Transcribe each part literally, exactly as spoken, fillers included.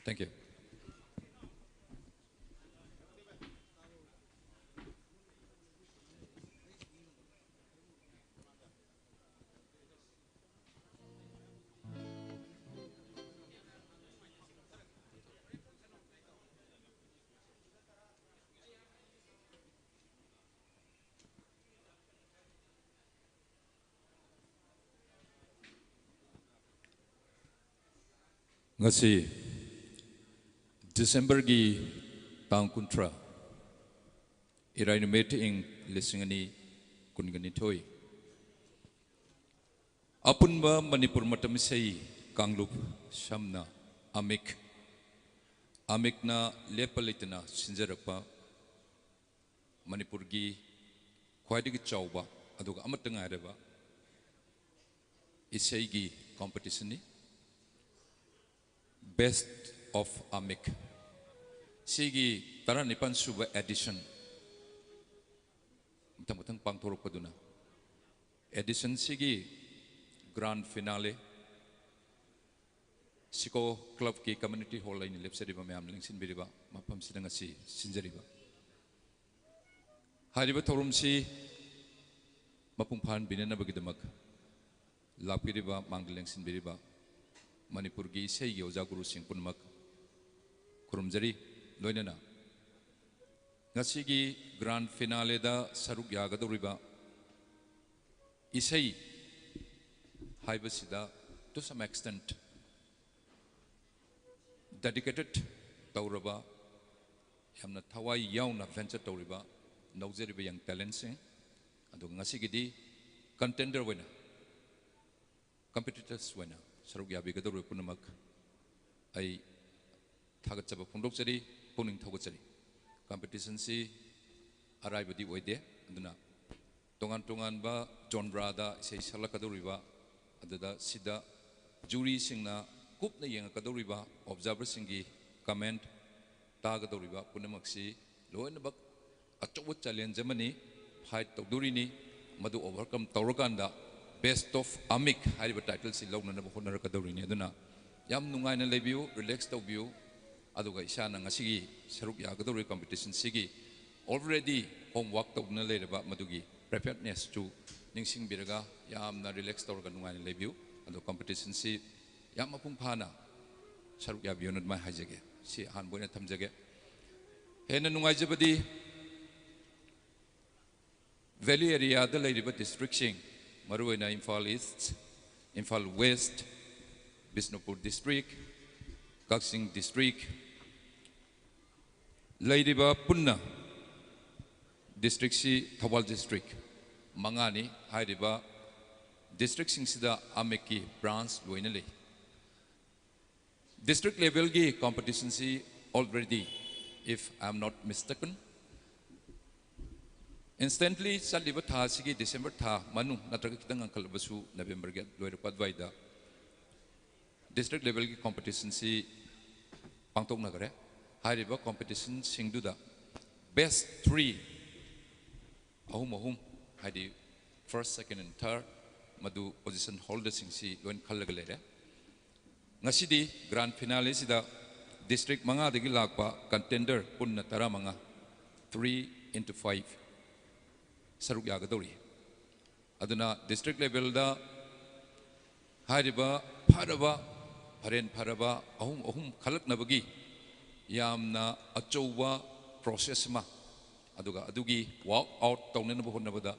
Thank you. ꯉꯁꯤ ꯗꯤꯁꯦꯝꯕꯔꯒꯤ ꯇꯥꯡ ꯀꯨꯟꯊ꯭ꯔꯥ, ꯏꯔꯥꯏ ꯅꯨꯃꯤꯠ, ꯏꯪ ꯂꯤꯁꯤꯡ ꯑꯅꯤ ꯀꯨꯟꯒ ꯅꯤꯊꯣꯏ, ꯑꯄꯨꯟꯕ ꯃꯅꯤꯄꯨꯔ ꯃꯇꯝ ꯏꯁꯩ ꯀꯥꯡꯂꯨꯞ, ꯁꯝꯅ ꯑꯃꯤꯛ, ꯑꯃꯤꯛꯅ ꯂꯦꯞꯄ ꯂꯩꯇꯅ ꯁꯤꯟꯖꯔꯛꯄ ꯃꯅꯤꯄꯨꯔꯒꯤ ꯈ꯭ꯋꯥꯏꯗꯒꯤ ꯆꯥꯎꯕ ꯑꯗꯨꯒ ꯑꯃꯠꯇ ꯉꯥꯏꯔꯕ ꯏꯁꯩꯒꯤ ꯀꯣꯝꯄꯤꯇꯤꯁꯟꯅꯤ, Best of ꯑꯃꯤꯛ꯫ ꯁꯤꯒꯤ ꯇꯔꯥꯅꯤꯄꯥꯟ ꯁꯨꯕ ꯑꯦꯗꯤꯁꯟ ꯃꯊꯪ ꯃꯊꯪ ꯄꯥꯡꯊꯣꯔꯛꯄꯗꯨꯅ, ꯑꯦꯗꯤꯁꯟꯁꯤꯒꯤ ꯒ꯭ꯔꯥꯟ ꯐꯤꯅꯥꯂꯦ, ꯁꯤꯀꯣ ꯀ꯭ꯂꯕꯀꯤ ꯀꯝꯃ꯭ꯌꯨꯅꯤꯇꯤ ꯍꯣꯜ ꯑꯩꯅ ꯂꯦꯞꯆꯔꯤꯕ ꯃꯌꯥꯝꯅ ꯂꯦꯡꯁꯤꯟꯕꯤꯔꯤꯕ ꯃꯐꯝꯁꯤꯗ ꯉꯁꯤ ꯁꯤꯟꯖꯔꯤꯕ ꯍꯥꯏꯔꯤꯕ ꯊꯧꯔꯝꯁꯤ ꯃꯄꯨꯡ ꯐꯥꯍꯟꯕꯤꯅꯅꯕꯒꯤꯗꯃꯛ ꯂꯥꯛꯄꯤꯔꯤꯕ, ꯃꯥꯡꯗ ꯂꯦꯡꯁꯤꯟꯕꯤꯔꯤꯕ ꯃꯅꯤꯄꯨꯔꯒꯤ ꯏꯁꯩꯒꯤ ꯑꯣꯖꯥ ꯒꯨꯔꯨꯁꯤꯡ ꯄꯨꯝꯅꯃꯛ ꯈꯨꯔꯨꯝꯖꯔꯤ꯫ ꯂꯣꯏꯅꯅ ꯉꯁꯤꯒꯤ ꯒ꯭ꯔꯥꯟ ꯐꯤꯅꯥꯂꯦꯗ ꯁꯔꯨꯛ ꯌꯥꯒꯗꯧꯔꯤꯕ ꯏꯁꯩ ꯍꯥꯏꯕꯁꯤꯗ, to some extent, dedicated ꯇꯧꯔꯕ, ꯌꯥꯝꯅ ꯊꯋꯥꯏ ꯌꯥꯎꯅ venture ꯇꯧꯔꯤꯕ, ꯅꯧꯖꯔꯤꯕ young talentꯁꯤꯡ, ꯑꯗꯨꯒ ꯉꯁꯤꯒꯤꯗꯤ contender ꯑꯣꯏꯅ, competitors ꯑꯣꯏꯅ ꯁꯔꯨꯛ ꯌꯥꯕꯤꯒꯗꯧꯔꯤꯕ ꯄꯨꯝꯅꯃꯛ ꯑꯩ ꯊꯥꯒꯠꯆꯕ ꯐꯣꯡꯗꯣꯛꯆꯔꯤ, ꯄꯨꯛꯅꯤꯡ ꯊꯧꯒꯠꯆꯔꯤ꯫ ꯀꯝꯄꯤꯇꯤꯁꯟꯁꯤ ꯑꯔꯥꯏꯕꯗꯤ ꯑꯣꯏꯗꯦ, ꯑꯗꯨꯅ ꯇꯣꯉꯥꯟ ꯇꯣꯉꯥꯟꯕ ꯖꯣꯟꯗ꯭ꯔꯥꯗ ꯏꯁꯩ ꯁꯛꯂꯛꯀꯗꯧꯔꯤꯕ, ꯑꯗꯨꯗ ꯁꯤꯗ ꯖꯨꯔꯤꯁꯤꯡꯅ ꯀꯨꯞꯅ ꯌꯦꯡꯉꯛꯀꯗꯧꯔꯤꯕ, ꯑꯣꯕꯖꯥꯔꯚꯔꯁꯤꯡꯒꯤ ꯀꯃꯦꯟ ꯇꯥꯒꯗꯧꯔꯤꯕ ꯄꯨꯝꯅꯃꯛꯁꯤ ꯂꯣꯏꯅꯃꯛ ꯑꯆꯧꯕ ꯆꯦꯂꯦꯟꯖ ꯑꯃꯅꯤ, ꯐꯥꯏꯠ ꯇꯧꯗꯣꯔꯤꯅꯤ꯫ ꯃꯗꯨ ꯑꯣꯚꯔꯀꯝ ꯇꯧꯔꯀꯥꯟꯗ Best of ꯑꯃꯤꯛ ꯍꯥꯏꯔꯤꯕ ꯇꯥꯏꯇꯜꯁꯤ ꯂꯧꯅꯅꯕ ꯍꯣꯠꯅꯔꯛꯀꯗꯧꯔꯤꯅꯤ꯫ ꯑꯗꯨꯅ ꯌꯥꯝ ꯅꯨꯡꯉꯥꯏꯅ ꯂꯩꯕꯤꯌꯨ, ꯔꯤꯂꯦꯛꯁ ꯇꯧꯕꯤꯌꯨ꯫ ꯑꯗꯨꯒ ꯏꯁꯥꯅ ꯉꯁꯤꯒꯤ ꯁꯔꯨꯛ ꯌꯥꯒꯗꯧꯔꯤꯕ ꯀꯝꯄꯤꯇꯤꯁꯟꯁꯤꯒꯤ already homework ꯇꯧꯗꯨꯅ ꯂꯩꯔꯕ ꯃꯗꯨꯒꯤ preparednessꯇꯨ ꯅꯤꯡꯁꯤꯡꯕꯤꯔꯒ ꯌꯥꯝꯅ ꯔꯤꯂꯦꯛꯁ ꯇꯧꯔꯒ ꯅꯨꯡꯉꯥꯏꯅ ꯂꯩꯕꯤꯌꯨ꯫ ꯑꯗꯣ ꯀꯝꯄꯤꯇꯤꯁꯟꯁꯤ ꯌꯥꯝ ꯃꯄꯨꯡ ꯐꯥꯅ ꯁꯔꯨꯛ ꯌꯥꯕꯤꯌꯨꯅ ꯑꯗꯨꯃꯥꯏꯅ ꯍꯥꯏꯖꯒꯦ꯫ ꯁꯤ ꯑꯍꯥꯟꯕ ꯑꯣꯏꯅ ꯊꯝꯖꯒꯦ꯫ ꯍꯦꯟꯅ ꯅꯨꯡꯉꯥꯏꯖꯕꯗꯤ ꯚꯦꯂꯤ ꯑꯦꯔꯤꯌꯥꯗ ꯂꯩꯔꯤꯕ ꯗꯤꯁꯇ꯭ꯔꯤꯛꯁꯤꯡ, ꯃꯔꯨꯑꯣꯏꯅ Imphal east, Imphal west, Bishnupur district, Kakching district, ꯂꯩꯔꯤꯕ ꯄꯨꯟꯅ ꯗꯤꯁꯇ꯭ꯔꯤꯛꯁꯤ ꯊꯧꯕꯥꯜ ꯗꯤꯁꯇ꯭ꯔꯤꯛ ꯃꯉꯥꯅꯤ꯫ ꯍꯥꯏꯔꯤꯕ ꯗꯤꯁꯇ꯭ꯔꯤꯛꯁꯤꯡꯁꯤꯗ ꯑꯃꯦꯛꯀꯤ ꯕ꯭ꯔꯥꯟꯁ ꯂꯣꯏꯅ ꯂꯩ꯫ ꯗꯤꯁꯇ꯭ꯔꯤꯛ ꯂꯦꯚꯦꯜꯒꯤ ꯀꯝꯄꯤꯇꯤꯁꯟꯁꯤ already, if I am not mistaken, instantly ꯆꯠꯂꯤꯕ ꯊꯥ ꯑꯁꯤꯒꯤ ꯗꯤꯁꯦꯝꯕꯔ ꯊꯥ ꯃꯅꯨꯡ ꯅꯠꯇ꯭ꯔꯒ ꯈꯤꯇꯪ ꯉꯟꯈꯠꯂꯕꯁꯨ ꯅꯕꯦꯝꯕꯔꯒꯤ ꯂꯣꯏꯔꯛꯄ ꯑꯗꯨꯋꯥꯏꯗ ꯗꯤꯁꯇ꯭ꯔꯤꯛ ꯂꯦꯚꯦꯜꯒꯤ ꯀꯝꯄꯤꯇꯤꯁꯟꯁꯤ ꯄꯥꯡꯊꯣꯛꯅꯈ꯭ꯔꯦ꯫ ꯍꯥꯏꯔꯤꯕ ꯀꯝꯄꯤꯇꯤꯁꯟꯁꯤꯡꯗꯨꯗ best three ꯑꯍꯨꯝ ꯑꯍꯨꯝ, ꯍꯥꯏꯗꯤ first, second and third, ꯃꯗꯨ ꯄꯣꯖꯤꯁꯟ ꯍꯣꯜꯗꯔꯁꯤꯡꯁꯤ ꯂꯣꯏꯅ ꯈꯜꯂꯒ ꯂꯩꯔꯦ꯫ ꯉꯁꯤꯗꯤ ꯒ꯭ꯔꯥꯟ ꯐꯤꯅꯥꯂꯦꯁꯤꯗ ꯗꯤꯁꯇ꯭ꯔꯤꯛ ꯃꯉꯥꯗꯒꯤ ꯂꯥꯛꯄ ꯀꯟꯇꯦꯟꯗꯔ ꯄꯨꯟꯅ ꯇꯔꯥꯃꯉꯥ, three into five, ꯁꯔꯨꯛ ꯌꯥꯒꯗꯧꯔꯤ꯫ ꯑꯗꯨꯅ ꯗꯤꯁꯇ꯭ꯔꯤꯛ ꯂꯦꯚꯦꯜꯗ ꯍꯥꯏꯔꯤꯕ ꯐꯔꯕ, ꯐꯔꯦꯟ ꯐꯔꯕ ꯑꯍꯨꯝ ꯑꯍꯨꯝ ꯈꯜꯂꯛꯅꯕꯒꯤ ꯌꯥꯝꯅ ꯑꯆꯧꯕ ꯄ꯭ꯔꯣꯁꯦꯁ ꯑꯃ, ꯑꯗꯨꯒ ꯑꯗꯨꯒꯤ ꯋꯥꯔꯛ ꯑꯥꯎꯠ ꯇꯧꯅꯅꯕ ꯍꯣꯠꯅꯕꯗ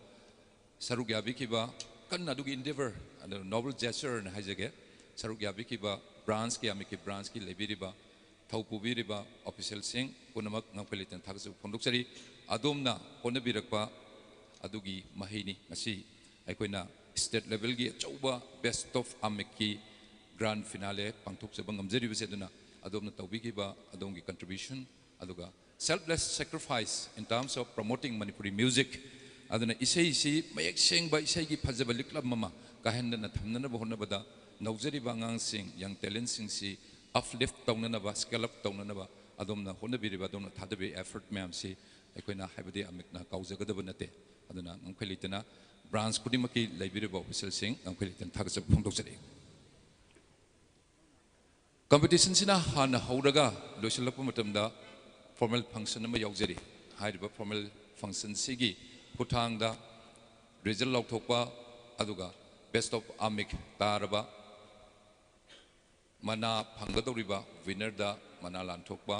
ꯁꯔꯨꯛ ꯌꯥꯕꯤꯈꯤꯕ, ꯀꯟꯅ ꯑꯗꯨꯒꯤ ꯏꯟꯗꯦꯚꯔ, ꯑꯗꯨ ꯅꯣꯕꯜ ꯖꯦꯁꯆꯔꯅ ꯍꯥꯏꯖꯒꯦ, ꯁꯔꯨꯛ ꯌꯥꯕꯤꯈꯤꯕ ꯕ꯭ꯔꯥꯟꯁꯀꯤ, ꯑꯃꯦꯛꯀꯤ ꯕ꯭ꯔꯥꯟꯁꯀꯤ ꯂꯩꯕꯤꯔꯤꯕ ꯊꯧ ꯄꯨꯕꯤꯔꯤꯕ ꯑꯣꯐꯤꯁꯦꯜꯁꯤꯡ ꯄꯨꯝꯅꯃꯛ ꯉꯝꯈꯩ ꯂꯩꯇꯅ ꯊꯥꯒꯠꯆꯕ ꯐꯣꯡꯗꯣꯛꯆꯔꯤ꯫ ꯑꯗꯣꯝꯅ ꯍꯣꯠꯅꯕꯤꯔꯛꯄ ꯑꯗꯨꯒꯤ ꯃꯍꯩꯅꯤ ꯉꯁꯤ ꯑꯩꯈꯣꯏꯅ ꯁ꯭ꯇꯦꯠ ꯂꯦꯚꯦꯜꯒꯤ ꯑꯆꯧꯕ ꯕꯦꯁ꯭ꯠ ꯑꯣꯐ ꯑꯃꯦꯛꯀꯤ ꯒ꯭ꯔꯥꯟ ꯐꯤꯅꯥꯂꯦ ꯄꯥꯡꯊꯣꯛꯆꯕ ꯉꯝꯖꯔꯤꯕꯁꯦ꯫ ꯑꯗꯨꯅ ꯑꯗꯣꯝꯅ ꯇꯧꯕꯤꯈꯤꯕ ꯑꯗꯣꯝꯒꯤ ꯀꯟꯇ꯭ꯔꯤꯕ꯭ꯌꯨꯁꯟ, ꯑꯗꯨꯒ selfless sacrifice in terms of promoting Manipuri music, ꯑꯗꯨꯅ ꯏꯁꯩꯁꯤ ꯃꯌꯦꯛ ꯁꯦꯡꯕ, ꯏꯁꯩꯒꯤ ꯐꯖꯕ ꯂꯤꯛꯂꯝ ꯑꯃ ꯀꯥꯏꯍꯟꯗꯅ ꯊꯝꯅꯅꯕ ꯍꯣꯠꯅꯕꯗ ꯅꯧꯖꯔꯤꯕ ꯑꯉꯥꯡꯁꯤꯡ, ꯌꯪ ꯇꯦꯂꯦꯟꯁꯤꯡꯁꯤ ꯑꯞꯂꯤꯐ ꯇꯧꯅꯅꯕ, ꯁ꯭ꯀꯦꯜ ꯑꯞ ꯇꯧꯅꯅꯕ ꯑꯗꯣꯝꯅ ꯍꯣꯠꯅꯕꯤꯔꯤꯕ, ꯑꯗꯣꯝꯅ ꯊꯥꯗꯕꯤꯔꯤꯕ ꯑꯦꯐꯔꯠ ꯃꯌꯥꯝꯁꯤ ꯑꯩꯈꯣꯏꯅ ꯍꯥꯏꯕꯗꯤ ꯑꯃꯤꯛꯅ ꯀꯥꯎꯖꯒꯗꯕ ꯅꯠꯇꯦ꯫ ꯑꯗꯨꯅ ꯉꯝꯈꯩ ꯂꯩꯇꯅ ꯕ꯭ꯔꯥꯟꯁ ꯈꯨꯗꯤꯡꯃꯛꯀꯤ ꯂꯩꯕꯤꯔꯤꯕ ꯑꯣꯐꯤꯁꯦꯜꯁꯤꯡ ꯉꯝꯈꯩ ꯂꯩꯇꯅ ꯊꯥꯒꯠꯆꯕ ꯐꯣꯡꯗꯣꯛꯆꯔꯤ꯫ ꯀꯝꯄꯤꯇꯤꯁꯟꯁꯤꯅ ꯍꯥꯟꯅ ꯍꯧꯔꯒ ꯂꯣꯏꯁꯤꯜꯂꯛꯄ ꯃꯇꯝꯗ ꯐꯣꯔꯃꯦꯜ ꯐꯪꯁꯟ ꯑꯃ ꯌꯥꯎꯖꯔꯤ꯫ ꯍꯥꯏꯔꯤꯕ ꯐꯣꯔꯃꯦꯜ ꯐꯪꯁꯟꯁꯤꯒꯤ ꯈꯨꯠꯊꯥꯡꯗ ꯔꯤꯖꯜ ꯂꯥꯎꯊꯣꯛꯄ, ꯑꯗꯨꯒ ꯕꯦꯁ ꯑꯣꯐ ꯑꯃꯤꯛ ꯇꯥꯔꯕ ꯃꯅꯥ ꯐꯪꯒꯗꯧꯔꯤꯕ ꯋꯤꯅꯔꯗ ꯃꯅꯥ ꯂꯥꯟꯊꯣꯛꯄ,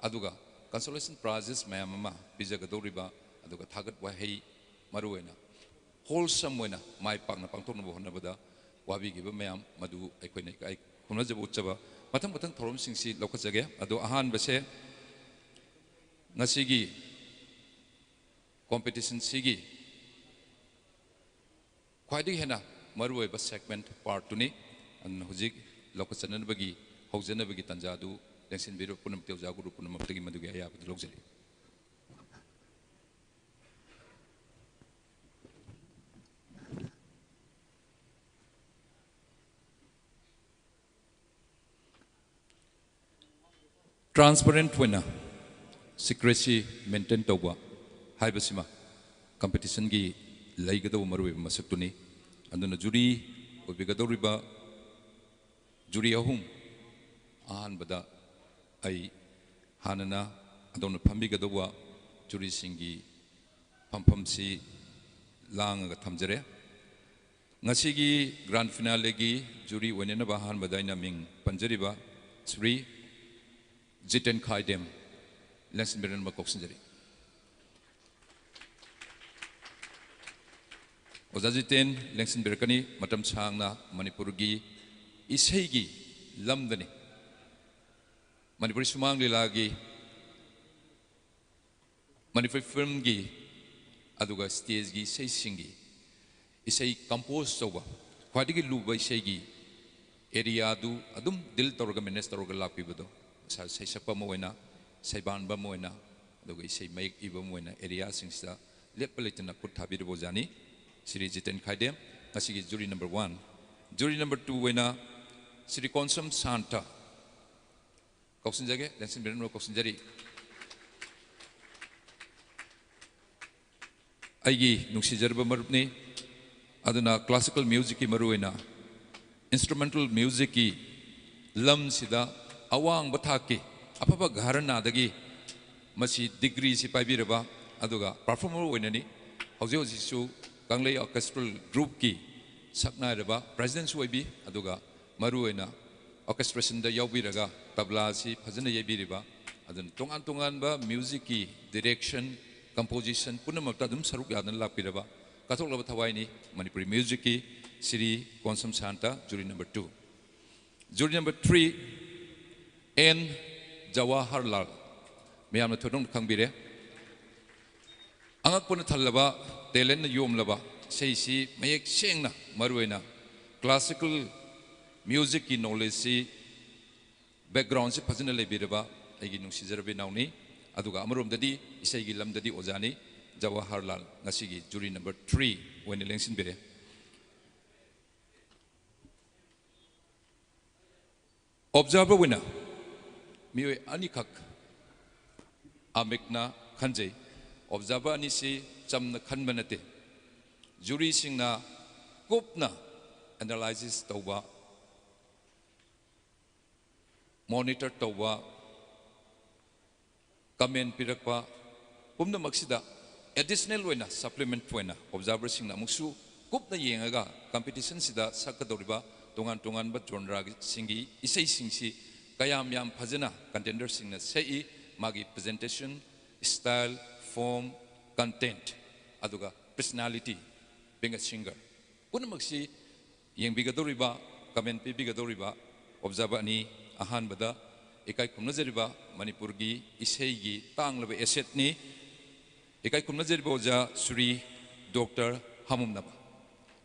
ꯑꯗꯨꯒ ꯀꯟꯁꯣꯂꯦꯁꯟ ꯄ꯭ꯔꯥꯏꯖꯦꯁ ꯃꯌꯥꯝ ꯑꯃ ꯄꯤꯖꯒꯗꯧꯔꯤꯕ, ꯑꯗꯨꯒ ꯊꯥꯒꯠ ꯋꯥꯍꯩ, ꯃꯔꯨꯑꯣꯏꯅ ꯍꯣꯜꯁꯝ ꯑꯣꯏꯅ ꯃꯥꯏ ꯄꯥꯛꯅ ꯄꯥꯡꯊꯣꯛꯅꯕ ꯍꯣꯠꯅꯕꯗ ꯋꯥꯕꯤꯈꯤꯕ ꯃꯌꯥꯝ ꯃꯗꯨ ꯑꯩꯈꯣꯏꯅ ꯏꯀꯥꯏ ꯈꯨꯝꯅꯖꯕ ꯎꯠꯆꯕ꯫ ꯃꯊꯪ ꯃꯊꯪ ꯊꯧꯔꯝꯁꯤꯡꯁꯤ ꯂꯧꯈꯠꯆꯒꯦ꯫ ꯑꯗꯣ ꯑꯍꯥꯟꯕꯁꯦ ꯉꯁꯤꯒꯤ ꯀꯣꯝꯄꯤꯇꯤꯁꯟꯁꯤꯒꯤ ꯈ꯭ꯋꯥꯏꯗꯒꯤ ꯍꯦꯟꯅ ꯃꯔꯨꯑꯣꯏꯕ ꯁꯦꯒꯃꯦꯟ ꯄꯥꯔꯠꯇꯨꯅꯤ꯫ ꯑꯗꯨꯅ ꯍꯧꯖꯤꯛ ꯂꯧꯈꯠꯆꯅꯅꯕꯒꯤ, ꯍꯧꯖꯅꯕꯒꯤ ꯇꯥꯟꯖꯥ ꯑꯗꯨ ꯂꯦꯡꯁꯤꯟꯕꯤꯔꯤꯕ ꯄꯨꯝꯅꯃꯛꯇꯤ ꯑꯣꯖꯥ ꯒꯨꯔꯨ ꯄꯨꯝꯅꯃꯛꯇꯒꯤ ꯃꯗꯨꯒꯤ ꯑꯌꯥꯕꯗꯨ ꯂꯧꯖꯔꯤ꯫ ꯇ꯭ꯔꯥꯟꯁꯄꯔꯦꯟꯠ ꯑꯣꯏꯅ ꯁꯤꯀ꯭ꯔꯦꯁꯤ ꯃꯦꯟꯇꯦꯟ ꯇꯧꯕ ꯍꯥꯏꯕꯁꯤꯃ ꯀꯝꯄꯤꯇꯤꯁꯟꯒꯤ ꯂꯩꯒꯗꯧꯕ ꯃꯔꯨꯑꯣꯏꯕ ꯃꯁꯛꯇꯨꯅꯤ꯫ ꯑꯗꯨꯅ ꯖꯨꯔꯤ ꯑꯣꯏꯕꯤꯒꯗꯧꯔꯤꯕ ꯖꯨꯔꯤ ꯑꯍꯨꯝ, ꯑꯍꯥꯟꯕꯗ ꯑꯩ ꯍꯥꯟꯅꯅ ꯑꯗꯣꯝꯅ ꯐꯝꯕꯤꯒꯗꯧꯕ ꯖꯨꯔꯤꯁꯤꯡꯒꯤ ꯐꯝꯐꯝꯁꯤ ꯂꯥꯡꯉꯒ ꯊꯝꯖꯔꯦ꯫ ꯉꯁꯤꯒꯤ ꯒ꯭ꯔꯥꯟ ꯐꯤꯅꯥꯂꯦꯒꯤ ꯖꯨꯔꯤ ꯑꯣꯏꯅꯅꯕ ꯑꯍꯥꯟꯕꯗ ꯑꯩꯅ ꯃꯤꯡ ꯄꯟꯖꯔꯤꯕ ꯁ꯭ꯔꯤ ꯖꯤꯇꯦꯟ ꯈꯥꯏꯗꯦꯝ ꯂꯦꯡꯁꯤꯟꯕꯤꯔꯛꯅꯕ ꯀꯧꯁꯤꯟꯖꯔꯤ꯫ ꯑꯣꯖꯥ ꯖꯤꯇꯦꯟ ꯂꯦꯡꯁꯤꯟꯕꯤꯔꯛꯀꯅꯤ꯫ ꯃꯇꯝ ꯁꯥꯡꯅ ꯃꯅꯤꯄꯨꯔꯒꯤ ꯏꯁꯩꯒꯤ ꯂꯝꯗꯅꯤ, ꯃꯅꯤꯄꯨꯔꯤ ꯁꯨꯃꯥꯡ ꯂꯤꯂꯥꯒꯤ, ꯃꯅꯤꯄꯨꯔꯤ ꯐꯤꯂꯝꯒꯤ, ꯑꯗꯨꯒ ꯁ꯭ꯇꯦꯖꯒꯤ ꯏꯁꯩꯁꯤꯡꯒꯤ ꯏꯁꯩ ꯀꯝꯄꯣꯖ ꯇꯧꯕ, ꯈ꯭ꯋꯥꯏꯗꯒꯤ ꯂꯨꯕ ꯏꯁꯩꯒꯤ ꯑꯦꯔꯤꯌꯥꯗꯨ ꯑꯗꯨꯝ ꯗꯤꯜ ꯇꯧꯔꯒ, ꯃꯦꯅꯦꯖ ꯇꯧꯔꯒ ꯂꯥꯛꯄꯤꯕꯗꯣ, ꯁ-, ꯁꯩꯁꯛꯄ ꯑꯃ ꯑꯣꯏꯅ, ꯁꯩꯕꯥꯟꯕ ꯑꯃ ꯑꯣꯏꯅ, ꯑꯗꯨꯒ ꯏꯁꯩ ꯃꯌꯦꯛ ꯏꯕ ꯑꯃ ꯑꯣꯏꯅ ꯑꯦꯔꯤꯌꯥꯁꯤꯡꯁꯤꯗ ꯂꯦꯞꯄ ꯂꯩꯇꯅ ꯈꯨꯠ ꯊꯥꯕꯤꯔꯤꯕ ꯑꯣꯖꯥꯅꯤ ꯁ꯭ꯔꯤ ꯖꯤꯇꯦꯟ ꯈꯥꯏꯗꯦꯝ꯫ ꯉꯁꯤꯒꯤ jury number one. Jury number two ꯑꯣꯏꯅ ꯁ꯭ꯔꯤ ꯀꯣꯟꯁꯝ ꯁꯥꯟꯇ ꯀꯧꯁꯤꯟꯖꯒꯦ, ꯂꯦꯡꯁꯤꯟꯕꯤꯔꯝꯅꯕ ꯀꯧꯁꯤꯟꯖꯔꯤ꯫ ꯑꯩꯒꯤ ꯅꯨꯡꯁꯤꯖꯔꯕ ꯃꯔꯨꯞꯅꯤ꯫ ꯑꯗꯨꯅ ꯀ꯭ꯂꯥꯁꯤꯀꯦꯜ ꯃ꯭ꯌꯨꯖꯤꯛꯀꯤ, ꯃꯔꯨꯑꯣꯏꯅ ꯏꯟꯁꯇ꯭ꯔꯨꯃꯦꯟꯇꯦꯜ ꯃ꯭ꯌꯨꯖꯤꯛꯀꯤ ꯂꯝꯁꯤꯗ ꯑꯋꯥꯡꯕ ꯊꯥꯛꯀꯤ ꯑꯐꯕ ꯘꯔꯥꯅꯥꯗꯒꯤ ꯃꯁꯤ ꯗꯤꯒ꯭ꯔꯤꯁꯤ ꯄꯥꯏꯕꯤꯔꯕ, ꯑꯗꯨꯒ ꯄꯔꯐꯣꯔꯃꯔ ꯑꯣꯏꯅꯅꯤ ꯍꯧꯖꯤꯛ ꯍꯧꯖꯤꯛꯁꯨ ꯀꯪꯂꯩ ꯑꯣꯔꯀꯦꯁꯇ꯭ꯔꯦꯜ ꯒ꯭ꯔꯨꯞꯀꯤ ꯁꯛꯅꯥꯏꯔꯕ ꯄ꯭ꯔꯦꯁꯤꯗꯦꯟꯁꯨ ꯑꯣꯏꯕꯤ, ꯑꯗꯨꯒ ꯃꯔꯨꯑꯣꯏꯅ ꯑꯣꯔꯀꯦꯁꯇ꯭ꯔꯦꯁꯟꯗ ꯌꯥꯎꯕꯤꯔꯒ ꯇꯕ꯭ꯂꯥꯁꯤ ꯐꯖꯅ ꯌꯩꯕꯤꯔꯤꯕ, ꯑꯗꯨꯅ ꯇꯣꯉꯥꯟ ꯇꯣꯉꯥꯟꯕ ꯃ꯭ꯌꯨꯖꯤꯛꯀꯤ ꯗꯤꯔꯦꯛꯁꯟ, ꯀꯝꯄꯣꯖꯤꯁꯟ ꯄꯨꯝꯅꯃꯛꯇ ꯑꯗꯨꯝ ꯁꯔꯨꯛ ꯌꯥꯗꯨꯅ ꯂꯥꯛꯄꯤꯔꯕ ꯀꯠꯊꯣꯛꯂꯕ ꯊꯋꯥꯏꯅꯤ ꯃꯅꯤꯄꯨꯔꯤ ꯃ꯭ꯌꯨꯖꯤꯛꯀꯤ Shri Konsam Shanta, jury number two. Jury number three, and Jawaharlal, ꯃꯌꯥꯝꯅ ꯊꯣꯏꯗꯣꯛꯅ ꯈꯪꯕꯤꯔꯦ꯫ ꯑꯉꯛꯄꯅ ꯊꯜꯂꯕ, ꯇꯦꯂꯦꯟꯅ ꯌꯣꯝꯂꯕ ꯏꯁꯩꯁꯤ ꯃꯌꯦꯛ ꯁꯦꯡꯅ, ꯃꯔꯨꯑꯣꯏꯅ ꯀ꯭ꯂꯥꯁꯤꯀꯦꯜ ꯃ꯭ꯌꯨꯖꯤꯛꯀꯤ ꯅꯣꯂꯦꯖꯁꯤ, ꯕꯦꯛꯒ꯭ꯔꯥꯎꯟꯁꯤ ꯐꯖꯅ ꯂꯩꯕꯤꯔꯕ ꯑꯩꯒꯤ ꯅꯨꯡꯁꯤꯖꯔꯕ ꯏꯅꯥꯎꯅꯤ꯫ ꯑꯗꯨꯒ ꯑꯃꯔꯣꯝꯗꯗꯤ ꯏꯁꯩꯒꯤ ꯂꯝꯗꯗꯤ ꯑꯣꯖꯥꯅꯤ꯫ ꯖꯋꯥꯍꯔꯂꯥꯜ ꯉꯁꯤꯒꯤ ꯖꯨꯔꯤ ꯅꯝꯕꯔ ꯊ꯭ꯔꯤ ꯑꯣꯏꯅ ꯂꯦꯡꯁꯤꯟꯕꯤꯔꯦ꯫ ꯑꯣꯕꯖꯥꯔꯚꯔ ꯑꯣꯏꯅ ꯃꯤꯑꯣꯏ ꯑꯅꯤꯈꯛ ꯑꯃꯤꯛꯅ ꯈꯟꯖꯩ꯫ ꯑꯣꯕꯖꯥꯔꯚꯔ ꯑꯅꯤꯁꯤ ꯆꯝꯅ ꯈꯟꯕ ꯅꯠꯇꯦ꯫ ꯖꯨꯔꯤꯁꯤꯡꯅ ꯀꯨꯞꯅ ꯑꯦꯅꯥꯂꯥꯏꯁꯤꯁ ꯇꯧꯕ, ꯃꯣꯅꯤꯇꯔ ꯇꯧꯕ, ꯀꯃꯦꯟ ꯄꯤꯔꯛꯄ ꯄꯨꯝꯅꯃꯛꯁꯤꯗ ꯑꯦꯗꯤꯁꯅꯦꯜ ꯑꯣꯏꯅ, ꯁꯄ꯭ꯂꯤꯃꯦꯟꯠ ꯑꯣꯏꯅ ꯑꯣꯕꯖꯥꯔꯚꯔꯁꯤꯡꯅ ꯑꯃꯨꯛꯁꯨ ꯀꯨꯞꯅ ꯌꯦꯡꯉꯒ ꯀꯝꯄꯤꯇꯤꯁꯟꯁꯤꯗ ꯁꯛꯀꯗꯧꯔꯤꯕ ꯇꯣꯉꯥꯟ ꯇꯣꯉꯥꯟꯕ ꯖꯣꯟꯔꯥꯁꯤꯡꯒꯤ ꯏꯁꯩꯁꯤꯡꯁꯤ ꯀꯌꯥꯝ ꯌꯥꯝ ꯐꯖꯅ ꯀꯟꯇꯦꯟꯗꯔꯁꯤꯡꯅ ꯁꯛꯏ, ꯃꯥꯒꯤ ꯄ꯭ꯔꯖꯦꯟꯇꯦꯁꯟ, ꯁ꯭ꯇꯥꯏꯜ, ꯐꯣꯔꯝ, ꯀꯟꯇꯦꯟꯠ, ꯑꯗꯨꯒ ꯄꯔꯁꯅꯥꯂꯤꯇꯤ, being a singer, ꯄꯨꯝꯅꯃꯛꯁꯤ ꯌꯦꯡꯕꯤꯒꯗꯧꯔꯤꯕ, ꯀꯃꯦꯟ ꯄꯤꯕꯤꯒꯗꯧꯔꯤꯕ ꯑꯣꯕꯖꯥꯔꯚꯔ ꯑꯅꯤ, ꯑꯍꯥꯟꯕꯗ ꯏꯀꯥꯏ ꯈꯨꯝꯅꯖꯔꯤꯕ ꯃꯅꯤꯄꯨꯔꯒꯤ ꯏꯁꯩꯒꯤ ꯇꯥꯡꯂꯕ ꯑꯦꯁꯦꯠꯅꯤ, ꯏꯀꯥꯏ ꯈꯨꯝꯅꯖꯔꯤꯕ ꯑꯣꯖꯥ ꯁ꯭ꯔꯤ ꯗꯣꯛꯇꯔ ꯍꯥꯃꯨꯝꯅꯕ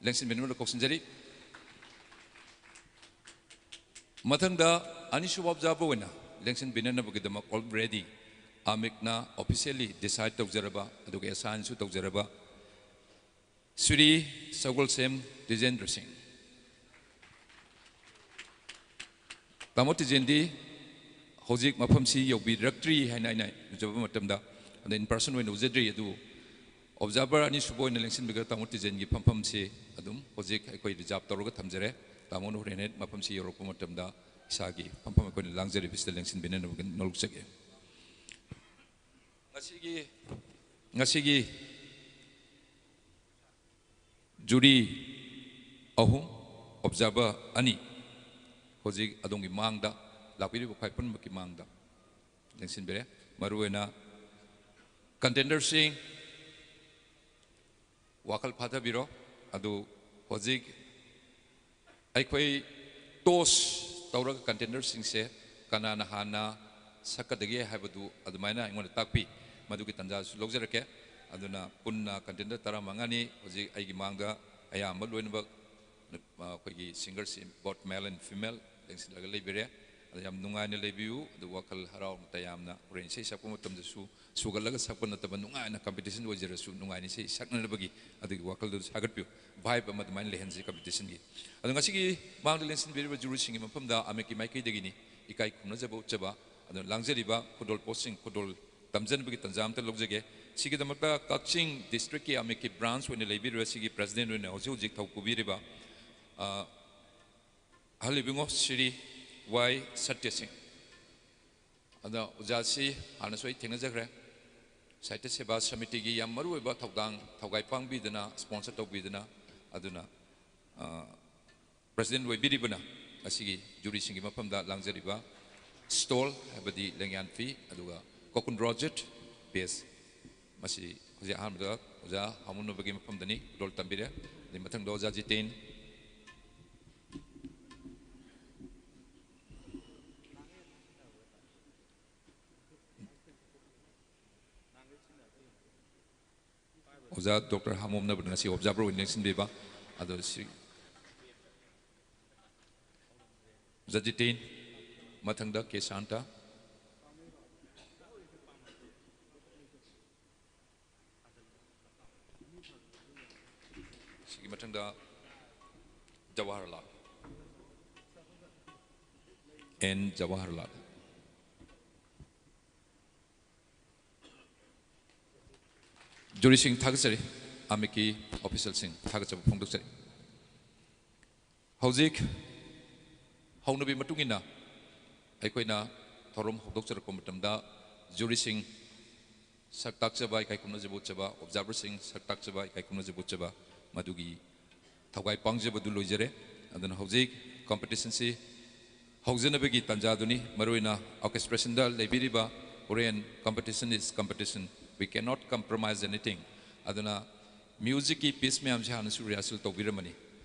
ꯂꯦꯡꯁꯤꯟꯕꯤꯅꯕ ꯀꯧꯁꯤꯟꯖꯔꯤ꯫ ꯃꯊꯪꯗ ꯑꯅꯤꯁꯨꯕ ꯑꯣꯕꯖꯥꯔꯚꯔ ꯑꯣꯏꯅ ꯂꯦꯡꯁꯤꯟꯕꯤꯅꯅꯕꯒꯤꯗꯃꯛ already ꯑꯃꯤꯛꯅ ꯑꯣꯐꯤꯁꯤꯌꯦꯜꯂꯤ ꯗꯤꯁꯥꯏꯗ ꯇꯧꯖꯔꯕ, ꯑꯗꯨꯒ ꯑꯦꯁꯥꯏꯟꯁꯨ ꯇꯧꯖꯔꯕ ꯁ꯭ꯔꯤ ꯁꯒꯣꯜꯁꯦꯝ ꯇꯤꯖꯦꯟꯗ꯭ꯔ ꯁꯤꯡ꯫ ꯇꯥꯃꯣ ꯇꯤꯖꯦꯟꯗꯤ ꯍꯧꯖꯤꯛ ꯃꯐꯝꯁꯤ ꯌꯧꯕꯤꯔꯛꯇ꯭ꯔꯤ ꯍꯥꯏꯅ ꯑꯩꯅ ꯎꯖꯕ ꯃꯇꯝꯗ, ꯑꯗ in person ꯑꯣꯏꯅ ꯎꯖꯗ꯭ꯔꯤ, ꯑꯗꯨꯕꯨ ꯑꯣꯕꯖꯥꯔꯚꯔ ꯑꯅꯤꯁꯨꯕ ꯑꯣꯏꯅ ꯂꯦꯡꯁꯤꯟꯕꯤꯒꯗꯕ ꯇꯥꯃꯣ ꯇꯤꯖꯦꯟꯒꯤ ꯐꯝꯐꯝꯁꯤ ꯑꯗꯨꯝ ꯍꯧꯖꯤꯛ ꯑꯩꯈꯣꯏ ꯔꯤꯖꯥꯔꯚ ꯇꯧꯔꯒ ꯊꯝꯖꯔꯦ꯫ ꯇꯥꯃꯣꯅ ꯍꯣꯔꯦꯟ ꯍꯦꯛ ꯃꯐꯝꯁꯤ ꯌꯧꯔꯛꯄ ꯃꯇꯝꯗ ꯏꯁꯥꯒꯤ ꯐꯝꯐꯝ ꯑꯩꯈꯣꯏꯅ ꯂꯥꯡꯖꯔꯤꯕꯁꯤꯗ ꯂꯦꯡꯁꯤꯟꯕꯤꯅꯅꯕ ꯅꯣꯜꯂꯨꯛꯆꯒꯦ꯫ ꯉꯁꯤꯒꯤ, ꯉꯁꯤꯒꯤ ꯖꯨꯔꯤ ꯑꯍꯨꯝ, ꯑꯣꯕꯖꯥꯔꯚꯔ ꯑꯅꯤ ꯍꯧꯖꯤꯛ ꯑꯗꯣꯝꯒꯤ ꯃꯥꯡꯗ, ꯂꯥꯛꯄꯤꯔꯤꯕ ꯈ꯭ꯋꯥꯏ ꯄꯨꯝꯅꯃꯛꯀꯤ ꯃꯥꯡꯗ ꯂꯦꯡꯁꯤꯟꯕꯤꯔꯦ꯫ ꯃꯔꯨꯑꯣꯏꯅ ꯀꯟꯇꯦꯟꯗꯔꯁꯤꯡ ꯋꯥꯈꯜ ꯐꯥꯊꯕꯤꯔꯣ꯫ ꯑꯗꯨ ꯍꯧꯖꯤꯛ ꯑꯩꯈꯣꯏ ꯇꯣꯁ ꯇꯧꯔꯒ ꯀꯟꯇꯦꯟꯗꯔꯁꯤꯡꯁꯦ ꯀꯅꯥꯅ ꯍꯥꯟꯅ ꯁꯛꯀꯗꯒꯦ ꯍꯥꯏꯕꯗꯨ ꯑꯗꯨꯃꯥꯏꯅ ꯑꯩꯉꯣꯟꯗ ꯇꯥꯛꯄꯤ꯫ ꯃꯗꯨꯒꯤ ꯇꯥꯟꯖꯥꯁꯨ ꯂꯧꯖꯔꯛꯀꯦ꯫ ꯑꯗꯨꯅ ꯄꯨꯟꯅ ꯀꯟꯇꯦꯟꯗꯔ ꯇꯔꯥꯃꯉꯥꯅꯤ ꯍꯧꯖꯤꯛ ꯑꯩꯒꯤ ꯃꯥꯡꯗ ꯑꯌꯥꯝꯕ ꯂꯣꯏꯅꯃꯛ, ꯑ, ꯑꯩꯈꯣꯏꯒꯤ ꯁꯤꯡꯒꯔꯁꯤ both male and female ꯂꯦꯡꯁꯤꯜꯂꯒ ꯂꯩꯕꯤꯔꯦ꯫ ꯑꯗ ꯌꯥꯝ ꯅꯨꯡꯉꯥꯏꯅ ꯂꯩꯕꯤꯌꯨ꯫ ꯑꯗꯨ ꯋꯥꯈꯜ ꯍꯔꯥꯎꯅ ꯇꯌꯥꯝꯅ ꯍꯣꯔꯦꯟ ꯏꯁꯩ ꯁꯛꯄ ꯃꯇꯝꯗꯁꯨ ꯁꯨꯒꯠꯂꯒ ꯁꯛꯄ ꯅꯠꯇꯕ, ꯅꯨꯡꯉꯥꯏꯅ ꯀꯝꯄꯤꯇꯤꯁꯟ ꯑꯣꯏꯖꯔꯁꯨ ꯅꯨꯡꯉꯥꯏꯅ ꯏꯁꯩ ꯁꯛꯅꯅꯕꯒꯤ ꯑꯗꯨꯒꯤ ꯋꯥꯈꯜꯗꯨ ꯁꯥꯒꯠꯄꯤꯌꯨ꯫ ꯚꯥꯏꯕ ꯑꯃ ꯑꯗꯨꯃꯥꯏꯅ ꯂꯩꯍꯟꯁꯤ ꯀꯝꯄꯤꯇꯤꯁꯟꯒꯤ꯫ ꯑꯗꯣ ꯉꯁꯤꯒꯤ ꯃꯥꯡꯗ ꯂꯦꯡꯁꯤꯟꯕꯤꯔꯤꯕ ꯖꯨꯔꯤꯁꯤꯡꯒꯤ ꯃꯐꯝꯗ ꯑꯃꯦꯛꯀꯤ ꯃꯥꯏꯀꯩꯗꯒꯤꯅꯤ ꯏꯀꯥꯏ ꯈꯨꯝꯅꯖꯕ ꯎꯠꯆꯕ꯫ ꯑꯗꯨꯅ ꯂꯥꯡꯖꯔꯤꯕ ꯈꯨꯗꯣꯜ ꯄꯣꯠꯁꯤꯡ ꯈꯨꯗꯣꯜ ꯇꯝꯖꯅꯕꯒꯤ ꯇꯥꯟꯖꯥ ꯑꯃꯇ ꯂꯧꯖꯒꯦ꯫ ꯁꯤꯒꯤꯗꯃꯛꯇ ꯀꯛꯆꯤꯡ ꯗꯤꯁꯇ꯭ꯔꯤꯛꯀꯤ ꯑꯃꯦꯛꯀꯤ ꯕ꯭ꯔꯥꯟꯁ ꯑꯣꯏꯅ ꯂꯩꯕꯤꯔꯤꯕ ꯁꯤꯒꯤ ꯄ꯭ꯔꯦꯁꯤꯗꯦꯟ ꯑꯣꯏꯅ ꯍꯧꯖꯤꯛ ꯍꯧꯖꯤꯛ ꯊꯧ ꯄꯨꯕꯤꯔꯤꯕ, ꯑ, ꯑꯍꯜ ꯏꯕꯨꯡꯉꯣ ꯁ꯭ꯔꯤ ꯋꯥꯏ ꯁꯇ꯭ꯌ ꯁꯤꯡ꯫ ꯑꯗ ꯑꯣꯖꯥꯁꯤ ꯍꯥꯟꯅꯁꯨ ꯑꯩ ꯊꯦꯡꯅꯖꯈ꯭ꯔꯦ꯫ ꯁꯥꯍꯤꯇ꯭ꯌ ꯁꯦꯕꯥ ꯁꯃꯤꯇꯤꯒꯤ ꯌꯥꯝ ꯃꯔꯨꯑꯣꯏꯕ ꯊꯧꯗꯥꯡ, ꯊꯧꯒꯥꯏ ꯄꯥꯡꯕꯤꯗꯨꯅ, ꯁ꯭ꯄꯣꯟꯁꯔ ꯇꯧꯕꯤꯗꯨꯅ, ꯑꯗꯨꯅ, ꯑ, ꯄ꯭ꯔꯦꯁꯤꯗꯦꯟ ꯑꯣꯏꯕꯤꯔꯤꯕꯅ ꯉꯁꯤꯒꯤ ꯖꯨꯔꯤꯁꯤꯡꯒꯤ ꯃꯐꯝꯗ ꯂꯥꯡꯖꯔꯤꯕ ꯁ꯭ꯇꯣꯜ ꯍꯥꯏꯕꯗꯤ ꯂꯦꯡꯌꯥꯟ ꯐꯤ, ꯑꯗꯨꯒ ꯀꯣꯀꯨꯟ ꯔꯣꯖꯦꯠ ꯕꯦꯁ, ꯃꯁꯤ ꯍꯧꯖꯤꯛ ꯑꯍꯥꯟꯕꯗ ꯑꯣꯖꯥ ꯍꯥꯃꯨꯅꯕꯒꯤ ꯃꯐꯝꯗꯅꯤ ꯈꯨꯗꯣꯜ ꯇꯝꯕꯤꯔꯦ꯫ ꯑꯗꯩ ꯃꯊꯪꯗ ꯑꯣꯖꯥ ꯖꯤꯇꯦꯟ꯫ ꯑꯣꯖꯥ ꯗꯣꯛꯇꯔ ꯍꯥꯃꯣꯝꯅꯕ ꯉꯁꯤ ꯑꯣꯕꯖꯥꯔꯚꯔ ꯑꯣꯏꯅ ꯂꯦꯡꯁꯤꯟꯕꯤꯕ꯫ ꯑꯗꯣ ꯁꯤ ꯑꯣꯖꯥ ꯖꯤꯇꯦꯟ, ꯃꯊꯪꯗ ꯀꯦ ꯁꯥꯟꯇ, ꯁꯤꯒꯤ ꯃꯊꯪꯗ ꯖꯋꯥꯍꯔꯂꯥꯜ, ꯑꯦꯟ ꯖꯋꯥꯍꯔꯂꯥꯜ꯫ ꯖꯨꯔꯤꯁꯤꯡ ꯊꯥꯒꯠꯆꯔꯤ, ꯑꯃꯤꯛꯀꯤ ꯑꯣꯐꯤꯁꯦꯜꯁꯤꯡ ꯊꯥꯒꯠꯆꯕ ꯐꯣꯡꯗꯣꯛꯆꯔꯤ꯫ ꯍꯧꯖꯤꯛ ꯍꯧꯅꯕꯤ ꯃꯇꯨꯡ ꯏꯟꯅ ꯑꯩꯈꯣꯏꯅ ꯊꯧꯔꯝ ꯍꯧꯗꯣꯛꯆꯔꯛꯄ ꯃꯇꯝꯗ ꯖꯨꯔꯤꯁꯤꯡ ꯁꯛ ꯇꯥꯛꯆꯕ, ꯏꯀꯥꯏ ꯈꯨꯝꯅꯖꯕ ꯎꯠꯆꯕ, ꯑꯣꯕꯖꯥꯔꯚꯔꯁꯤꯡ ꯁꯛ ꯇꯥꯛꯆꯕ, ꯏꯀꯥꯏ ꯈꯨꯝꯅꯖꯕ ꯎꯠꯆꯕ, ꯃꯗꯨꯒꯤ ꯊꯧꯒꯥꯏ ꯄꯥꯡꯖꯕꯗꯨ ꯂꯣꯏꯖꯔꯦ꯫ ꯑꯗꯨꯅ ꯍꯧꯖꯤꯛ ꯀꯝꯄꯤꯇꯤꯁꯟꯁꯤ ꯍꯧꯖꯅꯕꯒꯤ ꯇꯥꯟꯖꯥꯗꯨꯅꯤ꯫ ꯃꯔꯨꯑꯣꯏꯅ ꯑꯣꯔꯀꯦꯁꯇ꯭ꯔꯦꯁꯟꯗ ꯂꯩꯕꯤꯔꯤꯕ ꯍꯣꯔꯦꯟ, competition is competition, we cannot compromise anything꯫ ꯑꯗꯨꯅ ꯃ꯭ꯌꯨꯖꯤꯛꯀꯤ ꯄꯤꯁ ꯃꯌꯥꯝꯁꯦ ꯍꯥꯟꯅꯁꯨ ꯔꯤꯍꯥꯔꯁꯦꯜ ꯇꯧꯕꯤꯔꯝꯃꯅꯤ꯫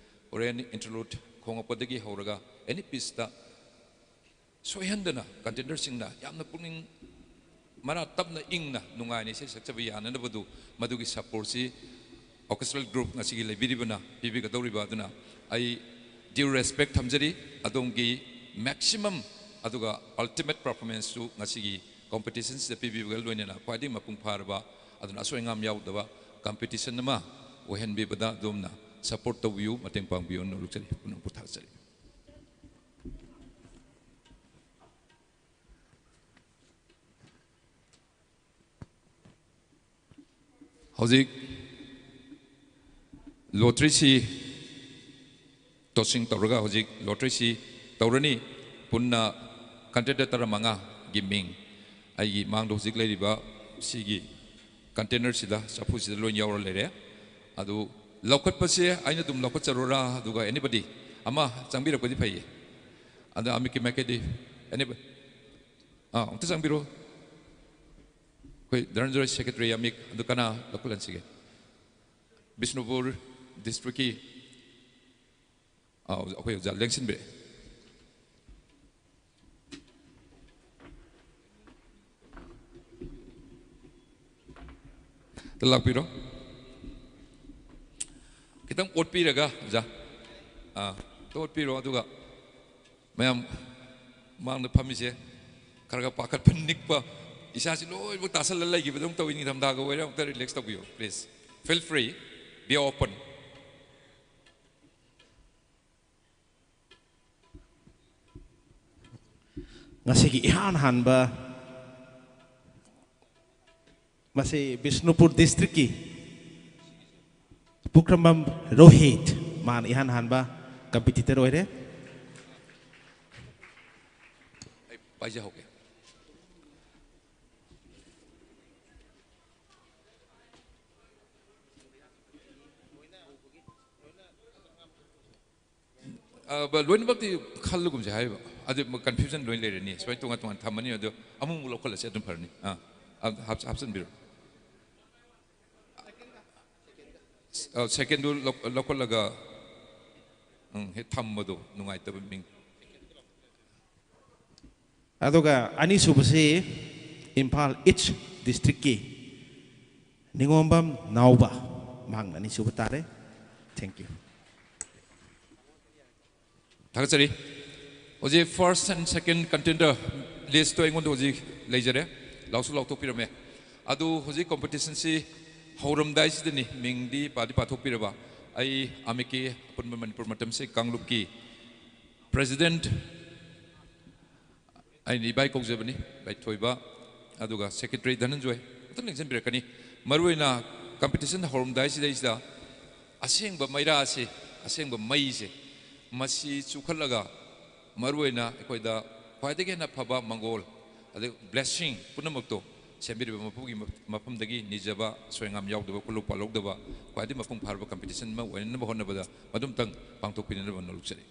ꯍꯣꯔꯦꯟ ꯏꯟꯇꯔꯂꯨꯗ ꯈꯣꯡꯉꯛꯄꯗꯒꯤ ꯍꯧꯔꯒ ꯑꯦꯅꯤ ꯄꯤꯁꯇ ꯁꯣꯏꯍꯟꯗꯅ ꯀꯟꯇꯦꯟꯗꯔꯁꯤꯡꯅ ꯌꯥꯝꯅ ꯄꯨꯛꯅꯤꯡ ꯃꯔꯥ ꯇꯞꯅ, ꯏꯪꯅ, ꯅꯨꯡꯉꯥꯏꯅ ꯏꯁꯩ ꯁꯛꯆꯕ ꯌꯥꯅꯅꯕꯗꯨ, ꯃꯗꯨꯒꯤ ꯁꯄꯣꯔꯠꯁꯤ ꯑꯣꯔꯀꯦꯁꯇ꯭ꯔꯦꯜ ꯒ꯭ꯔꯨꯞ ꯉꯁꯤꯒꯤ ꯂꯩꯕꯤꯔꯤꯕꯅ ꯄꯤꯕꯤꯒꯗꯧꯔꯤꯕ꯫ ꯑꯗꯨꯅ ꯑꯩ due respect ꯊꯝꯖꯔꯤ꯫ ꯑꯗꯣꯝꯒꯤ ꯃꯦꯛꯁꯤꯃꯝ ꯑꯗꯨꯒ ꯑꯜꯇꯤꯃꯦꯠ ꯄꯔꯐꯣꯔꯃꯦꯟꯁꯁꯨ ꯉꯁꯤꯒꯤ ꯀꯣꯝꯄꯤꯇꯤꯁꯟꯁꯤꯗ ꯄꯤꯕꯤꯕꯒ ꯂꯣꯏꯅꯅ ꯈ꯭ꯋꯥꯏꯗꯒꯤ ꯃꯄꯨꯡ ꯐꯥꯔꯕ, ꯑꯗꯨꯅ ꯑꯁꯣꯏ ꯑꯉꯥꯝ ꯌꯥꯎꯗꯕ ꯀꯝꯄꯤꯇꯤꯁꯟ ꯑꯃ ꯑꯣꯏꯍꯟꯕꯤꯕꯗ ꯑꯗꯣꯝꯅ ꯁꯄꯣꯔꯠ ꯇꯧꯕꯤꯌꯨ, ꯃꯇꯦꯡ ꯄꯥꯡꯕꯤꯌꯨ ꯍꯥꯏꯅ ꯅꯣꯂꯨꯛꯆꯔꯤ, ꯄꯨꯝꯅꯃꯛꯄꯨ ꯊꯥꯒꯠꯆꯔꯤ꯫ ꯍꯧꯖꯤꯛ ꯂꯣꯇ꯭ꯔꯤꯁꯤ ꯇꯣꯁꯤꯡ ꯇꯧꯔꯒ ꯍꯧꯖꯤꯛ ꯂꯣꯇ꯭ꯔꯤꯁꯤ ꯇꯧꯔꯅꯤ꯫ ꯄꯨꯟꯅ ꯀꯟꯇꯦꯟꯗꯔ ꯇꯔꯥꯃꯉꯥꯒꯤ ꯃꯤꯡ ꯑꯩꯒꯤ ꯃꯥꯡꯗ ꯍꯧꯖꯤꯛ ꯂꯩꯔꯤꯕ ꯁꯤꯒꯤ ꯀꯟꯇꯦꯟꯅꯔꯁꯤꯗ, ꯆꯐꯨꯁꯤꯗ ꯂꯣꯏ ꯌꯥꯎꯔ ꯂꯩꯔꯦ꯫ ꯑꯗꯨ ꯂꯧꯈꯠꯄꯁꯦ ꯑꯩꯅ ꯑꯗꯨꯝ ꯂꯧꯈꯠꯆꯔꯣꯔꯥ? ꯑꯗꯨꯒ anybody ꯑꯃ ꯆꯪꯕꯤꯔꯛꯄꯗꯤ ꯐꯩꯌꯦ꯫ ꯑꯗ ꯑꯃꯤꯛꯀꯤ ꯃꯥꯏꯀꯩꯗꯤ anybody? ꯑꯥ, ꯑꯃꯨꯛꯇ ꯆꯪꯕꯤꯔꯣ꯫ ꯑꯩꯈꯣꯏ ꯙꯅꯟꯖꯣꯏ ꯁꯦꯀ꯭ꯔꯦꯇꯔꯤ ꯑꯃꯤꯛ ꯑꯗꯨ ꯀꯅꯥ ꯂꯧꯈꯠꯍꯟꯁꯤꯒꯦ? ꯕꯤꯁꯅꯨꯄꯨꯔ ꯗꯤꯁꯇ꯭ꯔꯤꯛꯀꯤ, ꯑꯥ, ꯑꯩꯈꯣꯏ ꯑꯣꯖꯥ ꯂꯦꯡꯁꯤꯟꯕꯤꯔꯛꯑꯦ꯫ ꯑꯝꯇ ꯂꯥꯛꯄꯤꯔꯣ꯫ ꯈꯤꯇꯪ ꯑꯣꯠꯄꯤꯔꯒ, ꯑꯣꯖꯥ, ꯑꯥ, ꯈꯤꯇꯪ ꯑꯣꯠꯄꯤꯔꯣ꯫ ꯑꯗꯨꯒ ꯃꯌꯥꯝ ꯃꯥꯡꯗ ꯐꯝꯃꯤꯁꯦ ꯈꯔ ꯈꯔ ꯄꯥꯈꯠꯄ, ꯅꯤꯛꯄ, ꯏꯁꯥꯁꯤ ꯂꯣꯏꯅꯃꯛ ꯇꯥꯁꯜꯂ ꯂꯩꯈꯤꯕꯗꯧ ꯇꯧꯏ꯫ ꯅꯤꯡꯊꯝꯊꯥꯒ ꯑꯣꯏꯔꯦ꯫ ꯑꯃꯨꯛꯇ ꯔꯤꯂꯦꯛꯁ ꯇꯧꯕꯤꯌꯨ, please, feel free, be open꯫ ꯉꯁꯤꯒꯤ ꯏꯍꯥꯟ ꯍꯥꯟꯕ ꯃꯁꯤ ꯕꯤꯁꯅꯨꯄꯨꯔ ꯗꯤꯁꯇ꯭ꯔꯤꯛꯀꯤ ꯄꯨꯈ꯭ꯔꯝꯕꯝ ꯔꯣꯍꯤꯠ, ꯃꯥꯅ ꯏꯍꯥꯟ ꯍꯥꯟꯕ ꯀꯝꯄꯤꯇꯤꯇꯔ ꯑꯣꯏꯔꯦ꯫ ꯄꯥꯏꯖꯍꯧꯒꯦ꯫ ꯑ, ꯕ-, ꯂꯣꯏꯅꯃꯛꯇꯤ ꯈꯜꯂꯒꯨꯝꯁꯦ ꯍꯥꯏꯔꯤꯕ꯫ ꯑꯗꯨ ꯃ-, confusion ꯂꯣꯏ ꯂꯩꯔꯅꯤ꯫ ꯁꯨꯃꯥꯏꯅ ꯇꯣꯉꯥꯟ ꯇꯣꯉꯥꯟ ꯊꯝꯃꯅꯤ꯫ ꯑꯗꯨ ꯑꯃꯨꯛ ꯑꯃꯨꯛ ꯂꯧꯈꯠꯂꯁꯦ, ꯑꯗꯨꯝ ꯐꯔꯅꯤ꯫ ꯑꯥ, ꯍꯥꯞ-, ꯍꯥꯞꯆꯤꯟꯕꯤꯔꯣ꯫ ꯑ, secondꯗꯨ ꯂꯧ-, ꯂꯧꯈꯠꯂꯒ, ꯎꯝ, ꯍꯦꯛ ꯊꯝꯕꯗꯣ ꯅꯨꯡꯉꯥꯏꯇꯕ ꯃꯤꯡ꯫ ꯑꯗꯨꯒ ꯑꯅꯤꯁꯨꯕꯁꯤ ꯏꯝꯐꯥꯜ ꯏꯁ꯭ꯠ ꯗꯤꯁꯇ꯭ꯔꯤꯛꯀꯤ ꯅꯤꯉꯣꯝꯕꯝ ꯅꯥꯎꯕ, ꯃꯍꯥꯛꯅ ꯑꯅꯤꯁꯨꯕ ꯇꯥꯔꯦ꯫ Thank you꯫ ꯊꯥꯒꯠꯆꯔꯤ꯫ ꯍꯧꯖꯤꯛ first and second contender listꯇꯣ ꯑꯩꯉꯣꯟꯗ ꯍꯧꯖꯤꯛ ꯂꯩꯖꯔꯦ, ꯂꯥꯎꯁꯨ ꯂꯥꯎꯊꯣꯛꯄꯤꯔꯝꯃꯦ꯫ ꯑꯗꯨ ꯍꯧꯖꯤꯛ competitionꯁꯤ ꯍꯧꯔꯝꯗꯥꯏꯁꯤꯗꯅꯤ, ꯃꯤꯡꯗꯤ ꯄꯥꯗꯤ ꯄꯥꯊꯣꯛꯄꯤꯔꯕ꯫ ꯑꯩ ꯑꯃꯤꯛꯀꯤ ꯑꯄꯨꯟꯕ ꯃꯅꯤꯄꯨꯔ ꯃꯇꯝꯁꯦ ꯀꯥꯡꯂꯨꯞꯀꯤ president ꯑꯩꯅ ꯏꯕꯥꯏ ꯀꯧꯖꯕꯅꯤ, ꯏꯕꯥꯏ ꯊꯣꯏꯕ, ꯑꯗꯨꯒ secretary ꯙꯅꯟꯖꯣꯏ ꯑꯃꯨꯛꯇꯪ ꯂꯦꯡꯁꯤꯟꯕꯤꯔꯛꯀꯅꯤ꯫ ꯃꯔꯨꯑꯣꯏꯅ competition ꯍꯧꯔꯝꯗꯥꯏꯁꯤꯗꯩꯁꯤꯗ ꯑꯁꯦꯡꯕ ꯃꯩꯔꯥꯁꯤ, ꯑꯁꯦꯡꯕ ꯃꯩꯁꯦ, ꯃꯁꯤ ꯆꯨꯈꯠꯂꯒ ꯃꯔꯨꯑꯣꯏꯅ ꯑꯩꯈꯣꯏꯗ ꯈ꯭ꯋꯥꯏꯗꯒꯤ ꯍꯦꯟꯅ ꯐꯕ ꯃꯪꯒꯣꯜ, ꯑꯗꯩ blessing ꯄꯨꯝꯅꯃꯛꯇꯣ ꯁꯦꯝꯕꯤꯔꯤꯕ ꯃꯄꯨꯒꯤ ꯃꯐꯝꯗꯒꯤ ꯅꯤꯖꯕ, ꯁꯣꯏꯉꯥꯝ ꯌꯥꯎꯗꯕ, ꯈꯨꯂꯨꯛ ꯄꯥꯜꯍꯧꯗꯕ, ꯈ꯭ꯋꯥꯏꯗꯒꯤ ꯃꯄꯨꯡ ꯐꯥꯔꯕ competition ꯑꯃ ꯑꯣꯏꯅꯅꯕ ꯍꯣꯠꯅꯕꯗ ꯃꯗꯨꯝꯇꯪ ꯄꯥꯡꯊꯣꯛꯄꯤꯅꯅꯕ ꯅꯣꯜꯂꯨꯛꯆꯔꯤ꯫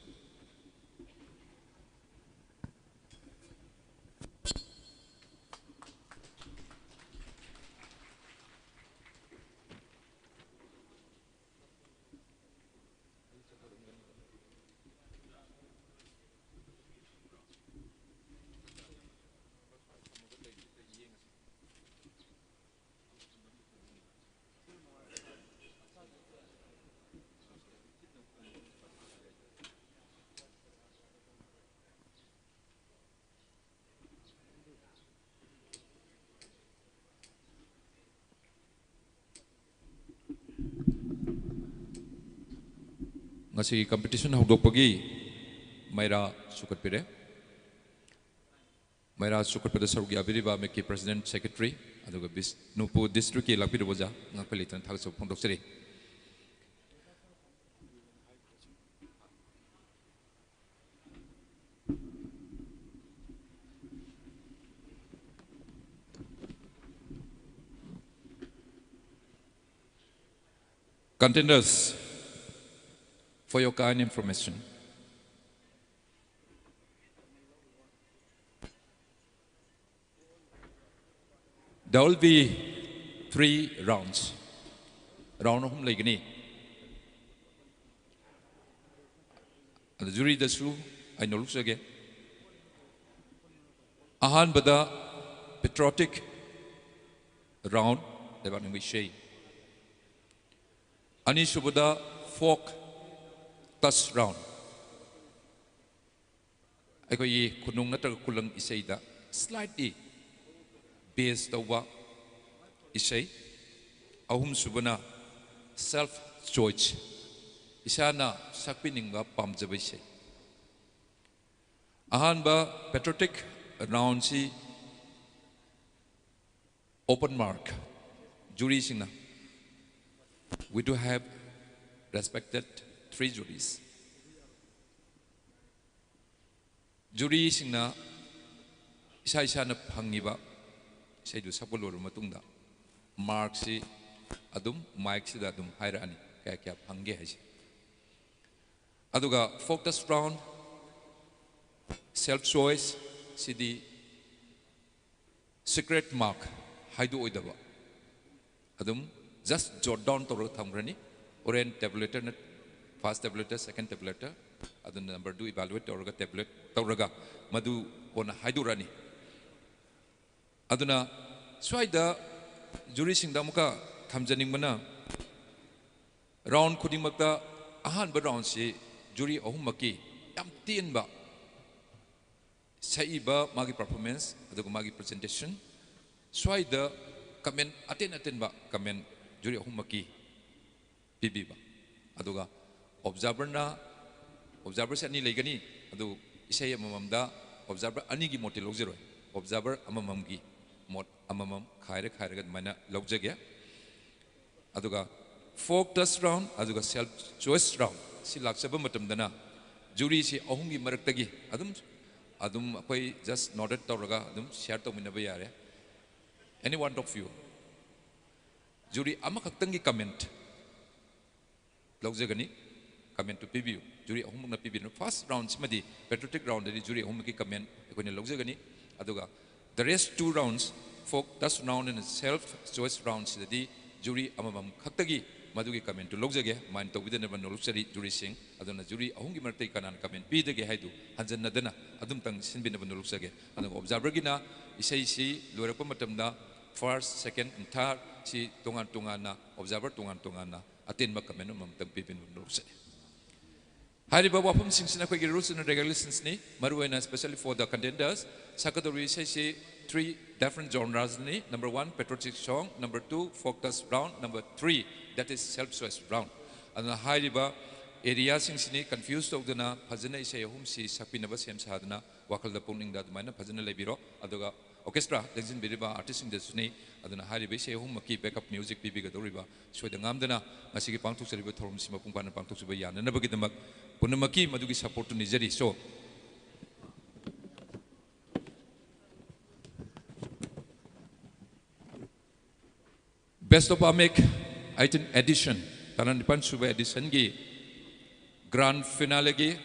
ꯉꯁꯤꯒꯤ competition ꯍꯧꯗꯣꯛꯄꯒꯤ ꯃꯩꯔꯥ ꯆꯨꯈꯠꯄꯤꯔꯦ꯫ ꯃꯩꯔꯥ ꯆꯨꯈꯠꯄꯗ ꯁꯔꯨꯛ ꯌꯥꯕꯤꯔꯤꯕ ꯑꯃꯤꯛꯀꯤ president, secretary, ꯑꯗꯨꯒ ꯕꯤꯁꯅꯨꯄꯨꯔ districtꯀꯤ ꯂꯥꯛꯄꯤꯔꯕ ꯑꯣꯖꯥ ꯉꯥꯛꯄ ꯂꯩꯇꯅ ꯊꯥꯒꯠꯆꯕ ꯐꯣꯡꯗꯣꯛꯆꯔꯤ꯫ Contenders, for your kind information, there will be three rounds. Round ꯑꯍꯨꯝ ꯂꯩꯒꯅꯤ꯫ ꯑꯗ ꯖꯨꯔꯤꯗꯁꯨ ꯑꯩ ꯅꯣꯂꯨꯛꯆꯒꯦ꯫ ꯑꯍꯥꯟꯕꯗ patriotic round, ꯂꯩꯕꯥꯛ ꯅꯤꯡꯕ ꯏꯁꯩ꯫ ꯑꯅꯤꯁꯨꯕꯗ folk touch round, ꯑꯩꯈꯣꯏꯒꯤ ꯈꯨꯅꯨꯡ ꯅꯠꯇ꯭ꯔꯒ ꯈꯨꯂꯪ ꯏꯁꯩꯗ slightly base ꯇꯧꯕ ꯏꯁꯩ꯫ ꯑꯍꯨꯝꯁꯨꯕꯅ self choice, ꯏꯁꯥꯅ ꯁꯛꯄꯤꯅꯤꯡꯕ ꯄꯥꯝꯖꯕ ꯏꯁꯩ꯫ ꯑꯍꯥꯟꯕ patriotic roundꯁꯤ open mark, ꯖꯨꯔꯤꯁꯤꯡꯅ, we do have respected three juries. ꯖꯨꯔꯤꯁꯤꯡꯅ ꯏꯁꯥ ꯏꯁꯥꯅ ꯐꯪꯉꯤꯕ ꯏꯁꯩꯗꯨ ꯁꯛꯄ ꯂꯣꯏꯔꯕ ꯃꯇꯨꯡꯗ markꯁꯤ ꯑꯗꯨꯝ micꯁꯤꯗ ꯑꯗꯨꯝ ꯍꯥꯏꯔꯛꯑꯅꯤ, ꯀꯌꯥ ꯀꯌꯥ ꯐꯪꯒꯦ ꯍꯥꯏꯁꯦ꯫ ꯑꯗꯨꯒ folk touch round, self choice ꯁꯤꯗꯤ secret mark, ꯍꯥꯏꯗꯣꯛꯑꯣꯏꯗꯕ, ꯑꯗꯨꯝ just jot down ꯇꯧꯔꯒ ꯊꯝꯈ꯭ꯔꯅꯤ꯫ ꯍꯣꯔꯦꯟ tabulatorꯅ, first tabulator, second tabulator, ꯑꯗꯨꯅ numberꯗꯨ evaluate ꯇꯧꯔꯒ tabulate ꯇꯧꯔꯒ ꯃꯗꯨ ꯀꯣꯟꯅ ꯍꯥꯏꯗꯣꯔꯛꯑꯅꯤ꯫ ꯑꯗꯨꯅ ꯁ꯭ꯋꯥꯏꯗ ꯖꯨꯔꯤꯁꯤꯡꯗ ꯑꯃꯨꯛꯀ ꯊꯝꯖꯅꯤꯡꯕꯅ, round ꯈꯨꯗꯤꯡꯃꯛꯇ ꯑꯍꯥꯟꯕ roundꯁꯤ ꯖꯨꯔꯤ ꯑꯍꯨꯝꯃꯛꯀꯤ ꯌꯥꯝ ꯇꯦꯟꯕ ꯁꯛꯏꯕ, ꯃꯥꯒꯤ performance ꯑꯗꯨꯒ ꯃꯥꯒꯤ presentation, ꯁ꯭ꯋꯥꯏꯗ comment, ꯑꯇꯦꯟ ꯑꯇꯦꯟꯕ comment ꯖꯨꯔꯤ ꯑꯍꯨꯝꯃꯛꯀꯤ ꯄꯤꯕꯤꯕ꯫ ꯑꯗꯨꯒ observerꯅ, observerꯁꯦ ꯑꯅꯤ ꯂꯩꯒꯅꯤ, ꯑꯗꯨ ꯏꯁꯩ ꯑꯃꯃꯝꯗ observer ꯑꯅꯤꯒꯤ ꯃꯣꯠꯇꯤ ꯂꯧꯖꯔꯣꯏ, observer ꯑꯃꯃꯝꯒꯤ ꯃꯣꯠ ꯑꯃꯃꯝ ꯈꯥꯏꯔ ꯈꯥꯏꯔꯒ ꯑꯗꯨꯃꯥꯏꯅ ꯂꯧꯖꯒꯦ꯫ ꯑꯗꯨꯒ folk touch round ꯑꯗꯨꯒ self choice round ꯁꯤ ꯂꯥꯛꯆꯕ ꯃꯇꯝꯗꯅ ꯖꯨꯔꯤꯁꯤ ꯑꯍꯨꯝꯒꯤ ꯃꯔꯛꯇꯒꯤ ꯑꯗꯨꯝ, ꯑꯗꯨꯝ ꯑꯩꯈꯣꯏ just nodded ꯇꯧꯔꯒ ꯑꯗꯨꯝ share ꯇꯧꯃꯤꯟꯅꯕ ꯌꯥꯔꯦ꯫ Any one of you, jury ꯑꯃꯈꯛꯇꯪꯒꯤ comment, ꯂꯧꯖꯒꯅꯤ꯫ Comment ꯇꯨ ꯄꯤꯕꯤꯌꯨ꯫ Jury ꯑꯍꯨꯝꯃꯛꯅ ꯄꯤꯕꯤꯔꯅꯨ꯫ First round ꯁꯤꯃꯗꯤ patriotic round ꯗꯗꯤ jury ꯑꯍꯨꯝꯃꯛꯀꯤ comment ꯑꯩꯈꯣꯏꯅ ꯂꯧꯖꯒꯅꯤ꯫ ꯑꯗꯨꯒ the rest two rounds, folk dance round and self choice round ꯁꯤꯗꯗꯤ jury ꯑꯃꯃꯝ ꯈꯛꯇꯒꯤ ꯃꯗꯨꯒꯤ comment ꯇꯨ ꯂꯧꯖꯒꯦ꯫ Mind ꯇꯧꯕꯤꯗꯅꯕ ꯅꯣꯂꯨꯛꯆꯔꯤ jury ꯁꯤꯡ꯫ ꯑꯗꯨꯅ jury ꯑꯍꯨꯝꯒꯤ ꯃꯔꯛꯇꯒꯤ ꯀꯅꯥꯅ comment ꯄꯤꯗꯒꯦ ꯍꯥꯏꯗꯨ ꯍꯟꯖꯟꯅꯗꯅ ꯑꯗꯨꯝꯇꯪ ꯁꯤꯟꯕꯤꯅꯕ ꯅꯣꯂꯨꯛꯆꯒꯦ꯫ ꯑꯗꯨꯒ observer ꯒꯤꯅ ꯏꯁꯩꯁꯤ ꯂꯣꯏꯔꯛꯄ ꯃꯇꯝꯗ first, second and third ꯁꯤ ꯇꯣꯉꯥꯟ ꯇꯣꯉꯥꯟꯅ, observer ꯇꯣꯉꯥꯟ ꯇꯣꯉꯥꯟꯅ ꯑꯇꯦꯟꯕ comment ꯑꯃꯃꯝꯇꯪ ꯄꯤꯕꯤꯅꯕ ꯅꯣꯂꯨꯛꯆꯔꯤ꯫ ꯍꯥꯏꯔꯤꯕ ꯋꯥꯐꯝꯁꯤꯡꯁꯤꯅ ꯑꯩꯈꯣꯏꯒꯤ rules and regulations ꯅꯤ, ꯃꯔꯨꯑꯣꯏꯅ especially for the contenders꯫ ꯁꯛꯀꯗꯧꯔꯤꯕ ꯏꯁꯩꯁꯤ three different genres ꯅꯤ꯫ Number one, patriotic song, number two, folk dance round, number three, that is self choice round꯫ ꯑꯗꯨꯅ ꯍꯥꯏꯔꯤꯕ area ꯁꯤꯡꯁꯤꯅꯤ confuse ꯇꯧꯗꯅ ꯐꯖꯅ ꯏꯁꯩ ꯑꯍꯨꯝꯁꯤ ꯁꯛꯄꯤꯅꯕ ꯁꯦꯝ ꯁꯥꯗꯨꯅ ꯋꯥꯈꯜꯗ ꯄꯨꯛꯅꯤꯡꯗ ꯑꯗꯨꯃꯥꯏꯅ ꯐꯖꯅ ꯂꯩꯕꯤꯔꯣ꯫ ꯑꯗꯨꯒ orchestra ꯂꯦꯡꯁꯤꯟꯕꯤꯔꯤꯕ artist ꯁꯤꯡꯗꯁꯨꯅꯤ꯫ ꯑꯗꯨꯅ ꯍꯥꯏꯔꯤꯕ ꯏꯁꯩ ꯑꯍꯨꯝꯃꯛꯀꯤ backup music ꯄꯤꯕꯤꯒꯗꯧꯔꯤꯕ ꯁꯣꯏꯗ ꯉꯥꯝꯗꯅ ꯉꯁꯤꯒꯤ ꯄꯥꯡꯊꯣꯛꯆꯔꯤꯕ ꯊꯧꯔꯝꯁꯤ ꯃꯄꯨꯡ ꯐꯥꯅ ꯄꯥꯡꯊꯣꯛꯆꯕ ꯌꯥꯅꯅꯕꯒꯤꯗꯃꯛ ꯄꯨꯝꯅꯃꯛꯀꯤ ꯃꯗꯨꯒꯤ support ꯇꯨ ꯅꯤꯖꯔꯤ꯫ So, Best of Amik eighteen edition, ꯇꯔꯥꯅꯤꯄꯥꯟ ꯁꯨꯕ edition ꯒꯤ grand finale ꯒꯤ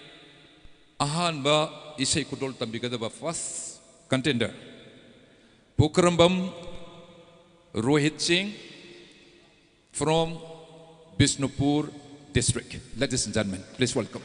ꯑꯍꯥꯟꯕ ꯏꯁꯩ ꯈꯨꯗꯣꯜ ꯇꯝꯕꯤꯒꯗꯕ first contender, ꯄꯨꯈ꯭ꯔꯝꯕꯝ ꯔꯣꯍꯤꯠ ꯁꯤꯡ from Bishnupur district. Ladies and gentlemen, please welcome.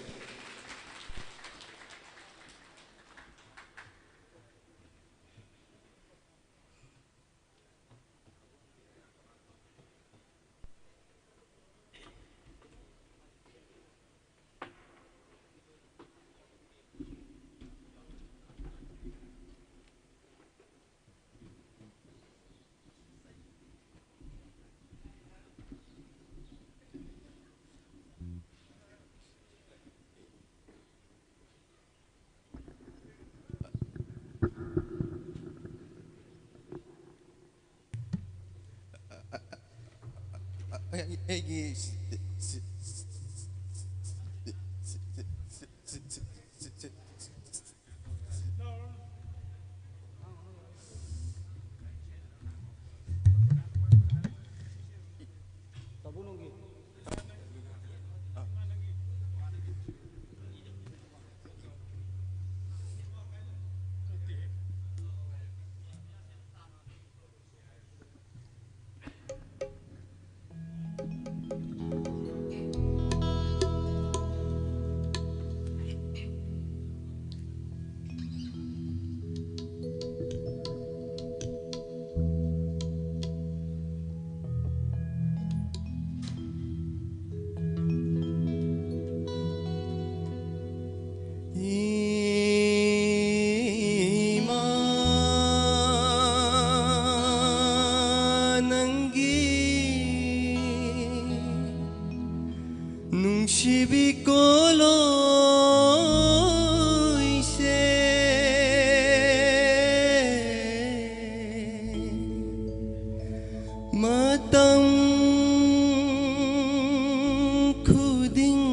ꯑꯩꯒꯤ ꯁꯤꯕꯤ ꯀꯣꯂꯣꯏꯁꯦ ꯃꯇꯝ ꯈꯨꯗꯤꯡ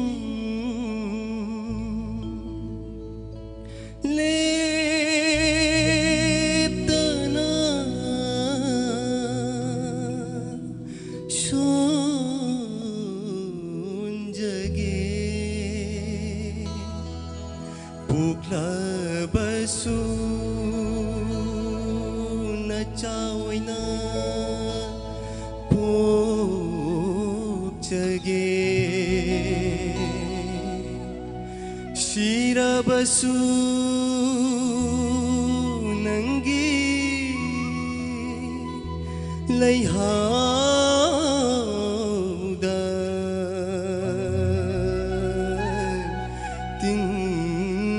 ꯂꯦꯞꯇꯅ ꯁꯣꯟꯖꯒꯦ꯫ ꯄꯣꯛꯂꯕꯁꯨ ꯅꯆꯥ ꯑꯣꯏꯅ ꯄꯣꯛꯆꯒꯦ꯫ ꯁꯤꯔꯕꯁꯨ ꯅꯪꯒꯤ ꯂꯩꯍꯥꯎꯗ ꯇꯤꯟꯖꯒꯦ꯫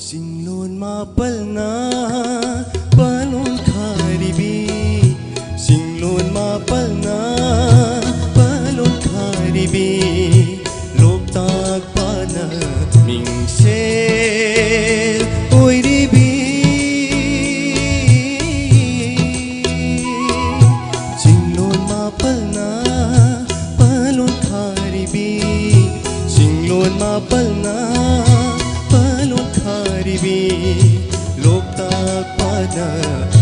ꯆꯤꯡꯂꯣꯟ ꯃꯥꯄꯜꯅ ꯄꯥꯂꯣꯟ ꯈꯥꯔꯤꯕꯤ, ꯆꯤꯡꯂꯣꯟ ꯃꯥꯄꯜꯅ ꯄꯥꯂꯣꯟ ꯈꯥꯔꯤꯕꯤ, ꯂꯣꯛꯇꯥꯛ ꯄꯥꯠꯅ ꯃꯤꯡꯁꯦꯜ ꯑꯣꯏꯔꯤꯕꯤ꯫ ꯆꯤꯡꯂꯣꯟ ꯃꯥꯄꯜꯅ ꯄꯥꯂꯣꯟ ꯈꯥꯔꯤꯕꯤ, ꯆꯤꯡꯂꯣꯟ ꯃꯥꯄꯜꯅ ꯄꯥꯂꯣꯟ ꯈꯥꯔꯤꯕꯤ, ꯂꯣꯛꯇꯥꯛ ꯄꯥꯠꯅ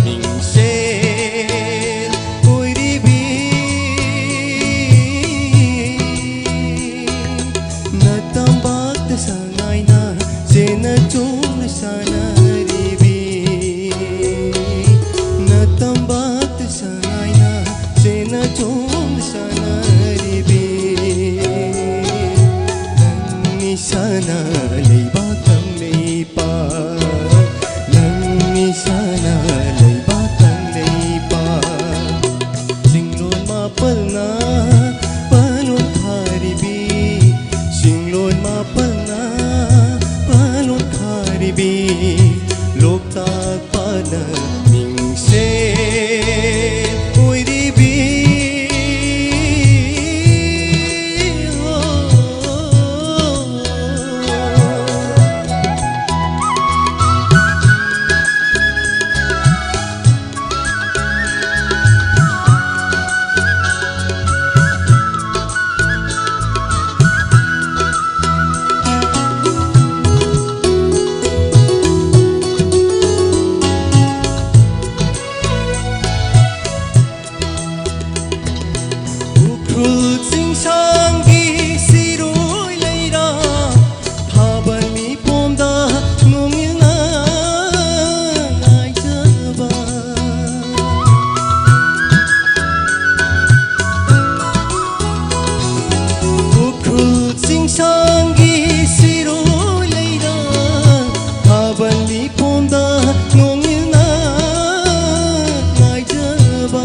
ꯃꯤꯡꯁꯦꯜ ꯑꯣꯏꯔꯤꯕꯤ꯫ ꯅꯇꯝꯄꯥꯛꯇ ꯁꯉꯥꯏꯅ ꯆꯦꯟꯅ ꯆꯣꯡꯅ ꯁꯥꯟꯅꯔꯤꯕꯤ, ꯅꯇꯝꯄꯥꯛꯇ ꯁꯉꯥꯏꯅ ꯆꯦꯟꯅ ꯆꯣꯡꯅ ꯁꯥꯟꯅꯔꯤꯕꯤ꯫ ꯅꯪ ꯅꯤꯁꯥꯅ ꯂꯩꯕꯥꯛ ꯀꯪꯂꯩꯄꯥꯛ, ꯅꯪ ꯅꯤꯁꯥꯅ ꯂꯩꯕꯥꯛ ꯀꯪꯂꯩꯄꯥꯛ꯫ ꯆꯤꯡꯂꯣꯟ ꯃꯥꯄꯜꯅ ꯄꯥꯂꯣꯟ ꯈꯥꯔꯤꯕꯤ, ꯆꯤꯡꯂꯣꯟ ꯃꯥꯄꯜꯅ ꯄꯥꯂꯣꯟ ꯈꯥꯔꯤꯕꯤ, ꯂꯣꯛꯇꯥꯛ ꯄꯥꯠꯅ ꯃꯤꯡꯁꯦꯜ ꯏꯄꯣꯝꯗ ꯅꯣꯡꯏꯜꯅ ꯉꯥꯏꯖꯕ,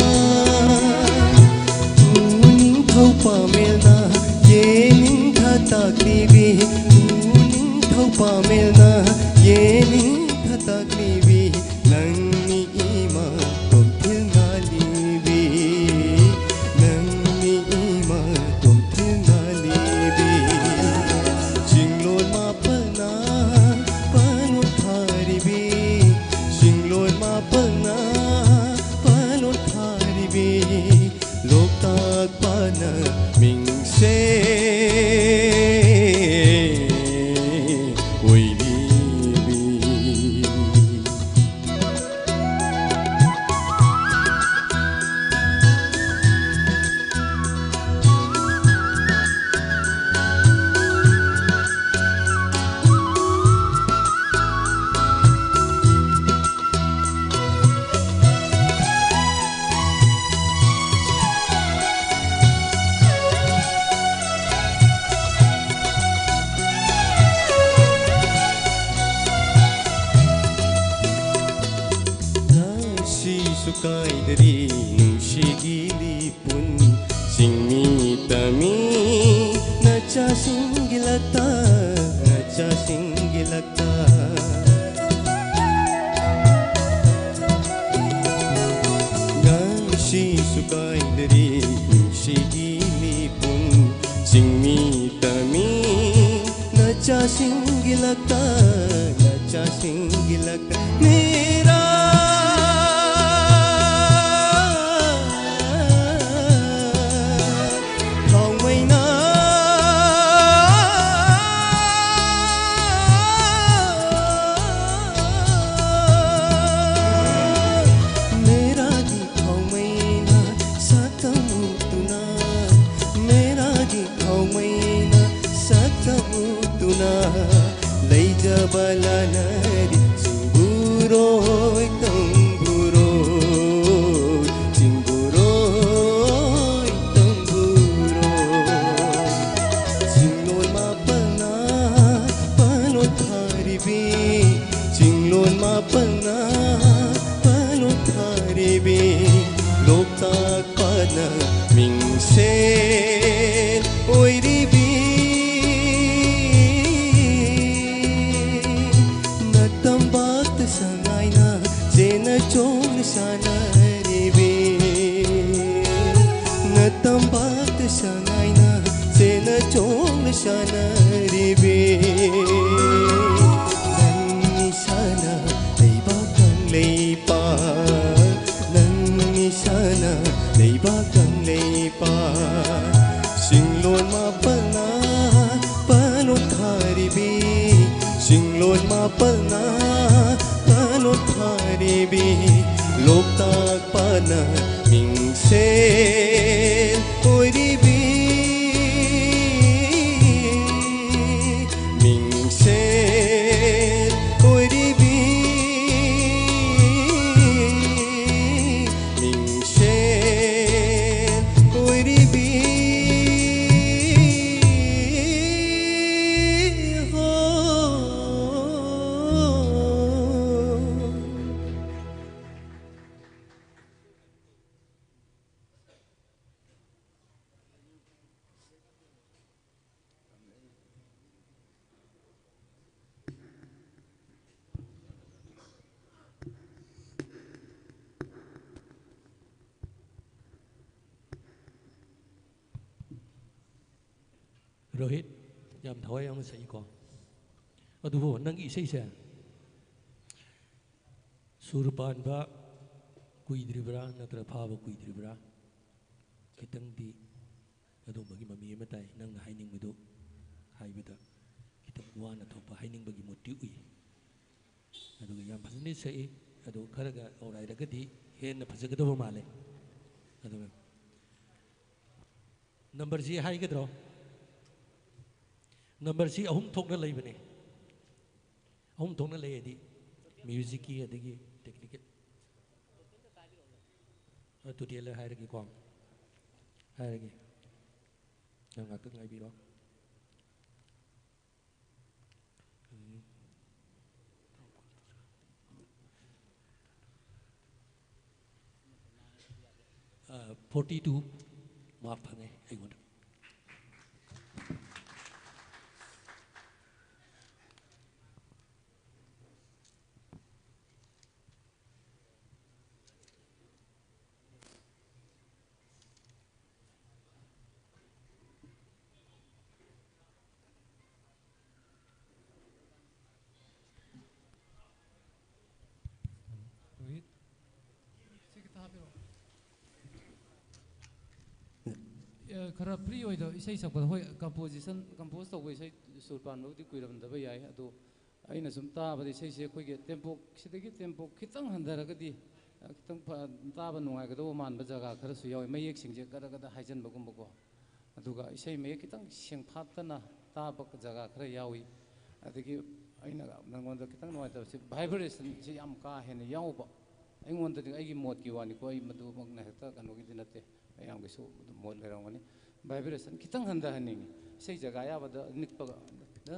ꯎꯅꯤꯡꯊꯧ ꯄꯥꯃꯦꯜꯅ ꯌꯦꯅꯤꯡꯊ ꯇꯥꯛꯂꯤꯕꯤ, ꯎꯅꯤꯡꯊꯧ ꯄꯥꯃꯦꯜꯅ ꯌꯦꯅꯤꯡꯊ ꯇꯥꯛꯂꯤꯕꯤ, ꯅꯪꯅꯤ ꯏꯃꯥ ꯇꯣꯝꯊꯤꯜ ꯉꯥꯂꯤꯕꯤ, ꯅꯪꯅꯤ ꯏꯃꯥ ꯇꯣꯝꯊꯤꯜ ꯉꯥꯂꯤꯕꯤ꯫ ꯆꯤꯡꯂꯣꯟ ꯃꯥꯄꯜꯅ ꯄꯥꯂꯣꯟ ꯊꯥꯔꯤꯕꯤ, ꯆꯤꯡꯂꯣꯟ ꯃꯥꯄꯜꯅ ꯄꯥꯂꯣꯟ ꯊꯥꯔꯤꯕꯤ, ꯂꯣꯛꯇꯥꯛ ꯄꯥꯠꯅ ꯃꯤꯡꯁꯦ ꯑꯣꯏꯔꯤꯕꯤ꯫ ꯉꯁꯤꯁꯨ ꯀꯥꯏꯗꯔꯤ ꯅꯨꯡꯁꯤꯒꯤ ꯂꯤꯄꯨꯟ, ꯆꯤꯡꯃꯤ ꯇꯝꯃꯤ ꯅꯆꯥꯁꯤꯡꯒꯤ ꯂꯛꯇ, ꯅꯆꯥꯁꯤꯡꯒꯤ ꯂꯛꯇ꯫ ꯉꯁꯤꯁꯨ ꯀꯥꯏꯗꯔꯤ ꯅꯨꯡꯁꯤꯒꯤ ꯂꯤꯄꯨꯟ, ꯆꯤꯡꯃꯤ ꯇꯝꯃꯤ ꯅꯆꯥꯁꯤꯡꯒꯤ ꯂꯛꯇ, ꯅꯆꯥꯁꯤꯡꯒꯤ ꯂꯛꯇ꯫ ꯃꯦꯔꯥ ꯊꯥꯎꯃꯩꯅ, ꯃꯦꯔꯥꯒꯤ ꯊꯥꯎꯃꯩꯅ ꯁꯛꯇꯝ ꯎꯠꯇꯨꯅ, ꯃꯦꯔꯥꯒꯤ ꯊꯥꯎꯃꯩꯅ ꯁꯛꯇꯝ ꯎꯠꯇꯨꯅ, ꯂꯩꯖꯕ ꯂꯥꯟꯅꯔꯤ ꯆꯤꯡꯕꯨꯔꯣ꯫ ꯄꯅ ꯄꯥꯂꯣ ꯊꯥꯔꯤꯕꯤ, ꯂꯣꯛꯇꯥꯛ ꯄꯥꯠꯅ ꯃꯤꯡꯁꯦꯜ ꯑꯣꯏꯔꯤꯕꯤ꯫ ꯅꯇꯝꯄꯥꯛꯇ ꯁꯉꯥꯏꯅ ꯆꯦꯟꯅ ꯆꯣꯡꯅ ꯁꯥꯟꯅꯔꯤꯕꯤ꯫ ꯅꯇꯝꯄꯥꯛꯇ ꯁꯉꯥꯏꯅ ꯆꯦꯟꯅ ꯆꯣꯡꯅ ꯁꯥꯟꯅꯔꯤꯕꯤ꯫ ꯅꯪ ꯏꯁꯥꯅ ꯂꯩꯕꯥꯛ ꯀꯪꯂꯩꯄꯥꯛ, ꯅꯪ ꯏꯁꯥꯅ ꯂꯩꯕꯥꯛ ꯀꯪꯂꯩꯄꯥꯛ꯫ ꯁꯤꯡꯂꯣꯟ ꯃꯥꯄꯜꯅ ꯄꯥꯂꯣꯟ ꯊꯥꯔꯤꯕꯤ, ꯁꯤꯡꯂꯣꯟ ꯃꯥꯄꯜꯅ ꯄꯥꯂꯣꯟ ꯊꯥꯔꯤꯕꯤ꯫ ꯂꯣꯛꯇꯥꯛ ꯄꯥꯠꯅ ꯃꯤꯡꯁꯦꯜ ꯑꯣꯏꯔꯤꯕꯤ, ꯃꯤꯡꯁꯦꯜ ꯑꯣꯏꯔꯤꯕꯤ, ꯃꯤꯡꯁꯦꯜ ꯑꯣꯏꯔꯤꯕꯤ꯫ ꯍꯣ꯫ ꯔꯣꯍꯤꯠ, ꯌꯥꯝ ꯊꯋꯥꯏ ꯌꯥꯎꯅ ꯁꯛꯏꯀꯣ꯫ ꯑꯗꯨꯕꯨ ꯅꯪꯒꯤ ꯏꯁꯩꯁꯦ ꯁꯨꯔ ꯄꯥꯟꯕ ꯀꯨꯏꯗ꯭ꯔꯤꯕ꯭ꯔꯥ ꯅꯠꯇ꯭ꯔ ꯐꯥꯕ ꯀꯨꯏꯗ꯭ꯔꯤꯕ꯭ꯔꯥ? ꯈꯤꯇꯪꯗꯤ ꯑꯗꯨꯝꯕꯒꯤ ꯃꯃꯤ ꯑꯃ ꯇꯥꯏ꯫ ꯅꯪꯅ ꯍꯥꯏꯅꯤꯡꯕꯗꯨ ꯍꯥꯏꯕꯗ ꯈꯤꯇꯪ ꯋꯥꯅ ꯊꯣꯛꯄ ꯍꯥꯏꯅꯤꯡꯕꯒꯤ ꯃꯨꯠꯇꯤ ꯎꯏ꯫ ꯑꯗꯨꯒ ꯌꯥꯝ ꯐꯖꯅ ꯁꯛꯏ꯫ ꯑꯗꯨ ꯈꯔꯒ ꯑꯣꯔꯥꯏꯔꯒꯗꯤ ꯍꯦꯟꯅ ꯐꯖꯒꯗꯕ ꯃꯥꯜꯂꯦ꯫ ꯑꯗꯨꯒ ꯅꯝꯕꯔꯁꯤ ꯍꯥꯏꯒꯗ꯭ꯔꯣ? ꯅꯝꯕꯔꯁꯤ ꯑꯍꯨꯝ ꯊꯣꯛꯅ ꯂꯩꯕꯅꯦ꯫ ꯑꯍꯨꯝ ꯊꯣꯛꯅ ꯂꯩ ꯍꯥꯏꯗꯤ ꯃ꯭ꯌꯨꯖꯤꯛꯀꯤ ꯑꯗꯒꯤ ꯇꯦꯛꯅꯤꯀꯦꯜ꯫ ꯇꯣꯇꯦꯜꯗ ꯍꯥꯏꯔꯒꯦꯀꯣ꯫ ꯍꯥꯏꯔꯒꯦ꯫ ꯅꯪ ꯉꯥꯛꯇꯪ ꯉꯥꯏꯕꯤꯔꯣ꯫ ꯎꯝ꯫ ꯐꯣꯔꯇꯤ ꯇꯨ ꯃꯥꯔꯛ ꯐꯪꯉꯦ ꯑꯩꯉꯣꯟꯗ꯫ ꯔꯣꯍꯤꯠ, ꯁꯤ ꯈꯤꯇ ꯍꯥꯞꯄꯤꯔꯛꯑꯣ꯫ ꯑꯦ, ꯈꯔ ꯐ꯭ꯔꯤ ꯑꯣꯏꯗꯕ ꯏꯁꯩ ꯁꯛꯄꯗ, ꯍꯣꯏ, ꯀꯝꯄꯣꯖꯤꯁꯟ, ꯀꯝꯄꯣꯖ ꯇꯧꯕ ꯏꯁꯩ ꯁꯨꯔ ꯄꯥꯟꯕꯕꯨꯗꯤ ꯀꯨꯏꯔꯝꯗꯕ ꯌꯥꯏ, ꯑꯗꯣ ꯑꯩꯅ ꯁꯨꯝ ꯇꯥꯕꯗ ꯏꯁꯩꯁꯦ ꯑꯩꯈꯣꯏꯒꯤ ꯇꯦꯝꯄꯣ, ꯁꯤꯗꯒꯤ ꯇꯦꯝꯄꯣ ꯈꯤꯇꯪ ꯍꯟꯊꯔꯒꯗꯤ, ꯑ, ꯈꯤꯇꯪ ꯐ-, ꯇꯥꯕ ꯅꯨꯡꯉꯥꯏꯒꯗꯧꯕ ꯃꯥꯟꯕ ꯖꯒꯥ ꯈꯔꯁꯨ ꯌꯥꯎꯋꯤ, ꯃꯌꯦꯛꯁꯤꯡꯁꯦ ꯒꯗ ꯒꯗ ꯍꯥꯏꯖꯟꯕꯒꯨꯝꯕꯀꯣ꯫ ꯑꯗꯨꯒ ꯏꯁꯩ ꯃꯌꯦꯛ ꯈꯤꯇꯪ ꯁꯦꯡꯐꯥꯠꯇꯅ ꯇꯥꯕ ꯖꯒꯥ ꯈꯔ ꯌꯥꯎꯏ꯫ ꯑꯗꯒꯤ ꯑꯩꯅ ꯅꯉꯣꯟꯗ ꯈꯤꯇꯪ ꯅꯨꯡꯉꯥꯏꯇꯕꯁꯤ, ꯚꯥꯏꯕ꯭ꯔꯦꯁꯟꯁꯤ ꯌꯥꯝ ꯀꯥ ꯍꯦꯟꯅ ꯌꯥꯎꯕ꯫ ꯑꯩꯉꯣꯟꯗꯗꯤ, ꯑꯩꯒꯤ ꯃꯣꯠꯀꯤ ꯋꯥꯅꯤꯀꯣ, ꯑꯩ ꯃꯗꯨꯃꯛꯅ ꯍꯦꯛꯇ ꯀꯩꯅꯣꯒꯤꯗꯤ ꯅꯠꯇꯦ, ꯃꯌꯥꯝꯒꯤꯁꯨ ꯑꯗꯨꯝ ꯃꯣꯠ ꯂꯩꯔꯝꯒꯅꯤ꯫ ꯚꯥꯏꯕ꯭ꯔꯦꯁꯟ ꯈꯤꯇꯪ ꯍꯟꯊꯍꯟꯅꯤꯡꯉꯤ꯫ ꯏꯁꯩ ꯖꯒꯥ ꯑꯌꯥꯕꯗ ꯅꯤꯛꯄꯒ, "ꯗ"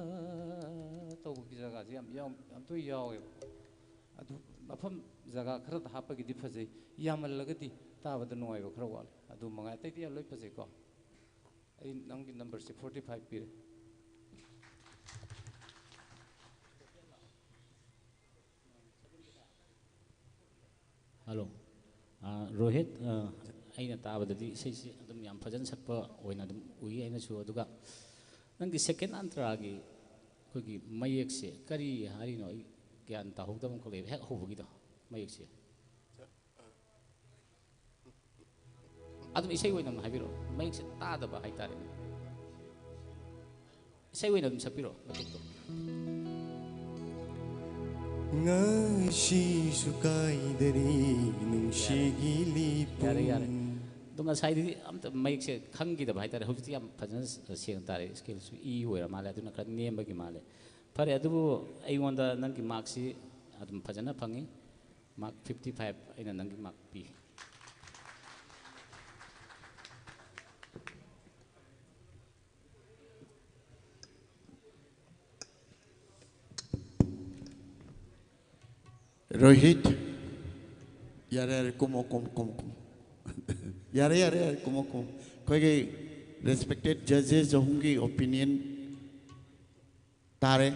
ꯇꯧꯕꯒꯤ ꯖꯒꯥꯁꯤ ꯌꯥꯝ ꯌꯥꯎ-, ꯌꯥꯝ ꯇꯣꯏꯅ ꯌꯥꯎꯋꯦꯕ꯫ ꯑꯗꯨ ꯃꯐꯝ ꯖꯒꯥ ꯈꯔꯗ ꯍꯥꯞꯄꯒꯤꯗꯤ ꯐꯖꯩ, ꯌꯥꯝꯃꯜꯂꯒꯗꯤ ꯇꯥꯕꯗ ꯅꯨꯡꯉꯥꯏꯕ ꯈꯔ ꯋꯥꯠꯂꯦ꯫ ꯑꯗꯨ ꯃꯉꯥꯏ, ꯑꯇꯩꯗꯤ ꯌꯥꯝ ꯂꯣꯏ ꯐꯖꯩꯀꯣ꯫ ꯑꯩ ꯅꯪꯒꯤ ꯅꯝꯕꯔꯁꯦ ꯐꯣꯔꯇꯤ ꯐꯥꯏꯚ ꯄꯤꯔꯦ꯫ ꯍꯜꯂꯣ꯫ ꯑ, ꯔꯣꯍꯤꯠ, ꯑ, ꯑꯩꯅ ꯇꯥꯕꯗꯗꯤ ꯏꯁꯩꯁꯤ ꯑꯗꯨꯝ ꯌꯥꯝ ꯐꯖꯅ ꯁꯛꯄ ꯑꯣꯏꯅ ꯑꯗꯨꯝ ꯎꯏ ꯑꯩꯅꯁꯨ꯫ ꯑꯗꯨꯒ ꯅꯪꯒꯤ ꯁꯦꯀꯦꯟ ꯑꯟꯇ꯭ꯔꯥꯒꯤ ꯑꯩꯈꯣꯏꯒꯤ ꯃꯌꯦꯛꯁꯦ ꯀꯔꯤ ꯍꯥꯏꯔꯤꯅꯣ? ꯑꯩ ꯒ꯭ꯌꯥꯟ ꯇꯥꯍꯧꯗꯕ ꯑꯃꯈꯛ ꯂꯩꯕ, ꯍꯦꯛ ꯍꯧꯕꯒꯤꯗꯣ ꯃꯌꯦꯛꯁꯦ꯫ ꯑꯗꯨꯝ ꯏꯁꯩ ꯑꯣꯏꯅ ꯑꯗꯨꯝ ꯍꯥꯏꯕꯤꯔꯛꯑꯣ, ꯃꯌꯦꯛꯁꯦ ꯇꯥꯗꯕ ꯍꯥꯏꯇꯥꯔꯦꯅꯦ꯫ ꯏꯁꯩ ꯑꯣꯏꯅ ꯑꯗꯨꯝ ꯁꯛꯄꯤꯔꯛꯑꯣ, ꯃꯇꯦꯛꯇꯣ꯫ ꯉꯁꯤꯁꯨ ꯀꯥꯏꯗꯔꯤ ꯅꯨꯡꯁꯤꯒꯤ ꯂꯤꯄꯨꯡ꯫ ꯌꯥꯔꯦ, ꯌꯥꯔꯦ꯫ ꯑꯗꯣ ꯉꯁꯥꯏꯗꯤ ꯑꯝꯇ ꯃꯌꯦꯛꯁꯦ ꯈꯪꯈꯤꯗꯕ ꯍꯥꯏꯇꯥꯔꯦ꯫ ꯍꯧꯖꯤꯛꯇꯤ ꯌꯥꯝ ꯐꯖꯅ ꯁꯦꯡꯅ ꯇꯥꯔꯦ꯫ ꯁ꯭ꯀꯦꯜꯁꯨ ꯏ ꯑꯣꯏꯔ ꯃꯥꯜꯂꯦ, ꯑꯗꯨꯅ ꯈꯔ ꯅꯦꯝꯕꯒꯤ ꯃꯥꯜꯂꯦ꯫ ꯐꯔꯦ, ꯑꯗꯨꯕꯨ ꯑꯩꯉꯣꯟꯗ ꯅꯪꯒꯤ ꯃꯥꯔꯛꯁꯤ ꯑꯗꯨꯝ ꯐꯖꯅ ꯐꯪꯉꯤ꯫ ꯃꯥꯔꯛ ꯐꯤꯐꯇꯤ ꯐꯥꯏꯚ ꯑꯩꯅ ꯅꯪꯒꯤ ꯃꯥꯔꯛ ꯄꯤ꯫ ꯔꯣꯍꯤꯠ, ꯌꯥꯔꯦ, ꯌꯥꯔꯦ, ꯀꯨꯝꯃꯣ, ꯀꯨꯝꯃꯣ, ꯀꯨꯝꯃꯣ, ꯀꯨꯝꯃꯣ꯫ ꯌꯥꯔꯦ, ꯌꯥꯔꯦ, ꯌꯥꯔꯦ, ꯀꯨꯝꯃꯣ, ꯀꯨꯝꯃꯣ꯫ ꯑꯩꯈꯣꯏꯒꯤ respected judges ꯑꯍꯨꯝꯒꯤ opinion ꯇꯥꯔꯦ꯫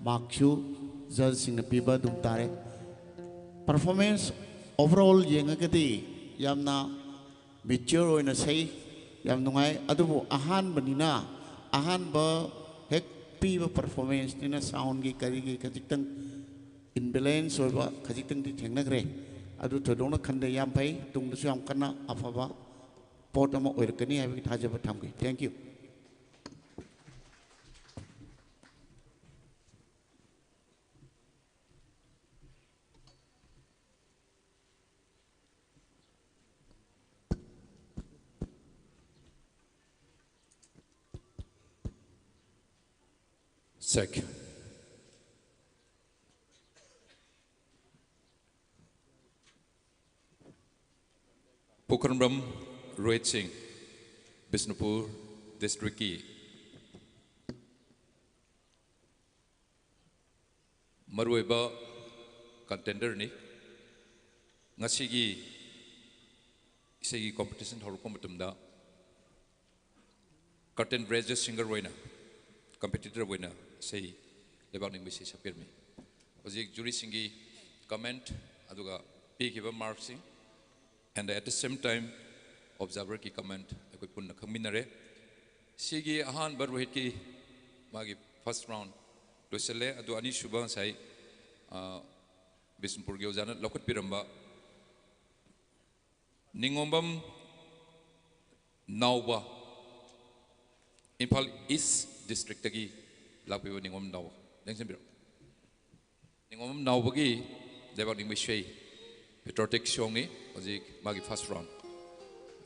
ꯃꯥꯔꯛꯁꯨ ꯖꯖꯁꯤꯡꯅ ꯄꯤꯕ ꯑꯗꯨꯝ ꯇꯥꯔꯦ꯫ Performance overall ꯌꯦꯡꯉꯒꯗꯤ ꯌꯥꯝꯅ mature ꯑꯣꯏꯅ ꯁꯛꯏ, ꯌꯥꯝ ꯅꯨꯡꯉꯥꯏ꯫ ꯑꯗꯨꯕꯨ ꯑꯍꯥꯟꯕꯅꯤꯅ, ꯑꯍꯥꯟꯕ ꯍꯦꯛ ꯄꯤꯕ performanceꯅꯤꯅ soundꯒꯤ ꯀꯔꯤꯒꯤ ꯈꯖꯤꯛꯇꯪ imbalance ꯑꯣꯏꯕ ꯈꯖꯤꯛꯇꯪꯗꯤ ꯊꯦꯡꯅꯈ꯭ꯔꯦ꯫ ꯑꯗꯨ ꯊꯣꯏꯗꯣꯛꯅ ꯈꯟꯗꯦ, ꯌꯥꯝ ꯐꯩ꯫ ꯇꯨꯡꯗꯁꯨ ꯌꯥꯝ ꯀꯟꯅ ꯑꯐꯕ ꯄꯣꯠ ꯑꯃ ꯑꯣꯏꯔꯛꯀꯅꯤ ꯍꯥꯏꯕꯒꯤ ꯊꯥꯖꯕ ꯊꯝꯒꯦ꯫ Thank you꯫ Check. ꯄꯨꯈ꯭ꯔꯝꯕꯝ ꯔꯣꯍꯤꯠ ꯁꯤꯡ, ꯕꯤꯁꯅꯨꯄꯨꯔ ꯗꯤꯁꯇ꯭ꯔꯤꯛꯀꯤ ꯃꯔꯨꯑꯣꯏꯕ contenderꯅꯤ꯫ ꯉꯁꯤꯒꯤ ꯏꯁꯩꯒꯤ competition ꯍꯧꯔꯛꯄ ꯃꯇꯝꯗ Curtain raiser singer ꯑꯣꯏꯅ, competitor ꯑꯣꯏꯅ ꯏꯁꯩ, ꯂꯩꯕꯥꯛ ꯅꯤꯡꯕ ꯏꯁꯩ ꯁꯛꯄꯤꯔꯝꯃꯤ꯫ ꯍꯧꯖꯤꯛ juryꯁꯤꯡꯒꯤ comment ꯑꯗꯨꯒ ꯄꯤꯈꯤꯕ markꯁꯤꯡ and at the same time observerꯒꯤ comment ꯑꯩꯈꯣꯏ ꯄꯨꯟꯅ ꯈꯪꯃꯤꯟꯅꯔꯦ꯫ ꯁꯤꯒꯤ ꯑꯍꯥꯟꯕ ꯔꯣꯍꯤꯠꯀꯤ ꯃꯥꯒꯤ first round ꯂꯣꯏꯁꯤꯜꯂꯦ꯫ ꯑꯗꯨ ꯑꯅꯤꯁꯨꯕ ꯉꯁꯥꯏ, ꯑ, ꯕꯤꯁꯅꯨꯄꯨꯔꯒꯤ ꯑꯣꯖꯥꯅ ꯂꯧꯈꯠꯄꯤꯔꯝꯕ ꯅꯤꯉꯣꯝꯕꯝ ꯅꯥꯎꯕ, ꯏꯝꯐꯥꯜ East districtꯇꯒꯤ ꯂꯥꯛꯄꯤꯕ ꯅꯤꯉꯣꯝꯕꯝ ꯅꯥꯎꯕ꯫ ꯂꯦꯡꯁꯤꯟꯕꯤꯔꯣ꯫ ꯅꯤꯉꯣꯝꯕꯝ ꯅꯥꯎꯕꯒꯤ ꯂꯩꯕꯥꯛ ꯅꯤꯡꯕ ꯏꯁꯩ patriotic songꯅꯤ꯫ ꯍꯧꯖꯤꯛ ꯃꯥꯒꯤ first round꯫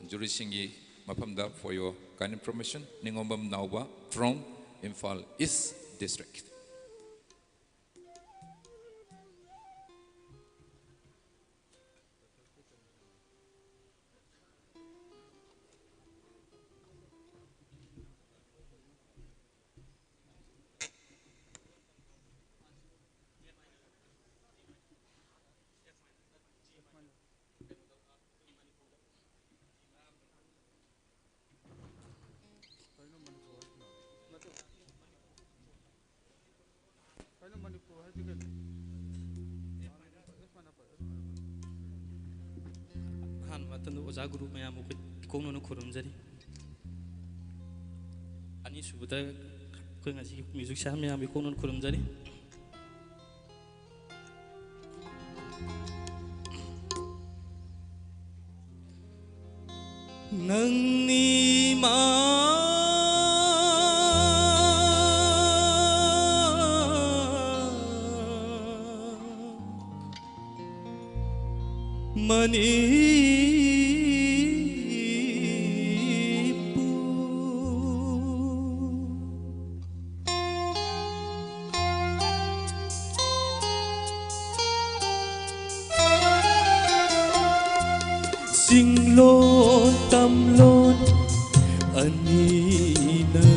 Juryꯁꯤꯡꯒꯤ ꯃꯐꯝꯗ for your kind information, ꯅꯤꯉꯣꯝꯕꯝ ꯅꯥꯎꯕ from Imphal East District꯫ ꯃꯇꯝꯗ ꯑꯣꯖꯥ ꯒꯨꯔꯨ ꯃꯌꯥꯝꯕꯨ ꯑꯩꯈꯣꯏ ꯏꯀꯣꯛꯅꯅ ꯈꯨꯔꯨꯝꯖꯔꯤ꯫ ꯑꯅꯤꯁꯨꯕꯗ ꯑꯩꯈꯣꯏ ꯉꯁꯤꯒꯤ ꯃ꯭ꯌꯨꯖꯤꯛ ꯁꯤꯌꯥꯟ ꯃꯌꯥꯝꯕꯨ ꯏꯀꯣꯛꯅꯅ ꯈꯨꯔꯨꯝꯖꯔꯤ꯫ ꯅꯪꯅꯤ ꯏꯃꯥ ꯃꯅꯤꯄꯨꯔ꯫ ꯆꯤꯡꯂꯣꯟ ꯇꯝꯂꯣꯟ ꯑꯅꯤꯅ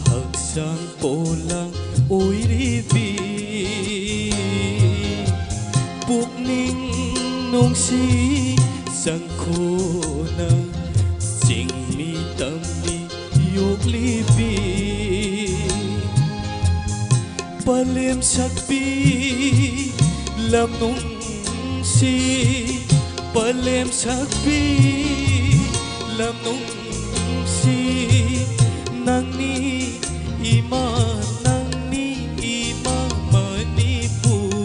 ꯍꯛꯆꯥꯡ ꯄꯣꯂꯥꯡ ꯑꯣꯏꯔꯤꯕꯤ, ꯄꯨꯛꯅꯤꯡ ꯅꯨꯡꯁꯤ ꯆꯪꯈꯣꯅ ꯆꯤꯡꯃꯤ ꯇꯝꯃꯤ ꯌꯣꯛꯂꯤꯕꯤ꯫ ꯄꯂꯦꯝ ꯁꯛꯄꯤ ꯂꯝꯅꯨꯡꯁꯤ, ꯄꯂꯦꯝ ꯁꯛꯄꯤ ꯂꯝꯅꯨꯡꯁꯤ, ꯅꯪꯅꯤ ꯏꯃꯥ, ꯅꯪꯅꯤ ꯏꯃꯥ ꯃꯅꯤꯄꯨꯔ꯫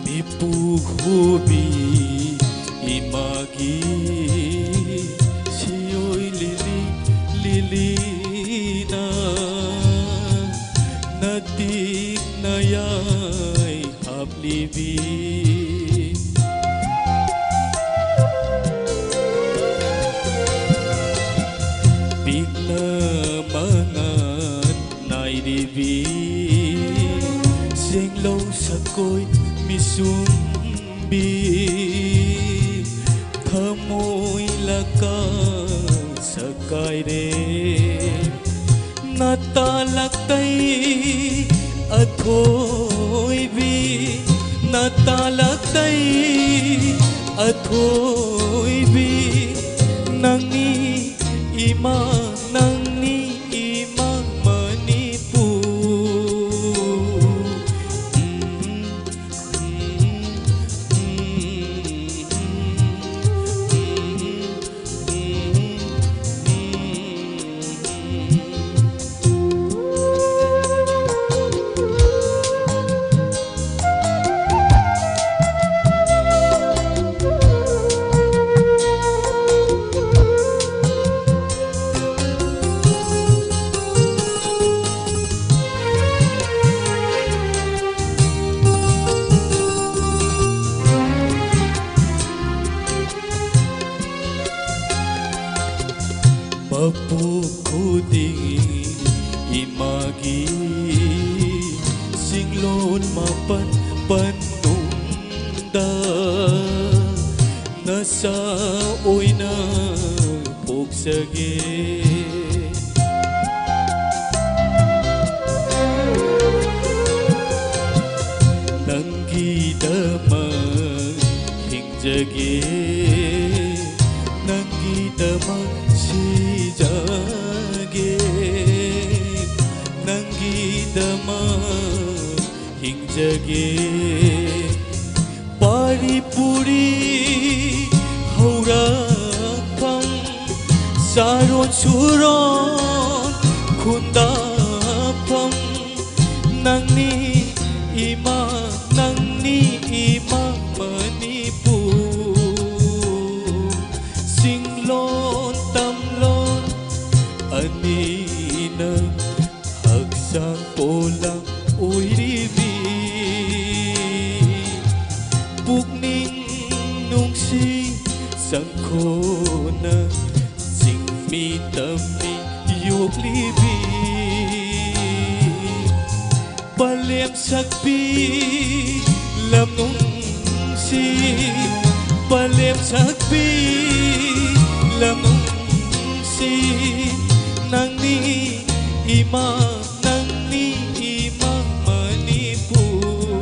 ꯃꯤꯄꯨ ꯍꯨꯕꯤ ꯏꯃꯥꯒꯤ ꯁꯤꯌꯣꯏ ꯂꯤꯂꯤ ꯂꯤꯂꯤꯅ ꯅꯇꯤꯛ ꯅꯌꯥꯏ ꯍꯥꯞꯂꯤꯕꯤ꯫ ꯄꯤꯛꯅ ꯃꯉꯥꯜ ꯅꯥꯏꯔꯤꯕꯤ, ꯇꯦꯡꯂꯧ ꯁꯛꯀꯣꯏ ꯃꯤꯁꯨꯝꯕꯤ, ꯊꯃꯣꯏ ꯂꯀꯥ ꯁꯀꯥꯏꯔꯦ꯫ ꯅꯇꯥꯂꯛꯇꯩ ꯑꯊꯣꯏꯕꯤ, ꯅꯇꯥꯂꯛꯇꯩ ꯑꯊꯣꯏꯕꯤ, ꯅꯪꯅꯤ ꯏꯃꯥ, ꯅꯪꯅꯤ ꯏꯃꯥ ꯃꯅꯤꯄꯨꯔ꯫ ꯃꯄꯣꯛ ꯈꯨꯗꯤꯡ ꯏꯃꯥꯒꯤ ꯁꯤꯡꯂꯣꯟ ꯃꯥꯄꯟ ꯄꯟꯗꯨꯡꯗ ꯅꯆꯥ ꯑꯣꯏꯅ ꯄꯣꯛꯆꯒꯦ꯫ ꯅꯪꯒꯤꯗꯃꯛ ꯍꯤꯡꯖꯒꯦ, ꯅꯪꯒꯤꯗꯃꯛ ꯁꯤꯖꯒꯦ, ꯅꯪꯒꯤꯗꯃꯛ ꯍꯤꯡꯖꯒꯦ꯫ ꯄꯥꯔꯤ ꯄꯨꯔꯤ ꯍꯧꯔꯛꯐꯝ, ꯆꯥꯔꯣꯟ ꯁꯨꯔꯣꯟ ꯈꯨꯟꯗꯥꯐꯝ, ꯅꯪꯅꯤ ꯏꯃꯥ, ꯅꯪꯅꯤ ꯏꯃꯥ ꯃꯅꯤꯄꯨꯔ꯫ ꯆꯤꯡꯂꯣꯟ ꯇꯝꯂꯣꯟ ꯑꯅꯤꯅ ꯍꯛꯆꯥꯡ ꯄꯣꯂꯥꯡ ꯑꯣꯏꯔꯤꯕꯤ꯫ ꯄꯨꯛꯅꯤꯡ ꯅꯨꯡꯁꯤ ꯆꯪꯈꯣꯅ ꯆꯤꯡꯃꯤ ꯇꯝꯃꯤ ꯌꯣꯛꯂꯤꯕꯤ꯫ ꯄꯂꯦ ꯁꯛꯄꯤ ꯂꯝꯅꯨꯡꯁꯤ, ꯄꯂꯦꯝ ꯁꯛꯄꯤ ꯂꯝꯅꯨꯡꯁꯤ, ꯅꯪꯅꯤ ꯏꯃꯥ, ꯅꯪꯅꯤ ꯏꯃꯥ ꯃꯅꯤꯄꯨꯔ,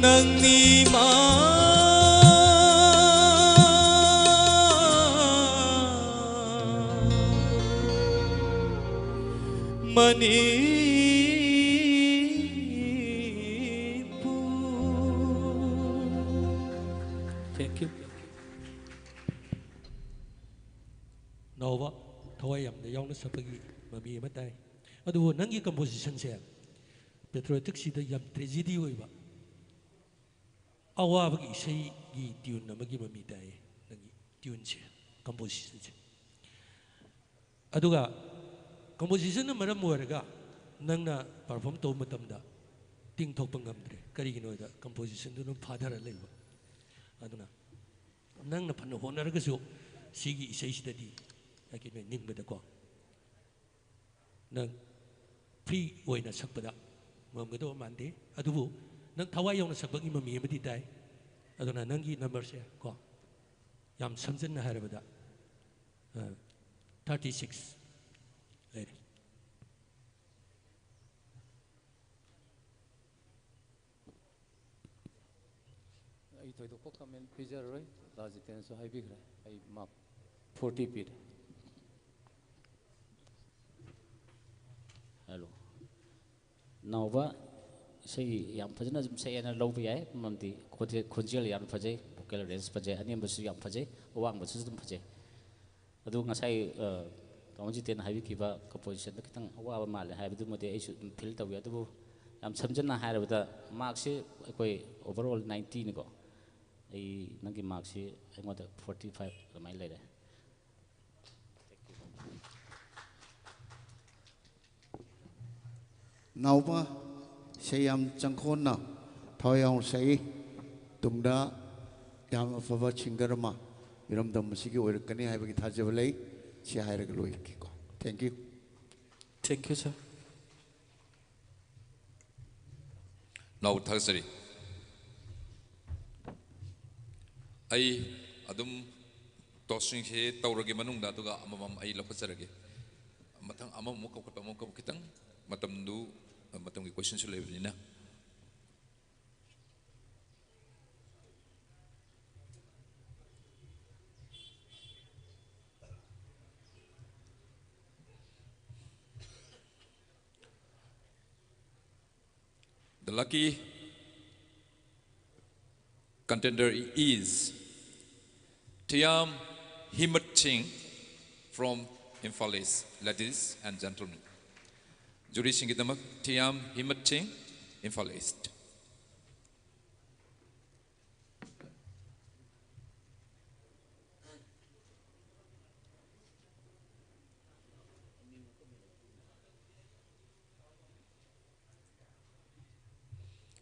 ꯅꯪꯅꯤ ꯏꯃꯥ꯫ ꯃꯅꯤꯄꯨꯔ꯫ Thank you. ꯅꯥꯎꯕ, ꯊꯋꯥꯏ ꯌꯥꯝꯅ ꯌꯥꯎꯅ ꯁꯛꯄꯒꯤ ꯃꯃꯤ ꯑꯃ ꯇꯥꯏ꯫ ꯑꯗꯨꯕꯨ ꯅꯪꯒꯤ compositionꯁꯦ patrioticꯁꯤꯗ ꯌꯥꯝ tragedy ꯑꯣꯏꯕ, ꯑꯋꯥꯕꯒꯤ ꯏꯁꯩꯒꯤ tune ꯑꯃꯒꯤ ꯃꯃꯤ ꯇꯥꯏꯌꯦ, ꯅꯪꯒꯤ tuneꯁꯦ, compositionꯁꯦ꯫ ꯑꯗꯨꯒ compositionꯅ ꯃꯔꯝ ꯑꯣꯏꯔꯒ ꯅꯪꯅ perform ꯇꯧꯕ ꯃꯇꯝꯗ ꯇꯤꯡꯊꯣꯛꯄ ꯉꯝꯗ꯭ꯔꯦ꯫ ꯀꯔꯤꯒꯤꯅꯣ ꯍꯥꯏꯗ, compositionꯗꯨ ꯑꯗꯨꯝ ꯐꯥꯊꯔ ꯂꯩꯕ꯫ ꯑꯗꯨꯅ ꯅꯪꯅ ꯐꯅ ꯍꯣꯠꯅꯔꯒꯁꯨ ꯁꯤꯒꯤ ꯏꯁꯩꯁꯤꯗꯗꯤ, ꯑꯩꯒꯤ ꯅꯣꯏ ꯅꯤꯡꯕꯗꯀꯣ, ꯅꯪ free ꯑꯣꯏꯅ ꯁꯛꯄꯗ ꯉꯝꯒꯗꯕ ꯃꯥꯟꯗꯦ꯫ ꯑꯗꯨꯕꯨ ꯅꯪ ꯊꯋꯥꯏ ꯌꯥꯎꯅ ꯁꯛꯄꯒꯤ ꯃꯃꯤ ꯑꯃꯗꯤ ꯇꯥꯏ꯫ ꯑꯗꯨꯅ ꯅꯪꯒꯤ numberꯁꯦ ꯀꯣ, ꯌꯥꯝ ꯁꯝꯖꯟꯅ ꯍꯥꯏꯔꯕꯗ, ꯑ, thirty six ꯂꯩꯔꯦ꯫ ꯑꯩ ꯊꯣꯏꯗꯣꯛꯄ comment ꯄꯤꯖꯔꯔꯣꯏ꯫ ꯗꯥ ꯖꯤꯇꯦꯟꯁꯨ ꯍꯥꯏꯕꯤꯈ꯭ꯔꯦ꯫ ꯑꯩ mark forty ꯄꯤꯔꯦ꯫ Hello꯫ ꯅꯥꯎꯕ, ꯏꯁꯩ ꯌꯥꯝ ꯐꯖꯅ ꯑꯗꯨꯝ ꯁꯛꯑꯦꯅ ꯂꯧꯕ ꯌꯥꯏ, ꯃꯔꯝꯗꯤ ꯈꯣꯟꯖꯦꯜ, ꯈꯣꯟꯖꯦꯜ ꯌꯥꯝ ꯐꯖꯩ, vocal range ꯐꯖꯩ, ꯑꯅꯦꯝꯕꯁꯨ ꯌꯥꯝ ꯐꯖꯩ, ꯑꯋꯥꯡꯕꯁꯨ ꯑꯗꯨꯝ ꯐꯖꯩ꯫ ꯑꯗꯨ ꯉꯁꯥꯏ, ꯑ, ꯇꯥꯃꯣ ꯖꯤꯇꯦꯟꯅ ꯍꯥꯏꯕꯤꯈꯤꯕ compositionꯗ ꯈꯤꯇꯪ ꯑꯋꯥꯕ ꯃꯥꯜꯂꯦ ꯍꯥꯏꯕꯗꯨꯃꯗꯤ ꯑꯩꯁꯨ ꯑꯗꯨꯝ feel ꯇꯧꯏ꯫ ꯑꯗꯨꯕꯨ ꯌꯥꯝ ꯁꯝꯖꯟꯅ ꯍꯥꯏꯔꯕꯗ markꯁꯤ ꯑꯩꯈꯣꯏ overall ninetyꯅꯤꯀꯣ꯫ ꯑꯩ ꯅꯪꯒꯤ markꯁꯤ ꯑꯩꯉꯣꯟꯗ forty five ꯑꯗꯨꯃꯥꯏꯅ ꯂꯩꯔꯦ꯫ ꯅꯥꯎꯕ, ꯏꯁꯩ ꯌꯥꯝ ꯆꯪꯈꯣꯟꯅ ꯊꯋꯥꯏ ꯌꯥꯎꯅ ꯁꯛꯏ꯫ ꯇꯨꯡꯗ ꯌꯥꯝ ꯑꯐꯕ singer ꯑꯃ ꯏꯔꯝꯗꯝ ꯑꯁꯤꯒꯤ ꯑꯣꯏꯔꯛꯀꯅꯤ ꯍꯥꯏꯕꯒꯤ ꯊꯥꯖꯕ ꯂꯩ꯫ ꯁꯤ ꯍꯥꯏꯔꯒ ꯂꯣꯏꯔꯛꯀꯦꯀꯣ꯫ Thank you꯫ Thank you, sir꯫ ꯅꯥꯎ ꯊꯥꯒꯠꯆꯔꯤ꯫ ꯑꯩ ꯑꯗꯨꯝ ꯇꯣꯁꯁꯤꯡꯁꯦ ꯇꯧꯔꯒꯦ ꯃꯅꯨꯡꯗ, ꯑꯗꯨꯒ ꯑꯃꯃꯝ ꯑꯩ ꯂꯧꯈꯠꯆꯔꯒꯦ꯫ ꯃꯊꯪ ꯑꯃꯃꯨꯛ ꯀꯧꯈꯠꯄ, ꯑꯃꯃꯨꯛ ꯀꯧꯈꯠꯄ, ꯈꯤꯇꯪ ꯃꯇꯝꯗꯨ, ꯃꯇꯝꯒꯤ questionꯁꯨ ꯂꯩꯕꯅꯤꯅ꯫ The lucky contender is Thiam Himat Singh from Imphal East, ladies and gentlemen. Juryꯁꯤꯡꯒꯤꯗꯃꯛ Thiam Himat Singh, Imphal East꯫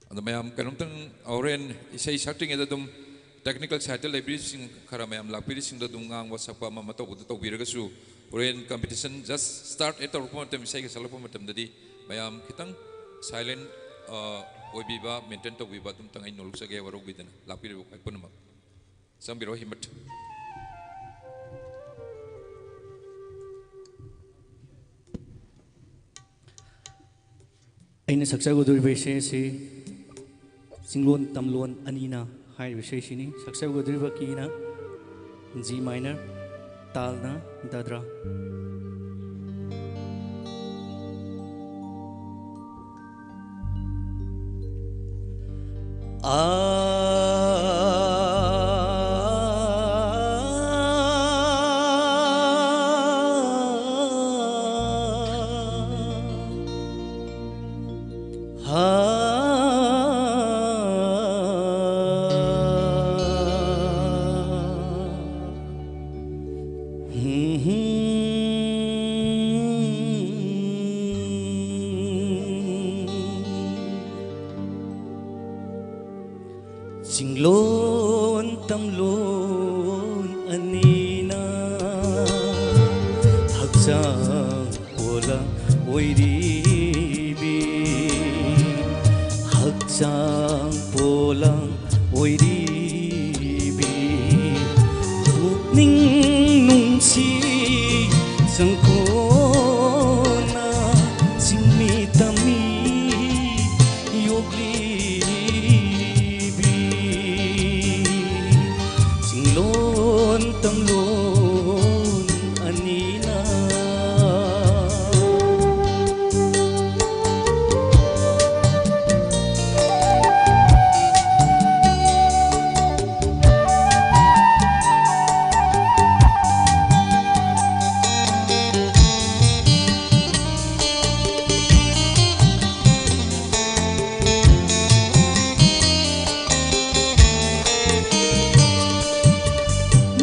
ꯑꯗꯣ ꯃꯌꯥꯝ ꯀꯩꯅꯣꯝꯇꯪ, ꯍꯣꯔꯦꯟ ꯏꯁꯩ ꯁꯛꯇ꯭ꯔꯤꯉꯩꯗ ꯑꯗꯨꯝ technical sideꯇ ꯂꯩꯕꯤꯔꯤꯁꯤꯡ ꯈꯔ ꯃꯌꯥꯝ ꯂꯥꯛꯄꯤꯔꯤꯁꯤꯡꯗꯣ ꯑꯗꯨꯝ ꯉꯥꯡꯕ ꯁꯛꯄ ꯑꯃ ꯑꯃ ꯇꯧꯕꯗꯣ ꯇꯧꯕꯤꯔꯒꯁꯨ, ꯍꯣꯔꯦꯟ competition just start ꯍꯦꯛ ꯇꯧꯔꯛꯄ ꯃꯇꯝ, ꯏꯁꯩꯒ ꯁꯛꯂꯛꯄ ꯃꯇꯝꯗꯗꯤ ꯃꯌꯥꯝ ꯈꯤꯇꯪ silent, ꯑ, ꯑꯣꯏꯕꯤꯕ, maintain ꯇꯧꯕꯤꯕ ꯑꯗꯨꯝꯇꯪ ꯑꯩ ꯅꯣꯜꯂꯨꯛꯆꯒꯦ, ꯋꯥꯔꯧꯕꯤꯗꯅ꯫ ꯂꯥꯛꯄꯤꯔꯤꯕ ꯑꯩꯈꯣꯏ ꯄꯨꯝꯅꯃꯛ꯫ ꯆꯪꯕꯤꯔꯣ, ꯍꯤꯃꯠ꯫ ꯑꯩꯅ ꯁꯛꯆꯒꯗꯧꯔꯤꯕ ꯏꯁꯩ ꯑꯁꯤ ꯆꯤꯡꯂꯣꯟ ꯇꯝꯂꯣꯟ ꯑꯅꯤꯅ ꯍꯥꯏꯔꯤꯕ ꯏꯁꯩꯁꯤꯅꯤ꯫ ꯁꯛꯆꯒꯗꯧꯔꯤꯕ keyꯅ G minor, ꯇꯥꯜꯅ ꯗꯥꯗ꯭ꯔꯥ꯫ ꯆꯤꯡꯂꯣꯟ ꯇꯝꯂꯣꯟ ꯑꯅꯤꯅ ꯍꯛꯆꯥꯡ ꯄꯣꯂꯥꯡ ꯑꯣꯏꯔꯤꯕꯤ, ꯍꯛꯆꯥꯡ ꯆꯥꯡ ꯄꯣꯂꯥꯡ ꯑꯣꯏꯔꯤꯕꯤ ꯄꯨꯛꯅꯤꯡ ꯅꯨꯡꯁꯤ ꯆꯪꯈꯣꯅ ꯆꯤꯡꯃꯤ ꯇꯝꯃꯤ ꯌꯣꯛꯂꯤꯕꯤ ꯆꯤꯡꯂꯣꯟ ꯇꯝꯂꯣꯟ ꯑꯅꯤꯅ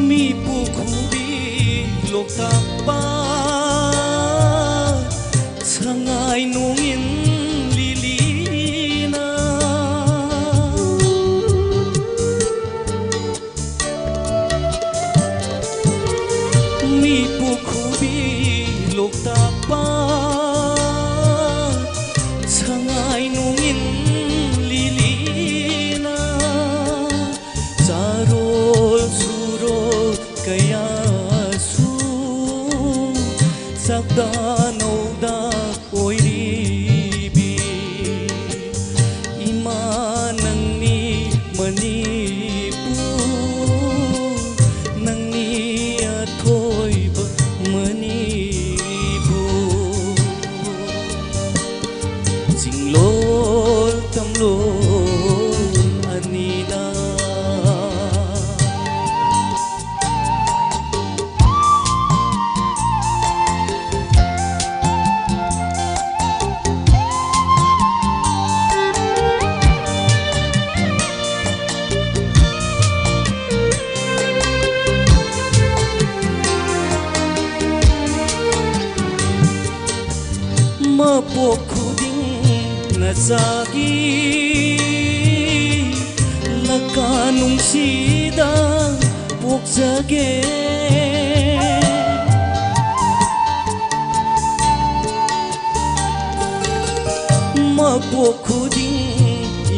ꯃꯤꯄꯨ ꯈꯨꯕꯤ ꯂꯣꯛꯇꯥꯛ ꯄꯥꯠ ꯁꯉꯥꯏ ꯅꯣꯡꯏꯟ ꯂꯤꯂꯤꯅ ꯃꯤꯄꯨ ꯈꯨꯕꯤ ꯂꯣꯛꯇꯥꯛ ꯄꯥꯠ ꯁꯉꯥꯏ ꯅꯣꯡꯏꯟ ꯂꯤꯂꯤꯅ ꯆꯥꯔꯣꯜ ꯁꯨꯔꯣꯜ ꯀꯌꯥꯁꯨ ꯆꯥꯛꯇꯥꯅꯧꯗ ꯑꯣꯏꯔꯤꯕꯤ ꯏꯃꯥ ꯅꯪꯅꯤ ꯃꯅꯤꯄꯨꯔ, ꯅꯪꯅꯤ ꯑꯊꯣꯏꯕ ꯃꯅꯤꯄꯨꯔ꯫ ꯆꯤꯡꯂꯣꯜ ꯇꯝꯂꯣꯜ ꯑꯅꯤꯅ ꯃꯄꯣꯛ ꯈꯨꯗꯤꯡ ꯅꯆꯥꯒꯤ ꯂꯀꯥ ꯅꯨꯡꯁꯤꯗ ꯄꯣꯛꯆꯒꯦ꯫ ꯃꯄꯣꯛ ꯈꯨꯗꯤꯡ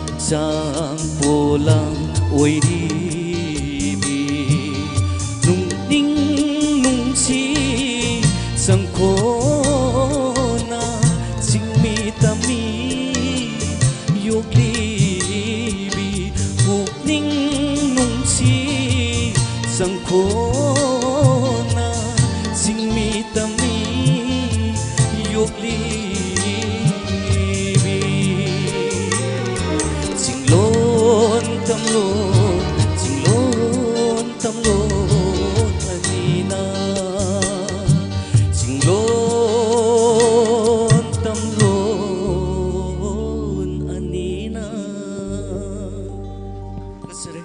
ꯍꯛꯆꯥꯡ ꯄꯣꯂꯥꯡ ꯑꯣꯏꯔꯤꯕꯤ, ꯅꯨꯡꯅꯤꯡ ꯅꯨꯡꯁꯤ ꯆꯪꯈꯣꯅ ꯆꯤꯡꯃꯤ ꯇꯝꯃꯤ ꯌꯣꯛꯂꯤꯕꯤ, ꯄꯨꯛꯅꯤꯡ ꯅꯨꯡꯁꯤ ꯆꯪꯈꯣꯅ ꯆꯤꯡꯃꯤ ꯇꯝꯃꯤ ꯌꯣꯛꯂꯤꯕꯤ, ꯆꯤꯡꯂꯣꯟ ꯇꯝꯂꯣꯟ, ꯆꯤꯡꯂꯣꯟ ꯇꯝꯂꯣꯟ ꯑꯅꯤꯅ, ꯆꯤꯡꯂꯣꯟ ꯇꯝꯂꯣꯟ ꯑꯅꯤꯅ꯫ ꯐꯖꯔꯦ꯫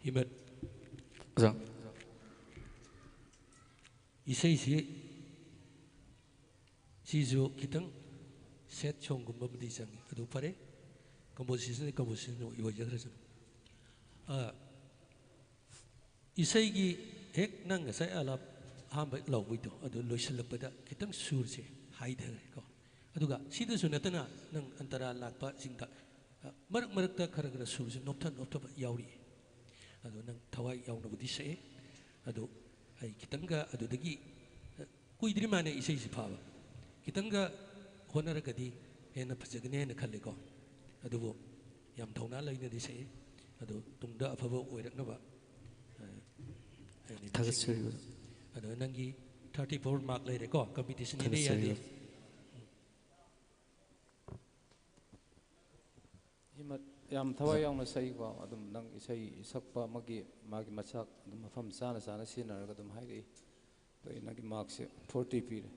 ꯍꯤꯃꯠ꯫ ꯑꯣꯖꯥ꯫ ꯏꯁꯩꯁꯤ, ꯁꯤꯁꯨ ꯈꯤꯇꯪ ꯁꯦꯠ ꯁꯣꯡꯒꯨꯝꯕ ꯑꯃꯗꯤ ꯆꯪꯉꯤ꯫ ꯑꯗꯨ ꯐꯔꯦ, ꯀꯝꯄꯣꯖꯤꯁꯟ ꯀꯝꯄꯣꯖꯤꯁꯟ ꯑꯣꯏꯖꯈ꯭ꯔꯁꯅꯨ꯫ ꯑꯥ, ꯏꯁꯩꯒꯤ ꯍꯦꯛ ꯅꯪ ꯉꯁꯥꯏ ꯑꯥꯂꯥꯞ ꯑꯍꯥꯟꯕ ꯂꯥꯎꯕꯩꯗꯣ, ꯑꯗꯨ ꯂꯣꯏꯁꯤꯜꯂꯛꯄꯗ ꯈꯤꯇꯪ ꯁꯨꯔꯁꯦ ꯍꯥꯏꯊꯈ꯭ꯔꯦꯀꯣ꯫ ꯑꯗꯨꯒ ꯁꯤꯗꯁꯨ ꯅꯠꯇꯅ ꯅꯪ ꯑꯟꯇꯔꯥ ꯂꯥꯛꯄꯁꯤꯡꯗ, ꯑ, ꯃꯔꯛ ꯃꯔꯛꯇ ꯈꯔ ꯈꯔ ꯁꯨꯔꯁꯦ ꯅꯣꯞꯊ ꯅꯣꯞꯊꯕ ꯌꯥꯎꯔꯤ꯫ ꯑꯗꯣ ꯅꯪ ꯊꯋꯥꯏ ꯌꯥꯎꯅꯕꯨꯗꯤ ꯁꯛꯑꯦ꯫ ꯑꯗꯣ ꯑꯩ ꯈꯤꯇꯪꯒ ꯑꯗꯨꯗꯒꯤ, ꯑ, ꯀꯨꯏꯗ꯭ꯔꯤ ꯃꯥꯅꯦ ꯏꯁꯩꯁꯤ ꯐꯥꯕ꯫ ꯈꯤꯇꯪꯒ ꯍꯣꯠꯅꯔꯒꯗꯤ ꯍꯦꯟꯅ ꯐꯖꯒꯅꯤ ꯍꯥꯏꯅ ꯈꯜꯂꯦꯀꯣ꯫ ꯑꯗꯨꯕꯨ ꯌꯥꯝ ꯊꯧꯅꯥ ꯂꯩꯅꯗꯤ ꯁꯛꯏ꯫ ꯑꯗꯣ ꯇꯨꯡꯗ ꯑꯐꯕ ꯑꯣꯏꯔꯛꯅꯕ, ꯑ, ꯍꯥꯏꯅ ꯊꯥꯒꯠꯆꯔꯤ, ꯅꯤꯡꯁꯤꯡꯖꯔꯤ꯫ ꯑꯣꯖꯥ꯫ ꯑꯗꯣ ꯅꯪꯒꯤ thirty four mark ꯂꯩꯔꯦꯀꯣ, competition ꯅꯦꯅ ꯊꯥꯒꯠꯆꯔꯤ, ꯌꯥꯗꯦ꯫ ꯑꯣꯖꯥ꯫ ꯁꯤꯃ ꯌꯥꯝ ꯊꯋꯥꯏ ꯌꯥꯎꯅ ꯁꯛꯏꯀꯣ꯫ ꯑꯗꯨꯝ ꯅꯪ ꯏꯁꯩ ꯁꯛꯄ ꯑꯃꯒꯤ ꯃꯥꯒꯤ ꯃꯆꯥꯛ ꯑꯗꯨꯝ ꯃꯐꯝ ꯆꯥꯅ ꯆꯥꯅ ꯁꯤꯖꯤꯟꯅꯔꯒ ꯑꯗꯨꯝ ꯍꯥꯏꯔꯛꯏ꯫ ꯑꯗꯣ ꯑꯩ ꯅꯪꯒꯤ ꯃꯥꯔꯛꯁꯦ forty ꯄꯤꯔꯦ꯫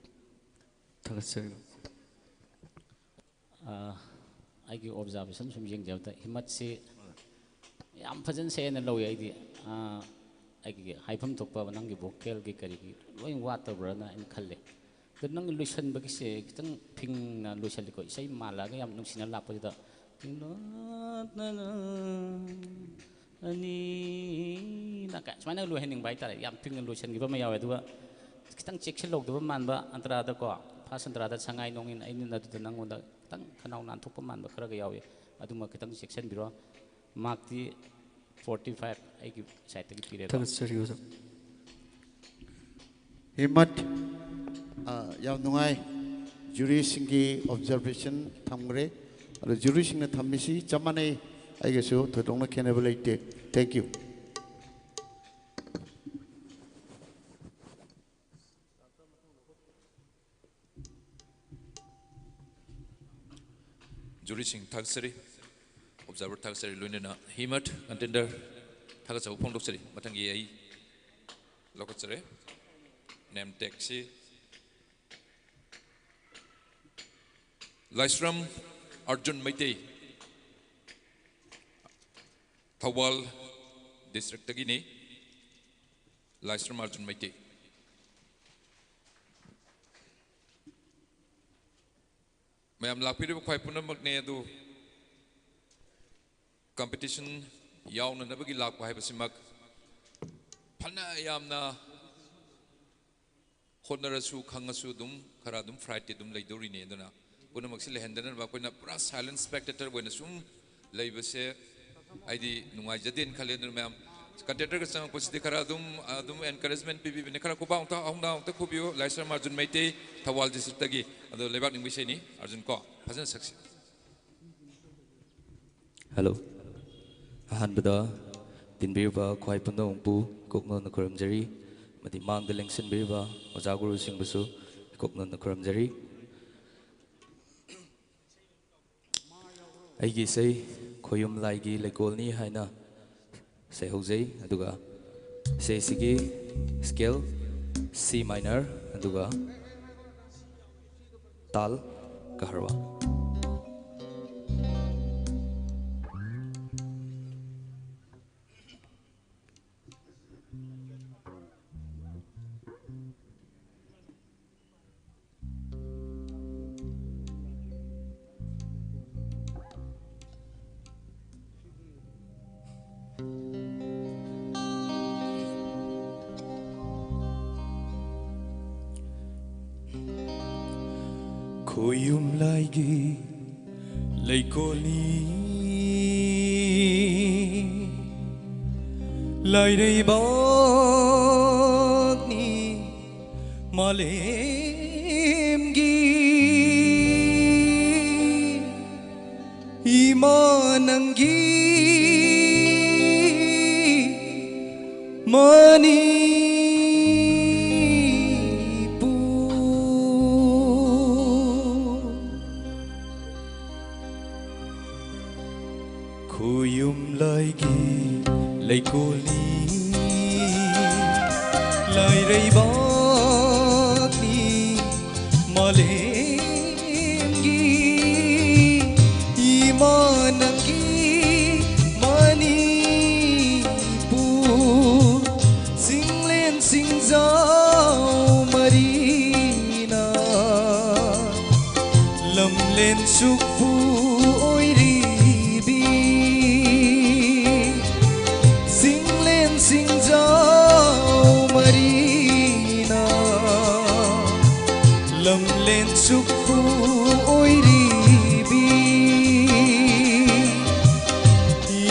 ꯊꯥꯒꯠꯆꯔꯤ꯫ ꯑꯥ, ꯑꯩꯒꯤ ꯑꯣꯕꯖꯥꯔꯕꯦꯁꯟ ꯁꯨꯝ ꯌꯦꯡꯖꯕꯗ ꯍꯤꯃꯠꯁꯤ ꯌꯥꯝ ꯐꯖꯅ ꯁꯛꯑꯦꯅ ꯂꯧꯏ ꯑꯩꯗꯤ꯫ ꯑꯥ, ꯑꯩꯒꯤ ꯍꯥꯏꯐꯝ ꯊꯣꯛꯄ ꯅꯪꯒꯤ ꯚꯣꯀꯦꯜꯒꯤ ꯀꯔꯤꯒꯤ ꯂꯣꯏ ꯋꯥꯠꯇꯕ꯭ꯔꯅ ꯑꯩꯅ ꯈꯜꯂꯦ꯫ ꯑꯗꯣ ꯅꯪ ꯂꯣꯏꯁꯟꯕꯒꯤꯁꯦ ꯈꯤꯇꯪ ꯐꯤꯡꯅ ꯂꯣꯏꯁꯜꯂꯤꯀꯣ, ꯏꯁꯩ ꯃꯥꯜꯂꯛꯑꯒ ꯌꯥꯝ ꯅꯨꯡꯁꯤꯅ ꯂꯥꯛꯄꯁꯤꯗ꯫ ꯑꯅꯤꯅ ꯀꯥꯏ ꯁꯨꯃꯥꯏꯅ ꯂꯣꯏꯍꯟꯅꯤꯡꯕ ꯍꯥꯏꯇꯥꯔꯦ꯫ ꯌꯥꯝ ꯐꯤꯡꯅ ꯂꯣꯏꯁꯟꯈꯤꯕ ꯑꯃ ꯌꯥꯎꯋꯦ꯫ ꯑꯗꯨꯒ ꯈꯤꯇꯪ ꯆꯦꯛꯁꯤꯜꯍꯧꯗꯕ ꯃꯥꯟꯕ ꯑꯟꯇꯔꯥꯗꯀꯣ꯫ ꯐꯥꯁꯟꯇ꯭ꯔꯥꯗ ꯁꯉꯥꯏ ꯅꯣꯡꯏꯟ ꯑꯩꯅ ꯑꯗꯨꯗ ꯅꯪꯉꯣꯟꯗ ꯈꯤꯇꯪ ꯈꯅꯥꯎ ꯅꯥꯟꯊꯣꯛꯄ ꯃꯥꯟꯕ ꯈꯔꯒ ꯌꯥꯎꯏ꯫ ꯑꯗꯨꯃ ꯈꯤꯇꯪ ꯆꯦꯛꯁꯤꯟꯕꯤꯔꯣ꯫ ꯃꯥꯔꯛꯇꯤ ꯐꯣꯔꯇꯤ ꯐꯥꯏꯚ ꯑꯩꯒꯤ ꯁꯥꯏꯠꯇꯒꯤ ꯄꯤꯔꯦ ꯑꯗꯣ꯫ ꯊꯥꯒꯠꯆꯔꯤ ꯑꯣꯖꯥ꯫ ꯍꯤꯃꯠ, ꯑ, ꯌꯥꯝ ꯅꯨꯡꯉꯥꯏ꯫ ꯖꯨꯔꯤꯁꯤꯡꯒꯤ ꯑꯣꯕꯖꯔꯕꯦꯁꯟ ꯊꯝꯈ꯭ꯔꯦ꯫ ꯑꯗꯣ ꯖꯨꯔꯤꯁꯤꯡꯅ ꯊꯝꯃꯤꯁꯤ ꯆꯞ ꯃꯥꯟꯅꯩ꯫ ꯑꯩꯒꯁꯨ ꯊꯣꯏꯗꯣꯛꯅ ꯈꯦꯠꯅꯕ ꯂꯩꯇꯦ꯫ Thank you꯫ ꯖꯨꯔꯤꯁꯤꯡ ꯊꯥꯒꯠꯆꯔꯤ, ꯑꯣꯕꯖꯥꯔꯚꯔ ꯊꯥꯒꯠꯆꯔꯤ, ꯂꯣꯏꯅꯅ ꯍꯤꯃꯠ ꯀꯟꯇꯦꯟꯗꯔ ꯊꯥꯒꯠꯆꯕ ꯐꯣꯡꯗꯣꯛꯆꯔꯤ꯫ ꯃꯊꯪꯒꯤ ꯑꯩ ꯂꯧꯈꯠꯆꯔꯦ꯫ ꯅꯦꯝ ꯇꯦꯛꯁꯤ ꯂꯥꯏꯁ꯭ꯔꯝ ꯑꯔꯖꯨꯟ ꯃꯩꯇꯩ, ꯊꯧꯕꯥꯜ ꯗꯤꯁꯇ꯭ꯔꯤꯛꯇꯒꯤꯅꯤ꯫ ꯂꯥꯏꯁ꯭ꯔꯝ ꯑꯔꯖꯨꯟ ꯃꯩꯇꯩ꯫ ꯃꯌꯥꯝ ꯂꯥꯛꯄꯤꯔꯤꯕ ꯈ꯭ꯋꯥꯏ ꯄꯨꯝꯅꯃꯛꯅꯦ, ꯑꯗꯨ ꯀꯝꯄꯤꯇꯤꯁꯟ ꯌꯥꯎꯅꯅꯕꯒꯤ ꯂꯥꯛꯄ ꯍꯥꯏꯕꯁꯤꯃꯛ ꯐꯅ ꯌꯥꯝꯅ ꯍꯣꯠꯅꯔꯁꯨ ꯈꯪꯉꯁꯨ ꯑꯗꯨꯝ ꯈꯔ ꯑꯗꯨꯝ ꯐ꯭ꯔꯥꯏꯠꯇꯤ ꯑꯗꯨꯝ ꯂꯩꯗꯧꯔꯤꯅꯤ꯫ ꯑꯗꯨꯅ ꯄꯨꯝꯅꯃꯛꯁꯤ ꯂꯩꯍꯟꯗꯅꯕ ꯑꯩꯈꯣꯏꯅ ꯄꯨꯔꯥ ꯁꯥꯏꯂꯦꯟ ꯁ꯭ꯄꯦꯛꯇꯦꯇꯔ ꯑꯣꯏꯅ ꯁꯨꯝ ꯂꯩꯕꯁꯦ ꯑꯩꯗꯤ ꯅꯨꯡꯉꯥꯏꯖꯗꯦꯅ ꯈꯜꯂꯦ꯫ ꯑꯗꯨꯅ ꯃꯌꯥꯝ ꯀꯟꯇꯦꯟꯗꯔꯒ ꯆꯪꯉꯛꯄꯁꯤꯗꯤ ꯈꯔ ꯑꯗꯨꯝ, ꯑꯗꯨꯝ ꯑꯦꯟꯀꯔꯦꯖꯃꯦꯟ ꯄꯤꯕꯤꯕꯅꯤ꯫ ꯈꯔ ꯈꯨꯕꯥꯛ ꯑꯃꯨꯛꯇ, ꯑꯍꯨꯝꯗ ꯑꯃꯨꯛꯇ ꯈꯨꯕꯤꯌꯨ꯫ ꯂꯥꯏꯁ꯭ꯔꯝ ꯑꯔꯖꯨꯟ ꯃꯩꯇꯩ, ꯊꯧꯕꯥꯜ ꯗꯤꯁꯇ꯭ꯔꯤꯛꯇꯒꯤ꯫ ꯑꯗꯣ ꯂꯩꯕꯥꯛ ꯅꯤꯡꯕ ꯏꯁꯩꯅꯤ꯫ ꯑꯔꯖꯨꯟ ꯀꯣ, ꯐꯖꯅ ꯁꯛꯁꯤ꯫ ꯍꯜꯂꯣ꯫ ꯑꯍꯥꯟꯕꯗ ꯇꯤꯟꯕꯤꯔꯤꯕ ꯈ꯭ꯋꯥꯏ ꯄꯨꯝꯅꯃꯛꯄꯨ ꯀꯣꯛꯅꯣꯟꯅ ꯈꯨꯔꯨꯝꯖꯔꯤ꯫ ꯑꯃꯗꯤ ꯃꯥꯡꯗ ꯂꯦꯡꯁꯤꯟꯕꯤꯔꯤꯕ ꯑꯣꯖꯥ ꯒꯨꯔꯨꯁꯤꯡꯕꯨꯁꯨ ꯀꯣꯛꯅꯣꯟꯅ ꯈꯨꯔꯨꯝꯖꯔꯤ꯫ ꯑꯩꯒꯤ ꯏꯁꯩ ꯈꯣꯌꯨꯝ ꯂꯥꯏꯒꯤ ꯂꯩꯀꯣꯜꯅꯤ ꯍꯥꯏꯅ ꯁꯩꯍꯧꯖꯩ꯫ ꯑꯗꯨꯒ ꯏꯁꯩꯁꯤꯒꯤ ꯁ꯭ꯀꯦꯜ ꯁꯤ ꯃꯥꯏꯅꯔ, ꯑꯗꯨꯒ ꯇꯥꯜ ꯀꯍꯔꯋꯥ꯫ ꯈꯣꯌꯨꯝ ꯂꯥꯏꯒꯤ ꯂꯩꯀꯣꯜꯅꯤ, ꯂꯥꯏꯔꯩꯕꯥꯛꯅꯤ ꯃꯥꯂꯦꯝꯒꯤ꯫ ꯏꯃꯥ ꯅꯪꯒꯤ ꯃꯅꯤꯄꯨꯔ꯫ ꯈꯣꯌꯨꯝ ꯂꯥꯏꯒꯤ ꯂꯩꯀꯣꯜꯅꯤ, ꯂꯥꯏꯔꯩꯕꯥꯛꯅꯤ ꯃꯥꯂꯦꯝꯒꯤ꯫ ꯏꯃꯥ ꯅꯪꯒꯤ ꯃꯅꯤꯄꯨꯔ, ꯆꯤꯡꯂꯦꯟ ꯆꯤꯡꯖꯥꯎ ꯃꯔꯤꯅ ꯂꯝꯂꯦꯟ ꯆꯨꯞꯄꯨ ꯑꯣꯏꯔꯤꯕꯤ꯫ ꯆꯤꯡꯂꯦꯟ ꯆꯤꯡꯖꯥꯎ ꯃꯔꯤꯅ ꯂꯝꯂꯦꯟ ꯆꯨꯞꯄꯨ ꯑꯣꯏꯔꯤꯕꯤ꯫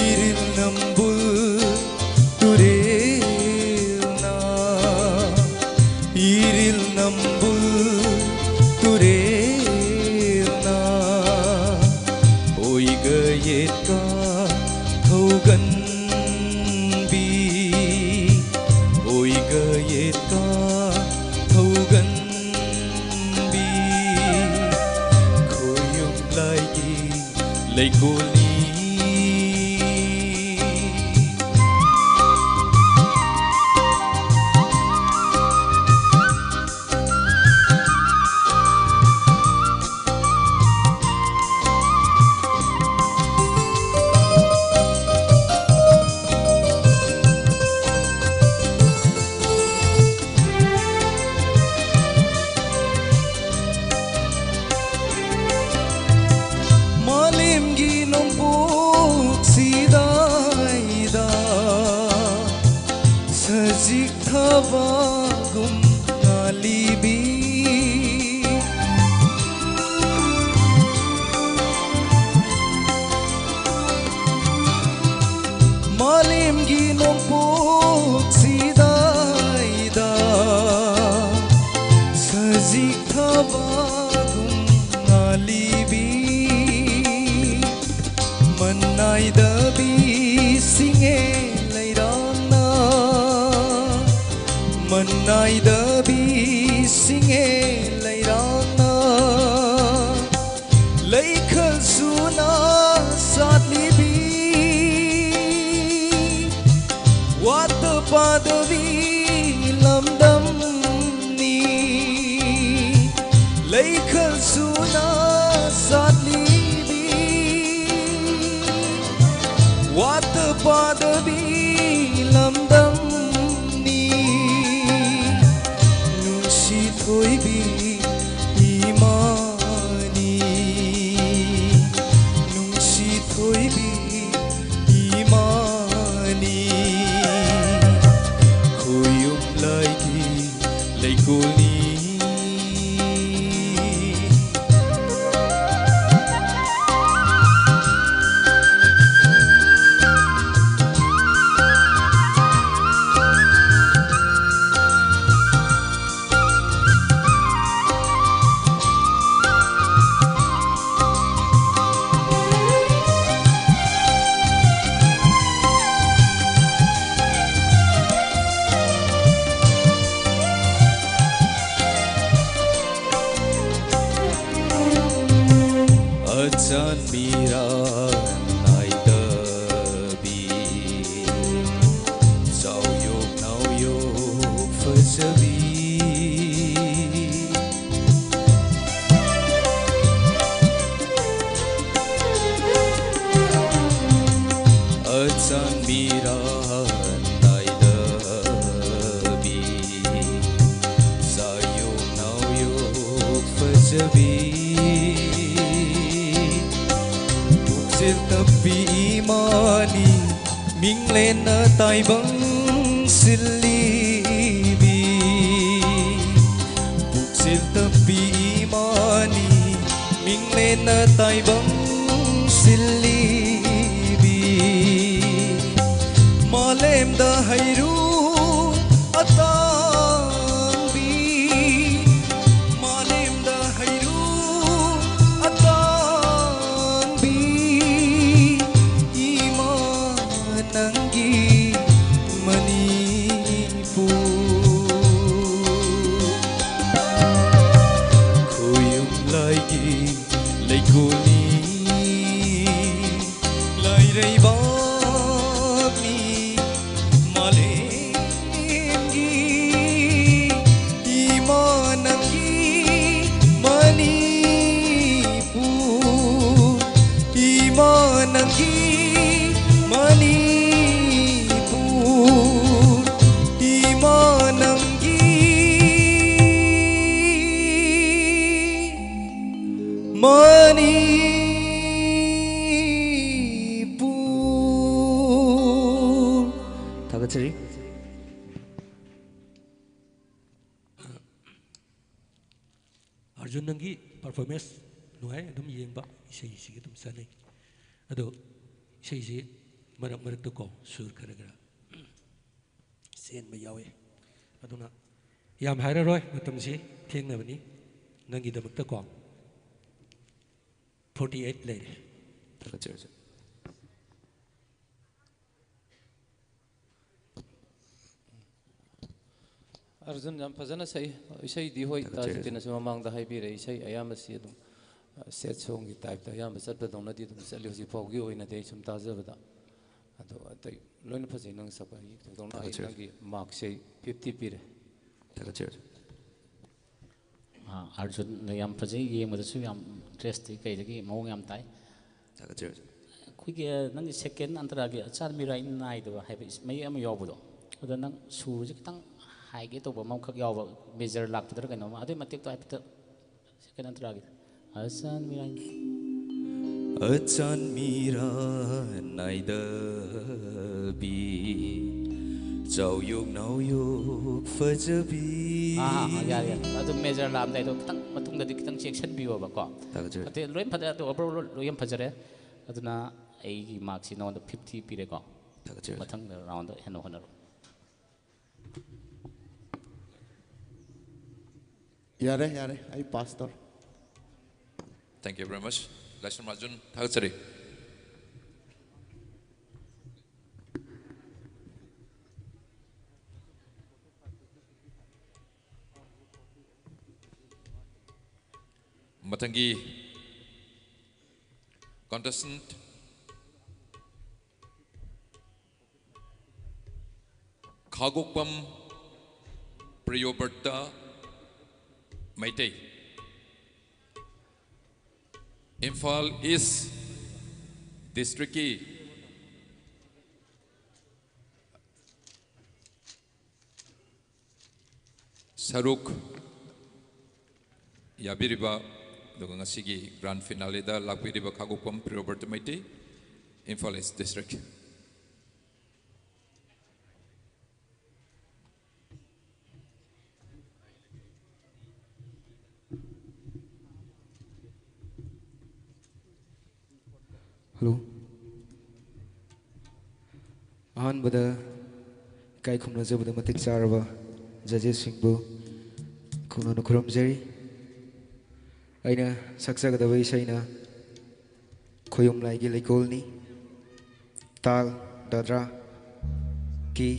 ꯏꯔꯤꯜ ꯅꯝꯕꯨꯜ ꯇꯨꯔꯦꯜꯅ, ꯏꯔꯤꯜ ꯅꯝꯕꯨꯜ ꯇꯨꯔꯦꯜꯅ ꯑꯣꯏꯒ ꯌꯦꯠꯀ ꯊꯧꯒꯟꯕꯤ, ꯑꯣꯏꯒ ꯌꯦꯠꯀ ꯊꯧꯒꯟꯕꯤ, ꯈꯣꯌꯨꯝ ꯂꯥꯏꯒꯤ ꯂꯩꯀꯣꯜꯅꯤ꯫ ꯃꯥꯂꯦꯝꯒꯤ ꯅꯣꯡꯄꯣꯛꯁꯤꯗꯥꯏꯗ ꯁꯖꯤꯛ ꯊꯥꯕꯒꯨꯝ ꯉꯥꯜꯂꯤꯕꯤ꯫ ꯊꯕꯒꯨꯝ ꯉꯥꯜꯂꯤꯕꯤ, ꯃꯅꯥꯏꯗꯕꯤ ꯁꯤꯡꯉꯦ ꯂꯩꯔꯥꯡꯅ, ꯃꯅꯥꯏꯗꯕꯤ ꯁꯤꯡꯉꯦ ꯂꯩꯔꯥꯡꯅ, ꯂꯩꯈꯜ ꯁꯨꯅ ꯁꯥꯠꯂꯤꯕꯤ, ꯋꯥꯠꯇ ꯄꯥꯗꯕꯤ ꯂꯝꯗꯝꯅꯤ꯫ ꯂꯩꯈꯜ ꯁꯨꯅ ꯁꯥꯠꯂꯤꯕꯤ, ꯋꯥꯠꯇ ꯄꯥꯗꯕꯤ ꯂꯝꯗꯝꯅꯤ꯫ ꯅꯨꯡꯁꯤ ꯊꯣꯏꯕꯤ ꯏꯃꯥꯅꯤ, ꯅꯨꯡꯁꯤ ꯊꯣꯏꯕꯤ ꯏꯃꯥꯅꯤ, ꯈꯨꯌꯨꯝ ꯂꯥꯏꯒꯤ ꯂꯩꯀꯣꯜꯅꯤ꯫ ꯑꯆꯥꯟꯕꯤꯔꯥ ꯅꯥꯏꯗꯕꯤ, ꯆꯥꯎꯌꯣꯛ ꯅꯥꯎꯌꯣꯛ ꯐꯖꯕꯤ꯫ ꯑꯆꯥꯟꯕꯤꯔꯥ ꯅꯥꯏꯗꯕꯤ, ꯆꯥꯌꯣꯛ ꯅꯥꯎꯌꯣꯛ ꯐꯖꯕꯤ꯫ ꯄꯨꯛꯆꯦꯜ ꯇꯞꯄꯤ ꯏꯃꯥꯅꯤ, ꯃꯤꯡꯂꯦꯟꯅ ꯇꯥꯏꯕꯪ ꯁꯤꯜꯂꯤꯕꯤ꯫ ꯄꯨꯛꯆꯦꯜ ꯇꯞꯄꯤ ꯏꯃꯥꯅꯤ, ꯃꯤꯡꯂꯦꯟꯅ ꯇꯥꯏꯕꯪ ꯁꯤꯜꯂꯤꯕꯤ꯫ ꯃꯥꯂꯦꯝꯗ ꯍꯩꯔꯨ ꯑꯇꯥꯡꯕꯤ, ꯂꯩꯔꯩꯕꯥꯛꯅꯤ ꯃꯥꯂꯦꯝꯒꯤ ꯏꯃꯥ ꯅꯪꯒꯤ ꯃꯅꯤꯄꯨꯔ, ꯏꯃꯥ ꯅꯪꯒꯤ ꯃꯅꯤꯄꯨꯔ, ꯏꯃꯥ ꯅꯪꯒꯤ ꯃꯅꯤꯄꯨꯔ꯫ ꯊꯥꯒꯠꯆꯔꯤ꯫ ꯑꯥꯔꯖꯨꯟ, ꯅꯪꯒꯤ performance ꯅꯨꯡꯉꯥꯏ, ꯑꯗꯨꯝ ꯌꯦꯡꯕ, ꯏꯁꯩꯁꯤꯒ ꯑꯗꯨꯝ ꯆꯥꯟꯅꯩ꯫ ꯑꯗꯣ ꯏꯁꯩꯁꯤ ꯃꯔꯛ ꯃꯔꯛꯇꯀꯣ ꯁꯨꯔ ꯈꯔ ꯈꯔ ꯆꯦꯟꯕ ꯌꯥꯎꯏ꯫ ꯑꯗꯨꯅ ꯌꯥꯝ ꯍꯥꯏꯔꯔꯣꯏ, ꯃꯇꯝꯁꯤ ꯊꯦꯡꯅꯕꯅꯤ꯫ ꯅꯪꯒꯤꯗꯃꯛꯇꯀꯣ forty eight ꯂꯩꯔꯦ꯫ ꯊꯥꯒꯠꯆꯔꯤ꯫ ꯑꯥꯔꯖꯨꯟ, ꯌꯥꯝ ꯐꯖꯅ ꯁꯛꯏ꯫ ꯏꯁꯩꯗꯤ ꯍꯣꯏ, ꯊꯥꯒꯠꯆꯔꯤ꯫ ꯇꯥꯖꯨꯗꯤꯟꯅꯁꯨ ꯃꯃꯥꯡꯗ ꯍꯥꯏꯕꯤꯔꯦ, ꯏꯁꯩ ꯑꯌꯥꯝꯕꯁꯤ ꯑꯗꯨꯝ, ꯑ, sad songꯒꯤ typeꯇ ꯑꯌꯥꯝꯕ ꯆꯠꯄꯗꯧꯅꯗꯤ ꯑꯗꯨꯝ ꯆꯠꯂꯤ ꯍꯧꯖꯤꯛ ꯐꯥꯎꯒꯤ ꯑꯣꯏꯅꯗꯤ ꯑꯩ ꯁꯨꯝ ꯇꯥꯖꯕꯗ꯫ ꯑꯗꯣ ꯑꯇꯩ ꯂꯣꯏꯅ ꯐꯖꯩ ꯅꯪ ꯁꯛꯄ꯫ ꯑꯩ ꯊꯣꯏꯗꯣꯛꯅ ꯑꯩ ꯊꯥꯒꯠꯆꯔꯤ꯫ ꯅꯪꯒꯤ markꯁꯦ ꯑꯩ fifty ꯄꯤꯔꯦ꯫ ꯊꯥꯒꯠꯆꯔꯤ꯫ ꯑꯥ, ꯑꯥꯔꯖꯨꯟ ꯌꯥꯝ ꯐꯖꯩ, ꯌꯦꯡꯕꯗꯁꯨ ꯌꯥꯝ dressꯇꯤ ꯀꯩꯗꯒꯤ ꯃꯑꯣꯡ ꯌꯥꯝ ꯇꯥꯏ꯫ ꯊꯥꯒꯠꯆꯔꯤ꯫ ꯑꯩꯈꯣꯏꯒꯤ, ꯑ, ꯅꯪꯒꯤ second ꯑꯟꯇꯔꯥꯒꯤ "ꯑꯆꯥꯟ ꯃꯤꯔꯥꯏ ꯅꯥꯏꯗꯕ" ꯍꯥꯏꯕ ꯏꯁ-, ꯃꯌꯦꯛ ꯑꯃ ꯌꯥꯎꯕꯗꯣ, ꯑꯗꯣ ꯅꯪ ꯁꯨꯔꯁꯦ ꯈꯤꯇꯪ high ꯇꯧꯕ ꯑꯃꯈꯛ ꯌꯥꯎꯕ, major ꯂꯥꯛꯄꯗꯔ ꯀꯩꯅꯣꯝꯃ, ꯑꯗꯨꯏ ꯃꯇꯦꯛꯇꯣ ꯍꯥꯏꯐꯦꯠꯇ, second ꯑꯟꯇꯔꯥꯒꯤ "ꯑꯆꯥꯟ ꯃꯤꯔꯥꯏ"꯫ ꯑꯆꯥꯟ ꯃꯤꯔꯥꯏ ꯅꯥꯏꯗꯕꯤ, ꯆꯥꯎꯌꯣꯛ ꯅꯥꯎꯌꯣꯛ ꯐꯖꯕꯤ꯫ ꯑꯥ, ꯑꯥ, ꯑꯥ, ꯌꯥꯔꯦ, ꯌꯥꯔꯦ꯫ ꯑꯗꯨ major ꯂꯥꯛꯑꯝꯗꯥꯏꯗꯣ ꯈꯤꯇꯪ ꯃꯇꯨꯡꯗꯗꯤ ꯈꯤꯇꯪ ꯆꯦꯛꯁꯤꯟꯕꯤꯌꯣꯕꯀꯣ꯫ ꯊꯥꯒꯠꯆꯔꯤ꯫ ꯑꯇꯩ ꯂꯣꯏ ꯐꯖꯩ, ꯑꯗꯣ overall ꯂꯣꯏ ꯌꯥꯝ ꯐꯖꯔꯦ꯫ ꯑꯗꯨꯅ ꯑꯩꯒꯤ markꯁꯤ ꯅꯉꯣꯟꯗ fifty ꯄꯤꯔꯦꯀꯣ꯫ ꯊꯥꯒꯠꯆꯔꯤ꯫ ꯃꯊꯪꯗ roundꯗ ꯍꯦꯟꯅ ꯍꯣꯠꯅꯔꯣ꯫ ꯌꯥꯔꯦ, ꯌꯥꯔꯦ, ꯑꯩ pass ꯇꯧꯔꯦ꯫ Thank you very much, ꯂꯥꯏꯁ꯭ꯔꯝ ꯑꯥꯔꯖꯨꯟ, ꯊꯥꯒꯠꯆꯔꯤ꯫ ꯃꯊꯪꯒꯤ Contestant, ꯈꯥꯒꯣꯛꯄꯝ ꯄ꯭ꯔꯤꯌꯣꯕ꯭ꯔꯇ ꯃꯩꯇꯩ, ꯏꯝꯐꯥꯜ ꯏꯁ ꯗꯤꯁꯇ꯭ꯔꯤꯛꯀꯤ ꯁꯔꯨꯛ ꯌꯥꯕꯤꯔꯤꯕ, ꯑꯗꯨꯒ ꯉꯁꯤꯒꯤ ꯒ꯭ꯔꯥꯟ ꯐꯤꯅꯥꯂꯦꯗ ꯂꯥꯛꯄꯤꯔꯤꯕ ꯈꯥꯒꯣꯛꯄꯝ ꯄ꯭ꯔꯤꯌꯣꯕ꯭ꯔꯇ Meitei, Imphal east district. Hello. ꯑꯍꯥꯟꯕꯗ ꯏꯀꯥꯏ ꯈꯨꯝꯅꯖꯕꯗ ꯃꯇꯤꯛ ꯆꯥꯔꯕ ꯖꯖꯦꯁꯁꯤꯡꯕꯨ ꯈꯨꯅꯨꯅ ꯈꯨꯔꯨꯝꯖꯔꯤ꯫ ꯑꯩꯅ ꯁꯛꯆꯒꯗꯕ ꯏꯁꯩꯅ ꯈꯣꯌꯨꯝ ꯂꯥꯏꯒꯤ ꯂꯩꯀꯣꯜꯅꯤ꯫ ꯇꯥꯜ, ꯗꯥꯗ꯭ꯔꯥ, ꯀꯤ꯫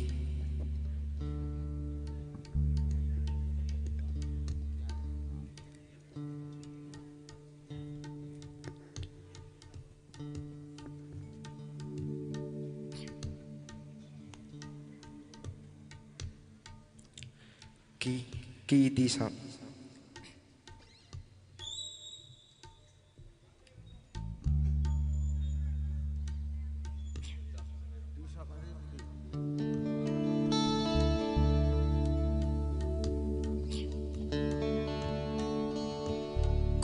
ꯀꯤ, ꯀꯤ ꯗꯤ ꯁꯥꯞ꯫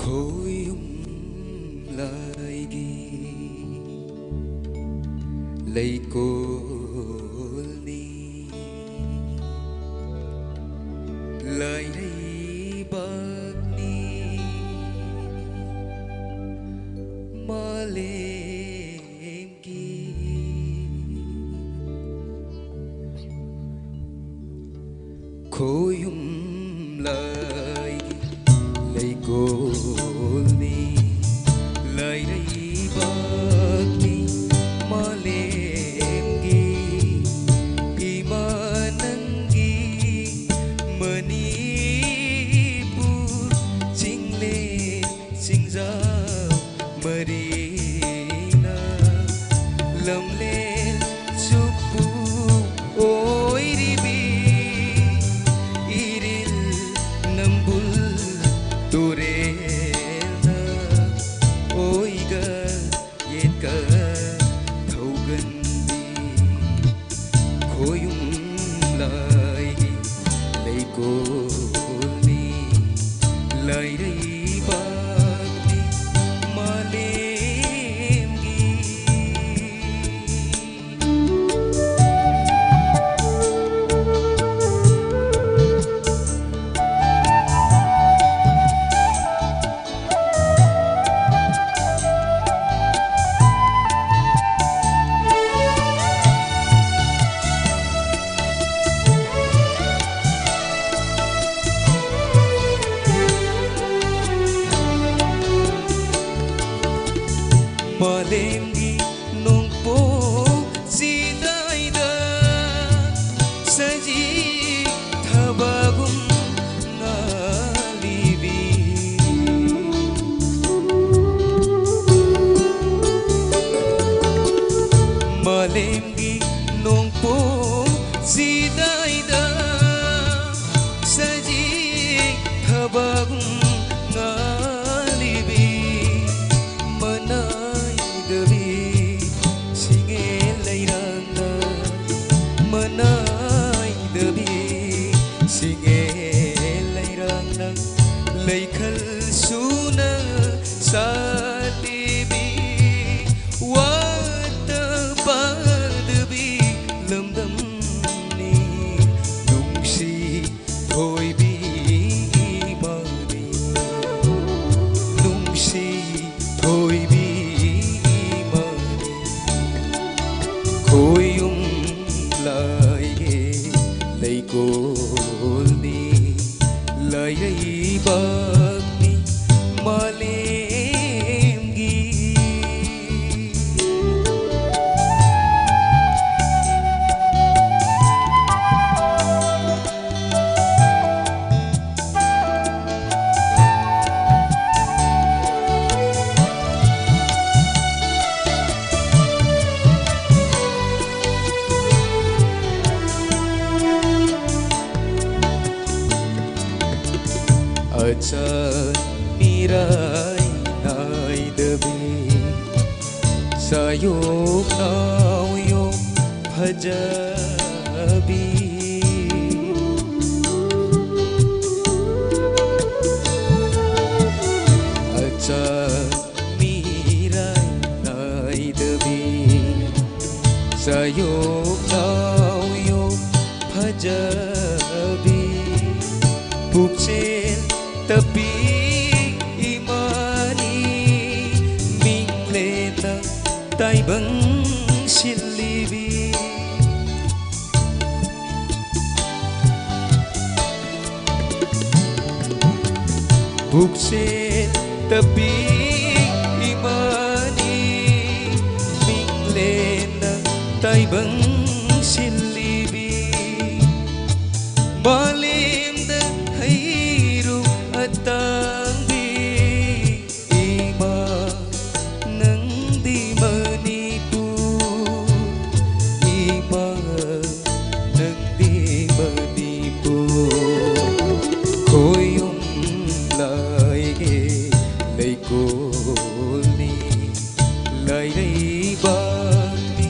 ꯈꯣꯌꯨꯝ ꯂꯥꯏꯒꯤ ꯂꯩꯀꯣꯜꯅꯤ, ꯂꯥꯏꯔꯩꯕꯥꯛꯅꯤ ꯃꯥꯂꯦꯝꯒꯤ꯫ ꯈꯣꯌꯨꯝ ꯂꯥꯏꯒꯤ ꯂꯩꯀꯣꯜꯅꯤ, ꯂꯥꯏꯔꯩꯕꯥꯛꯀꯤ ꯃꯥꯂꯦꯝꯒꯤ ꯏꯃꯥ ꯅꯪꯒꯤ ꯃꯅꯤꯄꯨꯔ ꯆꯤꯡꯂꯦꯟ ꯆꯤꯡꯖꯥꯎ ꯃꯔꯤ ꯇꯨꯔꯦꯜꯅ ꯑꯣꯏꯒ ꯌꯦꯠꯀ ꯊꯧꯒꯟꯕꯤ, ꯈꯣꯌꯨꯝ ꯂꯥꯏꯒꯤ ꯂꯩꯀꯣꯜꯅꯤ, ꯂꯥꯏꯔꯩꯕꯥꯛꯅꯤ ꯃꯥꯂꯦꯝꯒꯤ꯫ ꯃꯥꯂꯦꯝꯒꯤ ꯅꯣꯡꯄꯣꯛ ꯆꯤꯗꯥꯏꯗ ꯁꯖꯤ ꯊꯕꯒꯨꯝ ꯉꯥꯜꯂꯤꯕꯤ꯫ ꯃꯥꯂꯦꯝꯒꯤ ꯅꯣꯡꯄꯣꯛ ꯆꯤꯗꯥꯏꯗ ꯁꯖꯤ ꯊꯕꯒꯨꯝ ꯉꯥꯜꯂꯤꯕꯤ꯫ ꯃꯅꯥꯏꯗꯕꯤ ꯁꯤꯡꯉꯦ ꯂꯩꯔꯥꯡꯅ, ꯃꯅꯥꯏꯗꯕꯤ ꯁꯤꯡꯉꯦ ꯂꯩꯔꯥꯡꯅ, ꯂꯩꯈꯜ ꯁꯨꯅ ꯁꯥꯠꯂꯤꯕꯤ꯫ ꯋꯥꯠꯇ ꯄꯥꯗꯕꯤ ꯂꯝꯗꯝꯅꯤ ꯅꯨꯡꯁꯤ ꯊꯣꯏꯕꯤ ꯏꯃꯥꯅꯤ, ꯅꯨꯡꯁꯤ ꯊꯣꯏꯕꯤ ꯏꯃꯥꯅꯤ꯫ ꯈꯣꯌꯨꯝ ꯂꯥꯏꯒꯤ ꯂꯩꯀꯣꯜꯅꯤ, ꯂꯥꯏꯔꯩꯕꯥꯛꯅꯤ ꯃꯥꯂꯦꯝ ꯅꯥꯏꯗꯕꯤ ꯁꯥꯌꯣꯛ ꯅꯥꯎꯌꯣꯛ ꯐꯖꯕꯤ꯫ ꯑꯆꯥ ꯃꯤꯔꯥꯏ ꯅꯥꯏꯗꯕꯤ ꯁꯥꯌꯣꯛ ꯅꯥꯎꯌꯣꯛ ꯐꯖꯕꯤ꯫ ꯄꯨꯛꯆꯦꯜ ꯇꯞꯄꯤ ꯏꯃꯥꯅꯤ ꯃꯤꯡꯂꯦꯟꯅ ꯇꯥꯏꯕꯪ ꯁꯤꯜꯂꯤꯕꯤ꯫ ꯄꯨꯛꯆꯦꯜ ꯇꯞꯄꯤ ꯏꯃꯥꯅꯤ ꯃꯤꯡꯂꯦꯟꯅ ꯇꯥꯏꯕꯪ ꯁꯤꯜꯂꯤꯕꯤ꯫ ꯃꯥꯂꯦꯝꯗ ꯍꯩꯔꯨ ꯑꯇꯥꯡꯕꯤ ꯏꯃꯥ ꯅꯪꯗꯤ ꯃꯅꯤꯄꯨꯔ ꯏꯃꯥ ꯅꯪꯗꯤ ꯃꯅꯤꯄꯨꯔ ꯈꯣꯌꯨꯝ ꯂꯥꯏꯒꯤ ꯂꯩꯀꯣꯜꯅꯤ ꯂꯩꯔꯩꯕꯥꯛꯅꯤ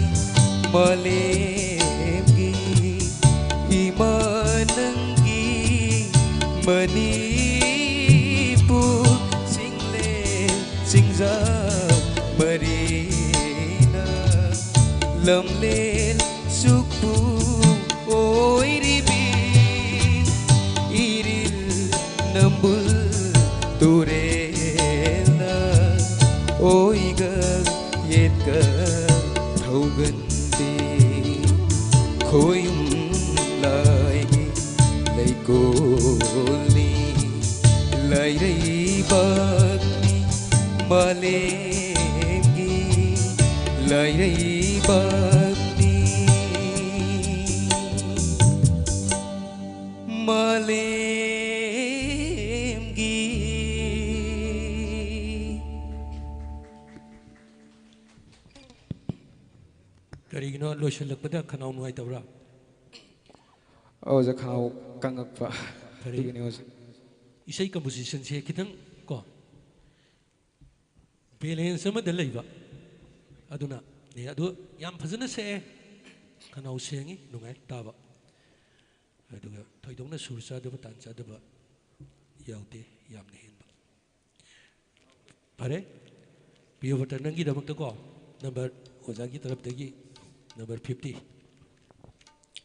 ꯃꯥꯂꯦꯝꯒꯤ ꯏꯃꯥ ꯅꯪꯒꯤ ꯃꯅꯤꯄꯨꯔ ꯆꯤꯡꯂꯦꯟ ꯆꯤꯡꯖꯥ ꯃꯔꯤꯅ ꯂꯝꯂꯦꯟ ꯁꯨꯛꯄꯨ ꯑꯣꯏꯔꯤꯕꯤ ꯏꯔꯤꯜ ꯅꯝꯕꯨꯜ ꯇꯨꯔꯦꯜꯅ ꯑꯣꯏꯒ ꯌꯦꯠꯀ ꯊꯧꯒꯟꯕꯤ ꯈꯣꯌꯨꯝ ꯂꯥꯏꯒꯤ ꯂꯩꯀꯣꯜꯅꯤ ꯂꯩꯔꯩꯕꯥꯛꯅꯤ ꯃꯥꯂꯦꯝꯒꯤ ꯂꯩꯔꯩꯕꯥꯛꯅꯤ ꯃꯥꯂꯦꯝꯒꯤ꯫ ꯀꯔꯤꯒꯤꯅꯣ ꯂꯣꯏꯁꯤꯜꯂꯛꯄꯗ ꯈꯅꯥꯎ ꯅꯨꯡꯉꯥꯏꯇꯕ꯭ꯔꯥ? ꯑꯣꯖꯥ, ꯈꯅꯥꯎ ꯀꯪꯉꯛꯄ꯫ ꯐꯔꯦ꯫ ꯑꯗꯨꯒꯤꯅꯤ ꯑꯣꯖꯥ꯫ ꯏꯁꯩ compositionꯁꯦ ꯈꯤꯇꯪ ꯀꯣ, ꯕꯦꯂꯦꯟꯁ ꯑꯃꯗ ꯂꯩꯕ꯫ ꯑꯗꯨꯅ, ꯑꯦ, ꯑꯗꯨ ꯌꯥꯝ ꯐꯖꯅ ꯁꯛꯑꯦ꯫ ꯈꯅꯥꯎ ꯁꯦꯡꯉꯤ, ꯅꯨꯡꯉꯥꯏ ꯇꯥꯕ꯫ ꯑꯗꯨꯒ ꯊꯣꯏꯗꯣꯛꯅ ꯁꯨꯔ ꯆꯥꯗꯕ, ꯇꯥꯟ ꯆꯥꯗꯕ ꯌꯥꯎꯗꯦ, ꯌꯥꯝꯅ ꯍꯦꯟꯕ꯫ ꯐꯔꯦ, ꯄ꯭ꯔꯤꯌꯣꯕ꯭ꯔꯇ, ꯅꯪꯒꯤꯗꯃꯛꯇꯀꯣ, ꯅꯝꯕꯔ, ꯑꯣꯖꯥꯒꯤ ꯇꯔꯞꯇꯒꯤ ꯅꯝꯕꯔ ꯐꯤꯐꯇꯤ꯫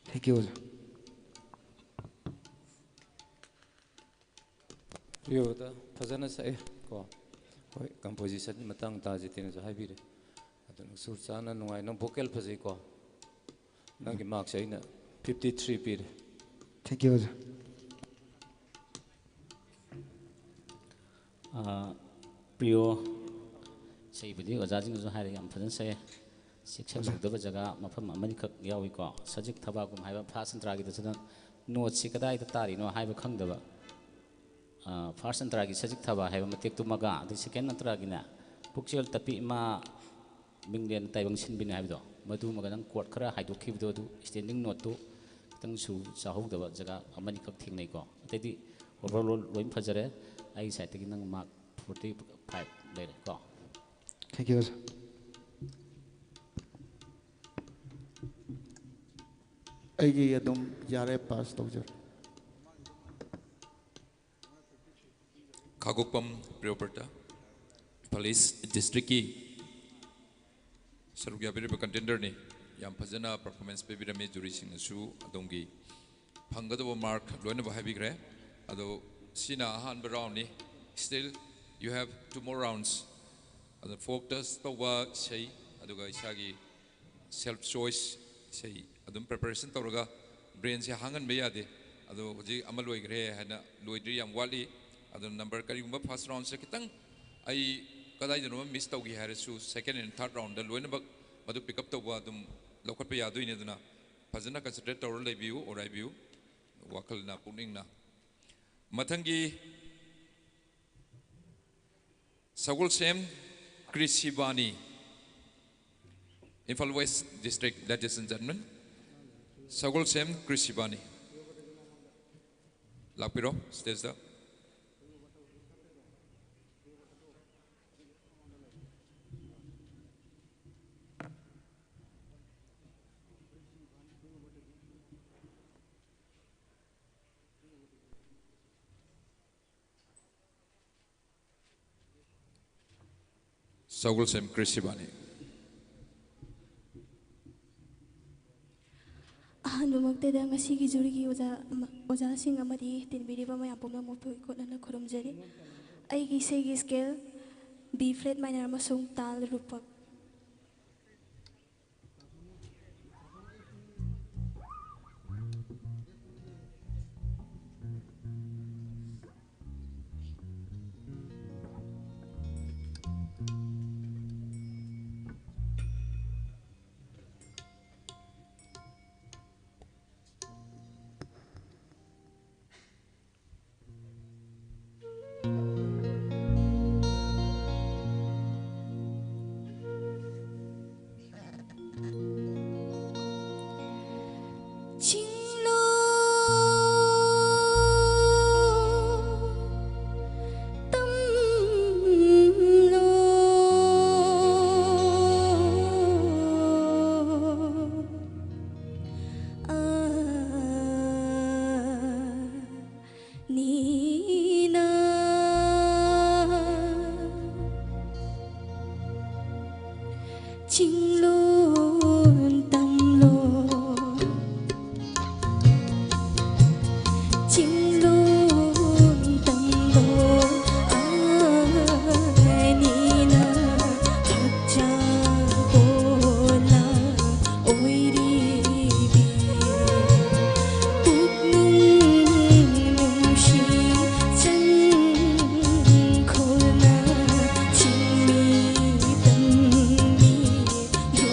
Thank you, ꯑꯣꯖꯥ꯫ ꯄ꯭ꯔꯤꯌꯣꯕ꯭ꯔꯇ, ꯐꯖꯅ ꯁꯛꯑꯦ ꯀꯣ꯫ ꯍꯣꯏ, ꯀꯝꯄꯣꯖꯤꯁꯟꯒꯤ ꯃꯇꯥꯡ ꯇꯥ ꯖꯤꯇꯦꯟꯅꯁꯨ ꯍꯥꯏꯕꯤꯔꯦ꯫ ꯑꯗꯨꯅ ꯁꯨꯔ ꯆꯥꯅ ꯅꯨꯡꯉꯥꯏ, ꯅꯪ ꯚꯣꯀꯦꯜ ꯐꯖꯩꯀꯣ꯫ ꯅꯪꯒꯤ ꯃꯥꯔꯛꯁꯦ ꯑꯩꯅ ꯐꯤꯐꯇꯤ ꯊ꯭ꯔꯤ ꯄꯤꯔꯦ꯫ Thank you, ꯑꯣꯖꯥ꯫ ꯑꯥ, ꯄ꯭ꯔꯤꯌꯣ, ꯏꯁꯩꯕꯨꯗꯤ ꯑꯣꯖꯥꯁꯤꯡꯅꯁꯨ ꯍꯥꯏꯔꯦ, ꯌꯥꯝ ꯐꯖꯅ ꯁꯛꯑꯦ꯫ ꯆꯦꯛꯁꯤꯜꯍꯧꯗꯕ ꯖꯒꯥ ꯃꯐꯝ ꯑꯃꯅꯤꯈꯛ ꯌꯥꯎꯏꯀꯣ꯫ ꯁꯖꯤꯛ ꯊꯕꯥꯒꯨꯝ ꯍꯥꯏꯕ ꯐꯥꯔꯁ ꯑꯟꯇ꯭ꯔꯥꯒꯤꯗꯁꯨ ꯅꯪ ꯅꯣꯠꯁꯤ ꯀꯗꯥꯏꯗ ꯇꯥꯔꯤꯅꯣ ꯍꯥꯏꯕ ꯈꯪꯗꯕ꯫ ꯑꯥ, ꯐꯥꯔꯁ ꯑꯟꯇ꯭ꯔꯥꯒꯤ ꯁꯖꯤꯛ ꯊꯕꯥ ꯍꯥꯏꯕ ꯃꯇꯦꯛꯇꯨꯃꯒ, ꯑꯗꯩ ꯁꯦꯀꯦꯟ ꯑꯟꯇ꯭ꯔꯥꯒꯤꯅꯦ, ꯄꯨꯛꯆꯦꯜ ꯇꯞꯄꯤ ꯏꯃꯥ ꯃꯤꯡꯂꯦꯟ ꯇꯥꯏꯕꯪ ꯁꯤꯟꯕꯤꯅꯤ ꯍꯥꯏꯕꯗꯣ, ꯃꯗꯨꯃꯒ ꯅꯪ ꯀꯣꯔꯠ ꯈꯔ ꯍꯥꯏꯗꯣꯛꯈꯤꯕꯗꯣ, ꯑꯗꯨ ꯁ꯭ꯇꯦꯟꯗꯤꯡ ꯅꯣꯠꯇꯨ ꯈꯤꯇꯪ ꯁꯨ ꯆꯥꯍꯧꯗꯕ ꯖꯒꯥ ꯑꯃꯅꯤꯈꯛ ꯊꯦꯡꯅꯩꯀꯣ꯫ ꯑꯇꯩꯗꯤ ꯑꯣꯚꯔꯑꯣꯜ ꯂꯣꯏ ꯐꯖꯔꯦ꯫ ꯑꯩꯒꯤ ꯁꯥꯏꯠꯇꯒꯤ ꯅꯪ ꯃꯥꯔꯛ ꯐꯣꯔꯇꯤ ꯐꯥꯏꯚ ꯂꯩꯔꯦ ꯀꯣ꯫ Thank you, ꯑꯣꯖꯥ꯫ ꯑꯩꯒꯤ ꯑꯗꯨꯝ ꯌꯥꯔꯦ, ꯄꯥꯁ ꯇꯧꯖꯔꯦ꯫ ꯈꯥꯒꯣꯛꯄꯝ ꯄ꯭ꯔꯤꯌꯣꯕ꯭ꯔꯇ, ꯏꯝꯐꯥꯜ ꯏꯁ ꯗꯤꯁꯇ꯭ꯔꯤꯛꯀꯤ ꯁꯔꯨꯛ ꯌꯥꯕꯤꯔꯤꯕ ꯀꯟꯇꯦꯟꯗꯔꯅꯤ꯫ ꯌꯥꯝ ꯐꯖꯅ ꯄꯔꯐꯣꯔꯃꯦꯟꯁ ꯄꯤꯕꯤꯔꯝꯃꯤ꯫ ꯖꯨꯔꯤꯁꯤꯡꯅꯁꯨ ꯑꯗꯣꯝꯒꯤ ꯐꯪꯒꯗꯕ ꯃꯥꯔꯛ ꯂꯣꯏꯅꯃꯛ ꯍꯥꯏꯕꯤꯈ꯭ꯔꯦ꯫ ꯑꯗꯣ ꯁꯤꯅ ꯑꯍꯥꯟꯕ ꯔꯥꯎꯟꯅꯤ꯫ Still, you have two more rounds. ꯑꯗꯣ ꯐꯣꯛ ꯇꯆ ꯇꯧꯕ ꯏꯁꯩ, ꯑꯗꯨꯒ ꯏꯁꯥꯒꯤ ꯁꯦꯜꯐ ꯆꯣꯏꯁ ꯏꯁꯩ ꯑꯗꯨꯝ ꯄ꯭ꯔꯤꯄꯦꯔꯦꯁꯟ ꯇꯧꯔꯒ ꯕ꯭ꯔꯦꯟꯁꯦ ꯍꯥꯡꯍꯟꯕ ꯌꯥꯗꯦ꯫ ꯑꯗꯣ ꯍꯧꯖꯤꯛ ꯑꯃ ꯂꯣꯏꯈ꯭ꯔꯦ ꯍꯥꯏꯅ ꯂꯣꯏꯗ꯭ꯔꯤ, ꯌꯥꯝ ꯋꯥꯠꯂꯤ꯫ ꯑꯗꯨꯅ ꯅꯝꯕꯔ ꯀꯔꯤꯒꯨꯝꯕ ꯐꯥꯔꯁ ꯔꯥꯎꯟꯁꯦ ꯈꯤꯇꯪ ꯑꯩ ꯀꯗꯥꯏꯗꯅꯣꯃ ꯃꯤꯁ ꯇꯧꯈꯤ ꯍꯥꯏꯔꯁꯨ, ꯁꯦꯀꯦꯟ ꯑꯦꯟ ꯊꯥꯔꯠ ꯔꯥꯎꯟꯗ ꯂꯣꯏꯅꯃꯛ ꯃꯗꯨ ꯄꯤꯛ ꯑꯞ ꯇꯧꯕ ꯑꯗꯨꯝ ꯂꯧꯈꯠꯄ ꯌꯥꯗꯣꯏꯅꯦ꯫ ꯑꯗꯨꯅ ꯐꯖꯅ ꯀꯟꯁꯦꯟꯇ꯭ꯔꯦꯠ ꯇꯧꯔ ꯂꯩꯕꯤꯌꯨ, ꯑꯣꯔꯥꯏꯕꯤꯌꯨ, ꯋꯥꯈꯜꯅ ꯄꯨꯛꯅꯤꯡꯅ꯫ ꯃꯊꯪꯒꯤ ꯁꯒꯣꯜꯁꯦꯝ ꯀ꯭ꯔꯤꯁꯤꯕꯥꯅꯤ, Imphal West District, ladies and gentlemen, ꯁꯒꯣꯜꯁꯦꯝ ꯀ꯭ꯔꯤꯁꯤꯕꯥꯅꯤ, ꯂꯥꯛꯄꯤꯔꯣ ꯁ꯭ꯇꯦꯖꯇ꯫ ꯁꯒꯣꯜꯁꯦꯝ ꯀ꯭ꯔꯤꯁ ꯁꯤꯕꯥꯅꯤ꯫ ꯑꯍꯥꯟꯕꯃꯛꯇꯗ ꯉꯁꯤꯒꯤ ꯖꯨꯔꯤꯒꯤ ꯑꯣꯖꯥ ꯑꯃ-, ꯑꯣꯖꯥꯁꯤꯡ ꯑꯃꯗꯤ ꯇꯤꯟꯕꯤꯔꯤꯕ ꯃꯌꯥꯝ ꯄꯨꯝꯅꯃꯛꯄꯨ ꯏꯀꯣꯠꯅꯅ ꯈꯨꯔꯨꯝꯖꯔꯤ꯫ ꯑꯩꯒꯤ ꯏꯁꯩꯒꯤ ꯁ꯭ꯀꯦꯜ ꯕꯤ ꯐ꯭ꯂꯦꯠ ꯃꯥꯏꯅꯔ ꯑꯃꯁꯨꯡ ꯇꯥꯜ ꯔꯨꯄꯛ꯫ ꯆꯤꯡꯂꯣ ꯇꯝꯂꯣ ꯑ ꯅꯤꯅ ꯆꯤꯡꯂꯣꯟ ꯇꯝꯂꯣ ꯆꯤꯡꯂꯣꯟ ꯇꯝꯂꯣ ꯑꯅꯤꯅ ꯍꯛꯆꯥꯡ ꯄꯣꯂꯥ ꯑꯣꯏꯔꯤꯕꯤ ꯄꯨꯛꯅꯨꯡ ꯅꯨꯡꯁꯤ ꯆꯪꯈꯣꯜꯅ ꯆꯤꯡꯃꯤ ꯇꯝꯃꯤ ꯌꯣ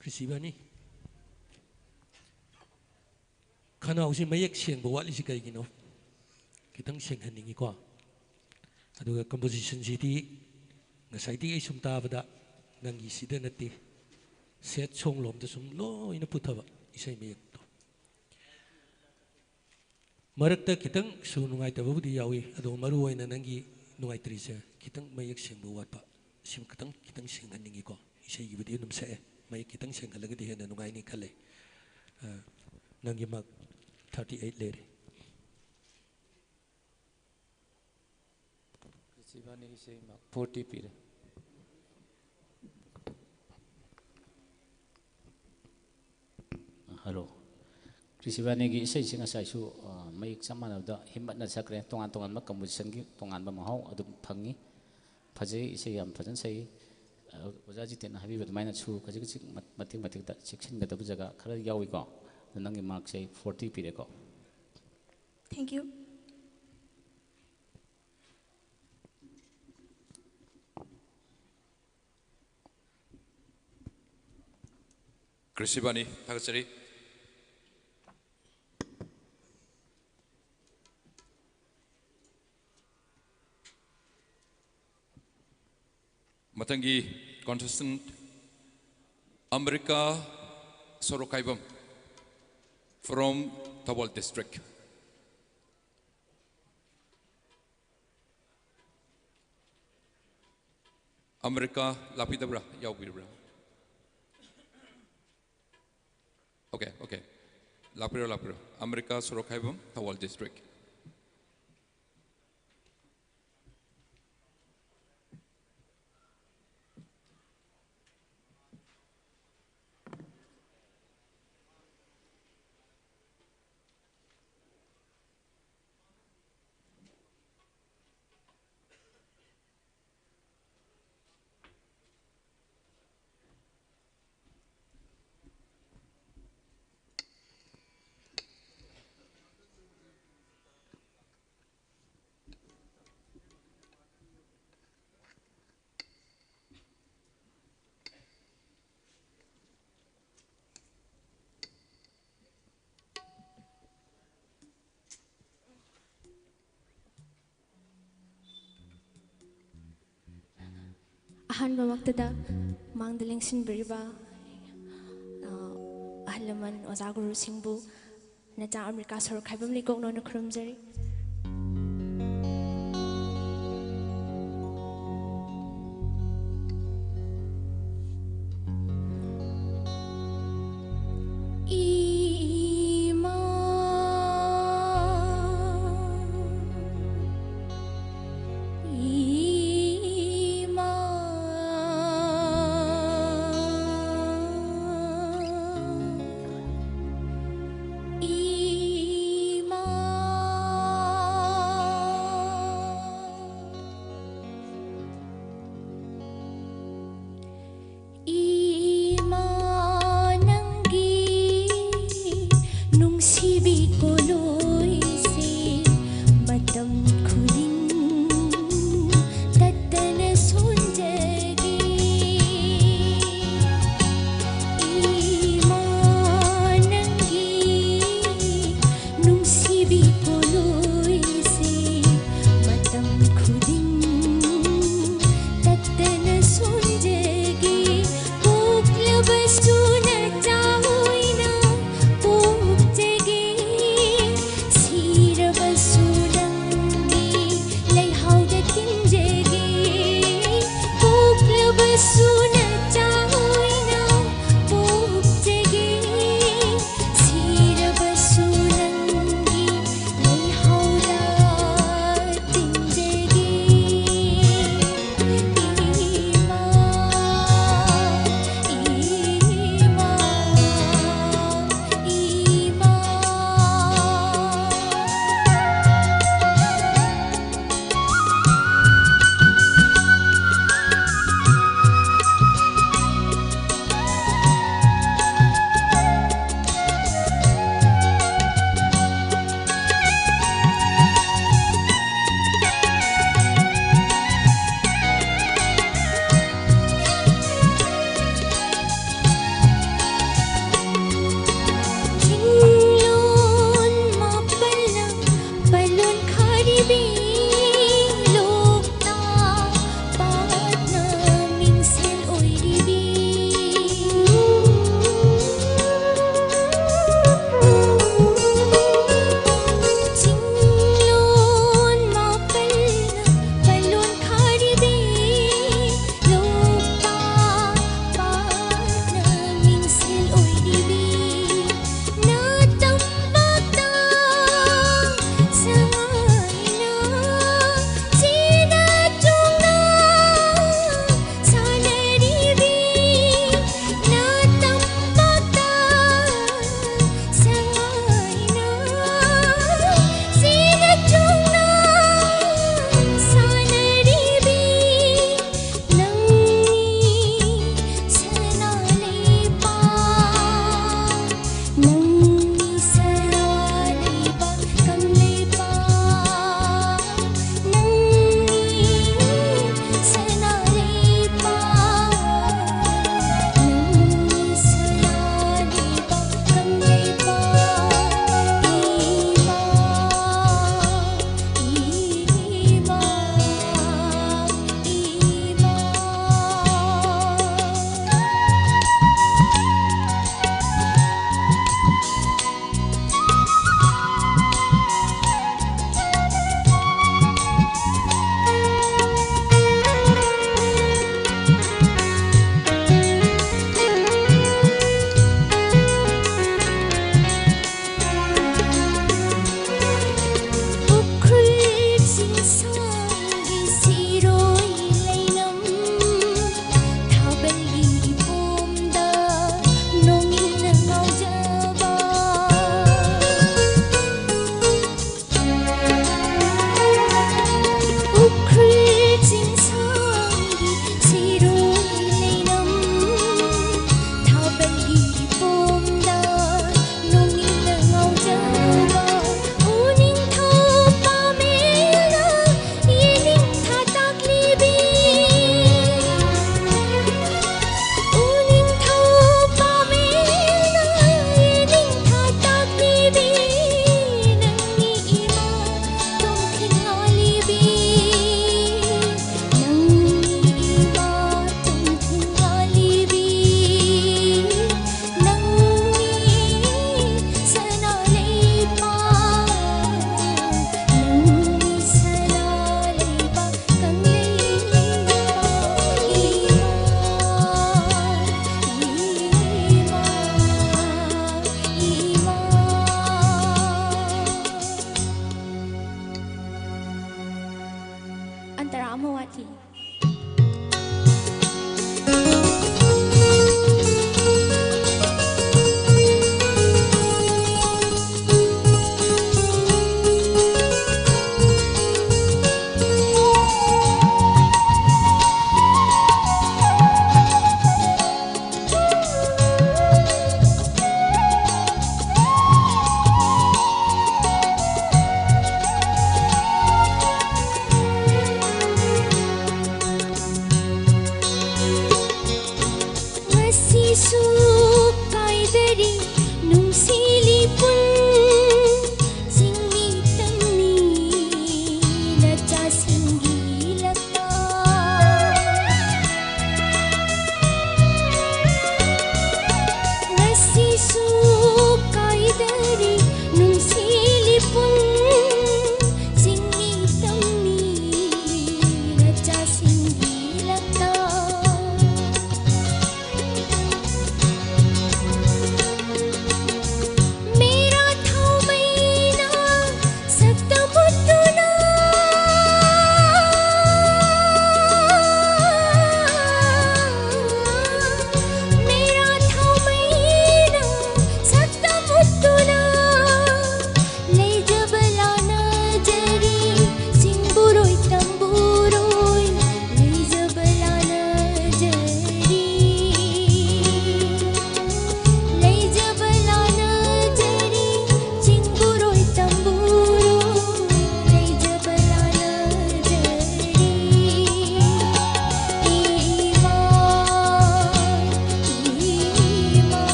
ꯈ꯭ꯔꯤꯁꯤꯕꯥꯅꯤ, ꯈꯅꯥꯎꯁꯤ ꯃꯌꯦꯛ ꯁꯦꯡꯕ ꯋꯥꯠꯂꯤꯁꯤ ꯀꯩꯒꯤꯅꯣ? ꯈꯤꯇꯪ ꯁꯦꯡꯍꯟꯅꯤꯡꯉꯤꯀꯣ꯫ ꯑꯗꯨꯒ compositionꯁꯤꯗꯤ ꯉꯁꯥꯏꯗꯒꯤ ꯑꯩ ꯁꯨꯝ ꯇꯥꯕꯗ ꯅꯪꯒꯤ ꯁꯤꯗ ꯅꯠꯇꯦ, sad song ꯂꯣꯝꯗ ꯁꯨꯝ ꯂꯣꯏꯅ ꯄꯨꯊꯕ ꯏꯁꯩ ꯃꯌꯦꯛꯇꯣ꯫ ꯃꯔꯛꯇ ꯈꯤꯇꯪ ꯁꯨꯔ ꯅꯨꯡꯉꯥꯏꯇꯕꯕꯨꯗꯤ ꯌꯥꯎꯏ, ꯑꯗꯣ ꯃꯔꯨ ꯑꯣꯏꯅ ꯅꯪꯒꯤ ꯅꯨꯡꯉꯥꯏꯇ꯭ꯔꯤꯁꯦ ꯈꯤꯇꯪ ꯃꯌꯦꯛ ꯁꯦꯡꯕ ꯋꯥꯠꯄ, ꯁꯤꯃ ꯈꯤꯇꯪ, ꯈꯤꯇꯪ ꯁꯦꯡꯍꯟꯅꯤꯡꯉꯤꯀꯣ꯫ ꯏꯁꯩꯒꯤꯕꯨꯗꯤ ꯑꯗꯨꯝ ꯁꯛꯑꯦ, ꯃꯌꯦꯛ ꯈꯤꯇꯪ ꯁꯦꯡꯍꯜꯂꯒꯗꯤ ꯍꯦꯟꯅ ꯅꯨꯡꯉꯥꯏꯅꯤ ꯈꯜꯂꯦ꯫ ꯑ, ꯅꯪꯒꯤ mark thirty eight ꯂꯩꯔꯦ꯫ ꯈ꯭ꯔꯤꯁꯤꯕꯥꯅꯤꯒꯤ ꯏꯁꯩ mark forty ꯄꯤꯔꯦ꯫ Hello꯫ ꯈ꯭ꯔꯤꯁꯤꯕꯥꯅꯤꯒꯤ ꯏꯁꯩꯁꯤ ꯉꯁꯥꯏꯁꯨ, ꯑ, ꯃꯌꯦꯛ ꯆꯞ ꯃꯥꯟꯅꯕꯗ ꯍꯤꯝꯃꯠꯅ ꯁꯛꯈ꯭ꯔꯦ꯫ ꯇꯣꯉꯥꯟ ꯇꯣꯉꯥꯟꯕ compositionꯒꯤ ꯇꯣꯉꯥꯟꯕ ꯃꯍꯥꯎ ꯑꯗꯨꯝ ꯐꯪꯉꯤ꯫ ꯐꯖꯩ, ꯏꯁꯩ ꯌꯥꯝ ꯐꯖꯅ ꯁꯛꯏ꯫ ꯑ, ꯑꯣꯖꯥ ꯖꯤꯇꯦꯟꯅ ꯍꯥꯏꯕꯤꯕ ꯑꯗꯨꯃꯥꯏꯅ ꯁꯨꯔ ꯈꯖꯤꯛ ꯈꯖꯤꯛ ꯃ-, ꯃꯇꯦꯛ ꯃꯇꯦꯛꯇ ꯆꯦꯛꯁꯤꯟꯒꯗꯕ ꯖꯒꯥ ꯈꯔ ꯌꯥꯎꯏꯀꯣ꯫ ꯑꯗꯣ ꯅꯪꯒꯤ markꯁꯦ forty ꯄꯤꯔꯦꯀꯣ꯫ Thank you꯫ ꯀ꯭ꯔꯤꯁꯤꯕꯥꯅꯤ, ꯊꯥꯒꯠꯆꯔꯤ꯫ ꯃꯊꯪꯒꯤ contestant, ꯑꯃꯔꯤꯀꯥ Sorokhaibam, from Thoubal district꯫ ꯑꯃꯔꯤꯀꯥ ꯂꯥꯛꯄꯤꯗꯕ꯭ꯔꯥ? ꯌꯥꯎꯕꯤꯔꯕ꯭ꯔꯥ? Okay, okay. ꯂꯥꯛꯄꯤꯔꯣ, ꯂꯥꯛꯄꯤꯔꯣ꯫ ꯑꯃꯔꯤꯀꯥ ꯁꯣꯔꯣꯛꯈꯥꯏꯕꯝ, ꯊꯧꯕꯥꯜ district꯫ ꯑꯍꯥꯟꯕꯃꯛꯇꯗ ꯃꯥꯡꯗ ꯂꯦꯡꯁꯤꯟꯕꯤꯔꯤꯕ, ꯑ, ꯑꯍꯜ ꯂꯃꯟ, ꯑꯣꯖꯥ ꯒꯨꯔꯨꯁꯤꯡꯕꯨ ꯅꯆꯥ ꯑꯃꯦꯔꯤꯀꯥ ꯁꯣꯔꯣꯛ ꯈꯥꯏꯕꯝ ꯂꯩꯀꯣꯛꯅꯣꯅ ꯈꯨꯔꯨꯝꯖꯔꯤ꯫ ꯏꯃꯥ, ꯏꯃꯥ, ꯏꯃꯥ꯫ ꯏꯃꯥ, ꯅꯪꯒꯤ ꯅꯨꯡꯁꯤꯕꯤ ꯄꯣꯂꯣꯏꯁꯦ ꯃꯇꯝ ꯈꯨꯗꯤꯡ ꯇꯠꯇꯅ ꯁꯣꯟꯖꯒꯦ꯫ ꯏꯃꯥ, ꯅꯪꯒꯤ ꯅꯨꯡꯁꯤꯕꯤ ꯄꯣꯂꯣꯏꯁꯦ ꯃꯇꯝ ꯈꯨꯗꯤꯡ ꯇꯠꯇꯅ ꯁꯣꯟꯖꯒꯦ꯫ ꯄꯣꯛꯂꯕꯁꯨ ꯅꯆꯥ ꯑꯣꯏꯅ ꯄꯣꯛꯆꯒꯦ꯫ ꯁꯤꯔꯕꯁꯨ ꯅꯪꯒꯤ ꯂꯩꯍꯥꯎꯗ ꯇꯤꯟꯖꯒꯦ꯫ ꯄꯣꯛꯂꯕꯁꯨ ꯅꯆꯥ ꯑꯣꯏꯅ ꯄꯣꯛꯆꯒꯦ꯫ ꯁꯤꯔꯕꯁꯨ ꯅꯪꯒꯤ ꯂꯩꯍꯥꯎꯗ ꯇꯤꯟꯖꯒꯦ꯫ ꯏꯃꯥ, ꯏꯃꯥ, ꯏꯃꯥ꯫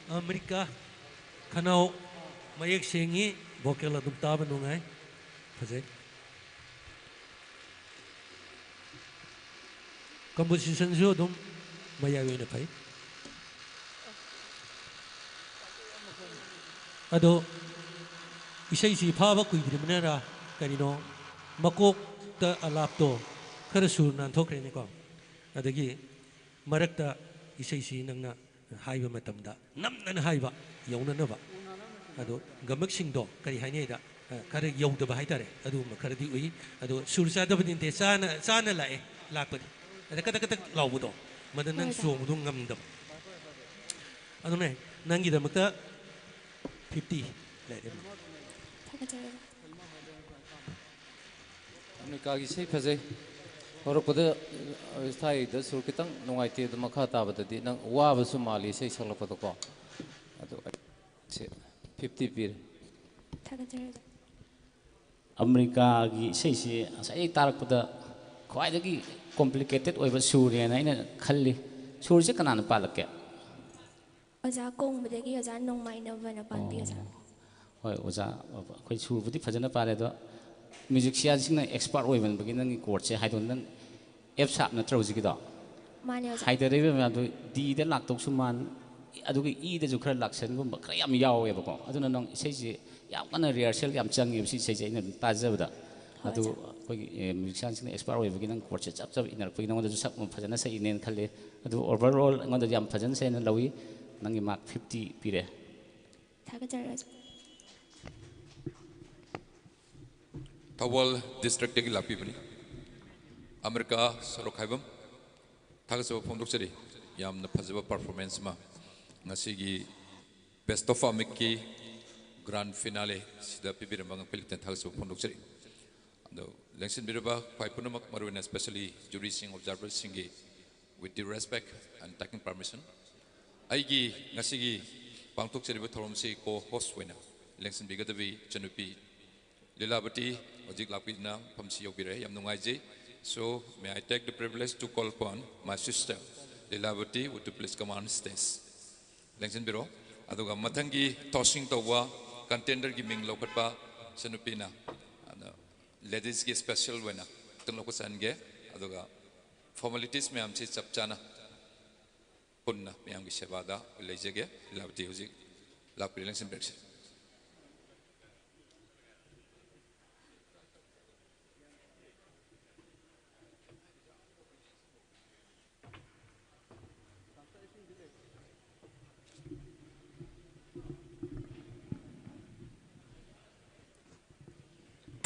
ꯑꯃꯦꯔꯤꯀꯥ, ꯈꯅꯥꯎ ꯃꯌꯦꯛ ꯁꯦꯡꯉꯤ, ꯚꯣꯀꯦꯜ ꯑꯗꯨꯝ ꯇꯥꯕ ꯅꯨꯡꯉꯥꯏ, ꯐꯖꯩ꯫ ꯀꯝꯄꯣꯖꯤꯁꯟꯁꯨ ꯑꯗꯨꯝ ꯃꯌꯥꯏ ꯑꯣꯏꯅ ꯐꯩ꯫ ꯑꯗꯣ ꯏꯁꯩꯁꯤ ꯐꯥꯕ ꯀꯨꯏꯗ꯭ꯔꯤꯕꯅꯔ ꯀꯔꯤꯅꯣ, ꯃꯀꯣꯛꯇ ꯑꯂꯥꯞꯇꯣ ꯈꯔ ꯁꯨꯔ ꯅꯥꯟꯊꯣꯛꯈ꯭ꯔꯦꯅꯦꯀꯣ꯫ ꯑꯗꯒꯤ ꯃꯔꯛꯇ ꯏꯁꯩꯁꯤ ꯅꯪꯅ ꯍꯥꯏꯕ ꯃꯇꯝꯗ ꯅꯝꯗꯅ ꯍꯥꯏꯕ, ꯌꯧꯅꯅꯕ꯫ ꯑꯗꯣ ꯒꯃꯛꯁꯤꯡꯗꯣ ꯀꯔꯤ ꯍꯥꯏꯅꯤ ꯍꯥꯏꯗ, ꯑ, ꯈꯔ ꯌꯧꯗꯕ ꯍꯥꯏꯇꯥꯔꯦ, ꯑꯗꯨꯒꯨꯝꯕ ꯈꯔꯗꯤ ꯎꯏ꯫ ꯑꯗꯣ ꯁꯨꯔ ꯆꯥꯗꯕꯗꯤ ꯅꯠꯇꯦ, ꯆꯥꯅ, ꯆꯥꯅ ꯂꯥꯛꯑꯦ, ꯂꯥꯛꯄꯗꯤ꯫ ꯑꯗ ꯀꯇꯛ ꯀꯇꯛ ꯂꯥꯎꯕꯗꯣ, ꯃꯗꯨ ꯅꯪ ꯍꯣꯏ, ꯁꯥꯔ꯫ ꯆꯣꯡꯕꯗꯣ ꯉꯝꯗꯕ꯫ ꯑꯗꯨꯅꯦ, ꯅꯪꯒꯤꯗꯃꯛꯇ ꯐꯤꯐꯇꯤ ꯂꯩꯔꯦ꯫ ꯊꯥꯒꯠꯆꯔꯤ꯫ ꯑꯃꯦꯔꯤꯀꯥꯒꯤ ꯏꯁꯩ ꯐꯖꯩ꯫ ꯍꯧꯔꯛꯄꯗ, ꯑ, ꯏꯁꯩꯗ ꯁꯨꯔ ꯈꯤꯇꯪ ꯅꯨꯡꯉꯥꯏꯇꯦ, ꯑꯗꯨ ꯃꯈꯥ ꯇꯥꯕꯗꯗꯤ ꯅꯪ ꯋꯥꯕꯁꯨ ꯃꯥꯜꯂꯤ ꯏꯁꯩ ꯁꯛꯂꯛꯄꯗꯀꯣ꯫ ꯑꯗꯨ ꯑꯩ ꯁꯦ ꯐꯤꯐꯇꯤ ꯄꯤꯔꯦ꯫ ꯊꯥꯒꯠꯆꯔꯤ, ꯑꯣꯖꯥ꯫ ꯑꯃꯦꯔꯤꯀꯥꯒꯤ ꯏꯁꯩꯁꯤ ꯉꯁꯥꯏ ꯇꯥꯔꯛꯄꯗ ꯈ꯭ꯋꯥꯏꯗꯒꯤ ꯀꯣꯝꯄ꯭ꯂꯤꯀꯦꯇꯦꯠ ꯑꯣꯏꯕ ꯁꯨꯔꯅꯦꯅ ꯑꯩꯅ ꯈꯜꯂꯤ꯫ ꯁꯨꯔꯁꯦ ꯀꯅꯥꯅ ꯄꯥꯜꯂꯛꯀꯦ? ꯑꯣꯖꯥ ꯀꯣꯡꯕꯗꯒꯤ ꯑꯣꯖꯥ ꯅꯣꯡꯃꯥꯏꯅꯕꯅ ꯄꯥꯟꯕꯤ, ꯑꯣꯖꯥ꯫ ꯑꯣ꯫ ꯍꯣꯏ, ꯑꯣꯖꯥ, ꯑꯩꯈꯣꯏ ꯁꯨꯔꯕꯨꯗꯤ ꯐꯖꯅ ꯄꯥꯔꯦ, ꯑꯗꯣ ꯃ꯭ꯌꯨꯖꯤꯛꯁꯤꯌꯥꯟꯁꯤꯡꯅ ꯑꯦꯛꯁꯄꯥꯔꯠ ꯑꯣꯏꯃꯟꯕꯒꯤ ꯅꯪꯒꯤ ꯀꯣꯔꯠꯁꯦ ꯍꯥꯏꯗꯣ ꯅꯪ ꯑꯦꯐ ꯁꯥꯔꯞ ꯅꯠꯇ꯭ꯔꯣ ꯍꯧꯖꯤꯛꯀꯤꯗꯣ? ꯃꯥꯅꯦ, ꯑꯣꯖꯥ꯫ ꯍꯥꯏꯗꯔꯛꯏꯕ ꯃꯌꯥꯝꯗꯣ ꯗꯤꯗ ꯂꯥꯛꯇꯧꯁꯨ ꯃꯥꯟ, ꯑꯗꯨꯒ ꯏꯗꯁꯨ ꯈꯔ ꯂꯥꯛꯁꯟꯒꯨꯝꯕ ꯈꯔ ꯌꯥꯝ ꯌꯥꯎꯋꯦꯕꯀꯣ꯫ ꯑꯗꯨꯅ ꯅꯪ ꯏꯁꯩꯁꯦ ꯌꯥꯝ ꯀꯟꯅ ꯔꯤꯍꯔꯁꯦꯜ ꯌꯥꯝ ꯆꯪꯉꯦꯕ ꯁꯤ ꯏꯁꯩꯁꯦ ꯑꯩꯅ ꯑꯗꯨꯝ ꯇꯥꯖꯕꯗ꯫ ꯍꯣꯏ, ꯑꯗꯨ ꯑꯣꯖꯥ꯫ ꯑꯩꯈꯣꯏꯒꯤ, ꯑꯦ, ꯃ꯭ꯌꯨꯖꯤꯁꯤꯌꯥꯟꯁꯤꯡꯅ ꯑꯦꯛꯁꯄꯥꯔꯠ ꯑꯣꯏꯕꯒꯤ ꯅꯪ ꯀꯣꯔꯠꯁꯦ ꯆꯞ ꯆꯞ ꯏꯟꯅꯔꯛꯄꯒꯤ ꯅꯉꯣꯟꯗꯁꯨ ꯁꯛ ꯐꯖꯅ ꯁꯛꯏꯅꯦꯅ ꯈꯜꯂꯦ꯫ ꯑꯗꯨ ꯑꯣꯚꯔꯑꯣꯜ ꯑꯩꯉꯣꯟꯗꯗꯤ ꯌꯥꯝ ꯐꯖꯅ ꯁꯛꯑꯦꯅ ꯂꯧꯏ꯫ ꯅꯪꯒꯤ ꯃꯥꯔꯛ ꯐꯤꯐꯇꯤ ꯄꯤꯔꯦ꯫ ꯊꯥꯒꯠꯆꯔꯤ, ꯑꯣꯖꯥ꯫ ꯊꯧꯕꯥꯜ ꯗꯤꯁꯇ꯭ꯔꯤꯛꯇꯒꯤ ꯂꯥꯛꯄꯤꯕꯅꯤ꯫ ꯑꯃꯦꯔꯤꯀꯥ ꯁꯣꯔꯣꯛꯈꯥꯏꯕꯝ, ꯊꯥꯒꯠꯆꯕ ꯐꯣꯡꯗꯣꯛꯆꯔꯤ꯫ ꯌꯥꯝꯅ ꯐꯖꯕ ꯄꯔꯐꯣꯔꯃꯦꯟꯁ ꯑꯃ ꯉꯁꯤꯒꯤ ꯕꯦꯁ ꯑꯣꯐ ꯑꯃꯤꯛꯀꯤ ꯒ꯭ꯔꯥꯟ ꯐꯤꯅꯥꯂꯦ ꯁꯤꯗ ꯄꯤꯕꯤꯔꯝꯕ ꯉꯛꯄꯤꯂꯛꯇꯅ ꯊꯥꯒꯠꯆꯕ ꯐꯣꯡꯗꯣꯛꯆꯔꯤ꯫ ꯑꯗꯣ ꯂꯦꯡꯁꯤꯟꯕꯤꯔꯕ ꯈ꯭ꯋꯥꯏ ꯄꯨꯝꯅꯃꯛ, ꯃꯔꯨꯑꯣꯏꯅ especially ꯖꯨꯔꯤꯁꯤꯡ, ꯑꯣꯕꯖꯥꯔꯚꯔꯁꯤꯡꯒꯤ, with due respect and taking permission, ꯑꯩꯒꯤ ꯉꯁꯤꯒꯤ ꯄꯥꯡꯊꯣꯛꯆꯔꯤꯕ ꯊꯧꯔꯝꯁꯤ ꯀꯣ ꯍꯣꯁ ꯑꯣꯏꯅ ꯂꯦꯡꯁꯤꯟꯕꯤꯒꯗꯕꯤ ꯏꯆꯟꯅꯨꯄꯤ ꯂꯤꯂꯥꯕꯇꯤ ꯍꯧꯖꯤꯛ ꯂꯥꯛꯄꯤꯗꯨꯅ ꯃꯐꯝꯁꯤ ꯌꯧꯕꯤꯔꯦ꯫ ꯌꯥꯝ ꯅꯨꯡꯉꯥꯏꯖꯩ꯫ So, may I take the privilege to call upon my sister, Lilavati, would you please come on stage? ꯂꯦꯡꯁꯤꯟꯕꯤꯔꯣ꯫ ꯑꯗꯨꯒ ꯃꯊꯪꯒꯤ tossing ꯇꯧꯕ contenderꯒꯤ ꯃꯤꯡ ꯂꯧꯈꯠꯄ ꯏꯆꯟꯅꯨꯄꯤꯅ, ꯑꯗꯣ ladiesꯀꯤ special ꯑꯣꯏꯅ ꯈꯤꯇꯪ ꯂꯧꯈꯠꯆꯍꯟꯒꯦ꯫ ꯑꯗꯨꯒ formalities ꯃꯌꯥꯝꯁꯤ ꯆꯞ ꯆꯥꯅ ꯄꯨꯟꯅ ꯃꯌꯥꯝꯒꯤ ꯁꯦꯕꯥꯗ ꯂꯩꯖꯒꯦ꯫ ꯂꯤꯂꯥꯕꯇꯤ ꯍꯧꯖꯤꯛ ꯂꯥꯛꯄꯤꯔꯦ, ꯂꯦꯡꯁꯤꯟꯕꯤꯔꯛꯁꯤ꯫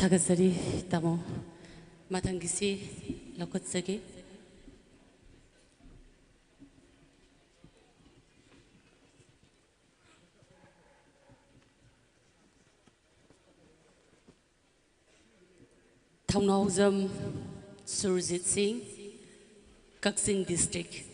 ꯊꯥꯒꯠꯆꯔꯤ ꯇꯥꯃꯣ꯫ ꯃꯊꯪꯒꯤꯁꯤ ꯂꯧꯈꯠꯆꯒꯦ꯫ ꯊꯧꯅꯥꯎꯖꯝ ꯁꯨꯔꯖꯤꯠ ꯁꯤꯡ, ꯀꯛꯆꯤꯡ district꯫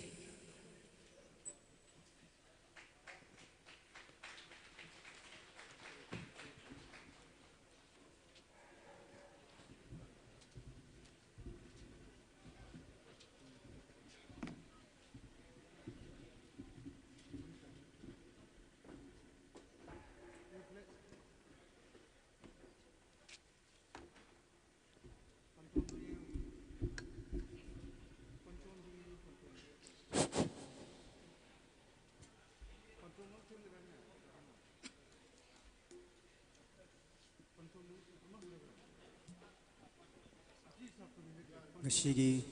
ꯉꯁꯤꯒꯤ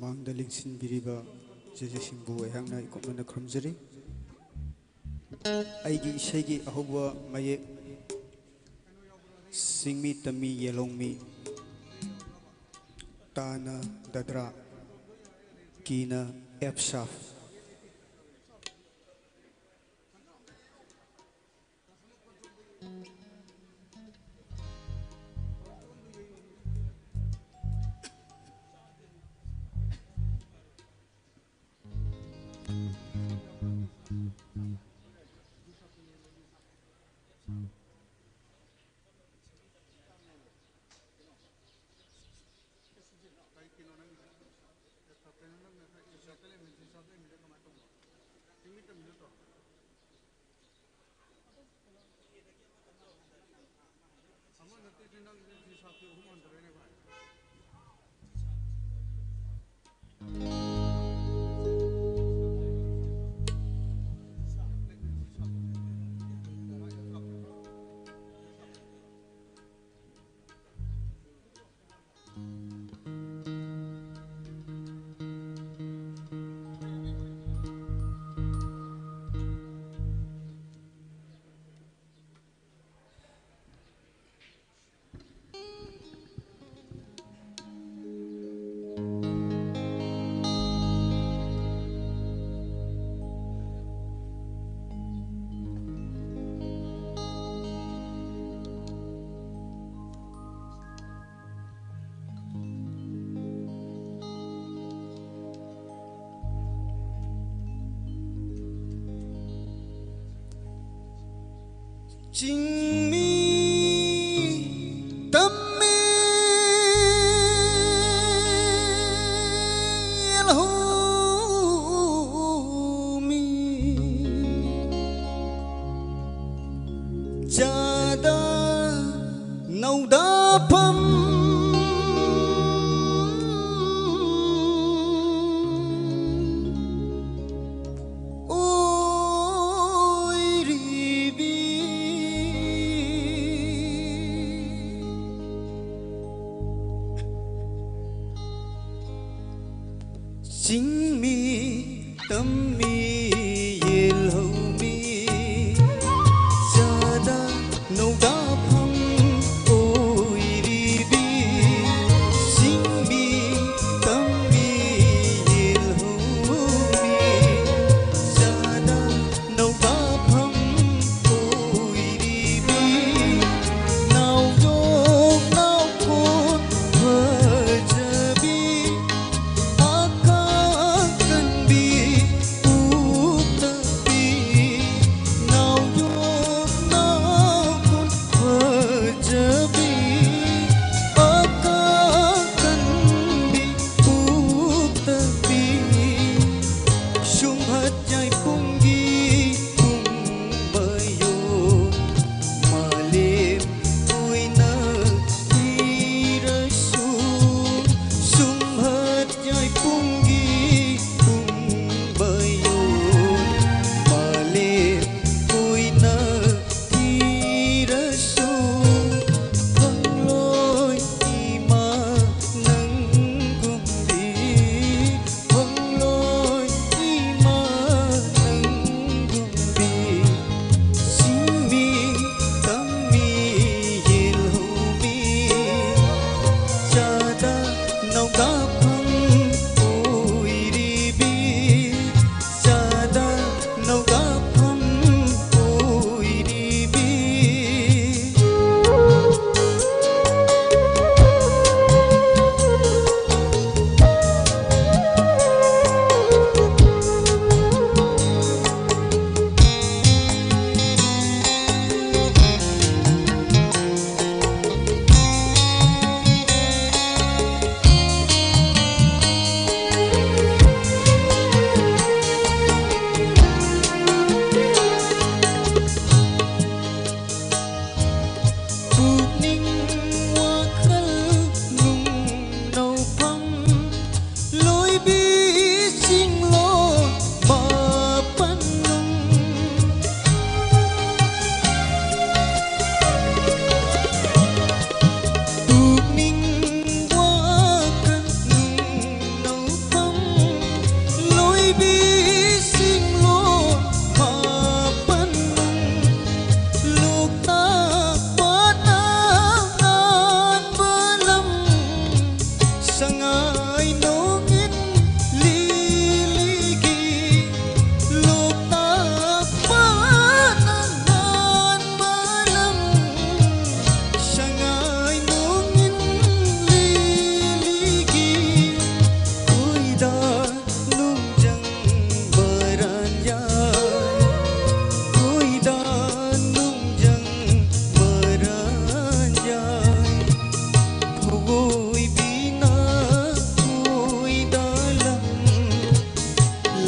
ꯃꯥꯡꯗ ꯂꯦꯡꯁꯤꯟꯕꯤꯔꯤꯕ judgeꯁꯤꯡꯕꯨ ꯑꯩꯍꯥꯛꯅ ꯏꯀꯨꯞꯅꯅ ꯈꯨꯔꯨꯝꯖꯔꯤ꯫ ꯑꯩꯒꯤ ꯏꯁꯩꯒꯤ ꯑꯍꯧꯕ ꯃꯌꯦꯛ ꯁꯤꯡꯃꯤ ꯇꯝꯃꯤ ꯌꯦꯂꯣꯡꯃꯤ, ꯇꯥꯅ ꯗꯗ꯭ꯔꯥ, ꯀꯤꯅ F sharp꯫ ꯆꯤꯡꯃꯤ ꯇꯝꯃꯤ ꯂꯧꯃꯤ ꯆꯥꯗ ꯅꯧꯗꯥꯐꯝ ꯑꯣꯏꯔꯤꯕꯤ ꯆꯤꯡꯃꯤ ꯇꯝꯃꯤ ꯌꯦꯜꯍꯧꯃꯤ ꯆꯥꯗ ꯅꯧꯗꯥꯐꯝ ꯑꯣꯏꯔꯤꯕꯤ ꯆꯤꯡꯃꯤ ꯇꯝꯃꯤ ꯌꯦꯜꯍꯧꯃꯤ ꯆꯥꯗ ꯅꯧꯗꯥꯐꯝ ꯑꯣꯏꯔꯤꯕꯤ ꯅꯥꯎꯌꯣꯛ ꯅꯥꯎꯈꯣꯟ ꯐꯖꯕꯤ ꯑꯈꯥꯡ ꯀꯟꯕꯤ ꯎꯇꯞꯄꯤ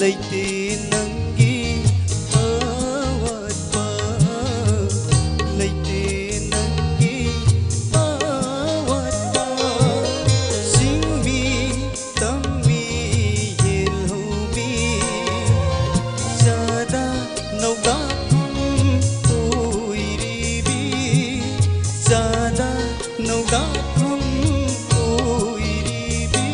ꯂꯩꯇꯦ ꯅꯪꯒꯤ ꯑꯋꯥꯠꯄ, ꯂꯩꯇꯦ ꯅꯪꯒꯤ ꯑꯋꯥꯠꯄ꯫ ꯆꯤꯡꯃꯤ ꯇꯝꯃꯤ ꯌꯦꯜꯍꯧꯃꯤ ꯆꯥꯗ ꯅꯧꯒꯥꯐꯝ ꯑꯣꯏꯔꯤꯕꯤ, ꯆꯥꯗ ꯅꯧꯒꯥꯐꯝ ꯑꯣꯏꯔꯤꯕꯤ꯫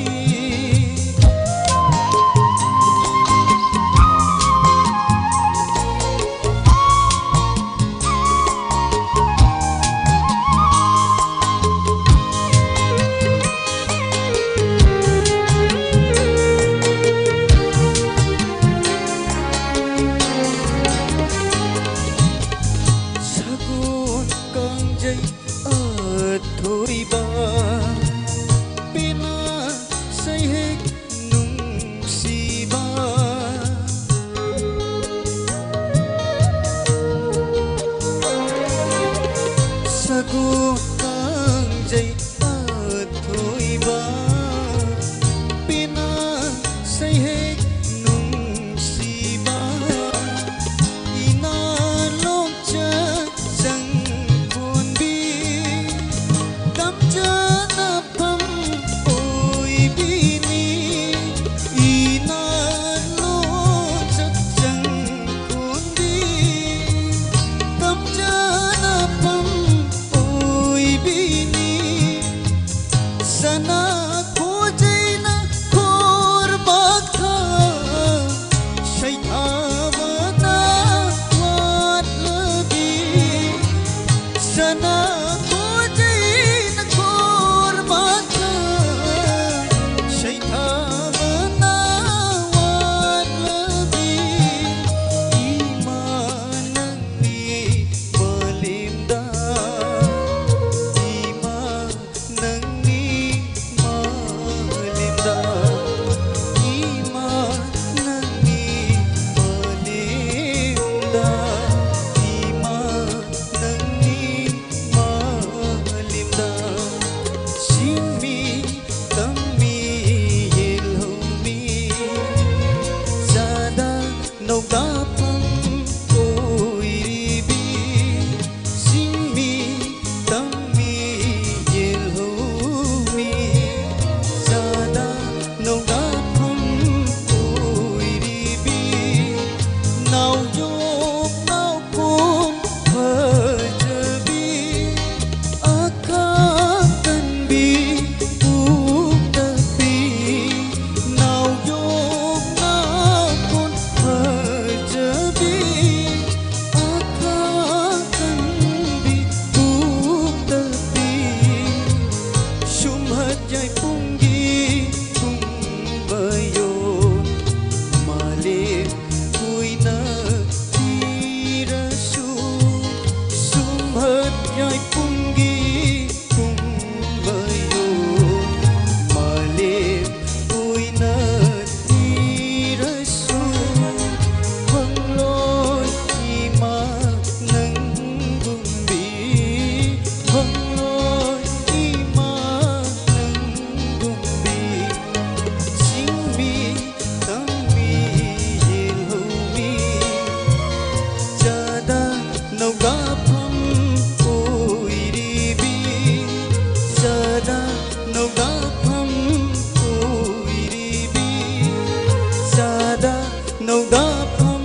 ꯅꯧꯗꯥꯐꯝ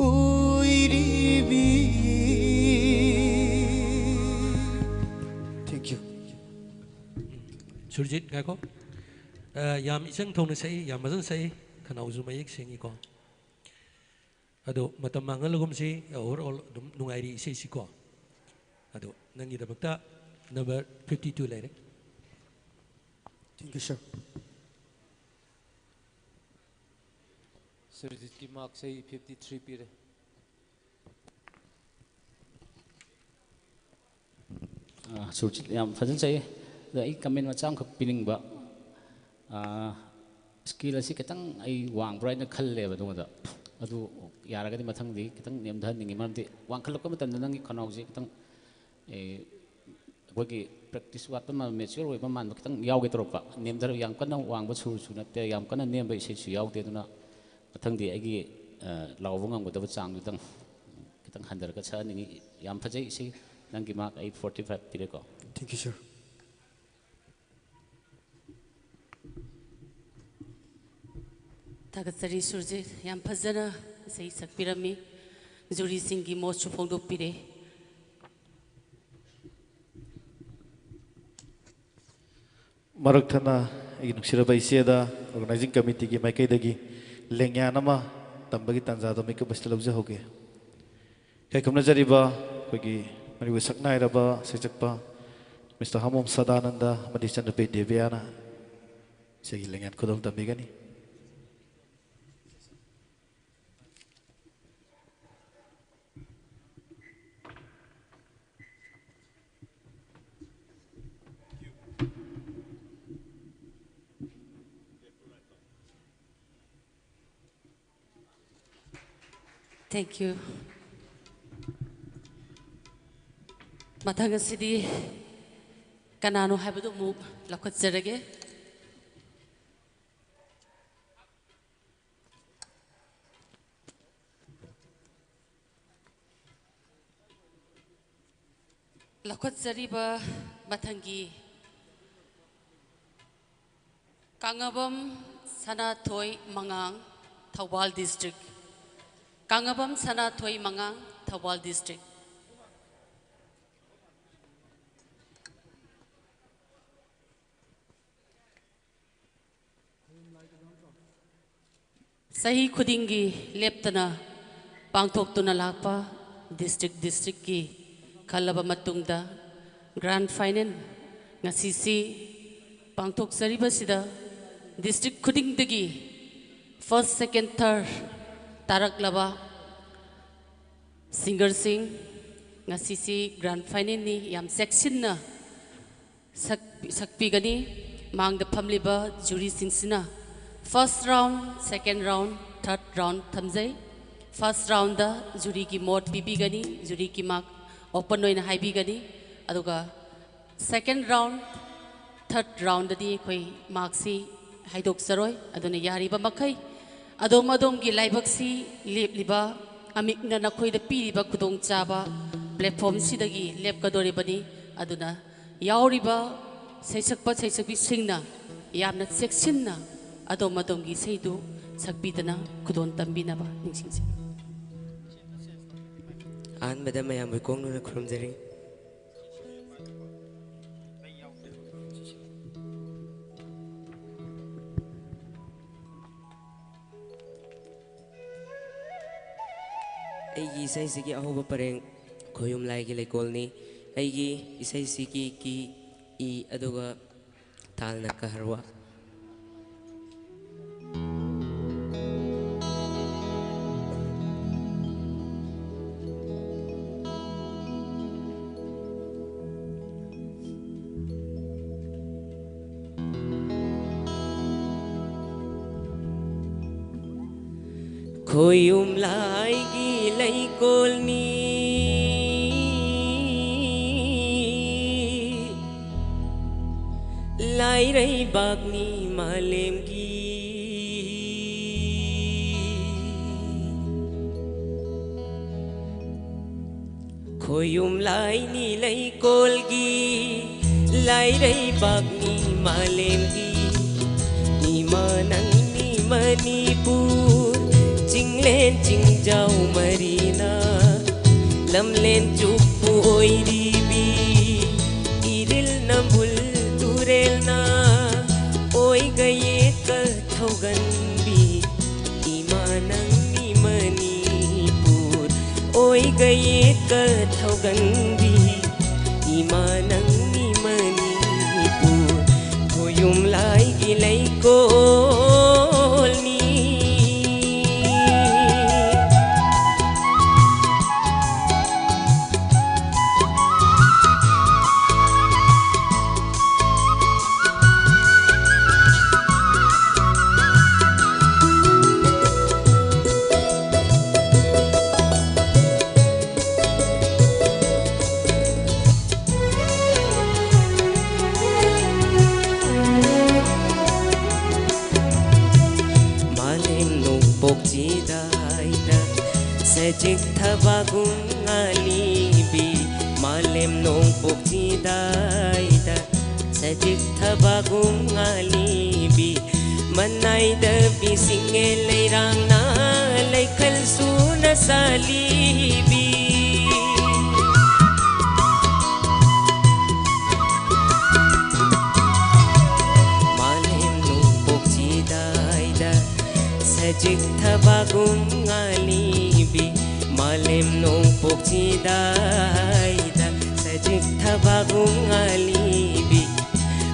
ꯑꯣꯏꯔꯤꯕꯤ꯫ Thank you. ꯁꯨꯔꯖꯤꯠ, ꯉꯥꯏꯈꯣ꯫ ꯑ, ꯌꯥꯝ ꯏꯆꯪ ꯊꯧꯅ ꯁꯛꯏ, ꯌꯥꯝ ꯐꯖꯅ ꯁꯛꯏ, ꯈꯅꯥꯎꯁꯨ ꯃꯌꯦꯛ ꯁꯦꯡꯉꯤꯀꯣ꯫ ꯑꯗꯣ ꯃꯇꯝ ꯃꯥꯡꯍꯜꯂꯒꯨꯝꯁꯤ, overall ꯑꯗꯨꯝ ꯅꯨꯡꯉꯥꯏꯔꯤ ꯏꯁꯩꯁꯤꯀꯣ꯫ ꯑꯗꯣ ꯅꯪꯒꯤꯗꯃꯛꯇ number fifty two ꯂꯩꯔꯦ꯫ Thank you, sir. ꯁꯨꯔꯖꯤꯠꯀꯤ marks ꯑꯩ fifty three ꯄꯤꯔꯦ꯫ ꯑꯥ, ꯁꯨꯔꯖꯤꯠ ꯌꯥꯝ ꯐꯖꯅ ꯆꯩ꯫ ꯑꯗꯣ ꯑꯩ comment ꯃꯆꯥ ꯑꯃꯈꯛ ꯄꯤꯅꯤꯡꯕ꯫ ꯑꯥ, scale ꯑꯁꯤ ꯈꯤꯇꯪ ꯑꯩ ꯋꯥꯡꯕ꯭ꯔꯥ ꯍꯥꯏꯅ ꯈꯜꯂꯦꯕ ꯑꯗꯨꯒꯗ꯫ ꯑꯗꯨ ꯌꯥꯔꯒꯗꯤ ꯃꯊꯪꯗꯤ ꯈꯤꯇꯪ ꯅꯦꯝꯊꯍꯟꯅꯤꯡꯉꯤ꯫ ꯃꯔꯝꯗꯤ ꯋꯥꯡꯈꯠꯂꯛꯄ ꯃꯇꯝꯗ ꯅꯪꯒꯤ ꯈꯅꯥꯎꯁꯦ ꯈꯤꯇꯪ, ꯑꯦ, ꯑꯩꯈꯣꯏꯒꯤ practice ꯋꯥꯠꯄ ꯃꯥꯟꯕ, mature ꯑꯣꯏꯕ ꯃꯥꯟꯕ ꯈꯤꯇꯪ ꯌꯥꯎꯒꯦ ꯇꯧꯔꯛꯄ꯫ ꯅꯦꯝꯊꯔ-, ꯌꯥꯝ ꯀꯟꯅ ꯋꯥꯡꯕ ꯁꯨꯔꯁꯨ ꯅꯠꯇꯦ, ꯌꯥꯝ ꯀꯟꯅ ꯅꯦꯝꯕ ꯏꯁꯩꯁꯨ ꯌꯥꯎꯗꯦ꯫ ꯑꯗꯨꯅ ꯃꯊꯪꯗꯤ ꯑꯩꯒꯤ, ꯑ, ꯂꯥꯎꯕ ꯉꯝꯒꯗꯕ ꯆꯥꯡꯗꯨꯗꯪ ꯈꯤꯇꯪ ꯍꯟꯊꯔꯒ ꯁꯛꯍꯟꯅꯤꯡꯉꯤ꯫ ꯌꯥꯝ ꯐꯖꯩ ꯏꯁꯩ꯫ ꯅꯪꯒꯤ mark ꯑꯩ forty five ꯄꯤꯔꯦꯀꯣ꯫ Thank you, sir. ꯊꯥꯒꯠꯆꯔꯤ ꯁꯨꯔꯖꯤꯠ, ꯌꯥꯝ ꯐꯖꯅ ꯏꯁꯩ ꯁꯛꯄꯤꯔꯝꯃꯤ꯫ ꯖꯨꯔꯤꯁꯤꯡꯒꯤ ꯃꯣꯠꯁꯨ ꯐꯣꯡꯗꯣꯛꯄꯤꯔꯦ꯫ ꯃꯔꯛ ꯊꯠꯅ ꯑꯩꯒꯤ ꯅꯨꯡꯁꯤꯔꯕ ꯏꯆꯦꯗ organizing committeeꯒꯤ ꯃꯥꯏꯀꯩꯗꯒꯤ ꯂꯦꯡꯌꯥꯟ ꯑꯃ ꯇꯝꯕꯒꯤ ꯇꯥꯟꯖꯥꯗꯣ ꯃꯤꯀꯨꯞ ꯑꯁꯤꯗ ꯂꯧꯖꯍꯧꯒꯦ꯫ ꯏꯀꯥꯏ ꯈꯨꯝꯅꯖꯔꯤꯕ ꯑꯩꯈꯣꯏꯒꯤ ꯃꯔꯨꯑꯣꯏ ꯁꯛꯅꯥꯏꯔꯕ ꯁꯩꯁꯛꯄ Mister ꯍꯥꯃꯣꯝ ꯁꯗꯥꯅꯟꯗ ꯑꯃꯗꯤ ꯏꯆꯟꯅꯨꯄꯤ ꯗꯦꯕꯤꯌꯥꯅ ꯏꯆꯦꯒꯤ ꯂꯦꯡꯌꯥꯟ ꯈꯨꯗꯣꯜ ꯇꯝꯕꯤꯒꯅꯤ꯫ Thank you. ꯃꯊꯪ ꯑꯁꯤꯗꯤ ꯀꯅꯥꯅꯣ ꯍꯥꯏꯕꯗꯨ ꯑꯃꯨꯛ ꯂꯧꯈꯠꯆꯔꯒꯦ꯫ ꯂꯧꯈꯠꯆꯔꯤꯕ ꯃꯊꯪꯒꯤ ꯀꯥꯡꯉꯕꯝ ꯁꯅꯥꯊꯣꯏ ꯃꯉꯥꯡ, ꯊꯧꯕꯥꯜ district꯫ ꯀꯥꯡꯉꯕꯝ ꯁꯅꯥꯊꯣꯏ ꯃꯉꯥꯡ, ꯊꯧꯕꯥꯜ district꯫ ꯆꯍꯤ ꯈꯨꯗꯤꯡꯒꯤ ꯂꯦꯞꯇꯅ ꯄꯥꯡꯊꯣꯛꯇꯨꯅ ꯂꯥꯛꯄ district districtꯀꯤ ꯈꯜꯂꯕ ꯃꯇꯨꯡꯗ grand final ꯉꯁꯤꯁꯤ ꯄꯥꯡꯊꯣꯛꯆꯔꯤꯕꯁꯤꯗ district ꯈꯨꯗꯤꯡꯗꯒꯤ first, second, third ꯇꯥꯔꯛꯂꯕ singerꯁꯤꯡ, ꯉꯁꯤꯁꯤ grand finalꯅꯤ, ꯌꯥꯝ ꯆꯦꯛꯁꯤꯟꯅ ꯁꯛ-, ꯁꯛꯄꯤꯒꯅꯤ꯫ ꯃꯥꯡꯗ ꯐꯝꯂꯤꯕ juryꯁꯤꯡꯁꯤꯅ first round, second round, third round ꯊꯝꯖꯩ꯫ First roundꯗ juryꯒꯤ ꯃꯣꯠ ꯄꯤꯕꯤꯒꯅꯤ, juryꯒꯤ mark open ꯑꯣꯏꯅ ꯍꯥꯏꯕꯤꯒꯅꯤ꯫ ꯑꯗꯨꯒ second round, third roundꯗꯗꯤ ꯑꯩꯈꯣꯏ markꯁꯤ ꯍꯥꯏꯗꯣꯛꯆꯔꯣꯏ꯫ ꯑꯗꯨꯅ ꯌꯥꯔꯤꯕ ꯃꯈꯩ ꯑꯗꯣꯝ ꯑꯗꯣꯝꯒꯤ ꯂꯥꯏꯕꯛꯁꯤ ꯂꯦꯞꯂꯤꯕ ꯑꯃꯤꯛꯅ ꯅꯈꯣꯏꯗ ꯄꯤꯔꯤꯕ ꯈꯨꯗꯣꯡꯆꯥꯕ platformꯁꯤꯗꯒꯤ ꯂꯦꯞꯀꯗꯧꯔꯤꯕꯅꯤ꯫ ꯑꯗꯨꯅ ꯌꯥꯎꯔꯤꯕ ꯁꯩꯁꯛꯄ ꯁꯩꯁꯛꯄꯤꯁꯤꯡꯅ ꯌꯥꯝꯅ ꯆꯦꯛꯁꯤꯟꯅ ꯑꯗꯣꯝ ꯑꯗꯣꯝꯒꯤ ꯏꯁꯩꯗꯨ ꯁꯛꯄꯤꯗꯅ ꯈꯨꯗꯣꯜ ꯇꯝꯕꯤꯅꯕ ꯅꯤꯡꯁꯤꯡꯖꯔꯤ꯫ ꯑꯍꯥꯟꯕꯗ ꯃꯌꯥꯝꯕꯨ ꯏꯀꯣꯛꯅꯅ ꯈꯨꯔꯨꯝꯖꯔꯤ꯫ ꯑꯩꯒꯤ ꯏꯁꯩꯁꯤꯒꯤ ꯑꯍꯧꯕ ꯄꯔꯦꯡ ꯈꯣꯌꯨꯝ ꯂꯥꯏꯒꯤ ꯂꯩꯀꯣꯜꯅꯤ꯫ ꯑꯩꯒꯤ ꯏꯁꯩꯁꯤꯒꯤ key E ꯑꯗꯨꯒ ꯇꯥꯜꯅ ꯀꯍꯔꯋꯥ꯫ ꯈꯣꯌꯨꯝ ꯂꯥꯏꯒꯤ ꯂꯩꯀꯣꯜꯅꯤ, ꯂꯥꯏꯔꯩꯕꯥꯛꯅꯤ ꯃꯥꯂꯦꯝꯒꯤ꯫ ꯈꯣꯌꯨꯝ ꯂꯥꯏꯅꯤ ꯂꯩꯀꯣꯜꯒꯤ, ꯂꯥꯏꯔꯩꯕꯥꯛꯅꯤ ꯃꯥꯂꯦꯝꯒꯤ꯫ ꯏꯃꯥ ꯅꯪꯅꯤ ꯃꯅꯤꯄꯨꯔ, ꯆꯤꯡꯂꯦꯟ ꯆꯤꯡꯖꯥꯎ ꯃꯔꯤꯅ, ꯂꯝꯂꯦꯟ ꯆꯨꯞꯄꯨ ꯑꯣꯏꯔꯤꯕꯤ, ꯏꯔꯤꯜ ꯅꯝꯕꯨꯜ ꯇꯨꯔꯦꯜꯅ, ꯑꯣꯏꯒ ꯌꯦꯠꯀ ꯊꯧꯒꯟꯕꯤ, ꯏꯃꯥ ꯅꯪꯅꯤ ꯃꯅꯤꯄꯨꯔ, ꯑꯣꯏꯒ ꯌꯦꯠꯀ ꯊꯧꯒꯟꯕꯤ, ꯏꯃꯥ ꯅꯪꯅꯤ ꯃꯅꯤꯄꯨꯔ, ꯈꯣꯌꯨꯝ ꯂꯥꯏꯒꯤ ꯂꯩꯀꯣꯜꯅꯤ꯫ ꯃꯥꯂꯦꯝ ꯅꯣꯡꯄꯣꯛ ꯆꯤꯗꯥꯏꯗ ꯁꯖꯤꯛ ꯊꯕꯥꯒꯨꯝ ꯉꯥꯂꯤꯕꯤ, ꯃꯥꯂꯦꯝ ꯅꯣꯡꯄꯣꯛ ꯆꯤꯗꯥꯏꯗ ꯁꯖꯤꯛ ꯊꯕꯥꯒꯨꯝ ꯉꯥꯂꯤꯕꯤ, ꯃꯅꯥꯏꯗꯕꯤ ꯁꯤꯡꯉꯦ ꯂꯩꯔꯥꯡꯅ ꯂꯩꯈꯜ ꯁꯨꯅ ꯁꯥꯂꯤꯕꯤ꯫ ꯃꯥꯂꯦꯝ ꯅꯣꯡꯄꯣꯛ ꯆꯤꯗꯥꯏꯗ ꯁꯖꯤꯛ ꯊꯕꯥꯒꯨꯝ ꯉꯥꯂꯤꯕꯤ, ꯃꯥꯂꯦꯝ ꯅꯣꯡꯄꯣꯛ ꯆꯤꯗꯥꯏꯗ ꯁꯖꯤꯛ ꯊꯕꯥꯒꯨꯝ ꯉꯥꯂꯤꯕꯤ,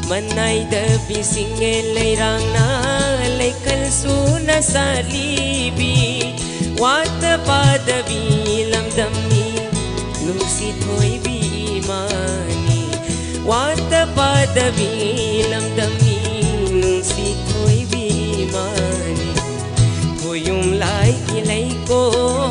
ꯃꯅꯥꯏꯗꯕꯤ ꯁꯤꯡꯉꯦ ꯂꯩꯔꯥꯡꯅ ꯂꯩꯈꯜ ꯁꯨꯅ ꯁꯥꯂꯤꯕꯤ, ꯋꯥꯠꯇ ꯄꯥꯗꯕꯤ ꯂꯝꯗꯝꯅꯤ ꯅꯨꯡꯁꯤ ꯊꯣꯏꯕꯤ ꯏꯃꯥꯅꯤ, ꯋꯥꯠꯇ ꯄꯥꯗꯕꯤ ꯂꯝꯗꯝꯅꯤ ꯅꯨꯡꯁꯤ ꯊꯣꯏꯕꯤ ꯏꯃꯥꯅꯤ, ꯈꯣꯌꯨꯝ ꯂꯥꯏꯒꯤ ꯂꯩꯀꯣꯜꯅꯤ꯫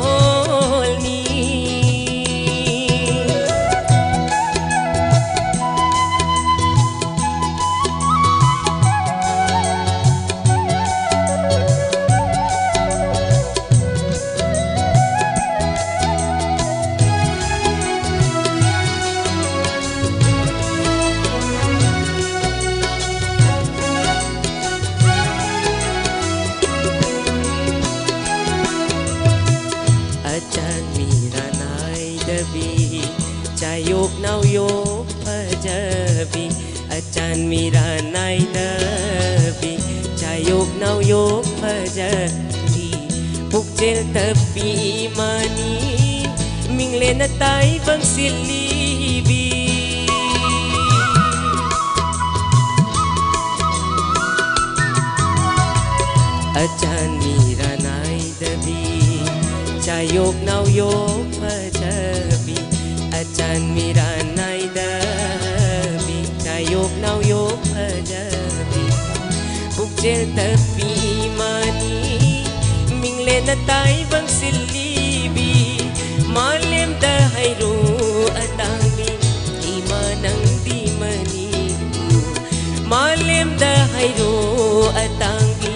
ꯃꯤꯔꯥ ꯅꯥꯏꯗꯕꯤ ꯆꯥꯌꯣꯛ ꯅꯥꯎꯌꯣꯛ ꯐꯖꯕꯤ ꯄꯨꯛꯆꯦꯜ ꯇꯞꯄꯤ ꯏꯃꯥꯅꯤ ꯃꯤꯡꯂꯦꯟꯅ ꯇꯥꯏꯕꯪ ꯁꯤꯜꯂꯤꯕꯤ꯫ ꯑꯆꯥꯟ ꯃꯤꯔꯥ ꯅꯥꯏꯗꯕꯤ ꯆꯥꯌꯣꯛ ꯅꯥꯎꯌꯣꯛ ꯐꯖꯕꯤ꯫ ꯑꯆꯥꯟ ꯃꯤꯔꯥ ꯅꯥꯏꯗꯕꯤ ꯆꯥꯌꯣꯛ ꯅꯥꯎꯌꯣꯛ ꯐꯖꯕꯤ꯫ ꯄꯨꯛꯆꯦꯜ ꯇꯞꯄꯤ ꯏꯃꯥꯅꯤ ꯃꯤꯡꯂꯦꯟꯅ ꯇꯥꯏꯕꯪ ꯁꯤꯜꯂꯤꯕꯤ꯫ ꯃꯥꯂꯦꯝꯗ ꯍꯩꯔꯣ ꯑꯇꯥꯡꯕꯤ ꯏꯃꯥ ꯅꯪꯗꯤ ꯃꯅꯤꯄꯨꯔ꯫ ꯃꯥꯂꯦꯝꯗ ꯍꯩꯔꯣ ꯑꯇꯥꯡꯕꯤ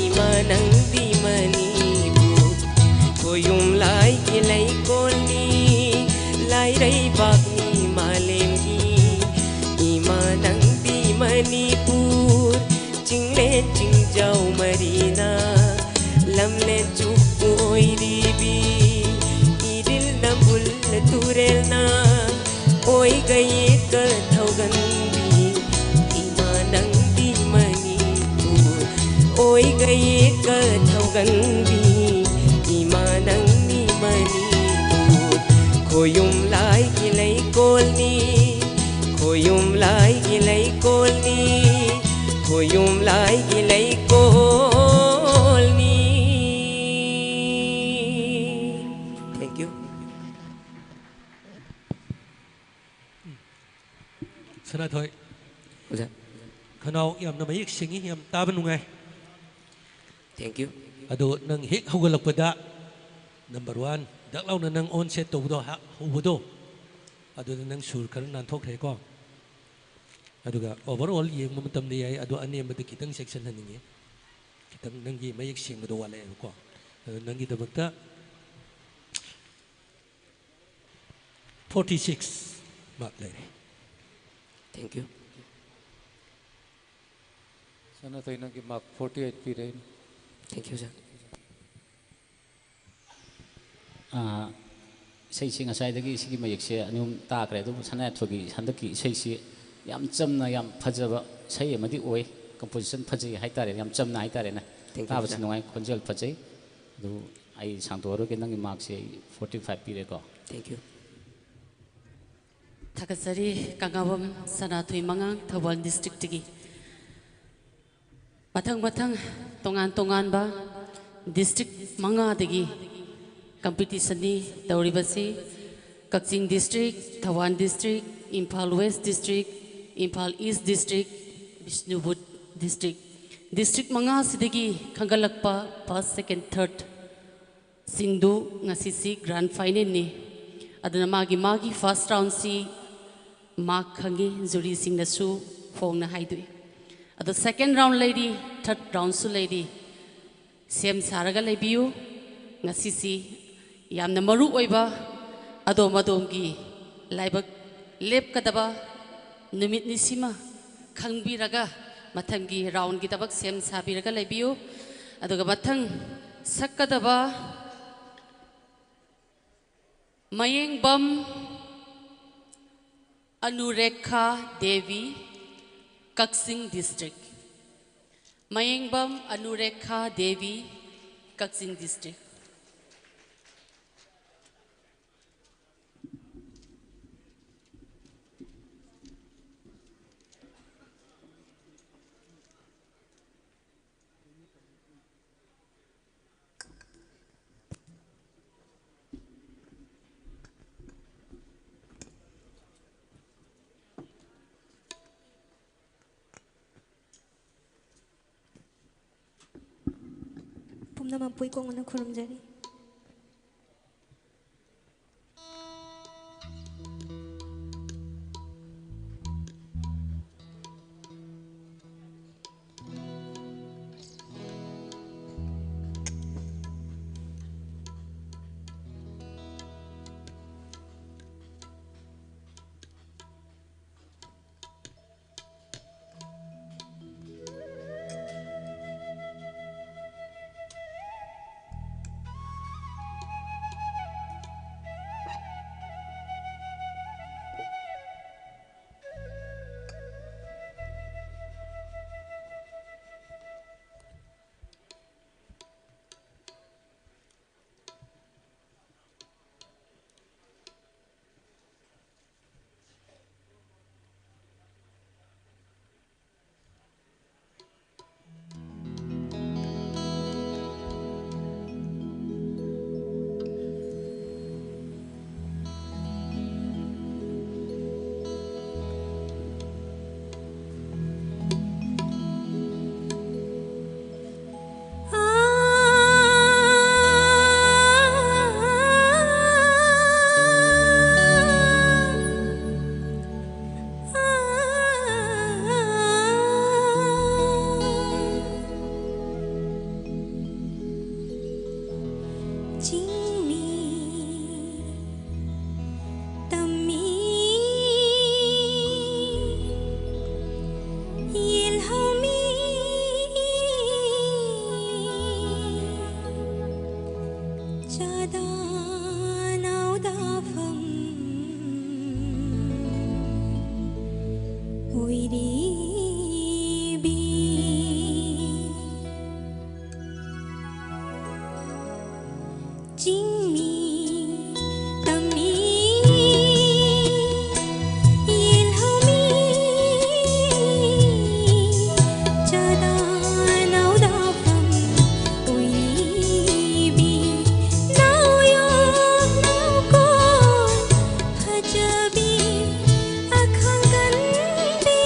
ꯏꯃꯥ ꯅꯪꯗꯤ ꯃꯅꯤꯄꯨꯔ꯫ ꯈꯣꯌꯨꯝ ꯂꯥꯏꯒꯤ ꯂꯩꯀꯣꯜꯅꯤ ꯂꯥꯏꯔꯩꯕꯥꯛꯅꯤ ꯃꯥꯂꯦꯝꯒꯤ ꯏꯃꯥ ꯅꯪꯗꯤ ꯃꯅꯤꯄꯨꯔ꯫ ꯆꯤꯡꯂꯦꯟ ꯆꯤꯡꯖꯥꯎ ꯃꯔꯤꯅ ꯂꯝꯂꯦꯟ ꯆꯨꯞꯄ ꯑꯣꯏꯔꯤꯕꯤ ꯏꯔꯤꯜ ꯅꯝꯕꯨꯜ ꯇꯨꯔꯦꯜꯅ ꯑꯣꯏꯒ ꯌꯦꯛꯀ ꯊꯧꯒꯟꯕꯤ ꯏꯃꯥ ꯅꯪꯗꯤ ꯃꯅꯤꯄꯨꯔ꯫ ꯑꯣꯏꯒ ꯌꯦꯛꯀ ꯊꯧꯒꯟꯕꯤ ꯏꯃꯥ ꯅꯪꯗꯤ ꯃꯅꯤꯄꯨꯔ꯫ ꯈꯣꯌꯨꯝ ꯂꯥꯏꯒꯤ ꯂꯩꯀꯣꯜꯅꯤ ꯈꯣꯌꯨꯝ ꯂꯥꯏꯒꯤ ꯂꯩꯀꯣꯜꯅꯤ ꯈꯣꯌꯨꯝ ꯂꯥꯏꯒꯤ ꯂꯩꯀꯣꯜꯅꯤ꯫ Thank you. ꯁꯅꯥꯊꯣꯏ꯫ ꯑꯣꯖꯥ꯫ ꯈꯅꯥꯎ ꯌꯥꯝꯅ ꯃꯌꯦꯛ ꯁꯦꯡꯉꯤ, ꯌꯥꯝ ꯇꯥꯕ ꯅꯨꯡꯉꯥꯏ꯫ Thank you. ꯑꯗꯣ ꯅꯪ ꯍꯦꯛ ꯍꯧꯒꯠꯂꯛꯄꯗ number one ꯗꯛ ꯂꯥꯎꯅ ꯅꯪ on set ꯇꯧꯕꯗꯣ, ꯍ-, ꯍꯧꯕꯗꯣ, ꯑꯗꯨꯗ ꯅꯪ ꯁꯨꯔ ꯈꯔ ꯅꯥꯟꯊꯣꯛꯈ꯭ꯔꯦꯀꯣ꯫ ꯑꯗꯨꯒ overall ꯌꯦꯡꯕ ꯃꯇꯝꯗ ꯌꯥꯏ, ꯑꯗꯣ ꯑꯅꯦꯝꯕꯗ ꯈꯤꯇꯪ ꯆꯦꯛꯁꯤꯟꯍꯟꯅꯤꯡꯉꯤ꯫ ꯈꯤꯇꯪ ꯅꯪꯒꯤ ꯃꯌꯦꯛ ꯁꯦꯡꯕꯗꯣ ꯋꯥꯠꯂꯛꯑꯦꯕꯀꯣ꯫ ꯑꯗꯣ ꯅꯪꯒꯤꯗꯃꯛꯇ forty six mark ꯂꯩꯔꯦ꯫ Thank you. ꯁꯅꯥꯊꯣꯏ, ꯅꯪꯒꯤ mark forty eight ꯄꯤꯔꯦ ꯑꯩꯅ꯫ Thank you, sir. ꯑꯥ, ꯏꯁꯩꯁꯤ ꯉꯁꯥꯏꯗꯒꯤ ꯁꯤꯒꯤ ꯃꯌꯦꯛꯁꯦ ꯑꯅꯤ ꯑꯍꯨꯝ ꯇꯥꯈ꯭ꯔꯦ, ꯑꯗꯨꯕꯨ ꯁꯅꯥꯊꯣꯏꯒꯤ ꯍꯟꯗꯛꯀꯤ ꯏꯁꯩꯁꯤ ꯌꯥꯝ ꯆꯝꯅ ꯌꯥꯝ ꯐꯖꯕ ꯏꯁꯩ ꯑꯃꯗꯤ ꯑꯣꯏ꯫ ꯀꯝꯄꯣꯖꯤꯁꯟ ꯐꯖꯩ ꯍꯥꯏꯇꯥꯔꯦ, ꯌꯥꯝ ꯆꯝꯅ ꯍꯥꯏꯇꯥꯔꯦꯅꯦ꯫ Thank you, ꯇꯥꯕꯁꯨ sir. ꯅꯨꯡꯉꯥꯏ, ꯈꯣꯟꯖꯦꯜ ꯐꯖꯩ꯫ ꯑꯗꯨ ꯑꯩ ꯁꯥꯡꯗꯣꯛꯑꯔꯣꯏꯒꯦ, ꯅꯪꯒꯤ ꯃꯥꯔꯛꯁꯦ ꯑꯩ forty five ꯄꯤꯔꯦꯀꯣ꯫ Thank you. ꯊꯥꯒꯠꯆꯔꯤ꯫ ꯀꯪꯂꯥꯕꯝ ꯁꯅꯥꯊꯣꯏ ꯃꯉꯥꯡ, ꯊꯧꯕꯥꯜ ꯗꯤꯁꯇ꯭ꯔꯤꯛꯇꯒꯤ꯫ ꯃꯊꯪ ꯃꯊꯪ ꯇꯣꯉꯥꯟ ꯇꯣꯉꯥꯟꯕ ꯗꯤꯁꯇ꯭ꯔꯤꯛ ꯃꯉꯥꯗꯒꯤ ꯀꯝꯄꯤꯇꯤꯁꯟꯅꯤ ꯇꯧꯔꯤꯕꯁꯤ꯫ Kakching district, Thoubal district, Imphal west district, Imphal east district, Bishnupur district. District ꯃꯉꯥꯁꯤꯗꯒꯤ ꯈꯟꯒꯠꯂꯛꯄ first, second, third ꯁꯤꯡꯗꯨ ꯉꯁꯤꯁꯤ ꯒ꯭ꯔꯥꯟ ꯐꯥꯏꯅꯦꯜꯅꯤ꯫ ꯑꯗꯨꯅ ꯃꯥꯒꯤ ꯃꯥꯒꯤ ꯐꯥꯔꯁ ꯔꯥꯎꯟꯁꯤ ꯃꯥꯔꯛ ꯈꯪꯉꯤ, ꯖꯨꯔꯤꯁꯤꯡꯅꯁꯨ ꯐꯣꯡꯅ ꯍꯥꯏꯗꯣꯛꯏ꯫ ꯑꯗꯣ ꯁꯦꯀꯦꯟ ꯔꯥꯎꯟ ꯂꯩꯔꯤ, ꯊꯥꯔꯠ ꯔꯥꯎꯟꯁꯨ ꯂꯩꯔꯤ꯫ ꯁꯦꯝ ꯁꯥꯔꯒ ꯂꯩꯕꯤꯌꯨ꯫ ꯉꯁꯤꯁꯤ ꯌꯥꯝꯅ ꯃꯔꯨ ꯑꯣꯏꯕ ꯑꯗꯣꯝ ꯑꯗꯣꯝꯒꯤ ꯂꯥꯏꯕꯛ ꯂꯦꯞꯀꯗꯕ ꯅꯨꯃꯤꯠꯅꯤ꯫ ꯁꯤꯃ ꯈꯪꯕꯤꯔꯒ ꯃꯊꯪꯒꯤ ꯔꯥꯎꯟꯒꯤꯗꯃꯛ ꯁꯦꯝ ꯁꯥꯕꯤꯔꯒ ꯂꯩꯕꯤꯌꯨ꯫ ꯑꯗꯨꯒ ꯃꯊꯪ ꯁꯛꯀꯗꯕ ꯃꯌꯦꯡꯕꯝ ꯑꯅꯨꯔꯦꯈꯥ ꯗꯦꯕꯤ, ꯀꯛꯆꯤꯡ ꯗꯤꯁꯇ꯭ꯔꯤꯛ꯫ ꯃꯌꯦꯡꯕꯝ ꯑꯅꯨꯔꯦꯈꯥ ꯗꯦꯕꯤ, ꯀꯛꯆꯤꯡ ꯗꯤꯁꯇ꯭ꯔꯤꯛ꯫ ꯄꯨꯝꯅꯃꯛꯄꯨ ꯏꯀꯣꯛ ꯃꯅ ꯈꯨꯔꯨꯝꯖꯔꯤ꯫ ꯑꯣꯏꯔꯤꯕꯤ꯫ ꯆꯤꯡꯃꯤ ꯇꯝꯃꯤ ꯌꯦꯜꯍꯧꯃꯤ ꯆꯥꯗꯥ ꯅꯥꯎꯗꯥ ꯐꯝ ꯑꯣꯏꯕꯤ ꯅꯥꯎꯌꯣ ꯅꯥꯎꯀꯣ ꯐꯖꯕꯤ ꯑꯈꯥꯡ ꯀꯟꯕꯤ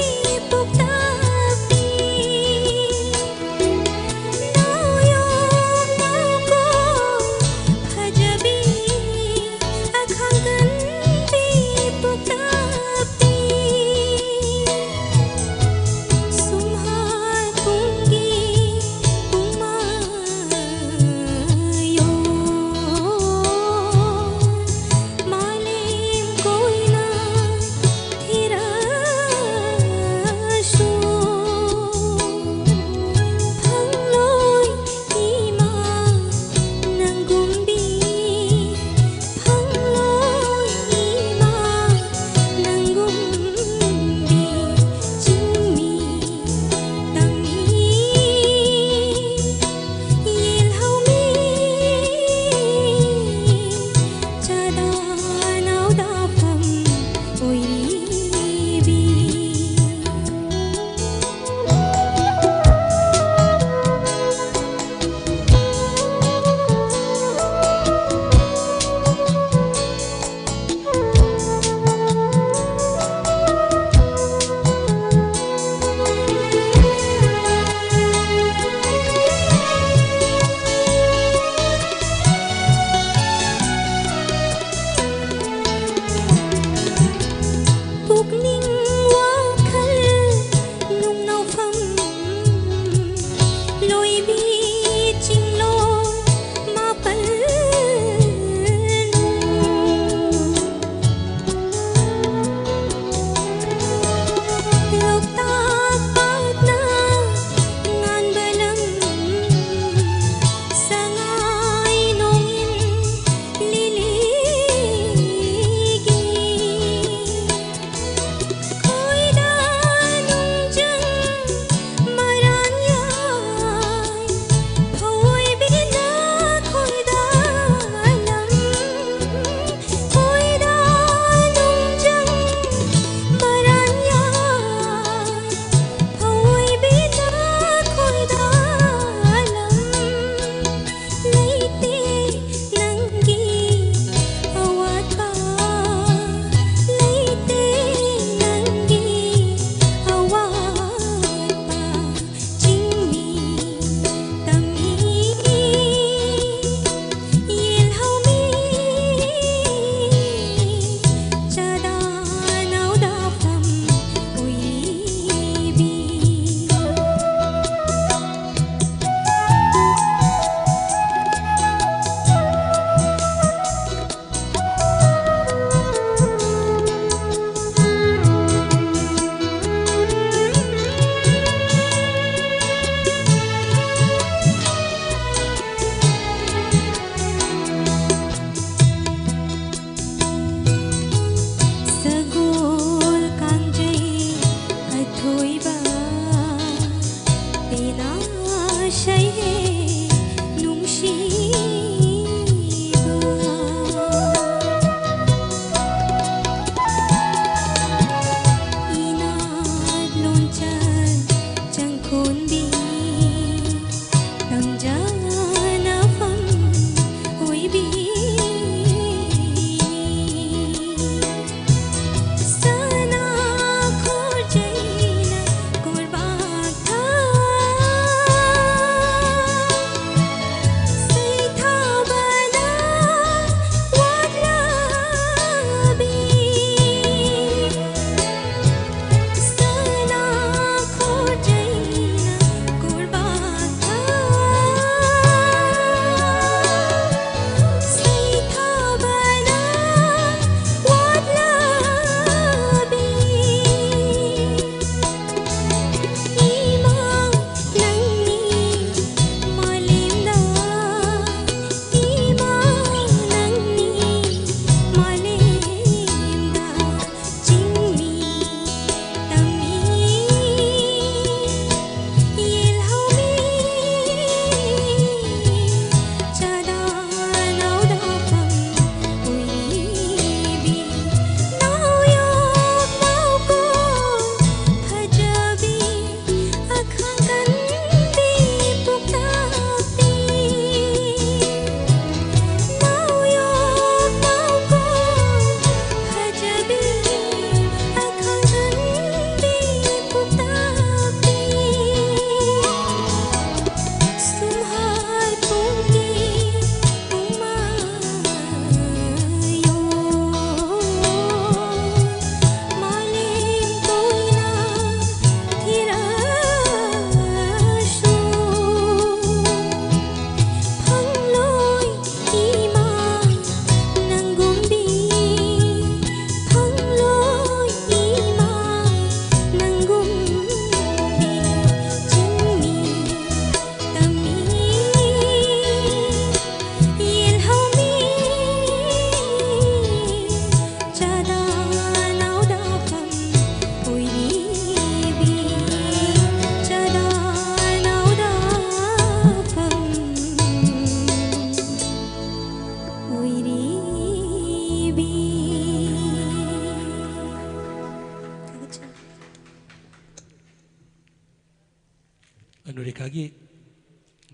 ꯑꯅꯨꯔꯦꯈꯥꯒꯤ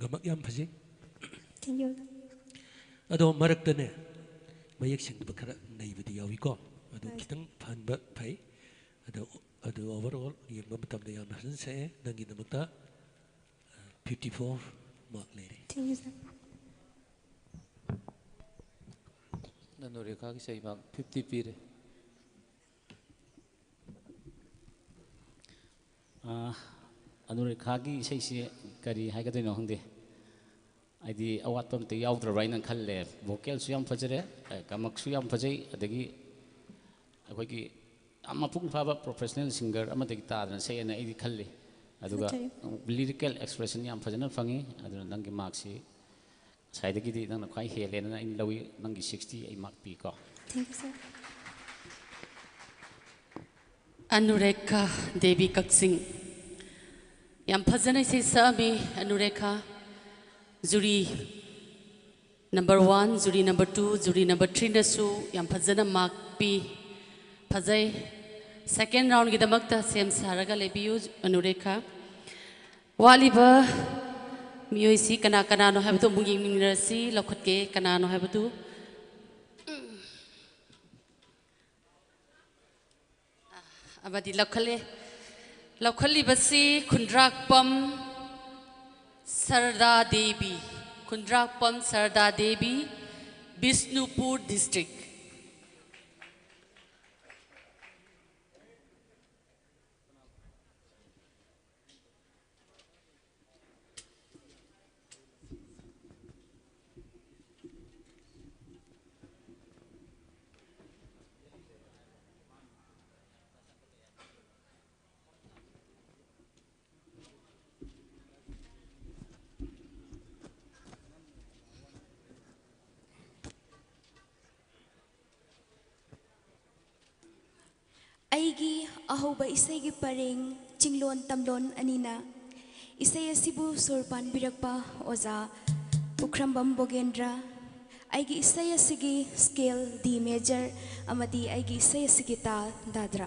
ꯒꯃꯛ ꯌꯥꯝ ꯐꯖꯩ꯫ Thank you. ꯑꯗꯣ ꯃꯔꯛꯇꯅꯦ, ꯃꯌꯦꯛ ꯁꯦꯡꯗꯕ ꯈꯔ ꯅꯩꯕꯗꯤ ꯌꯥꯎꯏꯀꯣ꯫ ꯑꯗꯨ ꯍꯣꯏ꯫ ꯈꯤꯇꯪ ꯐꯍꯟꯕ ꯐꯩ꯫ ꯑꯗꯣ, ꯑꯗꯨ overall ꯌꯦꯡꯕ ꯃꯇꯝꯗ ꯌꯥꯝꯅ ꯐꯖꯅ ꯁꯛꯑꯦ꯫ ꯅꯪꯒꯤꯗꯃꯛꯇ fifty four mark ꯂꯩꯔꯦ꯫ Thank you, sir. ꯑꯅꯨꯔꯦꯈꯥꯒꯤ ꯏꯁꯩ ꯃꯥꯔꯛ fifty ꯄꯤꯔꯦ꯫ ꯑꯥ, ꯑꯅꯨꯔꯦꯈꯥꯒꯤ ꯏꯁꯩꯁꯤ ꯀꯔꯤ ꯍꯥꯏꯒꯗꯣꯏꯅꯣ ꯈꯪꯗꯦ꯫ ꯍꯥꯏꯗꯤ ꯑꯋꯥꯠꯄ ꯑꯝꯇ ꯌꯥꯎꯗ꯭ꯔꯕ ꯍꯥꯏꯅ ꯈꯜꯂꯦ꯫ ꯚꯣꯀꯦꯜꯁꯨ ꯌꯥꯝ ꯐꯖꯔꯦ, ꯑꯦ, ꯒꯃꯛꯁꯨ ꯌꯥꯝ ꯐꯖꯩ, ꯑꯗꯒꯤ ꯑꯩꯈꯣꯏꯒꯤ ꯌꯥꯝ ꯃꯄꯨꯡ ꯐꯥꯕ ꯄ꯭ꯔꯣꯐꯦꯁꯅꯦꯜ ꯁꯤꯡꯒꯔ ꯑꯃꯗꯒꯤ ꯇꯥꯗꯅ ꯁꯛꯑꯦꯅ ꯑꯩꯗꯤ ꯈꯜꯂꯤ꯫ ꯑꯗꯨꯒ ꯊꯥꯒꯠꯆꯔꯤ꯫ ꯂꯤꯔꯤꯀꯦꯜ ꯑꯦꯛꯁꯄ꯭ꯔꯦꯁꯟ ꯌꯥꯝ ꯐꯖꯅ ꯐꯪꯉꯤ꯫ ꯑꯗꯨꯅ ꯅꯪꯒꯤ ꯃꯥꯔꯛꯁꯤ ꯉꯁꯥꯏꯗꯒꯤꯗꯤ ꯅꯪꯅ ꯈ꯭ꯋꯥꯏ ꯍꯦꯜꯂꯦꯅ ꯑꯩꯅ ꯂꯧꯏ꯫ ꯅꯪꯒꯤ sixty ꯑꯩ ꯃꯥꯔꯛ ꯄꯤꯀꯣ꯫ Thank you, sir. Anurekha Devi Kakching. ꯌꯥꯝ ꯐꯖꯅ ꯏꯁꯩ ꯁꯛꯑꯝꯃꯤ ꯑꯅꯨꯔꯦꯈꯥ꯫ Jury number one, jury number two, jury number threeꯅꯁꯨ ꯌꯥꯝ ꯐꯖꯅ ꯃꯥꯔꯛ ꯄꯤ꯫ ꯐꯖꯩ꯫ Second roundꯒꯤꯗꯃꯛꯇ ꯁꯦꯝ ꯁꯥꯔꯒ ꯂꯩꯕꯤꯌꯨ ꯑꯅꯨꯔꯦꯈꯥ꯫ ꯋꯥꯠꯂꯤꯕ ꯃꯤꯑꯣꯏꯁꯤ ꯀꯅꯥ ꯀꯅꯥꯅꯣ ꯍꯥꯏꯕꯗꯨ ꯑꯃꯨꯛ ꯌꯦꯡꯃꯤꯟꯅꯔꯁꯤ꯫ ꯂꯧꯈꯠꯀꯦ ꯀꯅꯥꯅꯣ ꯍꯥꯏꯕꯗꯨ꯫ ꯑꯃꯗꯤ ꯂꯧꯈꯠꯂꯦ꯫ ꯂꯧꯈꯠꯂꯤꯕꯁꯤ ꯈꯨꯟꯗ꯭ꯔꯥꯛꯄꯝ ꯁꯔꯗꯥ ꯗꯦꯕꯤ꯫ ꯈꯨꯟꯗ꯭ꯔꯥꯛꯄꯝ ꯁꯔꯗꯥ ꯗꯦꯕꯤ, ꯕꯤꯁꯅꯨꯄꯨꯔ district꯫ ꯑꯩꯒꯤ ꯑꯍꯧꯕ ꯏꯁꯩꯒꯤ ꯄꯔꯦꯡ ꯆꯤꯡꯂꯣꯟ ꯇꯝꯂꯣꯟ ꯑꯅꯤꯅ꯫ ꯏꯁꯩ ꯑꯁꯤꯕꯨ ꯁꯨꯔ ꯄꯥꯟꯕꯤꯔꯛꯄ ꯑꯣꯖꯥ ꯄꯨꯈ꯭ꯔꯝꯕꯝ ꯕꯣꯒꯦꯟꯗ꯭ꯔ꯫ ꯑꯩꯒꯤ ꯏꯁꯩ ꯑꯁꯤꯒꯤ scale D major ꯑꯃꯗꯤ ꯑꯩꯒꯤ ꯏꯁꯩ ꯑꯁꯤꯒꯤ ꯇꯥꯜ ꯗꯥꯗ꯭ꯔꯥ꯫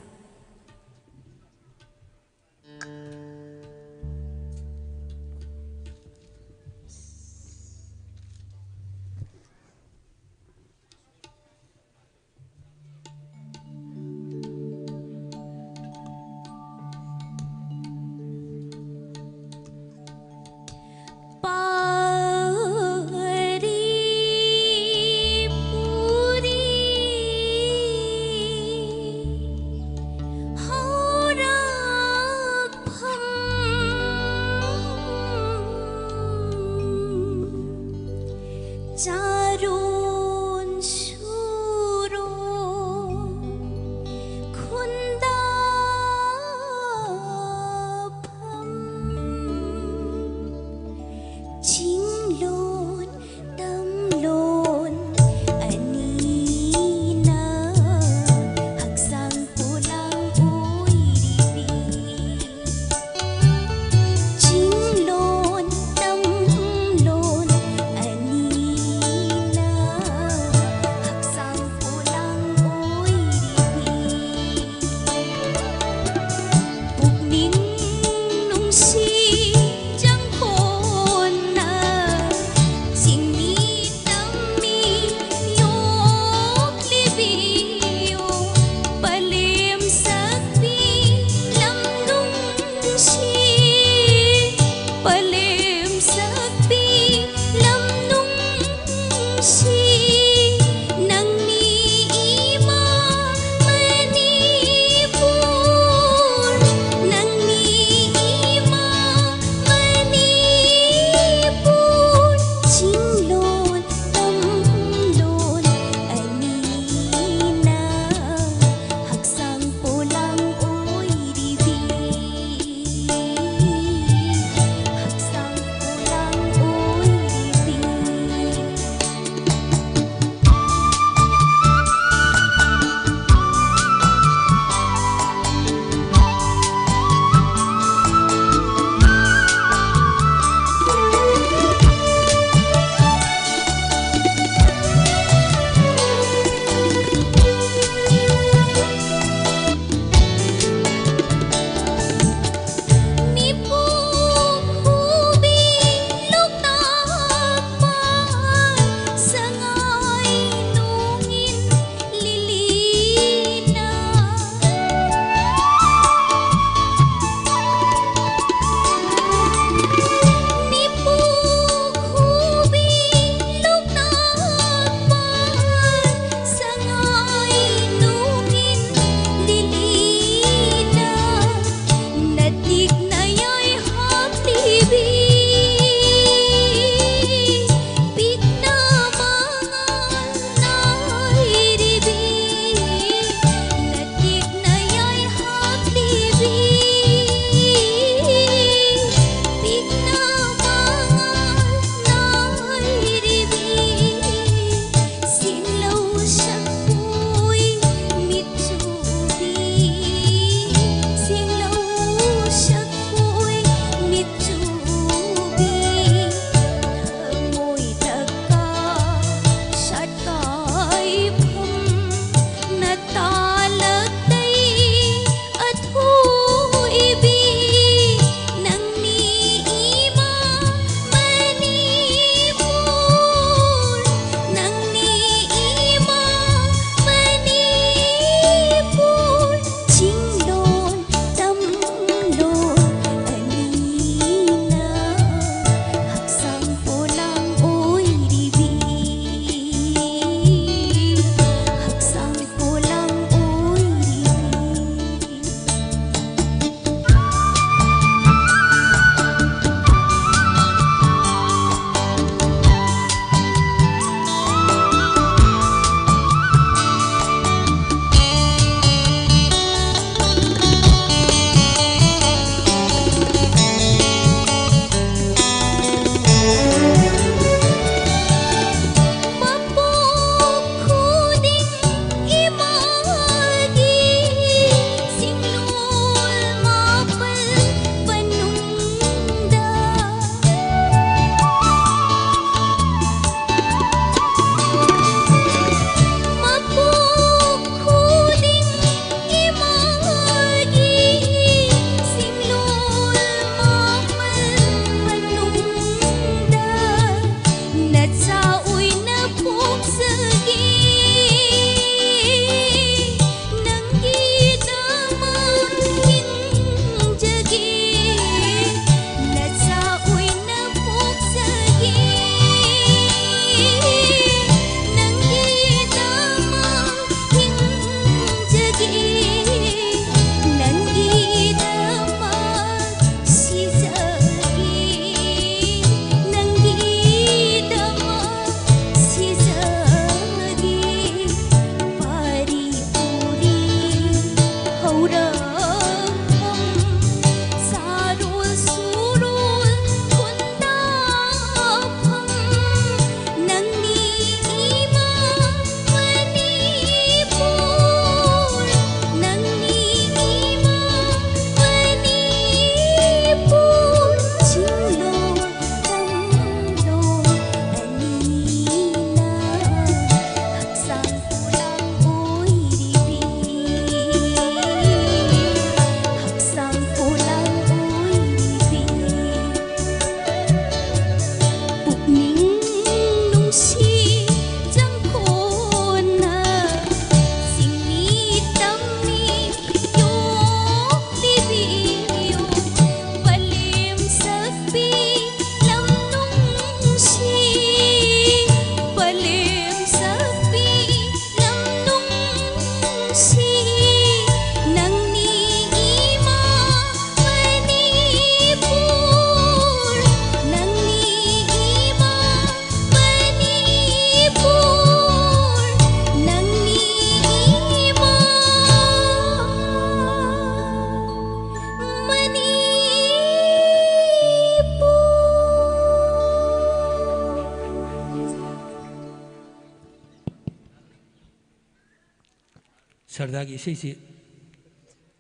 ꯁꯔꯗꯥꯒꯤ ꯏꯁꯩꯁꯤ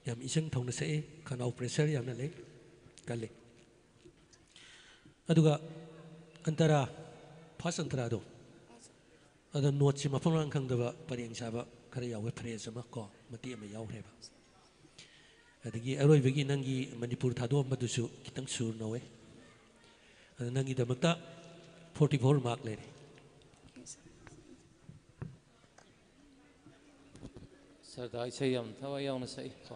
ꯌꯥꯝ ꯏꯆꯪ ꯊꯧꯅ ꯁꯛꯏ, ꯈꯅꯥꯎ pressure ꯌꯥꯝꯅ ꯂꯩ, ꯀꯜꯂꯤ꯫ ꯑꯗꯨꯒ ꯑꯟꯇꯔꯥ, first ꯑꯟꯇꯔꯥꯗꯣ, ꯑꯗꯣ noteꯁꯤ ꯃꯐꯝ ꯃꯔꯥꯡ ꯈꯪꯗꯕ ꯄꯔꯦꯡ ꯁꯥꯕ ꯈꯔ ꯌꯥꯎꯋꯦ, phrase ꯑꯃ ꯀꯣ, ꯃꯇꯦꯛ ꯑꯃ ꯌꯥꯎꯈ꯭ꯔꯦꯕ꯫ ꯑꯗꯒꯤ ꯑꯔꯣꯏꯕꯒꯤ ꯅꯪꯒꯤ ꯃꯅꯤꯄꯨꯔ ꯊꯥꯗꯣꯛꯑꯝꯕꯗꯨꯁꯨ ꯈꯤꯇꯪ ꯁꯨꯔ ꯅꯧꯋꯦ꯫ ꯑꯗꯣ ꯅꯪꯒꯤꯗꯃꯛꯇ forty four mark ꯂꯩꯔꯦ꯫ ꯁꯔꯗꯥ ꯏꯁꯩ ꯌꯥꯝ ꯊꯋꯥꯏ ꯌꯥꯎꯅ ꯁꯛꯏ ꯀꯣ꯫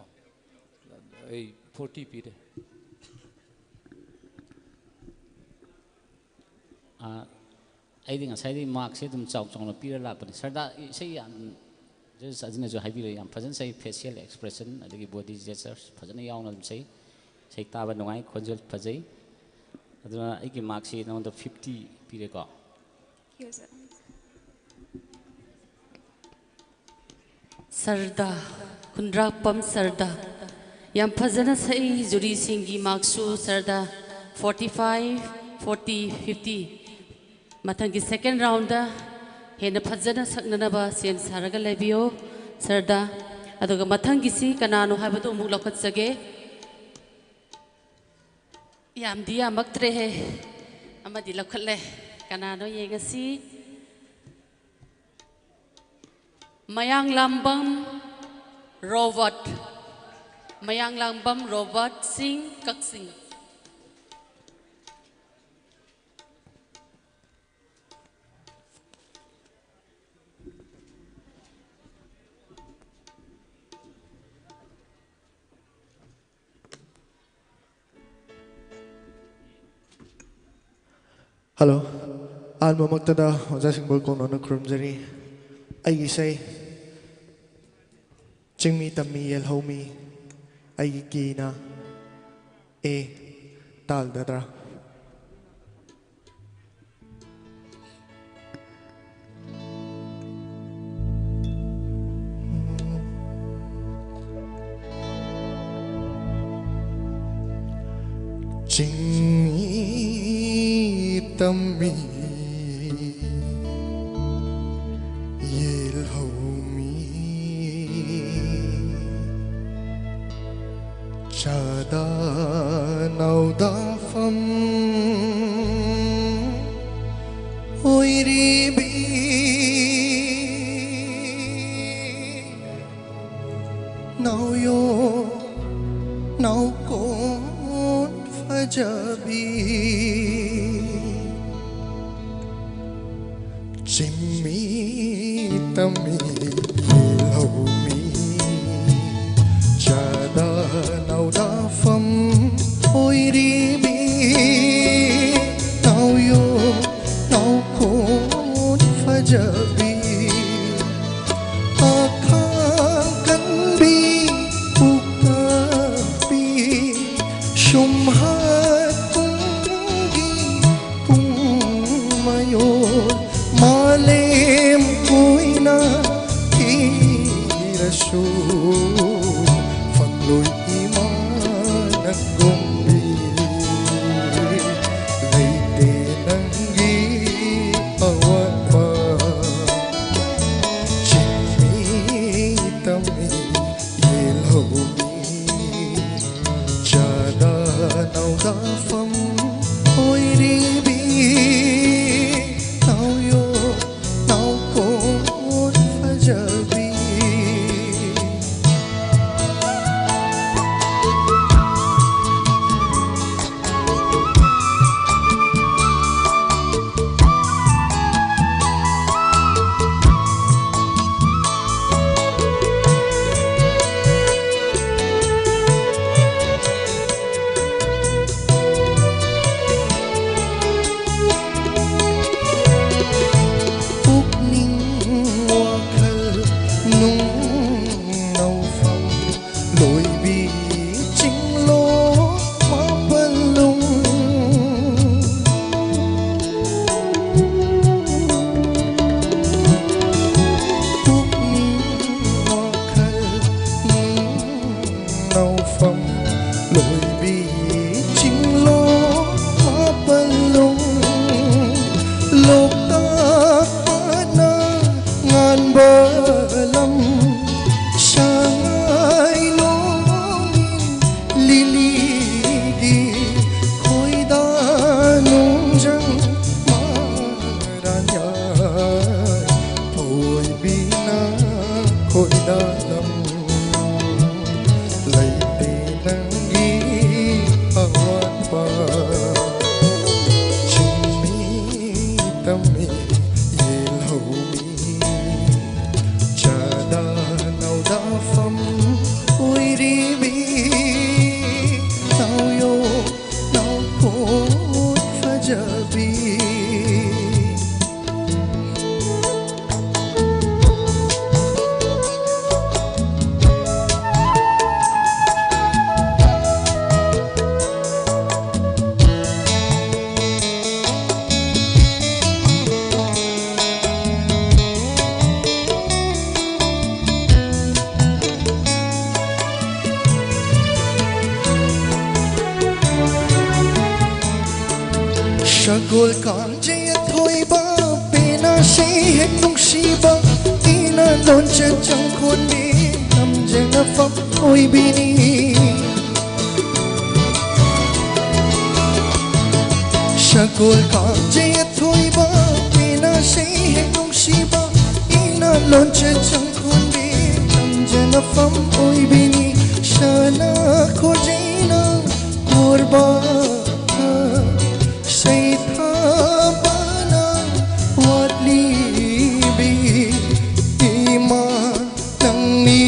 ꯑꯩ forty ꯄꯤꯔꯦ꯫ ꯑꯥ, ꯑꯩꯗꯤ ꯉꯁꯥꯏꯗꯤ markꯁꯦ ꯑꯗꯨꯝ ꯆꯥꯎ ꯆꯥꯎꯅ ꯄꯤꯔ ꯂꯥꯛꯄꯅꯤ꯫ ꯁꯔꯗꯥ ꯏꯁꯩ ꯌꯥꯝ, judge ꯑꯗꯨꯅꯁꯨ ꯍꯥꯏꯕꯤꯔꯦ, ꯌꯥꯝ ꯐꯖꯅ ꯁꯛꯏ, facial expression ꯑꯗꯒꯤ body gestures ꯐꯖꯅ ꯌꯥꯎꯅ ꯑꯗꯨꯝ ꯁꯛꯏ꯫ ꯏꯁꯩ ꯇꯥꯕ ꯅꯨꯡꯉꯥꯏ, ꯈꯣꯟꯖꯦꯜ ꯐꯖꯩ꯫ ꯑꯗꯨꯅ ꯑꯩꯒꯤ markꯁꯤ ꯅꯉꯣꯟꯗ fifty ꯄꯤꯔꯦꯀꯣ꯫ ꯁꯔꯗꯥ, ꯈꯨꯟꯗ꯭ꯔꯥꯛꯄꯝ ꯁꯔꯗꯥ꯫ ꯌꯥꯝ ꯐꯖꯅ ꯁꯛꯏ, ꯖꯨꯔꯤꯁꯤꯡꯒꯤ markꯁꯨ ꯁꯔꯗꯥ forty five, forty, fifty꯫ ꯃꯊꯪꯒꯤ second roundꯗ ꯍꯦꯟꯅ ꯐꯖꯅ ꯁꯛꯅꯅꯕ ꯁꯦꯝ ꯁꯥꯔꯒ ꯂꯩꯕꯤꯌꯣ ꯁꯔꯗꯥ꯫ ꯑꯗꯨꯒ ꯃꯊꯪꯒꯤꯁꯤ ꯀꯅꯥꯅꯣ ꯍꯥꯏꯕꯗꯨ ꯑꯃꯨꯛ ꯂꯧꯈꯠꯆꯒꯦ꯫ ꯌꯥꯝꯗꯤ ꯌꯥꯝꯃꯛꯇ꯭ꯔꯦꯍꯦ꯫ ꯑꯃꯗꯤ ꯂꯧꯈꯠꯂꯦ꯫ ꯀꯅꯥꯅꯣ ꯌꯦꯡꯉꯁꯤ꯫ ꯃꯌꯥꯡꯂꯥꯝꯕꯝ ꯔꯣꯕꯔꯠ꯫ ꯃꯌꯥꯡꯂꯥꯝꯕꯝ ꯔꯣꯕꯔꯠ ꯁꯤꯡ, ꯀꯛꯆꯤꯡ꯫ Hello꯫ ꯑꯍꯥꯟꯕꯃꯛꯇꯗ ꯑꯣꯖꯥ ꯁꯤꯡꯕꯣꯏ ꯀꯣꯡꯅꯣꯟꯅ ꯈꯨꯔꯨꯝꯖꯔꯤ꯫ ꯑꯩꯒꯤ ꯏꯁꯩ ꯆꯤꯡꯃꯤ ꯇꯝꯃꯤ ꯌꯦꯜꯍꯧꯃꯤ, ꯑꯩꯒꯤ keyꯅ A꯫ ꯇꯥꯜꯗꯗ꯭ꯔꯥ? ꯆꯤꯡꯃꯤ ꯇꯝꯃꯤ ꯌꯦꯜꯍꯧꯃꯤ, ꯆꯥꯗ ꯅꯧꯗꯐꯝ ꯑꯣꯏꯔꯤꯕꯤ ꯅꯧꯌꯣ ꯅꯧꯀꯣꯟ ꯐꯖꯕꯤ꯫ ꯆꯤꯡꯃꯤ ꯇꯝꯃꯤ ꯂꯧꯃꯤ ꯆꯥꯗ ꯅꯧꯗꯐꯝ ꯑꯣꯏꯔꯤꯕꯤ ꯅꯧꯌꯣ ꯅꯧꯀꯣꯟ ꯐꯖꯕꯤ꯫ ꯑꯈꯥꯡ ꯀꯟꯕꯤ ꯄꯨꯛꯇꯥꯛꯄꯤ ꯁꯨꯝꯍꯠ ꯄꯨꯡꯒꯤ ꯄꯨꯡ ꯃꯌꯣꯜ ꯃꯥꯂꯦꯝ ꯀꯣꯏꯅ ꯊꯤꯔꯁꯨ ꯐꯪꯂꯣꯏ ꯏꯃꯥ ꯅꯪꯒꯨꯝꯕꯤ꯫ ꯂꯩꯇꯦ ꯅꯪꯒꯤ ꯑꯋꯥꯠꯄ ꯆꯤꯡꯃꯤ ꯇꯝꯃꯤ ꯌꯦꯜꯍꯧꯃꯤ ꯆꯥꯗ ꯅꯧꯗꯐꯝ ꯑꯣꯏꯔꯤꯕꯤ ꯅꯧꯌꯣ ꯅꯧꯀꯣꯟ ꯐꯖꯕꯤ꯫ ꯄꯨꯛꯅꯤꯡ ꯋꯥꯈꯜ ꯅꯨꯡ ꯅꯧꯐꯝ ꯂꯣꯏꯕꯤ ꯆꯤꯡꯂꯣ ꯃꯥꯄꯜꯂꯨꯡ꯫ ꯄꯨꯛꯅꯤꯡ ꯋꯥꯈꯜ ꯅꯨꯡ ꯅꯧꯐꯝ ꯂꯣꯏꯕꯤ ꯆꯤꯡꯂꯣ ꯃꯥꯄꯜꯂꯨꯡ꯫ ꯂꯣꯛꯇꯥꯛ ꯄꯥꯠꯅ ꯉꯥꯟꯕ ꯂꯝ ꯁꯉꯥꯏ ꯂꯣꯡ ꯁꯒꯣꯜ ꯀꯥꯡꯖꯩ ꯑꯊꯣꯏꯕ, ꯄꯦꯅꯥꯁꯦ ꯍꯦꯛ ꯅꯨꯡꯁꯤꯕ, ꯏꯅ ꯂꯣꯟꯆꯠ ꯆꯪꯈꯣꯟꯕꯤ, ꯂꯝꯖꯦꯜ ꯑꯐꯝ ꯑꯣꯏꯕꯤꯅꯤ꯫ ꯁꯒꯣꯜ ꯀꯥꯡꯖꯩ ꯑꯊꯣꯏꯕ, ꯄꯦꯅꯥꯁꯦ ꯍꯦꯛ ꯅꯨꯡꯁꯤꯕ, ꯏꯅ ꯂꯣꯟꯆꯠ ꯆꯪꯈꯣꯟꯕꯤ, ꯂꯝꯖꯦꯜ ꯑꯐꯝ ꯑꯣꯏꯕꯤꯅꯤ꯫ ꯁꯅꯥ ꯈꯣꯖꯩꯅ ꯀꯣꯔꯕ ꯁꯩꯊꯥꯕꯅ ꯋꯥꯠꯂꯤꯕꯤ ꯏꯃꯥ ꯅꯪꯅꯤ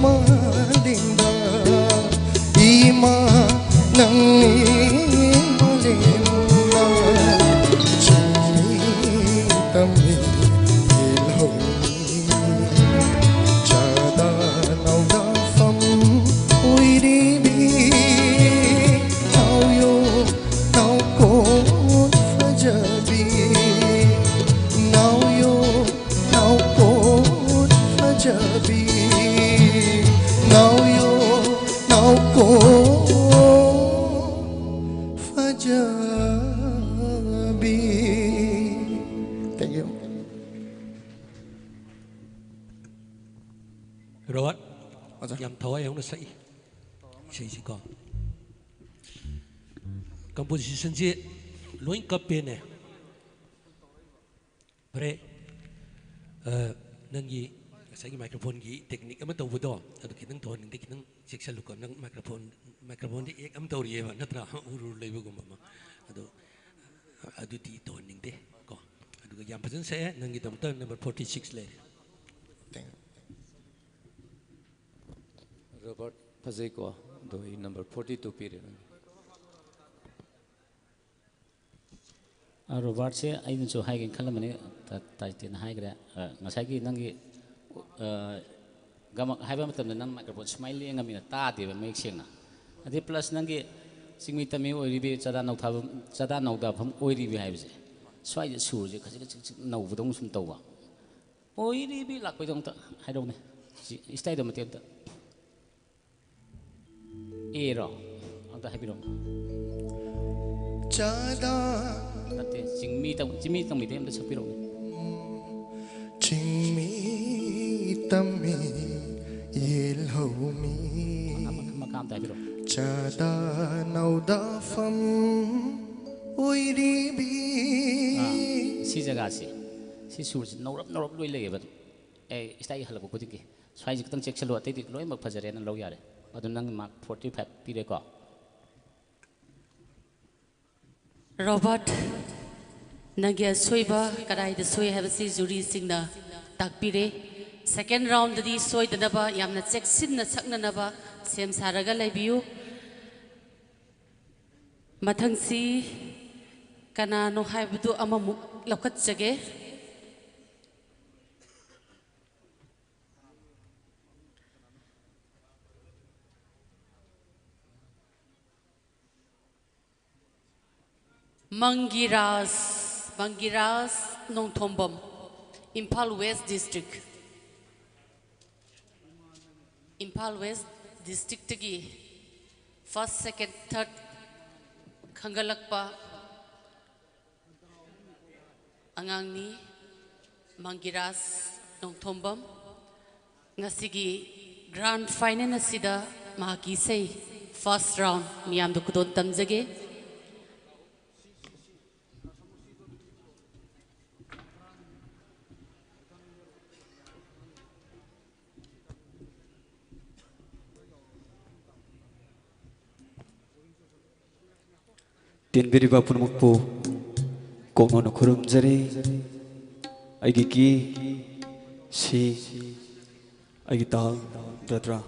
ꯃꯥꯂꯦꯝꯗ, ꯏꯃꯥ ꯅꯪꯅꯤ ꯃꯥꯂꯦꯝꯗ꯫ ꯆꯨꯝꯃꯤ ꯇꯝꯃꯤ ꯏꯜꯍꯧ ꯆꯥꯗ ꯅꯧꯗꯐꯝ ꯑꯣꯏꯔꯤꯕꯤ ꯅꯥꯎꯌꯣ ꯅꯥꯎꯀꯣꯟ ꯐꯖꯕꯤ, ꯅꯥꯎꯌꯣ ꯅꯥꯎꯀꯣꯟ ꯐꯖꯕꯤ, ꯅꯥꯎꯌꯣ ꯅꯥꯎꯀꯣꯟ ꯐꯖꯕꯤ꯫ Thank you. ꯔꯣꯕꯥꯔꯠ, ꯑꯣꯖꯥ꯫ ꯌꯥꯝ ꯊꯋꯥꯏ ꯌꯥꯎꯅ ꯁꯛꯏ ꯏꯁꯩꯁꯤꯀꯣ꯫ ꯀꯝꯄꯣꯖꯤꯁꯟꯁꯤ ꯂꯣꯏ ꯀꯞꯄꯦꯅꯦ꯫ ꯐꯔꯦ, ꯑ, ꯅꯪꯒꯤ ꯉꯁꯥꯏꯒꯤ ꯃꯥꯏꯀ꯭ꯔꯣꯐꯣꯟꯒꯤ ꯇꯦꯛꯅꯤꯛ ꯑꯃ ꯇꯧꯕꯗꯣ, ꯑꯗꯨ ꯈꯤꯇꯪ ꯇꯧꯍꯟꯅꯤꯡꯗꯦ, ꯈꯤꯇꯪ ꯆꯦꯛꯁꯜꯂꯨꯀꯣ꯫ ꯅꯪ ꯃꯥꯏꯀ꯭ꯔꯣꯐꯣꯟ, ꯃꯥꯏꯀ꯭ꯔꯣꯐꯣꯟꯗ ꯑꯦꯛ ꯑꯃ ꯇꯧꯔꯤꯑꯕ, ꯅꯠꯇ꯭ꯔꯥ? ꯎꯔꯨꯔ ꯂꯩꯕꯒꯨꯝꯕ ꯑꯃ꯫ ꯑꯗꯣ ꯑꯗꯨꯗꯤ ꯇꯧꯍꯟꯅꯤꯡꯗꯦ ꯀꯣ꯫ ꯑꯗꯨꯒ ꯌꯥꯝ ꯐꯖꯅ ꯁꯛꯑꯦ꯫ ꯅꯪꯒꯤꯗꯃꯛꯇ number forty six ꯂꯩꯔꯦ꯫ Thank you. ꯔꯣꯕꯥꯔꯠ, ꯐꯖꯩꯀꯣ꯫ ꯑꯗꯣ ꯑꯩ number forty two ꯄꯤꯔꯦ ꯅꯪꯒꯤ꯫ ꯑ, ꯔꯣꯕꯥꯔꯠꯁꯦ ꯑꯩꯅꯁꯨ ꯍꯥꯏꯒꯦꯅ ꯈꯜꯂꯝꯕꯅꯤ, ꯇꯥ-, ꯇꯥꯏꯇꯦꯟꯅ ꯍꯥꯏꯈ꯭ꯔꯦ꯫ ꯑ, ꯉꯁꯥꯏꯒꯤ ꯅꯪꯒꯤ, ꯑ, ꯒꯃꯛ ꯍꯥꯏꯕ ꯃꯇꯝꯗ ꯅꯪ ꯃꯥꯏꯀ꯭ꯔꯣꯐꯣꯟ ꯁꯨꯃꯥꯏꯅ ꯂꯦꯡꯉꯃꯤꯅ ꯇꯥꯗꯦꯕ ꯃꯌꯦꯛ ꯁꯦꯡꯅ꯫ ꯑꯗꯩ plus ꯅꯪꯒꯤ ꯆꯤꯡꯃꯤ ꯇꯝꯃꯤ ꯑꯣꯏꯔꯤꯕꯤ, ꯆꯥꯗꯥ ꯅꯧꯊꯥꯐꯝ, ꯆꯥꯗꯥ ꯅꯧꯗꯥꯐꯝ ꯑꯣꯏꯔꯤꯕꯤ ꯍꯥꯏꯕꯁꯦ, ꯁ꯭ꯋꯥꯏꯗ ꯁꯨꯔꯁꯦ ꯈꯖꯤꯛ ꯈꯖꯤꯛ ꯈꯖꯤꯛ ꯅꯧꯕꯗꯧꯅ ꯁꯨꯝ ꯇꯧꯕ꯫ ꯑꯣꯏꯔꯤꯕꯤ ꯂꯥꯛꯄꯩꯗꯣ ꯑꯝꯇ ꯍꯥꯏꯔꯛꯎꯅꯦ꯫ ꯁꯤ ꯏꯁꯇꯥꯏꯜꯗꯣ ꯃꯇꯦꯛ ꯑꯝꯇ꯫ ꯑꯦꯔꯣ? ꯑꯝꯇ ꯍꯥꯏꯕꯤꯔꯛꯎ꯫ ꯆꯥꯗ ꯅꯠꯇꯦ, ꯆꯤꯡꯃꯤ ꯇꯝ-, ꯆꯤꯡꯃꯤ ꯇꯝꯃꯤꯗꯩ ꯑꯝꯇ ꯁꯛꯄꯤꯔꯛꯎꯅꯦ꯫ ꯆꯤꯡꯃꯤ ꯇꯝꯃꯤ ꯌꯦꯜꯍꯧꯃꯤ ꯃꯈꯥ, ꯃꯈꯥ, ꯃꯈꯥ ꯑꯝꯇ ꯍꯥꯏꯕꯤꯔꯛꯑꯣ꯫ ꯆꯥꯗ ꯅꯧꯗꯐꯝ ꯑꯣꯏꯔꯤꯕꯤ꯫ ꯑꯥ, ꯁꯤ ꯖꯒꯥꯁꯤ, ꯁꯤ ꯁꯨꯔꯁꯤ ꯅꯧꯔꯞ ꯅꯧꯔꯞ ꯂꯣꯏ ꯂꯩꯌꯦꯕ꯫ ꯑꯦ, ꯏꯁꯇꯥꯏꯒꯤ ꯍꯜꯂꯛꯄ ꯈꯨꯗꯤꯡꯒꯤ ꯁ꯭ꯋꯥꯏꯁꯤ ꯈꯤꯇꯪ ꯆꯦꯛꯁꯤꯜꯂꯣ, ꯑꯇꯩꯗꯤ ꯂꯣꯏꯅꯃꯛ ꯐꯖꯔꯦꯅ ꯂꯧ ꯌꯥꯔꯦ꯫ ꯑꯗꯨ ꯅꯪ ꯃꯥꯔꯛ forty five ꯄꯤꯔꯦꯀꯣ꯫ ꯔꯣꯕꯥꯔꯠ, ꯅꯪꯒꯤ ꯑꯁꯣꯏꯕ ꯀꯗꯥꯏꯗ ꯁꯣꯏ ꯍꯥꯏꯕꯁꯤ ꯖꯨꯔꯤꯁꯤꯡꯅ ꯇꯥꯛꯄꯤꯔꯦ꯫ ꯁꯦꯀꯦꯟ ꯔꯥꯎꯟꯗꯗꯤ ꯁꯣꯏꯗꯅꯕ ꯌꯥꯝꯅ ꯆꯦꯛꯁꯤꯟꯅ ꯁꯛꯅꯅꯕ ꯁꯦꯝ ꯁꯥꯔꯒ ꯂꯩꯕꯤꯌꯨ꯫ ꯃꯊꯪꯁꯤ ꯀꯅꯥꯅꯣ ꯍꯥꯏꯕꯗꯨ ꯑꯃꯃꯨꯛ ꯂꯧꯈꯠꯆꯒꯦ꯫ Mangiraj, Mangiraj Nongthombam, Imphal west district. Imphal west ꯗꯤꯁꯇ꯭ꯔꯤꯛꯇꯒꯤ first, second, third ꯈꯟꯒꯠꯂꯛꯄ ꯑꯉꯥꯡꯅꯤ ꯃꯪꯒꯤꯔꯥꯖ ꯅꯣꯡꯊꯣꯝꯕꯝ꯫ ꯉꯁꯤꯒꯤ grand final ꯑꯁꯤꯗ ꯃꯍꯥꯛꯀꯤ ꯏꯁꯩ first round ꯃꯤꯌꯥꯝꯗ ꯈꯨꯗꯣꯜ ꯇꯝꯖꯒꯦ꯫ ꯇꯤꯟꯕꯤꯔꯤꯕ ꯄꯨꯝꯅꯃꯛꯄꯨ ꯀꯣꯛꯅꯣꯟꯅ ꯈꯨꯔꯨꯝꯖꯔꯤ꯫ ꯑꯩꯒꯤ ꯀꯤ ꯁꯤ, ꯑꯩꯒꯤ ꯇꯥꯜ ꯗꯗ꯭ꯔꯥ꯫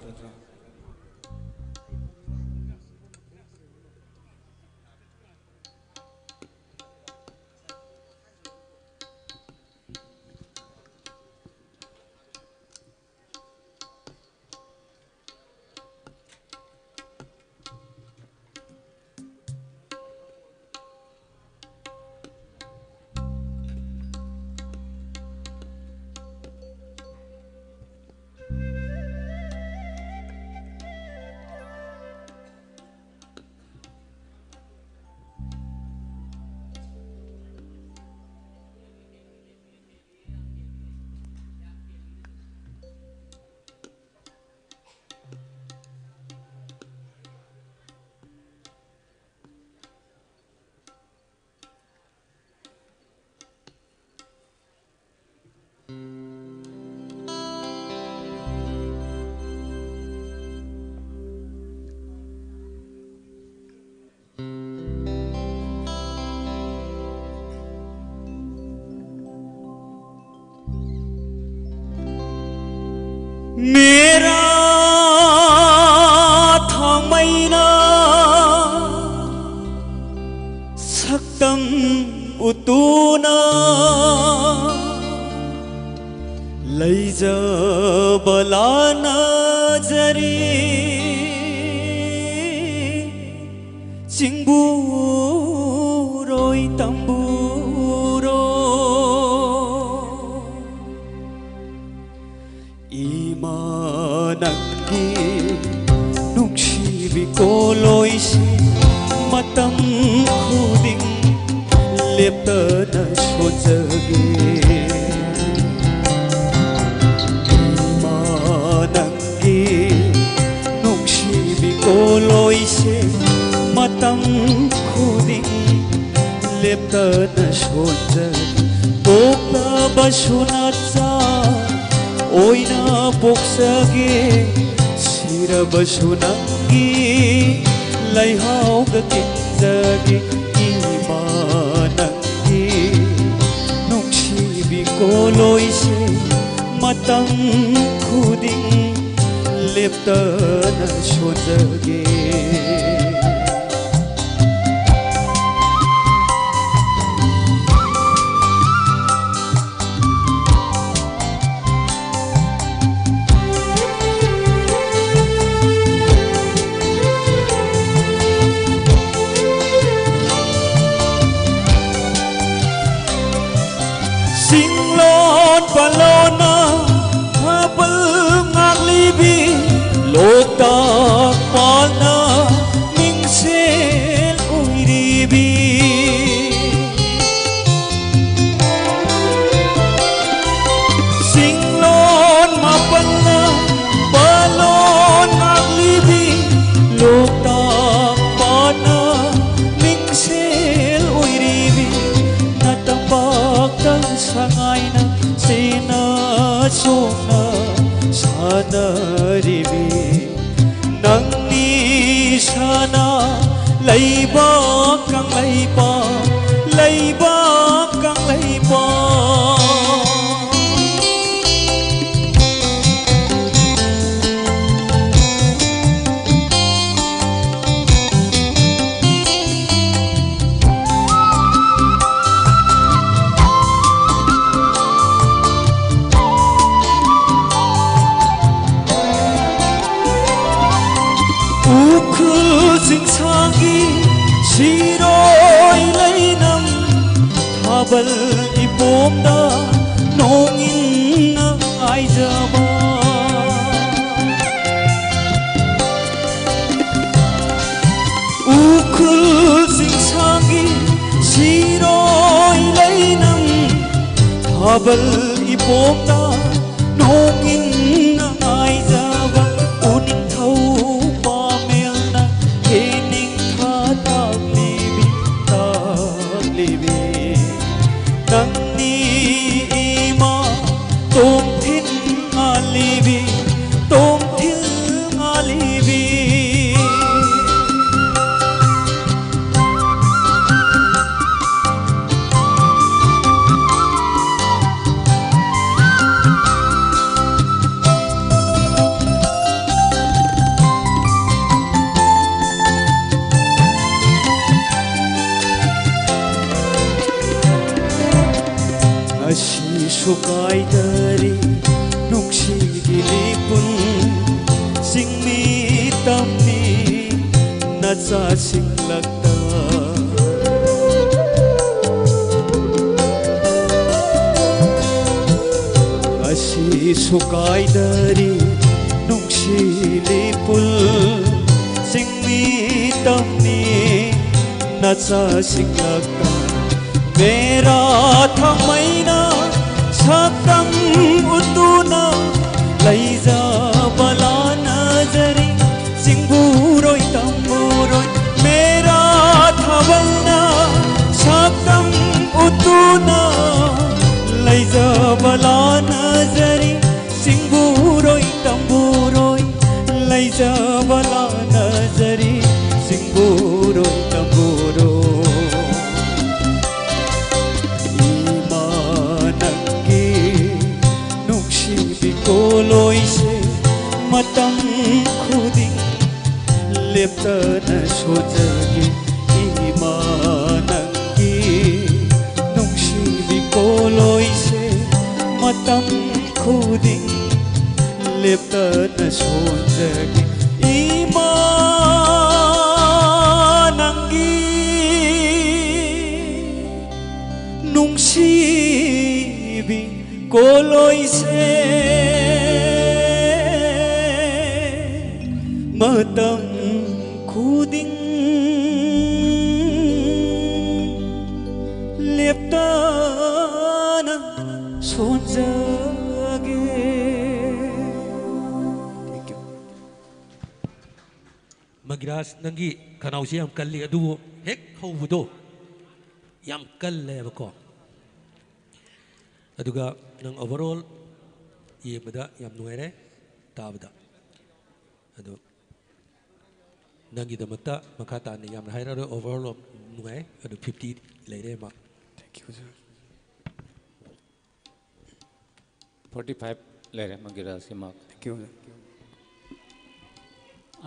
ꯃꯦꯔꯥ ꯊꯥꯡꯃꯩꯅ ꯁꯛꯇꯝ ꯎꯠꯇꯨꯅ ꯂꯩꯖꯕ ꯂꯥꯟꯅꯖꯔꯤ꯫ ꯆꯤꯡꯕꯨꯔꯣꯏ ꯇꯝꯕꯨꯔꯣꯏ, ꯏꯃꯥ ꯅꯪꯒꯤ ꯅꯨꯡꯁꯤꯕꯤ ꯀꯣꯂꯣꯏꯁꯤ ꯃꯇꯝ ꯈꯨꯗꯤꯡ ꯂꯦꯞꯇꯅ ꯁꯣꯟꯖꯒꯦ꯫ ꯏꯃꯥ ꯅꯪꯒꯤ ꯅꯨꯡꯁꯤꯕꯤ ꯀꯣꯂꯣꯏꯁꯦ ꯃꯇꯝ ꯈꯨꯗꯤꯡ ꯂꯦꯞꯇꯅ ꯁꯣꯟꯖꯒꯦ꯫ ꯄꯣꯛꯂꯕꯁꯨ ꯅꯆꯥ ꯑꯣꯏꯅ ꯄꯣꯛꯆꯒꯦ꯫ ꯁꯤꯔꯕꯁꯨ ꯅꯪꯒꯤ ꯂꯩꯍꯥꯎꯗ ꯇꯤꯟꯖꯒꯦ꯫ ꯏꯃꯥ ꯅꯪꯒꯤ ꯅꯨꯡꯁꯤꯕꯤ ꯀꯣꯂꯣꯏꯁꯦ ꯃꯇꯝ ꯈꯨꯗꯤꯡ ꯂꯦꯞꯇꯅ ꯁꯣꯟꯖꯒꯦ꯫ ꯆꯤꯡꯂꯣꯟ ꯄꯥꯂꯣꯟꯅ ꯃꯥꯄꯜ ꯉꯥꯛꯂꯤꯕꯤ, ꯂꯣꯛꯇꯥꯛ ꯄꯥꯠꯅ ꯃꯤꯡꯁꯦꯜ ꯑꯣꯏꯔꯤꯕꯤ꯫ ꯆꯤꯡꯂꯣꯟ ꯃꯥꯄꯜꯅ ꯄꯥꯂꯣꯟ ꯉꯥꯛꯂꯤꯕꯤ, ꯂꯣꯛꯇꯥꯛ ꯄꯥꯠꯅ ꯃꯤꯡꯁꯦꯜ ꯑꯣꯏꯔꯤꯕꯤ, ꯅꯇꯝꯄꯥꯛ ꯇꯪ ꯁꯉꯥꯏꯅ ꯆꯦꯟꯅ ꯆꯣꯡꯅ ꯁꯥꯟꯅꯔꯤꯕꯤ꯫ ꯅꯪꯅꯤ ꯁꯅꯥ ꯂꯩꯕꯥꯛ ꯀꯪꯂꯩꯄꯥꯛ, ꯂꯩꯕꯥꯛ ꯀꯪꯂꯩꯄꯥꯛ꯫ ꯎꯈ꯭ꯔꯨꯜ ꯆꯤꯡꯁꯥꯡꯒꯤ ꯁꯤꯔꯣꯏ ꯂꯩꯅꯝ, ꯊꯥꯕꯜ ꯏꯄꯣꯝꯗ ꯅꯣꯡꯏꯟꯅ ꯉꯥꯏꯖꯕ꯫ ꯎꯈ꯭ꯔꯨꯜ ꯆꯤꯡꯁꯥꯡꯒꯤ ꯁꯤꯔꯣꯏ ꯂꯩꯅꯝ, ꯊꯥꯕꯜ ꯏꯄꯣꯝꯗ ꯅꯣꯡꯏꯟꯅ ꯉꯥꯏꯖꯕ꯫ ꯎꯅꯤꯡꯊꯧ ꯄꯥꯃꯦꯜꯅ ꯌꯦꯡꯅꯤꯡꯊꯥ ꯇꯥꯛꯂꯤꯕꯤ, ꯇꯥꯛꯂꯤꯕꯤ꯫ ꯅꯪꯅꯤ ꯏꯃꯥ ꯇꯣꯝꯊꯤꯟ ꯉꯥꯜꯂꯤꯕꯤ, ꯇꯣꯝꯊꯤꯟ ꯉꯥꯜꯂꯤꯕꯤ꯫ ꯉꯁꯤꯁꯨ ꯀꯥꯏꯗꯔꯤ ꯅꯨꯡꯁꯤꯒꯤ ꯂꯤꯄꯨꯟ, ꯆꯤꯡꯃꯤ ꯇꯝꯃꯤ ꯅꯆꯥꯁꯤꯡ ꯂꯛꯇ꯫ ꯉꯁꯤꯁꯨ ꯀꯥꯏꯗꯔꯤ ꯅꯨꯡꯁꯤ ꯂꯤꯄꯨꯟ, ꯆꯤꯡꯃꯤ ꯇꯝꯃꯤ ꯅꯆꯥꯁꯤꯡ ꯂꯛꯇ꯫ ꯃꯦꯔꯥ ꯊꯥꯡꯃꯩꯅ ꯁꯛꯇꯝ ꯎꯠꯇꯨꯅ ꯂꯩꯖꯕ ꯂꯥꯟꯅꯖꯔꯤ꯫ ꯆꯤꯡꯕꯨꯔꯣꯏ ꯇꯝꯕꯨꯔꯣꯏ ꯃꯦꯔꯥ ꯊꯥꯕꯜꯅ ꯁꯛꯇꯝ ꯎꯠꯇꯨꯅ ꯂꯩꯖꯕ ꯂꯥꯟꯅꯖꯔꯤ꯫ ꯆꯤꯡꯕꯨꯔꯣꯏ ꯇꯝꯕꯨꯔꯣꯏ ꯂꯩꯖꯕ ꯂꯥꯟꯅꯖꯔꯤ꯫ ꯆꯤꯡꯕꯨꯔꯣꯏ ꯁꯣꯟꯖꯒꯦ ꯏꯃꯥ ꯅꯪꯒꯤ ꯅꯨꯡꯁꯤꯕꯤ ꯀꯣꯂꯣꯏꯁꯦ ꯃꯇꯝ ꯈꯨꯗꯤꯡ ꯂꯦꯞꯇꯅ ꯁꯣꯟꯖꯒꯦ ꯏꯃꯥ ꯅꯪꯒꯤ ꯅꯨꯡꯁꯤꯕꯤ ꯀꯣꯂꯣꯏꯁꯦ ꯃꯇꯝ ꯈꯨꯗꯤꯡ ꯂꯦꯞꯇꯅ ꯁꯣꯟꯖꯒꯦ꯫ Thank you. ꯃꯪꯒꯤꯔꯥꯖ, ꯅꯪꯒꯤ ꯈꯅꯥꯎꯁꯤ ꯌꯥꯝ ꯀꯜꯂꯤ, ꯑꯗꯨꯕꯨ ꯍꯦꯛ ꯍꯧꯕꯗꯣ ꯌꯥꯝ ꯀꯜꯂꯦꯕꯀꯣ꯫ ꯑꯗꯨꯒ ꯅꯪ overall ꯌꯦꯡꯕꯗ ꯌꯥꯝ ꯅꯨꯡꯉꯥꯏꯔꯦ ꯇꯥꯕꯗ꯫ ꯑꯗꯣ ꯅꯪꯒꯤꯗꯃꯛꯇ ꯃꯈꯥ ꯇꯥꯅ ꯌꯥꯝꯅ ꯍꯥꯏꯔꯔꯣꯏ, overall ꯅꯨꯡꯉꯥꯏ꯫ ꯑꯗꯨ fifty ꯂꯩꯔꯦ ꯃꯥ꯫ Thank you, sir. Forty five ꯂꯩꯔꯦ ꯃꯪꯒꯤꯔꯥꯖꯀꯤ ꯃꯥꯔꯛ꯫ Thank you, sir.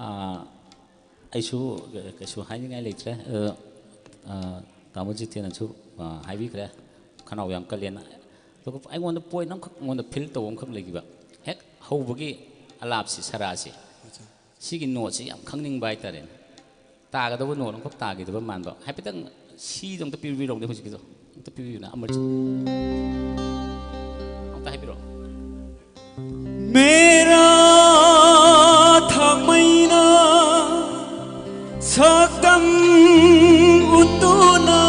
ꯑꯥ, ꯑꯩꯁꯨ ꯀꯩꯁꯨ ꯍꯥꯏꯅꯤꯡꯉꯥꯏ ꯂꯩꯇ꯭ꯔꯦ꯫ ꯑꯗꯣ, ꯑꯥ, ꯇꯥꯃꯣ ꯖꯤꯇꯦꯟꯅꯁꯨ, ꯑꯥ, ꯍꯥꯏꯕꯤꯈ꯭ꯔꯦ, ꯈꯅꯥꯎ ꯌꯥꯝ ꯀꯜꯂꯦꯅ꯫ ꯑꯗꯨꯒ ꯑꯩꯉꯣꯟꯗ point ꯑꯃꯈꯛ, ꯑꯩꯉꯣꯟꯗ feel ꯇꯧꯕ ꯑꯃꯈꯛ ꯂꯩꯈꯤꯕ꯫ ꯍꯦꯛ ꯍꯧꯕꯒꯤ ꯑꯂꯥꯞꯁꯤ, ꯁꯔꯥꯁꯤ, ꯁꯤꯒꯤ noteꯁꯤ ꯌꯥꯝ ꯈꯪꯅꯤꯡꯕ ꯍꯥꯏꯇꯥꯔꯦꯅꯦ꯫ ꯇꯥꯒꯗꯧꯕ note ꯑꯃꯈꯛ ꯇꯥꯈꯤꯗꯕ ꯃꯥꯟꯕ꯫ ꯍꯥꯏꯐꯦꯠꯇꯪ ꯁꯤꯗꯣ ꯑꯝꯇ ꯄꯤꯕꯤꯔꯛꯎꯅꯦ, ꯍꯧꯖꯤꯛꯀꯤꯗꯣ꯫ ꯑꯝꯇ ꯄꯤꯕꯤꯌꯨꯅꯦ, ꯑꯃꯔꯖꯤꯠ꯫ ꯑꯝꯇ ꯍꯥꯏꯕꯤꯔꯛꯑꯣ꯫ मेरा थांमैना ꯁꯛꯇꯝ ꯎꯠꯇꯨꯅ꯫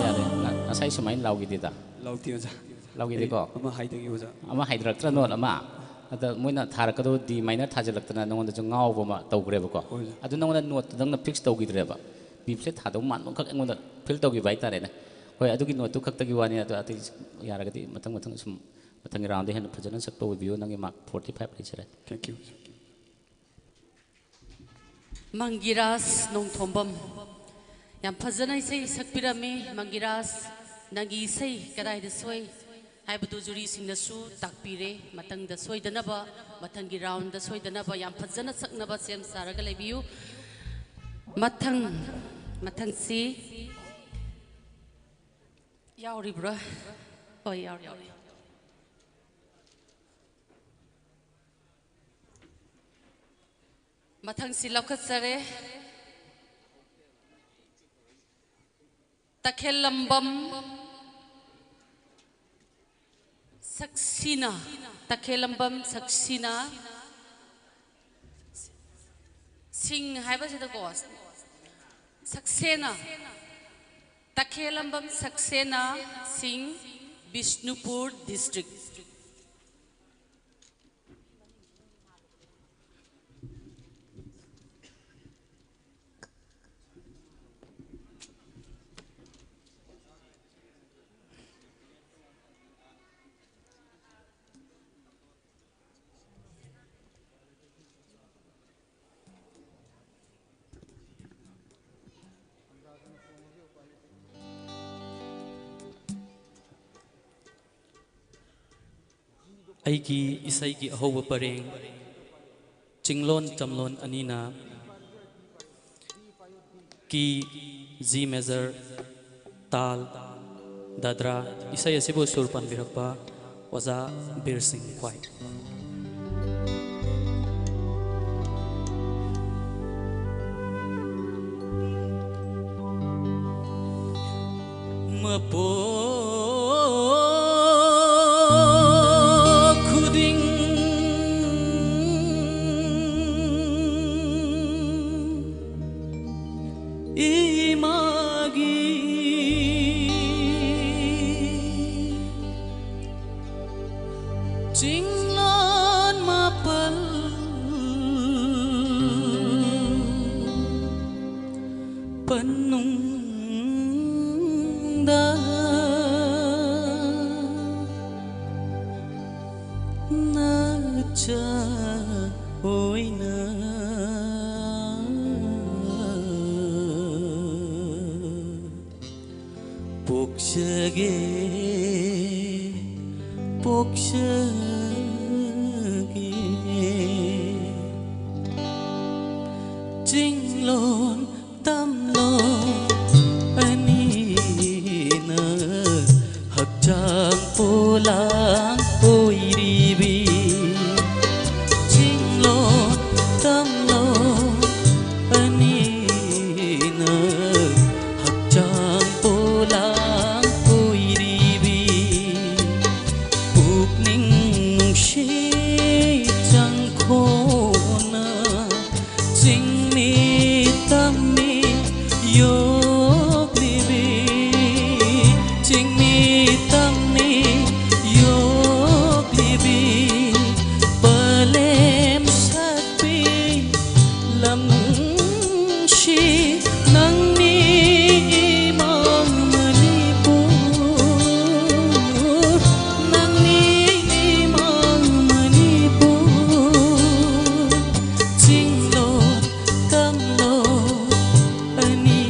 ꯌꯥꯔꯦ, ꯉ-, ꯉꯁꯥꯏ ꯁꯨꯃꯥꯏꯅ ꯂꯥꯎꯈꯤꯗꯦꯗ꯫ ꯂꯥꯎꯗꯦ, ꯑꯣꯖꯥ꯫ ꯂꯥꯎꯈꯤꯗꯦꯀꯣ? ꯑꯩ ꯑꯃ ꯍꯥꯏꯗꯒꯦ, ꯑꯣꯖꯥ꯫ ꯑꯃ ꯍꯥꯏꯗꯔꯛꯇ꯭ꯔꯥ, note ꯑꯃ? ꯑꯗ ꯃꯣꯏꯅ ꯊꯥꯔꯛꯀꯗꯧꯕ D minor ꯊꯥꯖꯤꯜꯂꯛꯇꯅ ꯅꯉꯣꯟꯗꯁꯨ ꯉꯥꯎꯕ ꯑꯃ ꯇꯧꯈ꯭ꯔꯦꯕꯀꯣ꯫ ꯍꯣꯏ, ꯑꯣꯖꯥ꯫ ꯑꯗꯨ ꯅꯉꯣꯟꯗ noteꯇꯨ ꯅꯪꯅ fix ꯇꯧꯈꯤꯗ꯭ꯔꯦꯕ꯫ B flat ꯊꯥꯗꯧ ꯃꯥꯟꯕ ꯑꯃꯈꯛ ꯑꯩꯉꯣꯟꯗ feel ꯇꯧꯈꯤꯕ ꯍꯥꯏꯇꯥꯔꯦꯅꯦ꯫ ꯍꯣꯏ, ꯑꯗꯨꯒꯤ noteꯇꯨ ꯈꯛꯇꯒꯤ ꯋꯥꯅꯤ꯫ ꯑꯗꯣ ꯑꯇꯩ ꯌꯥꯔꯒꯗꯤ ꯃꯊꯪ ꯃꯊꯪ ꯁꯨꯝ ꯃꯊꯪꯒꯤ roundꯗ ꯍꯦꯟꯅ ꯐꯖꯅ ꯁꯛꯄ ꯑꯣꯏꯕꯤꯌꯨ꯫ ꯅꯪꯒꯤ mark forty five ꯂꯩꯖꯔꯦ꯫ Thank you, sir. ꯃꯪꯒꯤꯔꯥꯖ ꯅꯣꯡꯊꯣꯝꯕꯝ꯫ ꯌꯥꯝ ꯐꯖꯅ ꯏꯁꯩ ꯁꯛꯄꯤꯔꯝꯃꯤ ꯃꯪꯒꯤꯔꯥꯖ꯫ ꯅꯪꯒꯤ ꯏꯁꯩ ꯀꯗꯥꯏꯗ ꯁꯣꯏ? ꯍꯥꯏꯕꯗꯨ ꯖꯨꯔꯤꯁꯤꯡꯅꯁꯨ ꯇꯥꯛꯄꯤꯔꯦ꯫ ꯃꯊꯪꯗ ꯁꯣꯏꯗꯅꯕ, ꯃꯊꯪꯒꯤ ꯔꯥꯎꯟꯗ ꯁꯣꯏꯗꯅꯕ ꯌꯥꯝ ꯐꯖꯅ ꯁꯛꯅꯕ ꯁꯦꯝ ꯁꯥꯔꯒ ꯂꯩꯕꯤꯌꯨ꯫ ꯃꯊꯪ, ꯃꯊꯪꯁꯤ ꯌꯥꯎꯔꯤꯕ꯭ꯔꯥ? ꯍꯣꯏ, ꯌꯥꯎꯔꯤ, ꯌꯥꯎꯔꯤ꯫ ꯃꯊꯪꯁꯤ ꯂꯧꯈꯠꯆꯔꯦ꯫ ꯇꯈꯦꯜꯂꯝꯕꯝ ꯁꯛꯁꯤꯅ, ꯇꯈꯦꯜꯂꯝꯕꯝ ꯁꯛꯁꯤꯅ, ꯁꯤꯡ ꯍꯥꯏꯕꯁꯤꯗꯀꯣ, ꯁꯛꯁꯦꯅ, ꯇꯈꯦꯜꯂꯝꯕꯝ ꯁꯛꯁꯦꯅ ꯁꯤꯡ, ꯕꯤꯁꯅꯨꯄꯨꯔ district꯫ ꯑꯩꯒꯤ ꯏꯁꯩꯒꯤ ꯑꯍꯧꯕ ꯄꯔꯦꯡ, ꯆꯤꯡꯂꯣꯟ ꯆꯝꯂꯣꯟ ꯑꯅꯤꯅ, ꯀꯤ, ꯖꯤ major, ꯇꯥꯜ, ꯗꯥꯗ꯭ꯔꯥ꯫ ꯏꯁꯩ ꯑꯁꯤꯕꯨ ꯁꯨꯔ ꯄꯥꯟꯕꯤꯔꯛꯄ ꯑꯣꯖꯥ ꯕꯤꯔ ꯁꯤꯡ ꯈ꯭ꯋꯥꯏ꯫ ꯃꯄꯣꯛ ꯈꯨꯗꯤꯡ ꯏꯃꯥꯒꯤ ꯆꯤꯡꯂꯣꯟ ꯃꯥꯄꯜ ꯄꯟꯅꯨꯡꯗ ꯅꯆꯥ ꯑꯣꯏꯅ ꯄꯣꯛꯆꯒꯦ꯫ ꯄꯣꯛꯆꯒꯦ꯫ ꯆꯤꯡꯂꯣꯟ ꯇꯝꯂꯣꯟ ꯑꯅꯤꯅ ꯍꯛꯆꯥꯡ ꯄꯣꯂꯥꯡ ꯑꯣꯏꯔꯤꯕꯤ꯫ ꯆꯤꯡꯂꯣꯟ ꯇꯝꯂꯣꯟ ꯑꯅꯤꯅ ꯍꯛꯆꯥꯡ ꯄꯣꯂꯥꯡ ꯑꯣꯏꯔꯤꯕꯤ꯫ ꯄꯨꯛꯅꯤꯡ ꯅꯨꯡꯁꯤ ꯆꯪꯈꯣꯅ ꯆꯤꯡꯃꯤ ꯇꯝꯃꯤ ꯌꯣꯛꯂꯤꯕꯤ꯫ ꯆꯤꯡꯃꯤ ꯇꯝꯃꯤ ꯌꯣꯛꯂꯤꯕꯤ꯫ ꯄꯂꯦꯝ ꯁꯛꯄꯤ ꯂꯝ ꯅꯨꯡꯁꯤ ꯅꯪꯅꯤ ꯏꯃꯥ ꯃꯅꯤꯄꯨꯔ꯫ ꯅꯪꯅꯤ ꯏꯃꯥ ꯃꯅꯤꯄꯨꯔ꯫ ꯆꯤꯡꯂꯣꯟ ꯇꯝꯂꯣꯟ ꯑꯅꯤ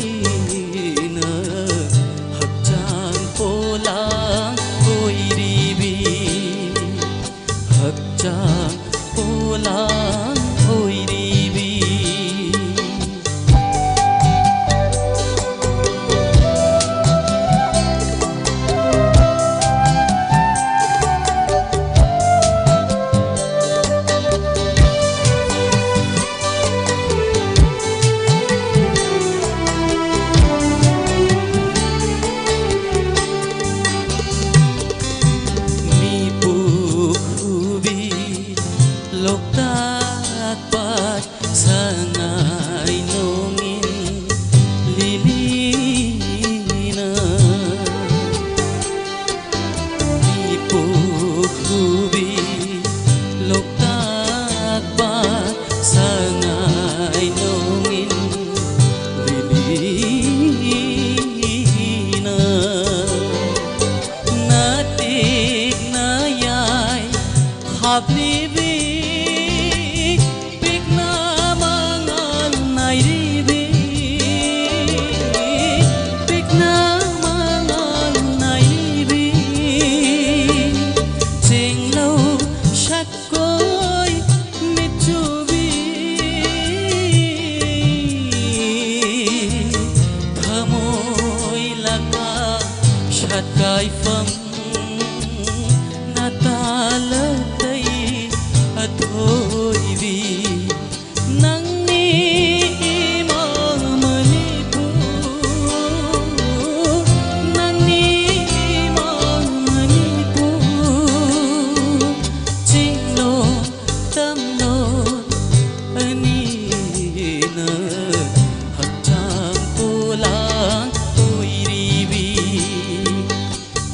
ꯍꯛꯆꯥꯡ ꯄꯣꯂꯥꯡ ꯑꯣꯏꯔꯤꯕꯤ,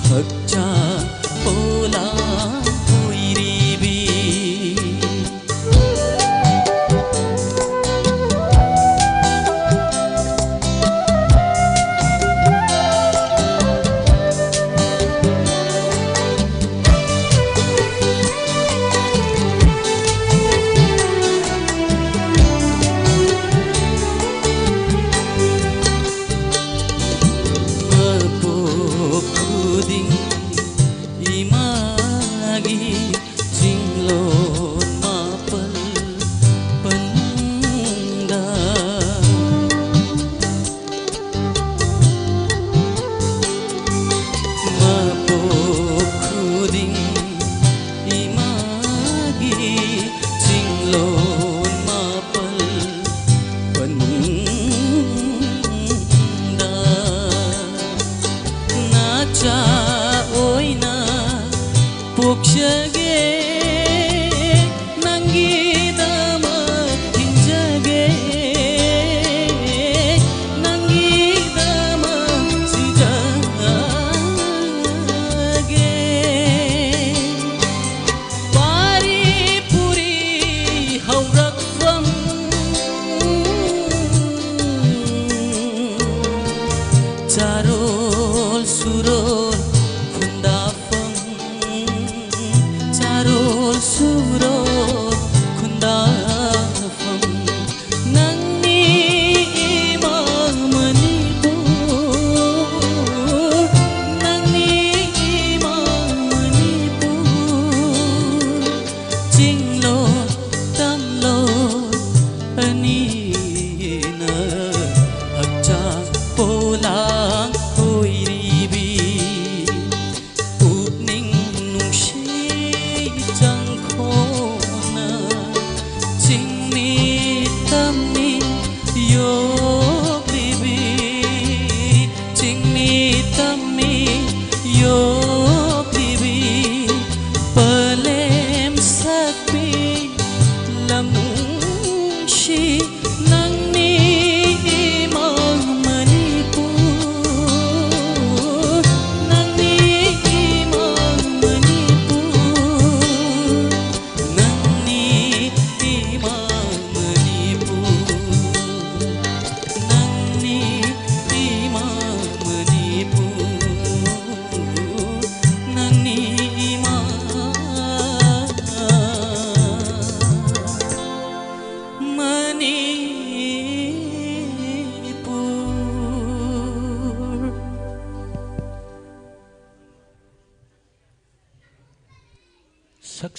ꯍꯛꯆꯥꯡ ꯄꯣꯂꯥꯡ ꯑꯣꯏꯔꯤꯕꯤ꯫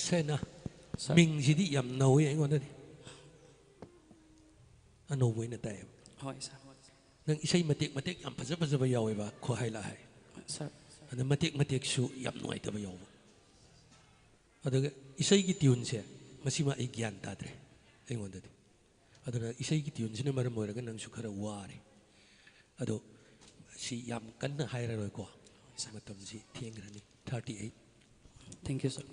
ꯁꯦꯅ, ꯃꯤꯡꯁꯤꯗꯤ ꯌꯥꯝ ꯅꯧꯋꯤ ꯑꯩꯉꯣꯟꯗꯗꯤ꯫ ꯑꯅꯧꯕ ꯑꯣꯏꯅ ꯇꯥꯏꯌꯦꯕ꯫ ꯍꯣꯏ, ꯁꯥꯔ꯫ ꯅꯪ ꯏꯁꯩ ꯃꯇꯦꯛ ꯃꯇꯦꯛ ꯌꯥꯝ ꯐꯖ ꯐꯖꯕ ꯌꯥꯎꯋꯦꯕ, ꯈꯨꯍꯥꯏ ꯂꯥꯛꯍꯥꯏ꯫ ꯁꯥꯔ꯫ ꯑꯗ ꯃꯇꯦꯛ ꯃꯇꯦꯛꯁꯨ ꯌꯥꯝ ꯅꯨꯡꯉꯥꯏꯇꯕ ꯌꯥꯎꯕ꯫ ꯑꯗꯨꯒ ꯏꯁꯩꯒꯤ ꯇ꯭ꯌꯨꯟꯁꯦ, ꯃꯁꯤꯃ ꯑꯩ ꯒ꯭ꯌꯥꯟ ꯇꯥꯗ꯭ꯔꯦ ꯑꯩꯉꯣꯟꯗꯗꯤ꯫ ꯑꯗꯨꯅ ꯏꯁꯩꯒꯤ ꯇ꯭ꯌꯨꯟꯁꯤꯅ ꯃꯔꯝ ꯑꯣꯏꯔꯒ ꯅꯪꯁꯨ ꯈꯔ ꯋꯥꯔꯦ꯫ ꯑꯗꯣ ꯁꯤ ꯌꯥꯝ ꯀꯟꯅ ꯍꯥꯏꯔꯔꯣꯏꯀꯣ, ꯃꯇꯝꯁꯤ ꯊꯦꯡꯈ꯭ꯔꯅꯤ꯫ Thirty eight꯫ Thank you, sir꯫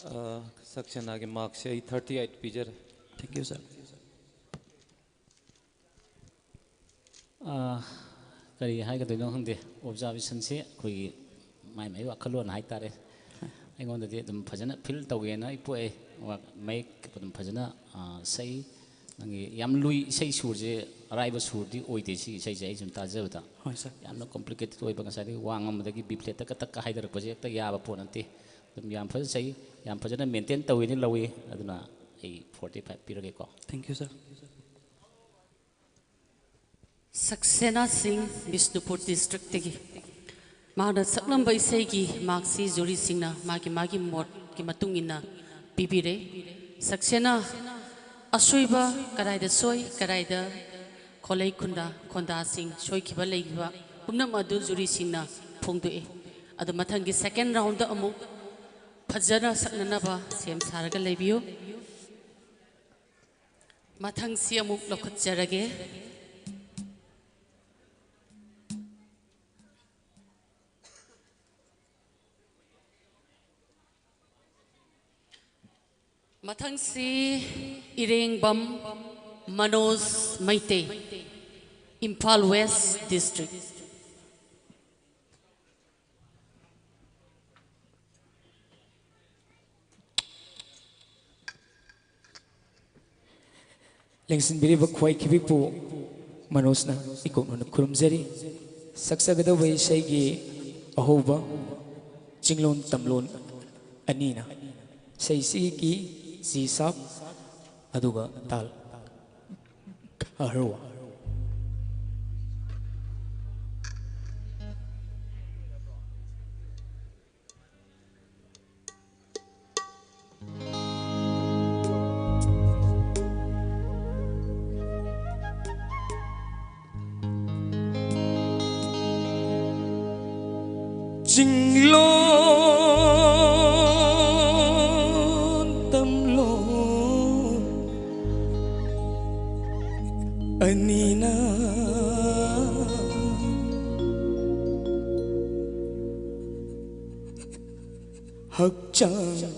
ꯑ, ꯁꯛꯁꯦꯅꯥꯒꯤ ꯃꯥꯔꯛꯁꯦ ꯑꯩ thirty eight ꯄꯤꯖꯔꯦ꯫ Thank you, sir꯫ ꯑ, ꯀꯔꯤ ꯍꯥꯏꯒꯗꯣꯏꯅꯣ ꯈꯪꯗꯦ꯫ Observationꯁꯦ ꯑꯩꯈꯣꯏꯒꯤ ꯃꯥꯏ ꯃꯥꯏ ꯋꯥꯈꯜꯂꯣꯟ ꯍꯥꯏꯇꯥꯔꯦ꯫ ꯑꯩꯉꯣꯟꯗꯗꯤ ꯑꯗꯨꯝ ꯐꯖꯅ feel ꯇꯧꯒꯦꯅ ꯑꯩ ꯄꯣꯛꯑꯦ꯫ ꯋꯥ-, ꯃꯌꯦꯛ ꯑꯗꯨꯝ ꯐꯖꯅ, ꯑ, ꯁꯛꯏ꯫ ꯅꯪꯒꯤ ꯌꯥꯝ ꯂꯨꯏ, ꯏꯁꯩ ꯁꯨꯔꯁꯦ ꯑꯔꯥꯏꯕ ꯁꯨꯔꯗꯤ ꯑꯣꯏꯗꯦ ꯁꯤꯒꯤ ꯏꯁꯩꯁꯦ, ꯑꯩ ꯁꯨꯝ ꯇꯥꯖꯕꯗ꯫ ꯍꯣꯏ, ꯁꯥꯔ꯫ ꯌꯥꯝꯅ complicated ꯑꯣꯏꯕ, ꯉꯁꯥꯏꯗꯒꯤ ꯋꯥ ꯉꯝꯕꯗꯒꯤ B flatꯇ ꯀꯇꯛꯀ ꯍꯥꯏꯗꯔꯛꯄꯁꯦ ꯍꯦꯛꯇ ꯌꯥꯕ ꯄꯣꯠ ꯅꯠꯇꯦ꯫ ꯑꯗꯨꯝ ꯌꯥꯝ ꯐꯖꯅ ꯁꯛꯏ, ꯌꯥꯝ ꯐꯖꯅ maintain ꯇꯧꯋꯦꯅ ꯂꯧꯏ꯫ ꯑꯗꯨꯅ ꯑꯩ forty five ꯄꯤꯔꯒꯦꯀꯣ꯫ Thank you, sir꯫ ꯁꯛꯁꯦꯅꯥ ꯁꯤꯡ, ꯕꯤꯁꯅꯨꯄꯨꯔ districtꯇꯒꯤ꯫ ꯃꯍꯥꯛꯅ ꯁꯛꯂꯝꯕ ꯏꯁꯩꯒꯤ ꯃꯥꯔꯛꯁꯤ ꯖꯨꯔꯤꯁꯤꯡꯅ ꯃꯥꯒꯤ ꯃꯥꯒꯤ ꯃꯣꯠꯀꯤ ꯃꯇꯨꯡ ꯏꯟꯅ ꯄꯤꯕꯤꯔꯦ꯫ ꯁꯛꯁꯦꯅꯥ ꯑꯁꯣꯏꯕ ꯀꯗꯥꯏꯗ ꯁꯣꯏ, ꯀꯗꯥꯏꯗ ꯈꯣꯂꯩ ꯈꯨꯟꯗꯥ, ꯈꯣꯟꯗꯥꯁꯤꯡ ꯁꯣꯏꯈꯤꯕ ꯂꯩꯈꯤꯕ ꯄꯨꯝꯅꯃꯛ ꯑꯗꯨ ꯖꯨꯔꯤꯁꯤꯡꯅ ꯐꯣꯡꯗꯣꯛꯏ꯫ ꯑꯗꯣ ꯃꯊꯪꯒꯤ second roundꯗ ꯑꯃꯨꯛ ꯐꯖꯅ ꯁꯛꯅꯅꯕ ꯁꯦꯝ ꯁꯥꯔꯒ ꯂꯩꯕꯤꯌꯨ꯫ ꯃꯊꯪꯁꯤ ꯑꯃꯨꯛ ꯂꯧꯈꯠꯆꯔꯒꯦ꯫ ꯃꯊꯪꯁꯤ ꯏꯔꯦꯡꯕꯝ ꯃꯅꯣꯖ ꯃꯩꯇꯩ, ꯏꯝꯐꯥꯜ West District꯫ ꯂꯦꯡꯁꯤꯟꯕꯤꯔꯤꯕ ꯈ꯭ꯋꯥꯏ ꯈꯤꯕꯤꯛꯄꯨ ꯃꯅꯣꯖꯅ ꯏꯀꯣꯛꯅꯅ ꯈꯨꯔꯨꯝꯖꯔꯤ꯫ ꯁꯛꯆꯒꯗꯧꯕ ꯏꯁꯩꯒꯤ ꯑꯍꯧꯕ ꯆꯤꯡꯂꯣꯟ ꯇꯝꯂꯣꯟ ꯑꯅꯤꯅ ꯏꯁꯩꯁꯤꯒꯤ ꯖꯤ ꯁꯥꯞ ꯑꯗꯨꯒ ꯇꯥꯜ꯫ ꯑꯍꯔꯋꯥ꯫ ꯆꯤꯡꯂꯣꯟ ꯇꯝꯂꯣꯟ ꯑꯅꯤꯅ ꯍꯛꯆꯥꯡ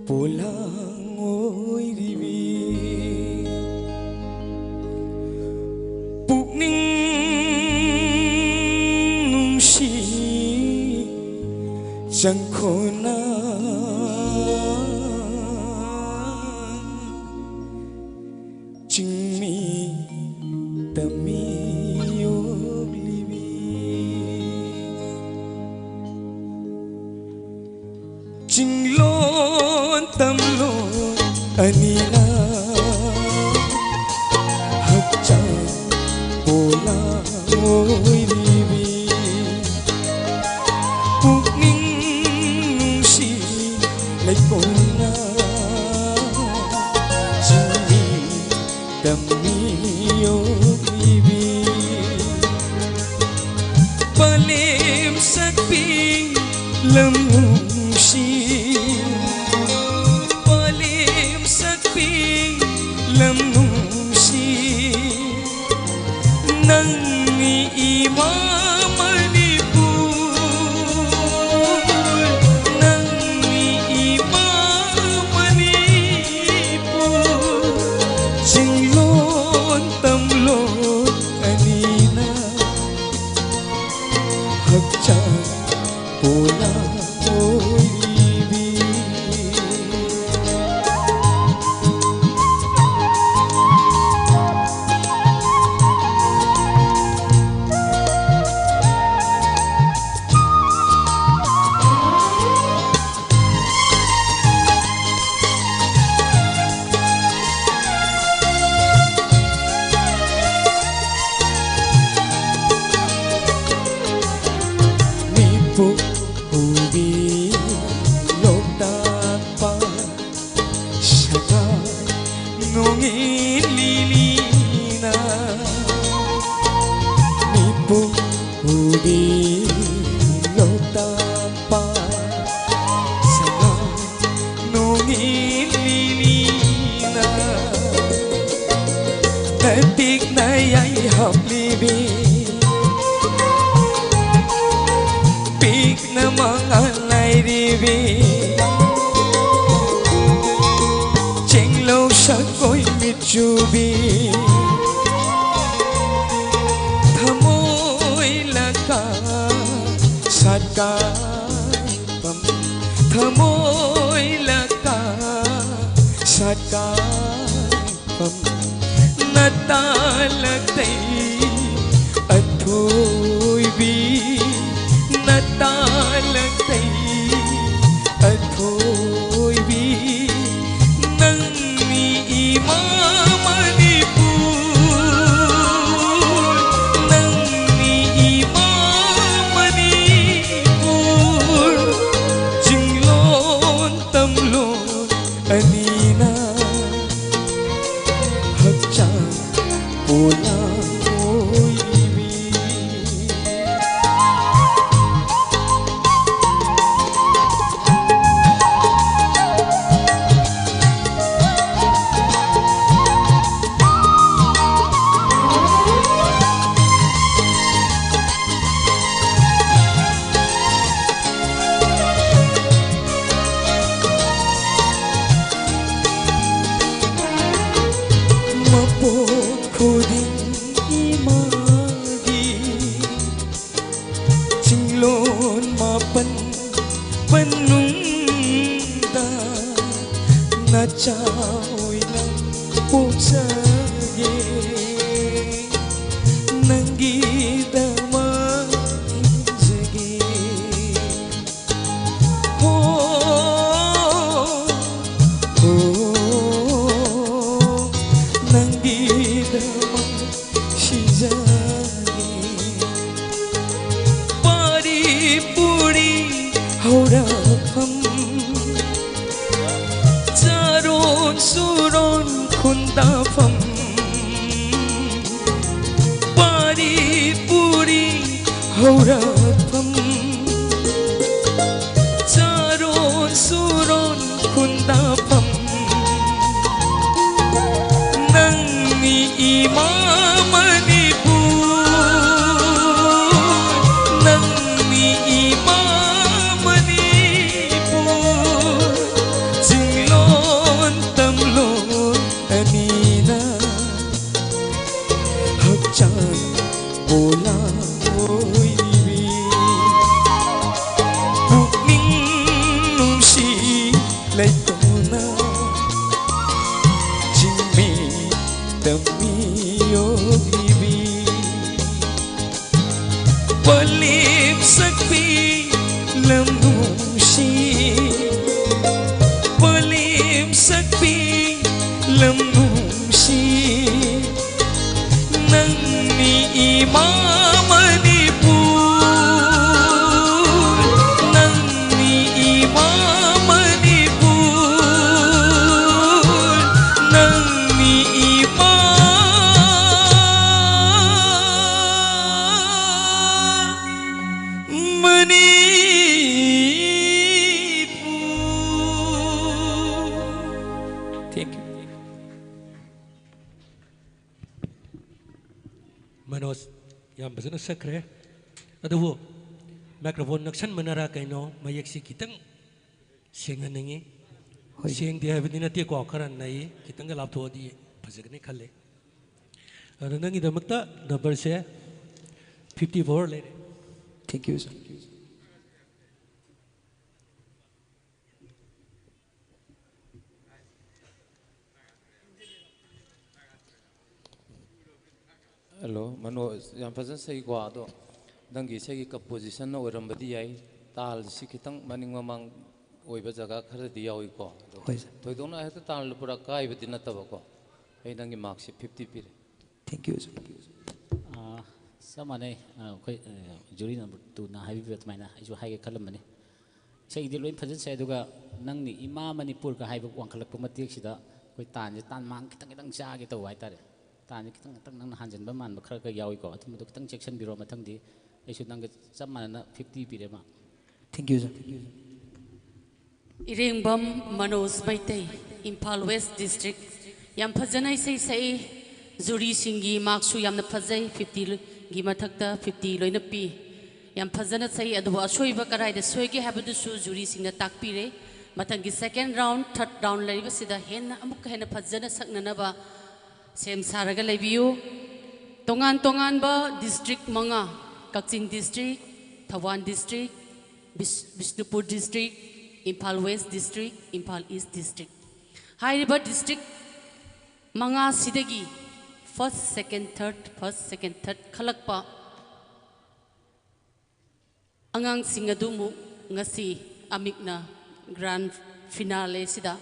ꯄꯣꯂꯥꯡ ꯑꯣꯏꯔꯤꯕꯤ, ꯄꯨꯛꯅꯤꯡ ꯅꯨꯡꯁꯤ ꯆꯪꯈꯣꯟꯅ ꯆꯤꯡꯃꯤ ꯇꯝꯃꯤ ꯌꯣꯛꯂꯤꯕꯤ꯫ ꯆꯤꯡꯂꯣꯟ ꯇꯝꯂꯣꯟ ꯑꯅꯤꯅ ꯍꯛꯆꯥꯡ ꯄꯣꯂꯥꯡ ꯑꯣꯏꯔꯤꯕꯤ, ꯄꯨꯛꯅꯤꯡ ꯅꯨꯡꯁꯤ ꯂꯩꯀꯣꯟꯅ ꯆꯤꯡꯃꯤ ꯇꯝꯃꯤ ꯌꯣꯛꯂꯤꯕꯤ꯫ ꯄꯂꯦꯝ ꯁꯛꯄꯤ ꯂꯝ ꯅꯨꯡꯁꯤ, ꯄꯂꯦꯝ ꯁꯛꯄꯤ ꯂꯝ ꯅꯨꯡꯁꯤ, ꯅꯪꯅꯤ ꯏꯃꯥ ꯃꯅꯤꯄꯨꯔ, ꯅꯪꯅꯤ ꯏꯃꯥ ꯃꯅꯤꯄꯨꯔ꯫ ꯆꯤꯡꯂꯣꯟ ꯇꯝꯂꯣꯟ ꯑꯅꯤꯅ ꯍꯛꯆꯥꯡ ꯄꯣꯂꯥꯡ ꯑꯣꯏꯕꯤ꯫ ꯄꯨꯛ ꯍꯨꯕꯤ ꯂꯣꯛꯇꯥꯛ ꯄꯥꯠ ꯁꯉꯥꯏ ꯅꯣꯡꯏꯜ ꯂꯤꯂꯤꯅ ꯃꯤꯄꯨꯝ ꯍꯨꯕꯤ ꯂꯣꯛꯇꯥꯛ ꯄꯥꯠ ꯁꯉꯥꯏ ꯅꯣꯡꯏꯜ ꯂꯤꯂꯤꯅ ꯅꯄꯤꯛꯅ ꯌꯩ ꯍꯥꯞꯂꯤꯕꯤ ꯄꯤꯛꯅ ꯃꯉꯥꯜ ꯂꯩꯔꯤꯕꯤ ꯆꯤꯡꯂꯧ ꯁꯛꯑꯣꯏ ꯃꯤꯠꯆꯨꯕꯤ ꯊꯃꯣꯏ ꯂꯀꯥ ꯁꯠꯀꯥꯏ ꯊꯃꯣꯏ ꯂꯀꯥ ꯁꯠꯀꯥꯏꯐꯝ ꯅꯇꯥꯂꯛꯇꯩ ꯑꯊꯣꯏꯕꯤ ꯅꯇꯥꯂꯛꯇꯩ ꯑꯊꯣꯏꯕꯤ ꯅꯪꯅꯤ ꯏꯃꯥ ꯃꯅꯤꯄꯨꯔ ꯅꯪꯅꯤ ꯏꯃꯥ ꯃꯅꯤꯄꯨꯔ ꯆꯤꯡꯂꯣꯟ ꯇꯝꯂꯣꯟ ꯑꯅꯤꯅ ꯍꯛꯆꯥꯡ ꯄꯣꯂꯥꯡ ꯑꯣꯏꯕꯤ ꯃꯄꯣꯛ ꯈꯨꯗꯤꯡ ꯏꯃꯥꯒꯤ ꯆꯤꯡꯂꯣꯟ ꯃꯥꯄꯟ ꯃꯅꯨꯡꯗ ꯅꯆꯥ ꯑꯣꯏꯅ ꯄꯣꯛꯆꯒꯦ ꯅꯪꯒꯤꯗꯃꯛ ꯍꯤꯡꯖꯒꯦ ꯍꯣ ꯍꯣ ꯅꯪꯒꯤꯗꯃꯛ ꯁꯤꯖꯒꯦ ꯄꯥꯔꯤ ꯍꯧꯔꯛꯐꯝ, ꯆꯥꯔꯣꯟ ꯁꯨꯔꯣꯟ ꯈꯨꯟꯗꯥꯐꯝ, ꯄꯥꯔꯤ ꯄꯨꯔꯤ ꯍꯧꯔꯛꯐꯝ, ꯆꯥꯔꯣꯟ ꯁꯨꯔꯣꯟ ꯈꯨꯟꯗꯥꯐꯝ, ꯅꯪꯅꯤ ꯏꯃꯥ ꯃꯅꯤꯄꯨꯔ, ꯅꯪꯅꯤ ꯏꯃꯥ ꯃꯅꯤꯄꯨꯔ, ꯆꯤꯡꯂꯣꯟ ꯇꯝꯂꯣꯟ ꯑꯅꯤꯅ ꯍꯛꯆꯥꯡ ꯄꯣꯂꯥꯡ ꯑꯣꯏꯔꯤꯕꯤ, ꯄꯨꯛꯅꯤꯡ ꯅꯨꯡꯁꯤ ꯂꯩꯇꯣꯟꯅ ꯆꯤꯡꯃꯤ ꯇꯝꯃꯤ ꯌꯣꯛꯂꯤꯕꯤ꯫ ꯄꯂꯦꯝ ꯁꯛꯄꯤ ꯂꯝ ꯅꯨꯡꯁꯤ, ꯄꯂꯦꯝ ꯁꯛꯄꯤ ꯂꯝ ꯅꯨꯡꯁꯤ, ꯅꯪꯅꯤ ꯏꯃꯥ ꯃꯅꯤꯄꯨꯔ, ꯅꯪꯅꯤ ꯏꯃꯥ ꯃꯅꯤꯄꯨꯔ, ꯅꯪꯅꯤ ꯏꯃꯥ ꯃꯅꯤꯄꯨꯔ꯫ Thank you. ꯃꯅꯣꯖ ꯌꯥꯝ ꯐꯖꯅ ꯁꯛꯈ꯭ꯔꯦ꯫ ꯑꯗꯨꯕꯨ ꯃꯥꯏꯀ꯭ꯔꯣꯐꯣꯟ ꯅꯛꯁꯟꯕꯅꯔꯥ ꯀꯩꯅꯣ, ꯃꯌꯦꯛꯁꯤ ꯈꯤꯇꯪ ꯁꯦꯡꯍꯟꯅꯤꯡꯉꯤ꯫ ꯍꯣꯏ꯫ ꯁꯦꯡꯗꯦ ꯍꯥꯏꯕꯗꯤ ꯅꯠꯇꯦꯀꯣ, ꯈꯔ ꯅꯩ, ꯈꯤꯇꯪꯒ ꯂꯥꯞꯊꯣꯛꯑꯗꯤ ꯐꯖꯒꯅꯤ ꯈꯜꯂꯦ꯫ ꯑꯗꯣ ꯅꯪꯒꯤꯗꯃꯛꯇ ꯅꯝꯕꯔꯁꯦ fifty four ꯂꯩꯔꯦ꯫ Thank you, sir. Hello, Manoj, ꯌꯥꯝ ꯐꯖꯅ ꯁꯛꯏꯀꯣ꯫ ꯑꯗꯣ ꯅꯪꯒꯤ ꯏꯁꯩꯒꯤ ꯀꯝꯄꯣꯖꯤꯁꯟꯅ ꯑꯣꯏꯔꯝꯕꯗꯤ ꯌꯥꯏ, ꯇꯥꯜꯁꯤ ꯈꯤꯇꯪ ꯃꯅꯤꯡ ꯃꯃꯥꯡ ꯑꯣꯏꯕ ꯖꯒꯥ ꯈꯔꯗꯤ ꯌꯥꯎꯏꯀꯣ꯫ ꯑꯗꯣ ꯍꯣꯏ, ꯁꯥꯔ꯫ ꯊꯣꯏꯗꯣꯛꯅ ꯍꯦꯛꯇ ꯇꯥꯜꯗ ꯄꯨꯔꯥ ꯀꯥꯏꯕꯗꯤ ꯅꯠꯇꯕꯀꯣ꯫ ꯑꯩ ꯅꯪꯒꯤ ꯃꯥꯔꯛꯁꯦ fifty ꯄꯤꯔꯦ꯫ Thank you, sir. ꯑꯥ, ꯆꯞ ꯃꯥꯟꯅꯩ꯫ ꯑꯥ, ꯑꯩꯈꯣꯏ, ꯑꯥ, ꯖꯨꯔꯤ ꯅꯝꯕꯔ ꯇꯨꯅ ꯍꯥꯏꯕꯤꯕ ꯑꯗꯨꯃꯥꯏꯅ ꯑꯩꯁꯨ ꯍꯥꯏꯒꯦ ꯈꯜꯂꯝꯕꯅꯤ꯫ ꯏꯁꯩꯗꯤ ꯂꯣꯏ ꯐꯖꯅ ꯁꯛꯑꯦ, ꯑꯗꯨꯒ ꯅꯪꯅ ꯏꯃꯥ ꯃꯅꯤꯄꯨꯔꯒ ꯍꯥꯏꯕ ꯋꯥꯡꯈꯠꯂꯛꯄ ꯃꯇꯦꯛꯁꯤꯗ ꯑꯩꯈꯣꯏ ꯇꯥꯟꯁꯦ, ꯇꯥꯟ ꯃꯥꯡ ꯈꯤꯇꯪ ꯈꯤꯇꯪ ꯆꯥꯒꯦ ꯇꯧꯕ ꯍꯥꯏꯇꯥꯔꯦ꯫ ꯇꯥꯟꯁꯦ ꯈꯤꯇꯪ ꯈꯤꯇꯪ ꯅꯪꯅ ꯍꯥꯟꯖꯤꯟꯕ ꯃꯥꯟꯕ ꯈꯔ ꯈꯔ ꯌꯥꯎꯏꯀꯣ, ꯑꯗꯨꯝꯕꯗꯣ ꯈꯤꯇꯪ ꯆꯦꯛꯁꯤꯟꯕꯤꯔꯣ꯫ ꯃꯊꯪꯗꯤ ꯑꯩꯁꯨ ꯅꯪꯒ ꯆꯞ ꯃꯥꯟꯅꯅ ꯐꯤꯐꯇꯤ ꯄꯤꯔꯦ ꯃꯥ꯫ Thank you, sir. Irengbam Manoj Meitei, Imphal west district. ꯌꯥꯝ ꯐꯖꯅ ꯏꯁꯩ ꯁꯛꯏ꯫ ꯖꯨꯔꯤꯁꯤꯡꯒꯤ ꯃꯥꯔꯛꯁꯨ ꯌꯥꯝꯅ ꯐꯖꯩ, ꯐꯤꯐꯇꯤꯒꯤ ꯃꯊꯛꯇ ꯐꯤꯐꯇꯤ ꯂꯣꯏꯅ ꯄꯤ꯫ ꯌꯥꯝ ꯐꯖꯅ ꯁꯛꯏ, ꯑꯗꯨꯕꯨ ꯑꯁꯣꯏꯕ ꯀꯗꯥꯏꯗ ꯁꯣꯏꯒꯦ ꯍꯥꯏꯕꯗꯨꯁꯨ ꯖꯨꯔꯤꯁꯤꯡꯅ ꯇꯥꯛꯄꯤꯔꯦ꯫ ꯃꯊꯪꯒꯤ ꯁꯦꯀꯦꯟ ꯔꯥꯎꯟ, ꯊꯥꯔꯠ ꯔꯥꯎꯟ ꯂꯩꯔꯤꯕꯁꯤꯗ ꯍꯦꯟꯅ ꯑꯃꯨꯛꯀ ꯍꯦꯟꯅ ꯐꯖꯅ ꯁꯛꯅꯅꯕ ꯁꯦꯝ ꯁꯥꯔꯒ ꯂꯩꯕꯤꯌꯨ꯫ ꯇꯣꯉꯥꯟ ꯇꯣꯉꯥꯟꯕ ꯗꯤꯁꯇ꯭ꯔꯤꯛ ꯃꯉꯥ, ꯀꯛꯆꯤꯡ ꯗꯤꯁꯇ꯭ꯔꯤꯛ, ꯊꯧꯕꯥꯜ ꯗꯤꯁꯇ꯭ꯔꯤꯛ, ꯕꯤꯁ- Bishnupur district, Imphal west district, Imphal east district. ꯍꯥꯏꯔꯤꯕ ꯗꯤꯁꯇ꯭ꯔꯤꯛ ꯃꯉꯥꯁꯤꯗꯒꯤ first, second, third, first, second, third ꯈꯜꯂꯛꯄ ꯑꯉꯥꯡꯁꯤꯡ ꯑꯗꯨꯃꯨꯛ ꯉꯁꯤ ꯑꯃꯤꯛꯅ ꯒ꯭ꯔꯥꯟ ꯐꯤꯅꯥꯂꯦꯁꯤꯗ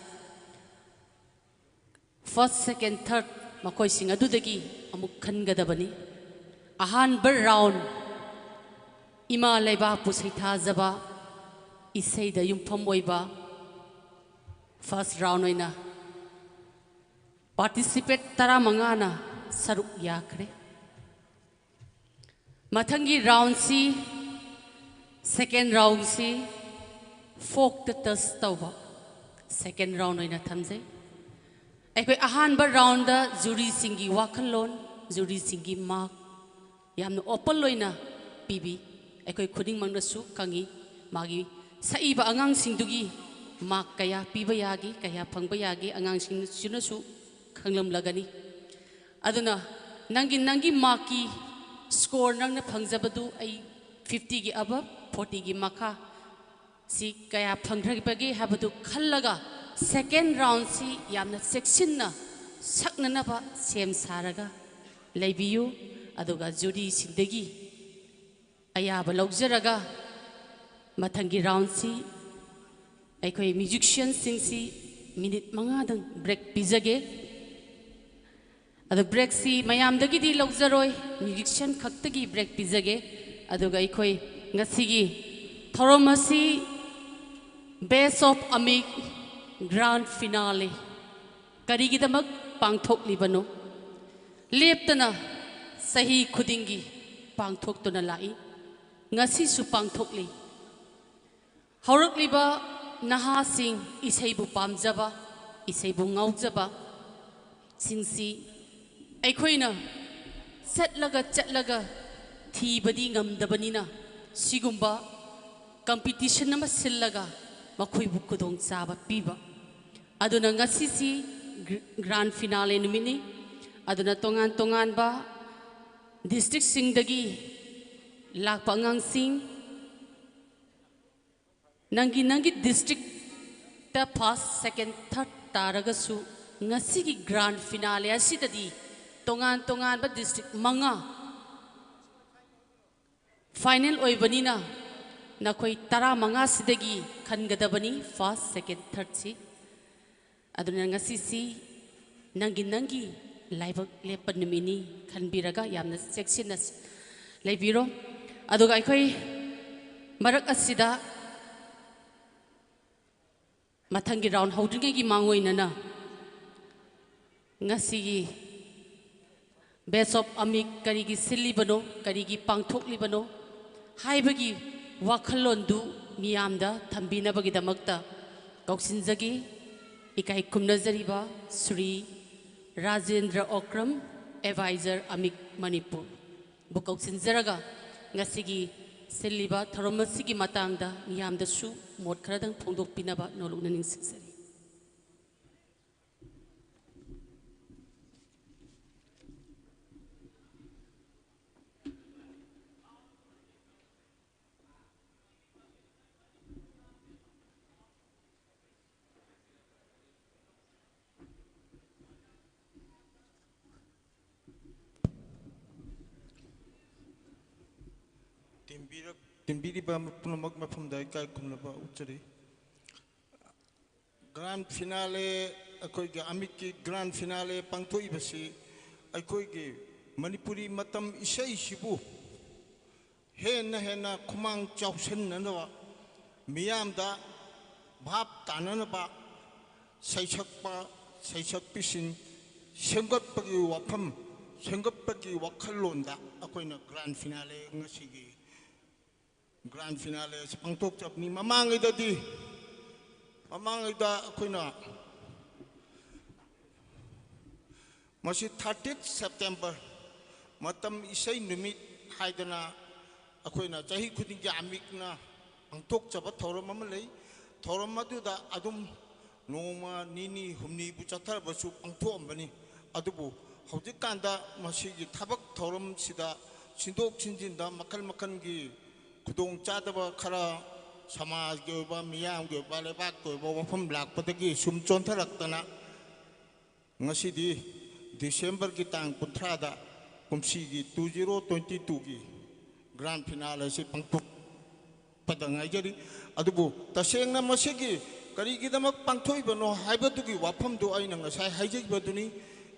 ꯐꯥꯔꯁ, ꯁꯦꯀꯦꯟ, ꯊꯥꯔꯠ ꯃꯈꯣꯏꯁꯤꯡ ꯑꯗꯨꯗꯒꯤ ꯑꯃꯨꯛ ꯈꯟꯒꯗꯕꯅꯤ꯫ ꯑꯍꯥꯟꯕ ꯔꯥꯎꯟ, ꯏꯃꯥ ꯂꯩꯕꯥꯛꯄꯨ ꯁꯩꯊꯥꯖꯕ, ꯏꯁꯩꯗ ꯌꯨꯝꯐꯝ ꯑꯣꯏꯕ ꯐꯥꯔꯁ ꯔꯥꯎꯟ ꯑꯣꯏꯅ ꯄꯥꯔꯇꯤꯁꯤꯄꯦꯠ ꯇꯔꯥꯃꯉꯥꯅ ꯁꯔꯨꯛ ꯌꯥꯈ꯭ꯔꯦ꯫ ꯃꯊꯪꯒꯤ ꯔꯥꯎꯟꯁꯤ, ꯁꯦꯀꯦꯟ ꯔꯥꯎꯟꯁꯤ ꯐꯣꯛꯇ ꯇꯁ ꯇꯧꯕ ꯁꯦꯀꯦꯟ ꯔꯥꯎꯟ ꯑꯣꯏꯅ ꯊꯝꯖꯩ꯫ ꯑꯩꯈꯣꯏ ꯑꯍꯥꯟꯕ ꯔꯥꯎꯟꯗ ꯖꯨꯔꯤꯁꯤꯡꯒꯤ ꯋꯥꯈꯜꯂꯣꯟ, ꯖꯨꯔꯤꯁꯤꯡꯒꯤ ꯃꯥꯔꯛ ꯌꯥꯝꯅ ꯑꯣꯄꯟ ꯑꯣꯏꯅ ꯄꯤꯕꯤ꯫ ꯑꯩꯈꯣꯏ ꯈꯨꯗꯤꯡꯃꯛꯅꯁꯨ ꯈꯪꯏ, ꯃꯥꯒꯤ ꯁꯛꯏꯕ ꯑꯉꯥꯡꯁꯤꯡꯗꯨꯒꯤ ꯃꯥꯔꯛ ꯀꯌꯥ ꯄꯤꯕ ꯌꯥꯒꯦ, ꯀꯌꯥ ꯐꯪꯕ ꯌꯥꯒꯦ, ꯑꯉꯥꯡꯁꯤꯡꯁꯤꯅꯁꯨ ꯈꯪꯂꯝꯂꯒꯅꯤ꯫ ꯑꯗꯨꯅ ꯅꯪꯒꯤ, ꯅꯪꯒꯤ ꯃꯥꯔꯛꯀꯤ ꯁ꯭ꯀꯣꯔ ꯅꯪꯅ ꯐꯪꯖꯕꯗꯨ ꯑꯩ ꯐꯤꯐꯇꯤꯒꯤ ꯑꯕꯞ, ꯐꯣꯔꯇꯤꯒꯤ ꯃꯈꯥ ꯁꯤ ꯀꯌꯥ ꯐꯪꯈ꯭ꯔꯕꯒꯦ ꯍꯥꯏꯕꯗꯨ ꯈꯜꯂꯒ ꯁꯦꯀꯦꯟ ꯔꯥꯎꯟꯁꯤ ꯌꯥꯝꯅ ꯆꯦꯛꯁꯤꯟꯅ ꯁꯛꯅꯅꯕ ꯁꯦꯝ ꯁꯥꯔꯒ ꯂꯩꯕꯤꯌꯨ꯫ ꯑꯗꯨꯒ ꯖꯨꯔꯤꯁꯤꯡꯗꯒꯤ ꯑꯌꯥꯕ ꯂꯧꯖꯔꯒ ꯃꯊꯪꯒꯤ ꯔꯥꯎꯟꯁꯤ ꯑꯩꯈꯣꯏ ꯃ꯭ꯌꯨꯖꯤꯛꯁꯤꯌꯟꯁꯤꯡꯁꯤ ꯃꯤꯅꯤꯠ ꯃꯉꯥꯗꯪ ꯕ꯭ꯔꯦꯛ ꯄꯤꯖꯒꯦ꯫ ꯑꯗꯣ ꯕ꯭ꯔꯦꯛꯁꯤ ꯃꯌꯥꯝꯗꯒꯤꯗꯤ ꯂꯧꯖꯔꯣꯏ, ꯃ꯭ꯌꯨꯖꯤꯛꯁꯤꯌꯟ ꯈꯛꯇꯒꯤ ꯕ꯭ꯔꯦꯛ ꯄꯤꯖꯒꯦ꯫ ꯑꯗꯨꯒ ꯑꯩꯈꯣꯏ ꯉꯁꯤꯒꯤ ꯊꯧꯔꯝ ꯑꯁꯤ Best of Amik Grand Finale ꯀꯔꯤꯒꯤꯗꯃꯛ ꯄꯥꯡꯊꯣꯛꯂꯤꯕꯅꯣ? ꯂꯦꯞꯇꯅ ꯆꯍꯤ ꯈꯨꯗꯤꯡꯒꯤ ꯄꯥꯡꯊꯣꯛꯇꯨꯅ ꯂꯥꯛꯏ꯫ ꯉꯁꯤꯁꯨ ꯄꯥꯡꯊꯣꯛꯂꯤ꯫ ꯍꯧꯔꯛꯂꯤꯕ ꯅꯍꯥꯁꯤꯡ, ꯏꯁꯩꯕꯨ ꯄꯥꯝꯖꯕ, ꯏꯁꯩꯕꯨ ꯉꯥꯎꯖꯕ ꯁꯤꯡꯁꯤ ꯑꯩꯈꯣꯏꯅ ꯆꯠꯂꯒ ꯆꯠꯂꯒ ꯊꯤꯕꯗꯤ ꯉꯝꯗꯕꯅꯤꯅ, ꯁꯤꯒꯨꯝꯕ competition ꯑꯃ ꯁꯤꯜꯂꯒ ꯃꯈꯣꯏꯕꯨ ꯈꯨꯗꯣꯡꯆꯥꯕ ꯄꯤꯕ꯫ ꯑꯗꯨꯅ ꯉꯁꯤꯁꯤ ꯒ꯭ꯔ-, Grand Finale ꯅꯨꯃꯤꯠꯅꯤ꯫ ꯑꯗꯨꯅ ꯇꯣꯉꯥꯟ ꯇꯣꯉꯥꯟꯕ districtꯁꯤꯡꯗꯒꯤ ꯂꯥꯛꯄ ꯑꯉꯥꯡꯁꯤꯡ, ꯅꯪꯒꯤ, ꯅꯪꯒꯤ districtꯇ first, second, third ꯇꯥꯔꯒꯁꯨ, ꯉꯁꯤꯒꯤ Grand Finale ꯑꯁꯤꯗꯗꯤ ꯇꯣꯉꯥꯟ ꯇꯣꯉꯥꯟꯕ district ꯃꯉꯥ final ꯑꯣꯏꯕꯅꯤꯅ, ꯅꯈꯣꯏ ꯇꯔꯥꯃꯉꯥꯁꯤꯗꯒꯤ ꯈꯟꯒꯗꯕꯅꯤ first, second, thirdꯁꯤ꯫ ꯑꯗꯨꯅ ꯉꯁꯤꯁꯤ ꯅꯪꯒꯤ, ꯅꯪꯒꯤ ꯂꯥꯏꯕꯛ ꯂꯦꯞꯄ ꯅꯨꯃꯤꯠꯅꯤ ꯈꯟꯕꯤꯔꯒ ꯌꯥꯝꯅ ꯆꯦꯛꯁꯤꯟꯅ ꯂꯩꯕꯤꯔꯣ꯫ ꯑꯗꯨꯒ ꯑꯩꯈꯣꯏ ꯃꯔꯛ ꯑꯁꯤꯗ ꯃꯊꯪꯒꯤ round ꯍꯧꯗ꯭ꯔꯤꯉꯩꯒꯤ ꯃꯥꯡꯑꯣꯏꯅꯅ ꯉꯁꯤꯒꯤ Best of Amik ꯀꯔꯤꯒꯤ ꯁꯤꯜꯂꯤꯕꯅꯣ, ꯀꯔꯤꯒꯤ ꯄꯥꯡꯊꯣꯛꯂꯤꯕꯅꯣ ꯍꯥꯏꯕꯒꯤ ꯋꯥꯈꯜꯂꯣꯟꯗꯨ ꯃꯤꯌꯥꯝꯗ ꯊꯝꯕꯤꯅꯕꯒꯤꯗꯃꯛꯇ ꯀꯧꯁꯤꯟꯖꯒꯦ꯫ ꯏꯀꯥꯏ ꯈꯨꯝꯅꯖꯔꯤꯕ ꯁ꯭ꯔꯤ ꯔꯥꯖꯦꯟꯗ꯭ꯔ ꯑꯣꯀ꯭ꯔꯝ, Advisor Amik ꯃꯅꯤꯄꯨꯔ꯫ ꯕꯨ ꯀꯧꯁꯤꯟꯖꯔꯒ ꯉꯁꯤꯒꯤ ꯁꯤꯜꯂꯤꯕ ꯊꯧꯔꯝ ꯑꯁꯤꯒꯤ ꯃꯇꯥꯡꯗ ꯃꯤꯌꯥꯝꯗꯁꯨ ꯃꯣꯠ ꯈꯔꯗꯪ ꯐꯣꯡꯗꯣꯛꯄꯤꯅꯕ ꯅꯣꯂꯨꯛꯅ ꯅꯤꯡꯁꯤꯡꯖꯔꯤ꯫ ꯇꯤꯟꯕꯤꯔꯛ-, ꯇꯤꯟꯕꯤꯔꯤꯕ ꯄꯨꯝꯅꯃꯛ ꯃꯐꯝꯗ ꯏꯀꯥꯏ ꯈꯨꯝꯅꯕ ꯎꯠꯆꯔꯤ꯫ Grand Finale, ꯑꯩꯈꯣꯏꯒꯤ ꯑꯃꯤꯛꯀꯤ Grand Finale ꯄꯥꯡꯊꯣꯛꯏꯕꯁꯤ ꯑꯩꯈꯣꯏꯒꯤ ꯃꯅꯤꯄꯨꯔꯤ ꯃꯇꯝ ꯏꯁꯩꯁꯤꯕꯨ ꯍꯦꯟꯅ ꯍꯦꯟꯅ ꯈꯨꯃꯥꯡ ꯆꯥꯎꯁꯤꯟꯅꯅꯕ, ꯃꯤꯌꯥꯝꯗ ꯚꯥꯞ ꯇꯥꯅꯅꯕ ꯁꯩꯁꯛꯄ ꯁꯩꯁꯛꯄꯤꯁꯤꯡ ꯁꯦꯝꯒꯠꯄꯒꯤ ꯋꯥꯐꯝ, ꯁꯦꯝꯒꯠꯄꯒꯤ ꯋꯥꯈꯜꯂꯣꯟꯗ ꯑꯩꯈꯣꯏꯅ ꯒ꯭ꯔꯥꯟ ꯐꯤꯅꯥꯂꯦ, ꯉꯁꯤꯒꯤ ꯒ꯭ꯔꯥꯟ ꯐꯤꯅꯥꯂꯦ ꯑꯁꯤ ꯄꯥꯡꯊꯣꯛꯆꯕꯅꯤ꯫ ꯃꯃꯥꯡꯉꯩꯗꯗꯤ, ꯃꯃꯥꯡꯉꯩꯗ ꯑꯩꯈꯣꯏꯅ ꯃꯁꯤ thirtieth September, ꯃꯇꯝ ꯏꯁꯩ ꯅꯨꯃꯤꯠ ꯍꯥꯏꯗꯅ ꯑꯩꯈꯣꯏꯅ ꯆꯍꯤ ꯈꯨꯗꯤꯡꯒꯤ ꯑꯃꯤꯛꯅ ꯄꯥꯡꯊꯣꯛꯆꯕ ꯊꯧꯔꯝ ꯑꯃ ꯂꯩ꯫ ꯊꯧꯔꯝ ꯑꯗꯨꯗ ꯑꯗꯨꯝ ꯅꯣꯡꯃ ꯅꯤꯅꯤ ꯍꯨꯝꯅꯤꯕꯨ ꯆꯠꯊꯔꯕꯁꯨ ꯄꯥꯡꯊꯣꯛꯑꯝꯕꯅꯤ꯫ ꯑꯗꯨꯕꯨ ꯍꯧꯖꯤꯛꯀꯥꯟꯗ ꯃꯁꯤꯒꯤ ꯊꯕꯛ ꯊꯧꯔꯝꯁꯤꯗ ꯁꯤꯟꯗꯣꯛ ꯁꯤꯟꯖꯤꯟꯗ ꯃꯈꯜ ꯃꯈꯜꯒꯤ ꯈꯨꯗꯣꯡꯆꯥꯗꯕ ꯈꯔ, ꯁꯃꯥꯖꯒꯤ ꯑꯣꯏꯕ, ꯃꯤꯌꯥꯝꯒꯤ ꯑꯣꯏꯕ, ꯂꯩꯕꯥꯛꯀꯤ ꯑꯣꯏꯕ ꯋꯥꯐꯝ ꯂꯥꯛꯄꯗꯒꯤ ꯁꯨꯝ ꯆꯣꯟꯊꯔꯛꯇꯅ ꯉꯁꯤꯗꯤ Decemberꯒꯤ ꯇꯥꯡ ꯀꯨꯟꯊ꯭ꯔꯥꯗ ꯀꯨꯝꯁꯤꯒꯤ two zero twenty twoꯒꯤ ꯒ꯭ꯔꯥꯟ ꯐꯤꯅꯥꯂꯦ ꯑꯁꯤ ꯄꯥꯡꯊꯣꯛꯄꯗ ꯉꯥꯏꯖꯔꯤ꯫ ꯑꯗꯨꯕꯨ ꯇꯁꯦꯡꯅ ꯃꯁꯤꯒꯤ ꯀꯔꯤꯒꯤꯗꯃꯛ ꯄꯥꯡꯊꯣꯛꯏꯕꯅꯣ ꯍꯥꯏꯕꯗꯨꯒꯤ ꯋꯥꯐꯝꯗꯨ ꯑꯩꯅ ꯉꯁꯥꯏ ꯍꯥꯏꯖꯈꯤꯕꯗꯨꯅꯤ꯫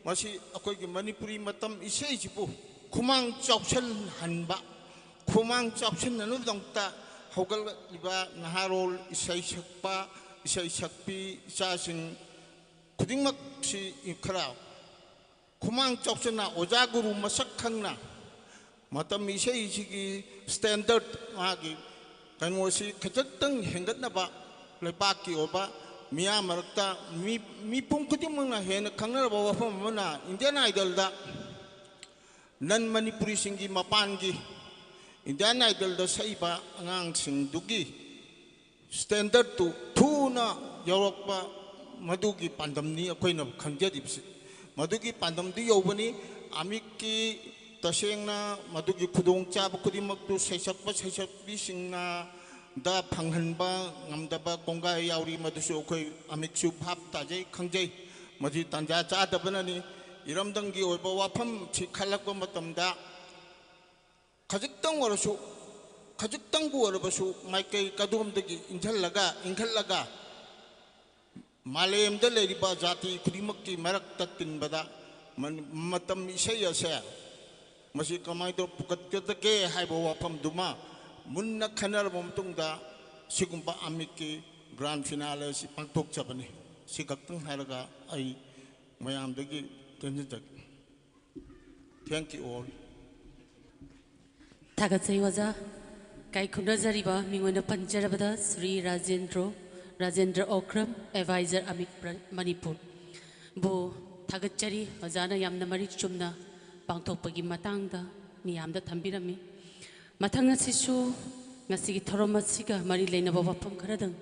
ꯃꯁꯤ ꯑꯩꯈꯣꯏꯒꯤ ꯃꯅꯤꯄꯨꯔꯤ ꯃꯇꯝ ꯏꯁꯩꯁꯤꯕꯨ ꯈꯨꯃꯥꯡ ꯆꯥꯎꯁꯤꯜꯍꯟꯕ, ꯈꯨꯃꯥꯡ ꯆꯥꯎꯁꯤꯟꯅꯅꯕꯒꯤꯗꯃꯛꯇ ꯍꯧꯒꯠꯂꯛꯂꯤꯕ ꯅꯍꯥꯔꯣꯜ ꯏꯁꯩ ꯁꯛꯄ, ꯏꯁꯩ ꯁꯛꯄꯤ ꯏꯆꯥꯁꯤꯡ ꯈꯨꯗꯤꯡꯃꯛꯁꯤ ꯈꯔ ꯈꯨꯃꯥꯡ ꯆꯥꯎꯁꯤꯟꯅ, ꯑꯣꯖꯥ ꯒꯨꯔꯨ ꯃꯁꯛ ꯈꯪꯅ, ꯃꯇꯝ ꯏꯁꯩꯁꯤꯒꯤ standard, ꯃꯥꯒꯤ ꯀꯩꯅꯣꯁꯤ ꯈꯖꯤꯛꯇꯪ ꯍꯦꯟꯒꯠꯅꯕ, ꯂꯩꯕꯥꯛꯀꯤ ꯑꯣꯏꯕ ꯃꯤꯌꯥꯝ ꯃꯔꯛꯇ ꯃꯤ, ꯃꯤꯄꯨꯝ ꯈꯨꯗꯤꯡꯃꯛꯅ ꯍꯦꯟꯅ ꯈꯪꯅꯔꯕ ꯋꯥꯐꯝ ꯑꯃꯅ Indian Idolꯗ non Manipuriꯁꯤꯡꯒꯤ ꯃꯄꯥꯟꯒꯤ Indian Idolꯗ ꯁꯛꯏꯕ ꯑꯉꯥꯡꯁꯤꯡꯗꯨꯒꯤ standardꯇꯨ ꯊꯨꯅ ꯌꯧꯔꯛꯄ, ꯃꯗꯨꯒꯤ ꯄꯥꯟꯗꯝꯅꯤ ꯑꯩꯈꯣꯏꯅ ꯈꯪꯖꯔꯤꯕꯁꯤ꯫ ꯃꯗꯨꯒꯤ ꯄꯥꯟꯗꯝꯗꯨ ꯌꯧꯕꯅꯤ꯫ ꯑꯃꯤꯛꯀꯤ ꯇꯁꯦꯡꯅ ꯃꯗꯨꯒꯤ ꯈꯨꯗꯣꯡꯆꯥꯕ ꯈꯨꯗꯤꯡꯃꯛꯇꯨ ꯁꯩꯁꯛꯄ ꯁꯩꯁꯛꯄꯤꯁꯤꯡꯅ ꯗ ꯐꯪꯍꯟꯕ ꯉꯝꯗꯕ ꯀꯣꯡꯒꯥꯏ ꯌꯥꯎꯔꯤ, ꯃꯗꯨꯁꯨ ꯑꯩꯈꯣꯏ ꯑꯃꯤꯛꯁꯨ ꯚꯥꯞ ꯇꯥꯖꯩ, ꯈꯪꯖꯩ꯫ ꯃꯁꯤ ꯇꯥꯟꯖꯥ ꯆꯥꯗꯕꯅꯅꯤ꯫ ꯏꯔꯝꯗꯝꯒꯤ ꯑꯣꯏꯕ ꯋꯥꯐꯝꯁꯤ ꯈꯜꯂꯛꯄ ꯃꯇꯝꯗ ꯈꯖꯤꯛꯇꯪ ꯑꯣꯏꯔꯁꯨ, ꯈꯖꯤꯛꯇꯪꯕꯨ ꯑꯣꯏꯔꯕꯁꯨ ꯃꯥꯏꯀꯩ ꯀꯗꯣꯝꯗꯒꯤ ꯏꯟꯁꯤꯜꯂꯒ, ꯏꯟꯈꯠꯂꯒ ꯃꯥꯂꯦꯝꯗ ꯂꯩꯔꯤꯕ ꯖꯥꯇꯤ ꯈꯨꯗꯤꯡꯃꯛꯀꯤ ꯃꯔꯛꯇ ꯇꯤꯟꯕꯗ ꯃꯅꯤ-, ꯃꯇꯝ ꯏꯁꯩ ꯑꯁꯦ ꯃꯁꯤ ꯀꯃꯥꯏꯅ ꯇꯧꯔ ꯄꯨꯈꯠꯀꯗꯒꯦ ꯍꯥꯏꯕ ꯋꯥꯐꯝꯗꯨꯃ ꯃꯨꯟꯅ ꯈꯟꯅꯔꯕ ꯃꯇꯨꯡꯗ ꯁꯤꯒꯨꯝꯕ ꯑꯃꯤꯛꯀꯤ ꯒ꯭ꯔꯥꯟ ꯐꯤꯅꯥꯂꯦ ꯑꯁꯤ ꯄꯥꯡꯊꯣꯛꯆꯕꯅꯤ꯫ ꯁꯤ ꯈꯛꯇꯪ ꯍꯥꯏꯔꯒ ꯑꯩ ꯃꯌꯥꯝꯗꯒꯤ ꯇꯦꯟꯖꯖꯒꯦ꯫ Thank you all. ꯊꯥꯒꯠꯆꯔꯤ ꯑꯣꯖꯥ꯫ ꯀꯥꯏ ꯈꯨꯝꯅꯖꯔꯤꯕ ꯃꯤꯡ ꯑꯣꯏꯅ ꯄꯟꯖꯔꯕꯗ ꯁ꯭ꯔꯤ ꯔꯥꯖꯦꯟꯗ꯭ꯔꯣ, ꯔꯥꯖꯦꯟꯗ꯭ꯔ ꯑꯣꯀ꯭ꯔꯝ, ꯑꯦꯗꯚꯥꯏꯖꯔ ꯑꯃꯤꯛ ꯄ꯭ꯔ-, ꯃꯅꯤꯄꯨꯔ ꯕꯨ ꯊꯥꯒꯠꯆꯔꯤ꯫ ꯑꯣꯖꯥꯅ ꯌꯥꯝꯅ ꯃꯔꯤꯛ ꯆꯨꯝꯅ ꯄꯥꯡꯊꯣꯛꯄꯒꯤ ꯃꯇꯥꯡꯗ ꯃꯤꯌꯥꯝꯗ ꯊꯝꯕꯤꯔꯝꯃꯤ꯫ ꯃꯊꯪ ꯑꯁꯤꯁꯨ ꯉꯁꯤꯒꯤ ꯊꯧꯔꯝ ꯑꯁꯤꯒ ꯃꯔꯤ ꯂꯩꯅꯕ ꯋꯥꯐꯝ ꯈꯔꯗꯪ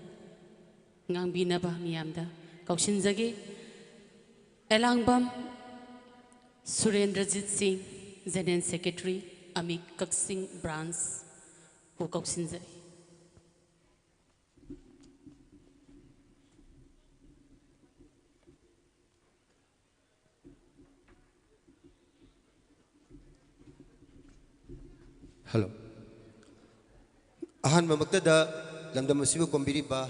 ꯉꯥꯡꯕꯤꯅꯕ ꯃꯤꯌꯥꯝꯗ ꯀꯧꯁꯤꯟꯖꯒꯦ꯫ ꯑꯦꯂꯥꯡꯕꯝ ꯁꯨꯔꯦꯟꯗ꯭ꯔꯖꯤꯠ ꯁꯤꯡ, ꯖꯦꯅꯔꯦꯜ ꯁꯦꯀ꯭ꯔꯦꯇꯔꯤ, ꯑꯃꯤꯛ ꯀꯛꯆꯤꯡ ꯕ꯭ꯔꯥꯟꯁ ꯕꯨ ꯀꯧꯁꯤꯟꯖꯔꯤ꯫ ꯍꯜꯂꯣ꯫ ꯑꯍꯥꯟꯕꯃꯛꯇꯗ ꯂꯝꯗꯝ ꯑꯁꯤꯕꯨ ꯀꯣꯝꯕꯤꯔꯤꯕ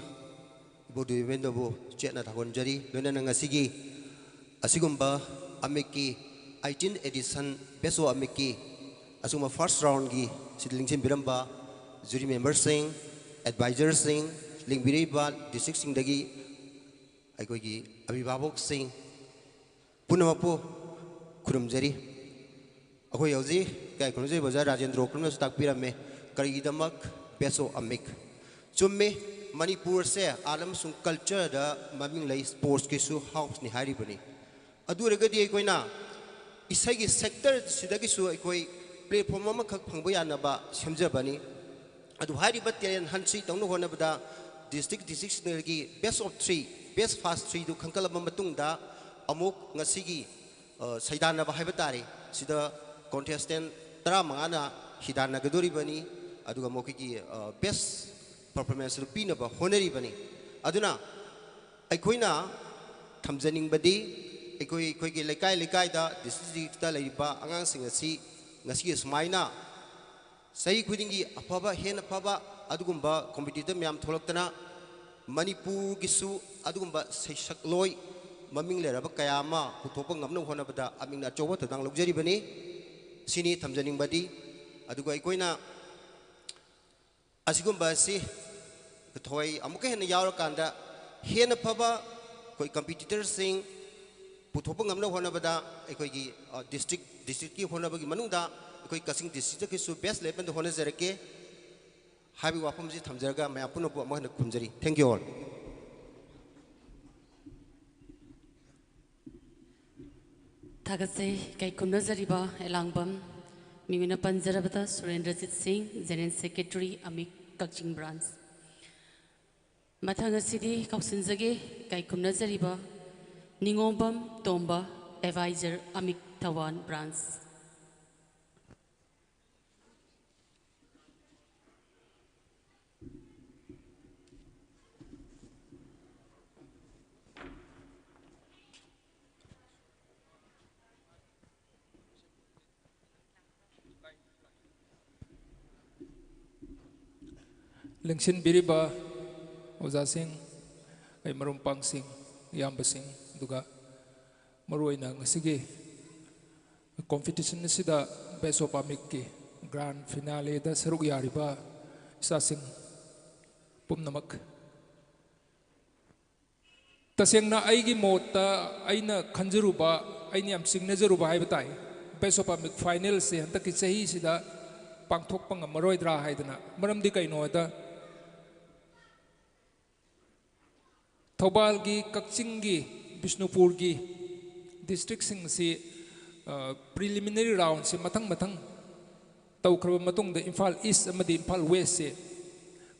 ꯏꯕꯣ ꯗꯦꯕꯦꯟꯗ꯭ꯔꯕꯨ ꯆꯦꯠꯅ ꯊꯥꯒꯣꯟꯖꯔꯤ꯫ ꯂꯣꯏꯅꯅ ꯉꯁꯤꯒꯤ ꯑꯁꯤꯒꯨꯝꯕ ꯑꯃꯤꯛꯀꯤ eighteen edition Best of ꯑꯃꯤꯛꯀꯤ ꯑꯁꯤꯒꯨꯝꯕ first roundꯒꯤ ꯁꯤꯗ ꯂꯤꯡꯁꯤꯟꯕꯤꯔꯝꯕ jury memberꯁꯤꯡ, advisorꯁꯤꯡ, ꯂꯤꯡꯕꯤꯔꯛꯏꯕ districtꯁꯤꯡꯗꯒꯤ ꯑꯩꯈꯣꯏꯒꯤ ꯑꯚꯤꯚꯥꯕꯛꯁꯤꯡ ꯄꯨꯝꯅꯃꯛꯄꯨ ꯈꯨꯔꯨꯝꯖꯔꯤ꯫ ꯑꯩꯈꯣꯏ ꯍꯧꯖꯤꯛ ꯀꯌꯥ ꯈꯨꯔꯨꯝꯖꯔꯤꯕ ꯑꯣꯖꯥ ꯔꯥꯖꯦꯟꯗ꯭ꯔ ꯑꯣꯀ꯭ꯔꯝꯅꯁꯨ ꯇꯥꯛꯄꯤꯔꯝꯃꯦ, ꯀꯔꯤꯒꯤꯗꯃꯛ Best of ꯑꯃꯤꯛ꯫ ꯆꯨꯝꯃꯤ, ꯃꯅꯤꯄꯨꯔꯁꯦ art ꯑꯃꯁꯨꯡ cultureꯗ ꯃꯃꯤꯡ ꯂꯩ, sportsꯀꯤꯁꯨ houseꯅꯤ ꯍꯥꯏꯔꯤꯕꯅꯤ꯫ ꯑꯗꯨ ꯑꯣꯏꯔꯒꯗꯤ ꯑꯩꯈꯣꯏꯅ ꯏꯁꯩꯒꯤ sectorꯁꯤꯗꯒꯤꯁꯨ ꯑꯩꯈꯣꯏ platform ꯑꯃꯈꯛ ꯐꯪꯕ ꯌꯥꯅꯕ ꯁꯦꯝꯖꯕꯅꯤ꯫ ꯑꯗꯨ ꯍꯥꯏꯔꯤꯕ talent huntꯁꯤ ꯇꯧꯅ ꯍꯣꯠꯅꯕꯗ district districtꯁꯤꯡꯗꯒꯤ best of three, best first threeꯗꯨ ꯈꯟꯒꯠꯂꯕ ꯃꯇꯨꯡꯗ ꯑꯃꯨꯛ ꯉꯁꯤꯒꯤ, ꯑ, ꯁꯩꯗꯥꯟꯅꯕ ꯍꯥꯏꯕ ꯇꯥꯔꯦ, ꯁꯤꯗ contestant ꯇꯔꯥꯃꯉꯥꯅ ꯍꯤꯗꯥꯟꯅꯒꯗꯧꯔꯤꯕꯅꯤ꯫ ꯑꯗꯨꯒ ꯃꯈꯣꯏꯒꯤ, ꯑ, best performanceꯗꯨ ꯄꯤꯅꯕ ꯍꯣꯠꯅꯔꯤꯕꯅꯤ꯫ ꯑꯗꯨꯅ ꯑꯩꯈꯣꯏꯅ ꯊꯝꯖꯅꯤꯡꯕꯗꯤ ꯑꯩꯈꯣꯏ, ꯑꯩꯈꯣꯏꯒꯤ ꯂꯩꯀꯥꯏ ꯂꯩꯀꯥꯏꯗ district districtꯇ ꯂꯩꯔꯤꯕ ꯑꯉꯥꯡꯁꯤꯡ ꯑꯁꯤ ꯉꯁꯤꯒꯤ ꯁꯨꯃꯥꯏꯅ ꯆꯍꯤ ꯈꯨꯗꯤꯡꯒꯤ ꯑꯐꯕ, ꯍꯦꯟꯅ ꯐꯕ ꯑꯗꯨꯒꯨꯝꯕ competitor ꯃꯌꯥꯝ ꯊꯣꯛꯂꯛꯇꯅ ꯃꯅꯤꯄꯨꯔꯒꯤꯁꯨ ꯑꯗꯨꯒꯨꯝꯕ ꯁꯩꯁꯛꯂꯣꯏ ꯃꯃꯤꯡ ꯂꯩꯔꯕ ꯀꯌꯥ ꯑꯃ ꯄꯨꯊꯣꯛꯄ ꯉꯝꯅꯕ ꯍꯣꯠꯅꯕꯗ ꯑꯃꯤꯛꯅ ꯑꯆꯧꯕ ꯊꯧꯗꯥꯡ ꯂꯧꯖꯔꯤꯕꯅꯤ꯫ ꯁꯤꯅꯤ ꯊꯝꯖꯅꯤꯡꯕꯗꯤ꯫ ꯑꯗꯨꯒ ꯑꯩꯈꯣꯏꯅ ꯑꯁꯤꯒꯨꯝꯕ ꯑꯁꯤ ꯊꯋꯥꯏ ꯑꯃꯨꯛꯀ ꯍꯦꯟꯅ ꯌꯥꯎꯔꯀꯥꯟꯗ ꯍꯦꯟꯅ ꯐꯕ ꯑꯩꯈꯣꯏ ꯀꯝꯄꯤꯇꯤꯇꯔꯁꯤꯡ ꯄꯨꯊꯣꯛꯄ ꯉꯝꯅꯕ ꯍꯣꯠꯅꯕꯗ ꯑꯩꯈꯣꯏꯒꯤ, ꯑ, ꯗꯤꯁꯇ꯭ꯔꯤꯛ, ꯗꯤꯁꯇ꯭ꯔꯤꯛꯀꯤ ꯍꯣꯠꯅꯕꯒꯤ ꯃꯅꯨꯡꯗ ꯑꯩꯈꯣꯏ ꯀꯛꯆꯤꯡ ꯗꯤꯁꯇ꯭ꯔꯤꯛꯇꯒꯤꯁꯨ ꯕꯦꯁ ꯂꯦꯚꯦꯜꯗ ꯍꯣꯠꯅꯖꯔꯛꯀꯦ ꯍꯥꯏꯕꯒꯤ ꯋꯥꯐꯝꯁꯤ ꯊꯝꯖꯔꯒ ꯃꯌꯥꯝ ꯄꯨꯝꯅꯃꯛꯄꯨ ꯑꯃꯨꯛ ꯍꯟꯅ ꯈꯨꯝꯖꯔꯤ꯫ Thank you all. ꯊꯥꯒꯠꯆꯩ꯫ ꯏꯀꯥꯏ ꯈꯨꯝꯅꯖꯔꯤꯕ ꯑꯦꯂꯥꯡꯕꯝ, ꯃꯤꯡ ꯑꯣꯏꯅ ꯄꯟꯖꯔꯕꯗ ꯁꯨꯔꯦꯟꯗ꯭ꯔꯖꯤꯠ ꯁꯤꯡ, General Secretary, ꯑꯃꯤꯛ, ꯀꯛꯆꯤꯡ branch꯫ ꯃꯊꯪ ꯑꯁꯤꯗꯤ ꯀꯧꯁꯤꯟꯖꯒꯦ, ꯏꯀꯥꯏ ꯈꯨꯝꯅꯖꯔꯤꯕ ꯅꯤꯉꯣꯝꯕꯝ ꯇꯣꯝꯕ, Advisor, ꯑꯃꯤꯛ, ꯊꯧꯕꯥꯜ branch꯫ ꯂꯦꯡꯁꯤꯟꯕꯤꯔꯤꯕ ꯑꯣꯖꯥꯁꯤꯡ, ꯑꯩ ꯃꯔꯨꯞ ꯃꯄꯥꯡꯁꯤꯡ, ꯏꯌꯥꯝꯕꯁꯤꯡ, ꯑꯗꯨꯒ ꯃꯔꯨꯑꯣꯏꯅ ꯉꯁꯤꯒꯤ competition ꯑꯁꯤꯗ Best of ꯑꯃꯤꯛꯀꯤ grand finaleꯗ ꯁꯔꯨꯛ ꯌꯥꯔꯤꯕ ꯏꯆꯥꯁꯤꯡ ꯄꯨꯝꯅꯃꯛ, ꯇꯁꯦꯡꯅ ꯑꯩꯒꯤ ꯃꯣꯠꯇ ꯑꯩꯅ ꯈꯟꯖꯔꯨꯕ, ꯑꯩꯅ ꯌꯥꯝ ꯆꯤꯡꯅꯖꯔꯨꯕ ꯍꯥꯏꯕ ꯇꯥꯏ, Best of ꯑꯃꯤꯛ finalꯁꯦ ꯍꯟꯗꯛꯀꯤ ꯆꯍꯤꯁꯤꯗ ꯄꯥꯡꯊꯣꯛꯄ ꯉꯝꯃꯔꯣꯏꯗ꯭ꯔꯥ ꯍꯥꯏꯗꯅ꯫ ꯃꯔꯝꯗꯤ ꯀꯩꯅꯣ ꯍꯥꯏꯗ, ꯊꯧꯕꯥꯜꯒꯤ, ꯀꯛꯆꯤꯡꯒꯤ, ꯕꯤꯁꯅꯨꯄꯨꯔꯒꯤ districtꯁꯤꯡ ꯑꯁꯤ, ꯑ, preliminary roundꯁꯤ ꯃꯊꯪ ꯃꯊꯪ ꯇꯧꯈ꯭ꯔꯕ ꯃꯇꯨꯡꯗ ꯏꯝꯐꯥꯜ East ꯑꯃꯗꯤ ꯏꯝꯐꯥꯜ Westꯁꯦ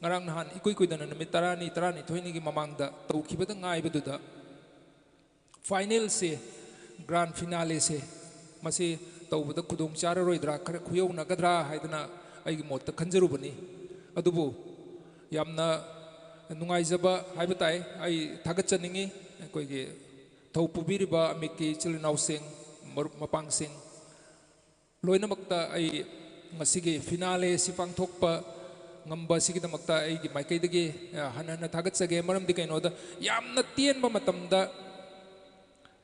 ꯉꯔꯥꯡ ꯅꯍꯥꯟ ꯏꯀꯨꯏ ꯀꯨꯏꯗꯅ ꯅꯨꯃꯤꯠ ꯇꯔꯥꯅꯤ, ꯇꯔꯥꯅꯤꯊꯣꯏꯅꯤꯒꯤ ꯃꯃꯥꯡꯗ ꯇꯧꯈꯤꯕꯗ ꯉꯥꯏꯕꯗꯨꯗ finalꯁꯦ, grand finaleꯁꯦ ꯃꯁꯤ ꯇꯧꯕꯗ ꯈꯨꯗꯣꯡ ꯆꯥꯔꯔꯣꯏꯗ꯭ꯔꯥ, ꯈꯔ ꯈꯨꯌꯧꯅꯒꯗ꯭ꯔꯥ ꯍꯥꯏꯗꯅ ꯑꯩꯒꯤ ꯃꯣꯠꯇ ꯈꯟꯖꯔꯨꯕꯅꯤ꯫ ꯑꯗꯨꯕꯨ ꯌꯥꯝꯅ ꯅꯨꯡꯉꯥꯏꯖꯕ ꯍꯥꯏꯕ ꯇꯥꯏ, ꯑꯩ ꯊꯥꯒꯠꯆꯅꯤꯡꯉꯤ ꯑꯩꯈꯣꯏꯒꯤ ꯊꯧ ꯄꯨꯕꯤꯔꯤꯕ ꯑꯃꯤꯛꯀꯤ ꯏꯆꯤꯜ ꯏꯅꯥꯎꯁꯤꯡ, ꯃꯔꯨꯞ ꯃꯄꯥꯡꯁꯤꯡ, ꯂꯣꯏꯅꯃꯛꯇ ꯑꯩ ꯉꯁꯤꯒꯤ finale ꯑꯁꯤ ꯄꯥꯡꯊꯣꯛꯄ ꯉꯝꯕ ꯑꯁꯤꯒꯤꯗꯃꯛꯇ ꯑꯩꯒꯤ ꯃꯥꯏꯀꯩꯗꯒꯤ, ꯑ, ꯍꯟꯅ ꯍꯟꯅ ꯊꯥꯒꯠꯆꯒꯦ꯫ ꯃꯔꯝꯗꯤ ꯀꯩꯅꯣꯗ, ꯌꯥꯝꯅ ꯇꯦꯟꯕ ꯃꯇꯝꯗ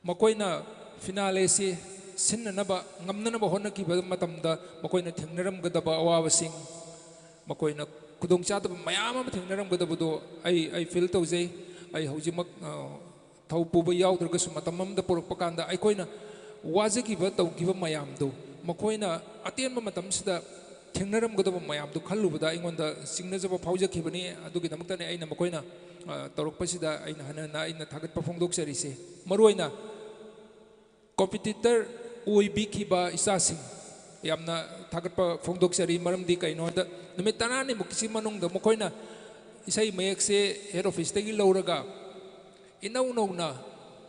ꯃꯈꯣꯏꯅ finale ꯑꯁꯤ ꯁꯤꯟꯅꯅꯕ, ꯉꯝꯅꯅꯕ ꯍꯣꯠꯅꯈꯤꯕ ꯃꯇꯝꯗ ꯃꯈꯣꯏꯅ ꯊꯦꯡꯅꯔꯝꯒꯗꯕ ꯑꯋꯥꯕꯁꯤꯡ, ꯃꯈꯣꯏꯅ ꯈꯨꯗꯣꯡꯆꯥꯗꯕ ꯃꯌꯥꯝ ꯑꯃ ꯊꯦꯡꯅꯔꯝꯒꯗꯕꯗꯣ ꯑꯩ ꯑꯩ ꯐꯤꯜ ꯇꯧꯖꯩ꯫ ꯑꯩ ꯍꯧꯖꯤꯛꯃꯛ ꯊꯧ ꯄꯨꯕ ꯌꯥꯎꯗ꯭ꯔꯒꯁꯨ ꯃꯇꯝ ꯑꯃꯗ ꯄꯨꯔꯛꯄ ꯀꯥꯟꯗ ꯑꯩꯈꯣꯏꯅ ꯋꯥꯖꯈꯤꯕ ꯇꯧꯈꯤꯕ ꯃꯌꯥꯝꯗꯣ, ꯃꯈꯣꯏꯅ ꯑꯇꯦꯟꯕ ꯃꯇꯝꯁꯤꯗ ꯊꯦꯡꯅꯔꯝꯒꯗꯕ ꯃꯌꯥꯝꯗꯨ ꯈꯜꯂꯨꯕꯗ ꯑꯩꯉꯣꯟꯗ ꯆꯤꯡꯅꯖꯕ ꯐꯥꯎꯖꯈꯤꯕꯅꯤ꯫ ꯑꯗꯨꯒꯤꯗꯃꯛꯇꯅꯦ ꯑꯩꯅ ꯃꯈꯣꯏꯅ ꯇꯧꯔꯛꯄꯁꯤꯗ ꯑꯩꯅ ꯍꯟꯅ ꯍꯟꯅ ꯑꯩꯅ ꯊꯥꯒꯠꯄ ꯐꯣꯡꯗꯣꯛꯆꯔꯤꯁꯦ꯫ ꯃꯔꯨꯑꯣꯏꯅ ꯀꯣꯝꯄꯤꯇꯤꯇꯔ ꯑꯣꯏꯕꯤꯈꯤꯕ ꯏꯆꯥꯁꯤꯡ ꯌꯥꯝꯅ ꯊꯥꯒꯠꯄ ꯐꯣꯡꯗꯣꯛꯆꯔꯤ꯫ ꯃꯔꯝꯗꯤ ꯀꯩꯅꯣꯗ ꯅꯨꯃꯤꯠ ꯇꯔꯥꯅꯤꯃꯨꯛꯀꯤ ꯃꯅꯨꯡꯗ ꯃꯈꯣꯏꯅ ꯏꯁꯩ ꯃꯌꯦꯛꯁꯦ ꯍꯦꯗ ꯑꯣꯐꯤꯁꯇꯒꯤ ꯂꯧꯔꯒ ꯏꯅꯧ ꯅꯧꯅ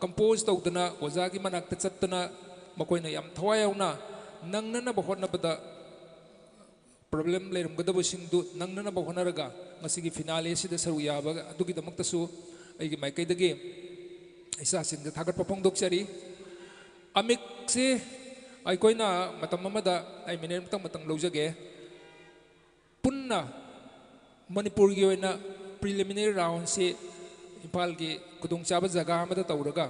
ꯀꯝꯄꯣꯖ ꯇꯧꯗꯅ ꯑꯣꯖꯥꯒꯤ ꯃꯅꯥꯛꯇ ꯆꯠꯇꯅ ꯃꯈꯣꯏꯅ ꯌꯥꯝ ꯊꯋꯥꯏ ꯌꯥꯎꯅ ꯅꯪꯅꯅꯕ ꯍꯣꯠꯅꯕꯗ ꯄ꯭ꯔꯣꯕ꯭ꯂꯦꯝ ꯂꯩꯔꯝꯒꯗꯕꯁꯤꯡꯗꯨ ꯅꯪꯅꯅꯕ ꯍꯣꯠꯅꯔꯒ ꯉꯁꯤꯒꯤ ꯐꯤꯅꯥꯂꯦꯁꯤꯗ ꯁꯔꯨꯛ ꯌꯥꯕ ꯑꯗꯨꯒꯤꯗꯃꯛꯇꯁꯨ ꯑꯩꯒꯤ ꯃꯥꯏꯀꯩꯗꯒꯤ ꯏꯆꯥꯁꯤꯡꯗ ꯊꯥꯒꯠꯄ ꯐꯣꯡꯗꯣꯛꯆꯔꯤ꯫ ꯑꯃꯤꯛꯁꯦ ꯑꯩꯈꯣꯏꯅ ꯃꯇꯝ ꯑꯃꯗ ꯑꯩ ꯃꯤꯅꯤꯠ ꯑꯃꯇꯪ ꯃꯇꯝ ꯂꯧꯖꯒꯦ꯫ ꯄꯨꯟꯅ ꯃꯅꯤꯄꯨꯔꯒꯤ ꯑꯣꯏꯅ ꯄ꯭ꯔꯤꯂꯤꯃꯤꯅꯔꯤ ꯔꯥꯎꯟꯁꯤ ꯏꯝꯐꯥꯜꯒꯤ ꯈꯨꯗꯣꯡꯆꯥꯕ ꯖꯒꯥ ꯑꯃꯗ ꯇꯧꯔꯒ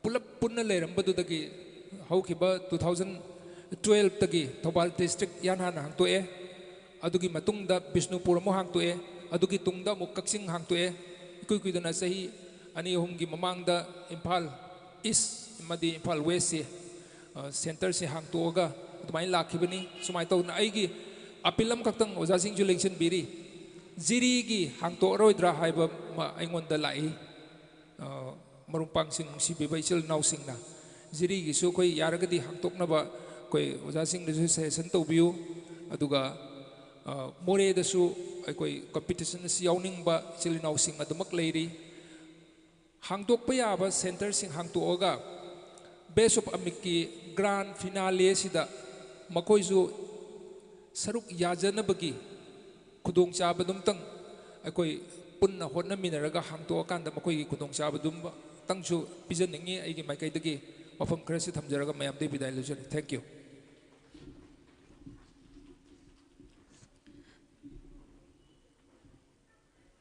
ꯄꯨꯂꯞ ꯄꯨꯟꯅ ꯂꯩꯔꯝꯕꯗꯨꯗꯒꯤ ꯍꯧꯈꯤꯕ ꯇꯨ ꯊꯥꯎꯖꯟ ꯇꯨꯋꯦꯜꯐꯇꯒꯤ ꯊꯧꯕꯥꯜ ꯗꯤꯁꯇ꯭ꯔꯤꯛ ꯏꯍꯥꯟ ꯍꯥꯟꯅ ꯍꯥꯡꯇꯣꯛꯑꯦ꯫ ꯑꯗꯨꯒꯤ ꯃꯇꯨꯡꯗ ꯕꯤꯁꯅꯨꯄꯨꯔ ꯑꯃꯨꯛ ꯍꯥꯡꯇꯣꯛꯑꯦ꯫ ꯑꯗꯨꯒꯤ ꯇꯨꯡꯗ ꯑꯃꯨꯛ ꯀꯛꯆꯤꯡ ꯍꯥꯡꯇꯣꯛꯑꯦ꯫ ꯏꯀꯨꯏ ꯀꯨꯏꯗꯅ ꯆꯍꯤ ꯑꯅꯤ ꯑꯍꯨꯝꯒꯤ ꯃꯃꯥꯡꯗ ꯏꯝꯐꯥꯜ ꯏꯁ ꯑꯃꯗꯤ ꯏꯝꯐꯥꯜ ꯋꯦꯁꯁꯤ, ꯑ, ꯁꯦꯟꯇꯔꯁꯤ ꯍꯥꯡꯇꯣꯛꯑꯒ ꯑꯗꯨꯃꯥꯏꯅ ꯂꯥꯛꯈꯤꯕꯅꯤ꯫ ꯁꯨꯃꯥꯏꯅ ꯇꯧꯗꯅ ꯑꯩꯒꯤ ꯑꯄꯤꯜ ꯑꯃꯈꯛꯇꯪ ꯑꯣꯖꯥꯁꯤꯡꯁꯨ ꯂꯦꯡꯁꯤꯟꯕꯤꯔꯤ꯫ ꯖꯤꯔꯤꯒꯤ ꯍꯥꯡꯇꯣꯛꯑꯔꯣꯏꯗ꯭ꯔꯥ ꯍꯥꯏꯕ ꯑꯃ ꯑꯩꯉꯣꯟꯗ ꯂꯥꯛꯏ꯫ ꯑ, ꯃꯔꯨꯞ ꯃꯄꯥꯡꯁꯤꯡ, ꯅꯨꯡꯁꯤꯕꯤꯕ ꯏꯆꯤꯜ ꯏꯅꯥꯎꯁꯤꯡꯅ ꯖꯤꯔꯤꯒꯤꯁꯨ ꯑꯩꯈꯣꯏ ꯌꯥꯔꯒꯗꯤ ꯍꯥꯡꯇꯣꯛꯅꯕ ꯑꯩꯈꯣꯏ ꯑꯣꯖꯥꯁꯤꯡꯗꯁꯨ ꯁꯖꯦꯁꯟ ꯇꯧꯕꯤꯌꯨ꯫ ꯑꯗꯨꯒ, ꯑ, ꯃꯣꯔꯦꯗꯁꯨ ꯑꯩꯈꯣꯏ ꯀꯝꯄꯤꯇꯤꯁꯟ ꯑꯁꯤ ꯌꯥꯎꯅꯤꯡꯕ ꯏꯆꯤꯜ ꯏꯅꯥꯎꯁꯤꯡ ꯑꯗꯨꯃꯛ ꯂꯩꯔꯤ꯫ ꯍꯥꯡꯗꯣꯛꯄ ꯌꯥꯕ ꯁꯦꯟꯇꯔꯁꯤꯡ ꯍꯥꯡꯇꯣꯛꯑꯒ ꯕꯦꯁ ꯑꯣꯐ ꯑꯃꯤꯛꯀꯤ ꯒ꯭ꯔꯥꯟ ꯐꯤꯅꯥꯂꯦꯁꯤꯗ ꯃꯈꯣꯏꯁꯨ ꯁꯔꯨꯛ ꯌꯥꯖꯅꯕꯒꯤ ꯈꯨꯗꯣꯡꯆꯥꯕꯗꯨꯝꯇꯪ ꯑꯩꯈꯣꯏ ꯄꯨꯟꯅ ꯍꯣꯠꯅꯃꯤꯟꯅꯔꯒ ꯍꯥꯡꯗꯣꯛꯑꯀꯥꯟꯗ ꯃꯈꯣꯏꯒꯤ ꯈꯨꯗꯣꯡꯆꯥꯕꯗꯨꯝꯇꯪꯁꯨ ꯄꯤꯖꯅꯤꯡꯉꯤ꯫ ꯑꯩꯒꯤ ꯃꯥꯏꯀꯩꯗꯒꯤ ꯋꯥꯐꯝ ꯈꯔꯁꯤ ꯊꯝꯖꯔꯒ ꯃꯌꯥꯝꯗꯒꯤ ꯕꯤꯗꯥꯏ ꯂꯧꯖꯔꯤ꯫ Thank you꯫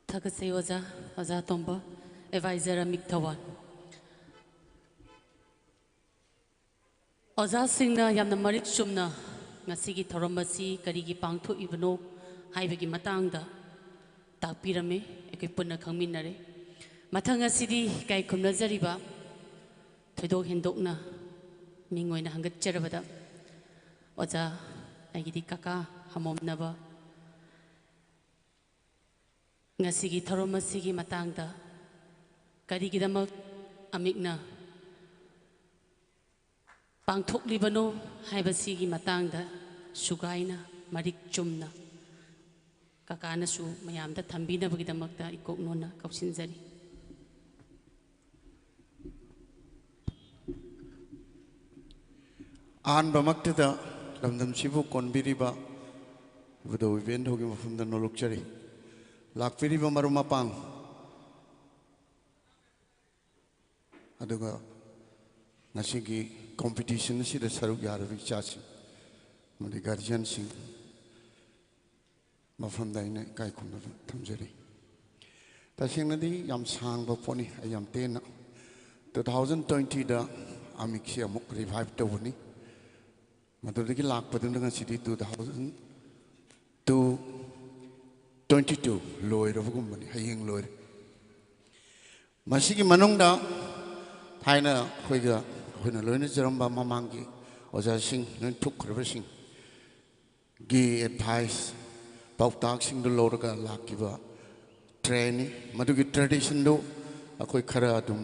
ꯊꯥꯒꯠꯆꯩ ꯑꯣꯖꯥ꯫ ꯑꯣꯖꯥ ꯇꯣꯝꯕ꯫ ꯑꯦꯗꯚꯥꯏꯖꯔ ꯑꯃꯤꯛ ꯊꯧꯕꯥꯜ꯫ ꯑꯣꯖꯥꯁꯤꯡꯅ ꯌꯥꯝꯅ ꯃꯔꯤꯛ ꯆꯨꯝꯅ ꯉꯁꯤꯒꯤ ꯊꯧꯔꯝ ꯑꯁꯤ ꯀꯔꯤꯒꯤ ꯄꯥꯡꯊꯣꯛꯏꯕꯅꯣ ꯍꯥꯏꯕꯒꯤ ꯃꯇꯥꯡꯗ ꯇꯥꯛꯄꯤꯔꯝꯃꯤ꯫ ꯑꯩꯈꯣꯏ ꯄꯨꯟꯅ ꯈꯪꯃꯤꯟꯅꯔꯦ꯫ ꯃꯊꯪ ꯑꯁꯤꯗꯤ ꯏꯀꯥꯏ ꯈꯨꯝꯅꯖꯔꯤꯕ, ꯊꯣꯏꯗꯣꯛ ꯍꯦꯟꯗꯣꯛꯅ ꯃꯤꯡ ꯑꯣꯏꯅ ꯍꯪꯒꯠꯆꯔꯕꯗ, ꯑꯣꯖꯥ, ꯑꯩꯒꯤꯗꯤ ꯀꯀꯥ ꯍꯃꯣꯝꯅꯕ, ꯉꯁꯤꯒꯤ ꯊꯧꯔꯝ ꯑꯁꯤꯒꯤ ꯃꯇꯥꯡꯗ ꯀꯔꯤꯒꯤꯗꯃꯛ ꯑꯃꯤꯛꯅ ꯄꯥꯡꯊꯣꯛꯂꯤꯕꯅꯣ ꯍꯥꯏꯕꯁꯤꯒꯤ ꯃꯇꯥꯡꯗ ꯁꯨꯒꯥꯏꯅ, ꯃꯔꯤꯛ ꯆꯨꯝꯅ ꯀꯀꯥꯅꯁꯨ ꯃꯌꯥꯝꯗ ꯊꯝꯕꯤꯅꯕꯒꯤꯗꯃꯛꯇ ꯏꯀꯣꯛ ꯅꯣꯟꯅ ꯀꯧꯁꯤꯟꯖꯔꯤ꯫ ꯑꯍꯥꯟꯕꯃꯛꯇꯗ ꯂꯝꯗꯝꯁꯤꯕꯨ ꯀꯣꯟꯕꯤꯔꯤꯕ ꯏꯕꯨꯙꯧ ꯏꯕꯦꯟꯙꯧꯒꯤ ꯃꯐꯝꯗ ꯅꯣꯂꯨꯛꯆꯔꯤ꯫ ꯂꯥꯛꯄꯤꯔꯤꯕ ꯃꯔꯨꯞ ꯃꯄꯥꯡ, ꯑꯗꯨꯒ ꯉꯁꯤꯒꯤ competition ꯑꯁꯤꯗ ꯁꯔꯨꯛ ꯌꯥꯔꯤꯕ ꯏꯆꯥꯁꯤꯡ ꯑꯃꯗꯤ guardianꯁꯤꯡ, ꯃꯐꯝꯗ ꯑꯩꯅ ꯏꯀꯥꯏ ꯈꯨꯝꯅꯕ ꯊꯝꯖꯔꯤ꯫ ꯇꯁꯦꯡꯅꯗꯤ ꯌꯥꯝ ꯁꯥꯡꯕ ꯄꯣꯠꯅꯤ, ꯑꯩ ꯌꯥꯝ ꯇꯦꯟꯅ, two thousand twentyꯗ ꯑꯃꯤꯛꯁꯤ ꯑꯃꯨꯛ revive ꯇꯧꯕꯅꯤ꯫ ꯃꯗꯨꯗꯒꯤ ꯂꯥꯛꯄꯗꯨꯅ ꯉꯁꯤꯗꯤ two thousand two twenty two ꯂꯣꯏꯔꯕꯒꯨꯝꯕꯅꯤ, ꯍꯌꯦꯡ ꯂꯣꯏꯔꯦ꯫ ꯃꯁꯤꯒꯤ ꯃꯅꯨꯡꯗ ꯊꯥꯏꯅ ꯑꯩꯈꯣꯏꯒ, ꯑꯩꯈꯣꯏꯅ ꯂꯣꯏꯅꯖꯔꯝꯕ ꯃꯃꯥꯡꯒꯤ ꯑꯣꯖꯥꯁꯤꯡ, ꯂꯣꯏ ꯊꯣꯛꯈ꯭ꯔꯕꯁꯤꯡꯒꯤ advice, ꯄꯥꯎꯇꯥꯛꯁꯤꯡꯗꯨ ꯂꯧꯔꯒ ꯂꯥꯛꯈꯤꯕ trendꯅꯤ꯫ ꯃꯗꯨꯒꯤ traditionꯗꯨ ꯑꯩꯈꯣꯏ ꯈꯔ ꯑꯗꯨꯝ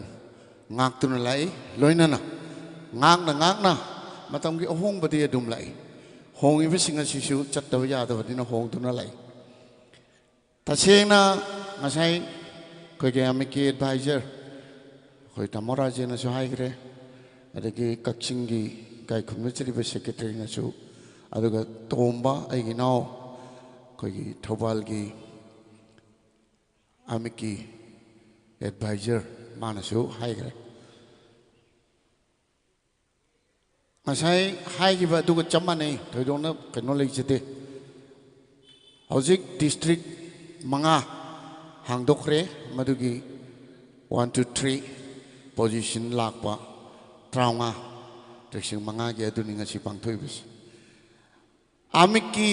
ꯉꯥꯛꯇꯨꯅ ꯂꯥꯛꯏ꯫ ꯂꯣꯏꯅꯅ ꯉꯥꯛꯅ ꯉꯥꯛꯅ ꯃꯇꯝꯒꯤ ꯑꯍꯣꯡꯕꯗꯤ ꯑꯗꯨꯝ ꯂꯥꯛꯏ꯫ ꯍꯣꯡꯉꯤꯕꯁꯤꯡ ꯑꯁꯤꯁꯨ ꯆꯠꯇꯕ ꯌꯥꯗꯕꯅꯤꯅ ꯍꯣꯡꯗꯨꯅ ꯂꯥꯛꯏ꯫ ꯇꯁꯦꯡꯅ ꯉꯁꯥꯏ ꯑꯩꯈꯣꯏꯒꯤ ꯑꯃꯤꯛꯀꯤ advisor ꯑꯩꯈꯣꯏ ꯇꯥꯃꯣ ꯔꯥꯖꯦꯟꯅꯁꯨ ꯍꯥꯏꯈ꯭ꯔꯦ, ꯑꯗꯒꯤ ꯀꯛꯆꯤꯡꯒꯤ ꯏꯀꯥꯏ ꯈꯨꯝꯅꯖꯔꯤꯕ secretaryꯅꯁꯨ, ꯑꯗꯨꯒ ꯇꯣꯝꯕ ꯑꯩꯒꯤ ꯏꯅꯥꯎ ꯑꯩꯈꯣꯏꯒꯤ ꯊꯧꯕꯥꯜꯒꯤ ꯑꯃꯤꯛꯀꯤ advisor ꯃꯥꯅꯁꯨ ꯍꯥꯏꯈ꯭ꯔꯦ꯫ ꯉꯁꯥꯏ ꯍꯥꯏꯈꯤꯕ ꯑꯗꯨꯒ ꯆꯞ ꯃꯥꯟꯅꯩ, ꯊꯣꯏꯗꯣꯛꯅ ꯀꯩꯅꯣ ꯂꯩꯖꯗꯦ꯫ ꯍꯧꯖꯤꯛ district ꯃꯉꯥ ꯍꯥꯡꯗꯣꯛꯈ꯭ꯔꯦ, ꯃꯗꯨꯒꯤ one, two, three position ꯂꯥꯛꯄ ꯇꯔꯥꯃꯉꯥ, district ꯃꯉꯥꯒꯤ ꯑꯗꯨꯅꯤ ꯉꯁꯤ ꯄꯥꯡꯊꯣꯛꯏꯕꯁꯤ꯫ ꯑꯃꯤꯛꯀꯤ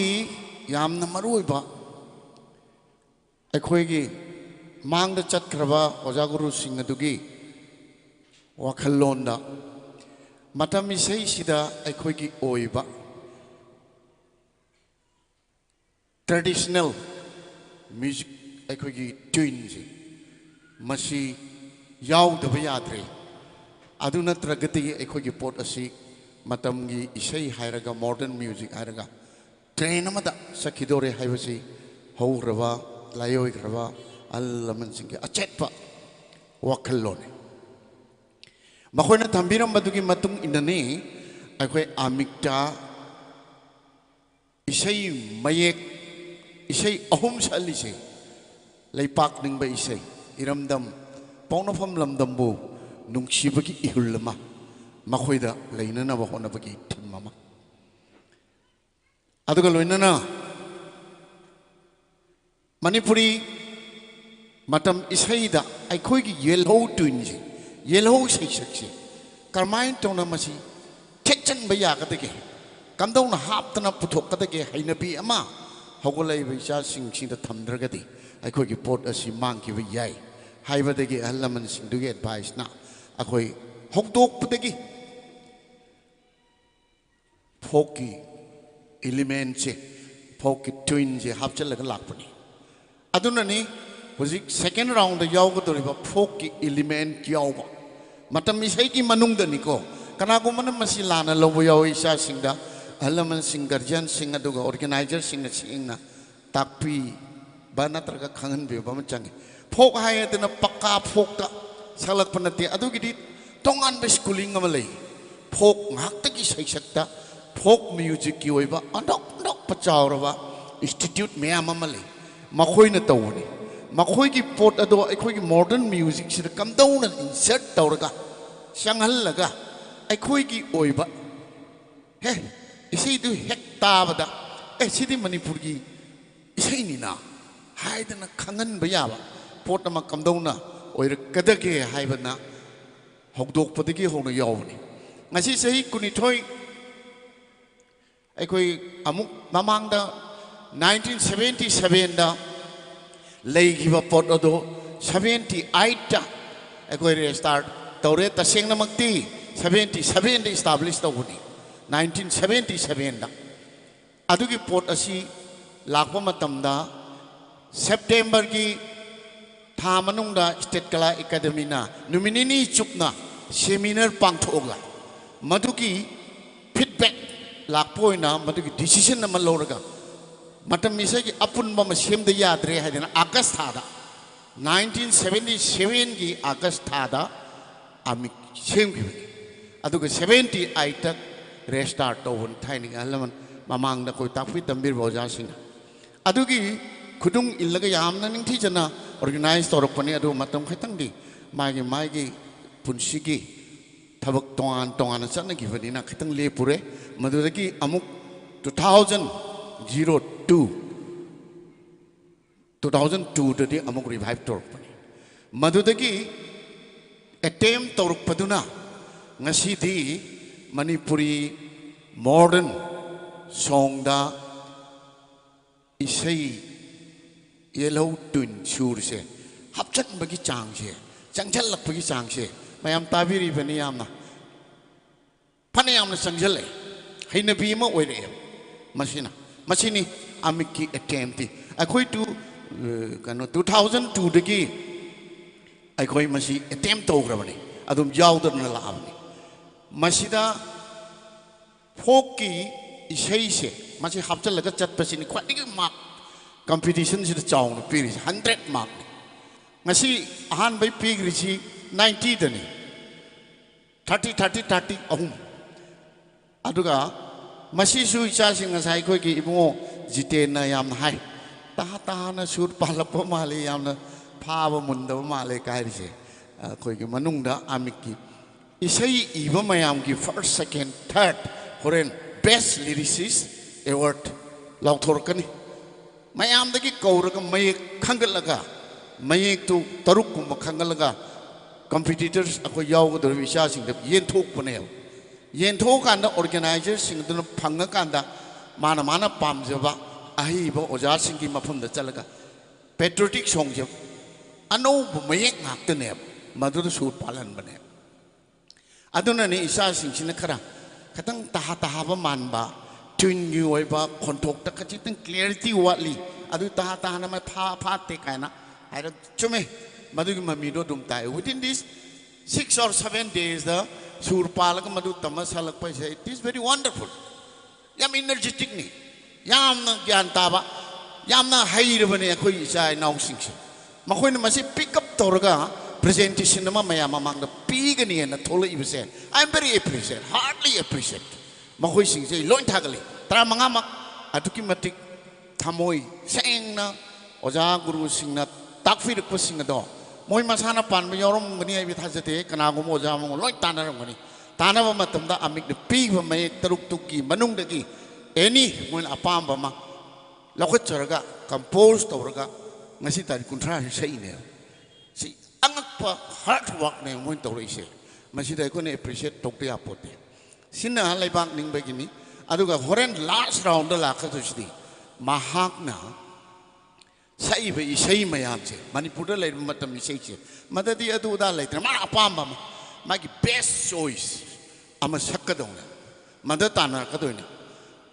ꯌꯥꯝꯅ ꯃꯔꯨꯑꯣꯏꯕ ꯑꯩꯈꯣꯏꯒꯤ ꯃꯥꯡꯗ ꯆꯠꯈ꯭ꯔꯕ ꯑꯣꯖꯥ ꯒꯨꯔꯨꯁꯤꯡ ꯑꯗꯨꯒꯤ ꯋꯥꯈꯜꯂꯣꯟꯗ ꯃꯇꯝ ꯏꯁꯩꯁꯤꯗ ꯑꯩꯈꯣꯏꯒꯤ ꯑꯣꯏꯕ traditional music, ꯑꯩꯈꯣꯏꯒꯤ tuneꯁꯦ ꯃꯁꯤ ꯌꯥꯎꯗꯕ ꯌꯥꯗ꯭ꯔꯦ꯫ ꯑꯗꯨ ꯅꯠꯇ꯭ꯔꯒꯗꯤ ꯑꯩꯈꯣꯏꯒꯤ ꯄꯣꯠ ꯑꯁꯤ ꯃꯇꯝꯒꯤ ꯏꯁꯩ ꯍꯥꯏꯔꯒ, modern music ꯍꯥꯏꯔꯒ, train ꯑꯃꯗ ꯆꯠꯈꯤꯗꯣꯔꯦ ꯍꯥꯏꯕꯁꯤ ꯍꯧꯈ꯭ꯔꯕ, ꯂꯥꯏꯑꯣꯏꯈ꯭ꯔꯕ ꯑꯍꯜ ꯂꯃꯟꯁꯤꯡꯒꯤ ꯑꯆꯦꯠꯄ ꯋꯥꯈꯜꯂꯣꯟꯅꯤ꯫ ꯃꯈꯣꯏꯅ ꯊꯝꯕꯤꯔꯝꯕꯗꯨꯒꯤ ꯃꯇꯨꯡ ꯏꯟꯅꯅꯤ ꯑꯩꯈꯣꯏ ꯑꯃꯤꯛꯇ ꯏꯁꯩ ꯃꯌꯦꯛ, ꯏꯁꯩ ꯑꯍꯨꯝ ꯁꯛꯍꯜꯂꯤꯁꯦ꯫ ꯂꯩꯄꯥꯛ ꯅꯤꯡꯕ ꯏꯁꯩ, ꯏꯔꯝꯗꯝ, ꯄꯣꯛꯅꯐꯝ ꯂꯝꯗꯝꯕꯨ ꯅꯨꯡꯁꯤꯕꯒꯤ ꯏꯍꯨꯜ ꯑꯃ, ꯃꯈꯣꯏꯗ ꯂꯩꯅꯅꯕ ꯍꯣꯠꯅꯕꯒꯤ ꯊꯤꯝ ꯑꯃ, ꯑꯗꯨꯒ ꯂꯣꯏꯅꯅ ꯃꯅꯤꯄꯨꯔꯤ ꯃꯇꯝ ꯏꯁꯩꯗ ꯑꯩꯈꯣꯏꯒꯤ ꯌꯦꯜꯍꯧ tuneꯁꯦ, ꯌꯦꯜꯍꯧ ꯁꯩꯁꯛꯁꯦ ꯀꯔꯝꯍꯥꯏꯅ ꯇꯧꯅ ꯃꯁꯤ ꯊꯦꯛꯆꯟꯕ ꯌꯥꯒꯗꯒꯦ, ꯀꯝꯗꯧꯅ ꯍꯥꯞꯇꯅ ꯄꯨꯊꯣꯛꯀꯗꯒꯦ ꯍꯩꯅꯕꯤ ꯑꯃ ꯍꯧꯒꯠꯂꯛꯏꯕ ꯏꯆꯥꯁꯤꯡꯁꯤꯗ ꯊꯝꯗ꯭ꯔꯒꯗꯤ ꯑꯩꯈꯣꯏꯒꯤ ꯄꯣꯠ ꯑꯁꯤ ꯃꯥꯡꯈꯤꯕ ꯌꯥꯏ ꯍꯥꯏꯕꯗꯒꯤ ꯑꯍꯜ ꯂꯃꯟꯁꯤꯡꯗꯨꯒꯤ adviceꯅ ꯑꯩꯈꯣꯏ ꯍꯧꯗꯣꯛꯄꯗꯒꯤ folkꯀꯤ elementꯁꯦ, folkꯀꯤ tuneꯁꯦ ꯍꯥꯞꯆꯤꯜꯂꯒ ꯂꯥꯛꯄꯅꯤ꯫ ꯑꯗꯨꯅꯅꯤ ꯍꯧꯖꯤꯛ second roundꯗ ꯌꯥꯎꯒꯗꯧꯔꯤꯕ folkꯀꯤ element ꯌꯥꯎꯕ꯫ ꯃꯇꯝ ꯏꯁꯩꯒꯤ ꯃꯅꯨꯡꯗꯅꯤꯀꯣ꯫ ꯀꯅꯥꯒꯨꯝꯕꯅ ꯃꯁꯤ ꯂꯥꯟꯅ ꯂꯧꯕ ꯌꯥꯎꯏ꯫ ꯏꯆꯥꯁꯤꯡꯗ ꯑꯍꯜ ꯂꯃꯟꯁꯤꯡ, guardianꯁꯤꯡ, ꯑꯗꯨꯒ organizerꯁꯤꯡꯅ ꯁꯦꯡꯅ ꯇꯥꯛꯄꯤꯕ ꯅꯠꯇ꯭ꯔꯒ ꯈꯪꯍꯟꯕꯤꯕ ꯑꯃ ꯆꯪꯏ꯫ Folk ꯍꯥꯏꯗꯅ ꯄꯛꯀꯥ folkꯇ ꯁꯛꯂꯛꯄ ꯅꯠꯇꯦ꯫ ꯑꯗꯨꯒꯤꯗꯤ ꯇꯣꯉꯥꯟꯕ schooling ꯑꯃ ꯂꯩ꯫ Folk ꯉꯥꯛꯇꯒꯤ ꯁꯩꯁꯛꯇ folk musicꯀꯤ ꯑꯣꯏꯕ ꯑꯅꯧ ꯑꯅꯧꯕ ꯆꯥꯎꯔꯕ institute ꯃꯌꯥꯝ ꯑꯃ ꯂꯩ꯫ ꯃꯈꯣꯏꯅ ꯇꯧꯕꯅꯤ꯫ ꯃꯈꯣꯏꯒꯤ ꯄꯣꯠ ꯑꯗꯣ ꯑꯩꯈꯣꯏꯒꯤ modern musicꯁꯤꯗ ꯀꯝꯗꯧꯅ insert ꯇꯧꯔꯒ, ꯆꯪꯍꯜꯂꯒ, ꯑꯩꯈꯣꯏꯒꯤ ꯑꯣꯏꯕ, ꯍꯦ, ꯏꯁꯩꯗꯨ ꯍꯦꯛ ꯇꯥꯕꯗ, "ꯑꯦ, ꯁꯤꯗꯤ ꯃꯅꯤꯄꯨꯔꯒꯤ ꯏꯁꯩꯅꯤꯅ" ꯍꯥꯏꯗꯅ ꯈꯪꯍꯟꯕ ꯌꯥꯕ ꯄꯣꯠ ꯑꯃ ꯀꯝꯗꯧꯅ ꯑꯣꯏꯔꯛꯀꯗꯒꯦ ꯍꯥꯏꯕꯅ ꯍꯧꯗꯣꯛꯄꯗꯒꯤ ꯍꯧꯅ ꯌꯥꯎꯕꯅꯤ꯫ ꯉꯁꯤ ꯆꯍꯤ ꯀꯨꯟꯅꯤꯊꯣꯏ ꯑꯩꯈꯣꯏ ꯑꯃꯨꯛ ꯃꯃꯥꯡꯗ ꯅꯥꯏꯟꯇꯤꯟ ꯁꯚꯦꯟꯇꯤ ꯁꯚꯦꯟꯗ ꯂꯩꯈꯤꯕ ꯄꯣꯠ ꯑꯗꯨ ꯁꯚꯦꯟꯇꯤ ꯑꯩꯠꯇ ꯑꯩꯈꯣꯏ ꯔꯦꯖꯤꯁꯇꯥꯔ ꯇꯧꯔꯦ꯫ ꯇꯁꯦꯡꯅꯃꯛꯇꯤ ꯁꯚꯦꯟꯇꯤ ꯁꯚꯦꯟꯗ ꯏꯁꯇꯥꯕ꯭ꯂꯤꯁ ꯇꯧꯕꯅꯤ, ꯅꯥꯏꯟꯇꯤꯟ ꯁꯚꯦꯟꯇꯤ ꯁꯚꯦꯟꯗ꯫ ꯑꯗꯨꯒꯤ ꯄꯣꯠ ꯑꯁꯤ ꯂꯥꯛꯄ ꯃꯇꯝꯗ ꯁꯦꯞꯇꯦꯝꯕꯔꯒꯤ ꯊꯥ ꯃꯅꯨꯡꯗ ꯁ꯭ꯇꯦꯠ ꯀꯂꯥ ꯑꯦꯀꯥꯗꯃꯤꯅ ꯅꯨꯃꯤꯠ ꯅꯤꯅꯤ ꯆꯨꯞꯅ ꯁꯦꯃꯤꯅꯥꯔ ꯄꯥꯡꯊꯣꯛꯑꯒ ꯃꯗꯨꯒꯤ ꯐꯤꯗꯕꯦꯛ ꯂꯥꯛꯄ ꯑꯣꯏꯅ ꯃꯗꯨꯒꯤ ꯗꯤꯁꯤꯖꯟ ꯑꯃ ꯂꯧꯔꯒ ꯃꯇꯝ ꯏꯁꯩꯒꯤ ꯑꯄꯨꯟꯕ ꯑꯃ ꯁꯦꯝꯗ ꯌꯥꯗ꯭ꯔꯦ ꯍꯥꯏꯗꯅ ꯑꯥꯒꯁ ꯊꯥꯗ, ꯅꯥꯏꯟꯇꯤꯟ ꯁꯚꯦꯟꯇꯤ ꯁꯚꯦꯟꯒꯤ ꯑꯥꯒꯁ ꯊꯥꯗ ꯑꯃꯤꯛ ꯁꯦꯝꯈꯤꯕꯅꯤ꯫ ꯑꯗꯨꯒ ꯁꯚꯦꯟꯇꯤ ꯑꯩꯠꯇ ꯔꯦꯖꯤꯁꯇꯥꯔ ꯇꯧꯕꯅꯤ ꯊꯥꯏꯅꯒꯤ ꯑꯍꯜ ꯂꯃꯟ ꯃꯃꯥꯡꯗ ꯑꯩꯈꯣꯏ ꯇꯥꯛꯄꯤ ꯇꯝꯕꯤꯔꯕ ꯑꯣꯖꯥꯁꯤꯡꯅ꯫ ꯑꯗꯨꯒꯤ ꯈꯨꯗꯨꯡ ꯏꯜꯂꯒ ꯌꯥꯝꯅ ꯅꯤꯡꯊꯤꯖꯅ ꯑꯣꯔꯒꯅꯥꯏꯖ ꯇꯧꯔꯛꯄꯅꯤ꯫ ꯑꯗꯨ ꯃꯇꯝ ꯈꯤꯇꯪꯗꯤ ꯃꯥꯒꯤ ꯃꯥꯒꯤ ꯄꯨꯟꯁꯤꯒꯤ ꯊꯕꯛ ꯇꯣꯉꯥꯟ ꯇꯣꯉꯥꯟꯅ ꯆꯠꯅꯈꯤꯕꯅꯤꯅ ꯈꯤꯇꯪ ꯂꯦꯞꯄꯨꯔꯦ꯫ ꯃꯗꯨꯗꯒꯤ ꯑꯃꯨꯛ two thousand zero two, two thousand ꯇꯨꯗꯗꯤ ꯑꯃꯨꯛ ꯔꯤꯚꯥꯏꯚ ꯇꯧꯔꯛꯄꯅꯤ꯫ ꯃꯗꯨꯗꯒꯤ ꯑꯦꯇꯦꯝ ꯇꯧꯔꯛꯄꯗꯨꯅ ꯉꯁꯤꯗꯤ ꯃꯅꯤꯄꯨꯔꯤ ꯃꯣꯗꯔꯟ ꯁꯣꯡꯗ ꯏꯁꯩ ꯌꯦꯜꯍꯧ ꯇ꯭ꯋꯤꯟ ꯁꯨꯔꯁꯦ ꯍꯥꯞꯆꯟꯕꯒꯤ ꯆꯥꯡꯁꯦ, ꯆꯪꯁꯤꯜꯂꯛꯄꯒꯤ ꯆꯥꯡꯁꯦ ꯃꯌꯥꯝ ꯇꯥꯕꯤꯔꯤꯕꯅꯤ꯫ ꯌꯥꯝꯅ ꯐꯅ ꯌꯥꯝꯅ ꯆꯪꯁꯤꯜꯂꯛꯑꯦ, ꯍꯩꯅꯕꯤ ꯑꯃ ꯑꯣꯏꯔꯛꯑꯦ꯫ ꯃꯁꯤꯅ, ꯃꯁꯤꯅꯤ ꯑꯃꯤꯛꯀꯤ ꯑꯦꯇꯦꯝꯇꯤ꯫ ꯑꯩꯈꯣꯏ ꯇꯨ, ꯑ, ꯀꯩꯅꯣ, ꯇꯨ ꯊꯥꯎꯖꯟ ꯇꯨꯗꯒꯤ ꯑꯩꯈꯣꯏ ꯃꯁꯤ ꯑꯦꯇꯦꯝ ꯇꯧꯈ꯭ꯔꯕꯅꯤ, ꯑꯗꯨꯝ ꯌꯥꯎꯗꯅ ꯂꯥꯛꯑꯕꯅꯤ꯫ ꯃꯁꯤꯗ ꯐꯣꯛꯀꯤ ꯏꯁꯩꯁꯦ ꯃꯁꯤ ꯍꯥꯞꯆꯤꯜꯂꯒ ꯆꯠꯄꯁꯤꯅꯤ ꯈ꯭ꯋꯥꯏꯗꯒꯤ ꯃꯥꯔꯛ ꯀꯝꯄꯤꯇꯤꯁꯟꯁꯤꯗ ꯆꯥꯎꯅ ꯄꯤꯔꯤꯁꯦ, ꯍꯟꯗ꯭ꯔꯦꯠ ꯃꯥꯔꯛꯅꯤ꯫ ꯉꯁꯤ ꯑꯍꯥꯟꯕꯩ ꯄꯤꯈ꯭ꯔꯤꯁꯤ ꯅꯥꯏꯟꯇꯤꯗꯅꯤ, ꯊꯥꯔꯇꯤ, ꯊꯥꯔꯇꯤ, ꯊꯥꯔꯇꯤ ꯑꯍꯨꯝ꯫ ꯑꯗꯨꯒ ꯃꯁꯤꯁꯨ ꯏꯆꯥꯁꯤꯡ ꯉꯁꯥꯏ ꯑꯩꯈꯣꯏꯒꯤ ꯏꯕꯨꯡꯉꯣ ꯖꯤꯇꯦꯟꯅ ꯌꯥꯝꯅ ꯍꯥꯏ, "ꯇꯍꯥ ꯇꯍꯥꯅ ꯁꯨꯔ ꯄꯥꯜꯂꯛꯄ ꯃꯥꯜꯂꯤ, ꯌꯥꯝꯅ ꯐꯥꯕ ꯃꯨꯟꯗꯕ ꯃꯥꯜꯂꯦ" ꯀꯥꯏꯔꯤꯁꯦ꯫ ꯑꯩꯈꯣꯏꯒꯤ ꯃꯅꯨꯡꯗ ꯑꯃꯤꯛꯀꯤ ꯏꯁꯩ ꯏꯕ ꯃꯌꯥꯝꯒꯤ ꯐꯥꯔꯁ, ꯁꯦꯀꯦꯟ, ꯊꯥꯔꯠ, ꯍꯣꯔꯦꯟ ꯕꯦꯁ ꯂꯤꯔꯤꯁꯤꯁ ꯑꯦꯋꯥꯔꯗ ꯂꯥꯎꯊꯣꯔꯛꯀꯅꯤ꯫ ꯃꯌꯥꯝꯗꯒꯤ ꯀꯧꯔꯒ ꯃꯌꯦꯛ ꯈꯟꯒꯠꯂꯒ, ꯃꯌꯦꯛꯇꯨ ꯇꯔꯨꯛꯀꯨꯝꯕ ꯈꯟꯒꯠꯂꯒ ꯀꯝꯄꯤꯇꯤꯇꯔꯁ ꯑꯩꯈꯣꯏ ꯌꯥꯎꯒꯗꯧꯔꯤꯕ ꯏꯆꯥꯁꯤꯡꯗ ꯌꯦꯟꯊꯣꯛꯄꯅꯦꯕ꯫ ꯌꯦꯟꯊꯣꯛꯑꯀꯥꯟꯗ ꯑꯣꯔꯒꯅꯥꯏꯖꯔꯁꯤꯡ ꯑꯗꯨꯅ ꯐꯪꯉꯀꯥꯟꯗ ꯃꯥꯅ ꯃꯥꯅ ꯄꯥꯝꯖꯕ ꯑꯍꯩꯕ ꯑꯣꯖꯥꯁꯤꯡꯒꯤ ꯃꯐꯝꯗ ꯆꯠꯂꯒ patriotic songꯁꯦ ꯑꯅꯧꯕ ꯃꯌꯦꯛ ꯉꯥꯛꯇꯅꯦꯕ ꯃꯗꯨꯗ ꯁꯨꯔ ꯄꯥꯜꯍꯟꯕꯅꯦꯕ꯫ ꯑꯗꯨꯅꯅꯦ ꯏꯆꯥꯁꯤꯡꯁꯤꯅ ꯈꯔ ꯈꯤꯇꯪ ꯇꯍꯥ ꯇꯍꯥꯕ ꯃꯥꯟꯕ, tuneꯒꯤ ꯑꯣꯏꯕ ꯈꯣꯟꯊꯣꯛꯇ ꯈꯖꯤꯛꯇꯪ clarity ꯋꯥꯠꯂꯤ, ꯑꯗꯨ ꯇꯍꯥ ꯇꯍꯥꯅ ꯃꯥꯏ ꯐꯥ ꯐꯥꯠꯇꯦ ꯀꯥꯏꯅ ꯍꯥꯏꯔ ꯆꯨꯝꯃꯦ꯫ ꯃꯗꯨꯒꯤ ꯃꯃꯤꯗꯣ ꯑꯗꯨꯝ ꯇꯥꯏ꯫ Within this six or seven daysꯗ ꯁꯨꯔ ꯄꯥꯜꯂꯒ ꯃꯗꯨ ꯇꯝꯃ ꯁꯥꯜꯂꯛꯄ ꯍꯥꯏꯁꯦ, it is very wonderful꯫ ꯌꯥꯝ energeticꯅꯤ, ꯌꯥꯝꯅ ꯒ꯭ꯌꯥꯟ ꯇꯥꯕ, ꯌꯥꯝꯅ ꯍꯩꯔꯕꯅꯦ ꯑꯩꯈꯣꯏ ꯏꯆꯥ ꯏꯅꯥꯎꯁꯤꯡꯁꯦ꯫ ꯃꯈꯣꯏꯅ ꯃꯁꯤ pick up ꯇꯧꯔꯒ presentation ꯑꯃ ꯃꯌꯥꯝ ꯃꯃꯥꯡꯗ ꯄꯤꯒꯅꯤ ꯍꯥꯏꯅ ꯊꯣꯛꯂꯛꯏꯕꯁꯦ, I am very appreciate, heartily appreciate꯫ ꯃꯈꯣꯏꯁꯤꯡꯁꯦ ꯑꯩ ꯂꯣꯏ ꯊꯥꯒꯠꯂꯤ꯫ ꯇꯔꯥꯃꯉꯥꯃꯛ ꯑꯗꯨꯛꯀꯤ ꯃꯇꯤꯛ ꯊꯃꯣꯏ ꯁꯦꯡꯅ ꯑꯣꯖꯥ ꯒꯨꯔꯨꯁꯤꯡꯅ ꯇꯥꯛꯄꯤꯔꯛꯄꯁꯤꯡ ꯑꯗꯣ ꯃꯣꯏ ꯃꯁꯥꯅ ꯄꯥꯟꯕ ꯌꯥꯎꯔꯝꯒꯅꯤ ꯍꯥꯏꯕ ꯊꯥꯖꯗꯦ꯫ ꯀꯅꯥꯒꯨꯝꯕ ꯑꯣꯖꯥ ꯑꯃꯒ ꯂꯣꯏ ꯇꯥꯟꯅꯔꯝꯒꯅꯤ꯫ ꯇꯥꯟꯅꯕ ꯃꯇꯝꯗ ꯑꯃꯤꯛꯅ ꯄꯤꯕ ꯃꯌꯦꯛ ꯇꯔꯨꯛꯇꯨꯒꯤ ꯃꯅꯨꯡꯗꯒꯤ any ꯃꯣꯏꯅ ꯑꯄꯥꯝꯕ ꯑꯃ ꯂꯧꯈꯠꯆꯔꯒ compose ꯇꯧꯔꯒ ꯉꯁꯤ ꯇꯥꯔꯤꯛ ꯀꯨꯟꯊ꯭ꯔꯥꯁꯤ ꯁꯛꯏꯅꯦꯕ꯫ ꯁꯤ ꯑꯉꯛꯄ hard workꯅꯦ ꯃꯣꯏꯅ ꯇꯧꯔꯛꯏꯁꯦ꯫ ꯃꯁꯤꯗ ꯑꯩꯈꯣꯏꯅ appreciate ꯇꯧꯗ ꯌꯥꯄꯣꯠꯇꯦ꯫ ꯁꯤꯅ ꯂꯩꯕꯥꯛ ꯅꯤꯡꯕꯒꯤꯅꯤ꯫ ꯑꯗꯨꯒ ꯍꯣꯔꯦꯟ last roundꯗ ꯂꯥꯛꯀꯗꯣꯏꯁꯤꯗꯤ ꯃꯍꯥꯛꯅ ꯁꯛꯏꯕ ꯏꯁꯩ ꯃꯌꯥꯝꯁꯦ, ꯃꯅꯤꯄꯨꯔꯗ ꯂꯩꯔꯤꯕ ꯃꯇꯝ ꯏꯁꯩꯁꯦ, ꯃꯗꯗꯤ ꯑꯗꯨ ꯑꯗꯥ ꯂꯩꯇ꯭ꯔꯦ꯫ ꯃꯥꯅ ꯑꯄꯥꯝꯕ ꯑꯃ, ꯃꯥꯒꯤ best choice ꯑꯃ ꯁꯛꯀꯗꯧꯅꯦ, ꯃꯗ ꯇꯥꯟꯅꯔꯛꯀꯗꯣꯏꯅꯦ꯫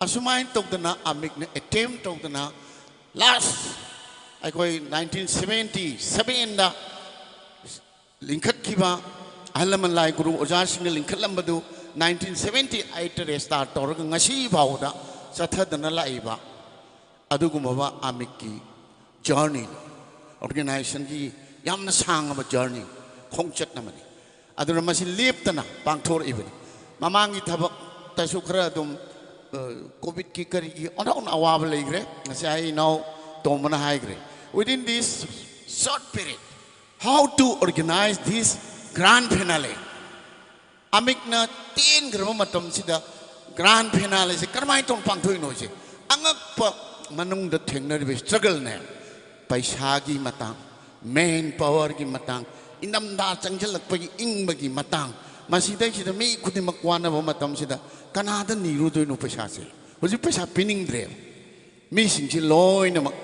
ꯑꯁꯨꯃꯥꯏꯅ ꯇꯧꯗꯅ ꯑꯃꯤꯛꯅ attempt ꯇꯧꯗꯅ last ꯑꯩꯈꯣꯏ nineteen seventy sevenꯗ ꯂꯤꯡꯈꯠꯈꯤꯕ ꯑꯍꯜ ꯂꯃꯟ ꯂꯥꯏ ꯒꯨꯔꯨ ꯑꯣꯖꯥꯁꯤꯡꯅ ꯂꯤꯡꯈꯠꯂꯝꯕꯗꯨ nineteen seventy eightꯇ restart ꯇꯧꯔꯒ ꯉꯁꯤ ꯐꯥꯎꯕꯗ ꯆꯠꯊꯗꯅ ꯂꯥꯛꯏꯕ ꯑꯗꯨꯒꯨꯝꯂꯕ ꯑꯃꯤꯛꯀꯤ journey, organizationꯒꯤ ꯌꯥꯝꯅ ꯁꯥꯡꯂꯕ journey, ꯈꯣꯡꯆꯠ ꯑꯃꯅꯤ꯫ ꯑꯗꯨꯅ ꯃꯁꯤ ꯂꯦꯞꯇꯅ ꯄꯥꯡꯊꯣꯔꯛꯏꯕꯅꯤ꯫ ꯃꯃꯥꯡꯒꯤ ꯊꯕꯛꯇꯁꯨ ꯈꯔ ꯑꯗꯨꯝ, ꯑ, COVIDꯀꯤ ꯀꯔꯤꯒꯤ ꯑꯣꯟꯊꯣꯛꯅ ꯑꯋꯥꯕ ꯂꯩꯈ꯭ꯔꯦ꯫ ꯉꯁꯤ ꯑꯩ ꯏꯅꯥꯎ ꯇꯣꯝꯕꯅ ꯍꯥꯏꯈ꯭ꯔꯦ꯫ Within this short period, how to organize this grand finale? ꯑꯃꯤꯛꯅ ꯇꯦꯟꯈ꯭ꯔꯕ ꯃꯇꯝꯁꯤꯗ grand finaleꯁꯦ ꯀꯔꯝꯍꯥꯏꯅ ꯇꯧꯅ ꯄꯥꯡꯊꯣꯛꯏꯅꯣꯁꯦ ꯑꯉꯛꯄ꯫ ꯃꯅꯨꯡꯗ ꯊꯦꯡꯅꯔꯤꯕ struggleꯅꯦ, ꯄꯩꯁꯥꯒꯤ ꯃꯇꯥꯡ, man powerꯒꯤ ꯃꯇꯥꯡ, ꯏꯪꯊꯝꯊꯥ ꯆꯪꯁꯤꯜꯂꯛꯄꯒꯤ ꯏꯪꯕꯒꯤ ꯃꯇꯥꯡ, ꯃꯁꯤꯗꯩꯁꯤꯗ ꯃꯤ ꯈꯨꯗꯤꯡꯃꯛ ꯋꯥꯅꯕ ꯃꯇꯝꯁꯤꯗ ꯀꯅꯥꯗ ꯅꯤꯔꯨꯗꯣꯏꯅꯣ ꯄꯩꯁꯥꯁꯦ? ꯍꯧꯖꯤꯛ ꯄꯩꯁꯥ ꯄꯤꯅꯤꯡꯗ꯭ꯔꯦꯕ꯫ ꯃꯤꯁꯤꯡꯁꯤ ꯂꯣꯏꯅꯃꯛ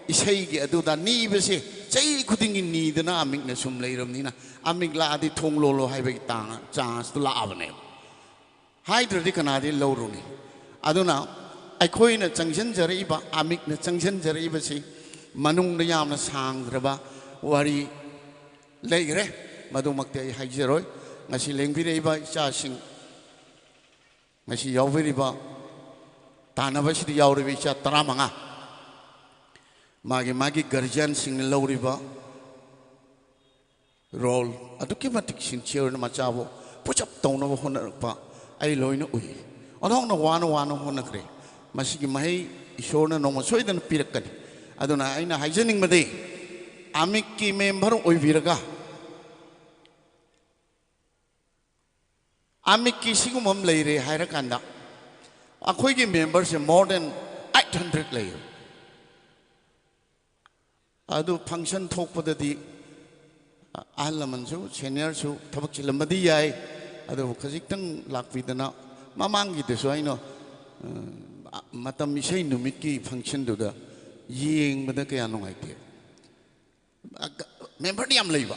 ꯏꯁꯩꯒꯤ ꯑꯗꯨꯗ ꯅꯤꯕꯁꯦ ꯆꯍꯤ ꯈꯨꯗꯤꯡꯒꯤ ꯅꯤꯗꯅ ꯑꯃꯤꯛꯅ ꯁꯨꯝ ꯂꯩꯔꯕꯅꯤꯅ, ꯑꯃꯤꯛ ꯂꯥꯛꯑꯗꯤ ꯊꯣꯡ ꯂꯣꯜꯂꯣ ꯍꯥꯏꯕꯒꯤ ꯇꯥꯡ ꯆꯥꯟꯁꯇꯨ ꯂꯥꯛꯑꯕꯅꯦꯕ꯫ ꯍꯥꯏꯗ꯭ꯔꯗꯤ ꯀꯅꯥꯗꯤ ꯂꯧꯔꯨꯅꯤ? ꯑꯗꯨꯅ ꯑꯩꯈꯣꯏꯅ ꯆꯪꯁꯤꯟꯖꯔꯛꯏꯕ, ꯑꯃꯤꯛꯅ ꯆꯪꯁꯤꯟꯖꯔꯛꯏꯕꯁꯤ ꯃꯅꯨꯡꯗ ꯌꯥꯝꯅ ꯁꯥꯡꯈ꯭ꯔꯕ ꯋꯥꯔꯤ ꯂꯩꯈ꯭ꯔꯦ꯫ ꯃꯗꯨꯃꯛꯇꯤ ꯑꯩ ꯍꯥꯏꯖꯔꯣꯏ꯫ ꯉꯁꯤ ꯂꯦꯡꯕꯤꯔꯛꯏꯕ ꯏꯆꯥꯁꯤꯡ, ꯉꯁꯤ ꯌꯥꯎꯕꯤꯔꯤꯕ, ꯇꯥꯟꯅꯕꯁꯤꯗ ꯌꯥꯎꯔꯤꯕ ꯏꯆꯥ ꯇꯔꯥꯃꯉꯥ, ꯃꯥꯒꯤ ꯃꯥꯒꯤ ꯒꯥꯔꯖꯤꯌꯥꯟꯁꯤꯡꯅ ꯂꯧꯔꯤꯕ ꯔꯣꯜ ꯑꯗꯨꯛꯀꯤ ꯃꯇꯤꯛ ꯁꯤꯟꯁꯤꯌꯔ ꯑꯣꯏꯅ ꯃꯆꯥꯕꯨ ꯄꯨꯁꯑꯞ ꯇꯧꯅꯕ ꯍꯣꯠꯅꯔꯛꯄ ꯑꯩ ꯂꯣꯏꯅ ꯎꯏ꯫ ꯑꯣꯟꯊꯣꯛꯅ ꯋꯥꯅ ꯋꯥꯅ ꯍꯣꯠꯅꯈ꯭ꯔꯦ꯫ ꯃꯁꯤꯒꯤ ꯃꯍꯩ ꯏꯁꯣꯔꯅ ꯅꯣꯡꯃ ꯁꯣꯏꯗꯅ ꯄꯤꯔꯛꯀꯅꯤ꯫ ꯑꯗꯨꯅ ꯑꯩꯅ ꯍꯥꯏꯖꯅꯤꯡꯕꯗꯤ, ꯑꯃꯤꯛꯀꯤ ꯃꯦꯝꯕꯔ ꯑꯣꯏꯕꯤꯔꯒ ꯑꯃꯤꯛꯀꯤ ꯁꯤꯒꯨꯝꯕ ꯑꯃ ꯂꯩꯔꯦ ꯍꯥꯏꯔꯀꯥꯟꯗ, ꯑꯩꯈꯣꯏꯒꯤ ꯃꯦꯝꯕꯔꯁꯦ more than eight hundred ꯂꯩꯌꯦ꯫ ꯑꯗꯨ ꯐꯪꯁꯟ ꯊꯣꯛꯄꯗꯗꯤ ꯑꯍꯜ ꯂꯃꯟꯁꯨ, ꯁꯦꯅꯤꯌꯔꯁꯨ ꯊꯕꯛ ꯆꯤꯜꯂꯝꯕꯗꯤ ꯌꯥꯏ, ꯑꯗꯨꯕꯨ ꯈꯖꯤꯛꯇꯪ ꯂꯥꯛꯄꯤꯗꯅ, ꯃꯃꯥꯡꯒꯤꯗꯁꯨ ꯑꯩꯅ, ꯑ, ꯃꯇꯝ ꯏꯁꯩ ꯅꯨꯃꯤꯠꯀꯤ ꯐꯪꯁꯟꯗꯨꯗ ꯌꯦꯡꯕꯗ ꯀꯌꯥ ꯅꯨꯡꯉꯥꯏꯇꯦ꯫ ꯃꯦꯝꯕꯔꯗꯤ ꯌꯥꯝ ꯂꯩꯕ,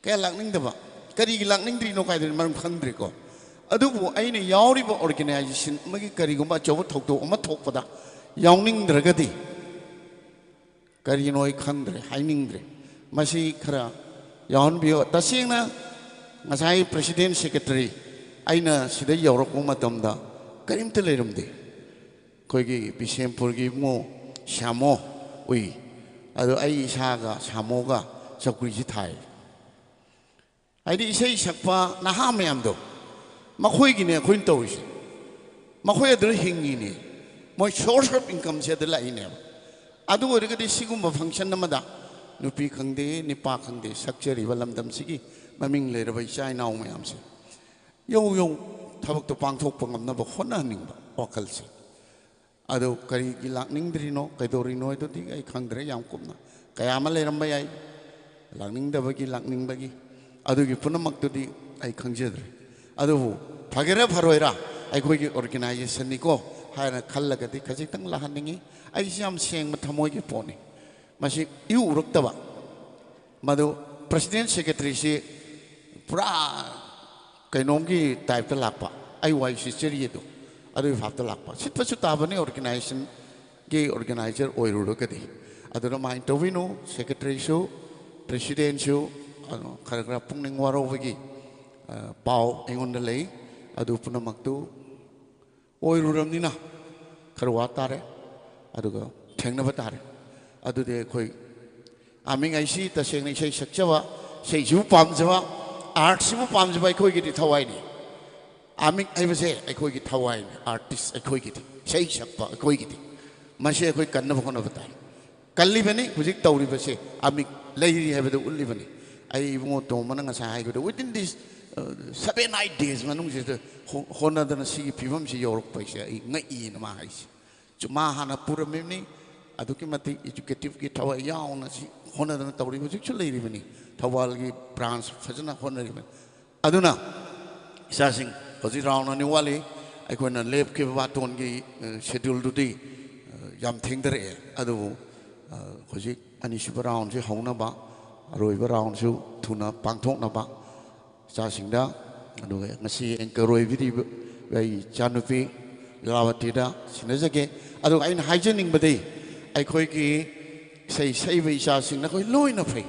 ꯀꯌꯥ ꯂꯥꯛꯅꯤꯡꯗꯕ꯫ ꯀꯔꯤꯒꯤ ꯂꯥꯛꯅꯤꯡꯗ꯭ꯔꯤꯅꯣ ꯀꯥꯏꯗꯅ ꯃꯔꯝ ꯈꯪꯗ꯭ꯔꯦꯀꯣ꯫ ꯑꯗꯨꯕꯨ ꯑꯩꯅ ꯌꯥꯎꯔꯤꯕ ꯑꯣꯔꯒꯅꯥꯏꯖꯦꯁꯟ ꯑꯃꯒꯤ ꯀꯔꯤꯒꯨꯝꯕ ꯑꯆꯧꯕ ꯊꯧꯗꯣꯛ ꯑꯃ ꯊꯣꯛꯄꯗ ꯌꯥꯎꯅꯤꯡꯗ꯭ꯔꯒꯗꯤ ꯀꯔꯤꯅꯣ ꯑꯩ ꯈꯪꯗ꯭ꯔꯦ, ꯍꯥꯏꯅꯤꯡꯗ꯭ꯔꯦ꯫ ꯃꯁꯤ ꯈꯔ ꯌꯥꯎꯍꯟꯕꯤꯌꯨ꯫ ꯇꯁꯦꯡꯅ ꯉꯁꯥꯏ ꯄ꯭ꯔꯦꯁꯤꯗꯦꯟ ꯁꯦꯀ꯭ꯔꯦꯇꯔꯤ ꯑꯩꯅ ꯁꯤꯗ ꯌꯧꯔꯛꯄ ꯃꯇꯝꯗ ꯀꯔꯤꯝꯇ ꯂꯩꯔꯝꯗꯦ꯫ ꯑꯩꯈꯣꯏꯒꯤ ꯕꯤꯁꯦꯝꯄꯨꯔꯒꯤ ꯏꯕꯨꯡꯉꯣ ꯁ꯭ꯌꯥꯃꯣ ꯎꯏ꯫ ꯑꯗꯣ ꯑꯩ ꯏꯁꯥꯒ ꯁ꯭ꯌꯥꯃꯣꯒ ꯆꯧꯀ꯭ꯔꯤꯁꯤ ꯊꯥꯏ꯫ ꯍꯥꯏꯗꯤ ꯏꯁꯩ ꯁꯛꯄ ꯅꯍꯥ ꯃꯌꯥꯝꯗꯣ, ꯃꯈꯣꯏꯒꯤꯅꯦ ꯑꯩꯈꯣꯏꯅ ꯇꯧꯔꯤꯁꯦ꯫ ꯃꯈꯣꯏ ꯑꯗꯨꯅ ꯍꯤꯡꯉꯤꯅꯦ꯫ ꯃꯣꯏ source of incomeꯁꯦ ꯑꯗꯨ ꯂꯥꯛꯏꯅꯦꯕ꯫ ꯑꯗꯨ ꯑꯣꯏꯔꯒꯗꯤ ꯁꯤꯒꯨꯝꯕ ꯐꯪꯁꯟ ꯑꯃꯗ ꯅꯨꯄꯤ ꯈꯪꯗꯦ, ꯅꯨꯄꯥ ꯈꯪꯗꯦ, ꯁꯛꯆꯔꯤꯕ ꯂꯝꯗꯝꯁꯤꯒꯤ ꯃꯃꯤꯡ ꯂꯩꯔꯕ ꯏꯆꯥ ꯏꯅꯥꯎ ꯃꯌꯥꯝꯁꯦ ꯌꯧ ꯌꯧ ꯊꯕꯛꯇꯣ ꯄꯥꯡꯊꯣꯛꯄ ꯉꯝꯅꯕ ꯍꯣꯠꯅꯍꯟꯅꯤꯡꯕ ꯋꯥꯈꯜꯁꯦ꯫ ꯑꯗꯨ ꯀꯔꯤꯒꯤ ꯂꯥꯛꯅꯤꯡꯗ꯭ꯔꯤꯅꯣ, ꯀꯩꯗꯧꯔꯤꯅꯣ ꯍꯥꯏꯗꯨꯗꯤ ꯑꯩ ꯈꯪꯗ꯭ꯔꯦ꯫ ꯌꯥꯝ ꯀꯨꯞꯅ ꯀꯌꯥ ꯑꯃ ꯂꯩꯔꯝꯕ ꯌꯥꯏ, ꯂꯥꯛꯅꯤꯡꯗꯕꯒꯤ, ꯂꯥꯛꯅꯤꯡꯕꯒꯤ, ꯑꯗꯨꯒꯤ ꯄꯨꯝꯅꯃꯛꯇꯨꯗꯤ ꯑꯩ ꯈꯪꯖꯗ꯭ꯔꯦ꯫ ꯑꯗꯨꯕꯨ ꯐꯒꯦꯔꯥ ꯐꯔꯣꯏꯔꯥ, ꯑꯩꯈꯣꯏꯒꯤ ꯑꯣꯔꯒꯅꯥꯏꯖꯦꯁꯟꯅꯤꯀꯣ, ꯍꯥꯏꯅ ꯈꯜꯂꯒꯗꯤ ꯈꯖꯤꯛꯇꯪ ꯂꯥꯛꯍꯟꯅꯤꯡꯉꯤ꯫ ꯑꯩꯁꯤ ꯌꯥꯝ ꯁꯦꯡꯕ ꯊꯃꯣꯏꯒꯤ ꯄꯣꯠꯅꯤ꯫ ꯃꯁꯤ ꯏꯎ ꯎꯔꯛꯇꯕ꯫ ꯃꯗꯨ ꯄ꯭ꯔꯁꯤꯗꯦꯟ ꯁꯦꯀ꯭ꯔꯦꯇꯔꯤꯁꯤ ꯄꯨꯔꯥ ꯀꯩꯅꯣꯝꯒꯤ ꯇꯥꯏꯞꯇ ꯂꯥꯛꯄ, ꯑꯩ ꯋꯥꯏ ꯁꯤꯠꯆꯔꯤ ꯑꯗꯨ, ꯑꯗꯨꯒꯤ ꯚꯥꯞꯇ ꯂꯥꯛꯄ꯫ ꯁꯤꯠꯄꯁꯨ ꯇꯥꯕꯅꯤ ꯑꯣꯔꯒꯅꯥꯏꯖꯦꯁꯟꯒꯤ ꯑꯣꯔꯒꯅꯥꯏꯖꯔ ꯑꯣꯏꯔꯨꯔꯒꯗꯤ꯫ ꯑꯗꯨꯅ ꯃꯥꯏꯅ ꯇꯧꯕꯤꯅꯨ, ꯁꯦꯀ꯭ꯔꯦꯇꯔꯤꯁꯨ, ꯄ꯭ꯔꯁꯤꯗꯦꯟꯁꯨ, ꯑꯗꯨ ꯈꯔ ꯈꯔ ꯄꯨꯛꯅꯤꯡ ꯋꯥꯔꯧꯕꯒꯤ, ꯑ, ꯄꯥꯎ ꯑꯩꯉꯣꯟꯗ ꯂꯩ꯫ ꯑꯗꯨ ꯄꯨꯝꯅꯃꯛꯇꯨ ꯑꯣꯏꯔꯨꯔꯕꯅꯤꯅ ꯈꯔ ꯋꯥ ꯇꯥꯔꯦ, ꯑꯗꯨꯒ ꯊꯦꯡꯅꯕ ꯇꯥꯔꯦ꯫ ꯑꯗꯨꯗꯤ ꯑꯩꯈꯣꯏ ꯑꯥꯃꯤꯡ ꯍꯥꯏꯁꯤ ꯇꯁꯦꯡꯅ ꯏꯁꯩ ꯁꯛꯆꯕ, ꯏꯁꯩꯁꯤꯕꯨ ꯄꯥꯝꯖꯕ, ꯑꯥꯔꯠꯁꯤꯕꯨ ꯄꯥꯝꯖꯕ ꯑꯩꯈꯣꯏꯒꯤꯗꯤ ꯊꯋꯥꯏꯅꯤ꯫ ꯑꯥꯃꯤꯡ ꯍꯥꯏꯕꯁꯦ ꯑꯩꯈꯣꯏꯒꯤ ꯊꯋꯥꯏꯅꯤ, ꯑꯥꯔꯇꯤꯁ ꯑꯩꯈꯣꯏꯒꯤꯗꯤ, ꯏꯁꯩ ꯁꯛꯄ ꯑꯩꯈꯣꯏꯒꯤꯗꯤ꯫ ꯃꯁꯤ ꯑꯩꯈꯣꯏ ꯀꯟꯅꯕ ꯍꯣꯠꯅꯕ ꯇꯥꯏ꯫ ꯀꯜꯂꯤꯕꯅꯤ ꯍꯧꯖꯤꯛ ꯇꯧꯔꯤꯕꯁꯦ, ꯑꯥꯃꯤꯡ ꯂꯩꯔꯤ ꯍꯥꯏꯕꯗꯨ ꯎꯠꯂꯤꯕꯅꯤ꯫ ꯑꯩ ꯏꯕꯨꯡꯉꯣ ꯇꯣꯝꯕꯅ ꯉꯁꯥꯏ ꯍꯥꯏꯕꯗꯣ, within this, uh, seven, eight days ꯃꯅꯨꯡꯁꯤꯗ ꯍꯣ-, ꯍꯣꯠꯅꯗꯅ ꯁꯤꯒꯤ ꯐꯤꯕꯝꯁꯤ ꯌꯧꯔꯛꯄ ꯍꯥꯏꯁꯦ ꯑꯩ ꯉꯛꯏꯅ ꯃꯥ ꯍꯥꯏꯁꯦ꯫ ꯆꯨ-, ꯃꯥ ꯍꯥꯟꯅ ꯄꯨꯔꯝꯃꯤꯕꯅꯤ, ꯑꯗꯨꯛꯀꯤ ꯃꯇꯤꯛ ꯏꯖꯨꯀꯦꯇꯤꯞꯀꯤ ꯊꯋꯥꯏ ꯌꯥꯎꯅ ꯁꯤ ꯍꯣꯠꯅꯗꯅ ꯇꯧꯔꯤ, ꯍꯧꯖꯤꯛꯁꯨ ꯂꯩꯔꯤꯕꯅꯤ꯫ ꯊꯧꯕꯥꯜꯒꯤ ꯕ꯭ꯔꯥꯟꯁ ꯐꯖꯅ ꯍꯣꯠꯅꯔꯤꯕꯅꯤ꯫ ꯑꯗꯨꯅ ꯏꯆꯥꯁꯤꯡ, ꯍꯧꯖꯤꯛ ꯔꯥꯎꯟ ꯑꯅꯤ ꯋꯥꯠꯂꯤ꯫ ꯑꯩꯈꯣꯏꯅ ꯂꯦꯞꯈꯤꯕ ꯕꯥꯇꯣꯟꯒꯤ, ꯑ, ꯁꯦꯗ꯭ꯌꯨꯜꯗꯨꯗꯤ, ꯑ, ꯌꯥꯝ ꯊꯦꯡꯊꯔꯛꯑꯦ꯫ ꯑꯗꯨꯕꯨ, ꯑ, ꯍꯧꯖꯤꯛ ꯑꯅꯤꯁꯨꯕ ꯔꯥꯎꯟꯁꯤ ꯍꯧꯅꯕ, ꯑꯔꯣꯏꯕ ꯔꯥꯎꯟꯁꯨ ꯊꯨꯅ ꯄꯥꯡꯊꯣꯛꯅꯕ ꯏꯆꯥꯁꯤꯡꯗ, ꯑꯗꯨꯒ ꯉꯁꯤ ꯑꯦꯡꯀꯔ ꯑꯣꯏꯕꯤꯔꯤꯕ ꯑꯩ ꯏꯆꯥꯅꯨꯄꯤ ꯂꯤꯂꯥꯋꯇꯤꯗ ꯁꯤꯟꯅꯖꯒꯦ꯫ ꯑꯗꯨꯒ ꯑꯩꯅ ꯍꯥꯏꯖꯅꯤꯡꯕꯗꯤ, ꯑꯩꯈꯣꯏꯒꯤ ꯏꯁꯩ ꯁꯛꯏꯕ ꯏꯆꯥꯁꯤꯡ ꯅꯈꯣꯏ ꯂꯣꯏꯅ ꯐꯩ꯫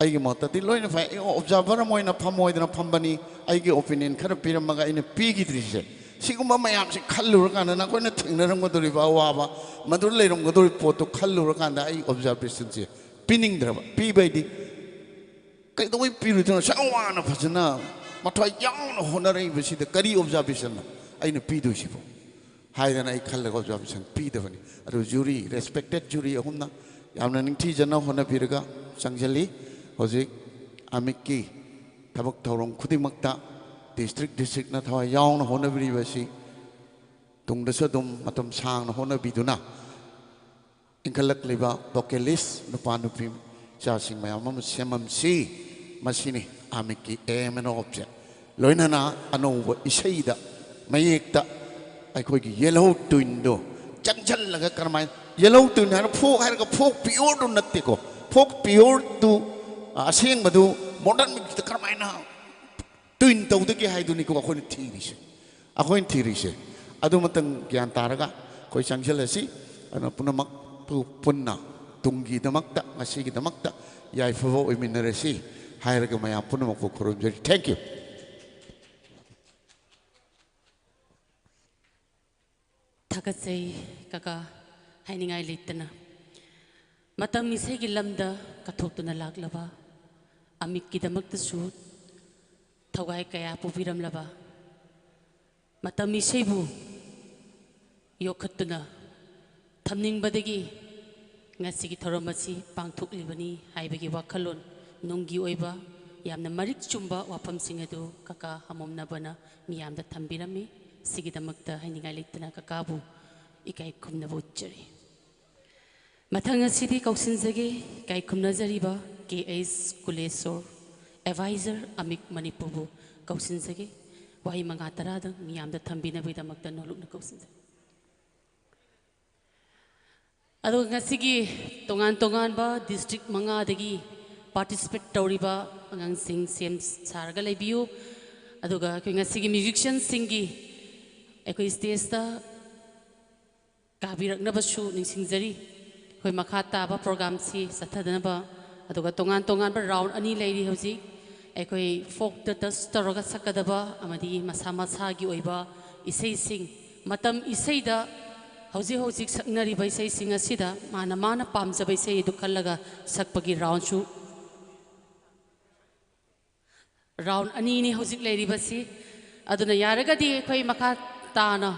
ꯑꯩꯒꯤ ꯃꯣꯠꯇꯗꯤ ꯂꯣꯏꯅ ꯐꯩ꯫ ꯑꯩ ꯑꯣꯕꯖꯥꯔꯚꯔ ꯑꯃ ꯑꯣꯏꯅ ꯐꯝꯃꯣꯏꯗꯅ ꯐꯝꯕꯅꯤ꯫ ꯑꯩꯒꯤ ꯑꯣꯄꯤꯅꯤꯌꯟ ꯈꯔ ꯄꯤꯔꯝꯃꯒ ꯑꯩꯅ ꯄꯤꯈꯤꯗ꯭ꯔꯤꯁꯦ, ꯁꯤꯒꯨꯝꯕ ꯃꯌꯥꯝꯁꯤ ꯈꯜꯂꯨꯔꯀꯥꯟꯗ, ꯅꯈꯣꯏꯅ ꯊꯦꯡꯅꯔꯝꯒꯗꯧꯔꯤꯕ ꯑꯋꯥꯕ, ꯃꯗꯨꯗ ꯂꯩꯔꯝꯒꯗꯧꯔꯤꯕ ꯄꯣꯠꯇꯨ ꯈꯜꯂꯨꯔꯀꯥꯟꯗ ꯑꯩ ꯑꯣꯕꯖꯥꯔꯚꯦꯁꯟꯁꯦ ꯄꯤꯅꯤꯡꯗ꯭ꯔꯕ꯫ ꯄꯤꯕ ꯍꯥꯏꯗꯤ ꯀꯩꯗꯧꯕꯩ ꯄꯤꯔꯣꯏꯗꯣꯏꯅꯣ? ꯑꯁꯨꯛ ꯌꯥꯝ ꯋꯥꯅ ꯐꯖꯅ ꯃꯊ꯭ꯋꯥꯏ ꯌꯥꯎꯅ ꯍꯣꯠꯅꯔꯛꯏꯕꯁꯤꯗ ꯀꯔꯤ ꯑꯣꯕꯖꯥꯔꯚꯦꯁꯟꯅꯣ ꯑꯩꯅ ꯄꯤꯗꯣꯏꯁꯤꯕꯣ? ꯍꯥꯏꯗꯅ ꯑꯩ ꯈꯜꯂꯒ ꯑꯣꯕꯖꯥꯔꯚꯦꯁꯟ ꯄꯤꯗꯕꯅꯤ꯫ ꯑꯗꯨ ꯖꯨꯔꯤ, ꯔꯦꯁꯄꯦꯛꯇꯦꯠ ꯖꯨꯔꯤ ꯑꯍꯨꯝꯅ ꯌꯥꯝꯅ ꯅꯤꯡꯊꯤꯖꯅ ꯍꯣꯠꯅꯕꯤꯔꯒ ꯆꯪꯁꯤꯜꯂꯤ꯫ ꯍꯧꯖꯤꯛ ꯑꯥꯃꯤꯛꯀꯤ ꯊꯕꯛ ꯊꯧꯔꯝ ꯈꯨꯗꯤꯡꯃꯛꯇ ꯗꯤꯁꯇ꯭ꯔꯤꯛ ꯗꯤꯁꯇ꯭ꯔꯤꯛꯅ ꯊꯋꯥꯏ ꯌꯥꯎꯅ ꯍꯣꯠꯅꯕꯤꯔꯤꯕꯁꯤ ꯇꯨꯡꯗꯁꯨ ꯑꯗꯨꯝ ꯃꯇꯝ ꯁꯥꯡꯅ ꯍꯣꯠꯅꯕꯤꯗꯨꯅ ꯏꯟꯈꯠꯂꯛꯂꯤꯕ ꯚꯣꯀꯦꯂꯤꯁ ꯅꯨꯄꯥ ꯅꯨꯄꯤ ꯏꯆꯥꯁꯤꯡ ꯃꯌꯥꯝ ꯑꯃ ꯁꯦꯝꯃꯝꯁꯤ꯫ ꯃꯁꯤꯅꯤ ꯑꯥꯃꯤꯛꯀꯤ aim and object꯫ ꯂꯣꯏꯅꯅ ꯑꯅꯧꯕ ꯏꯁꯩꯗ, ꯃꯌꯦꯛꯇ ꯑꯩꯈꯣꯏꯒꯤ ꯌꯦꯜꯍꯧ ꯇ꯭ꯋꯤꯟꯗꯣ ꯆꯪꯁꯜꯂꯒ ꯀꯔꯝꯍꯥꯏꯅ, ꯌꯦꯜꯍꯧ ꯇ꯭ꯋꯤꯟ ꯍꯥꯏꯅ ꯐꯣꯛ ꯍꯥꯏꯔꯒ ꯐꯣꯛ ꯄꯤꯌꯣꯔꯗꯨ ꯅꯠꯇꯦꯀꯣ, ꯐꯣꯛ ꯄꯤꯌꯣꯔꯗꯨ, ꯑ, ꯑꯁꯦꯡꯕꯗꯨ ꯃꯣꯗꯔꯟ ꯃ꯭ꯌꯨꯖꯤꯛꯇ ꯀꯔꯝꯍꯥꯏꯅ ꯇ꯭ꯋꯤꯟ ꯇꯧꯗꯒꯦ ꯍꯥꯏꯗꯨꯅꯤꯀꯣ ꯑꯩꯈꯣꯏꯅ ꯊꯤꯔꯤꯁꯦ꯫ ꯑꯩꯈꯣꯏꯅ ꯊꯤꯔꯤꯁꯦ ꯑꯗꯨꯃꯇꯪ ꯒ꯭ꯌꯥꯟ ꯇꯥꯔꯒ ꯑꯩꯈꯣꯏ ꯆꯪꯁꯤꯜꯂꯁꯤ꯫ ꯑꯗꯨꯅ ꯄꯨꯝꯅꯃꯛꯄꯨ ꯄꯨꯟꯅ ꯇꯨꯡꯒꯤꯗꯃꯛꯇ, ꯉꯁꯤꯒꯤꯗꯃꯛꯇ ꯌꯥꯏꯐꯕ ꯑꯣꯏꯃꯤꯟꯅꯔꯁꯤ ꯍꯥꯏꯔꯒ ꯃꯌꯥꯝ ꯄꯨꯝꯅꯃꯛꯄꯨ ꯈꯨꯔꯨꯝꯖꯔꯤ꯫ Thank you꯫ ꯊꯥꯒꯠꯆꯩ ꯀꯀꯥ, ꯍꯥꯏꯅꯤꯡꯉꯥꯏ ꯂꯩꯇꯅ꯫ ꯃꯇꯝ ꯏꯁꯩꯒꯤ ꯂꯝꯗ ꯀꯠꯊꯣꯛꯇꯨꯅ ꯂꯥꯛꯂꯕ, ꯑꯃꯤꯠꯀꯤꯗꯃꯛꯇꯁꯨ ꯊꯋꯥꯏ ꯀꯌꯥ ꯄꯨꯕꯤꯔꯝꯂꯕ, ꯃꯇꯝ ꯏꯁꯩꯕꯨ ꯌꯣꯛꯈꯠꯇꯨꯅ ꯊꯝꯅꯤꯡꯕꯗꯒꯤ ꯉꯁꯤꯒꯤ ꯊꯧꯔꯝ ꯑꯁꯤ ꯄꯥꯡꯊꯣꯛꯂꯤꯕꯅꯤ ꯍꯥꯏꯕꯒꯤ ꯋꯥꯈꯜꯂꯣꯟ, ꯅꯨꯡꯒꯤ ꯑꯣꯏꯕ ꯌꯥꯝꯅ ꯃꯔꯤꯛ ꯆꯨꯝꯕ ꯋꯥꯐꯝꯁꯤꯡ ꯑꯗꯨ ꯀꯀꯥ ꯍꯃꯣꯝꯅꯕꯅ ꯃꯤꯌꯥꯝꯗ ꯊꯝꯕꯤꯔꯝꯃꯤ꯫ ꯁꯤꯒꯤꯗꯃꯛꯇ ꯍꯥꯏꯅꯤꯡꯉꯥꯏ ꯂꯩꯇꯅ ꯀꯀꯥꯕꯨ ꯏꯀꯥꯏ ꯈꯨꯝꯅꯕ ꯎꯠꯆꯔꯤ꯫ ꯃꯊꯪ ꯑꯁꯤꯗꯤ ꯀꯧꯁꯤꯟꯖꯒꯦ ꯏꯀꯥꯏ ꯈꯨꯝꯅꯖꯔꯤꯕ ꯀꯦ ꯑꯩꯆ ꯀꯨꯂꯦꯁꯣꯔ, ꯑꯦꯗꯚꯥꯏꯖꯔ ꯑꯃꯤꯛ ꯃꯅꯤꯄꯨꯔꯕꯨ ꯀꯧꯁꯤꯟꯖꯒꯦ꯫ ꯋꯥꯍꯩ ꯃꯉꯥ ꯇꯔꯥꯗꯪ ꯃꯤꯌꯥꯝꯗ ꯊꯝꯕꯤꯅꯕꯒꯤꯗꯃꯛꯇ ꯅꯣꯂꯨꯛꯅ ꯀꯧꯁꯤꯟꯖꯒꯦ꯫ ꯑꯗꯨꯒ ꯉꯁꯤꯒꯤ ꯇꯣꯉꯥꯟ ꯇꯣꯉꯥꯟꯕ ꯗꯤꯁꯇ꯭ꯔꯤꯛ ꯃꯉꯥꯗꯒꯤ ꯄꯥꯔꯇꯤꯁꯤꯄꯦꯠ ꯇꯧꯔꯤꯕ ꯑꯉꯥꯡꯁꯤꯡ ꯁꯦꯝ ꯁꯥꯔꯒ ꯂꯩꯕꯤꯌꯨ꯫ ꯑꯗꯨꯒ ꯑꯩꯈꯣꯏ ꯉꯁꯤꯒꯤ ꯃ꯭ꯌꯨꯖꯤꯁꯤꯌꯥꯟꯁꯤꯡꯒꯤ ꯑꯩꯈꯣꯏ ꯁ꯭ꯇꯦꯖꯇ ꯀꯥꯕꯤꯔꯛꯅꯕꯁꯨ ꯅꯤꯡꯁꯤꯡꯖꯔꯤ꯫ ꯑꯩꯈꯣꯏ ꯃꯈꯥ ꯇꯥꯕ ꯄ꯭ꯔꯣꯒ꯭ꯔꯥꯝꯁꯤ ꯆꯠꯊꯗꯅꯕ, ꯑꯗꯨꯒ ꯇꯣꯉꯥꯟ ꯇꯣꯉꯥꯟꯕ ꯔꯥꯎꯟ ꯑꯅꯤ ꯂꯩꯔꯤ ꯍꯧꯖꯤꯛ꯫ ꯑꯩꯈꯣꯏ ꯐꯣꯛꯇ ꯇꯆ ꯇꯧꯔꯒ ꯁꯛꯀꯗꯕ ꯑꯃꯗꯤ ꯃꯁꯥ ꯃꯁꯥꯒꯤ ꯑꯣꯏꯕ ꯏꯁꯩꯁꯤꯡ, ꯃꯇꯝ ꯏꯁꯩꯗ ꯍꯧꯖꯤꯛ ꯍꯧꯖꯤꯛ ꯁꯛꯅꯔꯤꯕ ꯏꯁꯩꯁꯤꯡ ꯑꯁꯤꯗ ꯃꯥꯅ ꯃꯥꯅ ꯄꯥꯝꯖꯕ ꯏꯁꯩ ꯑꯗꯨ ꯈꯜꯂꯒ ꯁꯛꯄꯒꯤ ꯔꯥꯎꯟꯁꯨ ꯔꯥꯎꯟ ꯑꯅꯤꯅꯤ ꯍꯧꯖꯤꯛ ꯂꯩꯔꯤꯕꯁꯤ꯫ ꯑꯗꯨꯅ ꯌꯥꯔꯒꯗꯤ ꯑꯩꯈꯣꯏ ꯃꯈꯥ ꯇꯥꯅ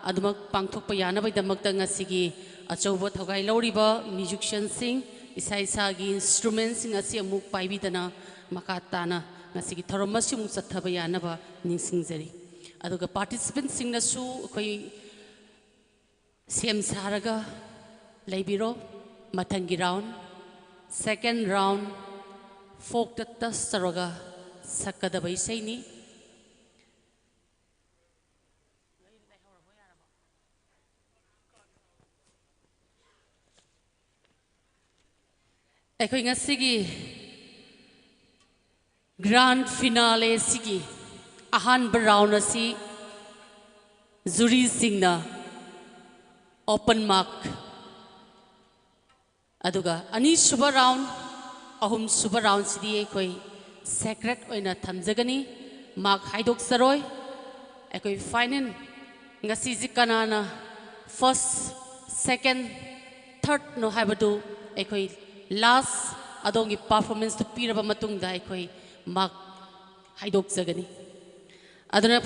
ꯑꯗꯨꯃꯛ ꯄꯥꯡꯊꯣꯛꯄ ꯌꯥꯅꯕꯒꯤꯗꯃꯛꯇ ꯉꯁꯤꯒꯤ ꯑꯆꯧꯕ ꯊꯧꯒꯥꯏ ꯂꯧꯔꯤꯕ ꯃ꯭ꯌꯨꯖꯤꯁꯤꯌꯥꯟꯁꯤꯡ, ꯏꯁꯥ ꯏꯁꯥꯒꯤ ꯏꯟꯁꯇ꯭ꯔꯨꯃꯦꯟꯁꯤꯡ ꯑꯁꯤ ꯑꯃꯨꯛ ꯄꯥꯏꯕꯤꯗꯅ ꯃꯈꯥ ꯇꯥꯅ ꯉꯁꯤꯒꯤ ꯊꯧꯔꯝ ꯑꯁꯤ ꯑꯃꯨꯛ ꯆꯠꯊꯕ ꯌꯥꯅꯕ ꯅꯤꯡꯁꯤꯡꯖꯔꯤ꯫ ꯑꯗꯨꯒ ꯄꯥꯔꯇꯤꯁꯤꯄꯦꯟꯁꯤꯡꯅꯁꯨ ꯑꯩꯈꯣꯏ ꯁꯦꯝ ꯁꯥꯔꯒ ꯂꯩꯕꯤꯔꯣ꯫ ꯃꯊꯪꯒꯤ ꯔꯥꯎꯟ, ꯁꯦꯀꯦꯟ ꯔꯥꯎꯟ, ꯐꯣꯛꯇ ꯇꯆ ꯇꯧꯔꯒ ꯁꯛꯀꯗꯕ ꯏꯁꯩꯅꯤ꯫ ꯑꯩꯈꯣꯏ ꯉꯁꯤꯒꯤ grand finale ꯁꯤꯒꯤ ꯑꯍꯥꯟꯕ round ꯑꯁꯤ ꯖꯨꯔꯤꯁꯤꯡꯅ open mark, ꯑꯗꯨꯒ ꯑꯅꯤꯁꯨꯕ round, ꯑꯍꯨꯝꯁꯨꯕ round ꯁꯤꯗꯤ ꯑꯩꯈꯣꯏ secret ꯑꯣꯏꯅ ꯊꯝꯖꯒꯅꯤ, mark ꯍꯥꯏꯗꯣꯛꯆꯔꯣꯏ꯫ ꯑꯩꯈꯣꯏ final ꯉꯁꯤꯁꯤ ꯀꯅꯥꯅ first, second, third ꯅꯣ ꯍꯥꯏꯕꯗꯨ ꯑꯩꯈꯣꯏ last ꯑꯗꯣꯝꯒꯤ performance ꯇꯨ ꯄꯤꯔꯕ ꯃꯇꯨꯡꯗ ꯑꯩꯈꯣꯏ mark ꯍꯥꯏꯗꯣꯛꯆꯒꯅꯤ꯫ ꯑꯗꯨꯅ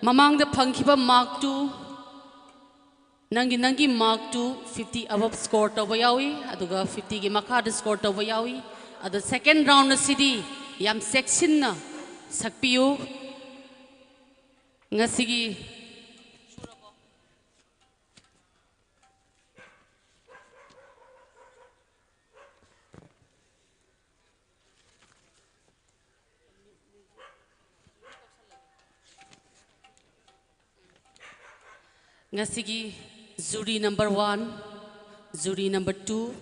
ꯃꯃꯥꯡꯗ ꯐꯪꯈꯤꯕ mark ꯇꯨ, ꯅꯪꯒꯤ, ꯅꯪꯒꯤ mark two fifty above score ꯇꯧꯕ ꯌꯥꯎꯏ, ꯑꯗꯨꯒ fifty ꯒꯤ ꯃꯈꯥꯗ score ꯇꯧꯕ ꯌꯥꯎꯏ꯫ ꯑꯗꯣ second round ꯑꯁꯤꯗꯤ ꯌꯥꯝ ꯆꯦꯛꯁꯤꯟꯅ ꯁꯛꯄꯤꯌꯨ꯫ ꯉꯁꯤꯒꯤ ꯉꯁꯤꯒꯤ jury number one, jury number two,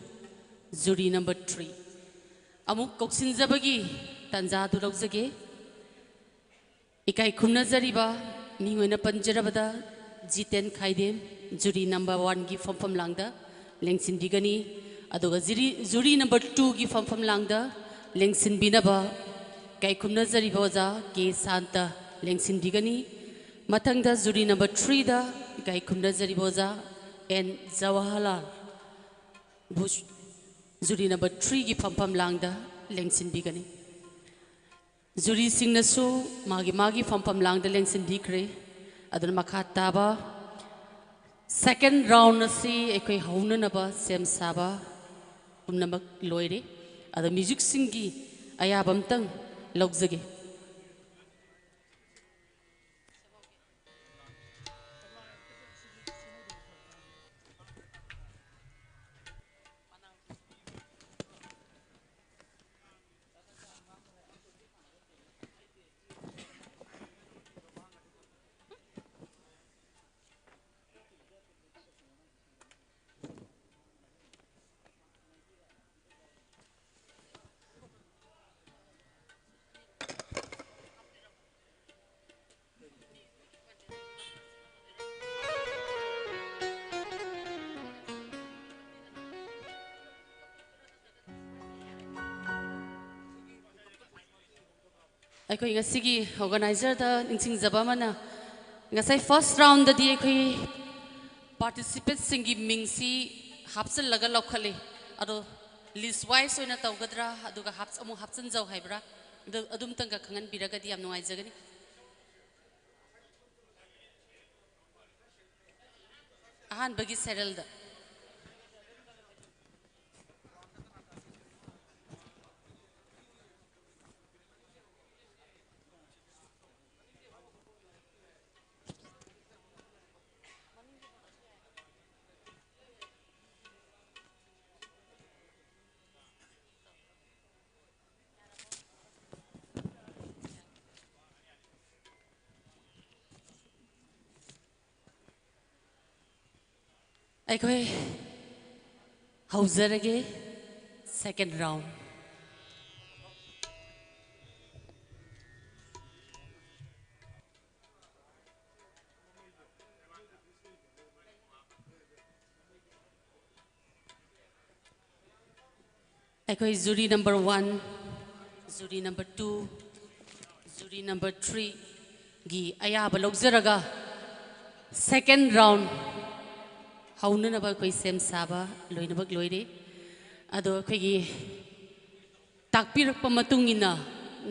jury number three ꯑꯃꯨꯛ ꯀꯧꯁꯤꯟꯖꯕꯒꯤ ꯇꯥꯟꯖꯥꯗꯨ ꯂꯧꯖꯒꯦ꯫ ꯏꯀꯥꯏ ꯈꯨꯝꯅꯖꯔꯤꯕ ꯃꯤꯡ ꯑꯣꯏꯅ ꯄꯟꯖꯔꯕꯗ ꯖꯤꯇꯦꯟ ꯈꯥꯏꯗꯦꯝ, jury number one ꯒꯤ ꯐꯝꯐꯝ ꯂꯥꯡꯗ ꯂꯦꯡꯁꯤꯟꯕꯤꯒꯅꯤ꯫ ꯑꯗꯨꯒ jury, jury number two ꯒꯤ ꯐꯝꯐꯝ ꯂꯥꯡꯗ ꯂꯦꯡꯁꯤꯟꯕꯤꯅꯕ ꯏꯀꯥꯏ ꯈꯨꯝꯅꯖꯔꯤꯕ ꯑꯣꯖꯥ ꯀꯦ ꯁꯥꯟꯇ ꯂꯦꯡꯁꯤꯟꯕꯤꯒꯅꯤ꯫ ꯃꯊꯪꯗ jury number three ꯗ ꯏꯀꯥꯏ ꯈꯨꯝꯅꯖꯔꯤꯕ ꯑꯣꯖꯥ ꯑꯦꯟ ꯖꯋꯥꯍꯔꯂꯥꯜ ꯕꯨ jury number three ꯒꯤ ꯐꯝꯐꯝ ꯂꯥꯡꯗ ꯂꯦꯡꯁꯤꯟꯕꯤꯒꯅꯤ꯫ ꯖꯨꯔꯤꯁꯤꯡꯅꯁꯨ ꯃꯥꯒꯤ ꯃꯥꯒꯤ ꯐꯝꯐꯝ ꯂꯥꯡꯗ ꯂꯦꯡꯁꯤꯟꯕꯤꯈ꯭ꯔꯦ꯫ ꯑꯗꯨꯅ ꯃꯈꯥ ꯇꯥꯕ second round ꯑꯁꯤ ꯑꯩꯈꯣꯏ ꯍꯧꯅꯅꯕ ꯁꯦꯝ ꯁꯥꯕ ꯄꯨꯝꯅꯃꯛ ꯂꯣꯏꯔꯦ꯫ ꯑꯗꯣ musicꯁꯤꯡꯒꯤ ꯑꯌꯥꯕ ꯑꯝꯇꯪ ꯂꯧꯖꯒꯦ꯫ ꯑꯩꯈꯣꯏ ꯉꯁꯤꯒꯤ organizerꯗ ꯅꯤꯡꯁꯤꯡꯖꯕ ꯑꯃꯅ, ꯉꯁꯥꯏ first roundꯗꯗꯤ ꯑꯩꯈꯣꯏ participantꯁꯤꯡꯒꯤ ꯃꯤꯡꯁꯤ ꯍꯥꯞꯆꯤꯜꯂꯒ ꯂꯧꯈꯠꯂꯤ꯫ ꯑꯗꯣ list wise ꯑꯣꯏꯅ ꯇꯧꯒꯗ꯭ꯔꯥ, ꯑꯗꯨꯒ ꯍꯥꯞ-, ꯑꯃꯨꯛ ꯍꯥꯞꯆꯤꯟꯖꯧ ꯍꯥꯏꯕ꯭ꯔꯥ? ꯑꯗꯨ, ꯑꯗꯨꯝꯇꯪꯒ ꯈꯪꯍꯟꯕꯤꯔꯒꯗꯤ ꯌꯥꯝ ꯅꯨꯡꯉꯥꯏꯖꯒꯅꯤ꯫ ꯑꯍꯥꯟꯕꯒꯤ serialꯗ꯫ ꯑꯩꯈꯣꯏ ꯍꯧꯖꯔꯒꯦ, second round꯫ ꯑꯩꯈꯣꯏ jury number one, jury number two, jury number threeꯒꯤ ꯑꯌꯥꯕ ꯂꯧꯖꯔꯒ, second round ꯍꯧꯅꯅꯕ ꯑꯩꯈꯣꯏ ꯁꯦꯝ ꯁꯥꯕ ꯂꯣꯏꯅꯃꯛ ꯂꯣꯏꯔꯦ꯫ ꯑꯗꯣ ꯑꯩꯈꯣꯏꯒꯤ ꯇꯥꯛꯄꯤꯔꯛꯄ ꯃꯇꯨꯡ ꯏꯟꯅ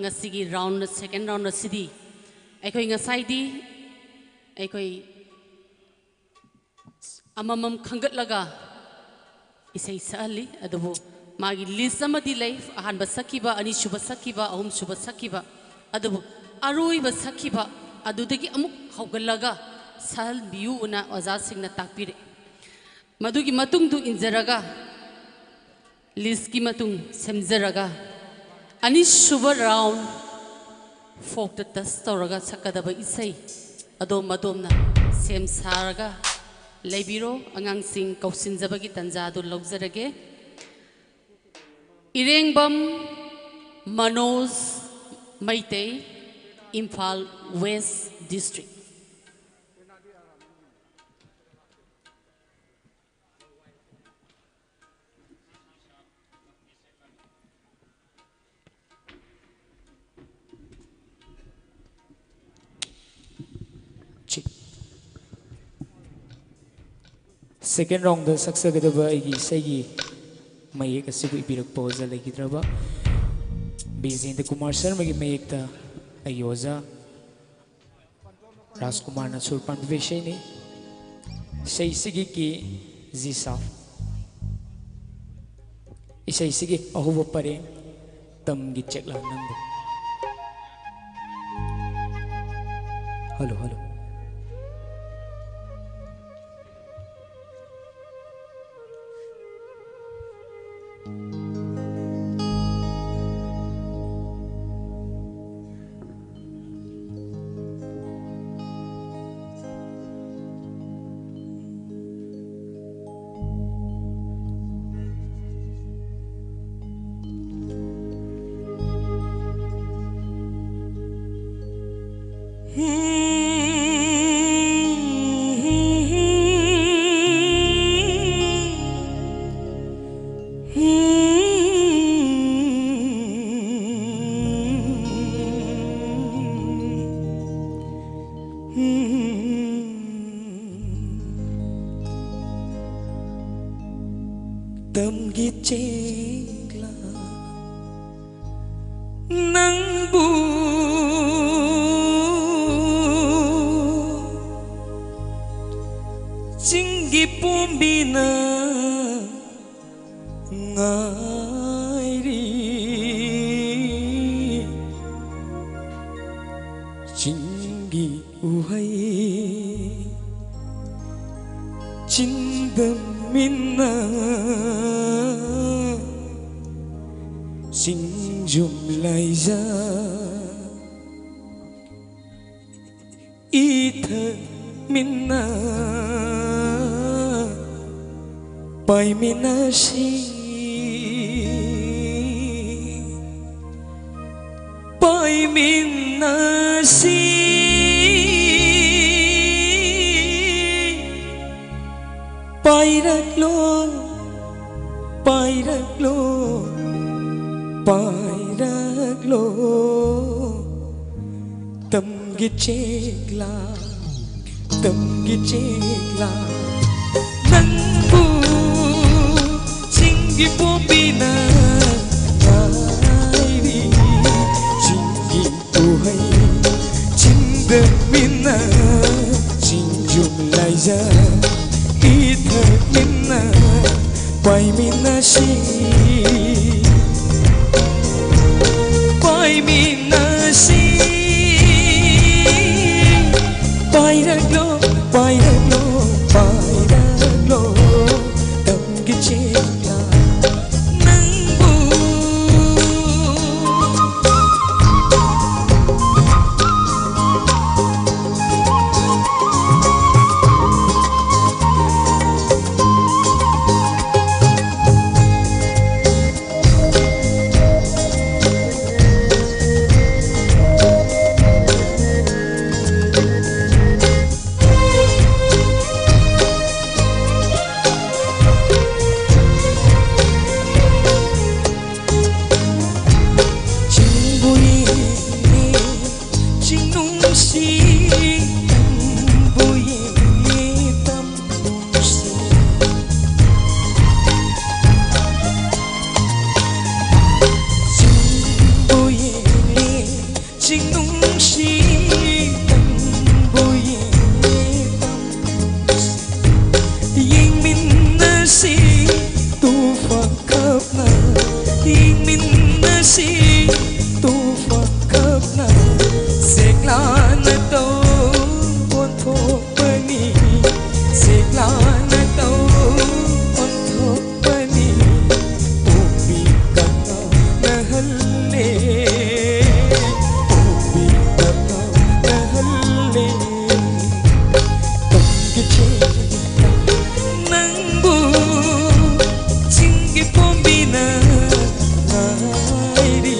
ꯉꯁꯤꯒꯤ round, second round ꯑꯁꯤꯗꯤ ꯑꯩꯈꯣꯏ ꯉꯁꯥꯏꯗꯤ ꯑꯩꯈꯣꯏ ꯑꯃꯃꯝ ꯈꯟꯒꯠꯂꯒ ꯏꯁꯩ ꯁꯛꯍꯜꯂꯤ꯫ ꯑꯗꯨꯕꯨ ꯃꯥꯒꯤ list ꯑꯃꯗꯤ ꯂꯩ, ꯑꯍꯥꯟꯕ ꯁꯛꯈꯤꯕ, ꯑꯅꯤꯁꯨꯕ ꯁꯛꯈꯤꯕ, ꯑꯍꯨꯝꯁꯨꯕ ꯁꯛꯈꯤꯕ꯫ ꯑꯗꯨꯕꯨ ꯑꯔꯣꯏꯕ ꯁꯛꯈꯤꯕ ꯑꯗꯨꯗꯒꯤ ꯑꯃꯨꯛ ꯍꯧꯒꯠꯂꯒ ꯁꯛꯍꯟꯕꯤꯌꯨꯅ ꯑꯣꯖꯥꯁꯤꯡꯅ ꯇꯥꯛꯄꯤꯔꯛꯏ꯫ ꯃꯗꯨꯒꯤ ꯃꯇꯨꯡꯗꯨ ꯏꯟꯖꯔꯒ, listꯀꯤ ꯃꯇꯨꯡ ꯁꯦꯝꯖꯔꯒ, ꯑꯅꯤꯁꯨꯕ round folkꯇ touch ꯇꯧꯔꯒ ꯁꯛꯀꯗꯕ ꯏꯁꯩ ꯑꯗꯣꯝ ꯑꯗꯣꯝꯅ ꯁꯦꯝ ꯁꯥꯔꯒ ꯂꯩꯕꯤꯔꯣ꯫ ꯑꯉꯥꯡꯁꯤꯡ ꯀꯧꯁꯤꯟꯖꯕꯒꯤ ꯇꯥꯟꯖꯥ ꯑꯗꯨ ꯂꯧꯖꯔꯒꯦ꯫ ꯏꯔꯦꯡꯕꯝ Manoj Meitei, Imphal West District꯫ Second round ꯗ ꯁꯛꯆꯒꯗꯕ ꯑꯩꯒꯤ ꯏꯁꯩꯒꯤ ꯃꯌꯦꯛ ꯑꯁꯤꯕꯨ ꯏꯕꯤꯔꯛꯄ ꯑꯣꯖꯥ ꯂꯩꯈꯤꯗ꯭ꯔꯕ ꯕꯤꯖꯦꯟꯗ꯭ꯔ ꯀꯨꯃꯥꯔ ꯁꯔꯃꯒꯤ ꯃꯌꯦꯛꯇ ꯑꯩꯒꯤ ꯑꯣꯖꯥ ꯔꯥꯖꯀꯨꯃꯥꯔꯅ ꯁꯨꯔ ꯄꯥꯟꯕꯤꯕ ꯏꯁꯩꯅꯤ꯫ ꯏꯁꯩꯁꯤꯒꯤ ꯀꯤ ꯖꯤ ꯁꯥꯐ꯫ ꯏꯁꯩꯁꯤꯒꯤ ꯑꯍꯧꯕ ꯄꯔꯦꯡ, "ꯇꯝꯒꯤ ꯆꯦꯛꯂꯥ ꯅꯪꯕꯨ"꯫ Hello, hello. ꯇꯝꯒꯤ ꯆꯦꯛꯂꯥ ꯅꯪꯕꯨ ꯆꯤꯡꯒꯤ ꯄꯣꯝꯕꯤꯅ ꯉꯥꯏꯔꯤ꯫ ꯆꯤꯡꯒꯤ ꯎꯍꯩ ꯆꯤꯟꯗꯝꯃꯤꯅ ꯆꯤꯡꯖꯨꯝ ꯂꯥꯏꯖ ꯏꯊꯛꯃꯤꯟꯅ ꯄꯥꯏꯃꯤꯟꯅꯁꯤ, ꯄꯥꯏꯃꯤꯟꯅꯁꯤ꯫ ꯄꯥꯏꯔꯛꯂꯣ, ꯄꯥꯏꯔꯛꯂꯣ, ꯄꯥꯏꯔꯛꯂꯣ꯫ ꯇꯝꯒꯤ ꯆꯦꯛꯂꯥ, ꯇꯝꯒꯤ ꯆꯦꯛꯂꯥ, ꯅꯪ ꯒꯤ ꯄꯣꯝꯕꯤꯅ ꯉꯥꯏꯔꯤ꯫ ꯆꯤꯡꯒꯤ ꯎꯍꯩ ꯆꯤꯡꯗ ꯃꯤꯟꯅ, ꯆꯤꯡꯖꯨꯝ ꯂꯥꯏꯖ ꯏꯊꯛ ꯃꯤꯟꯅ, ꯄꯥꯏꯃꯤꯟꯅꯁꯤ, ꯄꯥꯏꯃꯤꯟꯅꯁꯤ꯫ ꯄꯥꯏꯔꯛꯂꯣ, ꯄꯥꯏꯔꯛꯂꯣ, ꯄꯥꯏꯔꯛꯂꯣ, ꯇꯝꯒꯤ ꯆꯦꯛꯂꯥ ꯅꯪꯕꯨ꯫ ꯆꯤꯡꯕꯨ ꯌꯦꯡꯂꯦ, ꯆꯤꯡꯅꯨꯡꯁꯤ ꯇꯝꯕꯨ ꯌꯦꯡꯂꯦ, ꯇꯝꯕꯨꯁꯤ꯫ ꯆꯤꯡꯕꯨ ꯌꯦꯡꯂꯦ, ꯆꯤꯡꯅꯨꯡꯁꯤ ꯇꯝꯕꯨ ꯌꯦꯡꯂꯦ, ꯇꯝꯕꯨꯁꯤ꯫ ꯌꯦꯡꯃꯤꯟꯅꯁꯤ ꯇꯨꯐꯥꯟ ꯈꯞꯅ, ꯌꯦꯡꯃꯤꯟꯅꯁꯤ ꯇꯨꯐꯥꯟ ꯈꯞꯅ꯫ ꯆꯦꯛꯂꯥꯅ ꯇꯧ ꯑꯣꯟꯊꯣꯛꯄꯅꯤ, ꯆꯦꯛꯂꯥꯅ ꯇꯧ ꯑꯣꯟꯊꯣꯛꯄꯅꯤ꯫ ꯄꯣꯝꯕꯤ ꯀꯞꯅꯍꯜꯂꯦ, ꯄꯣꯝꯕꯤ ꯀꯞꯅꯍꯜꯂꯦ꯫ ꯇꯝꯒꯤ ꯆꯦꯛꯂꯥ ꯅꯪꯕꯨ ꯆꯤꯡꯒꯤ ꯄꯣꯝꯕꯤꯅ ꯉꯥꯏꯔꯤ꯫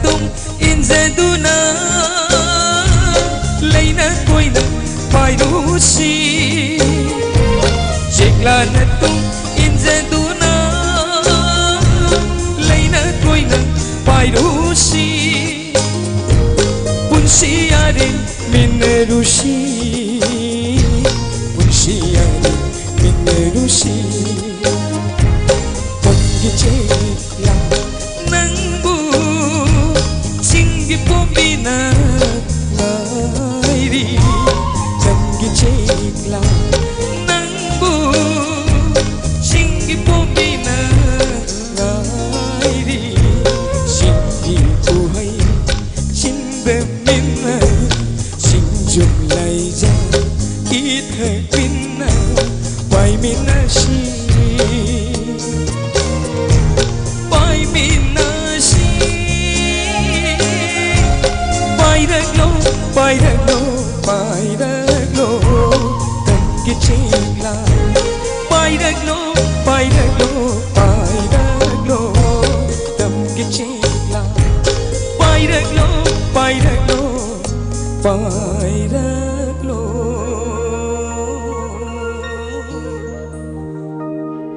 ꯇꯨꯡ ꯏꯟꯖꯗꯨꯅ ꯂꯩꯅ ꯀꯣꯏꯅ ꯄꯥꯏꯔꯨꯁꯤ꯫ ꯆꯦꯛꯂꯥꯅ ꯇꯨꯡ ꯏꯟꯖꯗꯨꯅ ꯂꯩꯅ ꯀꯣꯏꯅ ꯄꯥꯏꯔꯨꯁꯤ꯫ ꯄꯨꯟꯁꯤ ꯌꯥꯔꯦ ꯃꯤꯟꯅꯔꯨꯁꯤ, ꯄꯨꯟꯁꯤ ꯌꯥꯔꯦ ꯃꯤꯟꯅꯔꯨꯁꯤ꯫ ꯇꯝꯒꯤ ꯆꯦꯛꯂꯥ ꯅꯪꯕꯨ ꯆꯤꯡꯒꯤ ꯄꯣꯝꯕꯤꯅ ꯉꯥꯏꯔꯤ꯫ ꯇꯝꯒꯤ ꯆꯦꯛꯂꯥ ꯅꯪꯕꯨ ꯆꯤꯡꯒꯤ ꯄꯣꯝꯕꯤꯅ ꯉꯥꯏꯔꯤ꯫ ꯆꯤꯡꯒꯤ ꯎꯍꯩ ꯆꯤꯟꯕ ꯃꯤꯅ ꯁꯤꯡꯖꯨꯝ ꯂꯩꯖ ꯏꯊꯛ ꯄꯤꯟꯅ ꯄꯥꯏꯃꯤꯟꯅꯁꯤ, ꯄꯥꯏꯃꯤꯟꯅꯁꯤ꯫ ꯄꯥꯏꯔꯛꯂꯣ, ꯄꯥꯏꯔꯛꯂꯣ, ꯄꯥꯏꯔꯛꯂꯣ, ꯇꯝꯒꯤ ꯆꯦꯛꯂꯥ꯫ ꯄꯥꯏꯔꯛꯂꯣ, ꯄꯥꯏꯔꯛꯂꯣ, ꯄꯥꯏꯔꯛꯂꯣ, ꯇꯝꯒꯤ ꯆꯦꯛꯂꯥ꯫ ꯄꯥꯏꯔꯛꯂꯣ, ꯄꯥꯏꯔꯛꯂꯣ, ꯄꯥꯏꯔꯛꯂꯣ,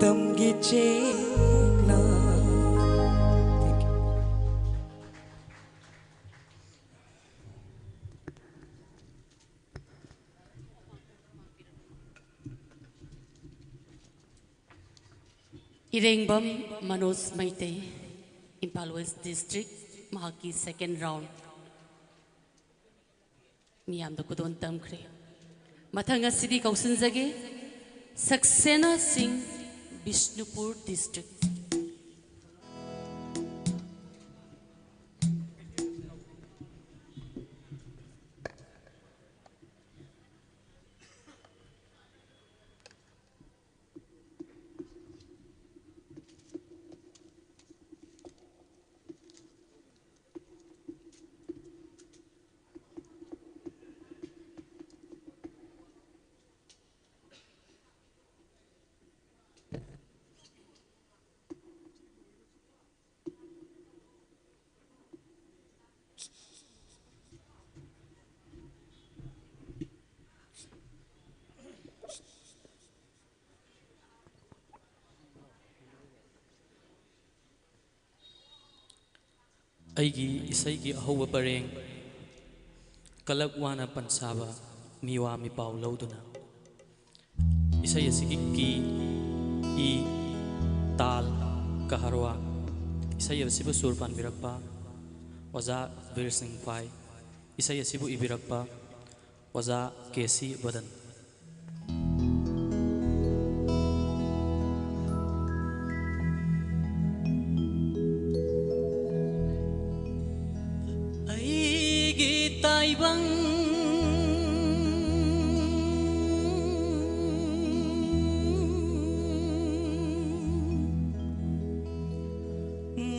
ꯇꯝꯒꯤ ꯆꯦꯛꯂꯥ꯫ Thank you. Irengbam Manoj Meitei, Imphal west district, ꯃꯍꯥꯛꯀꯤ ꯁꯦꯀꯦꯟ ꯔꯥꯎꯟ ꯃꯤꯌꯥꯝꯗ ꯈꯨꯗꯣꯜ ꯇꯝꯈ꯭ꯔꯦ꯫ ꯃꯊꯪ ꯑꯁꯤꯗꯤ ꯀꯧꯁꯤꯟꯖꯒꯦ, ꯁꯛꯁꯦꯅꯥ ꯁꯤꯡ, ꯕꯤꯁꯅꯨꯄꯨꯔ ꯗꯤꯁꯇ꯭ꯔꯤꯛ꯫ ꯑꯩꯒꯤ ꯏꯁꯩꯒꯤ ꯑꯍꯧꯕ ꯄꯔꯦꯡ, ꯀꯂꯛ ꯋꯥꯅ ꯄꯟꯁꯥꯕ, ꯃꯤꯋꯥ ꯃꯤꯄꯥꯎ ꯂꯧꯗꯨꯅ꯫ ꯏꯁꯩ ꯑꯁꯤꯒꯤ ꯀꯤ, ꯏ, ꯇꯥꯜ, ꯀꯍꯔꯋꯥ꯫ ꯏꯁꯩ ꯑꯁꯤꯕꯨ ꯁꯨꯔ ꯄꯥꯟꯕꯤꯔꯛꯄ ꯑꯣꯖꯥ ꯕꯤꯔ ꯁꯤꯡ ꯐꯥꯏ꯫ ꯏꯁꯩ ꯑꯁꯤꯕꯨ ꯏꯕꯤꯔꯛꯄ ꯑꯣꯖꯥ ꯀꯦ ꯁꯤ ꯕꯗꯟ꯫ ꯑꯩꯒꯤ ꯇꯥꯏꯕꯪ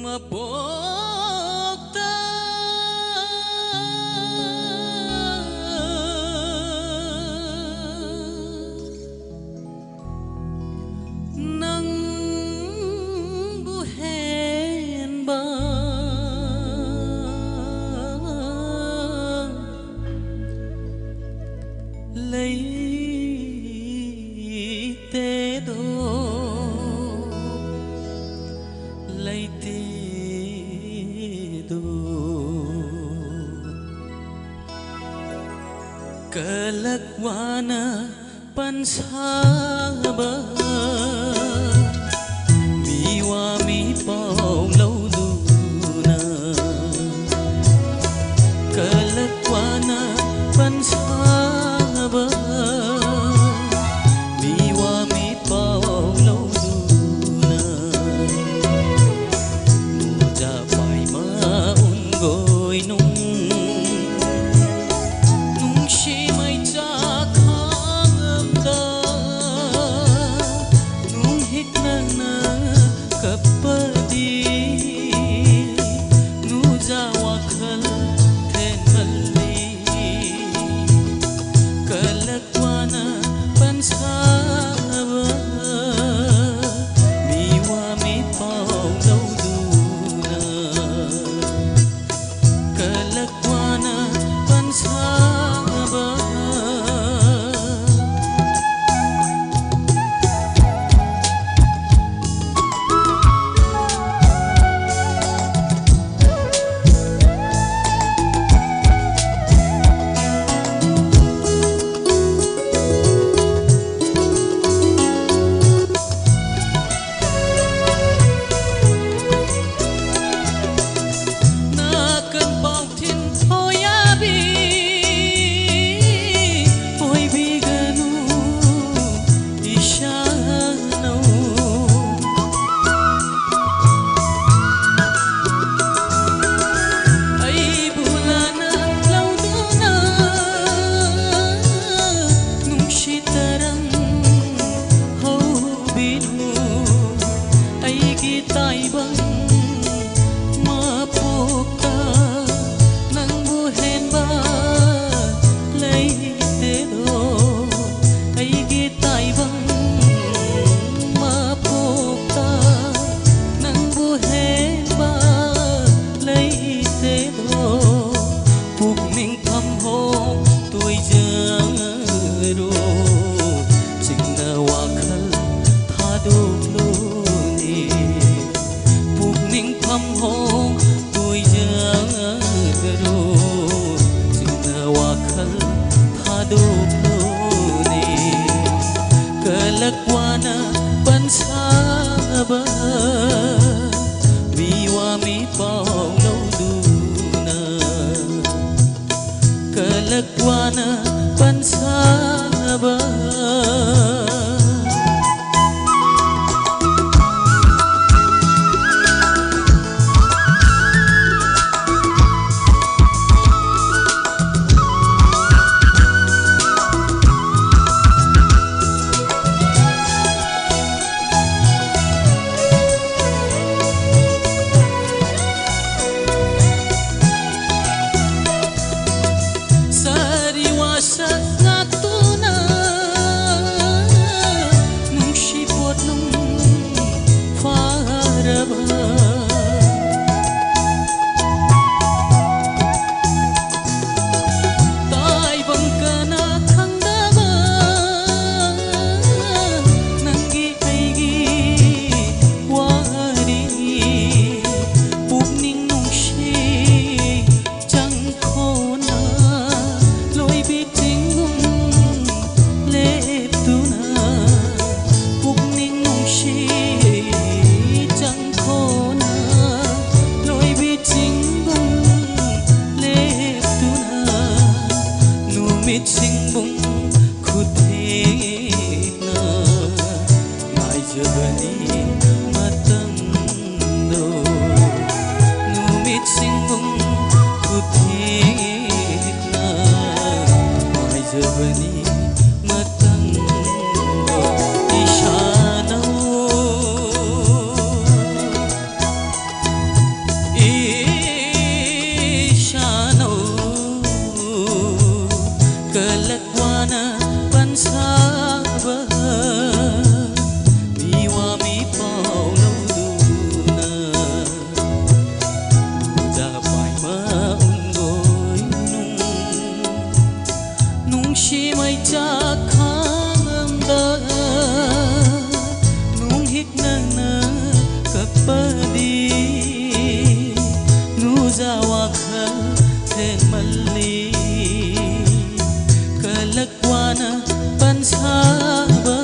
ꯃꯄꯣꯛꯇ ꯅꯪꯕꯨ ꯍꯦꯟꯕ ꯂꯩꯇꯦꯗꯣ, ꯂꯩꯇꯦꯗꯣ꯫ ꯀꯂꯛ ꯋꯥꯅ ꯄꯟꯁꯥꯕ, ꯃꯤꯋꯥ ꯃꯤꯄꯥꯎ ꯂꯧꯗꯨꯅ꯫ ꯀꯂꯛ ꯋꯥꯅ ꯄꯟꯁꯥꯕ, ꯃꯤꯋꯥ ꯃꯤꯄꯥꯎ ꯂꯧꯗꯨꯅ꯫ ꯃꯣꯖꯥ ꯄꯥꯏꯃ ꯎꯟꯒꯣꯏꯅꯨꯡ, ꯅꯨꯡꯁꯤ ꯃꯩꯆꯥꯛ ꯈꯥꯡꯂꯝꯗ, ꯋꯥꯅ ꯄꯟꯁꯥꯕ, ꯃꯤꯋꯥ ꯃꯤꯄꯥꯎ ꯂꯧꯗꯨꯅ ꯀꯂꯛ ꯋꯥꯅ ꯄꯟꯁꯥꯕ꯫ ꯁꯥꯔꯤ ꯋꯥꯁꯛ ꯉꯥꯛꯇꯨꯅ ꯅꯨꯡꯁꯤ ꯄꯣꯠꯅꯨꯡ ꯐꯥꯔꯕ ꯇꯥꯏꯕꯪ ꯀꯅꯥ ꯈꯪꯗꯕ ꯅꯪꯒꯤ ꯑꯩꯒꯤ ꯋꯥꯔꯤ ꯄꯨꯛꯅꯤꯡ ꯅꯨꯡꯁꯤ ꯆꯪꯈꯣꯅ ꯂꯣꯏꯕꯤ ꯆꯤꯡꯒꯨꯝ ꯂꯦꯞꯇꯨꯅ ꯄꯨꯛꯅꯤꯡ ꯅꯨꯡꯁꯤ ꯆꯪꯈꯣꯅ ꯂꯣꯏꯕꯤ ꯆꯤꯡꯒꯨꯝ ꯂꯦꯞꯇꯨꯅ ꯅꯨꯃꯤꯠ ꯁꯤꯡꯕꯨꯡ ꯈꯨꯊꯦꯡꯅ ꯉꯥꯏꯖꯕꯅꯤ ꯃꯇꯝꯗꯣ ꯅꯨꯃꯤꯠ ꯁꯤꯡꯕꯨꯡ ꯈꯨꯊꯦꯡꯅ ꯉꯥꯏꯖꯕꯅꯤ ꯃꯇꯝꯗꯣ ꯏꯁꯥꯅꯧ ꯏꯁꯥꯅꯧ ꯀꯂꯛ ꯋꯥꯅ ꯄꯟꯁꯥꯕ ꯃꯤꯋꯥ ꯃꯤꯄꯥꯎ ꯂꯧꯗꯨꯅ ꯅꯨꯡꯖꯥ ꯄꯥꯏꯃ ꯎꯪꯒꯣꯏꯅꯨꯡ ꯅꯨꯡꯁꯤ ꯃꯩꯆꯥꯛ ꯈꯥꯡꯂꯝꯗ ꯅꯨꯡꯍꯤꯛ ꯅꯪꯅ ꯀꯞꯄꯗꯤ ꯅꯨꯡꯖꯥ ꯋꯥꯈꯜ ꯊꯦꯡꯃꯜꯂꯤ ꯀꯂꯛ ꯋꯥꯅ ꯄꯟꯁꯥꯕ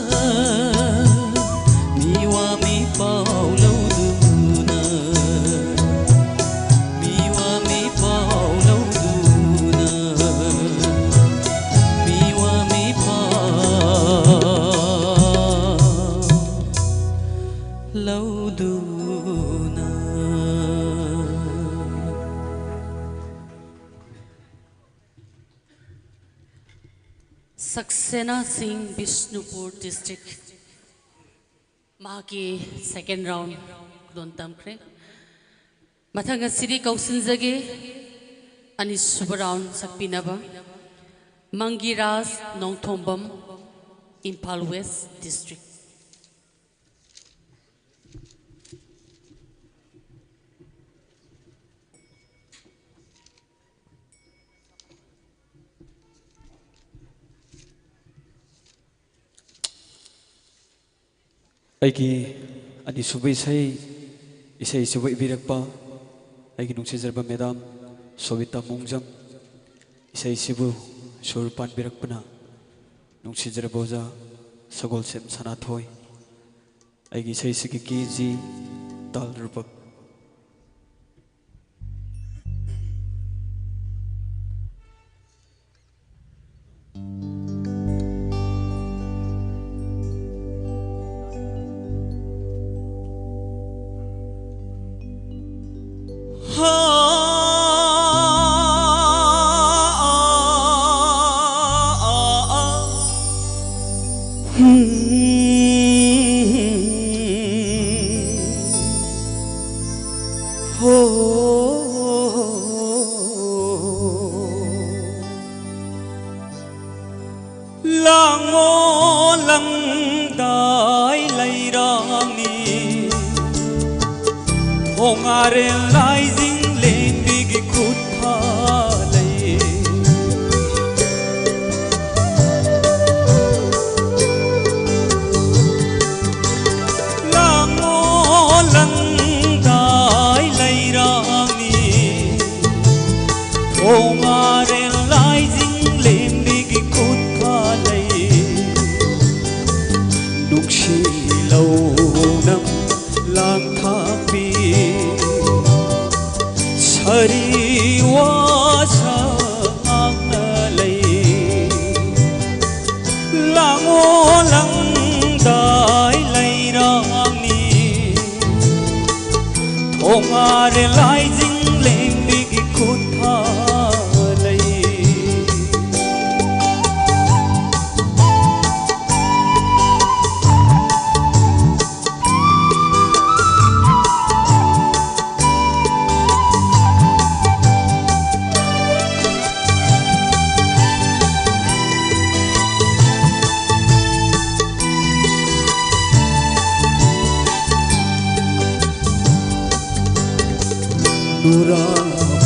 ꯁꯦꯅꯥ ꯁꯤꯡ, ꯕꯤꯁꯅꯨꯄꯨꯔ ꯗꯤꯁꯇ꯭ꯔꯤꯛ꯫ ꯃꯍꯥꯛꯀꯤ ꯁꯦꯀꯦꯟ ꯔꯥꯎꯟ ꯈꯨꯗꯣꯜ ꯇꯝꯈ꯭ꯔꯦ꯫ ꯃꯊꯪ ꯑꯁꯤꯗꯤ ꯀꯧꯁꯤꯟꯖꯒꯦ ꯑꯅꯤꯁꯨꯕ ꯔꯥꯎꯟ ꯁꯛꯄꯤꯅꯕ ꯃꯪꯒꯤꯔꯥꯖ ꯅꯣꯡꯊꯣꯝꯕꯝ, ꯏꯝꯐꯥꯜ ꯋꯦꯁ ꯗꯤꯁꯇ꯭ꯔꯤꯛ꯫ ꯑꯩꯒꯤ ꯑꯅꯤꯁꯨꯕ ꯏꯁꯩ, ꯏꯁꯩꯁꯤꯕꯨ ꯏꯕꯤꯔꯛꯄ ꯑꯩꯒꯤ ꯅꯨꯡꯁꯤꯖꯔꯕ ꯃꯦꯗꯥꯝ ꯁꯣꯕꯤꯇꯥ ꯃꯣꯡꯖꯝ, ꯏꯁꯩꯁꯤꯕꯨ ꯁꯨꯔ ꯄꯥꯟꯕꯤꯔꯛꯄꯅ ꯅꯨꯡꯁꯤꯖꯔꯕ ꯑꯣꯖꯥ ꯁꯒꯣꯜꯁꯦꯝ ꯁꯅꯥꯊꯣꯏ, ꯑꯩꯒꯤ ꯏꯁꯩꯁꯤꯒꯤ ꯀꯤ ꯖꯤ ꯇꯥꯜ ꯔꯨꯄꯛ꯫ ꯂꯥꯡꯉꯣ ꯂꯪꯗꯥꯏ ꯂꯩꯔꯥꯡꯅꯤ, ꯊꯣꯉꯥꯔꯦꯜ ꯂꯥꯏꯖꯤꯡ ꯂꯦꯝꯕꯤꯒꯤ ꯈꯨꯠ ꯐꯥ ꯂꯩ꯫ ꯂꯥꯡꯉꯣ ꯂꯪꯗꯥꯏ ꯂꯩꯔꯥꯡꯅꯤ, ꯊꯣꯉꯥꯔꯦꯜ ꯂꯥꯏꯖꯤꯡ ꯂꯦꯝꯕꯤꯒꯤ ꯈꯨꯠ ꯐꯥ ꯂꯩ꯫ ꯅꯨꯡꯁꯤ ꯂꯧꯅꯝ ꯂꯥꯡꯊꯥꯛꯄꯤ, ꯁꯥꯔꯤ ꯋꯥꯁꯛ ꯉꯥꯛꯅ ꯂꯩ꯫ ꯂꯥꯡꯉꯣ ꯂꯪꯗꯥꯏ ꯂꯩꯔꯥꯡꯅꯤ, ꯊꯣꯉꯥꯔꯦꯜ ꯂꯥꯏꯖꯤꯡ ꯂꯦꯝꯕꯤꯒꯤ ꯈꯨꯠ ꯐꯥ ꯂꯩ꯫ ꯅꯨꯔꯥ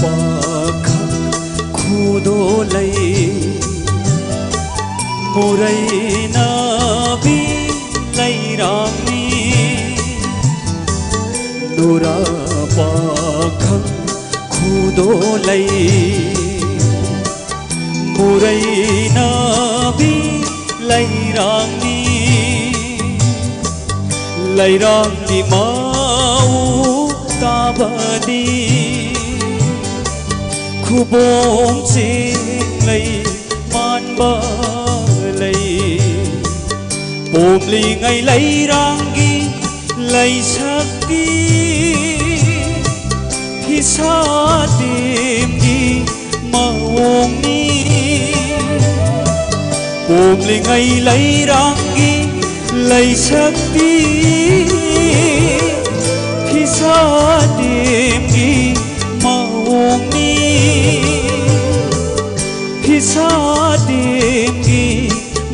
ꯄꯥꯈꯪ ꯈꯨꯗꯣꯜ ꯂꯩ, ꯃꯨꯔꯩ ꯅꯥꯕꯤ ꯂꯩꯔꯥꯡꯅꯤ꯫ ꯅꯨꯔꯥ ꯄꯥꯈꯪ ꯈꯨꯗꯣꯜ ꯂꯩ, ꯃꯨꯔꯩ ꯅꯥꯕꯤ ꯂꯩꯔꯥꯡꯅꯤ꯫ ꯂꯩꯔꯥꯡꯒꯤ ꯃꯥꯎ ꯇꯥꯕꯗꯤ ꯈꯨꯕꯣꯝ ꯆꯦꯡꯂꯩ ꯃꯥꯟꯕ ꯂꯩ꯫ ꯄꯣꯝꯂꯤꯉꯩ ꯂꯩꯔꯥꯡꯒꯤ ꯂꯩꯁꯛꯇꯤ ꯐꯤꯁꯥꯇꯦꯝꯒꯤ ꯃꯑꯣꯡꯅꯤ꯫ ꯄꯣꯝꯂꯤꯉꯩ ꯂꯩꯔꯥꯡꯒꯤ ꯂꯩꯁꯛꯇꯤ ꯐꯤꯁꯥꯇꯦꯝꯒꯤ ꯃꯑꯣꯡꯅꯤ꯫ ꯐꯤꯁꯥꯇꯦꯝꯒꯤ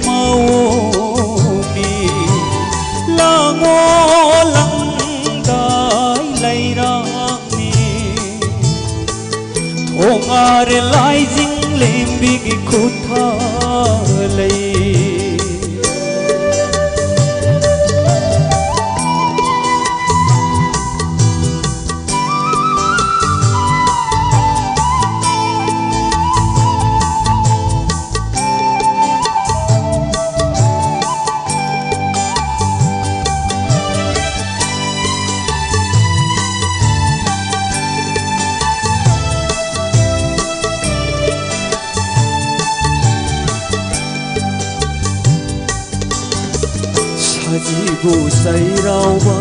ꯃꯑꯣꯡꯅꯤ꯫ ꯂꯥꯡꯉꯣ ꯂꯪꯗꯥꯏ ꯂꯩꯔꯥꯡꯅꯤ꯫ ꯊꯣꯉꯥꯔꯦ ꯂꯥꯏꯖꯤꯡ ꯂꯦꯝꯕꯤꯒꯤ ꯈꯨꯠꯊꯥ ꯂꯩ꯫ ꯁꯖꯤꯕꯨ ꯆꯩꯔꯥꯎꯕ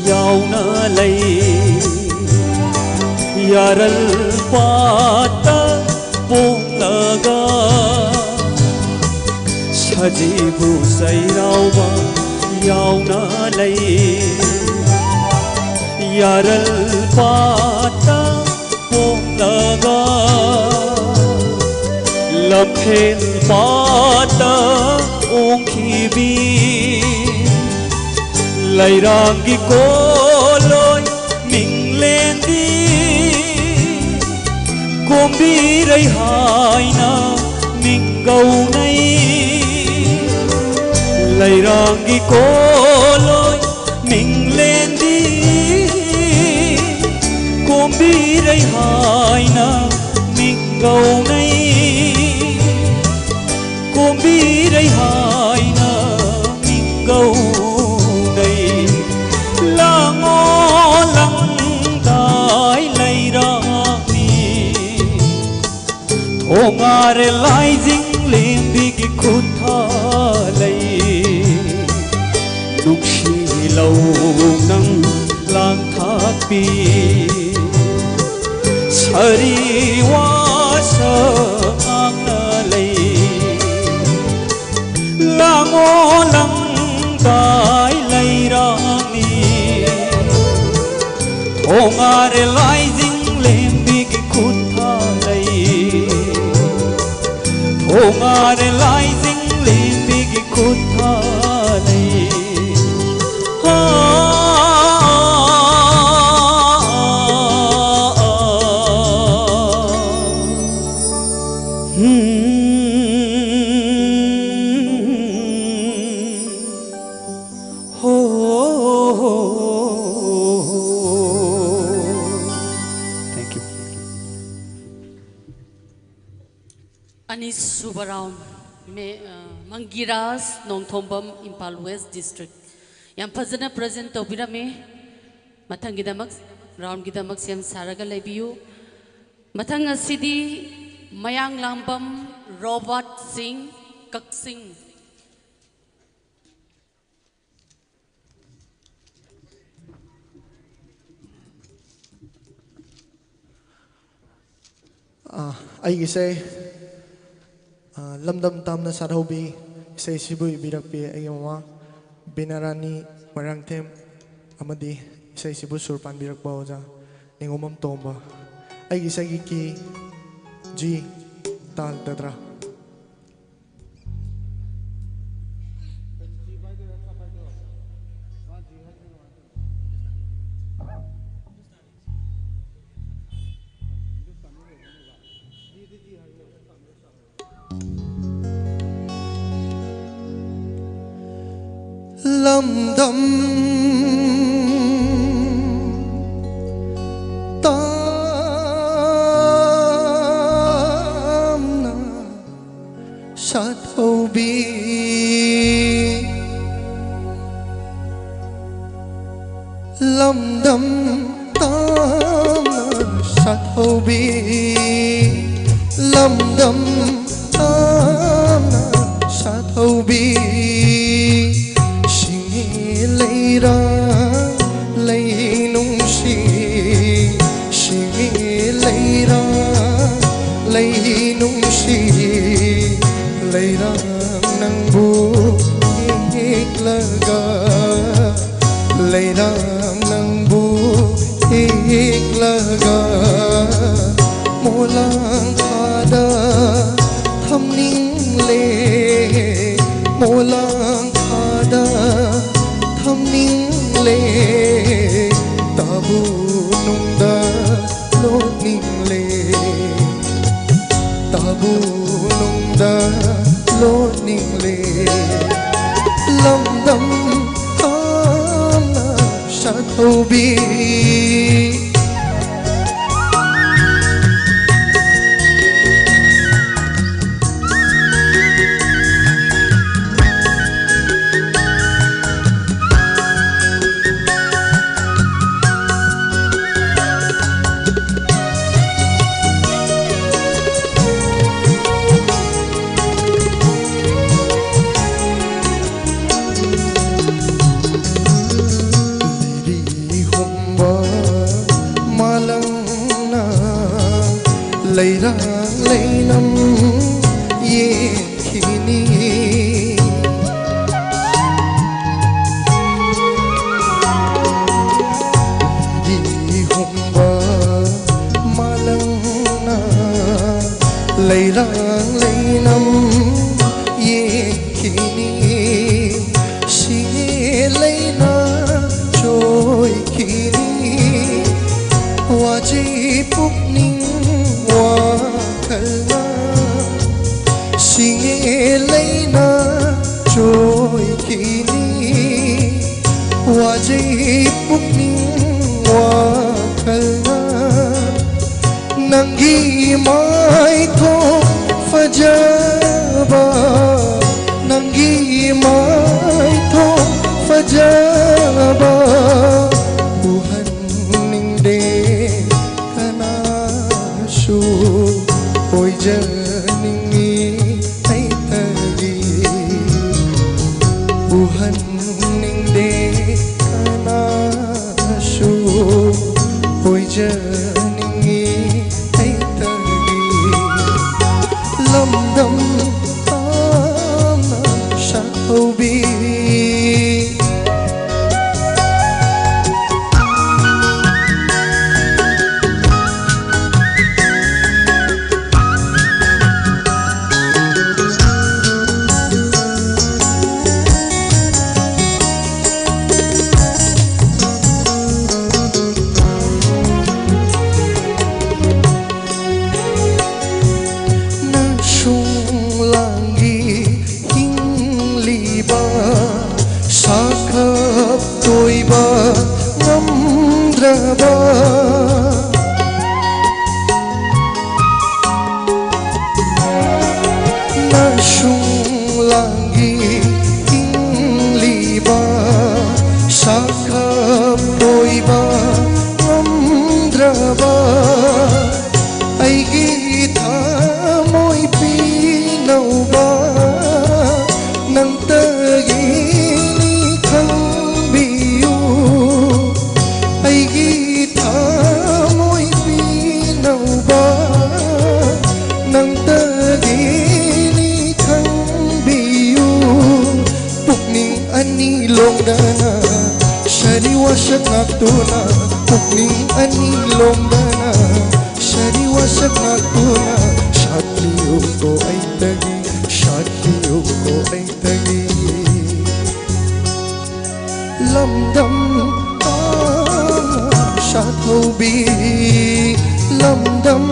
ꯌꯥꯎꯅ ꯂꯩ꯫ ꯌꯥꯔꯜ ꯄꯥꯠꯇ ꯄꯣꯡꯂꯒ ꯁꯖꯤꯕꯨ ꯆꯩꯔꯥꯎꯕ ꯌꯥꯎꯅ ꯂꯩ꯫ ꯌꯥꯔꯜ ꯄꯥꯠꯇ ꯄꯣꯡꯂꯒ ꯂꯝꯐꯦꯜ ꯄꯥꯠꯇ ꯑꯣꯡꯈꯤꯕꯤ ꯂꯩꯔꯥꯡꯒꯤ ꯀꯣꯂꯣꯏ ꯃꯤꯡꯂꯦꯟꯗꯤ ꯕꯤꯔꯩ ꯍꯥꯏꯅ ꯃꯤꯡꯒꯧꯅꯩ꯫ ꯂꯩꯔꯥꯡꯒꯤ ꯀꯣꯂꯣꯏ ꯃꯤꯡꯂꯦꯟꯗꯤ ꯀꯣꯝꯕꯤꯔꯩ ꯍꯥꯏꯅ ꯃꯤꯡꯒꯧꯅꯩ꯫ ꯀꯣꯝꯕꯤꯔꯩ ꯍꯥꯏꯅ ꯃꯤꯡꯒꯧꯅꯩ꯫ ꯂꯥꯡꯉꯣ ꯂꯪꯗꯥꯏ ꯂꯩꯔꯥꯡꯅꯤ꯫ ꯊꯣꯉꯥꯔꯦ ꯂꯥꯏꯖꯤꯡ ꯂꯦꯝꯕꯤꯒꯤ ꯈꯨꯠꯊꯥ ꯂꯩ꯫ ꯅꯨꯡꯁꯤꯂꯧ ꯅꯪ ꯂꯥꯡꯊꯥꯛꯄꯤ꯫ ꯁꯥꯔꯤ ꯋꯥꯁꯛ ꯉꯥꯡꯅ ꯂꯩ꯫ ꯂꯥꯡꯉꯣ ꯂꯪꯗꯥꯏ ꯂꯩꯔꯥꯡꯅꯤ꯫ ꯊꯣꯉꯥꯔꯦ ꯂꯥꯏꯖꯤꯡ ꯂꯦꯝꯕꯤꯒꯤ ꯈꯨꯠꯊꯥ ꯂꯩ꯫ ꯊꯣꯉꯥꯔꯦ ꯂꯥꯏꯖꯤꯡ ꯂꯦꯝꯕꯤꯒꯤ ꯈꯨꯠꯊꯥ ꯂꯩ꯫ ꯍꯥ꯫ Thank you. ꯑꯅꯤꯁꯨꯕ round, ꯃꯦ-, ꯑ, ꯃꯪꯒꯤꯔꯥꯖ ꯅꯣꯡꯊꯣꯝꯕꯝ, ꯏꯝꯐꯥꯜ West District꯫ ꯌꯥꯝ ꯐꯖꯅ present ꯇꯧꯕꯤꯔꯝꯃꯤ꯫ ꯃꯊꯪꯒꯤꯗꯃꯛ, roundꯒꯤꯗꯃꯛ ꯁꯦꯝ ꯁꯥꯔꯒ ꯂꯩꯕꯤꯌꯨ꯫ ꯃꯊꯪ ꯑꯁꯤꯗꯤ ꯃꯌꯥꯡꯂꯥꯡꯕꯝ ꯔꯣꯕꯥꯔꯠ ꯁꯤꯡ, ꯀꯛꯆꯤꯡ꯫ ꯑꯥ, ꯑꯩꯒꯤ ꯏꯁꯩ, ꯑꯥ, ꯂꯝꯗꯝ ꯇꯥꯝꯅ ꯁꯥꯠꯍꯧꯕꯤ ꯏꯁꯩꯁꯤꯕꯨ ꯏꯕꯤꯔꯛꯄꯤ ꯑꯩꯒꯤ ꯃꯃꯥ ꯕꯤꯅꯥꯔꯥꯅꯤ ꯃꯣꯏꯔꯥꯡꯊꯦꯝ ꯑꯃꯗꯤ ꯏꯁꯩꯁꯤꯕꯨ ꯁꯨꯔ ꯄꯥꯟꯕꯤꯔꯛꯄ ꯑꯣꯖꯥ ꯅꯤꯉꯣꯝꯕꯝ ꯇꯣꯝꯕ꯫ ꯑꯩꯒꯤ ꯏꯁꯩꯒꯤ key G, ꯇꯥꯜ ꯗꯗ꯭ꯔꯥ꯫ ꯂꯝꯗꯝ ꯇꯥꯝꯅ ꯁꯥꯊꯧꯕꯤ꯫ ꯂꯝꯗꯝ ꯇꯥꯝꯅ ꯁꯥꯊꯧꯕꯤ꯫ ꯂꯝꯗꯝ ꯇꯥꯝꯅ ꯁꯥꯊꯧꯕꯤ꯫ ꯁꯤꯡꯉꯤ ꯂꯩꯔꯥꯡ ꯂꯩꯅꯨꯡꯁꯤ꯫ ꯁꯤꯡꯉꯤ ꯂꯩꯔꯥꯡ ꯂꯩꯅꯨꯡꯁꯤ꯫ ꯂꯩꯔꯥꯡ ꯅꯪꯕꯨ ꯍꯦꯛꯂꯒ꯫ ꯂꯩꯔꯥꯡ ꯅꯪꯕꯨ ꯍꯦꯛꯂꯒ꯫ ꯃꯣꯂꯥꯡ ꯈꯥꯗ ꯊꯝꯅꯤꯡꯂꯦ꯫ ꯃꯣꯂꯥꯡ ꯈꯥꯗ ꯊꯝꯅꯤꯡꯂꯦ꯫ ꯇꯥꯕꯨ ꯅꯨꯡꯗ ꯂꯣꯠꯅꯤꯡꯂꯦ꯫ ꯇꯥꯕꯨ ꯅꯨꯡꯗ ꯂꯣꯠꯅꯤꯡꯂꯦ꯫ ꯂꯝꯗꯝ ꯇꯥꯝꯅ ꯁꯥꯊꯧꯕꯤ꯫ ꯂꯤꯔꯤ ꯍꯨꯝꯕ ꯃꯥꯂꯪꯅ ꯂꯩꯔꯥꯡ ꯂꯩꯅꯝ ꯌꯦꯡꯈꯤꯅꯤ꯫ ꯂꯤꯔꯤ ꯍꯨꯝꯕ ꯃꯥꯂꯪꯅ ꯂꯩꯔꯥꯡ ꯂꯩꯅꯝ ꯌꯦꯡꯈꯤꯅꯤ꯫ ꯁꯤꯡꯉꯤ ꯂꯩꯅꯥ ꯆꯣꯏꯈꯤꯅꯤ꯫ ꯋꯥꯖꯩ ꯄꯨꯛꯅꯤꯡ ꯋꯥꯈꯜꯅ꯫ ꯁꯤꯡꯉꯤ ꯂꯩꯅꯥ ꯆꯣꯏꯈꯤꯅꯤ꯫ ꯋꯥꯖꯩ ꯄꯨꯛꯅꯤꯡ ꯋꯥꯈꯜꯅ ꯅꯪꯒꯤ ꯃꯥꯏꯊꯣꯡ ꯐꯖꯕ, ꯅꯪꯒꯤ ꯃꯥꯏꯊꯣꯡ ꯐꯖꯕ ꯎꯍꯟꯅꯤꯡꯗꯦ ꯀꯅꯥꯁꯨ꯫ ꯑꯣꯏꯖꯅꯤꯡꯉꯤ ꯑꯩꯇꯒꯤ ꯎꯍꯟꯅꯤꯡꯗꯦ ꯀꯅꯥꯁꯨ꯫ ꯑꯣꯏꯖꯅꯤꯡꯉꯤ ꯑꯩꯇꯒꯤ ꯂꯝꯗꯝ ꯇꯥꯡꯅ ꯁꯥꯠꯍꯧꯕꯤ꯫ ꯅꯁꯨꯡ ꯂꯥꯡꯒꯤ ꯍꯤꯡꯂꯤꯕ ꯁꯥꯈꯞ ꯇꯣꯏꯕ ꯉꯝꯗ꯭ꯔꯕ ꯅꯁꯨꯡ ꯂꯥꯡꯒꯤ ꯍꯤꯡꯂꯤꯕ ꯁꯥꯈꯞ ꯇꯣꯏꯕ ꯉꯝꯗ꯭ꯔꯕ ꯑꯩꯒꯤ ꯊꯃꯣꯏ ꯄꯤꯅꯧꯕ ꯅꯪꯇꯒꯤꯅꯤ ꯈꯪꯕꯤꯌꯨ꯫ ꯑꯩꯒꯤ ꯊꯃꯣꯏ ꯄꯤꯅꯧꯕ ꯅꯪꯇꯒꯤꯅꯤ ꯈꯪꯕꯤꯌꯨ꯫ ꯄꯨꯛꯅꯤꯡ ꯑꯅꯤ ꯂꯣꯡꯗꯅ ꯁꯥꯔꯤ ꯋꯥꯁꯛ ꯉꯥꯛꯇꯨꯅ, ꯄꯨꯛꯅꯤꯡ ꯑꯅꯤ ꯂꯣꯡꯗꯅ ꯁꯥꯔꯤ ꯋꯥꯁꯛ ꯉꯥꯛꯇꯨꯅ ꯁꯥꯠꯄꯤꯌꯨꯀꯣ ꯑꯩꯇꯒꯤ, ꯁꯥꯠꯄꯤꯌꯨꯀꯣ ꯑꯩꯇꯒꯤ꯫ ꯂꯝꯗꯝ ꯇꯥꯡꯅ ꯁꯥꯠꯍꯧꯕꯤ, ꯂꯝꯗꯝ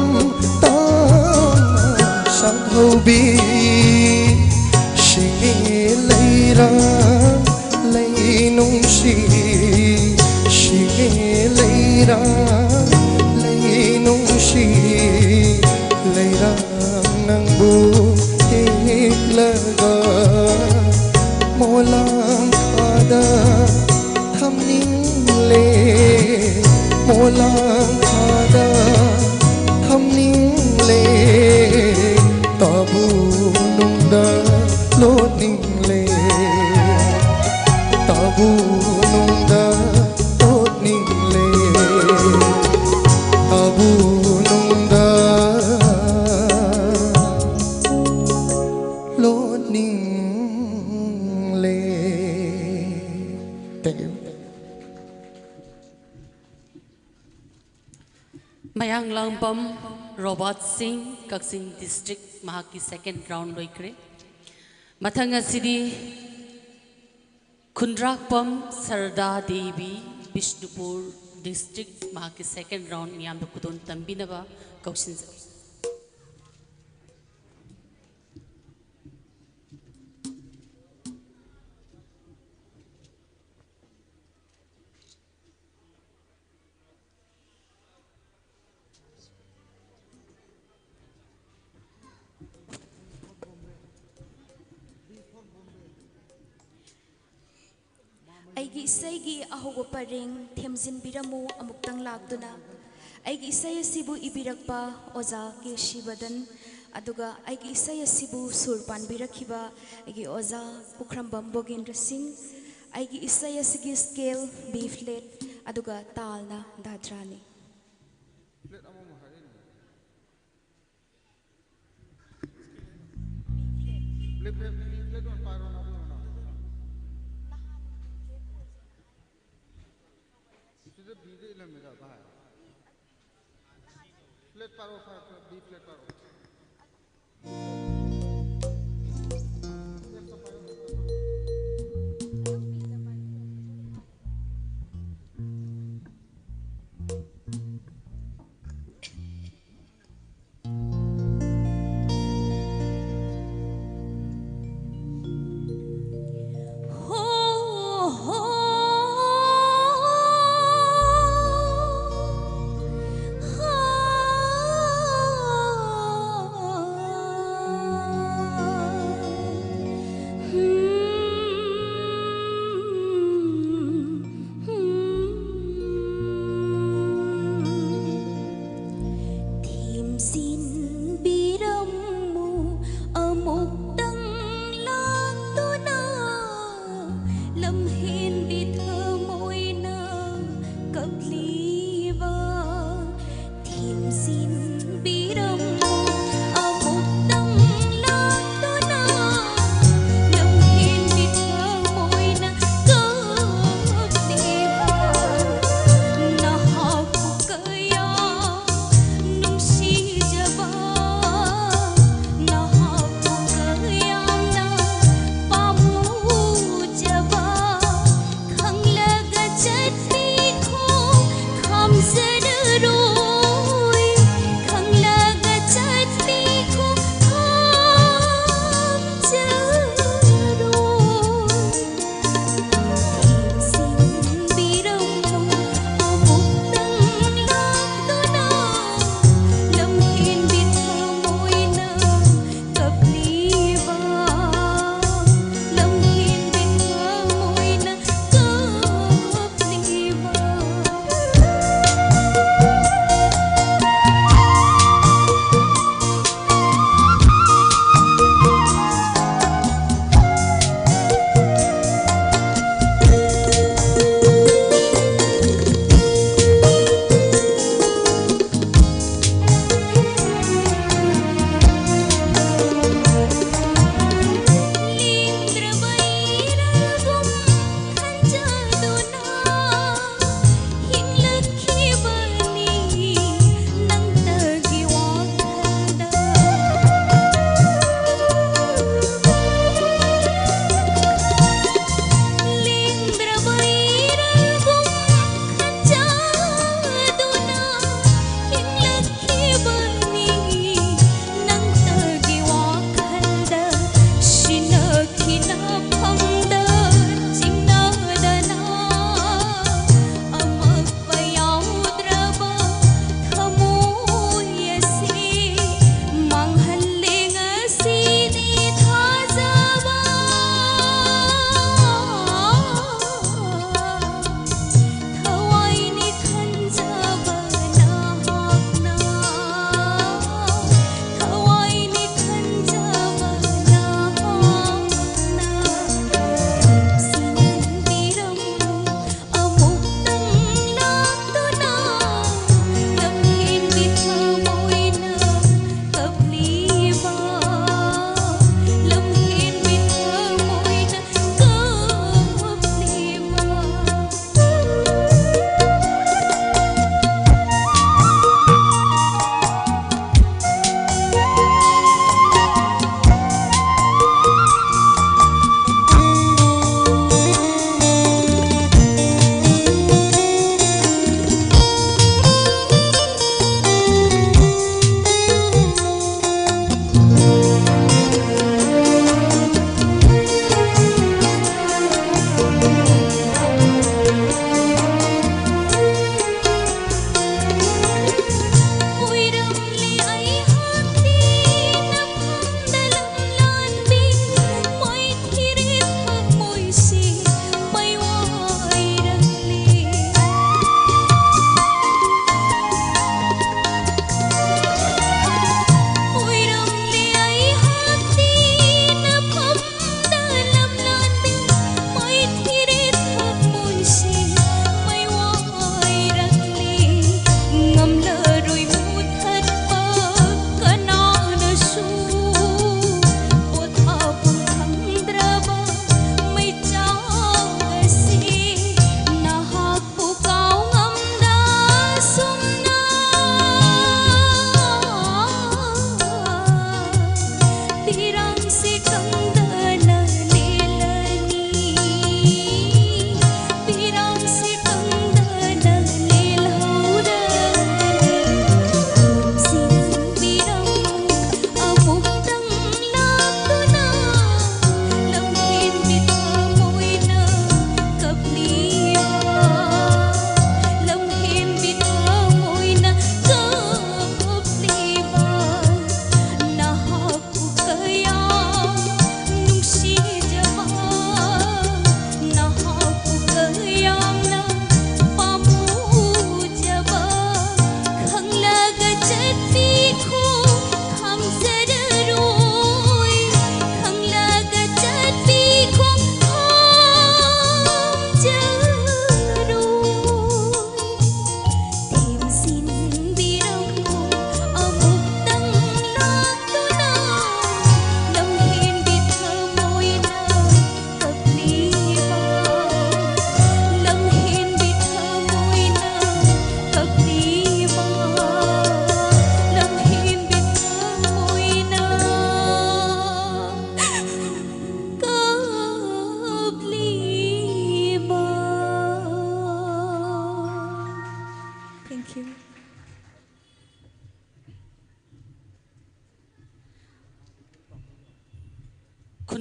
ꯇꯥꯡꯅ ꯁꯥꯠꯍꯧꯕꯤ, ꯁꯤꯡꯒꯤ ꯂꯩꯔꯥꯡ ꯂꯩ ꯅꯨꯡꯁꯤ ꯁꯤꯡꯉꯦ ꯂꯩꯔꯥꯡ, ꯂꯩ ꯅꯨꯡꯁꯤ ꯂꯩꯔꯥꯡ ꯅꯪꯕꯨ ꯍꯦꯛꯂꯒ ꯃꯣꯂꯥꯡ ꯈꯥꯗ ꯊꯝꯅꯤꯡꯂꯦ, ꯃꯣꯂꯥꯡ ꯈꯥꯗ ꯊꯝꯅꯤꯡꯂꯦ, ꯇꯥꯕꯨ ꯅꯨꯡꯗ ꯂꯣꯠꯅꯤꯡꯂꯦ, ꯇꯥꯕꯨ ꯅꯨꯡꯗ ꯂꯣꯠꯅꯤꯡꯂꯦ, ꯇꯥꯕꯨ ꯅꯨꯡꯗ ꯂꯣꯠꯅꯤꯡꯂꯦ꯫ Thank you. ꯃꯌꯥꯡꯂꯥꯡꯕꯝ ꯔꯣꯕꯥꯔꯠ ꯁꯤꯡ, ꯀꯛꯆꯤꯡ district, ꯃꯍꯥꯛꯀꯤ second round ꯂꯣꯏꯈ꯭ꯔꯦ꯫ ꯃꯊꯪ ꯑꯁꯤꯗꯤ ꯈꯨꯟꯗ꯭ꯔꯥꯛꯄꯝ ꯁꯔꯗꯥ ꯗꯦꯕꯤ, ꯕꯤꯁꯅꯨꯄꯨꯔ district, ꯃꯍꯥꯛꯀꯤ second round ꯃꯤꯌꯥꯝꯗ ꯈꯨꯗꯣꯜ ꯇꯝꯕꯤꯅꯕ ꯀꯧꯁꯤꯟꯖꯔꯤ꯫ ꯑꯩꯒꯤ ꯏꯁꯩꯒꯤ ꯑꯍꯧꯕ ꯄꯔꯦꯡ ꯊꯦꯝꯖꯤꯟꯕꯤꯔꯝꯃꯨ꯫ ꯑꯃꯨꯛꯇꯪ ꯂꯥꯛꯇꯨꯅ ꯑꯩꯒꯤ ꯏꯁꯩ ꯑꯁꯤꯕꯨ ꯏꯕꯤꯔꯛꯄ ꯑꯣꯖꯥ ꯀꯦ ꯁꯤꯕꯗꯟ, ꯑꯗꯨꯒ ꯑꯩꯒꯤ ꯏꯁꯩ ꯑꯁꯤꯕꯨ ꯁꯨꯔ ꯄꯥꯟꯕꯤꯔꯛꯈꯤꯕ ꯑꯩꯒꯤ ꯑꯣꯖꯥ ꯄꯨꯈ꯭ꯔꯝꯕꯝ ꯕꯣꯒꯦꯟꯗ꯭ꯔ ꯁꯤꯡ, ꯑꯩꯒꯤ ꯏꯁꯩ ꯑꯁꯤꯒꯤ scale B flat, ꯑꯗꯨꯒ ꯇꯥꯜꯅ ꯗꯥꯗ꯭ꯔꯥꯅꯤ꯫ Flat ꯑꯃꯃꯨꯛ ꯍꯥꯏꯔꯛꯏꯅꯦ꯫ Flat, flat, flat ꯑꯣꯏꯅ ꯄꯥꯏꯔꯣ, ꯅꯥꯕ ꯑꯣꯏꯅ꯫ ꯁꯤꯗ Bꯗ ꯏꯂꯝꯃꯤꯗ, ꯚꯥꯏ꯫ Flat ꯄꯥꯔꯣ, ꯐꯔꯦ, ꯐꯔꯦ, B flat ꯄꯥꯔꯣ꯫ ꯑꯍꯣ꯫ ꯊꯦꯝꯖꯤꯟꯕꯤꯔꯝꯃꯨ ꯑꯃꯨꯛꯇꯪ ꯂꯥꯛꯇꯨꯅ ꯂꯝꯍꯦꯟꯕꯤ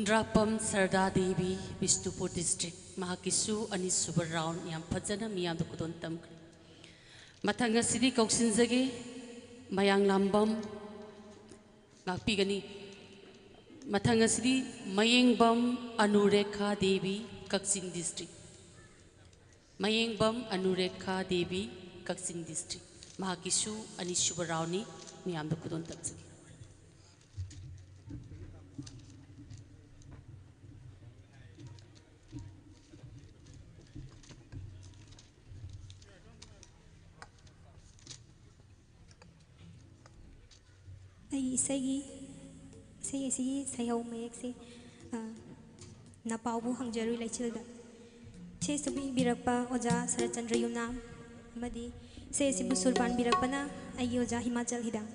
ꯗ꯭ꯔꯥꯄꯝ ꯁꯔꯗꯥ ꯗꯦꯕꯤ, ꯕꯤꯁꯅꯨꯄꯨꯔ ꯗꯤꯁꯇ꯭ꯔꯤꯛ, ꯃꯍꯥꯛꯀꯤꯁꯨ ꯑꯅꯤꯁꯨꯕ ꯔꯥꯎꯟ ꯌꯥꯝ ꯐꯖꯅ ꯃꯤꯌꯥꯝꯗ ꯈꯨꯗꯣꯜ ꯇꯝꯈ꯭ꯔꯦ꯫ ꯃꯊꯪ ꯑꯁꯤꯗꯤ ꯀꯧꯁꯤꯟꯖꯒꯦ ꯃꯌꯥꯡꯂꯥꯝꯕꯝ ꯉꯥꯛꯄꯤꯒꯅꯤ꯫ ꯃꯊꯪ ꯑꯁꯤꯗꯤ ꯃꯌꯦꯡꯕꯝ ꯑꯅꯨꯔꯦꯈꯥ ꯗꯦꯕꯤ, ꯀꯛꯆꯤꯡ ꯗꯤꯁꯇ꯭ꯔꯤꯛ꯫ ꯃꯌꯦꯡꯕꯝ ꯑꯅꯨꯔꯦꯈꯥ ꯗꯦꯕꯤ, ꯀꯛꯆꯤꯡ ꯗꯤꯁꯇ꯭ꯔꯤꯛ꯫ ꯃꯍꯥꯛꯀꯤꯁꯨ ꯑꯅꯤꯁꯨꯕ ꯔꯥꯎꯟꯅꯤ꯫ ꯃꯤꯌꯥꯝꯗ ꯈꯨꯗꯣꯜ ꯇꯝꯖꯒꯦ꯫ ꯑꯩꯒꯤ ꯏꯁꯩꯒꯤ, ꯏꯁꯩ ꯑꯁꯤꯒꯤ ꯁꯩꯍꯧ ꯃꯌꯦꯛꯁꯦ, ꯑ, ꯅꯄꯥꯎꯕꯨ ꯍꯪꯖꯔꯨꯏ ꯂꯩꯆꯤꯜꯗ꯫ ꯏꯁꯩ ꯑꯁꯤꯕꯨ ꯏꯕꯤꯔꯛꯄ ꯑꯣꯖꯥ ꯁꯔꯠꯆꯟꯗ꯭ꯔ ꯌꯨꯝꯅꯥꯝ ꯑꯃꯗꯤ ꯏꯁꯩ ꯑꯁꯤꯕꯨ ꯁꯨꯔ ꯄꯥꯟꯕꯤꯔꯛꯄꯅ ꯑꯩꯒꯤ ꯑꯣꯖꯥ ꯍꯤꯃꯥꯆꯜ ꯍꯤꯗꯥꯡ꯫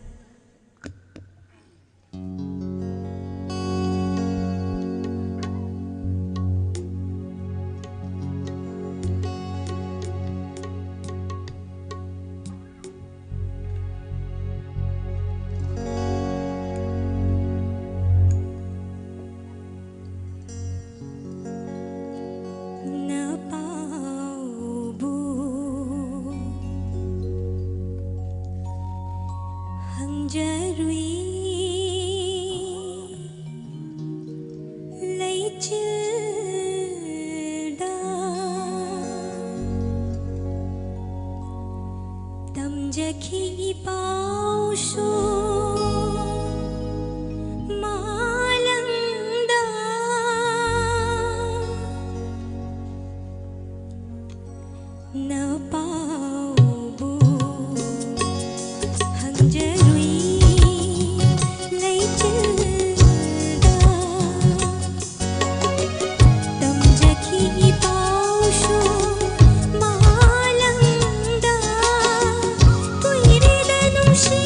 ꯅꯄꯥꯎꯕꯨ ꯍꯪꯖꯔꯨꯏ ꯂꯩꯆꯤꯜꯗ, ꯇꯝꯖꯈꯤ ꯏꯄꯥꯎꯁꯨ ꯃꯥꯂꯪꯗ꯫ ꯅꯄꯥꯎꯕꯨ ꯍꯪꯖꯔꯨꯏ ꯂꯩꯆꯤꯜꯗ, ꯇꯝꯖꯈꯤ ꯏꯄꯥꯎꯁꯨ ꯃꯥꯂꯪꯗ꯫ ꯀꯨꯏꯔꯦꯗ ꯅꯨꯡꯁꯤ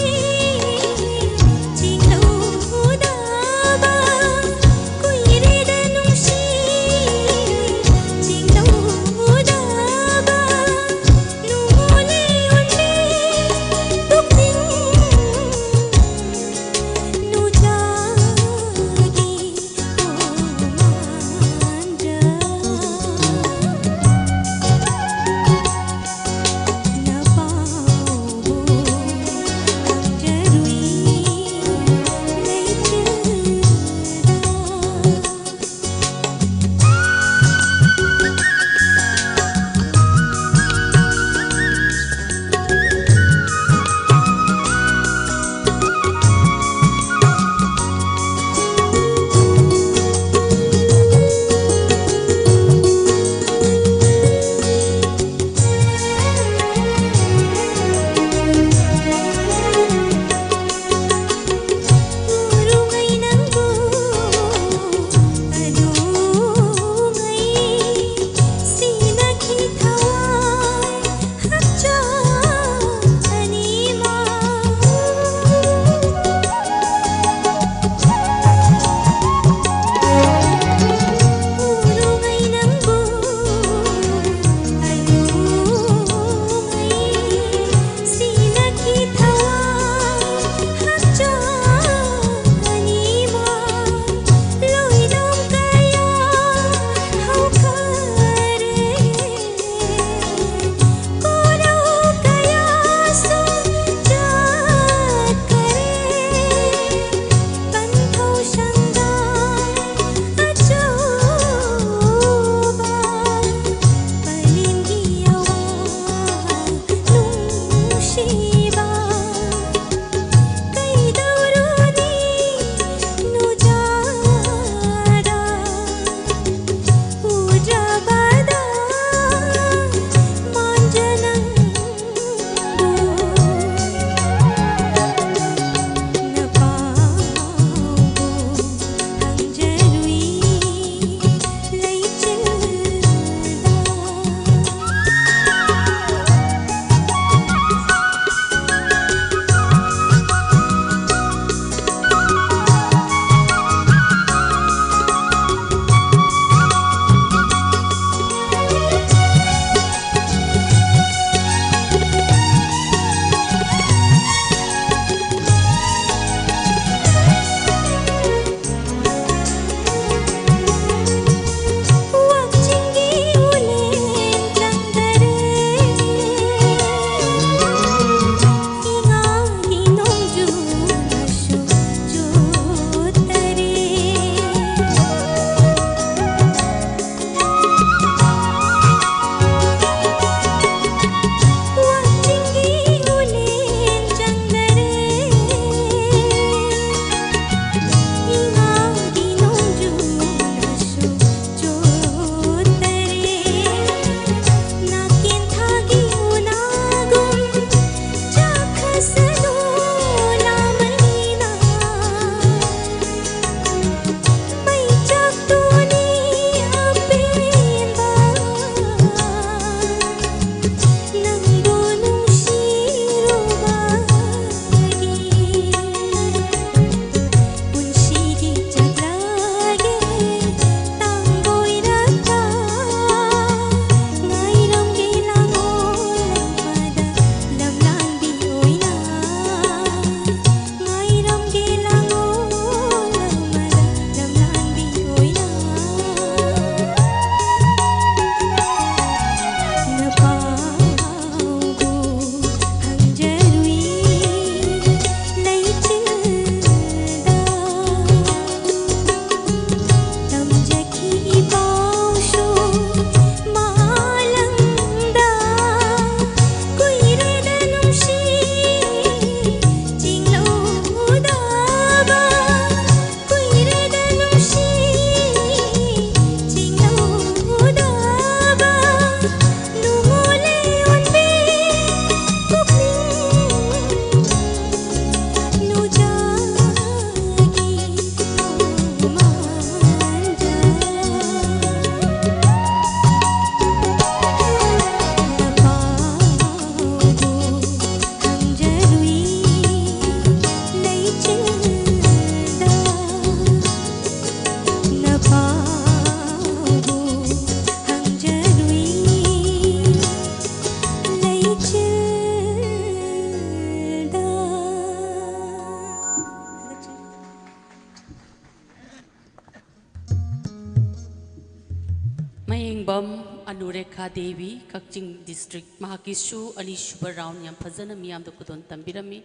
ꯍꯌꯦꯡꯕꯝ ꯑꯅꯨꯔꯦꯈꯥ ꯗꯦꯕꯤ, ꯀꯛꯆꯤꯡ district, ꯃꯍꯥꯛꯀꯤꯁꯨ ꯑꯅꯤꯁꯨꯕ round ꯌꯥꯝ ꯐꯖꯅ ꯃꯤꯌꯥꯝꯗ ꯈꯨꯗꯣꯜ ꯇꯝꯕꯤꯔꯝꯃꯤ꯫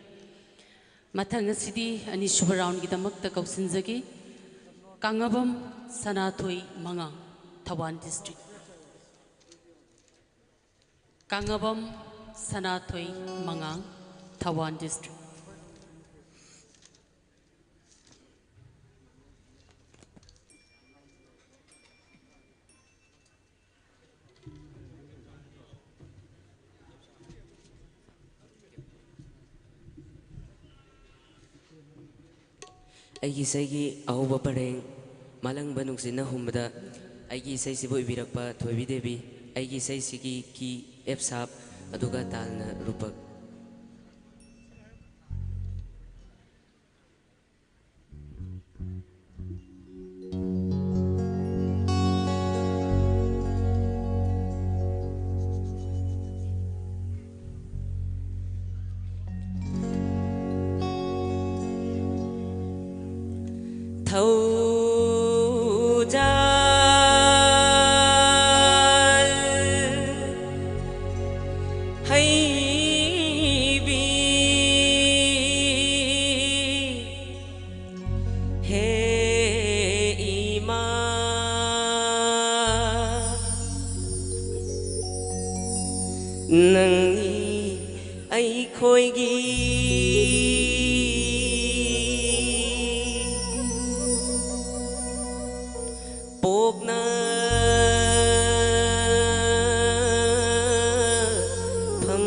ꯃꯊꯪ ꯑꯁꯤꯗꯤ ꯑꯅꯤꯁꯨꯕ roundꯒꯤꯗꯃꯛꯇ ꯀꯧꯁꯤꯟꯖꯒꯦ꯫ ꯀꯥꯡꯉꯕꯝ ꯁꯅꯥꯊꯣꯏ ꯃꯉꯥꯡ, ꯊꯧꯕꯥꯜ district꯫ ꯀꯥꯡꯉꯕꯝ ꯁꯅꯥꯊꯣꯏ ꯃꯉꯥꯡ, ꯊꯧꯕꯥꯜ district꯫ ꯑꯩꯒꯤ ꯏꯁꯩꯒꯤ ꯑꯍꯧꯕ ꯄꯔꯦꯡ, ꯃꯥꯂꯪꯕ ꯅꯨꯡꯁꯤꯠꯅ ꯍꯨꯝꯕꯗ꯫ ꯑꯩꯒꯤ ꯏꯁꯩꯁꯤꯕꯨ ꯏꯕꯤꯔꯛꯄ ꯊꯣꯏꯕꯤ ꯗꯦꯕꯤ꯫ ꯑꯩꯒꯤ ꯏꯁꯩꯁꯤꯒꯤ key F sharp, ꯑꯗꯨꯒ ꯇꯥꯜꯅ ꯔꯨꯄꯛ꯫ ꯊꯧꯖꯥꯜ ꯍꯩꯕꯤ, ꯍꯦ ꯏꯃꯥ, ꯅꯪꯅꯤ ꯑꯩꯈꯣꯏꯒꯤ ꯄꯣꯛꯅꯐꯝ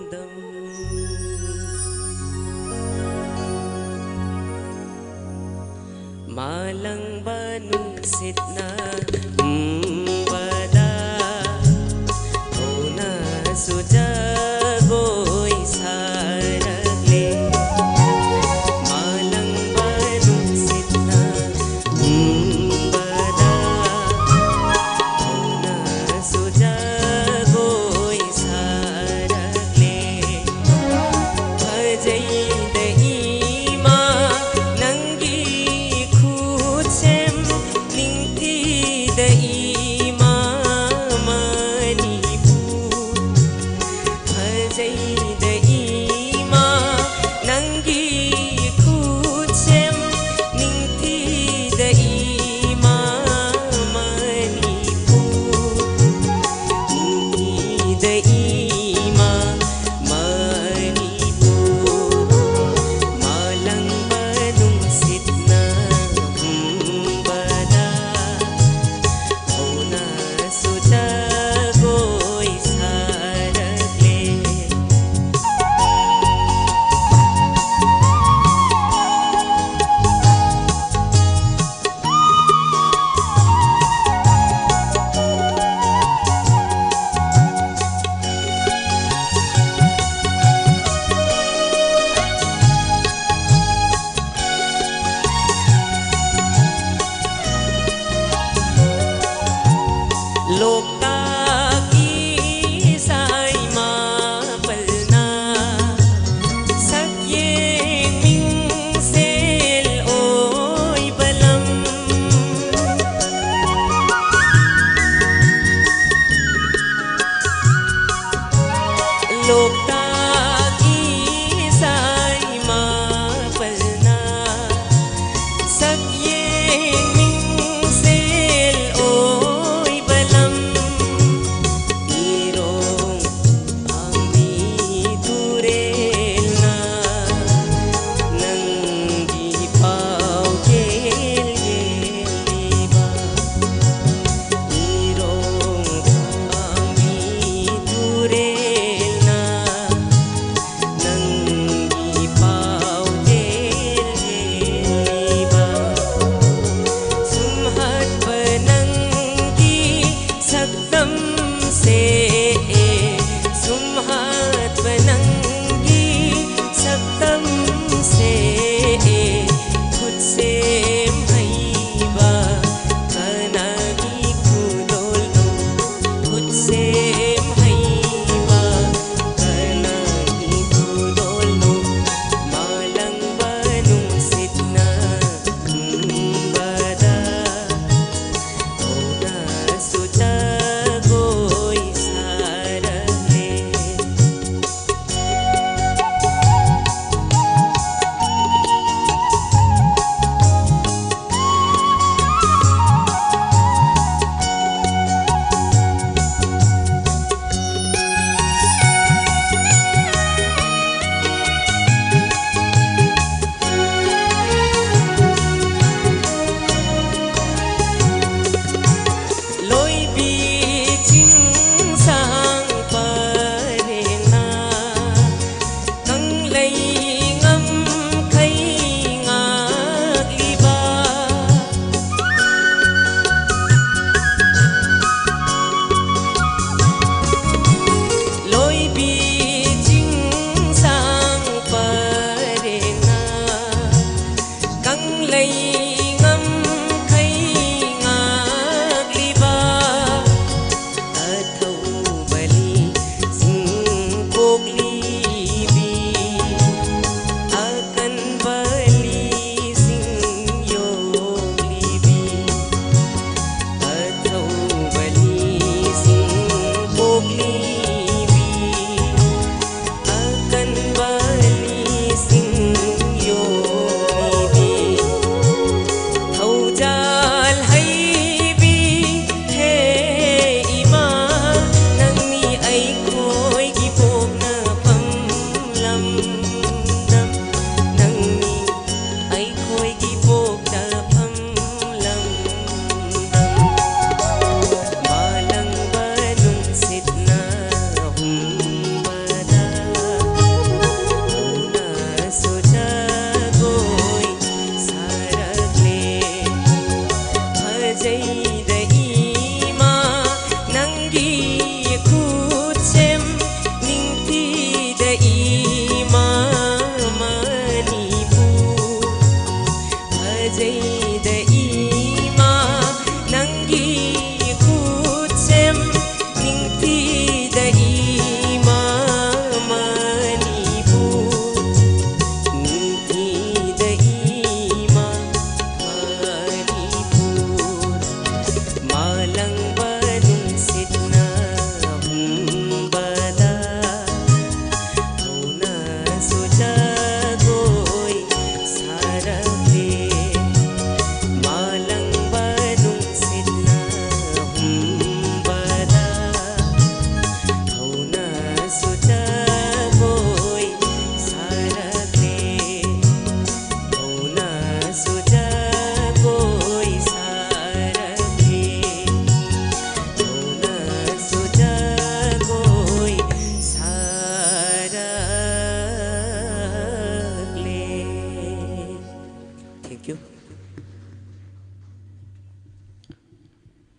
ꯂꯝꯗꯝ꯫ ꯃꯥꯂꯪꯕ ꯅꯨꯡꯁꯤꯠꯅ ꯍꯨꯝꯕꯗ, ꯊꯧꯅꯥꯁꯨ ꯖꯒꯣꯏ ꯁꯥꯔꯛꯂꯦ꯫ ꯃꯥꯂꯪꯕ ꯅꯨꯡꯁꯤꯠꯅ ꯍꯨꯝꯕꯗ, ꯊꯧꯅꯥꯁꯨ ꯖꯒꯣꯏ ꯁꯥꯔꯛꯂꯦ꯫ ꯐꯖꯩꯗ ꯏ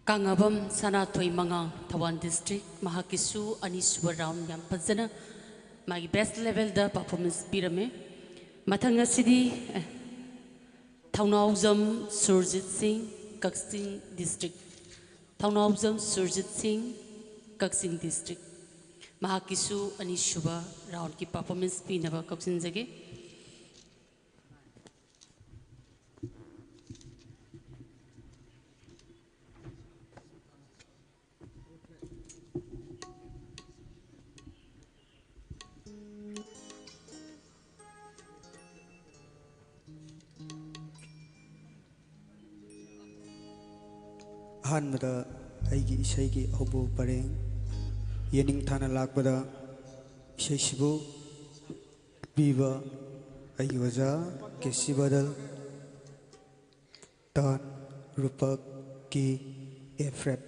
ꯀꯪꯉꯥꯕꯝ ꯁꯅꯥꯊꯣꯏ ꯃꯉꯥꯡ, ꯊꯧꯕꯥꯜ district, ꯃꯍꯥꯛꯀꯤꯁꯨ ꯑꯅꯤꯁꯨꯕ round ꯌꯥꯝ ꯐꯖꯅ ꯃꯥꯒꯤ best levelꯗ performance ꯄꯤꯔꯝꯃꯦ꯫ ꯃꯊꯪ ꯑꯁꯤꯗꯤ, ꯑꯦ, ꯊꯧꯅꯥꯎꯖꯝ ꯁꯨꯔꯖꯤꯠ ꯁꯤꯡ, ꯀꯛꯆꯤꯡ district, ꯊꯧꯅꯥꯎꯖꯝ ꯁꯨꯔꯖꯤꯠ ꯁꯤꯡ, ꯀꯛꯆꯤꯡ district, ꯃꯍꯥꯛꯀꯤꯁꯨ ꯑꯅꯤꯁꯨꯕ roundꯀꯤ performance ꯄꯤꯅꯕ ꯀꯧꯁꯤꯟꯖꯒꯦ꯫ ꯑꯍꯥꯟꯕꯗ ꯑꯩꯒꯤ ꯏꯁꯩꯒꯤ ꯑꯍꯧꯕ ꯄꯔꯦꯡ, ꯌꯦꯅꯤꯡꯊꯥꯅ ꯂꯥꯛꯄꯗ ꯏꯁꯩꯁꯤꯕꯨ ꯄꯤꯕ ꯑꯩꯒꯤ ꯑꯣꯖꯥ ꯀꯦ ꯁꯤ ꯕꯗꯜ, ꯇꯥꯟ, ꯔꯨꯄꯛ, ꯀꯤ, ꯑꯦ flat꯫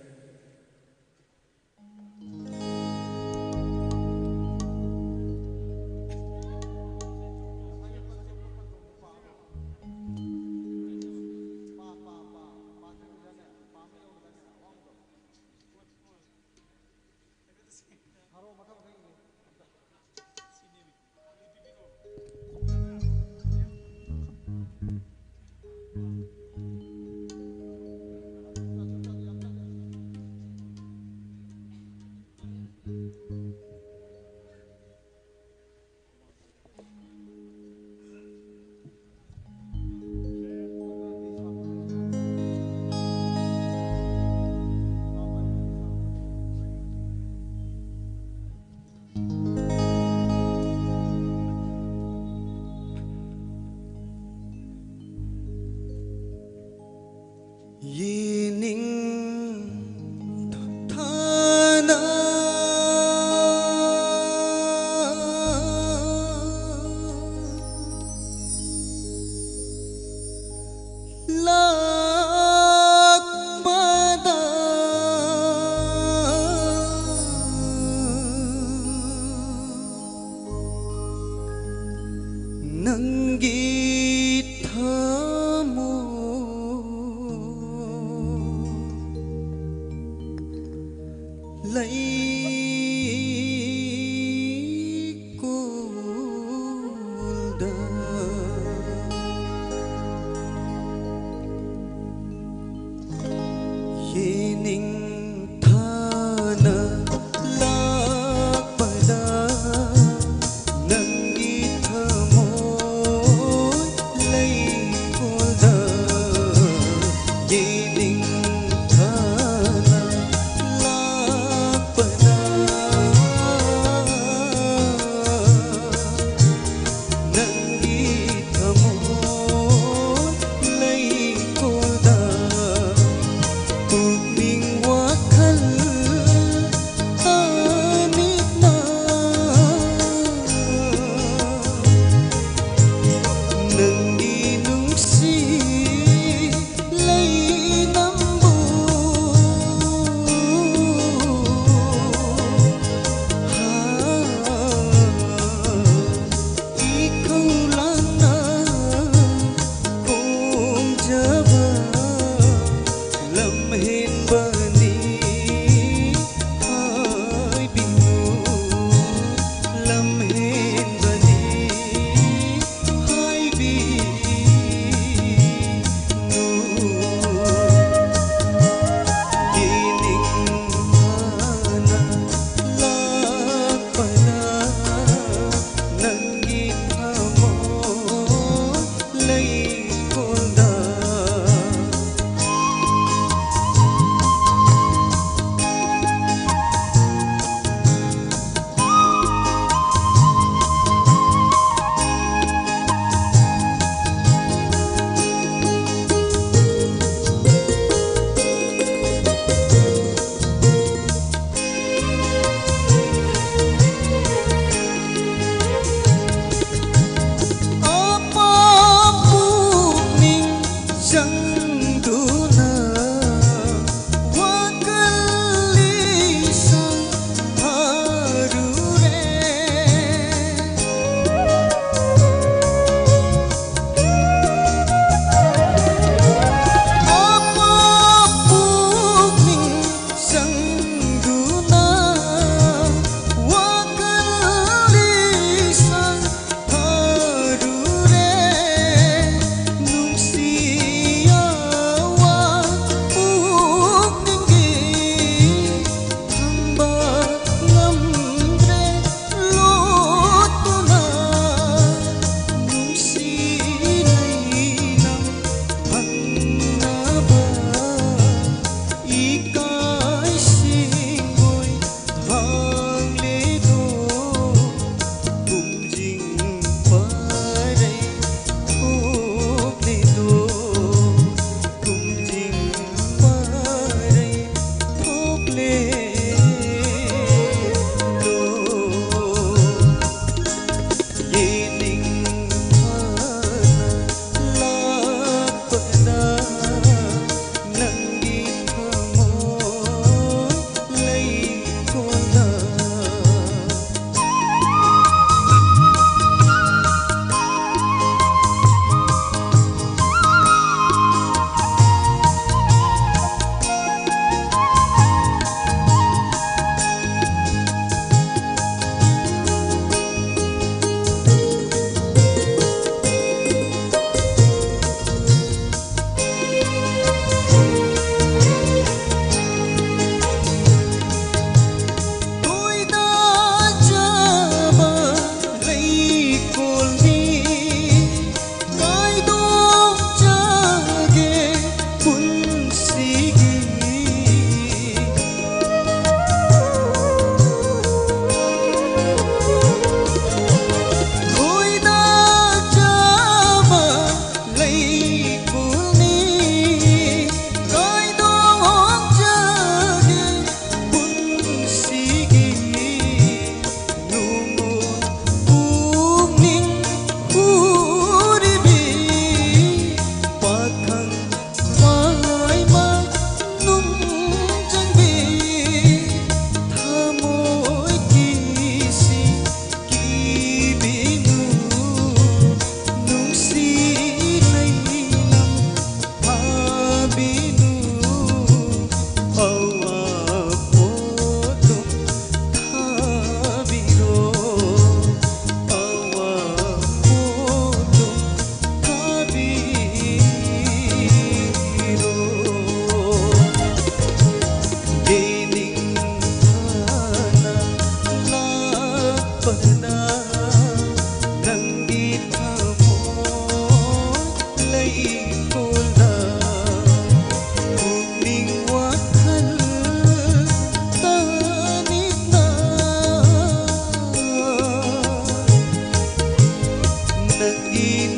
ꯌꯦꯅꯤꯡ ꯊꯥꯅ ꯂꯥꯛꯄꯗ ꯅꯪꯒꯤ ꯊ ꯌꯦꯅꯤꯡꯊꯥꯅ ꯂꯥꯛꯄꯗ ꯅꯪꯒꯤ ꯊꯃꯣꯏ ꯂꯩꯀꯣꯜꯗ ꯌꯦꯅꯤꯡꯊꯥꯅ ꯂꯥꯛꯄꯗ ꯅꯪꯒꯤ ꯊꯃꯣꯏ ꯂꯩꯀꯣꯜꯗ ꯄꯨꯛꯅꯤꯡ ꯋꯥ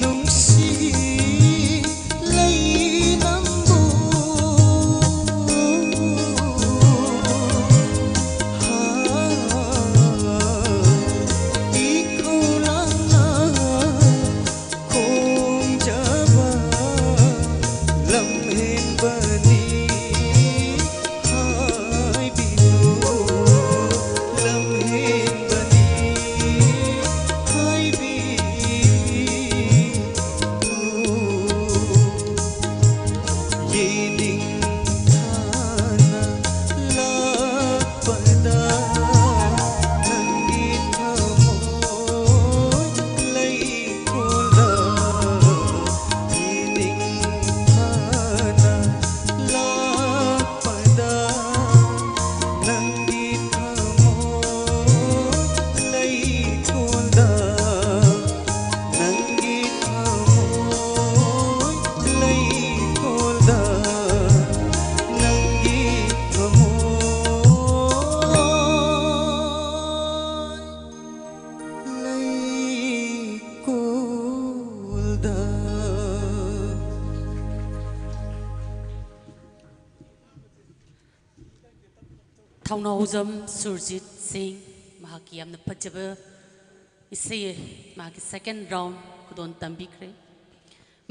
ꯅꯨꯡꯁꯤ ꯂꯩ ꯅꯪꯕꯨ꯫ ꯍꯥ, ꯏꯈꯧ ꯂꯥꯡꯅ ꯈꯣꯡꯖꯕ ꯂꯝꯍꯦꯟꯕꯅꯤ ꯍꯥꯏꯕꯤꯅꯨ, ꯂꯝꯍꯦꯟꯕꯅꯤ ꯍꯥꯏꯕꯤꯅꯨ꯫ ꯌꯦꯅꯤꯡꯊꯥꯅ ꯂꯥꯛꯄꯗ ꯅꯪꯒꯤ ꯊꯃꯣꯏ ꯂꯩꯀꯣꯜꯗ꯫ ꯌꯦꯅꯤꯡꯊꯥꯅ ꯂꯥꯛꯄꯗ ꯅꯪꯒꯤ ꯊꯃꯣꯏ ꯂꯩꯀꯣꯜꯗ꯫ ꯅꯪꯒꯤ ꯊꯃꯣꯏ ꯂꯩꯀꯣꯜꯗ, ꯅꯪꯒꯤ ꯊꯃꯣꯏ ꯂꯩꯀꯣꯜꯗ꯫ ꯊꯧꯅꯥꯎꯖꯝ ꯁꯨꯔꯖꯤꯠ ꯁꯤꯡ, ꯃꯍꯥꯛꯀꯤ ꯌꯥꯝꯅ ꯐꯖꯕ ꯏꯁꯩ, ꯃꯍꯥꯛꯀꯤ second round ꯈꯨꯗꯣꯜ ꯇꯝꯕꯤꯈ꯭ꯔꯦ꯫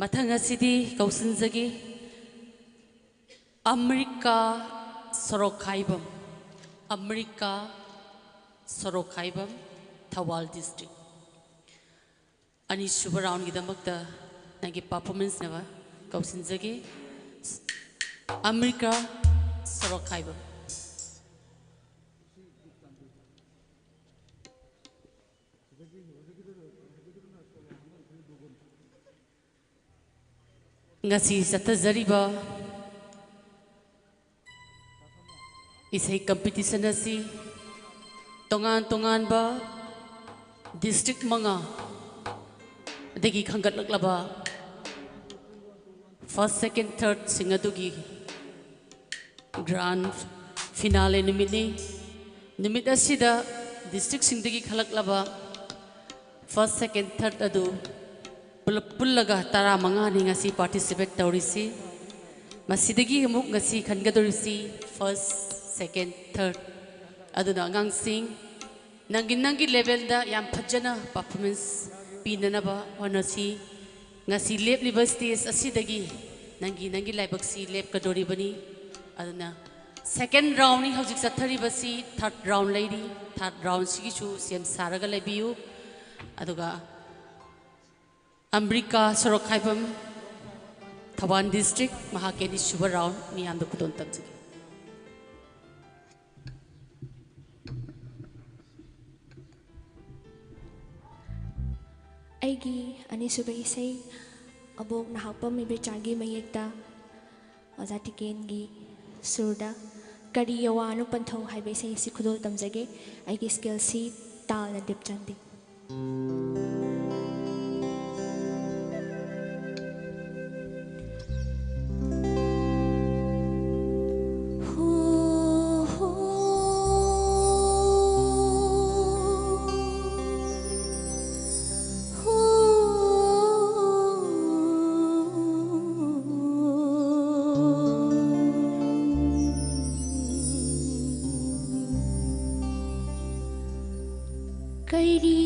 ꯃꯊꯪ ꯑꯁꯤꯗꯤ ꯀꯧꯁꯤꯟꯖꯒꯦ, ꯑꯃ꯭ꯔꯤꯀꯥ ꯁꯣꯔꯣꯛꯈꯥꯏꯕꯝ, ꯑꯃ꯭ꯔꯤꯀꯥ ꯁꯣꯔꯣꯛꯈꯥꯏꯕꯝ, ꯊꯧꯕꯥꯜ district꯫ ꯑꯅꯤꯁꯨꯕ roundꯒꯤꯗꯃꯛꯇ ꯅꯪꯒꯤ performanceꯅꯕ ꯀꯧꯁꯤꯟꯖꯒꯦ, ꯑꯃ꯭ꯔꯤꯀꯥ ꯁꯣꯔꯣꯛꯈꯥꯏꯕꯝ꯫ ꯉꯁꯤ ꯆꯠꯊꯖꯔꯤꯕ ꯏꯁꯩ competition ꯑꯁꯤ ꯇꯣꯉꯥꯟ ꯇꯣꯉꯥꯟꯕ district ꯃꯉꯥ ꯑꯗꯒꯤ ꯈꯟꯒꯠꯂꯛꯂꯕ first, second, thirdꯁꯤꯡ ꯑꯗꯨꯒꯤ grand finale ꯅꯨꯃꯤꯠꯅꯤ꯫ ꯅꯨꯃꯤꯠ ꯑꯁꯤꯗ districtꯁꯤꯡꯗꯒꯤ ꯈꯜꯂꯛꯂꯕ first, second, third ꯑꯗꯨ ꯄꯨꯂꯞ ꯄꯨꯜꯂꯒ ꯇꯔꯥꯃꯉꯥꯅꯤ ꯉꯁꯤ participate ꯇꯧꯔꯤꯁꯤ꯫ ꯃꯁꯤꯗꯒꯤ ꯑꯃꯨꯛ ꯉꯁꯤ ꯈꯟꯒꯗꯧꯔꯤꯁꯤ first, second, third꯫ ꯑꯗꯨꯅ ꯑꯉꯥꯡꯁꯤꯡ, ꯅꯪꯒꯤ ꯅꯪꯒꯤ levelꯗ ꯌꯥꯝ ꯐꯖꯅ performance ꯄꯤꯅꯅꯕ ꯍꯣꯠꯅꯁꯤ꯫ ꯉꯁꯤ ꯂꯦꯞꯂꯤꯕ stage ꯑꯁꯤꯗꯒꯤ ꯅꯪꯒꯤ ꯅꯪꯒꯤ ꯂꯥꯏꯕꯛꯁꯤ ꯂꯦꯞꯀꯗꯧꯔꯤꯕꯅꯤ꯫ ꯑꯗꯨꯅ second roundꯅꯤ ꯍꯧꯖꯤꯛ ꯆꯠꯊꯔꯤꯕꯁꯤ, third round ꯂꯩꯔꯤ꯫ Third roundꯁꯤꯒꯤꯁꯨ ꯁꯦꯝ ꯁꯥꯔꯒ ꯂꯩꯕꯤꯌꯨ꯫ ꯑꯗꯨꯒ ꯑꯝꯕ꯭ꯔꯤꯀꯥ ꯁꯣꯔꯣꯛꯈꯥꯏꯕꯝ, ꯊꯧꯕꯥꯜ district, ꯃꯍꯥꯛꯀꯤ ꯑꯅꯤꯁꯨꯕ round ꯃꯤꯌꯥꯝꯗ ꯈꯨꯗꯣꯜ ꯇꯝꯖꯒꯦ꯫ ꯑꯩꯒꯤ ꯑꯅꯤꯁꯨꯕ ꯏꯁꯩ ꯑꯕꯣꯛ ꯅꯍꯥꯛꯄꯝ ꯏꯕꯦꯆꯥꯒꯤ ꯃꯌꯦꯛꯇ ꯑꯣꯖꯥ ꯇꯤꯀꯦꯟꯒꯤ ꯁꯨꯔꯗ ꯀꯔꯤ ꯌꯋꯥꯅꯣ ꯄꯟꯊꯧ ꯍꯥꯏꯕ ꯏꯁꯩ ꯑꯁꯤ ꯈꯨꯗꯣꯜ ꯇꯝꯖꯒꯦ꯫ ꯑꯩꯒꯤ scaleꯁꯤ ꯇꯥꯜꯅ ꯗꯤꯞ ꯆꯟꯗꯦ꯫ ꯀꯔꯤ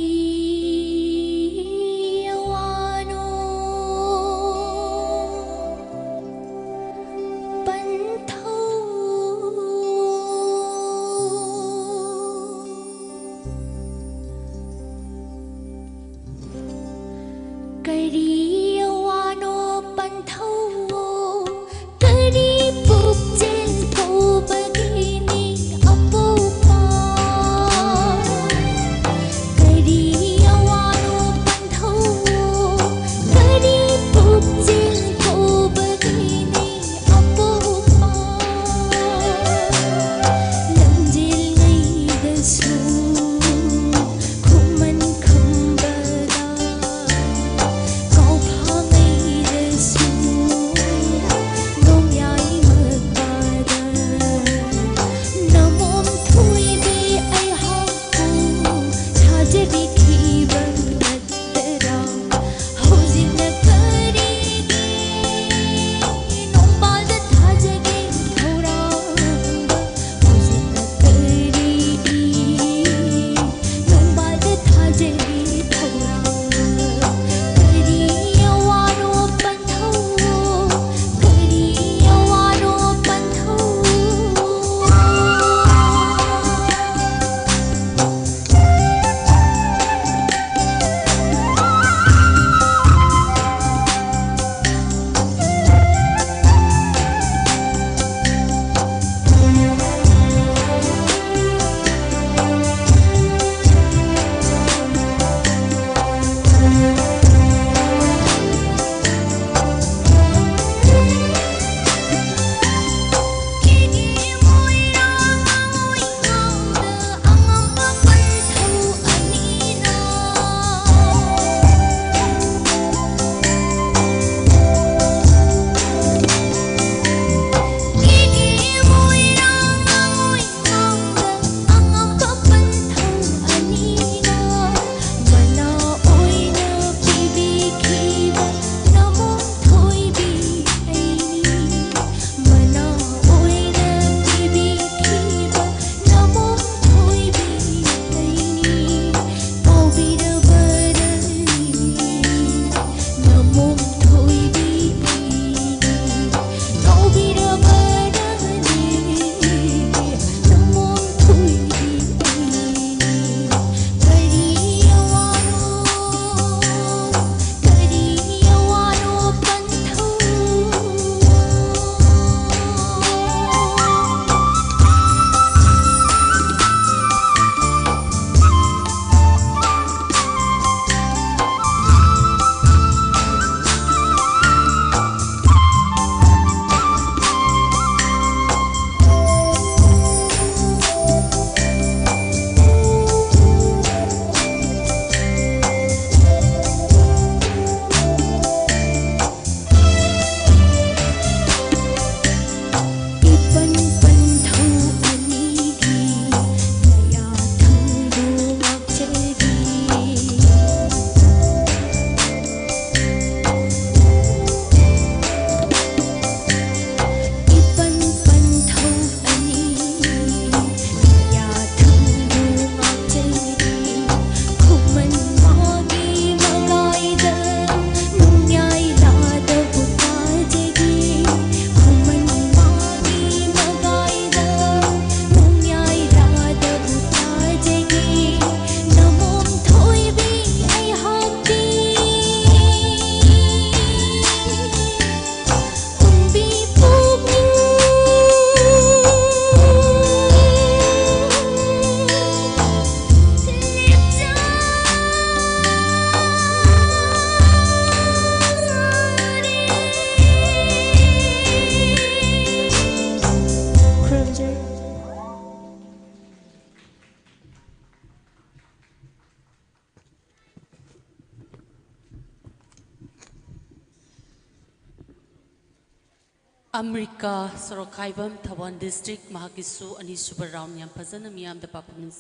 ꯑꯃ꯭ꯔꯤꯀꯥ ꯁꯣꯔꯣꯛꯈꯥꯏꯕꯝ, ꯊꯧꯕꯥꯜ district, ꯃꯍꯥꯛꯀꯤꯁꯨ ꯑꯅꯤꯁꯨꯕ round ꯌꯥꯝ ꯐꯖꯅ ꯃꯤꯌꯥꯝꯗ performance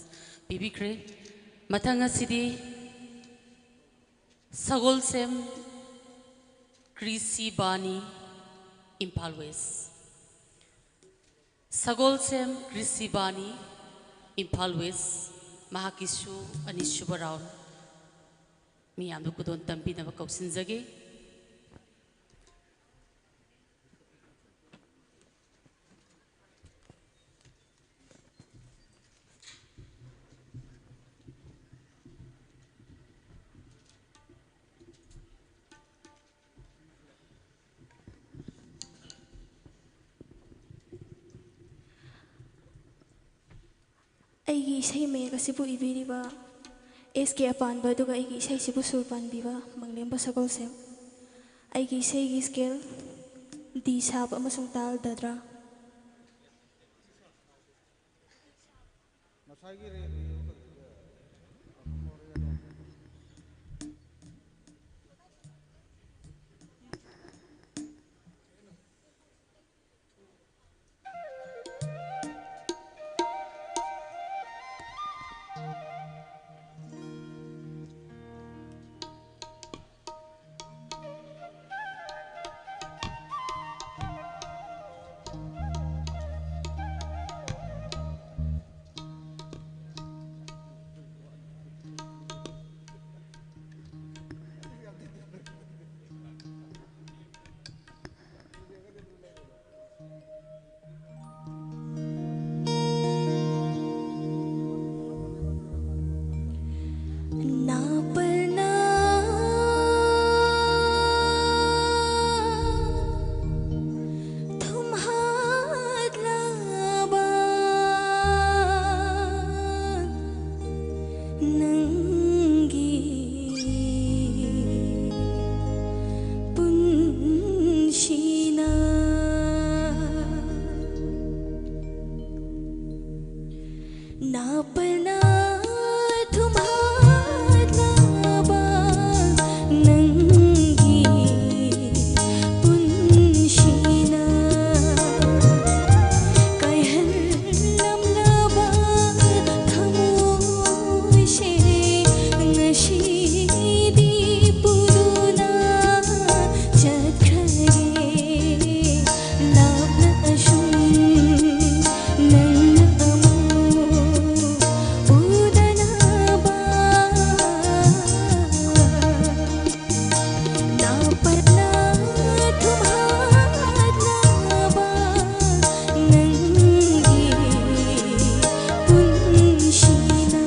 ꯄꯤꯕꯤꯈ꯭ꯔꯦ꯫ ꯃꯊꯪ ꯑꯁꯤꯗꯤ ꯁꯒꯣꯜꯁꯦꯝ ꯀ꯭ꯔꯤꯁꯤꯕꯥꯅꯤ, ꯏꯝꯐꯥꯜ West꯫ ꯁꯒꯣꯜꯁꯦꯝ ꯀ꯭ꯔꯤꯁꯤꯕꯥꯅꯤ, ꯏꯝꯐꯥꯜ West, ꯃꯍꯥꯛꯀꯤꯁꯨ ꯑꯅꯤꯁꯨꯕ round ꯃꯤꯌꯥꯝꯗ ꯈꯨꯗꯣꯜ ꯇꯝꯕꯤꯅꯕ ꯀꯧꯁꯤꯟꯖꯒꯦ꯫ ꯑꯩꯒꯤ ꯏꯁꯩ ꯃꯌꯦꯛ ꯑꯁꯤꯕꯨ ꯏꯕꯤꯔꯤꯕ ꯑꯦꯁ ꯀꯦ ꯑꯄꯥꯟꯕ, ꯑꯗꯨꯒ ꯑꯩꯒꯤ ꯏꯁꯩꯁꯤꯕꯨ ꯁꯨꯔ ꯄꯥꯟꯕꯤꯕ ꯃꯪꯂꯦꯝꯕ ꯁꯒꯣꯜꯁꯦꯝ꯫ ꯑꯩꯒꯤ ꯏꯁꯩꯒꯤ scale D sharp ꯑꯃꯁꯨꯡ ꯇꯥꯜ ꯗꯗ꯭ꯔꯥ꯫ ꯉꯁꯥꯏꯒꯤ ꯔꯦ-, ꯔꯦ-, ꯑꯄꯔꯅ ꯊꯨꯝꯍꯥꯠꯅꯕ ꯅꯪꯒꯤ ꯄꯨꯟꯁꯤꯅ꯫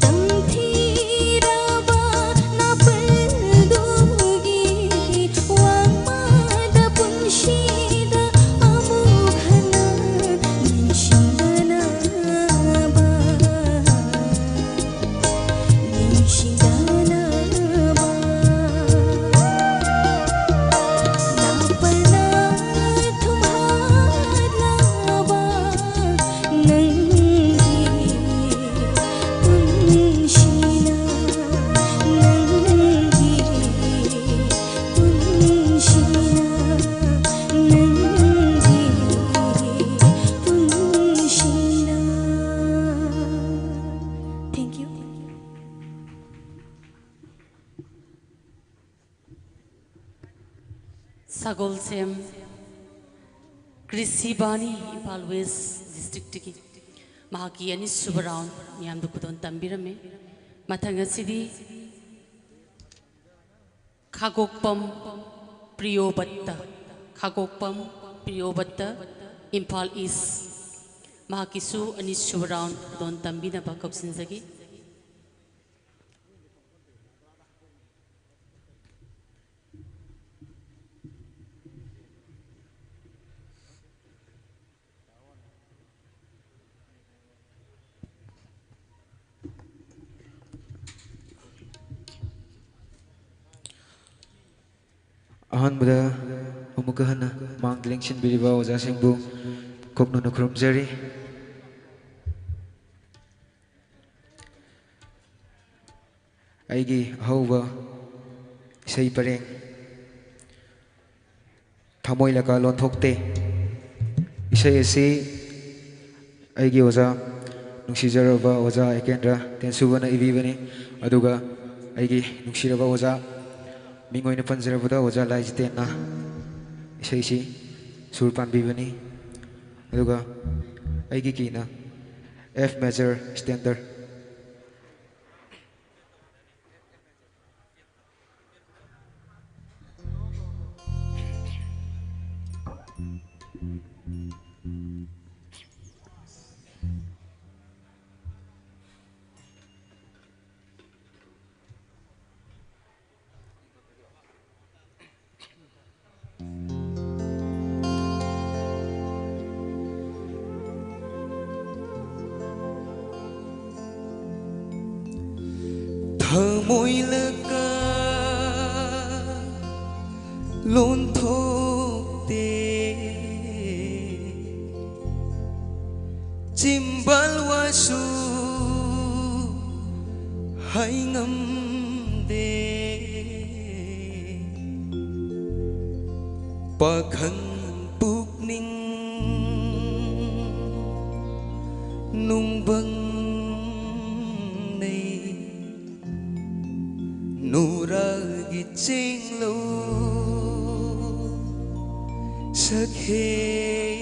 ꯇꯝꯊꯤꯔꯕ ꯅꯥꯄꯜꯗꯨꯒꯤ ꯋꯥꯡꯃꯗ ꯄꯨꯟꯁꯤꯗ ꯑꯃꯨꯛ ꯍꯟꯅ ꯅꯤꯡꯁꯤꯡꯗꯅꯕ, ꯅꯤꯡꯁꯤꯡꯗꯅꯕ, ꯅꯥꯄꯜꯅ ꯊꯨꯝꯍꯠꯂꯕ ꯅꯪꯒꯤ ꯄꯨꯟꯁꯤꯅ, ꯅꯪꯒꯤ ꯄꯨꯟꯁꯤꯅ, ꯅꯪꯒꯤ ꯄꯨꯟꯁꯤꯅ꯫ Thank you. Sagolsem ꯀ꯭ꯔꯤꯁꯤꯕꯥꯅꯤ, Imphal west ꯗꯤꯁꯇ꯭ꯔꯤꯛꯇꯒꯤ ꯃꯍꯥꯛꯀꯤ ꯑꯅꯤꯁꯨꯕ ꯔꯥꯎꯟ ꯃꯤꯌꯥꯝꯗ ꯈꯨꯗꯣꯜ ꯇꯝꯕꯤꯔꯝꯃꯤ꯫ ꯃꯊꯪ ꯑꯁꯤꯗꯤ ꯈꯥꯒꯣꯛꯄꯝ ꯄ꯭ꯔꯤꯌꯣꯕꯠꯇ, ꯈꯥꯒꯣꯛꯄꯝ ꯄ꯭ꯔꯤꯌꯣꯕꯠꯇ, ꯏꯝꯐꯥꯜ ꯏꯁ, ꯃꯍꯥꯛꯀꯤꯁꯨ ꯑꯅꯤꯁꯨꯕ ꯔꯥꯎꯟ ꯈꯨꯗꯣꯜ ꯇꯝꯕꯤꯅꯕ ꯀꯧꯁꯤꯟꯖꯒꯦ꯫ ꯑꯍꯥꯟꯕꯗ ꯑꯃꯨꯛꯀ ꯍꯟꯅ ꯃꯥꯡꯗ ꯂꯦꯡꯁꯤꯟꯕꯤꯔꯤꯕ ꯑꯣꯖꯥꯁꯤꯡꯕꯨ ꯀꯣꯛꯅꯅ ꯈꯨꯔꯨꯝꯖꯔꯤ꯫ ꯑꯩꯒꯤ ꯑꯍꯧꯕ ꯏꯁꯩ ꯄꯔꯦꯡ ꯊꯃꯣꯏ ꯂꯀꯥ ꯂꯣꯟꯊꯣꯛꯇꯦ꯫ ꯏꯁꯩ ꯑꯁꯤ ꯑꯩꯒꯤ ꯑꯣꯖꯥ, ꯅꯨꯡꯁꯤꯖꯔꯕ ꯑꯣꯖꯥ ꯑꯦꯀꯦꯟꯗ꯭ꯔ ꯇꯦꯟꯁꯨꯕꯅ ꯏꯕꯤꯕꯅꯤ꯫ ꯑꯗꯨꯒ ꯑꯩꯒꯤ ꯅꯨꯡꯁꯤꯔꯕ ꯑꯣꯖꯥ, ꯃꯤꯡ ꯑꯣꯏꯅ ꯄꯟꯖꯔꯕꯗ ꯑꯣꯖꯥ ꯂꯥꯏꯖꯤꯇꯦꯟꯅ ꯏꯁꯩꯁꯤ ꯁꯨꯔ ꯄꯥꯟꯕꯤꯕꯅꯤ꯫ ꯑꯗꯨꯒ ꯑꯩꯒꯤ ꯀꯤꯅ F major standard꯫ ꯊꯃꯣꯏꯂꯒ ꯂꯣꯟꯊꯣꯛꯇꯦ꯫ ꯆꯤꯝꯕꯥꯜ ꯋꯥꯁꯨ ꯍꯥꯏꯉꯝꯗꯦ꯫ ꯄꯥꯈꯪ ꯄꯨꯛꯅꯤꯡ ꯅꯨꯡꯕꯪꯅꯩ꯫ ꯅꯨꯔꯥꯒꯤ ꯆꯦꯡꯂꯧ ꯁꯛꯍꯦꯟꯕꯤ꯫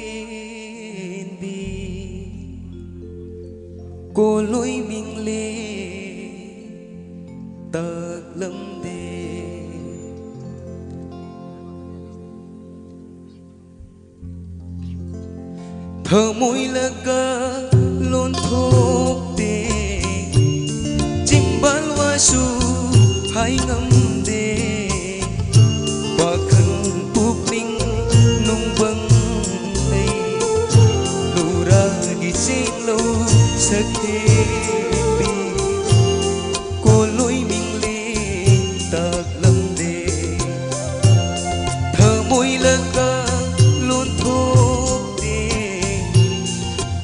ꯀꯣꯂꯣꯏ ꯃꯤꯡꯂꯦ ꯇꯥꯛꯂꯝꯗꯦ꯫ ꯊꯃꯣꯏꯂꯒ ꯂꯣꯟꯊꯣꯛꯇꯦ꯫ ꯆꯤꯝꯕꯥꯜ ꯋꯥꯁꯨ ꯍꯥꯏꯉꯝꯗꯦ꯫ ꯄꯥꯈꯪ ꯄꯨꯛꯅꯤꯡ ꯅꯨꯡꯕꯪ ꯂꯩ꯫ ꯅꯨꯔꯥꯒꯤ ꯆꯦꯡꯂꯧ ꯁꯛꯍꯦꯟꯕꯤ꯫ ꯀꯣꯂꯣꯏ ꯃꯤꯡꯂꯦꯟ ꯇꯥꯛꯂꯝꯗꯦ꯫ ꯊꯃꯣꯏꯂꯒ ꯂꯣꯟꯊꯣꯛꯇꯦ꯫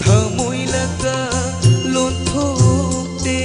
ꯊꯃꯣꯏꯂꯒ ꯂꯣꯟꯊꯣꯛꯇꯦ꯫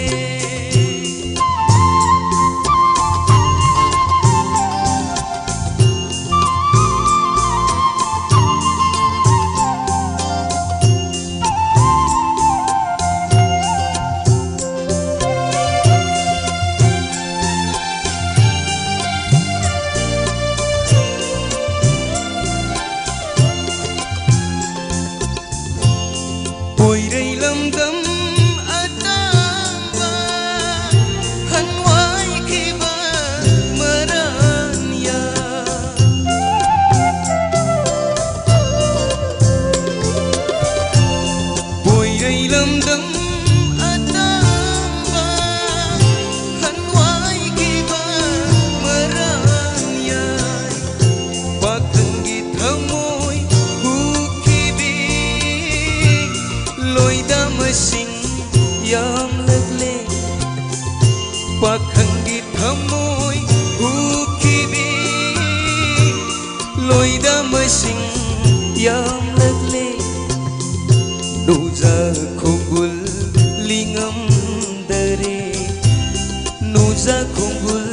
ꯆꯥꯛꯈꯨꯝꯒꯨꯜ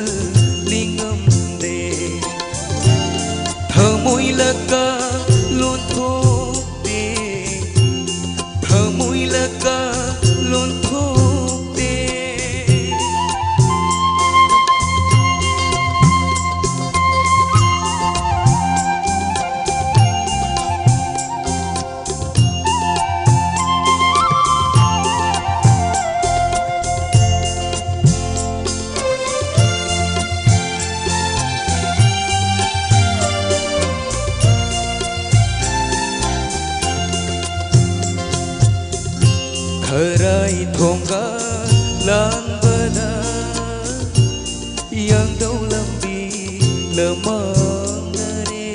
ꯂꯤꯡꯉꯝꯗꯦ꯫ ꯊꯃꯣꯏ ꯂꯀ ꯂꯣꯟꯊꯣꯛꯇꯦ꯫ ꯊꯃꯣꯏ ꯂꯀ ꯂꯣꯟꯊꯣꯛꯇꯦ꯫ ꯈꯔꯥꯏ ꯊꯣꯡꯒ ꯂꯥꯟꯕꯗ ꯌꯥꯡꯗꯧ ꯂꯝꯕꯤ ꯂꯃꯥꯡꯅꯔꯦ꯫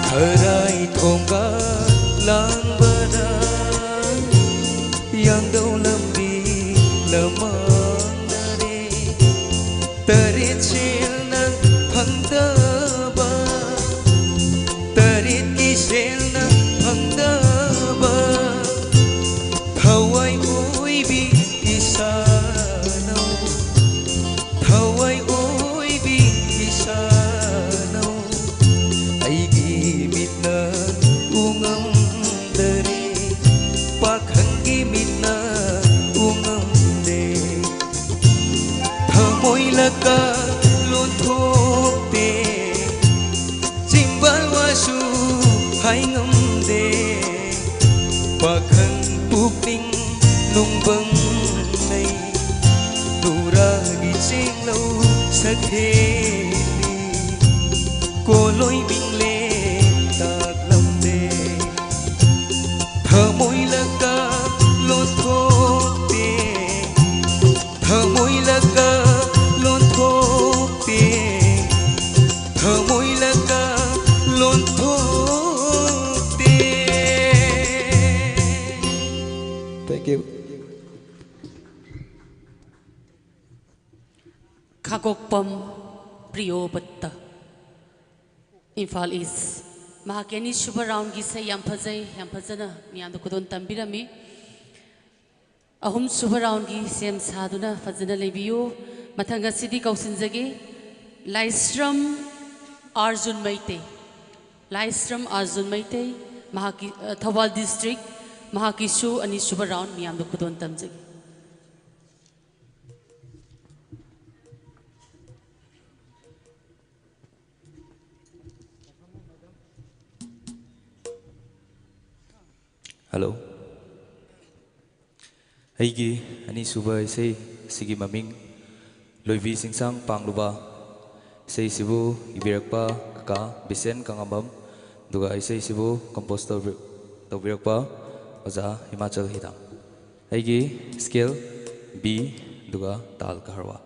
ꯈꯔꯥꯏ ꯊꯣꯡꯒ ꯂꯥꯟꯕꯗ ꯌꯥꯡꯗꯧ ꯂꯝꯕꯤ ꯂꯃꯥꯡꯅꯔꯦ꯫ ꯇꯔꯦꯠ ꯁꯦꯜꯅ ꯐꯪꯗꯕ, ꯇꯔꯦꯠꯀꯤ ꯁꯦꯜꯅ ꯐꯪꯗꯕ, ꯊꯋꯥꯏ ꯑꯣꯏꯕꯤ ꯏꯁꯥꯅꯧ, ꯊꯋꯥꯏ ꯑꯣꯏꯕꯤ ꯏꯁꯥꯅꯧ꯫ ꯑꯩꯒꯤ ꯃꯤꯠꯅ ꯎꯉꯝꯗꯔꯦ, ꯄꯥꯈꯪꯒꯤ ꯃꯤꯠꯅ ꯎꯉꯝꯗꯦ꯫ ꯊꯃꯣꯏ ꯂꯀ ꯂꯣꯟꯊꯣꯛꯇꯦ, ꯆꯤꯝꯕꯥꯜ ꯋꯥꯁꯨ ꯍꯥꯏ ꯉꯝꯗꯦ꯫ ꯄꯥꯈꯪ ꯄꯨꯛꯅꯤꯡ ꯅꯨꯡꯕꯪ ꯂꯩ, ꯅꯨꯔꯥꯒꯤ ꯆꯦꯡꯂꯧ ꯁꯛꯍꯦꯜꯂꯤ꯫ ꯀꯣꯂꯣꯏ ꯃꯤꯡꯂꯦꯟ ꯇꯥꯛꯂꯝꯂꯦ꯫ ꯊꯃꯣꯏ ꯂꯀ ꯂꯣꯟꯊꯣꯛꯇꯦ꯫ ꯊꯃꯣꯏ ꯂꯀ ꯂꯣꯟꯊꯣꯛꯇꯦ꯫ ꯊꯃꯣꯏ ꯂꯀ ꯂꯣꯟꯊꯣꯛꯇꯦ꯫ Thank you. ꯈꯥꯒꯣꯛꯄꯝ ꯄ꯭ꯔꯤꯌꯣꯕꯠꯇ, ꯏꯝꯐꯥꯜ ꯏꯁ꯫ ꯃꯍꯥꯛꯀꯤ ꯑꯅꯤꯁꯨꯕ ꯔꯥꯎꯟꯒꯤ ꯏꯁꯩ ꯌꯥꯝ ꯐꯖꯩ, ꯌꯥꯝ ꯐꯖꯅ ꯃꯤꯌꯥꯝꯗ ꯈꯨꯗꯣꯜ ꯇꯝꯕꯤꯔꯝꯃꯤ꯫ ꯑꯍꯨꯝꯁꯨꯕ ꯔꯥꯎꯟꯒꯤ ꯁꯦꯝ ꯁꯥꯗꯨꯅ ꯐꯖꯅ ꯂꯩꯕꯤꯌꯨ꯫ ꯃꯊꯪ ꯑꯁꯤꯗꯤ ꯀꯧꯁꯤꯟꯖꯒꯦ, ꯂꯥꯏꯁ꯭ꯔꯝ ꯑꯥꯔꯖꯨꯟ ꯃꯩꯇꯩ꯫ ꯂꯥꯏꯁ꯭ꯔꯝ ꯑꯥꯔꯖꯨꯟ ꯃꯩꯇꯩ, ꯃꯍꯥꯛꯀꯤ, ꯑ, ꯊꯧꯕꯥꯜ ꯗꯤꯁꯇ꯭ꯔꯤꯛ, ꯃꯍꯥꯛꯀꯤꯁꯨ ꯑꯅꯤꯁꯨꯕ ꯔꯥꯎꯟ ꯃꯤꯌꯥꯝꯗ ꯈꯨꯗꯣꯜ ꯇꯝꯖꯒꯦ꯫ ꯍꯜꯂꯣ꯫ ꯑꯩꯒꯤ ꯑꯅꯤꯁꯨꯕ ꯏꯁꯩ ꯑꯁꯤꯒꯤ ꯃꯃꯤꯡ ꯂꯣꯏꯕꯤ ꯆꯤꯡꯁꯥꯡ ꯄꯥꯡꯂꯨꯕ꯫ ꯏꯁꯩꯁꯤꯕꯨ ꯏꯕꯤꯔꯛꯄ ꯀꯀꯥ ꯕꯤꯁꯦꯟ ꯀꯉꯝꯕꯝ, ꯑꯗꯨꯒ ꯏꯁꯩꯁꯤꯕꯨ ꯀꯝꯄꯣꯖ ꯇꯧꯕꯤ-, ꯇꯧꯕꯤꯔꯛꯄ ꯑꯣꯖꯥ ꯍꯤꯃꯥꯆꯜ ꯍꯤꯗꯥꯡ꯫ ꯑꯩꯒꯤ ꯁ꯭ꯀꯦꯜ ꯕꯤ, ꯑꯗꯨꯒ ꯇꯥꯜ ꯀꯍꯔꯋꯥ꯫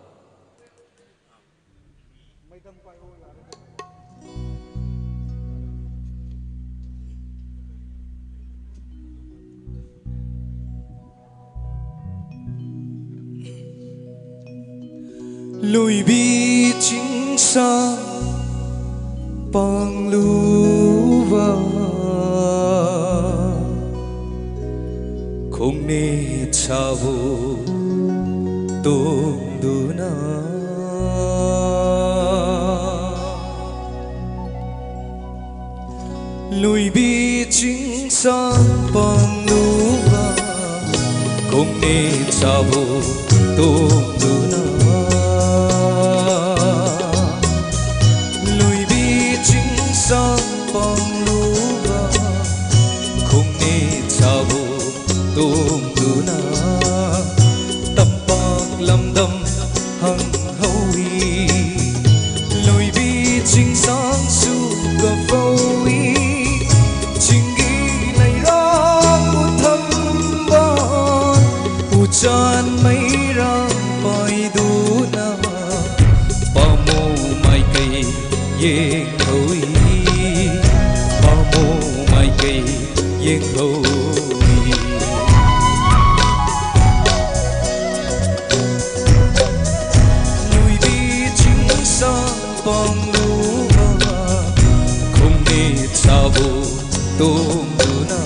ꯂꯣꯏꯕꯤ ꯆꯤꯡꯁꯥꯡ ꯄꯥꯡꯂꯨꯕ, ꯈꯣꯡꯅꯦꯠ ꯁꯥꯕꯨ ꯇꯣꯡꯗꯨꯅ꯫ ꯂꯣꯏꯕꯤ ꯆꯤꯡꯁꯥꯡ ꯄꯥꯡꯂꯨꯕ, ꯈꯣꯡꯅꯦꯠ ꯁꯥꯕꯨ ꯇꯣꯡꯗꯨꯅ꯫ ꯂꯣꯏꯕꯤ ꯆꯤꯡꯁꯥꯡ ꯄꯥꯡꯂꯨꯕ, ꯈꯣꯡꯅꯦꯠ ꯁꯥꯕꯨ ꯇꯣꯡꯗꯨꯅ꯫ ꯇꯝꯄꯥꯛ ꯂꯝꯗꯝ ꯍꯪꯍꯧꯏ꯫ ꯂꯣꯏꯕꯤ ꯆꯤꯡꯁꯥꯡꯁꯨ ꯀꯞꯍꯧꯏ꯫ ꯆꯤꯡꯒꯤ ꯂꯩꯔꯥꯡꯕꯨ ꯊꯝꯕꯥꯜ ꯎꯆꯥꯟ ꯃꯩꯔꯥ ꯄꯥꯏꯗꯨꯅ꯫ ꯄꯥꯃꯨ ꯃꯥꯏꯀꯩ ꯌꯦꯡꯍꯧꯏ꯫ ꯄꯥꯃꯨ ꯃꯥꯏꯀꯩ ꯌꯦꯡꯍꯧꯏ꯫ ꯂꯣꯏꯕꯤ ꯆꯤꯡꯁꯥꯡ ꯄꯥꯡꯂꯨꯕ, ꯈꯣꯡꯅꯦꯠ ꯁꯥꯕꯨ ꯇꯣꯡꯗꯨꯅ꯫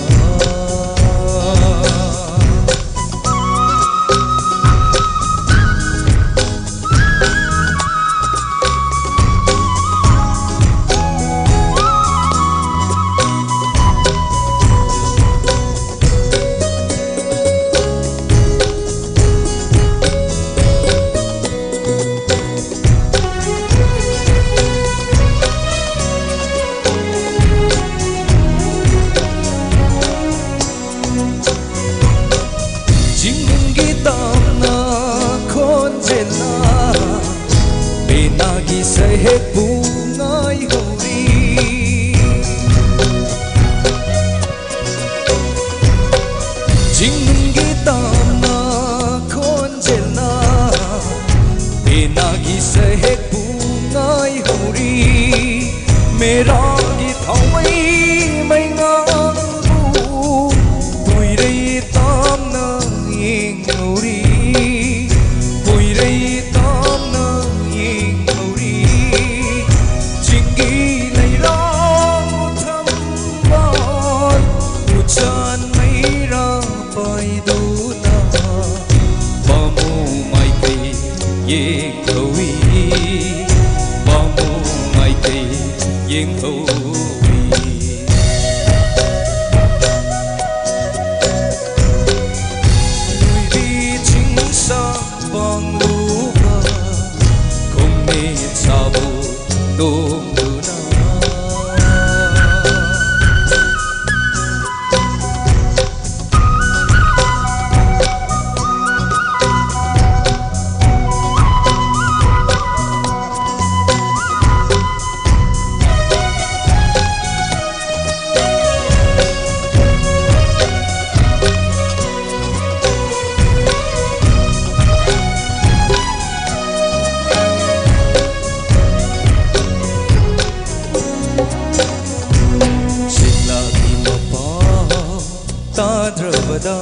ꯇꯥꯗ꯭ꯔꯕꯗ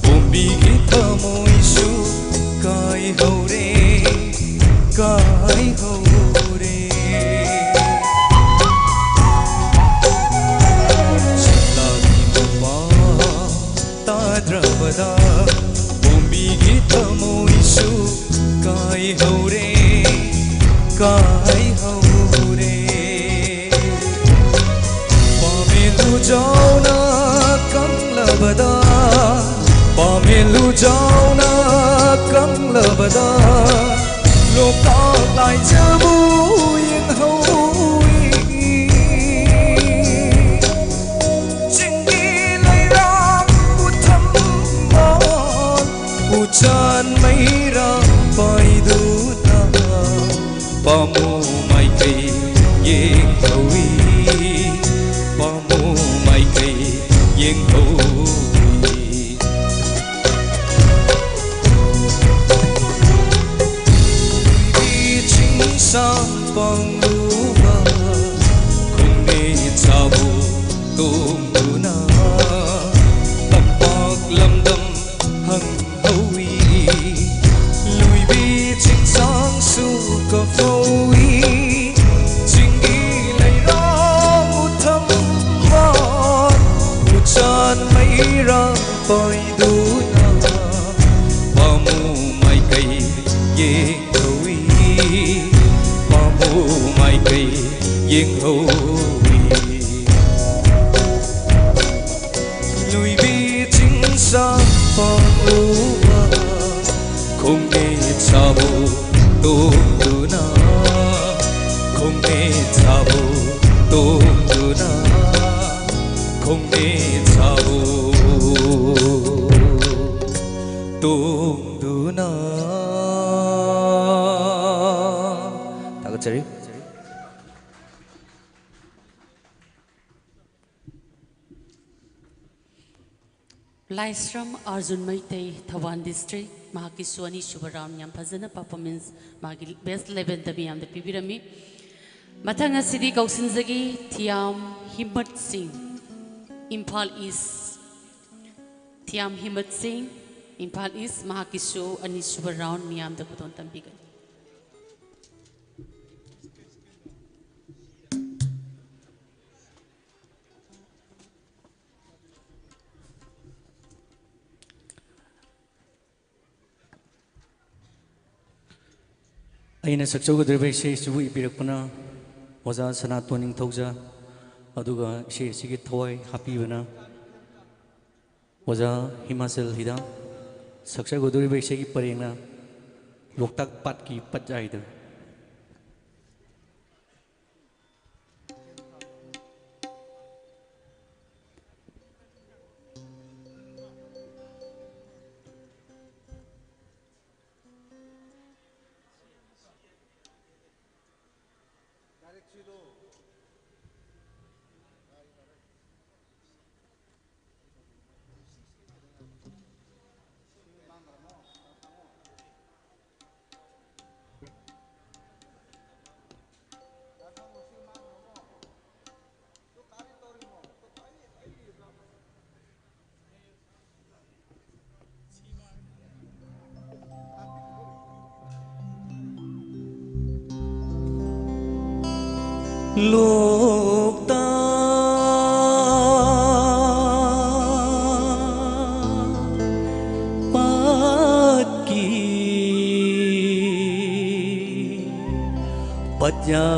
ꯄꯣꯝꯕꯤꯒꯤ ꯊꯃꯣꯏꯁꯨ ꯀꯥꯏꯍꯧꯔꯦ, ꯀꯥꯏꯍꯧꯔꯦ꯫ ꯆꯤꯡꯂꯥꯒꯤ ꯃꯄꯥ ꯇꯥꯗ꯭ꯔꯕꯗ ꯄꯣꯝꯕꯤꯒꯤ ꯊꯃꯣꯏꯁꯨ ꯀꯥꯏꯍꯧꯔꯦ, ꯀꯥꯏꯍꯧꯔꯦ꯫ ꯄꯥꯃꯦꯟ ꯎꯖꯥꯎꯅ ꯀꯪꯂꯕꯗ, ꯄꯥꯃꯦꯟ ꯎꯖꯥꯎꯅ ꯀꯪꯂꯕꯗ, ꯂꯣꯛꯇꯥꯛ ꯂꯥꯏꯖꯕꯨ ꯌꯦꯡꯍꯧꯏ꯫ ꯆꯤꯡꯒꯤ ꯂꯩꯔꯥꯡꯕꯨ ꯊꯝꯕꯥꯜ ꯎꯆꯥꯟ ꯃꯩꯔꯥ ꯄꯥꯏꯗꯨꯅ ꯄꯥꯃꯨ ꯃꯥꯏꯀꯩ ꯌꯦꯡꯍꯧꯏ, ꯄꯥꯃꯨ ꯃꯥꯏꯀꯩ ꯌꯦꯡꯍꯧꯏ꯫ ꯆꯤꯡꯁꯥꯡ ꯄꯥꯡꯂꯨꯕ ꯈꯣꯡꯅꯦ ꯆꯥꯕꯨ ꯇꯣꯡꯗꯨꯅ ꯇꯝꯄꯥꯛ ꯂꯝꯗꯝ ꯍꯪ ꯍꯧꯏ꯫ ꯂꯣꯏꯕꯤ ꯆꯤꯡꯁꯥꯡꯁꯨ ꯀꯞꯍꯧꯏ꯫ ꯆꯤꯡꯒꯤ ꯂꯩꯔꯥꯡ ꯎꯊꯝꯕ ꯎꯆꯥꯟ ꯃꯩꯔꯥ ꯄꯥꯏꯗꯨꯅ ꯄꯥꯃꯨ ꯃꯥꯏꯀꯩ ꯌꯦꯡꯍꯧꯏ꯫ ꯄꯥꯃꯨ ꯃꯥꯏꯀꯩ ꯌꯦꯡꯍꯧꯏ꯫ ꯂꯣꯏꯕꯤ ꯆꯤꯡꯁꯥꯡ ꯄꯥꯡꯂꯨꯕ ꯈꯣꯡꯅꯦꯠ ꯁꯥꯕꯨ ꯇꯣꯡꯗꯨꯅ, ꯈꯣꯡꯅꯦꯠ ꯁꯥꯕꯨ ꯇꯣꯡꯗꯨꯅ, ꯈꯣꯡꯅꯦꯠ ꯁꯥꯕꯨ ꯇꯣꯡꯗꯨꯅ꯫ ꯊꯥꯒꯠꯆꯔꯤ꯫ ꯂꯥꯏꯁ꯭ꯔꯝ ꯑꯥꯔꯖꯨꯟ ꯃꯩꯇꯩ, ꯊꯧꯕꯥꯜ district, ꯃꯍꯥꯛꯀꯤꯁꯨ ꯑꯅꯤꯁꯨꯕ round ꯌꯥꯝ ꯐꯖꯅ performance, ꯃꯥꯒꯤ best elevenꯗ ꯃꯤꯌꯥꯝꯗ ꯄꯤꯕꯤꯔꯝꯃꯤ꯫ ꯃꯊꯪ ꯑꯁꯤꯗꯤ ꯀꯧꯁꯤꯟꯖꯒꯤ ꯊꯤꯌꯥꯝ ꯍꯤꯝꯃꯠ ꯁꯤꯡ, ꯏꯝꯐꯥꯜ East꯫ ꯇꯤꯌꯥꯝ ꯍꯤꯃꯠ ꯁꯤꯡ, ꯏꯝꯐꯥꯜ ꯏꯁ, ꯃꯍꯥꯛꯀꯤꯁꯨ ꯑꯅꯤꯁꯨꯕ ꯔꯥꯎꯟ ꯃꯤꯌꯥꯝꯗ ꯈꯨꯗꯣꯜ ꯇꯝꯕꯤꯒꯅꯤ꯫ ꯑꯩꯅ ꯁꯛꯆꯒꯗꯧꯔꯤꯕ ꯏꯁꯩ ꯑꯁꯤꯕꯨ ꯏꯕꯤꯔꯛꯄꯅ ꯑꯣꯖꯥ ꯁꯅꯥꯇꯣꯟ ꯅꯤꯡꯊꯧꯖ, ꯑꯗꯨꯒ ꯏꯁꯩ ꯑꯁꯤꯒꯤ ꯊꯋꯥꯏ ꯍꯥꯞꯄꯤꯕꯅ ꯑꯣꯖꯥ ꯍꯤꯃꯥꯆꯜ ꯍꯤꯗꯥꯡ꯫ ꯁꯛꯆꯒꯗꯧꯔꯤꯕ ꯏꯁꯩꯒꯤ ꯄꯔꯦꯡꯅ ꯂꯣꯛꯇꯥꯛ ꯄꯥꯠꯀꯤ ꯄꯠꯌꯥꯏꯗ꯫ ꯂꯣꯛꯇꯥꯛ ꯄꯥꯠꯀꯤ ꯄꯠꯌꯥꯏꯗ,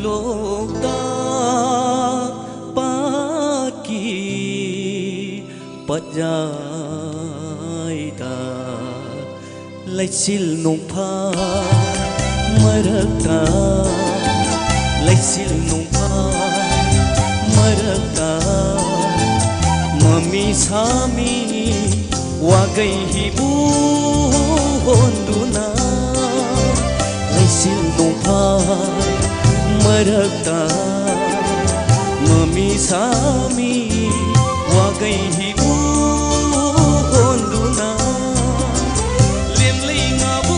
ꯂꯣꯛꯇꯥꯛ ꯄꯥꯠꯀꯤ ꯄꯠꯌꯥꯏꯗ, ꯂꯩꯆꯤꯜ ꯅꯣꯡꯐꯥ ꯃꯔꯛꯇ, ꯂꯩꯆꯤꯜ ꯅꯣꯡꯐꯥ ꯃꯔꯛꯇ, ꯃꯃꯤ ꯁꯥꯃꯤ ꯋꯥꯒꯩ ꯍꯤꯕꯨ ꯍꯣꯟꯗꯨꯅ, ꯂꯩꯆꯤꯜ ꯅꯣꯡꯐꯥ ꯃꯔꯛꯇ, ꯃꯃꯤ ꯁꯥꯃꯤ ꯋꯥꯒꯩ ꯍꯤꯕꯨ ꯍꯣꯟꯗꯨꯅ, ꯂꯦꯝꯂꯩ ꯉꯥꯕꯨ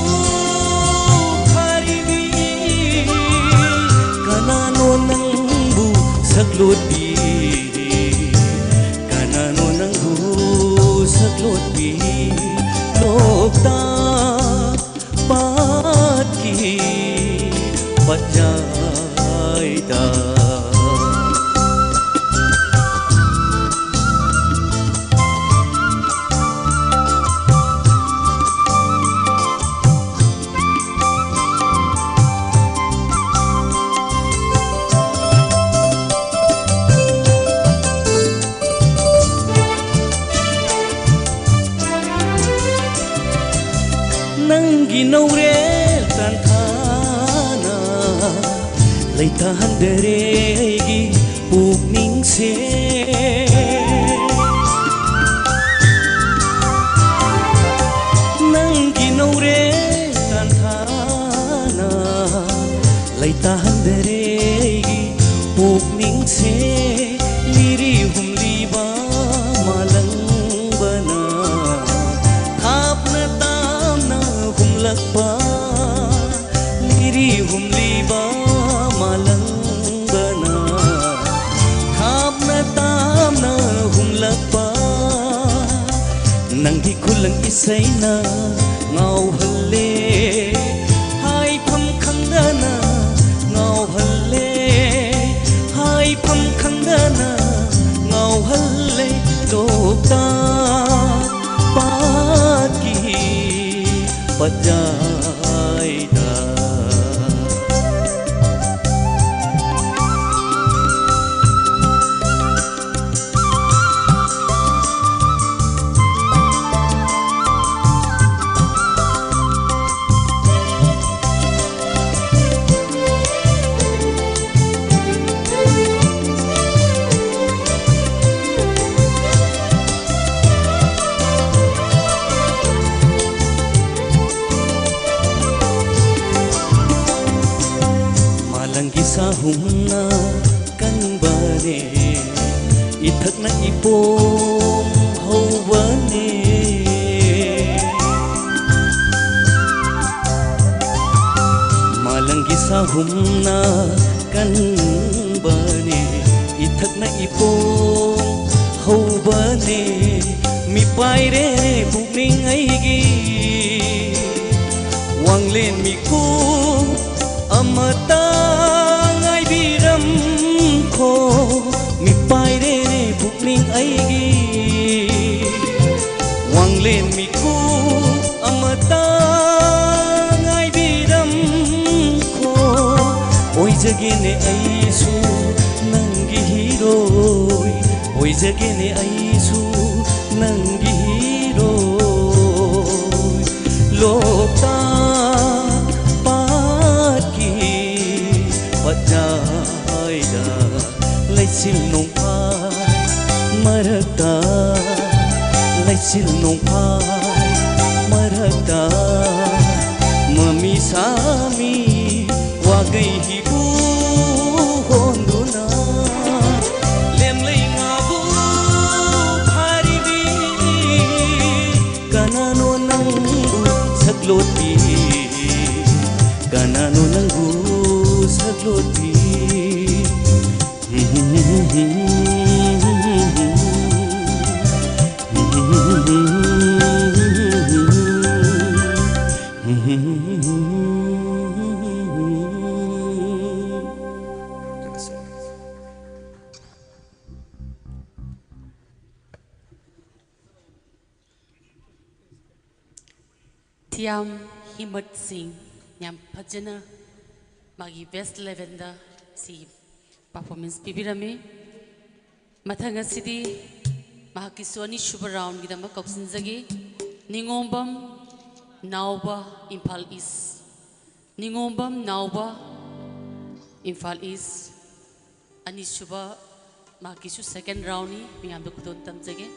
ꯐꯥꯔꯤꯕꯤ ꯀꯅꯥ ꯁꯛꯂꯣꯠꯄꯤ, ꯀꯅꯥꯅꯣ ꯅꯪꯕꯨ ꯁꯛꯂꯣꯠꯄꯤ? ꯂꯣꯛꯇꯥꯛ ꯄꯥꯠꯀꯤ ꯄꯠꯌꯥꯏꯗ꯫ ꯅꯪꯒꯤ ꯅꯧꯔꯦꯜ ꯇꯥꯟꯊꯥꯅ ꯂꯩꯇꯥꯍꯟꯗꯔꯦ ꯑꯩꯒꯤ ꯄꯨꯛꯅꯤꯡꯁꯦ꯫ ꯅꯪꯒꯤ ꯅꯧꯔꯦꯜ ꯇꯥꯟꯊꯥꯅ ꯂꯩꯇꯥꯍꯟꯗꯔꯦ ꯑꯩꯒꯤ ꯄꯨꯛꯅꯤꯡꯁꯦ꯫ ꯂꯤꯔꯤ ꯍꯨꯝꯂꯤꯕ ꯃꯥꯂꯪꯕꯅ ꯊꯥꯞꯅ ꯇꯥꯝꯅ ꯍꯨꯝꯂꯛꯄ꯫ ꯂꯤꯔꯤ ꯍꯨꯝꯂꯤꯕ ꯃꯥꯂꯪꯕꯅ ꯊꯥꯞꯅ ꯇꯥꯝꯅ ꯍꯨꯝꯂꯛꯄ꯫ ꯅꯪꯒꯤ ꯈꯨꯂꯪ ꯏꯁꯩꯅ ꯉꯥꯎꯍꯜꯂꯦ, ꯍꯥꯏꯐꯝ ꯈꯪꯗꯅ ꯉꯥꯎꯍꯜꯂꯦ, ꯍꯥꯏꯐꯝ ꯈꯪꯗꯅ ꯉꯥꯎꯍꯜꯂꯦ꯫ ꯂꯣꯛꯇꯥꯛ ꯄꯥꯠꯀꯤ ꯄꯠꯌꯥꯏꯗ꯫ ꯃꯥꯂꯪꯒꯤ ꯁꯥꯍꯨꯝꯅ ꯀꯟꯕꯅꯦ, ꯏꯊꯛꯅ ꯏꯄꯣꯝ ꯍꯧꯕꯅꯦ꯫ ꯃꯥꯂꯪꯒꯤ ꯁꯥꯍꯨꯝꯅ ꯀꯟꯕꯅꯦ, ꯊꯛꯅ ꯏꯄꯣꯝ ꯍꯧꯕꯅꯦ, ꯃꯤꯄꯥꯏꯔꯦꯅꯦ ꯄꯨꯛꯅꯤꯡ ꯑꯩꯒꯤ꯫ ꯋꯥꯡꯂꯦꯟ ꯃꯤꯀꯨꯞ ꯑꯃꯇ ꯉꯥꯏꯕꯤꯔꯝꯈꯣ, ꯃꯤꯄꯥꯏꯔꯦꯅꯦ ꯄꯨꯛꯅꯤꯡ ꯑꯩꯒꯤ꯫ ꯋꯥꯡꯂꯦꯟ ꯃꯤꯀꯨꯞ ꯑꯃꯇ ꯉꯥꯏꯕꯤꯔꯝꯈꯣ꯫ ꯑꯣꯏꯖꯒꯦꯅꯦ ꯑꯩꯁꯨ ꯅꯪꯒꯤ ꯍꯤꯔꯣꯏ, ꯑꯣꯏꯖꯒꯦꯅꯦ ꯑꯩꯁꯨ ꯅꯪꯒꯤ ꯍꯤꯔꯣꯏ꯫ ꯂꯣꯛꯇꯥꯛ ꯄꯥꯠꯀꯤ ꯄꯠꯆꯥꯏꯗ ꯂꯩꯆꯤꯜ ꯅꯣꯡꯐꯥꯏ ꯃꯔꯛꯇ, ꯂꯩꯆꯤꯜ ꯅꯣꯡꯐꯥꯏ ꯃꯔꯛꯇ ꯃꯃꯤ ꯁꯥꯃꯤ ꯋꯥꯒꯩ ꯍꯤꯕꯨ ꯍꯣꯟꯗꯨꯅ ꯂꯦꯝꯂꯩ ꯉꯥꯕꯨ ꯐꯥꯔꯤꯕꯤ ꯀꯅꯥꯅꯣ ꯅꯪꯕꯨ ꯁꯛꯂꯣꯠꯄꯤ? ꯀꯅꯥꯅꯣ ꯅꯪꯕꯨ ꯁꯛꯂꯣꯠꯄꯤ? ꯊꯤꯌꯥꯝ ꯍꯤꯃꯠ ꯁꯤꯡ ꯌꯥꯝ ꯐꯖꯅ ꯃꯥꯒꯤ best elevenꯗ ꯁꯤ performance ꯄꯤꯕꯤꯔꯝꯃꯤ꯫ ꯃꯊꯪ ꯑꯁꯤꯗꯤ ꯃꯍꯥꯛꯀꯤꯁꯨ ꯑꯅꯤꯁꯨꯕ roundꯒꯤꯗꯃꯛ ꯀꯧꯁꯤꯟꯖꯒꯦ꯫ ꯅꯤꯉꯣꯝꯕꯝ ꯅꯥꯎꯕ, ꯏꯝꯐꯥꯜ East꯫ ꯅꯤꯉꯣꯝꯕꯝ ꯅꯥꯎꯕ, ꯏꯝꯐꯥꯜ East꯫ ꯑꯅꯤꯁꯨꯕ ꯃꯍꯥꯛꯀꯤꯁꯨ second roundꯅꯤ꯫ ꯃꯌꯥꯝꯗ ꯈꯨꯗꯣꯜ ꯇꯝꯖꯒꯦ꯫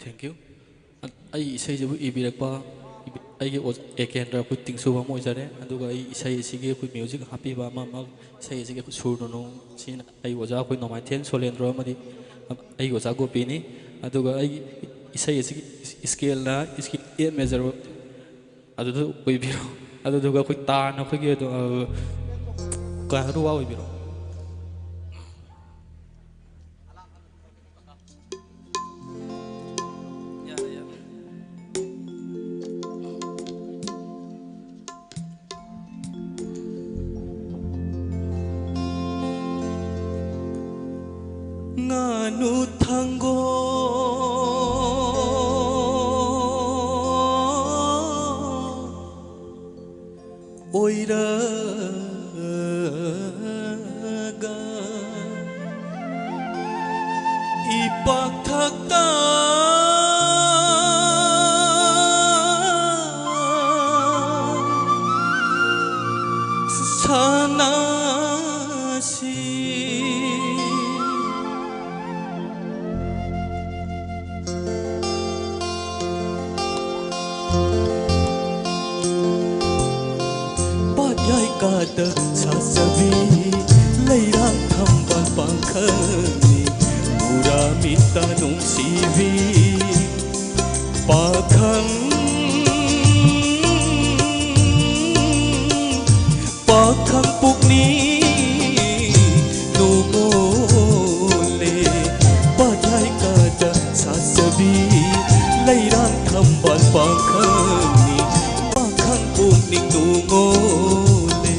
Thank you. ꯑ-, ꯑꯩ ꯏꯁꯩꯁꯤꯕꯨ ꯏꯕꯤꯔꯛꯄ, ꯏꯕꯤ-, ꯑꯩꯒꯤ ꯑꯣꯖꯥ ꯑꯦꯀꯦꯟꯗ꯭ꯔ ꯑꯩꯈꯣꯏ ꯇꯤꯡꯁꯨꯕ ꯑꯃ ꯑꯣꯏꯖꯔꯦ꯫ ꯑꯗꯨꯒ ꯑꯩ ꯏꯁꯩ ꯑꯁꯤꯒꯤ ꯑꯩꯈꯣꯏ ꯃ꯭ꯌꯨꯖꯤꯛ ꯍꯥꯞꯄꯤꯕ ꯑꯃ, ꯑꯃ ꯏꯁꯩ ꯑꯁꯤꯒꯤ ꯑꯩꯈꯣꯏ ꯁꯨꯔ ꯅꯨꯡꯁꯤꯅ ꯑꯩ ꯑꯣꯖꯥ ꯑꯩꯈꯣꯏ ꯅꯣꯡꯃꯥꯏꯊꯦꯝ ꯁꯣꯂꯦꯟꯗ꯭ꯔꯣ ꯑꯃꯗꯤ ꯑꯩꯒꯤ ꯑꯣꯖꯥ ꯒꯣꯄꯤꯅꯤ꯫ ꯑꯗꯨꯒ ꯑꯩꯒꯤ ꯏꯁꯩ ꯑꯁꯤꯒꯤ ꯏꯁꯀꯦꯜꯅ ꯏꯁꯀꯦꯜ ꯑꯦ ꯃꯦꯖꯔ ꯑꯗꯨꯗ ꯑꯣꯏꯕꯤꯔꯣ꯫ ꯑꯗꯨꯗꯨꯒ ꯑꯩꯈꯣꯏ ꯇꯥꯟꯅ ꯑꯩꯈꯣꯏꯒꯤ ꯑꯗꯨ, ꯑ, ꯀꯥꯔꯨꯋꯥ ꯑꯣꯏꯕꯤꯔꯣ꯫ ꯉꯥꯅꯨ ꯊꯪꯒꯣ ꯑꯣꯏꯔꯒ ꯏꯄꯥꯛꯊꯛꯇ ꯁꯅꯥꯁꯤ꯫ ꯄꯥꯠꯌꯥꯏ ꯀꯥꯗ ꯁꯥꯖꯕꯤ, ꯂꯩꯔꯥꯡ ꯊꯝꯕꯥꯜ ꯄꯥꯡꯈꯪꯅꯤ, ꯎꯔꯥ ꯃꯤꯠꯇ ꯅꯨꯡꯁꯤꯕꯤ ꯄꯥꯈꯪ꯫ ꯄꯥꯈꯪ ꯄꯨꯛꯅꯤꯡ ꯅꯨꯡꯉꯣꯜꯂꯦ, ꯄꯥꯠꯌꯥꯏ ꯀꯥꯗ ꯁꯥꯖꯕꯤ, ꯂꯩꯔꯥꯡ ꯊꯝꯕꯥꯜ ꯄꯥꯈꯪꯅꯤ, ꯄꯥꯈꯪ ꯄꯨꯛꯅꯤꯡ ꯅꯨꯡꯉꯣꯜꯂꯦ꯫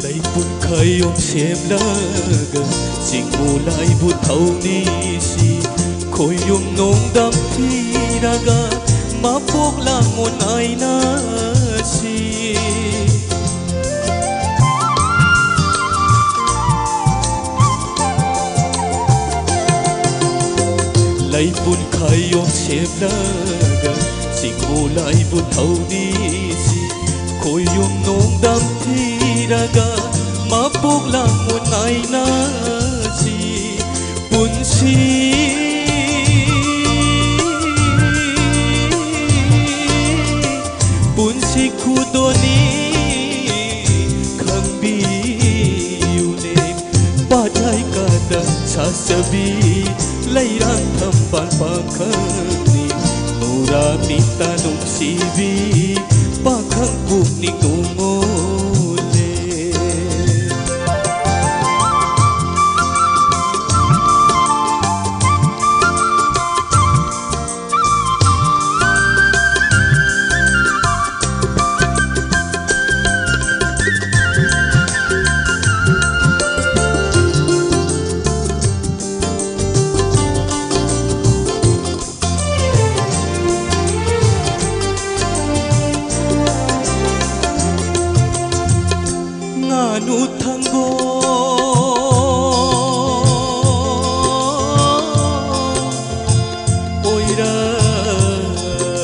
ꯂꯩꯄꯨꯟ ꯈꯌꯣꯝ ꯁꯦꯝꯂꯒ ꯆꯤꯡꯃꯨ ꯂꯥꯏꯕꯨ ꯊꯧꯅꯤꯁꯤ, ꯈꯣꯏꯌꯨꯝ ꯅꯣꯡꯗꯝ ꯊꯤꯔꯒ ꯃꯄꯣꯛ ꯂꯥꯡꯉꯣꯟ ꯍꯥꯏꯅꯁꯤ꯫ ꯂꯩꯄꯨꯟ ꯈꯥꯏꯌꯣꯝ ꯁꯦꯝꯂꯒ ꯆꯤꯡꯃꯨ ꯂꯥꯏꯕꯨ ꯊꯧꯅꯤꯁꯤ, ꯈꯣꯏꯌꯨꯝ ꯅꯣꯡꯗꯝ ꯊꯤꯔꯒ ꯃꯄꯣꯛ ꯂꯥꯡꯉꯨ ꯅꯥꯏꯅꯁꯤ꯫ ꯄꯨꯟꯁꯤ, ꯄꯨꯟꯁꯤ ꯈꯨꯗꯣꯜꯅꯤ ꯈꯪꯕꯤꯌꯨꯅꯦ꯫ ꯄꯥꯠꯍꯥꯏ ꯀꯥꯗ ꯁꯥꯁꯕꯤ, ꯂꯩꯔꯥꯡ ꯊꯝꯕꯥꯜ ꯄꯥꯈꯪꯅꯤ, ꯅꯨꯔꯥ ꯃꯤꯠꯇ ꯅꯨꯡꯁꯤꯕꯤ, ꯄꯥꯈꯪ ꯄꯨꯛꯅꯤꯡ ꯅꯨꯡꯉꯣꯜꯂꯦ꯫ ꯉꯥꯅꯨ ꯊꯪꯒꯣ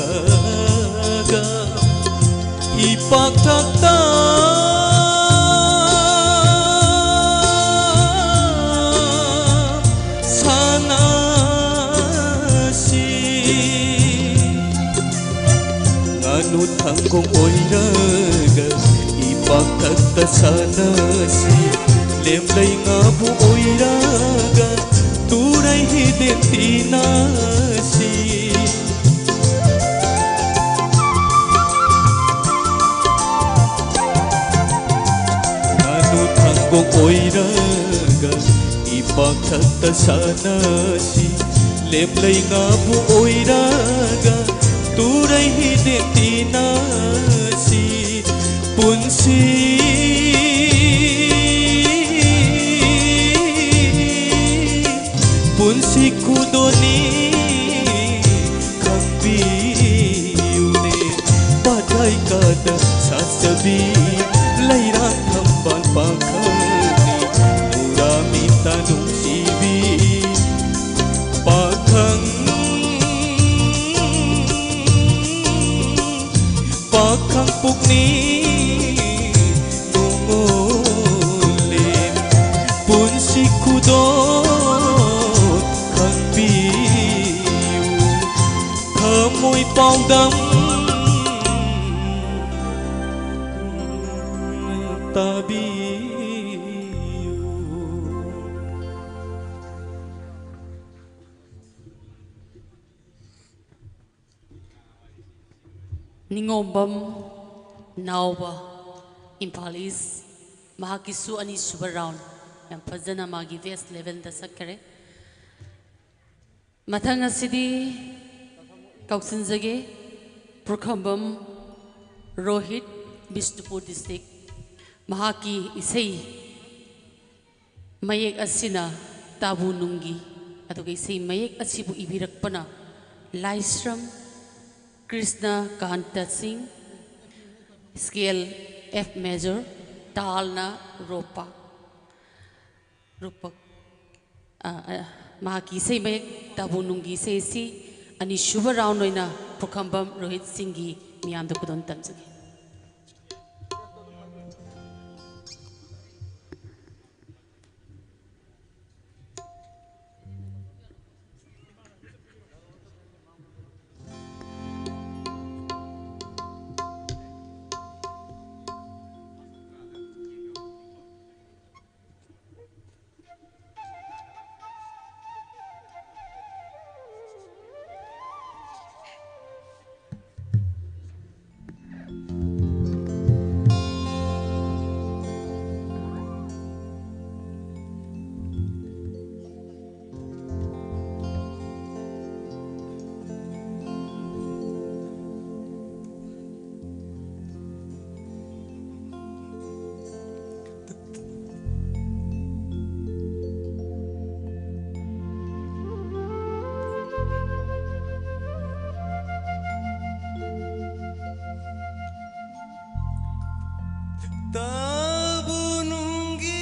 ꯑꯣꯏꯔꯒ ꯏꯄꯥꯛꯊꯛꯇ ꯁꯥꯟꯅꯁꯤ꯫ ꯉꯥꯅꯨ ꯊꯪꯒꯣꯡ ꯑꯣꯏꯔꯒ ꯏꯄꯥꯛꯊꯛꯇ ꯁꯥꯟꯅꯁꯤ꯫ ꯂꯦꯝꯂꯩ ꯉꯥꯕꯨ ꯑꯣꯏꯔꯒ ꯇꯨꯔꯩ ꯍꯤꯗꯦꯟ ꯇꯤꯟꯅꯁꯤ꯫ ꯉꯥꯅꯨ ꯊꯪꯒꯣꯡ ꯑꯣꯏꯔꯒ ꯏꯄꯥꯛꯊꯛꯇ ꯁꯥꯟꯅꯁꯤ꯫ ꯂꯦꯝꯂꯩ ꯉꯥꯕꯨ ꯑꯣꯏꯔꯒ ꯇꯨꯔꯩ ꯍꯤꯗꯦꯟ ꯇꯤꯟꯅꯁꯤ꯫ ꯄꯨꯟꯁꯤ, ꯄꯨꯟꯁꯤ ꯈꯨꯗꯣꯜꯅꯤ ꯈꯪꯕꯤꯌꯨꯅꯦ꯫ ꯄꯥꯠꯍꯥꯏ ꯀꯥꯗ ꯁꯥꯁꯕꯤ, ꯂꯩꯔꯥꯡ ꯊꯝꯕꯥꯜ ꯄꯥꯈꯪꯅꯤ, ꯅꯨꯔꯥ ꯃꯤꯠꯇ ꯅꯨꯡꯁꯤꯕꯤ, ꯄꯥꯈꯪ ꯗꯝ ꯇꯥꯕꯤꯌꯨ꯫ ꯅꯤꯉꯣꯝꯕꯝ ꯅꯥꯎꯕ, ꯏꯝꯐꯥꯜ ꯏꯁ, ꯃꯍꯥꯛꯀꯤꯁꯨ ꯑꯅꯤꯁꯨꯕ ꯔꯥꯎꯟ ꯌꯥꯝ ꯐꯖꯅ ꯃꯥꯒꯤ ꯕꯦꯁ ꯂꯦꯚꯦꯜꯗ ꯆꯠꯈꯔꯦ꯫ ꯃꯊꯪ ꯑꯁꯤꯗꯤ ꯀꯧꯁꯤꯟꯖꯒꯦ, ꯄꯨꯈ꯭ꯔꯝꯕꯝ ꯔꯣꯍꯤꯠ, ꯕꯤꯁꯅꯨꯄꯨꯔ ꯗꯤꯁꯇ꯭ꯔꯤꯛ꯫ ꯃꯍꯥꯛꯀꯤ ꯏꯁꯩ ꯃꯌꯦꯛ ꯑꯁꯤꯅ ꯇꯥꯕꯨ ꯅꯨꯡꯒꯤ, ꯑꯗꯨꯒ ꯏꯁꯩ ꯃꯌꯦꯛ ꯑꯁꯤꯕꯨ ꯏꯕꯤꯔꯛꯄꯅ ꯂꯥꯏꯁ꯭ꯔꯝ ꯀ꯭ꯔꯤꯁꯅ ꯀꯥꯟꯇ ꯁꯤꯡ, ꯁ꯭ꯀꯦꯜ ꯑꯦꯐ ꯃꯦꯖꯔ, ꯇꯥꯜꯅ ꯔꯣꯄꯥ꯫ ꯔꯨꯄꯛ, ꯑ, ꯑ, ꯃꯍꯥꯛꯀꯤ ꯏꯁꯩ ꯃꯌꯦꯛ ꯇꯥꯕꯨ ꯅꯨꯡꯒꯤ ꯏꯁꯩ ꯑꯁꯤ ꯑꯅꯤꯁꯨꯕ ꯔꯥꯎꯟ ꯑꯣꯏꯅ ꯄꯨꯈ꯭ꯔꯝꯕꯝ ꯔꯣꯍꯤꯠ ꯁꯤꯡꯒꯤ ꯃꯤꯌꯥꯝꯗ ꯈꯨꯗꯣꯜ ꯇꯝꯖꯒꯦ꯫ ꯇꯥꯕꯨ ꯅꯨꯡꯒꯤ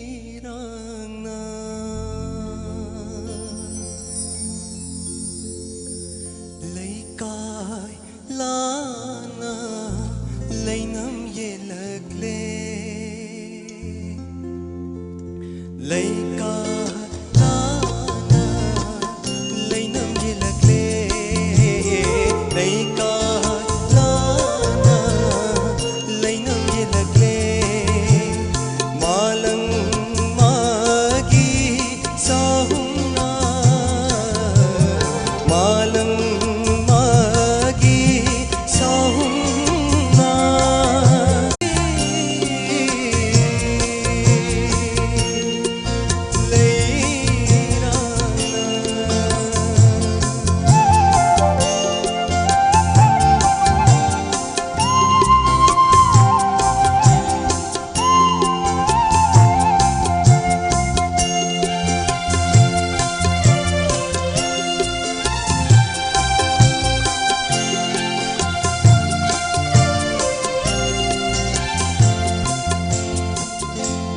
ꯂꯩꯔꯥꯡꯅ ꯂꯩꯀꯥꯏ ꯂꯥ ꯂꯩꯀꯥ ꯂꯥꯅ ꯂꯩꯅꯝ ꯌꯦꯜꯂꯛꯂꯦ, ꯂꯩꯀꯥ ꯂꯥꯅ ꯂꯩꯅꯝ ꯌꯦꯜꯂꯛꯂꯦ꯫ ꯃꯥꯂꯪ ꯃꯥꯒꯤ ꯆꯍꯨꯝꯅ, ꯃꯥꯂꯪ ꯃꯥꯒꯤ ꯆꯍꯨꯝꯅ꯫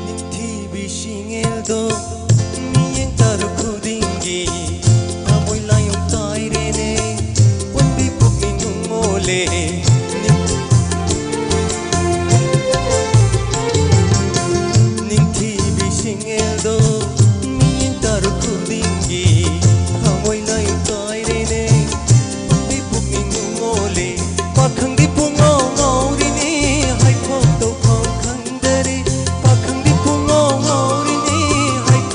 ꯅꯤꯡꯊꯤꯕꯤ ꯁꯤꯡꯉꯦꯜꯗꯣ ꯃꯤꯠꯌꯦꯡ ꯇꯥꯔꯨ ꯈꯨꯗꯤꯡꯒꯤ ꯊꯃꯣꯏ ꯂꯥꯏꯌꯣꯡ ꯇꯥꯏꯔꯦꯅꯦ, ꯄꯨꯟꯕꯤ ꯄꯨꯛꯅꯤꯡ ꯅꯨꯡꯉꯣꯜꯂꯦ꯫ ꯅꯤꯡ-, ꯅꯤꯡꯊꯤꯕꯤ ꯁꯤꯡꯉꯦꯜꯗꯣ ꯃꯤꯠꯌꯦꯡ ꯇꯥꯔꯨ ꯈꯨꯗꯤꯡꯒꯤ ꯊꯃꯣꯏ ꯂꯥꯏꯌꯣꯡ ꯇꯥꯏꯔꯦꯅꯦ, ꯄꯨꯟꯕꯤ ꯄꯨꯛꯅꯤꯡ ꯅꯨꯡꯉꯣꯜꯂꯦ꯫ ꯄꯥꯈꯪꯗꯤ ꯄꯨꯡꯉꯥꯎ ꯉꯥꯎꯔꯤꯅꯤ, ꯍꯥꯏꯐꯝ ꯇꯧꯐꯝ ꯈꯪꯗꯔꯦ꯫ ꯄꯥꯈꯪꯗꯤ ꯄꯨꯡꯉꯥꯎ ꯉꯥꯎꯔꯤꯅꯤ, ꯍꯥꯏꯐꯝ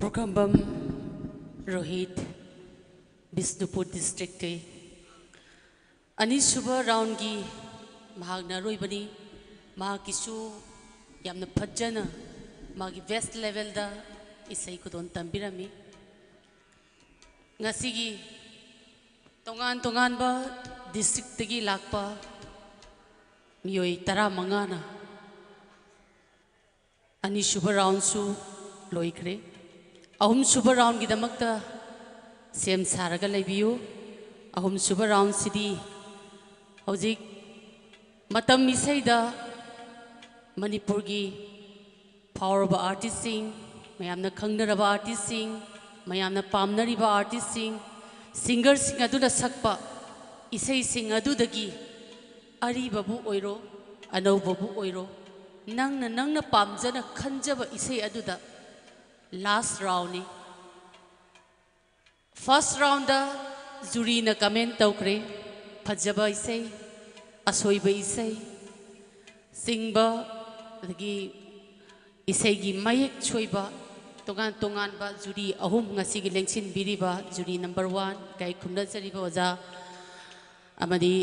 ꯄꯨꯈ꯭ꯔꯝꯕꯝ ꯔꯣꯍꯤꯠ, ꯕꯤꯁꯅꯨꯄꯨꯔ ꯗꯤꯁꯇ꯭ꯔꯤꯛꯇꯒꯤ꯫ ꯑꯅꯤꯁꯨꯕ ꯔꯥꯎꯟꯒꯤ ꯃꯍꯥꯛꯅ ꯑꯔꯣꯏꯕꯅꯤ꯫ ꯃꯍꯥꯛꯀꯤꯁꯨ ꯌꯥꯝꯅ ꯐꯖꯅ ꯃꯥꯒꯤ ꯕꯦꯁ ꯂꯦꯚꯦꯜꯗ ꯏꯁꯩ ꯈꯨꯗꯣꯜ ꯇꯝꯕꯤꯔꯝꯃꯤ꯫ ꯉꯁꯤꯒꯤ ꯇꯣꯉꯥꯟ ꯇꯣꯉꯥꯟꯕ ꯗꯤꯁꯇ꯭ꯔꯤꯛꯇꯒꯤ ꯂꯥꯛꯄ ꯃꯤꯑꯣꯏ ꯇꯔꯥꯃꯉꯥꯅ ꯑꯅꯤꯁꯨꯕ ꯔꯥꯎꯟꯁꯨ ꯂꯣꯏꯈ꯭ꯔꯦ꯫ ꯑꯍꯨꯝꯁꯨꯕ ꯔꯥꯎꯟꯒꯤꯗꯃꯛꯇ ꯁꯦꯝ ꯁꯥꯔꯒ ꯂꯩꯕꯤꯌꯨ꯫ ꯑꯍꯨꯝꯁꯨꯕ ꯔꯥꯎꯟꯁꯤꯗꯤ ꯍꯧꯖꯤꯛ ꯃꯇꯝ ꯏꯁꯩꯗ ꯃꯅꯤꯄꯨꯔꯒꯤ ꯐꯥꯎꯔꯕ ꯑꯥꯔꯇꯤꯁꯁꯤꯡ, ꯃꯌꯥꯝꯅ ꯈꯪꯅꯔꯕ ꯑꯥꯔꯇꯤꯁꯁꯤꯡ, ꯃꯌꯥꯝꯅ ꯄꯥꯝꯅꯔꯤꯕ ꯑꯥꯔꯇꯤꯁꯁꯤꯡ, ꯁꯤꯡꯒꯔꯁꯤꯡ ꯑꯗꯨꯅ ꯁꯛꯄ ꯏꯁꯩꯁꯤꯡ ꯑꯗꯨꯗꯒꯤ ꯑꯔꯤꯕꯕꯨ ꯑꯣꯏꯔꯣ, ꯑꯅꯧꯕꯕꯨ ꯑꯣꯏꯔꯣ, ꯅꯪꯅ, ꯅꯪꯅ ꯄꯥꯝꯖꯅ ꯈꯟꯖꯕ ꯏꯁꯩ ꯑꯗꯨꯗ ꯂꯥꯁ ꯔꯥꯎꯟꯅꯤ꯫ ꯐꯥꯔꯁ ꯔꯥꯎꯟꯗ ꯖꯨꯔꯤꯅ ꯀꯃꯦꯟ ꯇꯧꯈ꯭ꯔꯦ꯫ ꯐꯖꯕ ꯏꯁꯩ, ꯑꯁꯣꯏꯕ ꯏꯁꯩ ꯆꯤꯡꯕ, ꯑꯗꯒꯤ ꯏꯁꯩꯒꯤ ꯃꯌꯦꯛ ꯁꯣꯏꯕ, ꯇꯣꯉꯥꯟ ꯇꯣꯉꯥꯟꯕ ꯖꯨꯔꯤ ꯑꯍꯨꯝ ꯉꯁꯤꯒꯤ ꯂꯦꯡꯁꯤꯟꯕꯤꯔꯤꯕ ꯖꯨꯔꯤ ꯅꯝꯕꯔ ꯋꯥꯟ, ꯏꯀꯥꯏ ꯈꯨꯝꯅꯖꯔꯤꯕ ꯑꯣꯖꯥ, ꯑꯃꯗꯤ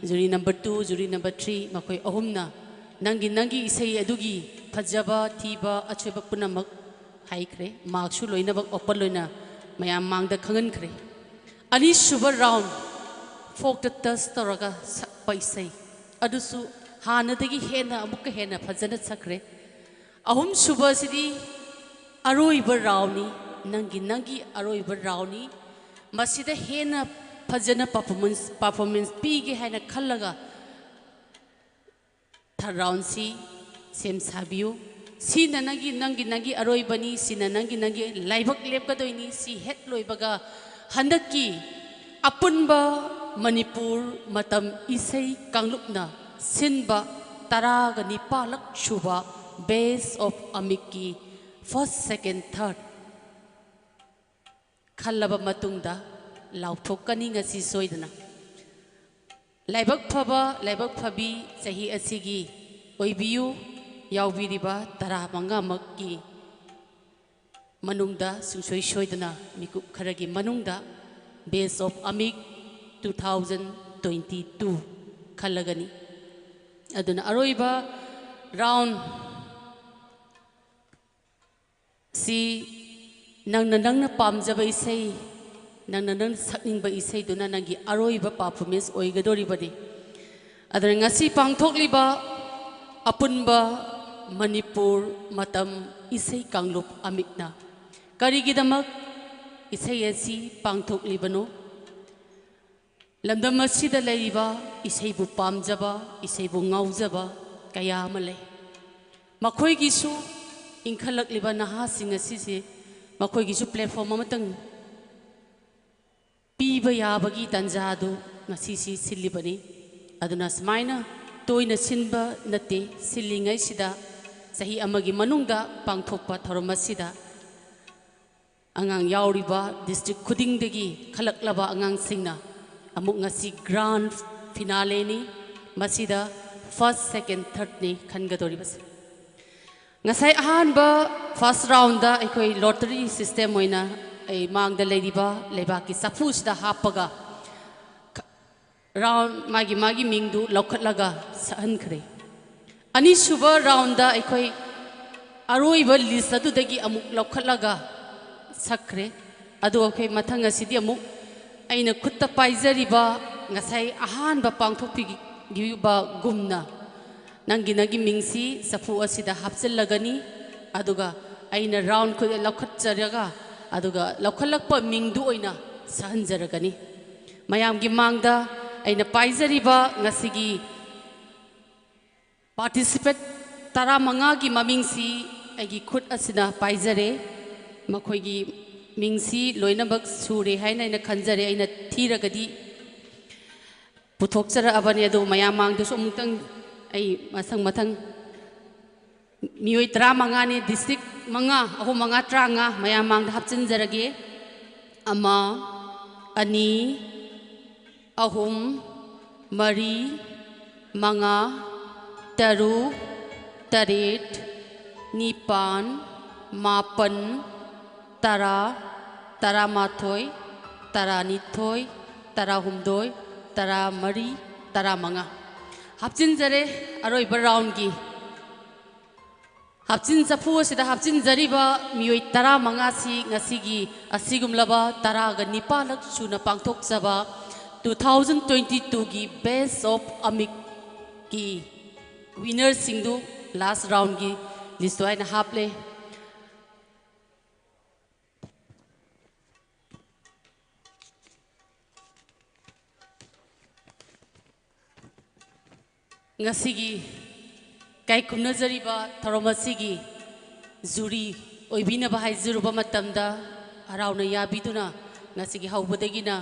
jury number two, jury number three, ꯃꯈꯣꯏ ꯑꯍꯨꯝꯅ ꯅꯪꯒꯤ, ꯅꯪꯒꯤ ꯏꯁꯩ ꯑꯗꯨꯒꯤ ꯐꯖꯕ, ꯊꯤꯕ, ꯑꯁꯣꯏꯕ ꯄꯨꯝꯅꯃꯛ ꯍꯥꯏꯈ꯭ꯔꯦ꯫ ꯃꯥꯔꯛꯁꯨ ꯂꯣꯏꯅꯃꯛ ꯑꯣꯄꯟ ꯑꯣꯏꯅ ꯃꯌꯥꯝ ꯃꯥꯡꯗ ꯈꯪꯍꯟꯈ꯭ꯔꯦ꯫ ꯑꯅꯤꯁꯨꯕ ꯔꯥꯎꯟ, ꯐꯣꯛꯇ ꯇꯆ ꯇꯧꯔꯒ ꯁꯛꯄ ꯏꯁꯩ, ꯑꯗꯨꯁꯨ ꯍꯥꯟꯅꯗꯒꯤ ꯍꯦꯟꯅ, ꯑꯃꯨꯛꯀ ꯍꯦꯟꯅ ꯐꯖꯅ ꯁꯛꯈ꯭ꯔꯦ꯫ ꯑꯍꯨꯝꯁꯨꯕꯁꯤꯗꯤ ꯑꯔꯣꯏꯕ ꯔꯥꯎꯟꯅꯤ, ꯅꯪꯒꯤ, ꯅꯪꯒꯤ ꯑꯔꯣꯏꯕ ꯔꯥꯎꯟꯅꯤ꯫ ꯃꯁꯤꯗ ꯍꯦꯟꯅ ꯐꯖꯅ ꯄꯔꯐꯣꯔꯃꯦꯟꯁ, ꯄꯔꯐꯣꯔꯃꯦꯟꯁ ꯄꯤꯒꯦ ꯍꯥꯏꯅ ꯈꯜꯂꯒ ꯊꯥꯔꯠ ꯔꯥꯎꯟꯁꯤ ꯁꯦꯝ ꯁꯥꯕꯤꯌꯨ꯫ ꯁꯤꯅ ꯅꯪꯒꯤ, ꯅꯪꯒꯤ, ꯅꯪꯒꯤ ꯑꯔꯣꯏꯕꯅꯤ, ꯁꯤꯅ ꯅꯪꯒꯤ, ꯅꯪꯒꯤ ꯂꯥꯏꯕꯛ ꯂꯦꯞꯀꯗꯣꯏꯅꯤ꯫ ꯁꯤ ꯍꯦꯛ ꯂꯣꯏꯕꯒ ꯍꯟꯗꯛꯀꯤ ꯑꯄꯨꯟꯕ ꯃꯅꯤꯄꯨꯔ ꯃꯇꯝ ꯏꯁꯩ ꯀꯥꯡꯂꯨꯞꯅ ꯁꯤꯟꯕ ꯇꯔꯥꯒ ꯅꯤꯄꯥꯜꯂꯛ ꯁꯨꯕ ꯕꯦꯁ ꯑꯣꯐ ꯑꯃꯤꯛꯀꯤ ꯐꯥꯔꯁ, ꯁꯦꯀꯦꯟ, ꯊꯥꯔꯠ ꯈꯜꯂꯕ ꯃꯇꯨꯡꯗ ꯂꯥꯎꯊꯣꯛꯀꯅꯤ ꯉꯁꯤ ꯁꯣꯏꯗꯅ꯫ ꯂꯥꯏꯕꯛ ꯐꯕ, ꯂꯥꯏꯕꯛ ꯐꯕꯤ ꯆꯍꯤ ꯑꯁꯤꯒꯤ ꯑꯣꯏꯕꯤꯌꯨ꯫ ꯌꯥꯎꯕꯤꯔꯤꯕ ꯇꯔꯥꯃꯉꯥꯃꯛꯀꯤ ꯃꯅꯨꯡꯗ ꯁꯨꯡꯁꯣꯏ ꯁꯣꯏꯗꯅ ꯃꯤꯀꯨꯞ ꯈꯔꯒꯤ ꯃꯅꯨꯡꯗ Best of ꯑꯃꯤꯛ two thousand twenty two ꯈꯜꯂꯒꯅꯤ꯫ ꯑꯗꯨꯅ ꯑꯔꯣꯏꯕ round ꯁꯤ ꯅꯪꯅ ꯅꯪꯅ ꯄꯥꯝꯖꯕ ꯏꯁꯩ, ꯅꯪꯅ ꯅꯪꯅ ꯁꯛꯅꯤꯡꯕ ꯏꯁꯩꯗꯨꯅ ꯅꯪꯒꯤ ꯑꯔꯣꯏꯕ performance ꯑꯣꯏꯒꯗꯧꯔꯤꯕꯅꯤ꯫ ꯑꯗꯨꯅ ꯉꯁꯤ ꯄꯥꯡꯊꯣꯛꯂꯤꯕ ꯑꯄꯨꯟꯕ ꯃꯅꯤꯄꯨꯔ ꯃꯇꯝ ꯏꯁꯩ ꯀꯥꯡꯂꯨꯞ ꯑꯃꯤꯛꯅ ꯀꯔꯤꯒꯤꯗꯃꯛ ꯏꯁꯩ ꯑꯁꯤ ꯄꯥꯡꯊꯣꯛꯂꯤꯕꯅꯣ? ꯂꯝꯗꯝ ꯑꯁꯤꯗ ꯂꯩꯔꯤꯕ ꯏꯁꯩꯕꯨ ꯄꯥꯝꯖꯕ, ꯏꯁꯩꯕꯨ ꯉꯥꯎꯖꯕ ꯀꯌꯥ ꯑꯃ ꯂꯩ꯫ ꯃꯈꯣꯏꯒꯤꯁꯨ, ꯏꯟꯈꯠꯂꯛꯂꯤꯕ ꯅꯍꯥꯁꯤꯡ ꯑꯁꯤꯁꯦ ꯃꯈꯣꯏꯒꯤꯁꯨ platform ꯑꯃꯇꯪ ꯄꯤꯕ ꯌꯥꯕꯒꯤ ꯇꯥꯟꯖꯥ ꯑꯗꯨ ꯉꯁꯤꯁꯤ ꯁꯤꯜꯂꯤꯕꯅꯤ꯫ ꯑꯗꯨꯅ ꯁꯨꯃꯥꯏꯅ ꯇꯣꯏꯅ ꯁꯤꯟꯕ ꯅꯠꯇꯦ, ꯁꯤꯜꯂꯤꯉꯩꯁꯤꯗ ꯆꯍꯤ ꯑꯃꯒꯤ ꯃꯅꯨꯡꯗ ꯄꯥꯡꯊꯣꯛꯄ ꯊꯧꯔꯝ ꯑꯁꯤꯗ ꯑꯉꯥꯡ ꯌꯥꯎꯔꯤꯕ district ꯈꯨꯗꯤꯡꯗꯒꯤ ꯈꯜꯂꯛꯂꯕ ꯑꯉꯥꯡꯁꯤꯡꯅ ꯑꯃꯨꯛ ꯉꯁꯤ grand finale ꯅꯤ꯫ ꯃꯁꯤꯗ first, second, third ꯅꯤ ꯈꯟꯒꯗꯧꯔꯤꯕꯁꯦ꯫ ꯉꯁꯥꯏ ꯑꯍꯥꯟꯕ first round ꯗ ꯑꯩꯈꯣꯏ lottery system ꯑꯣꯏꯅ ꯑꯩ ꯃꯥꯡꯗ ꯂꯩꯔꯤꯕ ꯂꯩꯕꯥꯛꯀꯤ ꯆꯐꯨꯁꯤꯗ ꯍꯥꯞꯄꯒ round ꯃꯥꯒꯤ ꯃꯥꯒꯤ ꯃꯤꯡꯗꯨ ꯂꯧꯈꯠꯂꯒ ꯁꯛꯍꯟꯈ꯭ꯔꯦ꯫ ꯑꯅꯤꯁꯨꯕ round ꯗ ꯑꯩꯈꯣꯏ ꯑꯔꯣꯏꯕ list ꯑꯗꯨꯗꯒꯤ ꯑꯃꯨꯛ ꯂꯧꯈꯠꯂꯒ ꯁꯛꯈ꯭ꯔꯦ꯫ ꯑꯗꯨ ꯑꯩꯈꯣꯏ ꯃꯊꯪ ꯑꯁꯤꯗꯤ ꯑꯃꯨꯛ ꯑꯩꯅ ꯈꯨꯠꯇ ꯄꯥꯏꯖꯔꯤꯕ ꯉꯁꯥꯏ ꯑꯍꯥꯟꯕ ꯄꯥꯡꯊꯣꯛꯄꯤꯈꯤꯕꯒꯨꯝꯅ ꯅꯪꯒꯤ ꯅꯪꯒꯤ ꯃꯤꯡꯁꯤ ꯆꯐꯨ ꯑꯁꯤꯗ ꯍꯥꯞꯆꯤꯜꯂꯒꯅꯤ꯫ ꯑꯗꯨꯒ ꯑꯩꯅ round ꯈꯨꯗꯤꯡ ꯂꯧꯈꯠꯆꯔꯒ, ꯑꯗꯨꯒ ꯂꯧꯈꯠꯂꯛꯄ ꯃꯤꯡꯗꯨ ꯑꯣꯏꯅ ꯁꯛꯍꯟꯖꯔꯒꯅꯤ꯫ ꯃꯌꯥꯝꯒꯤ ꯃꯥꯡꯗ ꯑꯩꯅ ꯄꯥꯏꯖꯔꯤꯕ ꯉꯁꯤꯒꯤ participant ꯇꯔꯥꯃꯉꯥꯒꯤ ꯃꯃꯤꯡꯁꯤ ꯑꯩꯒꯤ ꯈꯨꯠ ꯑꯁꯤꯅ ꯄꯥꯏꯖꯔꯦ꯫ ꯃꯈꯣꯏꯒꯤ ꯃꯤꯡꯁꯤ ꯂꯣꯏꯅꯃꯛ ꯁꯨꯔꯦ ꯍꯥꯏꯅ ꯑꯩꯅ ꯈꯟꯖꯔꯦ꯫ ꯑꯩꯅ ꯊꯤꯔꯒꯗꯤ ꯄꯨꯊꯣꯛꯆꯔꯛꯑꯕꯅꯤ, ꯑꯗꯨ ꯃꯌꯥꯝ ꯃꯥꯡꯗꯁꯨ ꯑꯃꯨꯛꯇꯪ ꯑꯩ ꯃꯊꯪ ꯃꯊꯪ ꯃꯤꯑꯣꯏ ꯇꯔꯥꯃꯉꯥꯅꯤ, district ꯃꯉꯥ, ꯑꯍꯨꯝ, ꯃꯉꯥ, ꯇꯔꯥꯃꯉꯥ ꯃꯌꯥꯝ ꯃꯥꯡꯗ ꯍꯥꯞꯆꯤꯟꯖꯔꯒꯦ꯫ ꯑꯃ, ꯑꯅꯤ, ꯑꯍꯨꯝ, ꯃꯔꯤ, ꯃꯉꯥ, ꯇꯔꯨꯛ, ꯇꯔꯦꯠ, ꯅꯤꯄꯥꯟ, ꯃꯥꯄꯟ, ꯇꯔꯥ, ꯇꯔꯥꯃꯥꯊꯣꯏ, ꯇꯔꯥꯅꯤꯊꯣꯏ, ꯇꯔꯥꯍꯨꯝꯗꯣꯏ, ꯇꯔꯥꯃꯔꯤ, ꯇꯔꯥꯃꯉꯥ꯫ ꯍꯥꯞꯆꯤꯟꯖꯔꯦ ꯑꯔꯣꯏꯕ ꯔꯥꯎꯟꯒꯤ꯫ ꯍꯥꯞꯆꯤꯟ ꯆꯐꯨ ꯑꯁꯤꯗ ꯍꯥꯞꯆꯤꯟꯖꯔꯤꯕ ꯃꯤꯑꯣꯏ ꯇꯔꯥꯃꯉꯥꯁꯤ ꯉꯁꯤꯒꯤ ꯑꯁꯤꯒꯨꯝꯂꯕ ꯇꯔꯥꯒ ꯅꯤꯄꯥꯜꯂꯛ ꯁꯨꯅ ꯄꯥꯡꯊꯣꯛꯆꯕ two thousand twenty twoꯒꯤ Best of Amicꯀꯤ winnerꯁꯤꯡꯗꯨ last roundꯒꯤ listꯇ ꯑꯩꯅ ꯍꯥꯞꯂꯦ꯫ ꯉꯁꯤꯒꯤ ꯏꯀꯥꯏ ꯈꯨꯝꯅꯖꯔꯤꯕ ꯊꯧꯔꯝ ꯑꯁꯤꯒꯤ ꯖꯨꯔꯤ ꯑꯣꯏꯕꯤꯅꯕ ꯍꯥꯏꯖꯔꯨꯕ ꯃꯇꯝꯗ, ꯍꯔꯥꯎꯅ ꯌꯥꯕꯤꯗꯨꯅ ꯉꯁꯤꯒꯤ ꯍꯧꯕꯗꯒꯤꯅ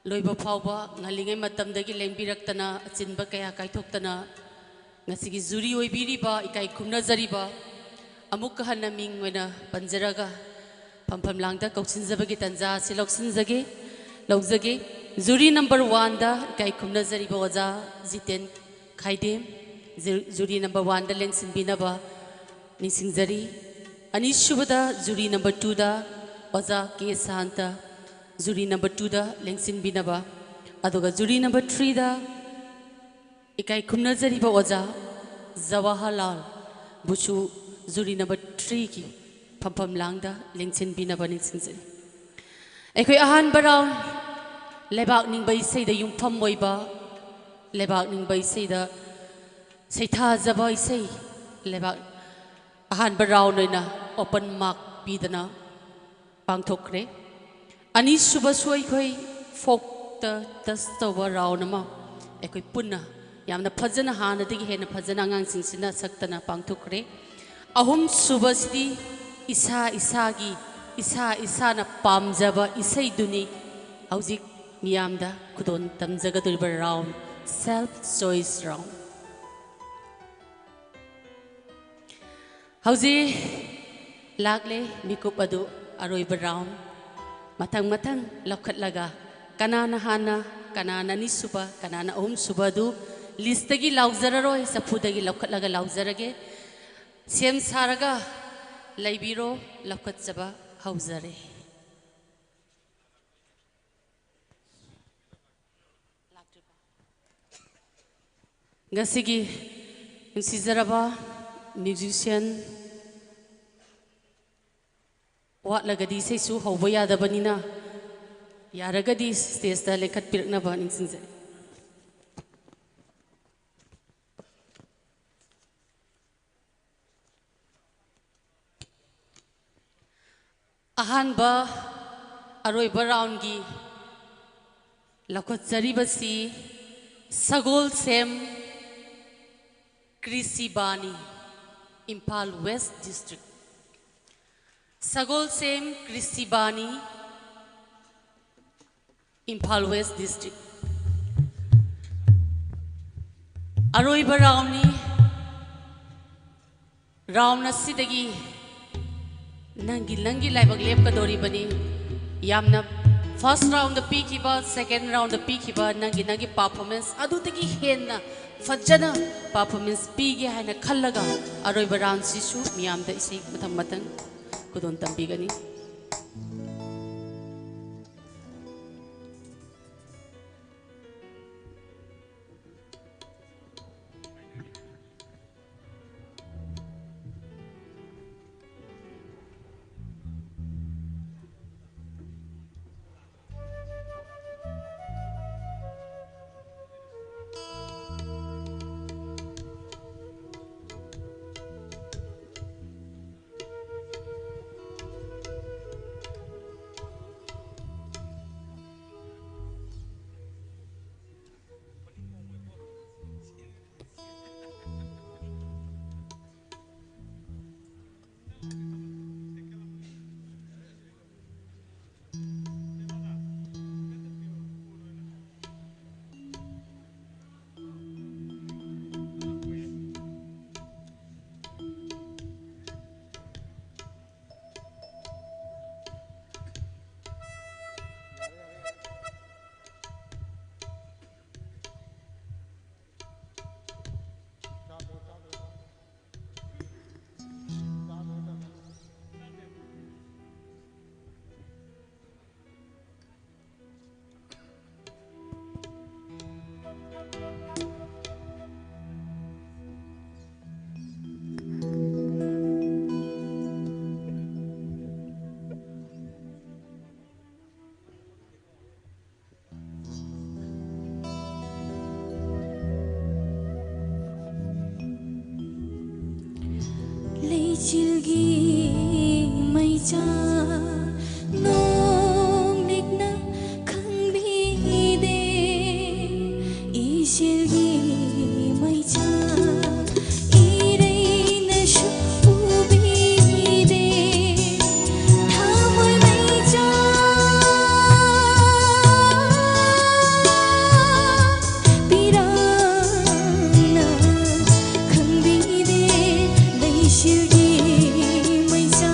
ꯂꯣꯏꯕ ꯐꯥꯎꯕ ꯉꯜꯂꯤꯉꯩ ꯃꯇꯝꯗꯒꯤ ꯂꯦꯡꯕꯤꯔꯛꯇꯅ, ꯑꯆꯤꯟꯕ ꯀꯌꯥ ꯀꯥꯏꯊꯣꯛꯇꯅ ꯉꯁꯤꯒꯤ ꯖꯨꯔꯤ ꯑꯣꯏꯕꯤꯔꯤꯕ, ꯏꯀꯥꯏ ꯈꯨꯝꯅꯖꯔꯤꯕ, ꯑꯃꯨꯛꯀ ꯍꯟꯅ ꯃꯤꯡ ꯑꯣꯏꯅ ꯄꯟꯖꯔꯒ ꯐꯝꯐꯝ ꯂꯥꯡꯗ ꯀꯧꯁꯤꯟꯖꯕꯒꯤ ꯇꯥꯟꯖꯥ ꯑꯁꯤ ꯂꯧꯁꯤꯟꯖꯒꯦ, ꯂꯧꯖꯒꯦ꯫ ꯖꯨꯔꯤ ꯅꯝꯕꯔ ꯋꯥꯟꯗ ꯏꯀꯥꯏ ꯈꯨꯝꯅꯖꯔꯤꯕ ꯑꯣꯖꯥ ꯖꯤꯇꯦꯟ ꯈꯥꯏꯗꯦꯝ, ꯖꯨ-, ꯖꯨꯔꯤ ꯅꯝꯕꯔ ꯋꯥꯟꯗ ꯂꯦꯡꯁꯤꯟꯕꯤꯅꯕ ꯅꯤꯡꯁꯤꯡꯖꯔꯤ꯫ ꯑꯅꯤꯁꯨꯕꯗ ꯖꯨꯔꯤ ꯅꯝꯕꯔ ꯇꯨꯗ ꯑꯣꯖꯥ ꯀꯦ ꯁꯥꯟꯇ, ꯖꯨꯔꯤ ꯅꯝꯕꯔ ꯇꯨꯗ ꯂꯦꯡꯁꯤꯟꯕꯤꯅꯕ, ꯑꯗꯨꯒ ꯖꯨꯔꯤ ꯅꯝꯕꯔ ꯊ꯭ꯔꯤꯗ ꯏꯀꯥꯏ ꯈꯨꯝꯅꯖꯔꯤꯕ ꯑꯣꯖꯥ ꯖꯋꯥꯍꯔꯂꯥꯜ ꯕꯨꯁꯨ ꯖꯨꯔꯤ ꯅꯝꯕꯔ ꯊ꯭ꯔꯤꯒꯤ ꯐꯝꯐꯝ ꯂꯥꯡꯗ ꯂꯦꯡꯁꯤꯟꯕꯤꯅꯕ ꯅꯤꯡꯁꯤꯡꯖꯔꯤ꯫ ꯑꯩꯈꯣꯏ ꯑꯍꯥꯟꯕ ꯔꯥꯎꯟ, ꯂꯩꯕꯥꯛ ꯅꯤꯡꯕ ꯏꯁꯩꯗ ꯌꯨꯝꯐꯝ ꯑꯣꯏꯕ, ꯂꯩꯕꯥꯛ ꯅꯤꯡꯕ ꯏꯁꯩꯗ ꯁꯩꯊꯥꯖꯕ ꯏꯁꯩ, ꯂꯩꯕꯥꯛ ꯑꯍꯥꯟꯕ ꯔꯥꯎꯟ ꯑꯣꯏꯅ open mark ꯄꯤꯗꯅ ꯄꯥꯡꯊꯣꯛꯈ꯭ꯔꯦ꯫ ꯑꯅꯤꯁꯨꯕꯁꯨ ꯑꯩꯈꯣꯏ folkꯇ touch ꯇꯧꯕ ꯔꯥꯎꯟ ꯑꯃ ꯑꯩꯈꯣꯏ ꯄꯨꯟꯅ ꯌꯥꯝꯅ ꯐꯖꯅ, ꯍꯥꯟꯅꯗꯒꯤ ꯍꯦꯟꯅ ꯐꯖꯅ ꯑꯉꯥꯡꯁꯤꯡꯁꯤꯅ ꯁꯛꯇꯅ ꯄꯥꯡꯊꯣꯛꯈ꯭ꯔꯦ꯫ ꯑꯍꯨꯝꯁꯨꯕꯁꯤꯗꯤ ꯏꯁꯥ ꯏꯁꯥꯒꯤ, ꯏꯁꯥ ꯏꯁꯥꯅ ꯄꯥꯝꯖꯕ ꯏꯁꯩꯗꯨꯅꯤ ꯍꯧꯖꯤꯛ ꯃꯤꯌꯥꯝꯗ ꯈꯨꯗꯣꯜ ꯇꯝꯖꯒꯗꯧꯔꯤꯕ ꯔꯥꯎꯟ, self choice round꯫ ꯍꯧꯖꯤꯛ ꯂꯥꯛꯂꯦ ꯃꯤꯀꯨꯞ ꯑꯗꯨ, ꯑꯔꯣꯏꯕ ꯔꯥꯎꯟ꯫ ꯃꯊꯪ ꯃꯊꯪ ꯂꯧꯈꯠꯂꯒ ꯀꯅꯥꯅ ꯍꯥꯟꯅ, ꯀꯅꯥꯅ ꯑꯅꯤꯁꯨꯕ, ꯀꯅꯥꯅ ꯑꯍꯨꯝꯁꯨꯕ ꯑꯗꯨ listꯇꯒꯤ ꯂꯥꯎꯖꯔꯔꯣꯏ, ꯆꯐꯨꯗꯒꯤ ꯂꯧꯈꯠꯂꯒ ꯂꯥꯎꯖꯔꯒꯦ꯫ ꯁꯦꯝ ꯁꯥꯔꯒ ꯂꯩꯕꯤꯔꯣ, ꯂꯧꯈꯠꯆꯕ ꯍꯧꯖꯔꯦ꯫ ꯉꯁꯤꯒꯤ ꯅꯨꯡꯁꯤꯖꯔꯕ musician, ꯋꯥꯠꯂꯒꯗꯤ ꯏꯁꯩꯁꯨ ꯍꯧꯕ ꯌꯥꯗꯕꯅꯤꯅ, ꯌꯥꯔꯒꯗꯤ stageꯇ ꯂꯦꯡꯈꯠꯄꯤꯔꯛꯅꯕ ꯅꯤꯡꯁꯤꯡꯖꯔꯤ꯫ ꯑꯍꯥꯟꯕ ꯑꯔꯣꯏꯕ roundꯒꯤ ꯂꯧꯈꯠꯆꯔꯤꯕꯁꯤ ꯁꯒꯣꯜꯁꯦꯝ ꯀ꯭ꯔꯤꯁꯤꯕꯥꯅꯤ, ꯏꯝꯐꯥꯜ West District꯫ ꯁꯒꯣꯜꯁꯦꯝ ꯀ꯭ꯔꯤꯁꯤꯕꯥꯅꯤ, ꯏꯝꯐꯥꯜ West District꯫ ꯑꯔꯣꯏꯕ roundꯅꯤ꯫ Round ꯑꯁꯤꯗꯒꯤ ꯅꯪꯒꯤ, ꯅꯪꯒꯤ ꯂꯥꯏꯕꯛ ꯂꯦꯞꯀꯗꯧꯔꯤꯕꯅꯤ꯫ ꯌꯥꯝꯅ first roundꯗ ꯄꯤꯈꯤꯕ, second roundꯗ ꯄꯤꯈꯤꯕ ꯅꯪꯒꯤ, ꯅꯪꯒꯤ performance ꯑꯗꯨꯗꯒꯤ ꯍꯦꯟꯅ ꯐꯖꯅ performance ꯄꯤꯒꯦ ꯍꯥꯏꯅ ꯈꯜꯂꯒ ꯑꯔꯣꯏꯕ roundꯁꯤꯁꯨ ꯃꯤꯌꯥꯝꯗ ꯏꯁꯩ ꯃꯊꯪ ꯃꯊꯪ ꯈꯨꯗꯣꯜ ꯇꯝꯕꯤꯒꯅꯤ꯫ ꯆꯥ ꯅꯣꯡꯂꯤꯛꯅ ꯈꯪꯕꯤꯗꯦ, ꯏꯁꯤꯜꯒꯤ ꯃꯩꯆꯥ ꯏꯔꯩꯅꯁꯨ ꯎꯕꯤꯗꯦ, ꯊꯃꯣꯏ ꯃꯩꯆꯥ ꯄꯤꯔꯥꯡꯅ ꯈꯪꯕꯤꯗꯦ, ꯂꯩꯁꯤꯜꯒꯤ ꯃꯩꯆꯥ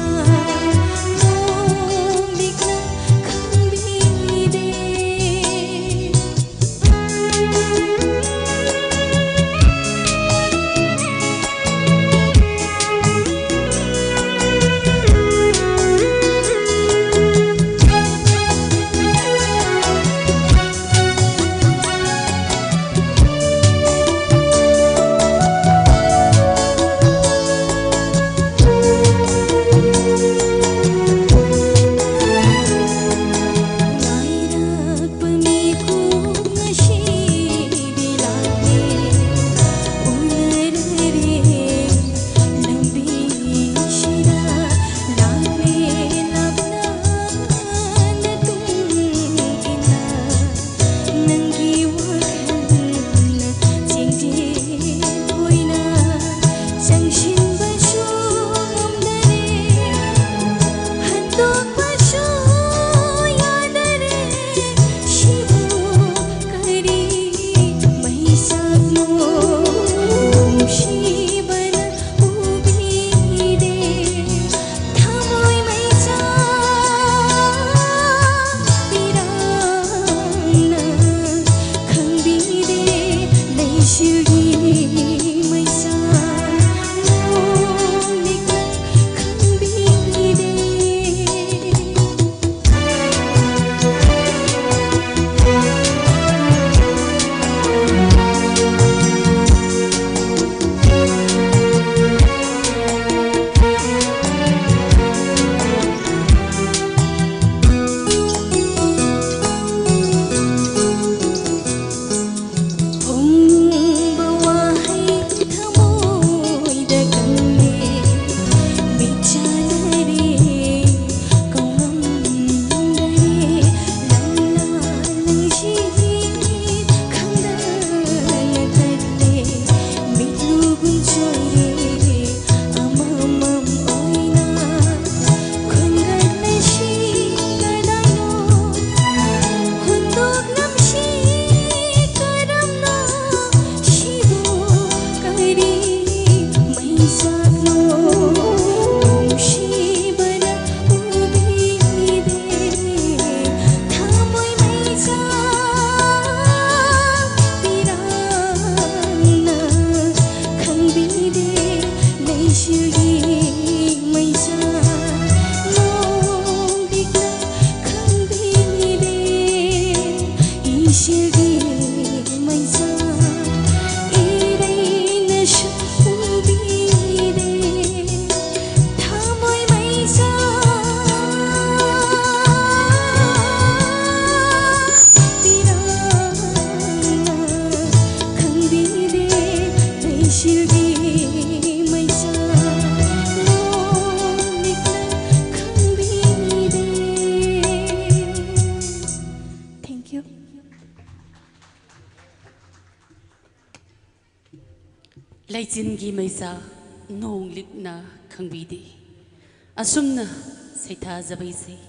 ꯂꯩꯆꯤꯟꯒꯤ ꯃꯩꯆꯥ ꯅꯣꯡ ꯂꯤꯛꯅ ꯈꯪꯕꯤꯗꯦ꯫ ꯑꯁꯨꯝꯅ ꯁꯩꯊꯥꯖꯕ ꯏꯁꯩ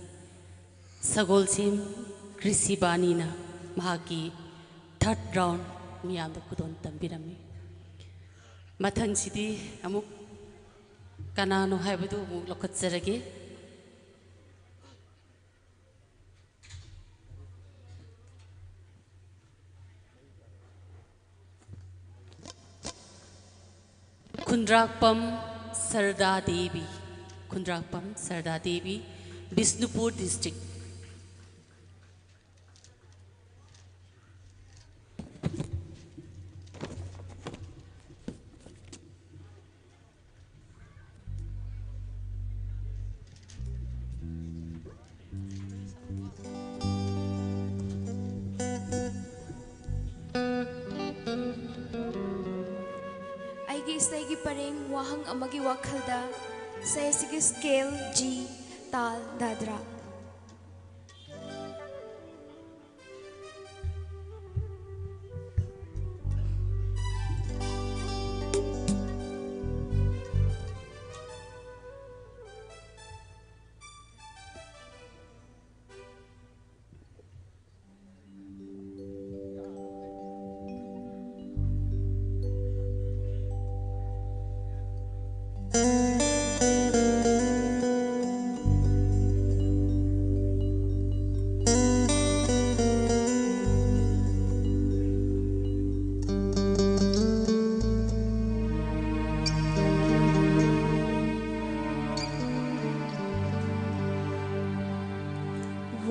ꯁꯒꯣꯜꯁꯦꯝ ꯀ꯭ꯔꯤꯁꯤꯕꯥꯅꯤꯅ ꯃꯍꯥꯛꯀꯤ ꯊꯥꯔꯠ ꯔꯥꯎꯟ ꯃꯤꯌꯥꯝꯗ ꯈꯨꯗꯣꯜ ꯇꯝꯕꯤꯔꯝꯃꯤ꯫ ꯃꯊꯪꯁꯤꯗꯤ ꯑꯃꯨꯛ ꯀꯅꯥꯅꯣ ꯍꯥꯏꯕꯗꯨ ꯑꯃꯨꯛ ꯂꯧꯈꯠꯆꯔꯒꯦ꯫ ꯈꯨꯟꯗ꯭ꯔꯥꯛꯄꯝ ꯁꯔꯗꯥ ꯗꯦꯕꯤ, ꯈꯨꯟꯗ꯭ꯔꯥꯛꯄꯝ ꯁꯔꯗꯥ ꯗꯦꯕꯤ, ꯕꯤꯁꯅꯨꯄꯨꯔ ꯗꯤꯁꯇ꯭ꯔꯤꯛ꯫ ꯑꯩꯒꯤ ꯏꯁꯩꯒꯤ ꯄꯔꯦꯡ ꯋꯥꯍꯪ ꯑꯃꯒꯤ ꯋꯥꯈꯜꯗ, ꯏꯁꯩ ꯑꯁꯤꯒꯤ ꯁ꯭ꯀꯦꯜ ꯖꯤ, ꯇꯥꯜ ꯗꯥꯗ꯭ꯔꯥ꯫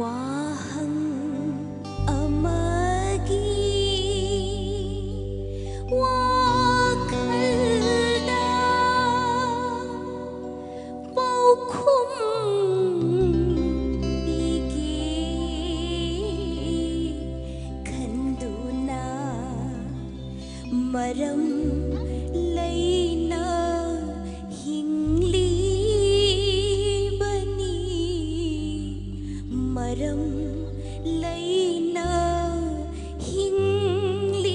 ꯋꯥꯍꯪ ꯑꯃꯒꯤ ꯋꯥꯈꯜꯗ ꯄꯥꯎꯈꯨꯝ ꯄꯤꯒꯦ ꯈꯟꯗꯨꯅ ꯃꯔꯝ ꯂꯩꯅ ꯍꯤꯡꯂꯤꯕꯅꯤ, ꯃꯔꯝ ꯂꯩꯅ ꯍꯤꯡꯂꯤꯕꯅꯤ꯫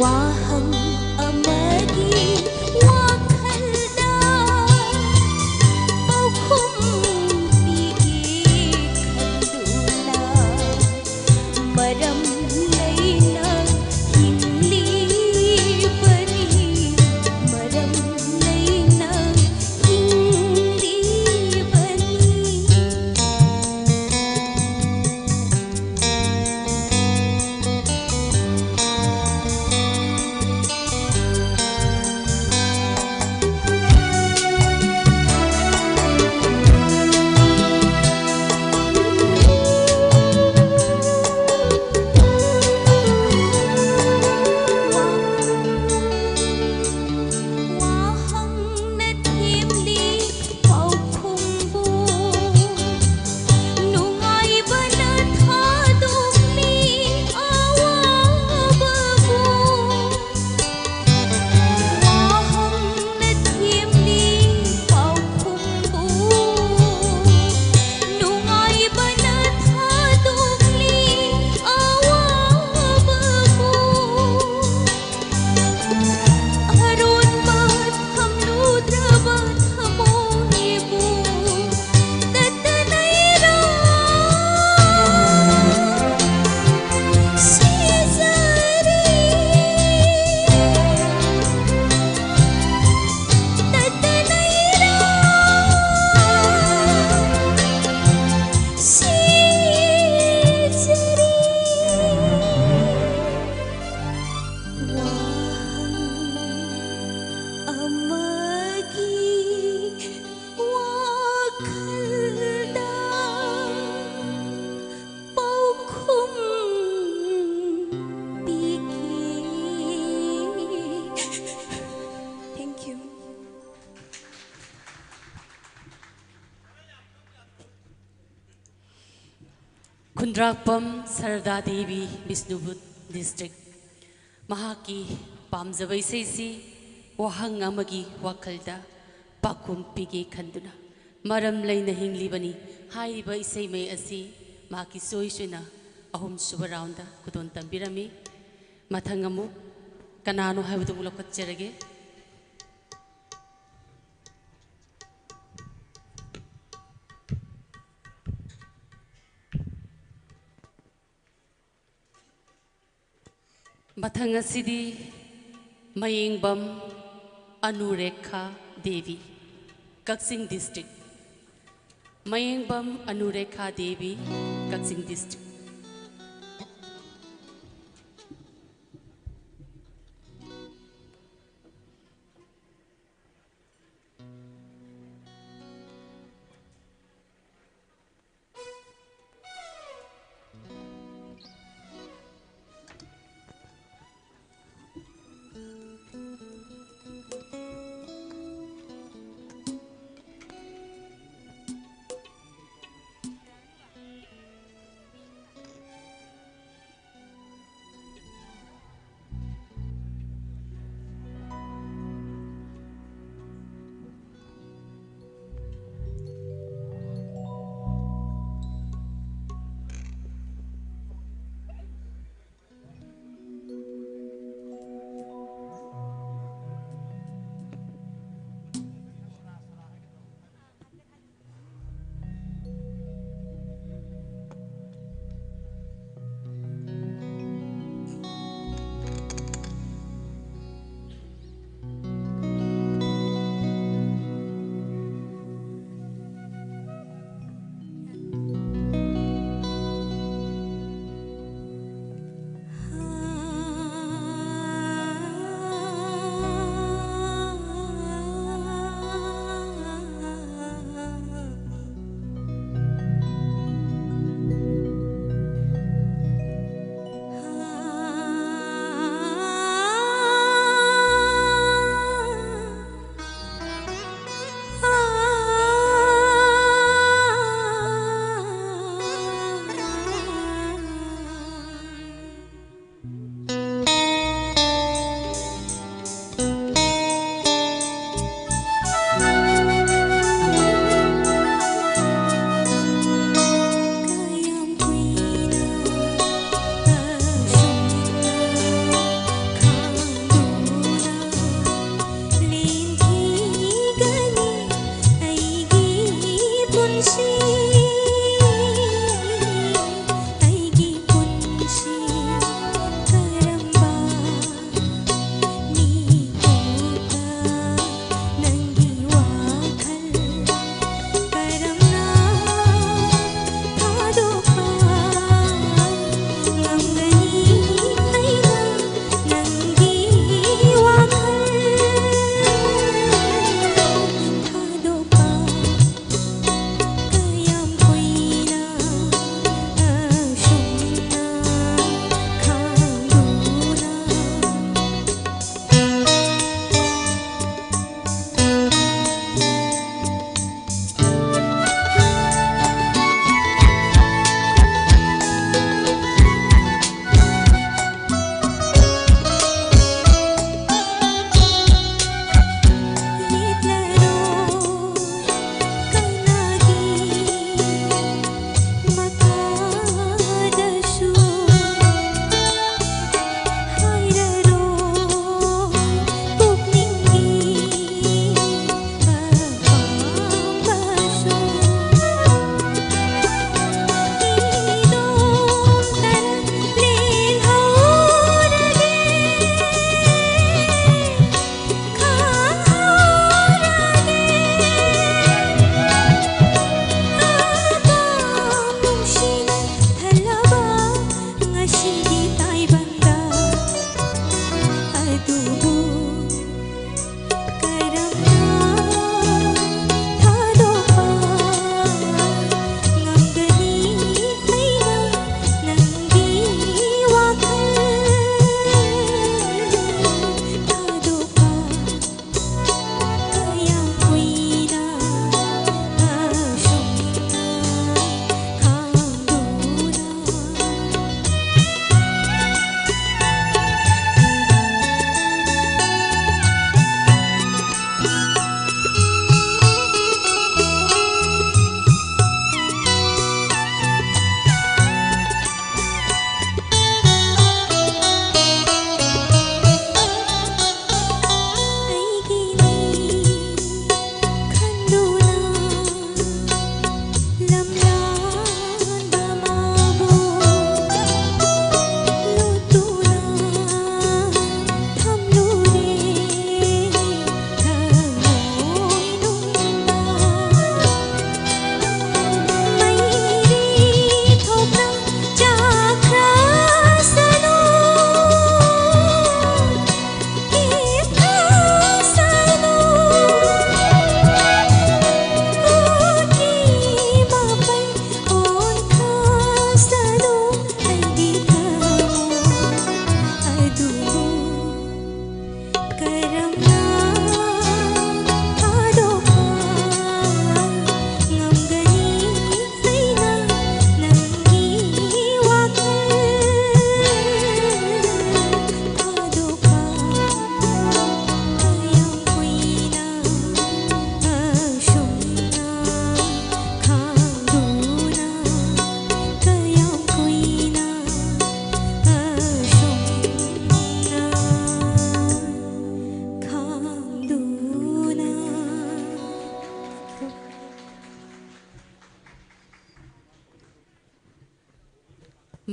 ꯋꯥꯍꯪ ꯑꯃꯒꯤ ꯋꯥꯈꯜꯗ ꯄꯥꯎꯈꯨꯝ ꯄꯤꯒꯦ ꯈꯟꯗꯨꯅ ꯃꯔꯝ ꯂꯩꯅ ꯍꯤꯡꯂꯤꯕꯅꯤ, ꯃꯔꯝ ꯂꯩꯅ ꯍꯤꯡꯂꯤꯕꯅꯤ꯫ ꯋꯥꯍꯪꯅ ꯊꯦꯝꯂꯤ ꯄꯥꯎꯈꯨꯝꯕꯨ, ꯅꯨꯡꯉꯥꯏꯕꯅ ꯊꯥꯗꯣꯛꯂꯤ ꯑꯋꯥꯕꯕꯨ꯫ ꯋꯥꯍꯪꯅ ꯊꯦꯝꯂꯤ ꯄꯥꯎꯈꯨꯝꯕꯨ, ꯅꯨꯡꯉꯥꯏꯕꯅ ꯊꯥꯗꯣꯛꯂꯤ ꯑꯋꯥꯕꯕꯨ꯫ ꯑꯔꯣꯟꯕ ꯊꯝꯂꯨꯗ꯭ꯔꯕ ꯊꯃꯣꯏꯕꯨ ꯇꯠꯇꯅ ꯏꯔꯥ ꯁꯤꯖꯔꯤ꯫ ꯇꯠꯇꯅ ꯏꯔꯥ ꯁꯤꯖꯔꯤ꯫ ꯋꯥꯍꯪ ꯑꯃꯒꯤ ꯋꯥꯈꯜꯗ ꯄꯥꯎꯈꯨꯝ ꯄꯤꯒꯦ꯫ Thank you. Khundrakpam ꯁꯔꯗꯥ Devi, Bishnupur district꯫ ꯃꯍꯥꯛꯀꯤ ꯄꯥꯝꯖꯕ ꯏꯁꯩꯁꯤ ꯋꯥꯍꯪ ꯑꯃꯒꯤ ꯋꯥꯈꯜꯗ ꯄꯥꯎꯈꯨꯝ ꯄꯤꯒꯦ ꯈꯟꯗꯨꯅ ꯃꯔꯝ ꯂꯩꯅ ꯍꯤꯡꯂꯤꯕꯅꯤ ꯍꯥꯏꯔꯤꯕ ꯏꯁꯩꯃꯩ ꯑꯁꯤ ꯃꯍꯥꯛꯀꯤ choice ꯑꯣꯏꯅ ꯑꯍꯨꯝꯁꯨꯕ round ꯈꯨꯗꯣꯜ ꯇꯝꯕꯤꯔꯝꯃꯤ꯫ ꯃꯊꯪ ꯑꯃꯨꯛ ꯀꯅꯥꯅꯣ ꯍꯥꯏꯕꯗꯨ ꯑꯃꯨꯛ ꯂꯧꯈꯠꯆꯔꯒꯦ꯫ ꯃꯊꯪ ꯑꯁꯤꯗꯤ ꯃꯌꯦꯡꯕꯝ ꯑꯅꯨꯔꯦꯈꯥ ꯗꯦꯕꯤ, ꯀꯛꯆꯤꯡ district꯫ ꯃꯌꯦꯡꯕꯝ ꯑꯅꯨꯔꯦꯈꯥ ꯗꯦꯕꯤ, ꯀꯛꯆꯤꯡ district꯫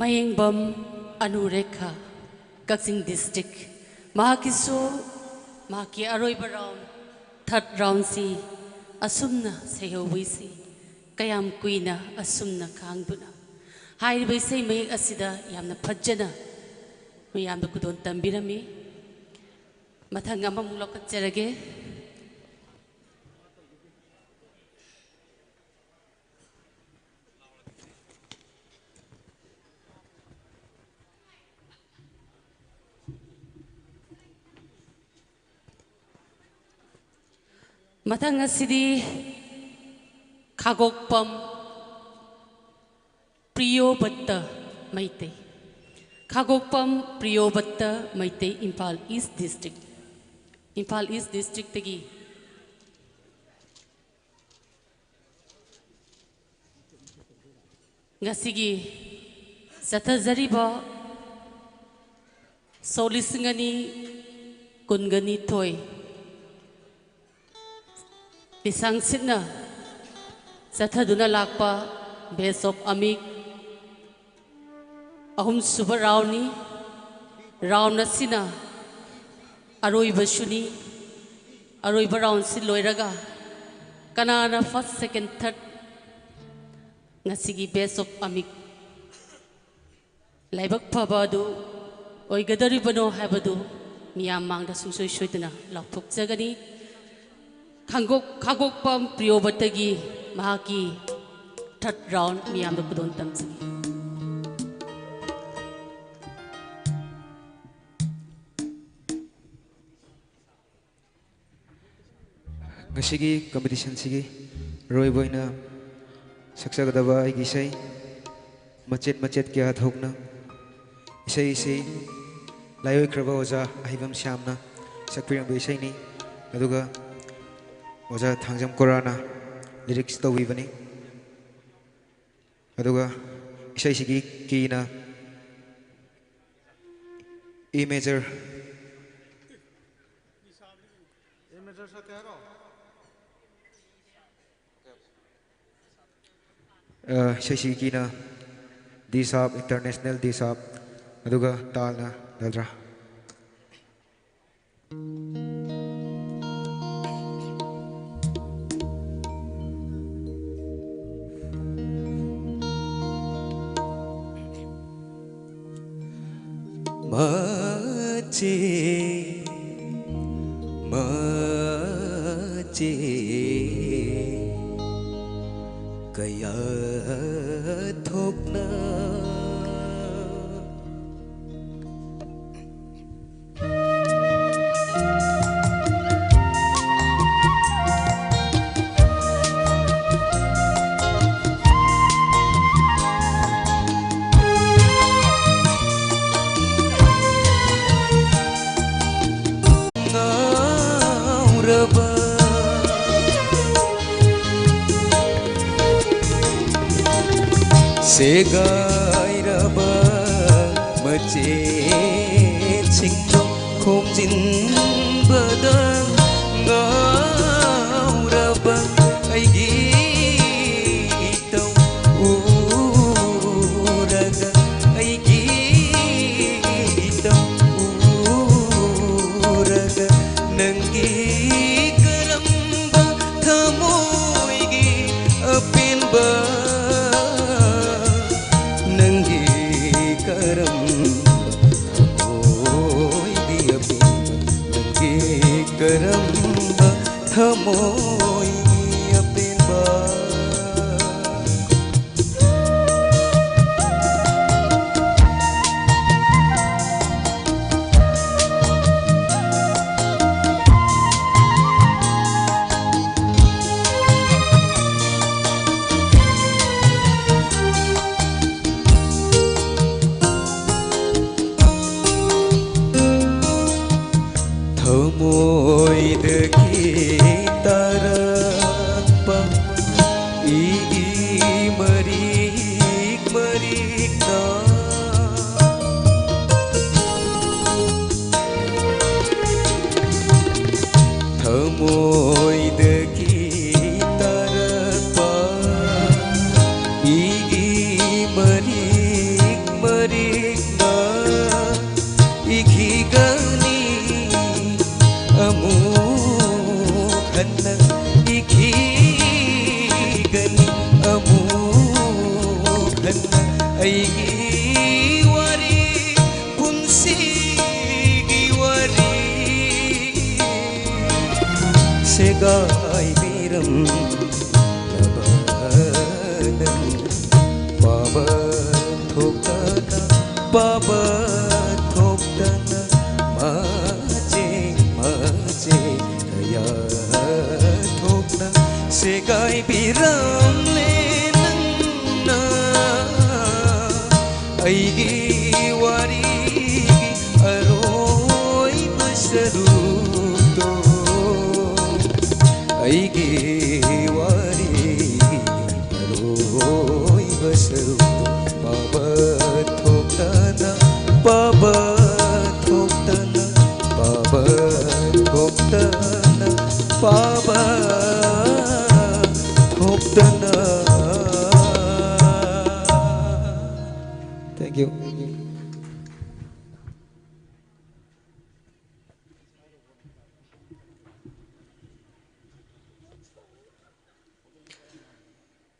ꯃꯌꯦꯡꯕꯝ ꯑꯅꯨꯔꯦꯈꯥ, ꯀꯛꯆꯤꯡ district꯫ ꯃꯍꯥꯛꯀꯤꯁꯨ ꯃꯍꯥꯛꯀꯤ ꯑꯔꯣꯏꯕ round, third roundꯁꯤ ꯑꯁꯨꯝꯅ ꯁꯩꯍꯧꯕꯤꯁꯤ ꯀꯌꯥꯝ ꯀꯨꯏꯅ ꯑꯁꯨꯝꯅ ꯈꯥꯡꯗꯨꯅ꯫ ꯍꯥꯏꯔꯤꯕ ꯏꯁꯩ ꯃꯌꯦꯛ ꯑꯁꯤꯗ ꯌꯥꯝꯅ ꯐꯖꯅ ꯃꯌꯥꯝꯗ ꯈꯨꯗꯣꯜ ꯇꯝꯕꯤꯔꯝꯃꯤ꯫ ꯃꯊꯪ ꯑꯃꯃꯨꯛ ꯂꯧꯈꯠꯆꯔꯒꯦ꯫ ꯃꯊꯪ ꯑꯁꯤꯗꯤ ꯈꯥꯒꯣꯛꯄꯝ ꯄ꯭ꯔꯤꯌꯣꯕꯠꯇ Meitei. ꯈꯥꯒꯣꯛꯄꯝ ꯄ꯭ꯔꯤꯌꯣꯕꯠꯇ Meitei, Imphal East district꯫ Imphal East districtꯇꯒꯤ ꯉꯁꯤꯒꯤ ꯆꯠꯊꯖꯔꯤꯕ ꯁꯣꯛ ꯂꯤꯁꯤꯡ ꯑꯅꯤ ꯀꯨꯟꯒ ꯅꯤꯊꯣꯏ ꯂꯤꯁꯥꯡ ꯁꯤꯠꯅ ꯆꯠꯊꯗꯨꯅ ꯂꯥꯛꯄ Best of ꯑꯃꯤꯛ ꯑꯍꯨꯝꯁꯨꯕ roundꯅꯤ꯫ Round ꯑꯁꯤꯅ ꯑꯔꯣꯏꯕꯁꯨꯅꯤ꯫ ꯑꯔꯣꯏꯕ roundꯁꯤ ꯂꯣꯏꯔꯒ ꯀꯅꯥꯅ first, second, third ꯉꯁꯤꯒꯤ Best of ꯑꯃꯤꯛ ꯂꯥꯏꯕꯛ ꯐꯕ ꯑꯗꯨ ꯑꯣꯏꯒꯗꯧꯔꯤꯕꯅꯣ ꯍꯥꯏꯕꯗꯨ ꯃꯤꯌꯥꯝ ꯃꯥꯡꯗ ꯁꯨꯡꯁꯣꯏ ꯁꯣꯏꯗꯅ ꯂꯥꯎꯊꯣꯛꯆꯒꯅꯤ꯫ ꯈꯥꯡꯒꯣꯛ-, ꯈꯥꯒꯣꯛꯄꯝ ꯄ꯭ꯔꯤꯌꯣꯕꯇꯒꯤ ꯃꯍꯥꯛꯀꯤ third round ꯃꯤꯌꯥꯝꯗ ꯈꯨꯗꯣꯜ ꯇꯝꯖꯒꯦ꯫ ꯉꯁꯤꯒꯤ competitionꯁꯤꯒꯤ ꯑꯔꯣꯏꯕ ꯑꯣꯏꯅ ꯁꯛꯆꯒꯗꯕ ꯑꯩꯒꯤ ꯏꯁꯩ ꯃꯆꯦꯠ ꯃꯆꯦꯠ ꯀꯌꯥ ꯊꯣꯛꯅ꯫ ꯏꯁꯩ ꯑꯁꯤ ꯂꯥꯏꯑꯣꯏꯈ꯭ꯔꯕ ꯑꯣꯖꯥ ꯑꯍꯩꯕꯝ ꯁ꯭ꯌꯥꯝꯅ ꯁꯛꯄꯤꯔꯝꯕ ꯏꯁꯩꯅꯤ꯫ ꯑꯗꯨꯒ ꯑꯣꯖꯥ ꯊꯥꯡꯖꯝ ꯀꯣꯔꯥꯅ lyrics ꯇꯧꯕꯤꯕꯅꯤ꯫ ꯑꯗꯨꯒ ꯏꯁꯩꯁꯤꯒꯤ keyꯅ E major꯫ ꯑ, ꯏꯁꯩꯁꯤꯒꯤ keyꯅ ꯗꯤ ꯁꯥꯞ, ꯏꯟꯇꯔꯅꯦꯁꯅꯦꯜ ꯗꯤ ꯁꯥꯞ, ꯑꯗꯨꯒ ꯇꯥꯜꯅ ꯗꯥꯗ꯭ꯔꯥ꯫ ꯃꯆꯦ, ꯃꯆꯦ, ꯀꯌꯥ ꯊꯣꯛꯅ ꯉꯥꯎꯔꯕ, ꯁꯦꯒꯥꯏꯔꯕ ꯃꯆꯦꯁꯤꯡꯗꯣ ꯈꯣꯝꯖꯤꯟꯕꯗ ꯉꯥꯎꯔꯕ ꯑꯩꯒꯤ ꯏꯇꯧ ꯎꯔꯒ, ꯑꯩꯒꯤ ꯏꯇꯧ ꯎꯔꯒ, ꯅꯪꯒꯤ ꯀꯔꯝꯕ ꯊꯃꯣꯏꯒꯤ ꯑꯄꯦꯟꯕ, ꯅꯪꯒꯤ ꯀꯔꯝꯕ ꯊꯃꯣꯏꯒꯤ ꯑꯄꯦꯟꯕ, ꯅꯪꯒꯤ ꯀꯔꯝꯕ ꯊꯃꯣꯏꯒꯤ ꯑꯄꯦꯟꯕ꯫ ꯊꯃꯣꯏꯗꯒꯤ ꯇꯥꯔꯛꯄ ꯏꯒꯤ ꯃꯔꯤꯛ ꯃꯔꯤꯛꯅ ꯊꯃꯣꯏꯗꯒꯤ ꯇꯥꯔꯛꯄ ꯏꯒꯤ ꯃꯔꯤ ꯏꯈꯤꯒꯅꯤ ꯑꯃꯨꯛ ꯍꯟꯅ, ꯏꯈꯤꯒꯅꯤ ꯑꯃꯨꯛ ꯍꯟꯅ꯫ ꯑꯩꯒꯤ ꯋꯥꯔꯤ, ꯄꯨꯟꯁꯤꯒꯤ ꯋꯥꯔꯤ ꯁꯦꯒꯥꯏꯕꯤꯔꯝꯂꯕ ꯅꯪ꯫ ꯄꯥꯕ ꯊꯣꯛꯇꯅ, ꯄꯥꯕ ꯊꯣꯛꯇꯅ, ꯃꯆꯦ, ꯃꯆꯦ ꯀꯌꯥ ꯊꯣꯛꯅ ꯁꯦꯒꯥꯏꯕꯤꯔꯝꯂꯦ ꯅꯪꯅ꯫ ꯑꯩꯒꯤ ꯋꯥꯔꯤꯒꯤ ꯑꯔꯣꯏꯕ ꯁꯔꯨꯛꯇꯣ, ꯑꯩꯒꯤ ꯋꯥꯔꯤꯒꯤ ꯑꯔꯣꯏꯕ ꯁꯔꯨꯛꯇꯣ, ꯄꯥꯕ ꯊꯣꯛꯇꯅ, ꯄꯥꯕ ꯊꯣꯛꯇꯅ, ꯄꯥꯕ ꯊꯣꯛꯇꯅ, ꯄꯥꯕ ꯊꯣꯛꯇꯅ꯫ Thank you.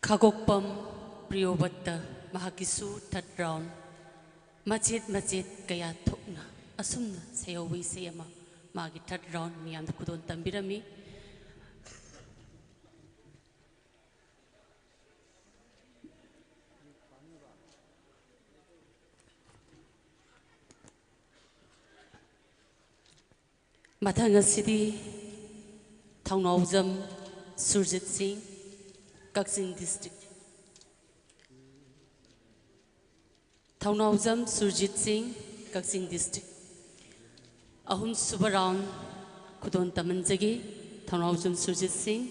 ꯈꯥꯒꯣꯛꯄꯝ ꯄ꯭ꯔꯤꯌꯣꯕꯠꯇ, ꯃꯍꯥꯛꯀꯤꯁꯨ third round꯫ ꯃꯆꯦꯠ ꯃꯆꯦꯠ ꯀꯌꯥ ꯊꯣꯛꯅ ꯑꯁꯨꯝꯅ ꯁꯩꯍꯧꯕ ꯏꯁꯩ ꯑꯃ ꯃꯥꯒꯤ third round ꯃꯤꯌꯥꯝꯗ ꯈꯨꯗꯣꯜ ꯇꯝꯕꯤꯔꯝꯃꯤ꯫ ꯃꯊꯪ ꯑꯁꯤꯗꯤ ꯊꯧꯅꯥꯎꯖꯝ ꯁꯨꯔꯖꯤꯠ ꯁꯤꯡ, ꯀꯛꯆꯤꯡ district꯫ ꯊꯧꯅꯥꯎꯖꯝ ꯁꯨꯔꯖꯤꯠ ꯁꯤꯡ, ꯀꯛꯆꯤꯡ district꯫ ꯑꯍꯨꯝꯁꯨꯕ round ꯈꯨꯗꯣꯜ ꯇꯝꯍꯟꯖꯒꯦ, ꯊꯧꯅꯥꯎꯖꯝ ꯁꯨꯔꯖꯤꯠ ꯁꯤꯡ꯫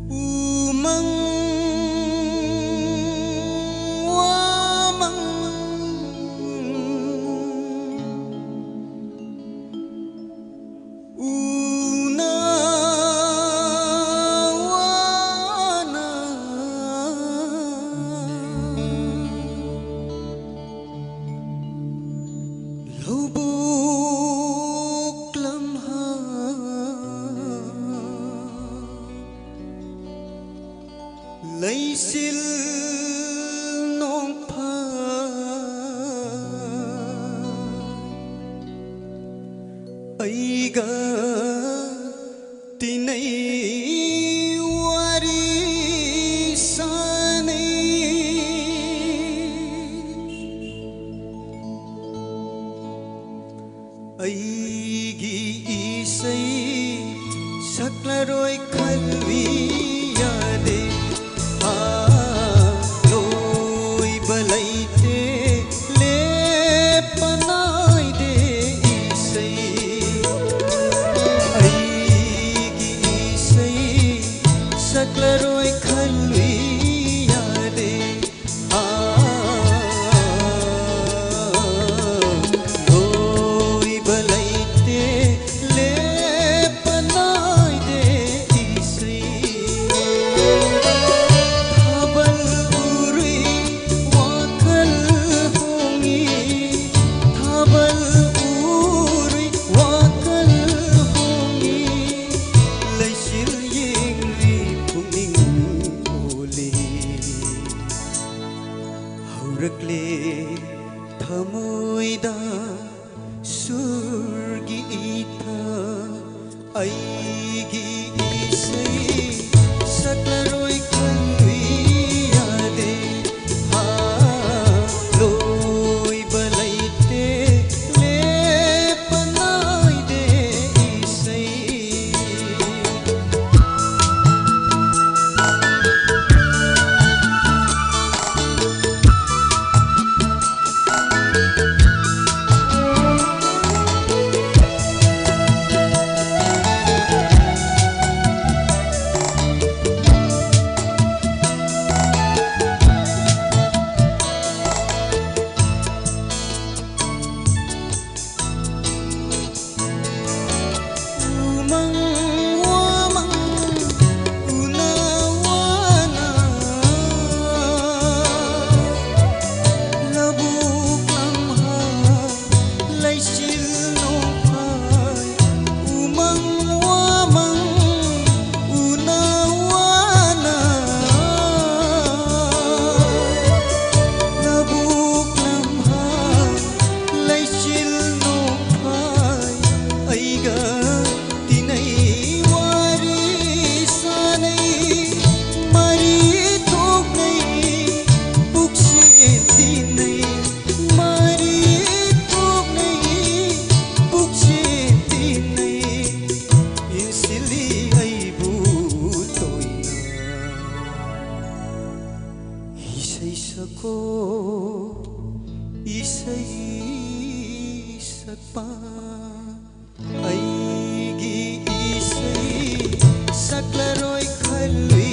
Umang wamang una wana lubuk lamha leisil nongpha aiga tinai wari sanai. Aigi isai saklaroi khalvi yade. Aloiba leite lepanaide isai. Aigi isai saklaroi khalvi yade. Aloiba leite lepanaide isai. Thabal urui wakhal hongi, thabal urui wakhal hongi, leisil yengri pungning oli. Haurakle thamoida surgi ithak ꯑꯩꯒꯤ ꯏꯁꯩ ꯁꯛꯂꯔꯣꯏ ꯈꯜꯂꯨꯏ ꯌꯥꯗꯦ꯫ ꯍꯥ, ꯂꯣꯏꯕ ꯂꯩꯇꯦ, ꯂꯦꯞꯄ ꯅꯥꯏꯗꯦ ꯏꯁꯩ꯫ ꯎꯃꯪ ꯋꯥꯃꯪ ꯎꯅ ꯋꯥꯅ ꯂꯧꯕꯨꯛ ꯂꯝꯍꯥꯡ ꯂꯩꯆꯤꯜ ꯅꯣꯡꯐꯥꯏ ꯎꯃꯪ ꯋꯥꯃꯪ ꯎꯅ ꯋꯥꯅ ꯂꯧꯕꯨꯛ ꯂꯝꯍꯥꯡ ꯂꯩꯆꯤꯜ ꯅꯣꯡꯐꯥꯏ ꯑꯩꯒ ꯇꯤꯟꯅꯩ ꯋꯥꯔꯤ ꯁꯥꯅꯩ ꯃꯔꯤ ꯊꯣꯛꯅꯩ ꯄꯨꯛꯆꯦꯟ ꯇꯤꯟꯅꯩ ꯃꯔꯤ ꯊꯣꯛꯅꯩ ꯄꯨꯛꯆꯦꯟ ꯇꯤꯟꯅꯩ ꯏꯟꯁꯤꯜꯂꯤ ꯑꯩꯕꯨ ꯇꯣꯏꯅ꯫ ꯏꯁꯩ ꯁꯛꯀꯣ ꯏꯁꯩ ꯁꯛꯄ ꯑꯩꯒꯤ ꯏꯁꯩ ꯁꯛꯂꯔꯣꯏ ꯈꯜꯂꯤ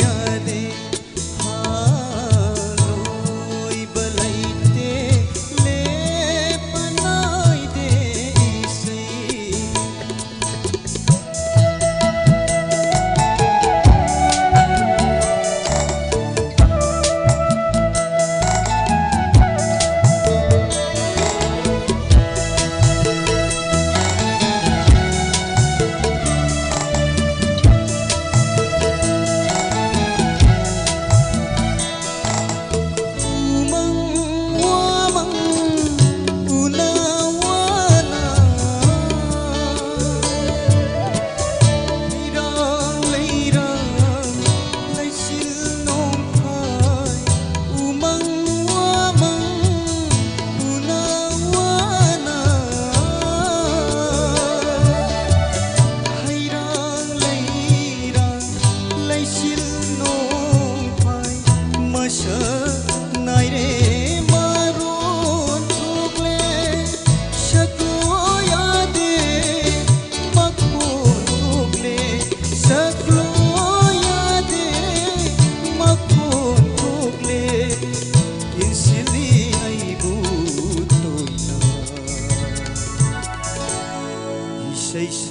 ꯌꯥꯗꯦ꯫ ꯍꯥ, ꯂꯣꯏꯕ ꯂꯩꯇꯦ, ꯂꯦꯞꯄ ꯅꯥꯏꯗꯦ ꯏꯁꯩ꯫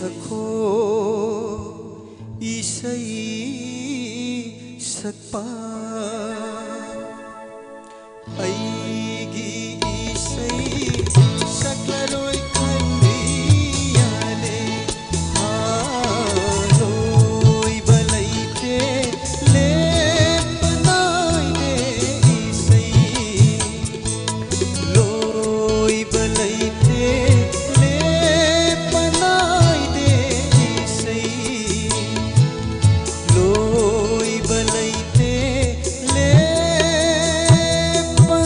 ꯁꯛꯈꯣ ꯏꯁꯩ ꯁꯛꯄ꯫ ꯑꯩꯒꯤ ꯏꯁꯩ ꯁꯛꯂꯔꯣꯏ ꯈꯟꯕꯤ ꯌꯥꯗꯦ꯫ ꯍꯥ, ꯂꯣꯏꯕ ꯂꯩꯇꯦ, ꯂꯦꯞꯄ ꯅꯥꯏꯗꯦ ꯏꯁꯩ꯫ ꯂꯣꯏꯕ ꯂꯩꯇꯦ, ꯂꯦꯞꯄ ꯅꯥꯏꯗꯦ ꯏꯁꯩ꯫ ꯂꯣꯏꯕ ꯂꯩꯇꯦ, ꯂꯦꯞꯄ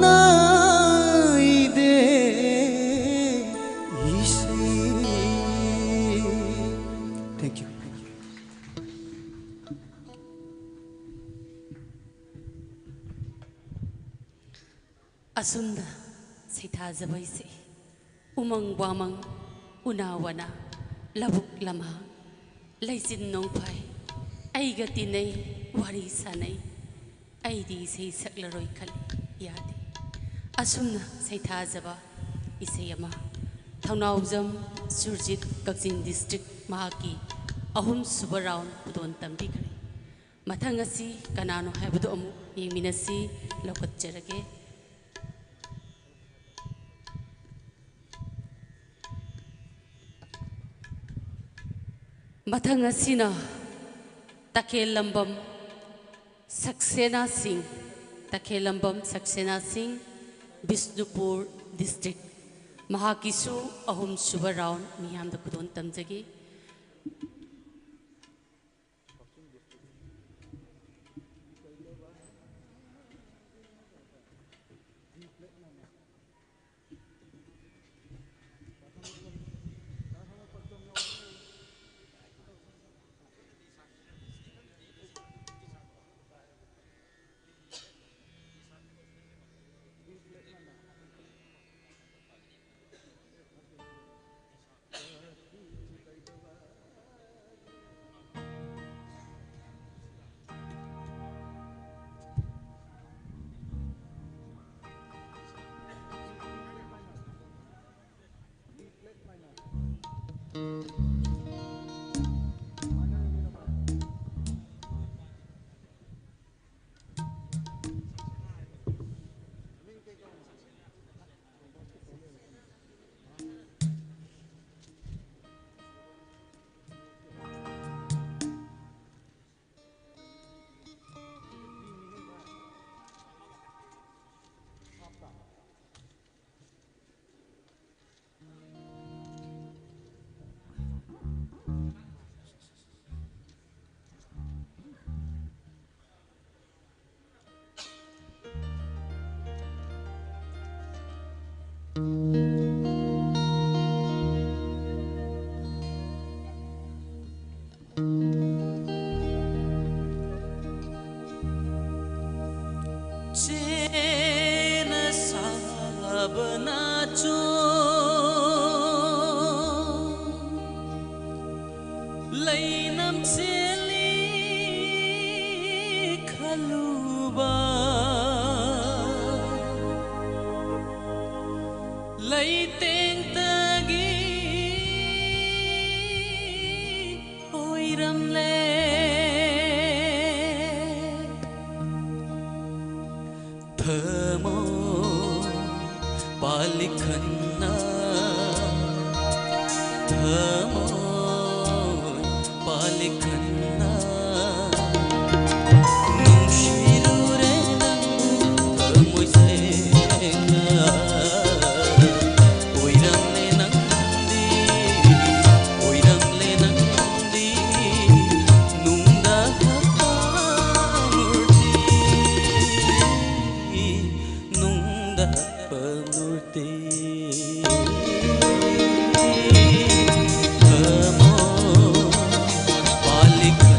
ꯅꯥꯏꯗꯦ ꯏꯁꯩ꯫ Thank you. ꯑꯁꯨꯝꯅ ꯁꯩꯊꯥꯖꯕ ꯏꯁꯩ, ꯎꯃꯪ ꯋꯥꯃꯪ, ꯎꯅꯥ ꯋꯥꯅꯥ, ꯂꯧꯕꯨꯛ ꯂꯝꯍꯥꯡ, ꯂꯩꯆꯤꯟ ꯅꯣꯡꯐꯥꯏ, ꯑꯩꯒ ꯇꯤꯟꯅꯩ, ꯋꯥꯔꯤ ꯁꯥꯟꯅꯩ, ꯑꯩꯗꯤ ꯏꯁꯩ ꯁꯛꯂꯔꯣꯏ ꯈꯜꯂꯤ꯫ ꯌꯥꯗꯦ꯫ ꯑꯁꯨꯝꯅ ꯁꯩꯊꯥꯖꯕ ꯏꯁꯩ ꯑꯃ ꯊꯧꯅꯥꯎꯖꯝ ꯁꯨꯔꯖꯤꯠ, ꯀꯛꯆꯤꯡ district, ꯃꯍꯥꯛꯀꯤ ꯑꯍꯨꯝꯁꯨꯕ round ꯈꯨꯗꯣꯜ ꯇꯝꯕꯤꯈ꯭ꯔꯦ꯫ ꯃꯊꯪ ꯑꯁꯤ ꯀꯅꯥꯅꯣ ꯍꯥꯏꯕꯗꯨ ꯑꯃꯨꯛ ꯌꯦꯡꯃꯤꯟꯅꯁꯤ꯫ ꯂꯧꯈꯠꯆꯔꯒꯦ꯫ ꯃꯊꯪ ꯑꯁꯤꯅ ꯇꯈꯦꯜꯂꯝꯕꯝ ꯁꯛꯁꯦꯅꯥ ꯁꯤꯡ, ꯇꯈꯦꯜꯂꯝꯕꯝ ꯁꯛꯁꯦꯅꯥ ꯁꯤꯡ, ꯕꯤꯁꯅꯨꯄꯨꯔ district꯫ ꯃꯍꯥꯛꯀꯤꯁꯨ ꯑꯍꯨꯝꯁꯨꯕ round ꯃꯤꯌꯥꯝꯗ ꯈꯨꯗꯣꯜ ꯇꯝꯖꯒꯦ꯫ ꯆꯦꯅ ꯁꯥꯕꯅ ꯆꯣ ꯂꯩꯅꯝ ꯆꯦꯜꯂꯤ ꯈꯜꯂꯨꯕ ꯂꯩꯇꯦꯡꯇꯒꯤ ꯑꯣꯏꯔꯝꯂꯦ꯫ ꯊꯃꯣꯏ ꯄꯥꯜꯂꯤꯈꯟꯅ, ꯊꯃꯣꯏ ꯄꯥꯜꯂꯤꯈꯟꯅ, ꯅꯨꯡꯁꯤꯔꯨꯔꯦ ꯅꯪꯕꯨ ꯊꯃꯣꯏ ꯁꯦꯡꯅ꯫ ꯑꯣꯏꯔꯝꯂꯦ ꯅꯪꯗꯤ, ꯑꯣꯏꯔꯝꯂꯦ ꯅꯪꯗꯤ, ꯅꯨꯡꯗ ꯍꯛꯄ ꯃꯨꯔꯇꯤ, ꯅꯨꯡꯗ ꯍꯛꯄ ꯃꯨꯔꯇꯤ꯫ ꯊꯃꯣꯏ ꯄꯥꯜꯂꯤꯈꯟ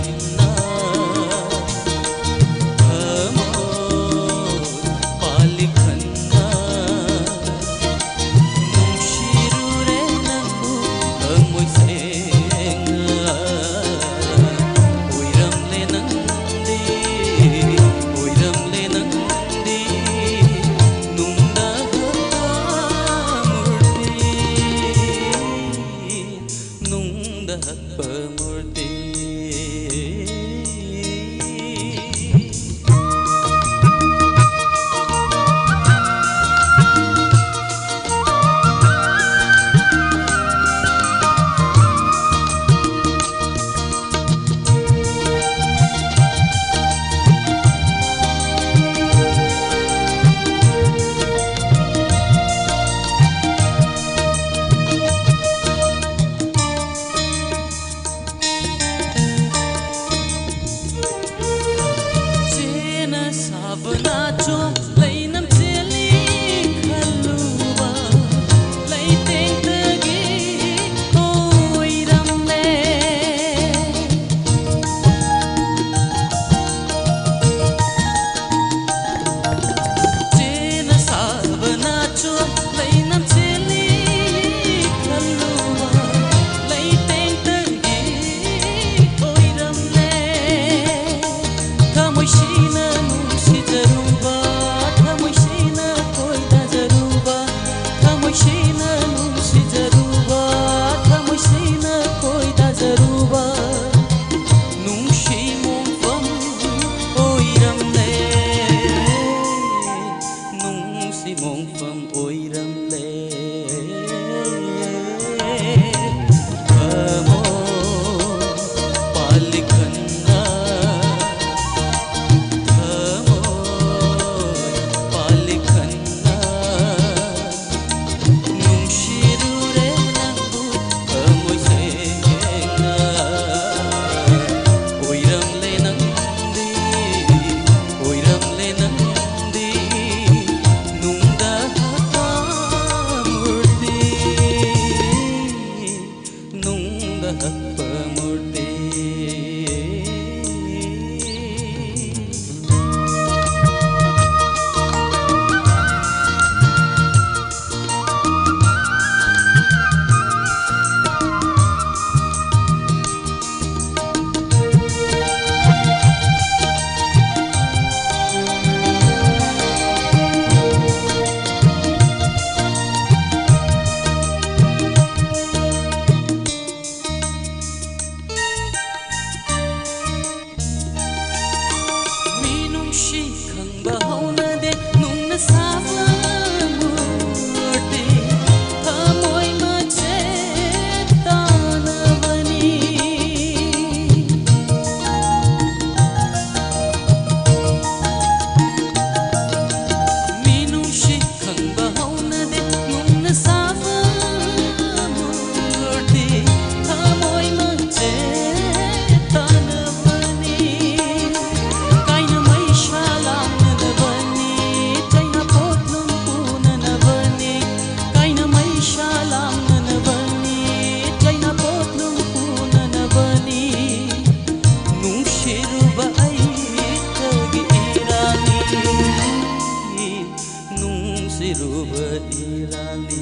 ꯔꯨꯕꯗꯤ ꯂꯥꯜꯂꯤ꯫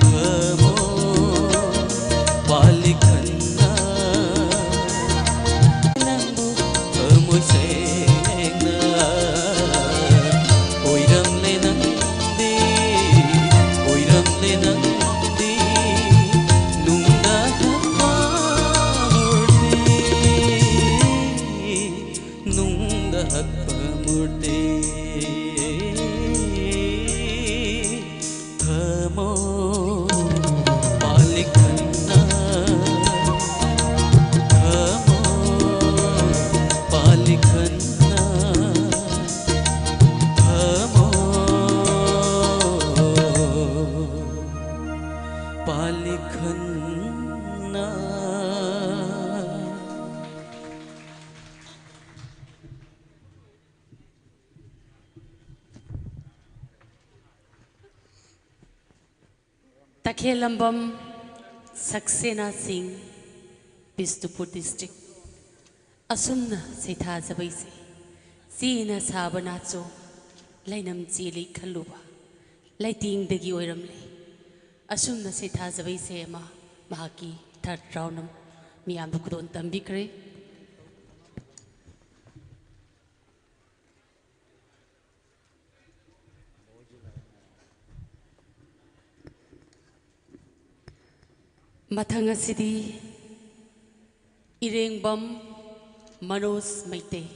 ꯊꯃꯣꯏ ꯄꯥꯜꯂꯤ ꯈꯟꯅ ꯅꯪꯕꯨ ꯊꯃꯣꯏ ꯁꯦꯡꯅ ꯑꯣꯏꯔꯝꯂꯦ ꯅꯪꯗꯤ, ꯑꯣꯏꯔꯝꯂꯦ ꯅꯪꯗꯤ ꯅꯨꯡꯗ ꯍꯛꯄ ꯃꯨꯔꯇꯤ꯫ ꯅꯨꯡꯗ ꯍꯛꯄ ꯃꯨꯔꯇꯤ꯫ ꯊꯃꯣꯏ ꯄꯥꯜꯂꯤ ꯈꯟꯅ, ꯊꯃꯣꯏ ꯄꯥꯜꯂꯤ ꯈꯟꯅ, ꯊꯃꯣꯏ ꯄꯥꯜꯂꯤ ꯈꯟꯅ꯫ ꯇꯈꯦꯜꯂꯝꯕꯝ ꯁꯛꯁꯦꯅꯥ ꯁꯤꯡ, ꯕꯤꯁꯅꯨꯄꯨꯔ ꯗꯤꯁꯇ꯭ꯔꯤꯛ꯫ ꯑꯁꯨꯝꯅ ꯁꯩꯊꯥꯖꯕ ꯏꯁꯩ꯫ ꯆꯦꯅ ꯁꯥꯕ ꯅꯥꯆꯣꯝ, ꯂꯩꯅꯝ ꯆꯦꯜꯂꯤ ꯈꯜꯂꯨꯕ, ꯂꯩꯇꯦꯡꯗꯒꯤ ꯑꯣꯏꯔꯝꯂꯦ꯫ ꯑꯁꯨꯝꯅ ꯁꯩꯊꯥꯖꯕ ꯏꯁꯩ ꯑꯃ ꯃꯍꯥꯛꯀꯤ ꯊꯥꯔꯠ ꯔꯥꯎꯟ ꯃꯤꯌꯥꯝꯗ ꯈꯨꯗꯣꯜ ꯇꯝꯕꯤꯈ꯭ꯔꯦ꯫ ꯃꯊꯪ ꯑꯁꯤꯗꯤ Irengbam Manoj Meitei,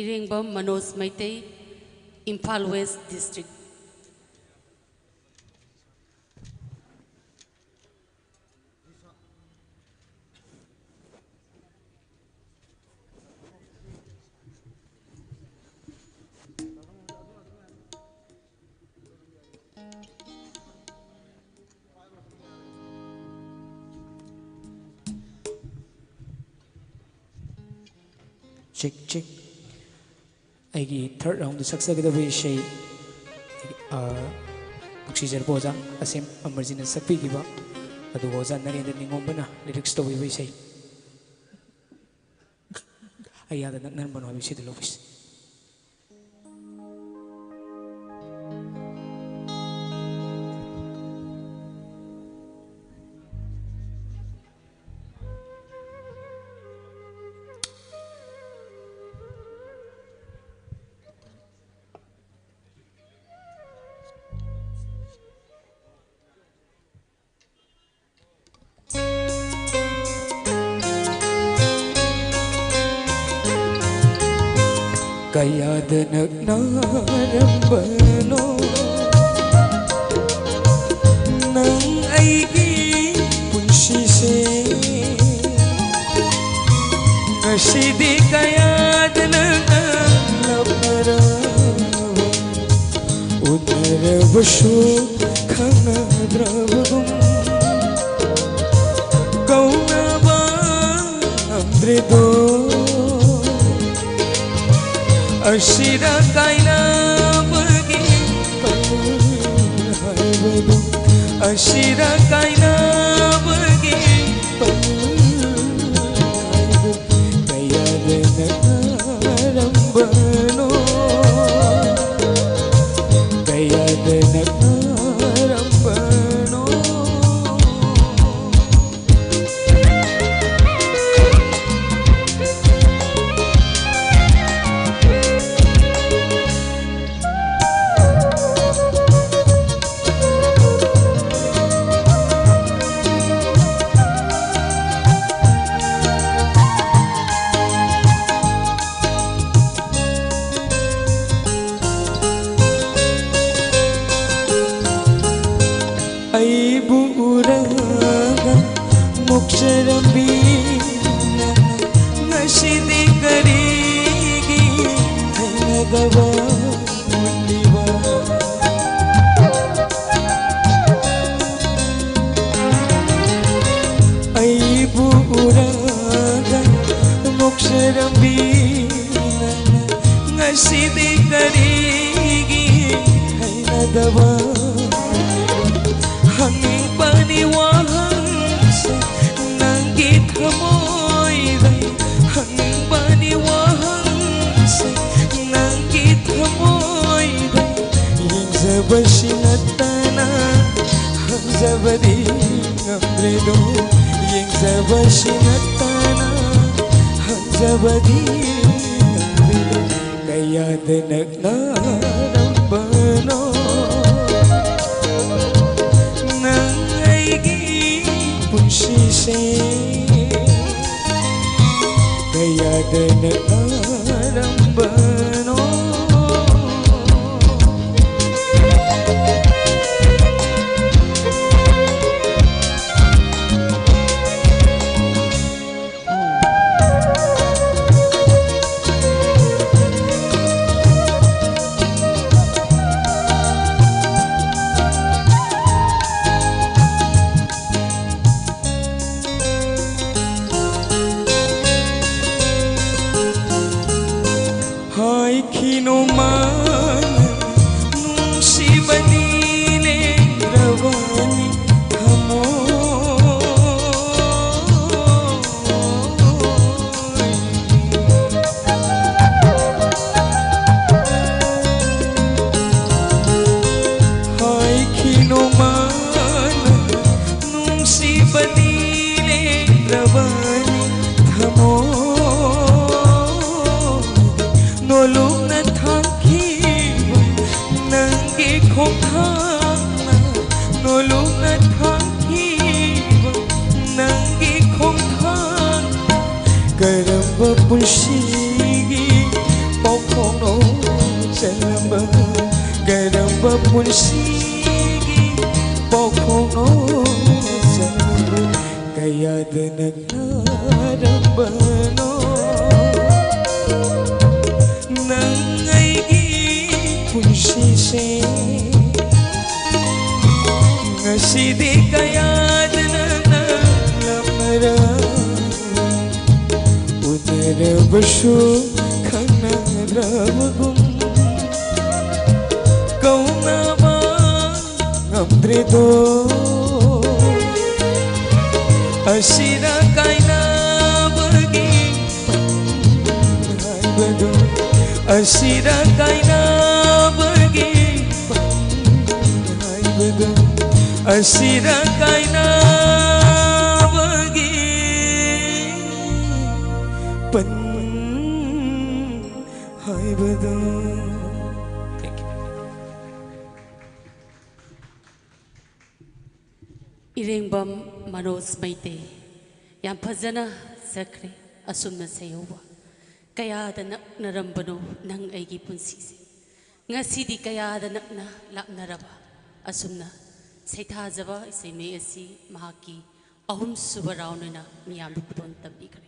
Irengbam Manoj Meitei, Imphal west district. Check, check. ꯑꯩꯒꯤ ꯊꯥꯔꯠ ꯔꯥꯎꯟꯗ ꯁꯛꯆꯒꯗꯕ ꯏꯁꯩ, ꯑꯥ, ꯅꯨꯡꯁꯤꯖꯔꯕ ꯑꯣꯖꯥ ꯑꯁꯦꯝ ꯑꯃꯔꯖꯤꯠꯅ ꯁꯛꯄꯤꯈꯤꯕ, ꯑꯗꯨꯒ ꯑꯣꯖꯥ ꯅꯔꯦꯟꯗ꯭ꯔ ꯅꯤꯉꯣꯝꯕꯅ ꯂꯤꯔꯤꯛꯁ ꯇꯧꯕꯤꯕ ꯏꯁꯩ ꯑꯌꯥꯗ ꯅꯛꯅꯔꯝꯕꯅꯣ ꯍꯥꯏꯕ ꯏꯁꯩꯗꯨ ꯂꯧꯕꯤꯁꯤ꯫ ꯀꯌꯥꯗ ꯅꯛꯅꯔꯝꯕꯅꯣ ꯅꯪ ꯑꯩꯒꯤ ꯄꯨꯟꯁꯤꯁꯦ꯫ ꯉꯁꯤꯗꯤ ꯀꯌꯥꯗ ꯅꯛꯅꯔꯕ ꯎꯅꯔꯕꯁꯨ ꯈꯪꯅꯗ꯭ꯔꯕꯒꯨꯝ ꯀꯧꯅꯕ ꯉꯝꯗ꯭ꯔꯦꯗꯣ꯫ ꯑꯁꯤꯗ ꯀꯥꯏꯅꯕꯒꯤ ꯄꯜ ꯍꯥꯏꯕꯗꯨ, ꯑꯁꯤꯗ ꯀꯥꯏꯅꯕꯒꯤ ꯄꯜ ꯍꯥꯏꯕꯗꯨ ꯀꯌꯥꯗ ꯅꯛꯅꯔꯝꯕꯅꯣ, ꯀꯌꯥꯗ ꯅꯛꯅꯔꯝꯕꯅꯣ꯫ ꯑꯩꯕꯨ ꯎꯔꯒ ꯅꯣꯛꯆꯔꯝꯕꯤ ꯅꯪ ꯉꯁꯤꯗꯤ ꯀꯔꯤꯒꯤ ꯊꯦꯡꯅꯗꯕ ꯎꯠꯂꯤꯕ? ꯑꯩꯕꯨ ꯎꯔꯒ ꯅꯣꯛꯆꯔꯝꯕꯤ ꯅꯪ ꯉꯁꯤꯗꯤ ꯀꯔꯤꯒꯤ ꯍꯩꯅꯗꯕ? ꯍꯪꯕꯅꯤ ꯋꯥꯍꯪꯁꯦ ꯅꯪꯒꯤ ꯊꯃꯣꯏꯗ, ꯍꯪꯕꯅꯤ ꯋꯥꯍꯪꯁꯦ ꯅꯪꯒꯤ ꯊꯃꯣꯏꯗ꯫ ꯌꯦꯡꯖꯕꯁꯤ ꯅꯠꯇꯅ ꯍꯪꯖꯕꯗꯤ ꯉꯝꯗ꯭ꯔꯦꯗꯣ, ꯌꯦꯡꯖꯕꯁꯤ ꯅꯠꯇꯅ ꯍꯪꯖꯕꯗꯤ ꯉꯝꯗ꯭ꯔꯦꯗꯣ꯫ ꯀꯌꯥꯗ ꯅꯛꯅꯔꯝꯕꯅꯣ ꯅꯪ ꯑꯩꯒꯤ ꯄꯨꯟꯁꯤꯁꯦ? ꯀꯌꯥꯗ ꯅꯛꯅꯔꯝꯕ ꯍꯥꯏꯈꯤꯅꯨ ꯃꯥꯅ ꯅꯨꯡꯁꯤꯕꯅꯤ ꯂꯦꯡꯗ꯭ꯔꯕꯅꯤ ꯊꯃꯣꯏ꯫ ꯍꯥꯏꯈꯤꯅꯨ ꯃꯥꯅ ꯅꯨꯡꯁꯤꯕꯅꯤ ꯂꯦꯡꯗ꯭ꯔꯕꯅꯤ ꯊꯃꯣꯏ꯫ ꯅꯣꯂꯨꯛꯅ ꯊꯥꯡꯈꯤꯕ ꯅꯪꯒꯤ ꯈꯣꯡꯊꯥꯡꯅ, ꯅꯣꯂꯨꯛꯅ ꯊꯥꯡꯈꯤꯕ ꯅꯪꯒꯤ ꯈꯣꯡꯊꯥꯡ꯫ ꯀꯔꯝꯕ ꯄꯨꯟꯁꯤꯒꯤ ꯄꯥꯎꯈꯣꯡꯅꯣ ꯆꯜꯂꯝꯕ? ꯀꯔꯝꯕ ꯄꯨꯟꯁꯤꯒꯤ ꯄꯥꯎꯈꯣꯡꯅꯣ ꯆꯜꯂꯝꯕ? ꯀꯌꯥꯗ ꯅꯛꯅꯔꯝꯕꯅꯣ ꯅꯪ ꯑꯩꯒꯤ ꯄꯨꯟꯁꯤꯁꯦ? ꯉꯁꯤꯗꯤ ꯀꯌꯥꯗꯅ ꯅꯪ ꯂꯥꯞꯅꯔ ꯎꯅꯔꯕꯁꯨ ꯈꯪꯅꯔꯕꯒꯨꯝ ꯀꯧꯅꯕ ꯉꯝꯗ꯭ꯔꯦꯗꯣ꯫ ꯑꯁꯤꯗ ꯀꯥꯏꯅꯕꯒꯤ ꯍꯥꯏꯕꯗꯣ, ꯑꯁꯤꯗ ꯀꯥꯏꯅꯕꯒꯤ ꯍꯥꯏꯕꯗꯣ, ꯑꯁꯤꯗ ꯀꯥꯏꯅꯕꯒꯤ ꯄꯟ ꯍꯥꯏꯕꯗꯣ꯫ Thank you. ꯏꯔꯦꯡꯕꯝ ꯃꯅꯣꯖ ꯃꯩꯇꯩ꯫ ꯌꯥꯝ ꯐꯖꯅ ꯁꯛꯈ꯭ꯔꯦ꯫ ꯑꯁꯨꯝꯅ ꯁꯩꯍꯧꯕ꯫ ꯀꯌꯥꯗ ꯅꯛꯅꯔꯝꯕꯅꯣ ꯅꯪ ꯑꯩꯒꯤ ꯄꯨꯟꯁꯤꯁꯦ? ꯉꯁꯤꯗꯤ ꯀꯌꯥꯗ ꯅꯛꯅ ꯂꯥꯞꯅꯔꯕ꯫ ꯑꯁꯨꯝꯅ ꯁꯩꯊꯥꯖꯕ ꯏꯁꯩ ꯃꯌꯦꯛ ꯑꯁꯤ ꯃꯍꯥꯛꯀꯤ ꯑꯍꯨꯝꯁꯨꯕ ꯔꯥꯎꯟ ꯑꯣꯏꯅ ꯃꯤꯌꯥꯝꯗ ꯈꯨꯗꯣꯜ ꯇꯝꯕꯤꯈ꯭ꯔꯦ꯫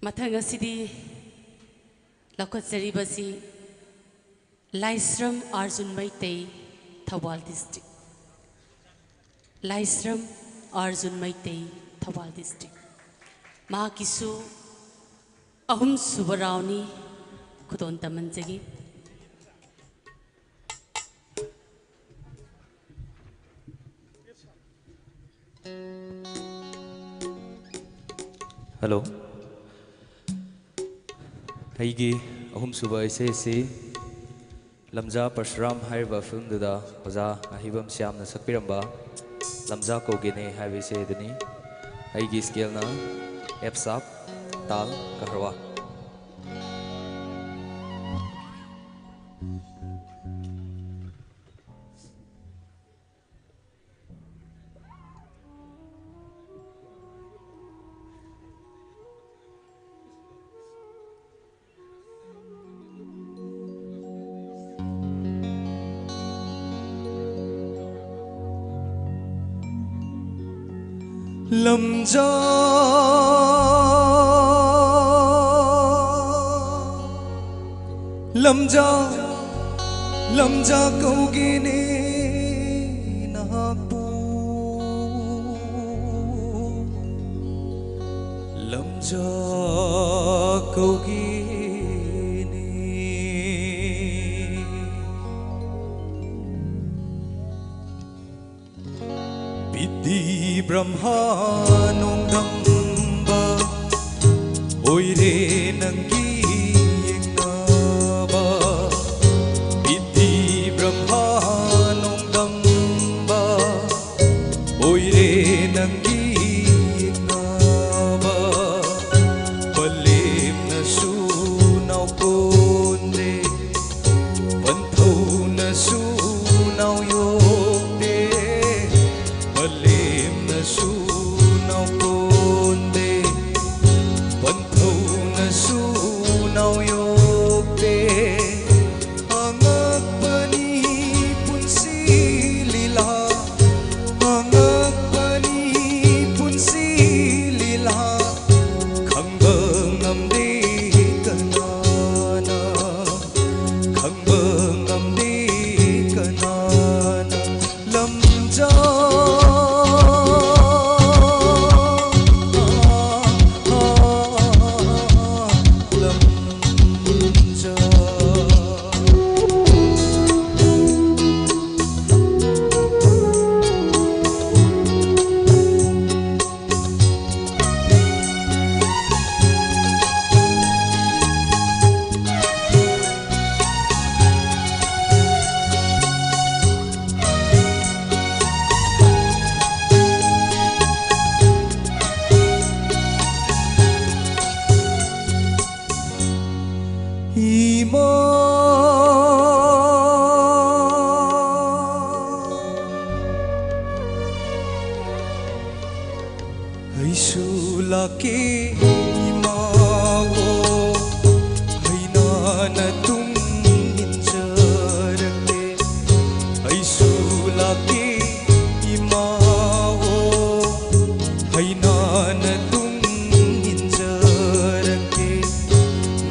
ꯃꯊꯪ ꯑꯁꯤꯗꯤ ꯂꯧꯈꯠꯆꯔꯤꯕꯁꯤ ꯂꯥꯏꯁ꯭ꯔꯝ ꯑꯥꯔꯖꯨꯟ ꯃꯩꯇꯩ, ꯊꯧꯕꯥꯜ ꯗꯤꯁꯇ꯭ꯔꯤꯛ꯫ ꯂꯥꯏꯁ꯭ꯔꯝ ꯑꯥꯔꯖꯨꯟ ꯃꯩꯇꯩ, ꯊꯧꯕꯥꯜ ꯗꯤꯁꯇ꯭ꯔꯤꯛ꯫ ꯃꯍꯥꯛꯀꯤꯁꯨ ꯑꯍꯨꯝꯁꯨꯕ ꯔꯥꯎꯟꯅꯤ꯫ ꯈꯨꯗꯣꯜ ꯇꯝꯍꯟꯖꯒꯦ꯫ ꯍꯜꯂꯣ꯫ ꯑꯩꯒꯤ ꯑꯍꯨꯝꯁꯨꯕ ꯏꯁꯩ ꯑꯁꯤ ꯂꯝꯖꯥ ꯄꯔꯁꯨꯔꯥꯝ ꯍꯥꯏꯔꯤꯕ ꯐꯤꯂꯝꯗꯨꯗ ꯑꯣꯖꯥ ꯑꯍꯩꯕꯝ ꯁ꯭ꯌꯥꯝꯅ ꯁꯛꯄꯤꯔꯝꯕ ꯂꯝꯖꯥ ꯀꯧꯒꯦꯅꯦ ꯍꯥꯏꯕ ꯏꯁꯩ ꯑꯗꯨꯅꯤ꯫ ꯑꯩꯒꯤ ꯁ꯭ꯀꯦꯜꯅ ꯑꯦꯐ ꯁꯥꯞ, ꯇꯥꯜ ꯀꯍꯔꯋꯥ꯫ ꯂꯝꯖꯥ, ꯂꯝꯖꯥ, ꯂꯝꯖꯥ ꯀꯧꯒꯦꯅꯦ ꯅꯍꯥꯛꯄꯨ꯫ ꯂꯝꯖꯥ ꯀꯧꯒꯦꯅꯦ꯫ ꯕꯤꯗꯤ ꯕ꯭ꯔꯍ꯭ꯃꯥ ꯅꯣꯡꯗꯝꯕ ꯑꯣꯏꯔꯦ ꯅꯪꯒꯤ ꯌꯦꯛꯅꯕ꯫ ꯕꯤꯗꯤ ꯕ꯭ꯔꯍ꯭ꯃꯥ ꯅꯣꯡꯗꯝꯕ ꯑꯣꯏꯔꯦ ꯅꯪꯒꯤ ꯌꯦꯛꯅꯕ꯫ ꯄꯂꯦꯝꯅꯁꯨ ꯅꯥꯎꯀꯣꯟꯗꯦ, ꯄꯟꯊꯧꯅꯁꯨ ꯅꯥꯎꯌꯣꯛꯇꯦ꯫ ꯄꯂꯦꯝꯅꯁꯨ ꯅꯥꯎꯀꯣꯟꯗꯦ, ꯄꯟꯊꯧꯅ ꯏꯃꯥ, ꯑꯩꯁꯨ ꯂꯥꯛꯀꯦ ꯏꯃꯥꯋꯣ, ꯍꯩꯅꯥꯅ ꯇꯨꯡ ꯏꯟꯖꯔꯛꯀꯦ꯫ ꯑꯩꯁꯨ ꯂꯥꯛꯀꯦ ꯏꯃꯥꯋꯣ, ꯍꯩꯅꯥꯅ ꯇꯨꯡ ꯏꯟꯖꯔꯛꯀꯦ꯫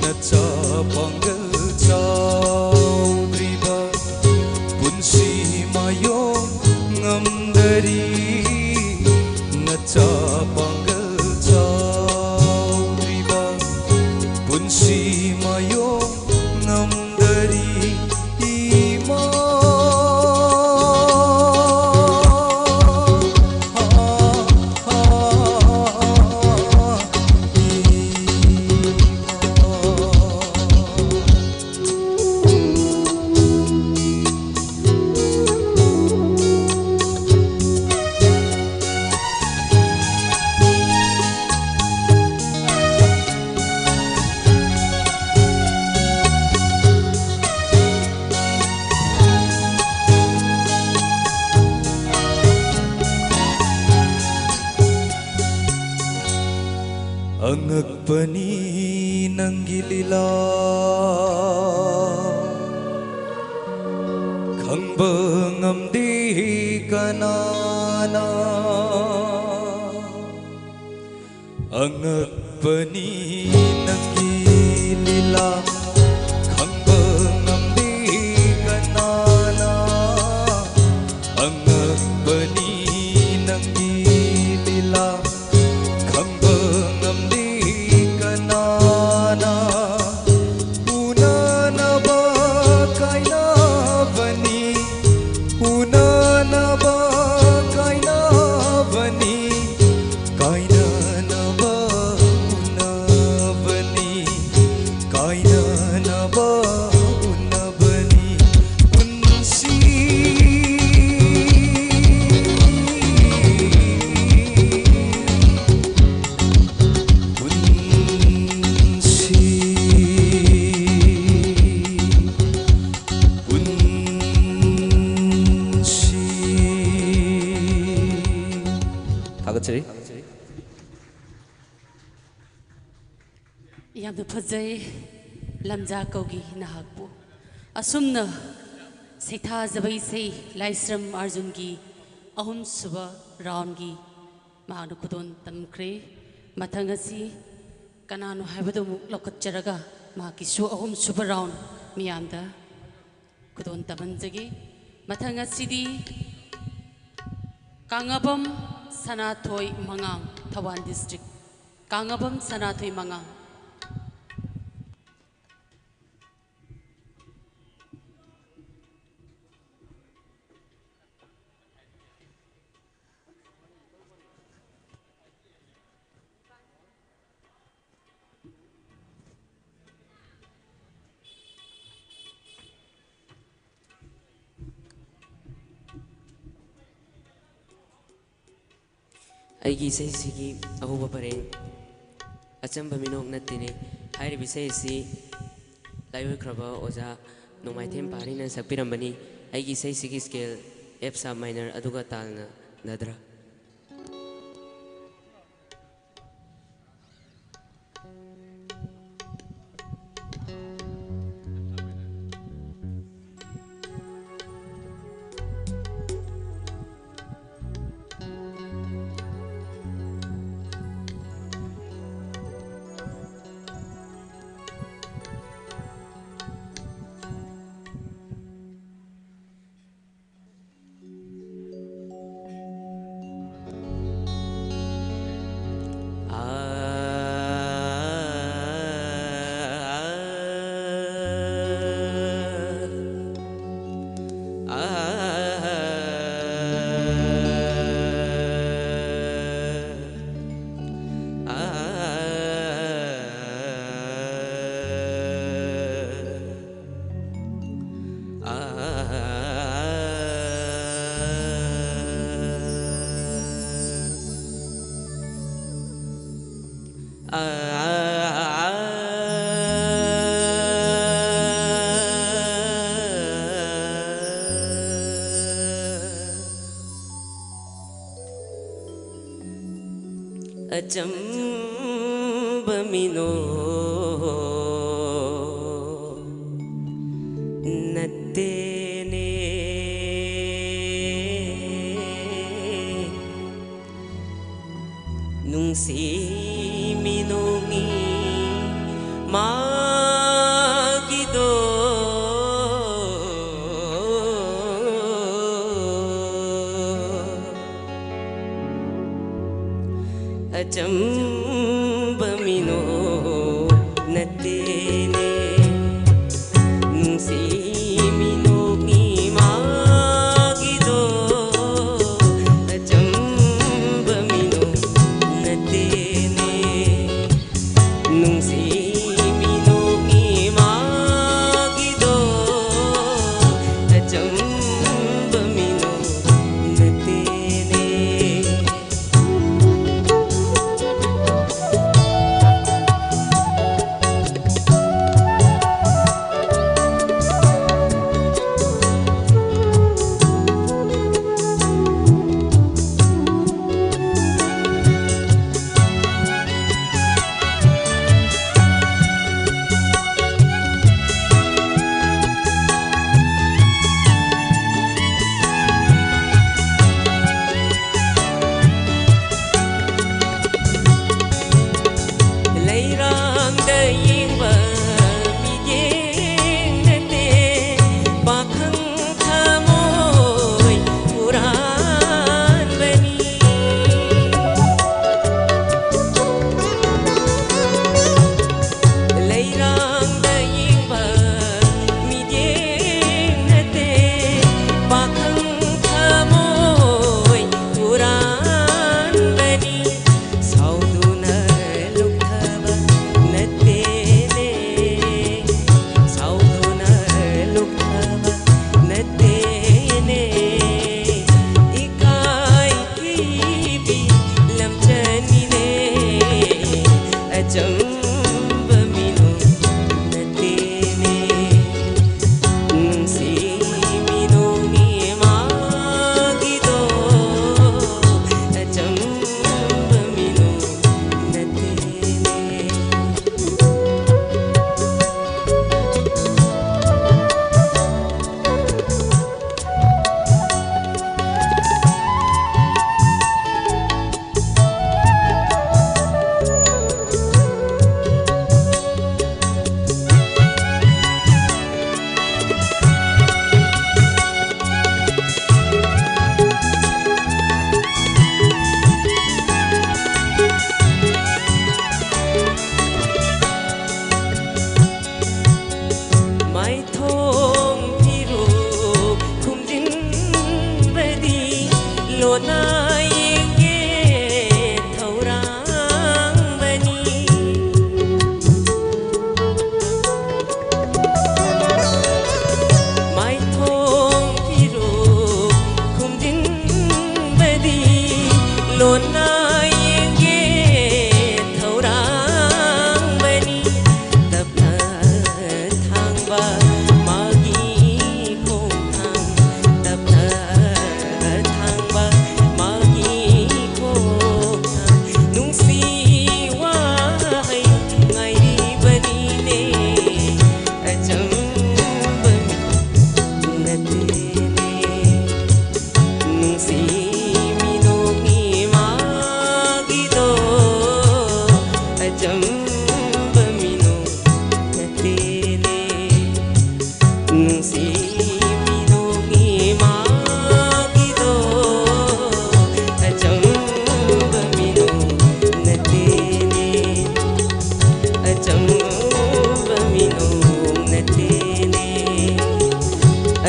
ꯅꯆꯥ ꯄꯥꯡꯒꯜ ꯆꯥꯎꯗ꯭ꯔꯤꯕ ꯄꯨꯟꯁꯤ ꯃꯥꯌꯣꯛ ꯉꯝꯗꯔꯤ꯫ ꯅꯆꯥ ꯄꯥꯡꯒꯜ ꯆꯥꯎꯗ꯭ꯔꯤꯕ ꯄꯨꯟꯁꯤ ꯃꯥꯌꯣꯛ ꯉꯝꯗꯔꯤ꯫ ꯏꯃꯥ꯫ ꯑꯉꯛꯄꯅꯤ ꯅꯪꯒꯤ ꯂꯤꯂꯥ, ꯈꯪꯕ ꯉꯝꯗꯦ ꯀꯅꯥꯅ꯫ ꯑꯉꯛꯄꯅꯤ ꯅꯪꯒꯤ ꯂꯤꯂꯥ, ꯈꯪꯕ ꯉꯝꯗꯦ ꯀꯅꯥꯅ꯫ ꯑꯉꯛꯄꯅꯤ ꯅꯪꯒꯤ ꯂꯤꯂꯥ, ꯈꯪꯕ ꯉꯝꯗꯦ ꯀꯅꯥꯅ꯫ ꯎꯅꯅꯕ ꯀꯥꯏꯅꯕꯅꯤ, ꯎꯅꯅꯕ ꯀꯥꯏꯅꯕꯅꯤ, ꯀꯥꯏꯅꯅꯕ ꯎꯅꯕꯅꯤ, ꯀꯥꯏꯅꯅꯕ ꯎꯅꯕꯅꯤ꯫ ꯄꯨꯟꯁꯤ꯫ ꯄꯨꯟꯁꯤ꯫ ꯐꯖꯩ ꯂꯝꯖꯥ ꯀꯧꯒꯤ ꯅꯍꯥꯛꯄꯨ꯫ ꯑꯁꯨꯝꯅ ꯁꯩꯊꯥꯖꯕ ꯏꯁꯩ ꯂꯥꯏꯁ꯭ꯔꯝ ꯑꯥꯔꯖꯨꯟꯒꯤ ꯑꯍꯨꯝꯁꯨꯕ ꯔꯥꯎꯟꯒꯤ ꯃꯍꯥꯛꯅ ꯈꯨꯗꯣꯜ ꯇꯝꯈ꯭ꯔꯦ꯫ ꯃꯊꯪ ꯑꯁꯤ ꯀꯅꯥꯅꯣ ꯍꯥꯏꯕꯗꯨ ꯑꯃꯨꯛ ꯂꯧꯈꯠꯆꯔꯒ ꯃꯍꯥꯛꯀꯤꯁꯨ ꯑꯍꯨꯝꯁꯨꯕ ꯔꯥꯎꯟ ꯃꯤꯌꯥꯝꯗ ꯈꯨꯗꯣꯜ ꯇꯝꯍꯟꯖꯒꯦ꯫ ꯃꯊꯪ ꯑꯁꯤꯗꯤ ꯀꯥꯡꯉꯕꯝ ꯁꯅꯥꯊꯣꯏ ꯃꯉꯥꯡ, ꯊꯧꯕꯥꯜ ꯗꯤꯁꯇ꯭ꯔꯤꯛ꯫ ꯀꯥꯡꯉꯕꯝ ꯁꯅꯥꯊꯣꯏ ꯃꯉꯥꯡ꯫ ꯑꯩꯒꯤ ꯏꯁꯩꯁꯤꯒꯤ ꯑꯍꯧꯕ ꯄꯔꯦꯡ ꯑꯆꯝꯕ ꯃꯤꯅꯣꯛ ꯅꯠꯇꯦꯅꯦ꯫ ꯍꯥꯏꯔꯤꯕ ꯏꯁꯩ ꯑꯁꯤ ꯂꯥꯏꯑꯣꯏꯈ꯭ꯔꯕ ꯑꯣꯖꯥ ꯅꯣꯡꯃꯥꯏꯊꯦꯝ ꯄꯥꯔꯤꯅ ꯁꯛꯄꯤꯔꯝꯕꯅꯤ꯫ ꯑꯩꯒꯤ ꯏꯁꯩꯁꯤꯒꯤ ꯁ꯭ꯀꯦꯜ F sharp minor ꯑꯗꯨꯒ ꯇꯥꯜꯅ ꯅꯗ꯭ꯔ꯫ ꯑꯆꯝꯕ ꯆꯝꯕ ꯃꯤꯅꯣꯛ ꯅꯠꯇꯦꯅꯦ꯫ ꯅꯨꯡꯁꯤ ꯃꯤꯅꯣꯛꯅꯤ ꯃꯥꯒꯤꯗꯣ꯫ ꯑꯆꯝꯕ ꯃꯤꯅꯣꯛ ꯅꯠꯇꯦꯅꯦ꯫ ꯅꯨꯡꯁꯤ ꯃꯤꯅꯣꯛꯅꯤ ꯃꯥꯒꯤꯗꯣ꯫ ꯑꯆꯝꯕ ꯃꯤꯅꯣꯛ ꯅꯠꯇꯦꯅꯦ꯫ ꯅꯨꯡꯁꯤ ꯃꯤꯅꯣꯛꯅꯤ ꯃꯥꯒꯤꯗꯣ꯫ ꯑꯆꯝꯕ ꯃꯤꯅꯣꯛ ꯅꯠꯇꯦꯅꯦ꯫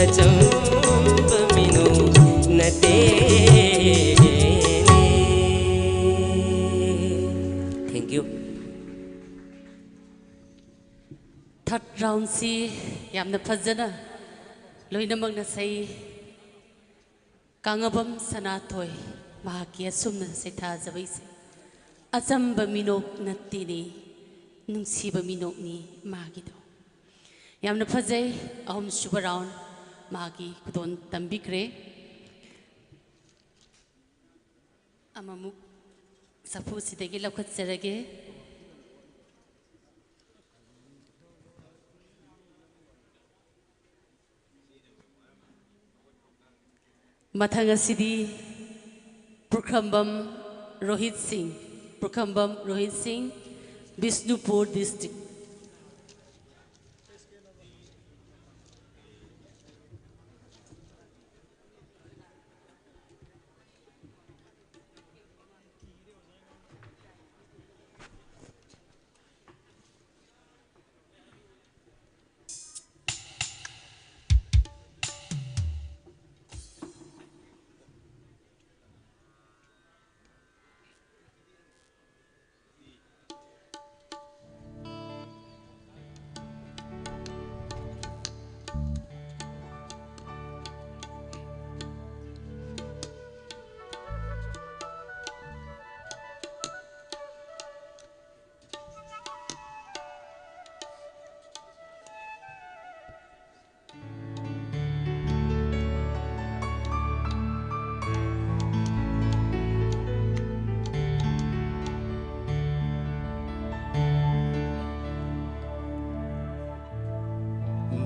ꯑꯆꯝꯕ ꯃꯤꯅꯣꯛꯅ ꯇꯦꯅꯦ꯫ Thank you. Third round ꯁꯤ ꯌꯥꯝꯅ ꯐꯖꯅ ꯂꯣꯏꯅꯃꯛꯅ ꯁꯩ꯫ ꯀꯥꯡꯉꯕꯝ ꯁꯅꯥꯊꯣꯏ, ꯃꯍꯥꯛꯀꯤ ꯑꯁꯨꯝꯅ ꯁꯩꯊꯥꯖꯕ ꯏꯁꯩ, "ꯑꯆꯝꯕ ꯃꯤꯅꯣꯛ ꯅꯠꯇꯦꯅꯦ, ꯅꯨꯡꯁꯤꯕ ꯃꯤꯅꯣꯛꯅꯤ ꯃꯥꯒꯤꯗꯣ"꯫ ꯌꯥꯝꯅ ꯐꯖꯩ꯫ ꯑꯍꯨꯝꯁꯨꯕ round ꯃꯥꯒꯤ ꯈꯨꯗꯣꯜ ꯇꯝꯕꯤꯈ꯭ꯔꯦ꯫ ꯑꯃꯃꯨꯛ ꯆꯐꯨꯁꯤꯗꯒꯤ ꯂꯧꯈꯠꯆꯔꯒꯦ꯫ ꯃꯊꯪ ꯑꯁꯤꯗꯤ ꯄꯨꯈ꯭ꯔꯝꯕꯝ ꯔꯣꯍꯤꯠ ꯁꯤꯡ, ꯄꯨꯈ꯭ꯔꯝꯕꯝ ꯔꯣꯍꯤꯠ ꯁꯤꯡ, ꯕꯤꯁꯅꯨꯄꯨꯔ district꯫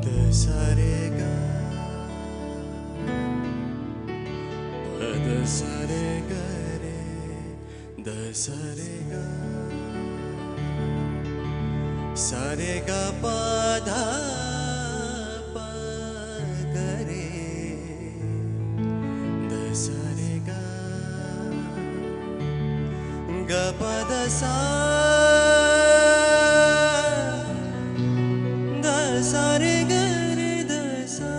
ध सा रे गा, प ध सा रे गा रे, ध सा रे गा, सा रे गा पा धा पा गा रे, ध सा रे गा, ग पा ध सा, ध सा रे गा रे ध सा।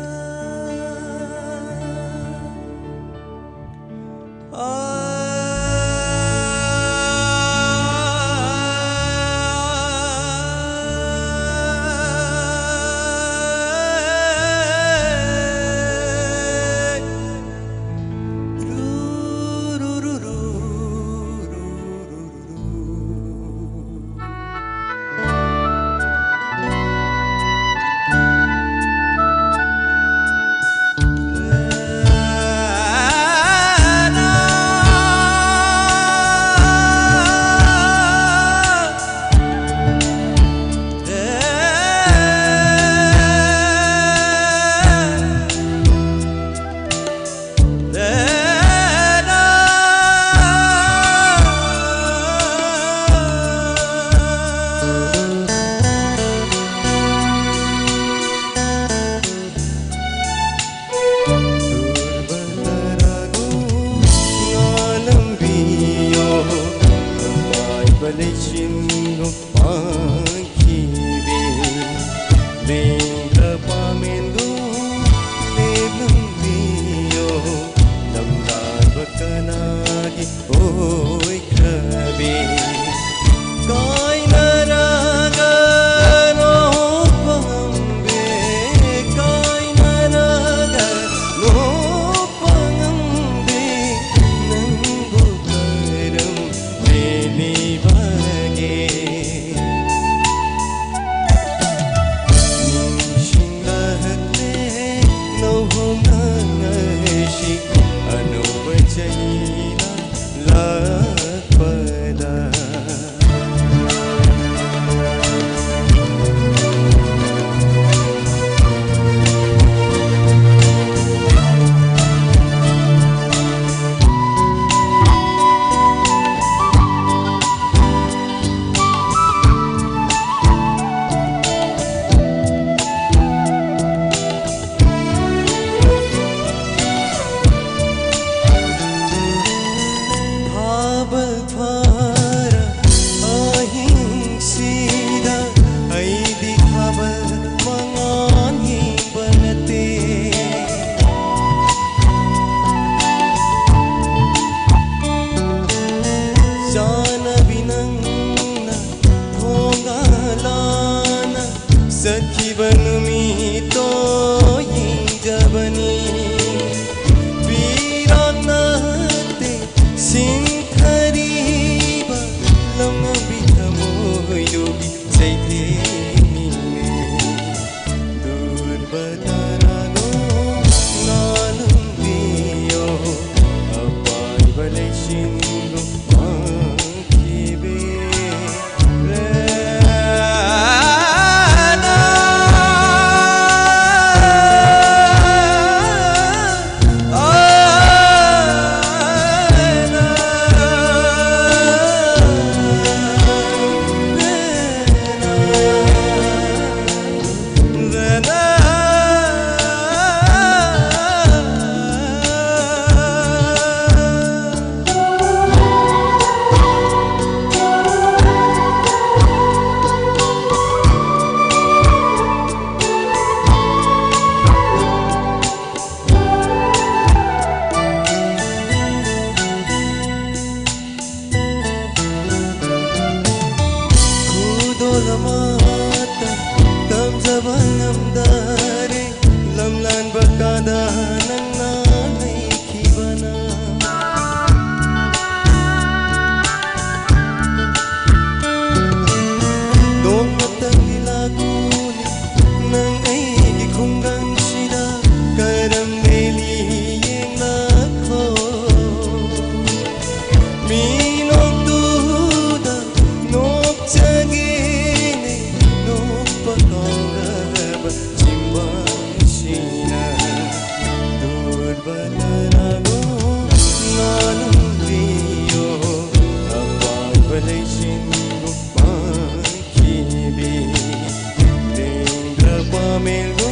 ꯃꯦꯜꯕꯨ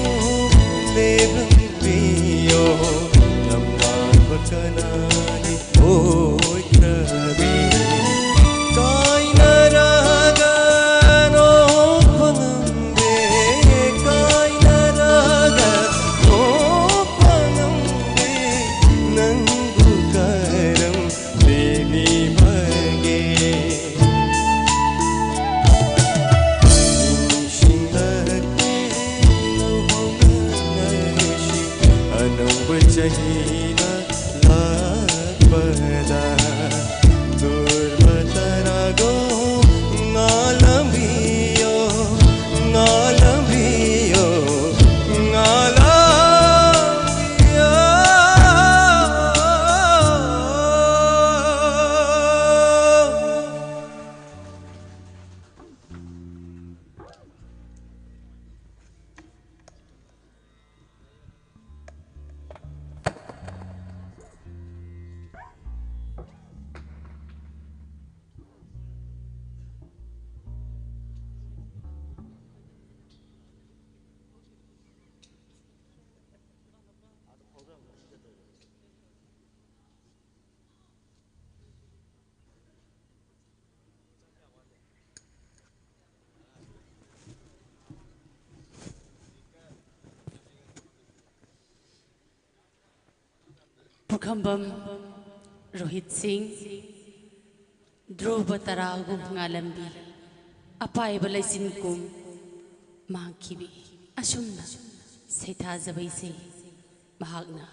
ꯂꯦꯞꯂꯝꯕꯤꯌꯣ, ꯂꯝꯂꯥꯟꯕ ꯀꯅꯥꯅꯤ ꯑꯣꯏꯈ꯭ꯔꯕꯤ? ꯀꯥꯏꯅꯔꯒ ꯅꯣꯛꯄ ꯉꯝꯗꯦ, ꯀꯥꯏꯅꯔꯒ ꯅꯣꯛꯄ ꯉꯝꯗꯦ, ꯅꯪꯕꯨ ꯀꯔꯝ ꯄꯤꯕꯤꯕꯒꯦ? ꯅꯤꯡꯁꯤꯡꯂꯛꯂꯦ ꯂꯨꯍꯣꯡꯅꯔꯁꯤ, ꯑꯅꯧꯕ ꯆꯍꯤꯅ ꯂꯥꯛꯄꯗ꯫ ꯗꯨꯔꯃ ꯇꯔꯥꯒꯣ ꯉꯥꯜꯂꯝꯕꯤꯌꯣ, ꯉꯥꯜꯂꯝꯕꯤꯌꯣ, ꯉꯥꯜꯂꯝꯕꯤꯌꯣ꯫ ꯄꯨꯈꯝꯕꯝ ꯔꯣꯍꯤꯠ ꯁꯤꯡ, ꯙ꯭ꯔꯨꯕ ꯇꯔꯥꯒꯨꯝ ꯉꯥꯜꯂꯝꯕꯤ, ꯑꯄꯥꯏꯕ ꯂꯩꯆꯤꯟꯒꯨꯝ ꯃꯥꯡꯈꯤꯕꯤ꯫ ꯑꯁꯨꯝꯅ ꯁꯩꯊꯥꯖꯕ ꯏꯁꯩ ꯃꯍꯥꯛꯅ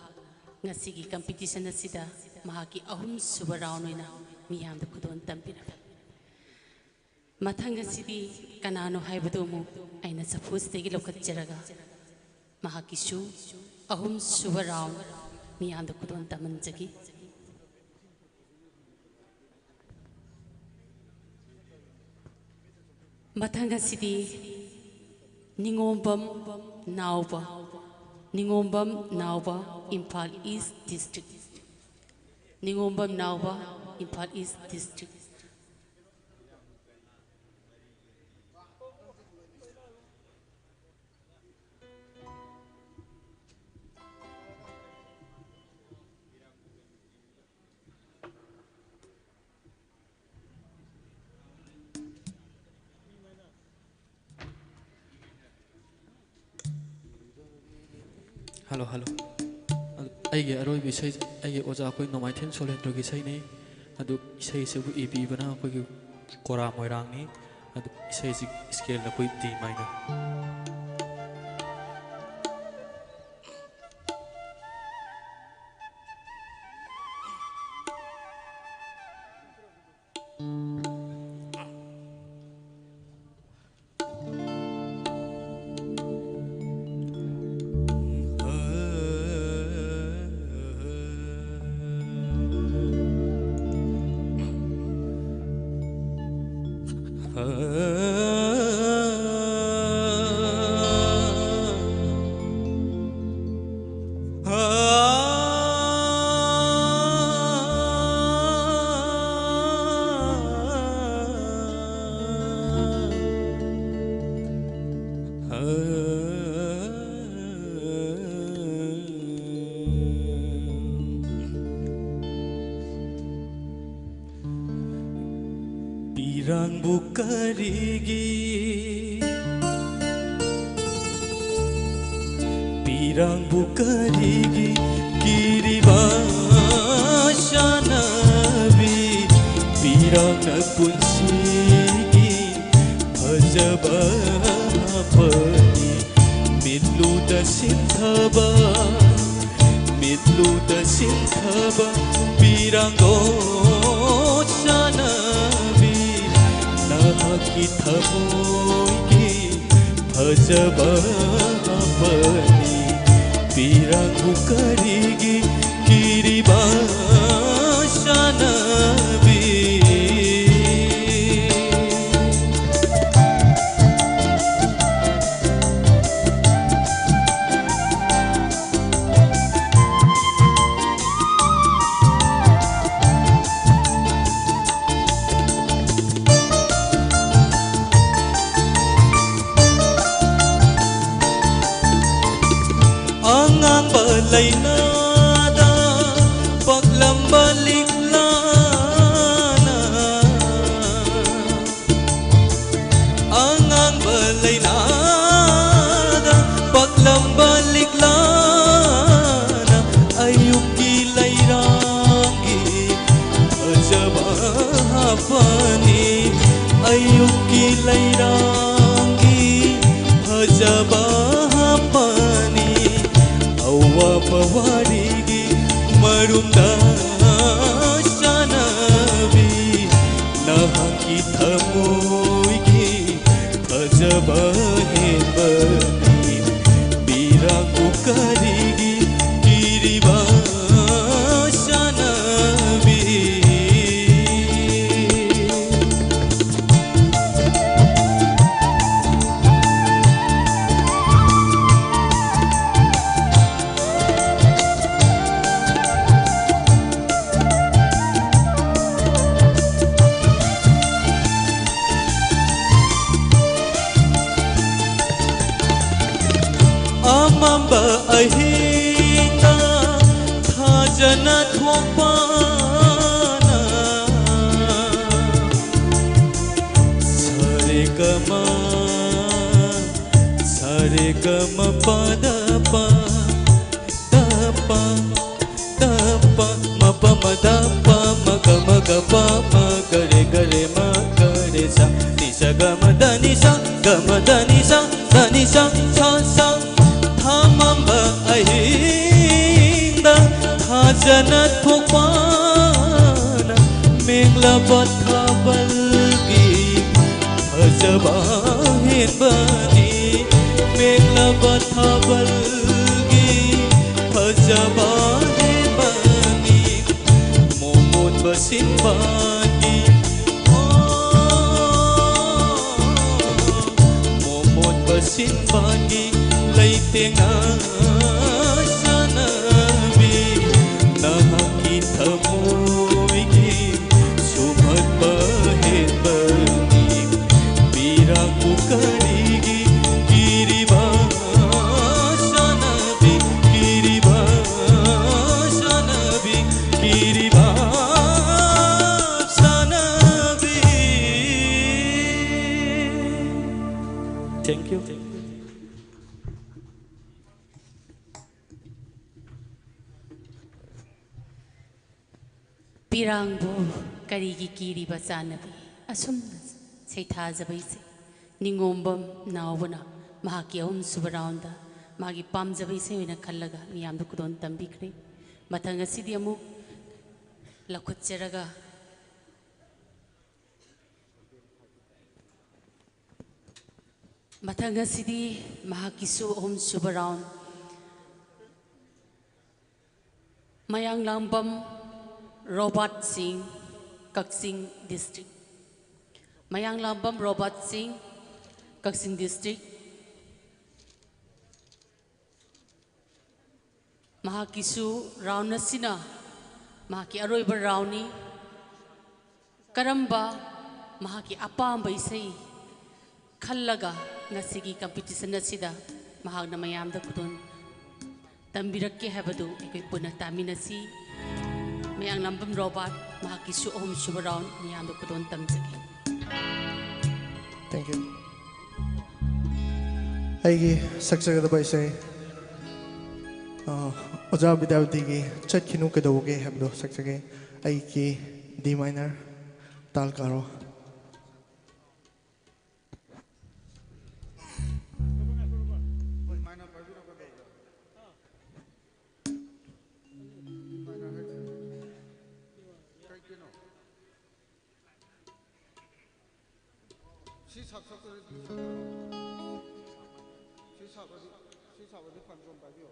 ꯉꯁꯤꯒꯤ competition ꯑꯁꯤꯗ ꯃꯍꯥꯛꯀꯤ ꯑꯍꯨꯝꯁꯨꯕ round ꯑꯣꯏꯅ ꯃꯤꯌꯥꯝꯗ ꯈꯨꯗꯣꯜ ꯇꯝꯕꯤꯔꯝꯃꯤ꯫ ꯃꯊꯪ ꯑꯁꯤꯗꯤ ꯀꯅꯥꯅꯣ ꯍꯥꯏꯕꯗꯨ ꯑꯃꯨꯛ ꯑꯩꯅ ꯆꯐꯨꯁꯤꯗꯒꯤ ꯂꯧꯈꯠꯆꯔꯒ ꯃꯍꯥꯛꯀꯤꯁꯨ ꯑꯍꯨꯝꯁꯨꯕ round ꯃꯤꯌꯥꯝꯗ ꯈꯨꯗꯣꯜ ꯇꯝꯍꯟꯖꯒꯦ꯫ ꯃꯊꯪ ꯑꯁꯤꯗꯤ Ningombam Naoba, Ningombam Naoba, Imphal East District, Ningombam Naoba, Imphal East District꯫ Hello, hello. ꯑꯗꯨ ꯑꯩꯒꯤ ꯑꯔꯣꯏꯕ ꯏꯁꯩ, ꯑꯩꯒꯤ ꯑꯣꯖꯥ ꯑꯩꯈꯣꯏ ꯅꯣꯡꯃꯥꯏꯊꯦꯝ ꯁꯣꯂꯦꯟꯗ꯭ꯔꯒꯤ ꯏꯁꯩꯅꯤ꯫ ꯑꯗꯨ ꯏꯁꯩꯁꯤꯕꯨ ꯏꯕꯤꯕꯅ ꯑꯩꯈꯣꯏꯒꯤ ꯀꯣꯔꯥ ꯃꯣꯏꯔꯥꯡꯅꯤ꯫ ꯑꯗꯨ ꯏꯁꯩꯁꯤ scale ꯑꯩꯈꯣꯏ D minor꯫ ꯄꯤꯔꯥꯡꯕꯨ ꯀꯔꯤꯒꯤ, ꯄꯤꯔꯥꯡꯕꯨ ꯀꯔꯤꯒꯤ ꯀꯤꯔꯤꯕ ꯆꯥꯅꯕꯤ? ꯄꯤꯔꯥꯡꯅ ꯄꯨꯟꯁꯤꯒꯤ ꯐꯖꯕ ꯍꯥꯞꯄꯅꯤ꯫ ꯃꯤꯠꯂꯨꯗ ꯁꯤꯟꯊꯕ, ꯃꯤꯠꯂꯨꯗ ꯁꯤꯟꯊꯕ ꯄꯤꯔꯥꯡꯗꯣ ꯆꯥꯅꯕꯤ, ꯅꯍꯥꯛꯀꯤ ꯊꯃꯣꯏꯒꯤ ꯐꯖꯕ ꯍꯥꯞꯄꯅꯤ꯫ ꯄꯤꯔꯥꯡꯕꯨ ꯀꯔꯤꯒꯤ ꯀꯤꯔꯤꯕ ꯆꯥꯅꯕꯤ? ꯑꯉꯥꯡꯕ ꯂꯩꯅꯥꯗ ꯄꯛꯂꯝꯕ ꯂꯤꯛꯂꯥꯅ, ꯑꯉꯥꯡꯕ ꯂꯩꯅꯥꯗ ꯄꯛꯂꯝꯕ ꯂꯤꯛꯂꯥ ꯋꯥꯔꯤꯒꯤ ꯃꯔꯨꯝꯗ ꯆꯥꯟꯅꯕꯤ, ꯅꯍꯥꯛꯀꯤ ꯊꯃꯣꯏꯒꯤ ꯐꯖꯕ ꯍꯦꯟꯕꯅꯤ꯫ ꯄꯤꯔꯥꯡꯕꯨ ꯀꯔꯤꯒꯤ ꯀꯤꯔꯤꯕ ꯆꯥꯟꯅꯕꯤ? ꯑꯃꯝꯕ ꯑꯍꯤꯡꯗ ꯊꯥꯖꯅ ꯊꯣꯛꯄꯅ ꯁꯥꯔꯦꯒꯃ, ꯁꯥꯔꯦꯒꯃ ꯄꯗꯄ, ꯗꯄ, ꯗꯄ, ꯃꯄ ꯃꯗꯄ, ꯃꯒ ꯃꯒ ꯄ, ꯃꯒꯔꯦ ꯒꯔꯦ ꯃꯒꯔꯦ ꯁ, ꯅꯤꯁ ꯒꯃ ꯗ ꯅꯤꯁ, ꯒꯃ ꯗ ꯅꯤꯁ, ꯗ ꯅꯤꯁ, ꯁ ꯁ꯫ ꯊꯃꯝꯕ ꯑꯍꯤꯡꯗ ꯊꯥꯖꯅ ꯊꯣꯛꯄꯅ ꯃꯦꯡꯂꯕ ꯊꯥꯕꯜꯒꯤ ꯐꯖꯕ ꯍꯦꯟꯕꯅꯤ꯫ ꯃꯦꯡꯂꯕ ꯊꯥꯕꯜꯒꯤ ꯐꯖꯕ ꯍꯦꯟꯕꯅꯤ꯫ ꯃꯣꯃꯣꯟꯕ ꯁꯤꯟꯕꯒꯤ, ꯑꯣ, ꯃꯣꯃꯣꯟꯕ ꯁꯤꯟꯕꯒꯤ ꯂꯩꯇꯦꯡꯅ ꯆꯥꯟꯅꯕꯤ, ꯅꯍꯥꯛꯀꯤ ꯊꯃꯣꯏꯒꯤ ꯁꯨꯝꯍꯠꯄ ꯍꯦꯟꯕꯅꯤ꯫ ꯄꯤꯔꯥꯡꯕꯨ ꯀꯔꯤꯒꯤ ꯀꯤꯔꯤꯕ ꯆꯥꯟꯅꯕꯤ, ꯀꯤꯔꯤꯕ ꯆꯥꯟꯅꯕꯤ, ꯀꯤꯔꯤꯕ ꯆꯥꯟꯅꯕꯤ? Thank you. ꯄꯤꯔꯥꯡꯕꯨ ꯀꯔꯤꯒꯤ ꯀꯤꯔꯤꯕ ꯆꯥꯟꯅꯕꯤ? ꯑꯁꯨꯝꯅ ꯁꯩꯊꯥꯖꯕ ꯏꯁꯩ ꯅꯤꯉꯣꯝꯕꯝ ꯅꯥꯎꯕꯅ ꯃꯍꯥꯛꯀꯤ ꯑꯍꯨꯝꯁꯨꯕ ꯔꯥꯎꯟꯗ ꯃꯥꯒꯤ ꯄꯥꯝꯖꯕ ꯏꯁꯩ ꯑꯣꯏꯅ ꯈꯜꯂꯒ ꯃꯤꯌꯥꯝꯗ ꯈꯨꯗꯣꯜ ꯇꯝꯕꯤꯈ꯭ꯔꯦ꯫ ꯃꯊꯪ ꯑꯁꯤꯗꯤ ꯑꯃꯨꯛ ꯂꯧꯈꯠꯆꯔꯒ, ꯃꯊꯪ ꯑꯁꯤꯗꯤ ꯃꯍꯥꯛꯀꯤꯁꯨ ꯑꯍꯨꯝꯁꯨꯕ ꯔꯥꯎꯟ꯫ ꯃꯌꯥꯡꯂꯥꯡꯕꯝ ꯔꯣꯕꯥꯔꯠ ꯁꯤꯡ, ꯀꯛꯆꯤꯡ ꯗꯤꯁꯇ꯭ꯔꯤꯛ꯫ ꯃꯌꯥꯡꯂꯥꯡꯕꯝ ꯔꯣꯕꯥꯔꯠ ꯁꯤꯡ, ꯀꯛꯆꯤꯡ ꯗꯤꯁꯇ꯭ꯔꯤꯛ꯫ ꯃꯍꯥꯛꯀꯤꯁꯨ ꯔꯥꯎꯟ ꯑꯁꯤꯅ ꯃꯍꯥꯛꯀꯤ ꯑꯔꯣꯏꯕ ꯔꯥꯎꯟꯅꯤ꯫ ꯀꯔꯝꯕ ꯃꯍꯥꯛꯀꯤ ꯑꯄꯥꯝꯕ ꯏꯁꯩ ꯈꯜꯂꯒ ꯉꯁꯤꯒꯤ ꯀꯝꯄꯤꯇꯤꯁꯟ ꯑꯁꯤꯗ ꯃꯍꯥꯛꯅ ꯃꯌꯥꯝꯗ ꯈꯨꯗꯣꯜ ꯇꯝꯕꯤꯔꯛꯀꯦ ꯍꯥꯏꯕꯗꯨ ꯑꯩꯈꯣꯏ ꯄꯨꯟꯅ ꯇꯥꯃꯤꯟꯅꯁꯤ꯫ ꯃꯌꯥꯡꯂꯥꯡꯕꯝ ꯔꯣꯕꯥꯔꯠ, ꯃꯍꯥꯛꯀꯤꯁꯨ ꯑꯍꯨꯝꯁꯨꯕ ꯔꯥꯎꯟ ꯃꯌꯥꯝꯗ ꯈꯨꯗꯣꯜ ꯇꯝꯖꯒꯦ꯫ Thank you. ꯑꯩꯒꯤ ꯁꯛꯆꯒꯗꯕ ꯏꯁꯩ, ꯑ, ꯑꯣꯖꯥ ꯕꯤꯗ꯭ꯌꯥꯄꯇꯤꯒꯤ ꯆꯠꯈꯤꯅꯨ ꯀꯩꯗꯧꯕꯒꯦ ꯍꯥꯏꯕꯗꯣ ꯁꯛꯆꯒꯦ꯫ ꯑꯩꯒꯤ D minor, ꯇꯥꯜ ꯀꯥꯔꯣ꯫ ꯁꯤ ꯁꯥꯞ ꯁꯥꯞ ꯇꯧꯔꯗꯤ ꯁꯤ ꯁꯥꯞ ꯁꯥꯞ ꯇꯧꯔꯣ꯫ ꯁꯤ ꯁꯥꯞ ꯑꯗꯨ, ꯁꯤ ꯁꯥꯞ ꯑꯗꯨ ꯐꯟ ꯆꯣꯡ ꯄꯥꯏꯕꯤꯌꯣ꯫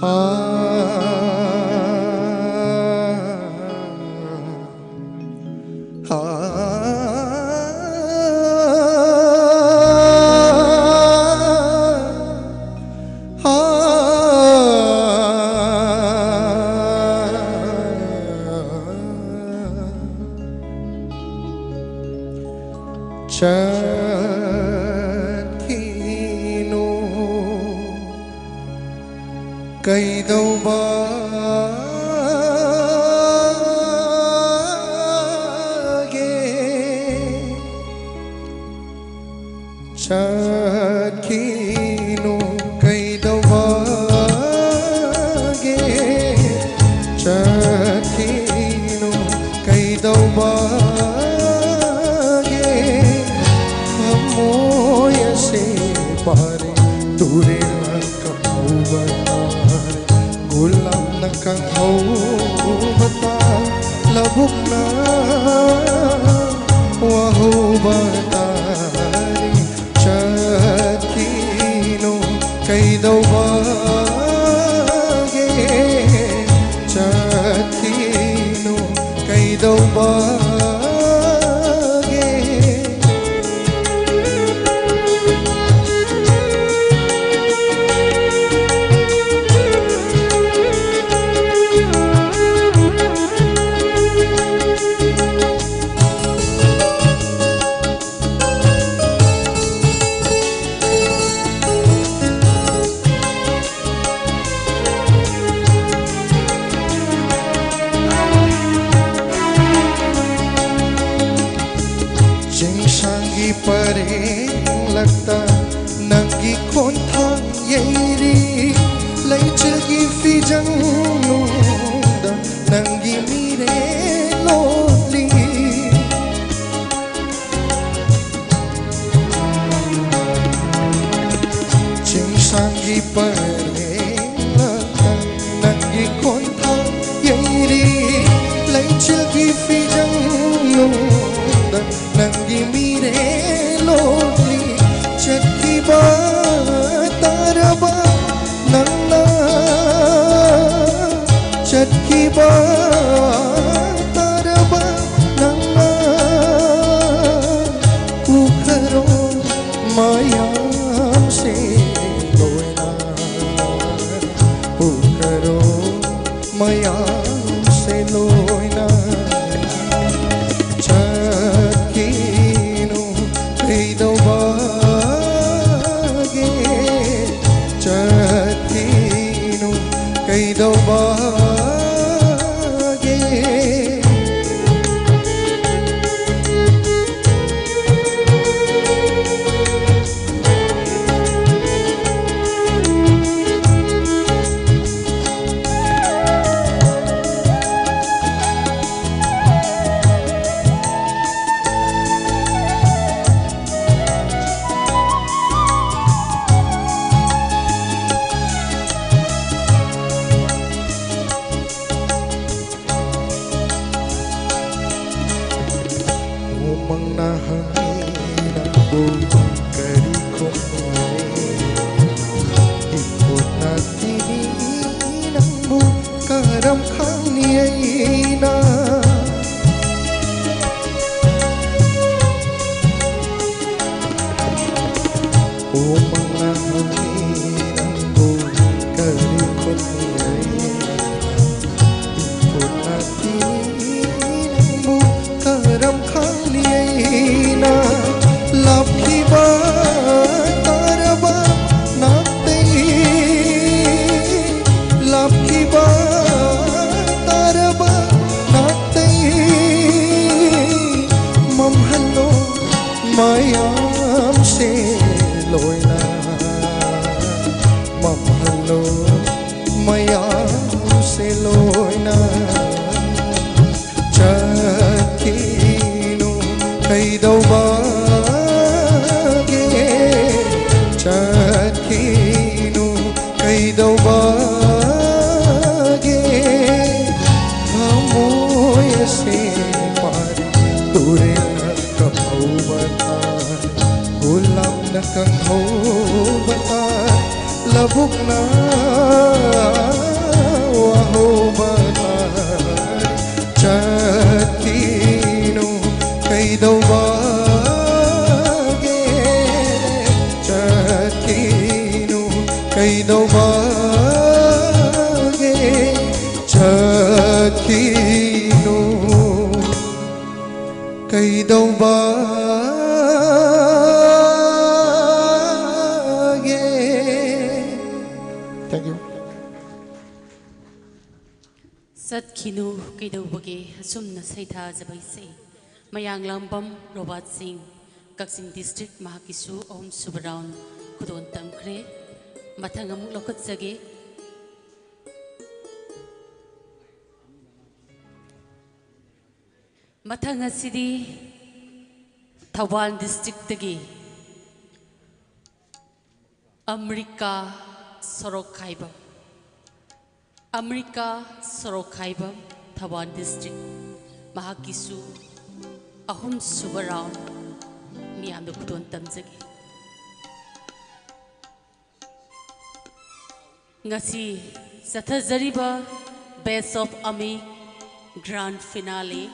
ꯍꯥ, ꯍꯥ, ꯍꯥ꯫ ꯆꯠꯈꯤꯅꯨ꯫ ꯀꯩꯗꯧꯕꯒꯦ ꯆꯠꯈꯤꯅꯨ? ꯀꯩꯗꯧꯕꯒꯦ ꯆꯠꯈꯤꯅꯨ? ꯀꯩꯗꯧꯕꯒꯦ ꯊꯃꯣꯏ ꯑꯁꯤ ꯄꯥꯔꯦ ꯇꯨꯔꯦꯜ ꯀꯞꯍꯧꯕ ꯇꯥꯔꯦ꯫ ꯒꯨꯂꯥꯞꯅ ꯀꯪꯍꯧꯕ ꯇꯥꯔꯦ꯫ ꯂꯧꯕꯨꯛꯅ ꯋꯥꯍꯧꯕ ꯇꯥꯔꯦ꯫ ꯆꯠꯈꯤꯅꯨ ꯀꯩꯗꯧꯕꯒꯦ? ꯆꯠꯈꯤꯅꯨ ꯀꯩꯗꯧꯕꯒꯦ? ꯆꯤꯡꯁꯥꯡꯒꯤ ꯄꯔꯦꯡꯂꯛꯇ ꯅꯪꯒꯤ ꯈꯣꯟꯊꯥꯡ ꯌꯩꯔꯤ꯫ ꯂꯩꯆꯤꯜꯒꯤ ꯐꯤꯖꯪꯅꯨꯡꯗ ꯅꯪꯒꯤ ꯃꯤꯔꯦꯜ ꯂꯣꯜꯂꯤ꯫ ꯆꯤꯡꯁꯥꯡꯒꯤ ꯄꯔꯦꯡꯂꯛꯇ ꯅꯪꯒꯤ ꯈꯣꯟꯊꯥꯡ ꯌꯩꯔꯤ꯫ ꯂꯩꯆꯤꯜꯒꯤ ꯐꯤꯖꯪꯅꯨꯡꯗ ꯅꯪꯒꯤ ꯃꯤꯔꯦꯜ ꯂꯣꯜꯂꯤ꯫ ꯆꯠꯈꯤꯕ ꯇꯥꯔꯕ ꯅꯪꯅ ꯃꯌꯥꯝꯁꯦ ꯂꯣꯏꯅ ꯄꯨꯈ꯭ꯔꯣ, ꯃꯌꯥꯝꯁꯦ ꯂꯣꯏꯅ ꯆꯠꯈꯤꯅꯨ, ꯀꯩꯗꯧꯕꯒꯦ ꯆꯠꯈꯤꯅꯨ, ꯀꯩꯗꯧꯕꯒꯦ? ꯎꯃꯪꯅ ꯍꯪꯉꯤ ꯅꯪꯕꯨ ꯀꯔꯤ ꯈꯨꯝꯂꯤ? ꯏꯈꯣꯠꯅ ꯊꯤꯔꯤ ꯅꯪꯕꯨ ꯀꯔꯝ ꯈꯪꯅꯤ ꯑꯩꯅ? ꯎꯃꯪꯅ ꯍꯪꯉꯤ ꯅꯪꯕꯨ ꯀꯔꯤ ꯈꯨꯝꯂꯤ ꯑꯩꯅ? ꯏꯈꯣꯠꯅ ꯊꯤꯔꯤ ꯅꯪꯕꯨ ꯀꯔꯝ ꯈꯪꯅꯤ ꯑꯩꯅ? ꯂꯥꯞꯈꯤꯕ ꯇꯥꯔꯕ ꯅꯥꯛꯇꯒꯤ, ꯂꯥꯞꯈꯤꯕ ꯇꯥꯔꯕ ꯅꯥꯛꯇꯒꯤ ꯃꯝꯍꯜꯂꯣ, ꯃꯌꯥꯝꯁꯦ ꯂꯣꯏꯅ ꯃꯝꯍꯜꯂꯣ, ꯃꯌꯥꯝꯁꯦ ꯂꯣꯏꯅ ꯆꯠꯈꯤꯅꯨ, ꯀꯩꯗꯧꯕꯒꯦ ꯆꯠꯈꯤꯅꯨ, ꯀꯩꯗꯧꯕꯒꯦ? ꯊꯃꯣꯏ ꯑꯁꯦ ꯃꯥꯔꯤ ꯇꯨꯔꯦꯜꯅ ꯀꯪꯍꯧꯕ ꯇꯥꯏ, ꯒꯨꯂꯥꯞꯅ ꯀꯪꯍꯧꯕ ꯇꯥꯏ, ꯂꯧꯕꯨꯛꯅ ꯋꯥꯍꯧꯕ ꯇꯥꯏ꯫ ꯆꯠꯈꯤꯅꯨ, ꯀꯩꯗꯧꯕꯒꯦ? ꯀꯩꯗꯧꯕꯒꯤ ꯆꯠꯈꯤꯅꯣ? ꯀꯩꯗꯧꯕꯒꯤ? Thank you. ꯆꯠꯈꯤꯅꯨ ꯀꯩꯗꯧꯕꯒꯦ ꯑꯁꯨꯝꯅ ꯁꯩꯊꯥꯖꯕ ꯏꯁꯩ꯫ ꯃꯌꯥꯡꯂꯥꯡꯕꯝ ꯔꯣꯕꯥꯔꯠ ꯁꯤꯡ, ꯀꯛꯆꯤꯡ district, ꯃꯍꯥꯛꯀꯤꯁꯨ ꯑꯍꯨꯝꯁꯨꯕ round ꯈꯨꯗꯣꯜ ꯇꯝꯈ꯭ꯔꯦ꯫ ꯃꯊꯪ ꯑꯃꯨꯛ ꯂꯧꯈꯠꯆꯒꯦ꯫ ꯃꯊꯪ ꯑꯁꯤꯗꯤ ꯊꯧꯕꯥꯜ districtꯇꯒꯤ ꯑꯃ꯭ꯔꯤꯀꯥ ꯁꯣꯔꯣꯛꯈꯥꯏꯕꯝ, ꯑꯃ꯭ꯔꯤꯀꯥ ꯁꯣꯔꯣꯛꯈꯥꯏꯕꯝ, ꯊꯧꯕꯥꯜ district, ꯃꯍꯥꯛꯀꯤꯁꯨ ꯑꯍꯨꯝꯁꯨꯕ round ꯃꯤꯌꯥꯝꯗ ꯈꯨꯗꯣꯜ ꯇꯝꯖꯒꯦ꯫ ꯉꯁꯤ ꯆꯠꯊꯖꯔꯤꯕ Best of Amik grand finale,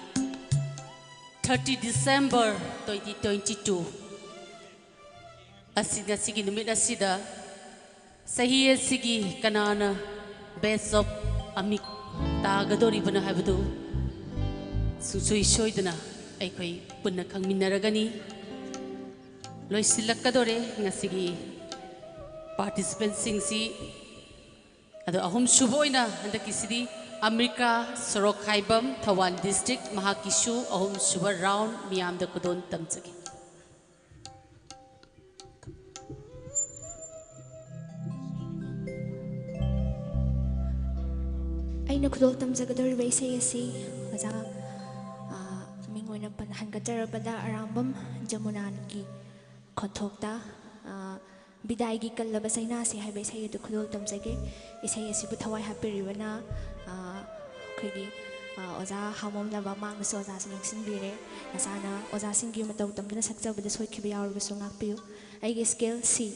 thirty December twenty twenty-two ꯑꯁꯤ, ꯉꯁꯤꯒꯤ ꯅꯨꯃꯤꯠ ꯑꯁꯤꯗ ꯆꯍꯤ ꯑꯁꯤꯒꯤ ꯀꯅꯥꯅ Best of Amik ꯇꯥꯒꯗꯧꯔꯤꯕꯅꯣ ꯍꯥꯏꯕꯗꯨ ꯁꯨꯡꯁꯣꯏ ꯁꯣꯏꯗꯅ ꯑꯩꯈꯣꯏ ꯄꯨꯟꯅ ꯈꯪꯃꯤꯟꯅꯔꯒꯅꯤ꯫ ꯂꯣꯏꯁꯤꯜꯂꯛꯀꯗꯣꯔꯦ ꯉꯁꯤꯒꯤ participantꯁꯤꯡꯁꯤ꯫ ꯑꯗꯣ ꯑꯍꯨꯝꯁꯨꯕ ꯑꯣꯏꯅ ꯍꯟꯗꯛꯀꯤꯁꯤꯗꯤ ꯑꯃ꯭ꯔꯤꯀꯥ ꯁꯣꯔꯣꯛꯈꯥꯏꯕꯝ, ꯊꯧꯕꯥꯜ district, ꯃꯍꯥꯛꯀꯤꯁꯨ ꯑꯍꯨꯝꯁꯨꯕ round ꯃꯤꯌꯥꯝꯗ ꯈꯨꯗꯣꯜ ꯇꯝꯖꯒꯦ꯫ ꯑꯩꯅ ꯈꯨꯗꯣꯜ ꯇꯝꯖꯒꯗꯧꯔꯤꯕ ꯏꯁꯩ ꯑꯁꯤ ꯑꯣꯖꯥ, ꯑ, ꯃꯤꯡ ꯑꯣꯏꯅ ꯄꯟ-, ꯍꯟꯒꯠꯆꯔꯕꯗ ꯑꯔꯥꯝꯕꯝ ꯖꯃꯨꯅꯥꯒꯤ ꯈꯣꯟꯊꯣꯛꯇ, ꯑ, ꯕꯤꯗꯥꯏꯒꯤ ꯀꯜꯂꯕ ꯆꯩꯅꯥꯁꯦ ꯍꯥꯏꯕ ꯏꯁꯩ ꯑꯗꯨ ꯈꯨꯗꯣꯜ ꯇꯝꯖꯒꯦ꯫ ꯏꯁꯩ ꯑꯁꯤꯕꯨ ꯊꯋꯥꯏ ꯍꯥꯞꯄꯤꯔꯤꯕꯅ, ꯑ, ꯑꯩꯈꯣꯏꯒꯤ, ꯑ, ꯑꯣꯖꯥ ꯍꯥꯃꯣꯝ ꯅꯕ, ꯃꯍꯥꯛꯅꯁꯨ ꯑꯣꯖꯥꯁꯤꯡ ꯂꯦꯡꯁꯤꯟꯕꯤꯔꯦ꯫ ꯃꯁꯥꯅ ꯑꯣꯖꯥꯁꯤꯡꯒꯤ ꯃꯇꯧ ꯇꯝꯗꯨꯅ ꯁꯛꯆꯕꯗ ꯁꯣꯏꯈꯤꯕ ꯌꯥꯎꯔꯕꯁꯨ ꯉꯥꯛꯄꯤꯌꯨ꯫ ꯑꯩꯒꯤ scale C꯫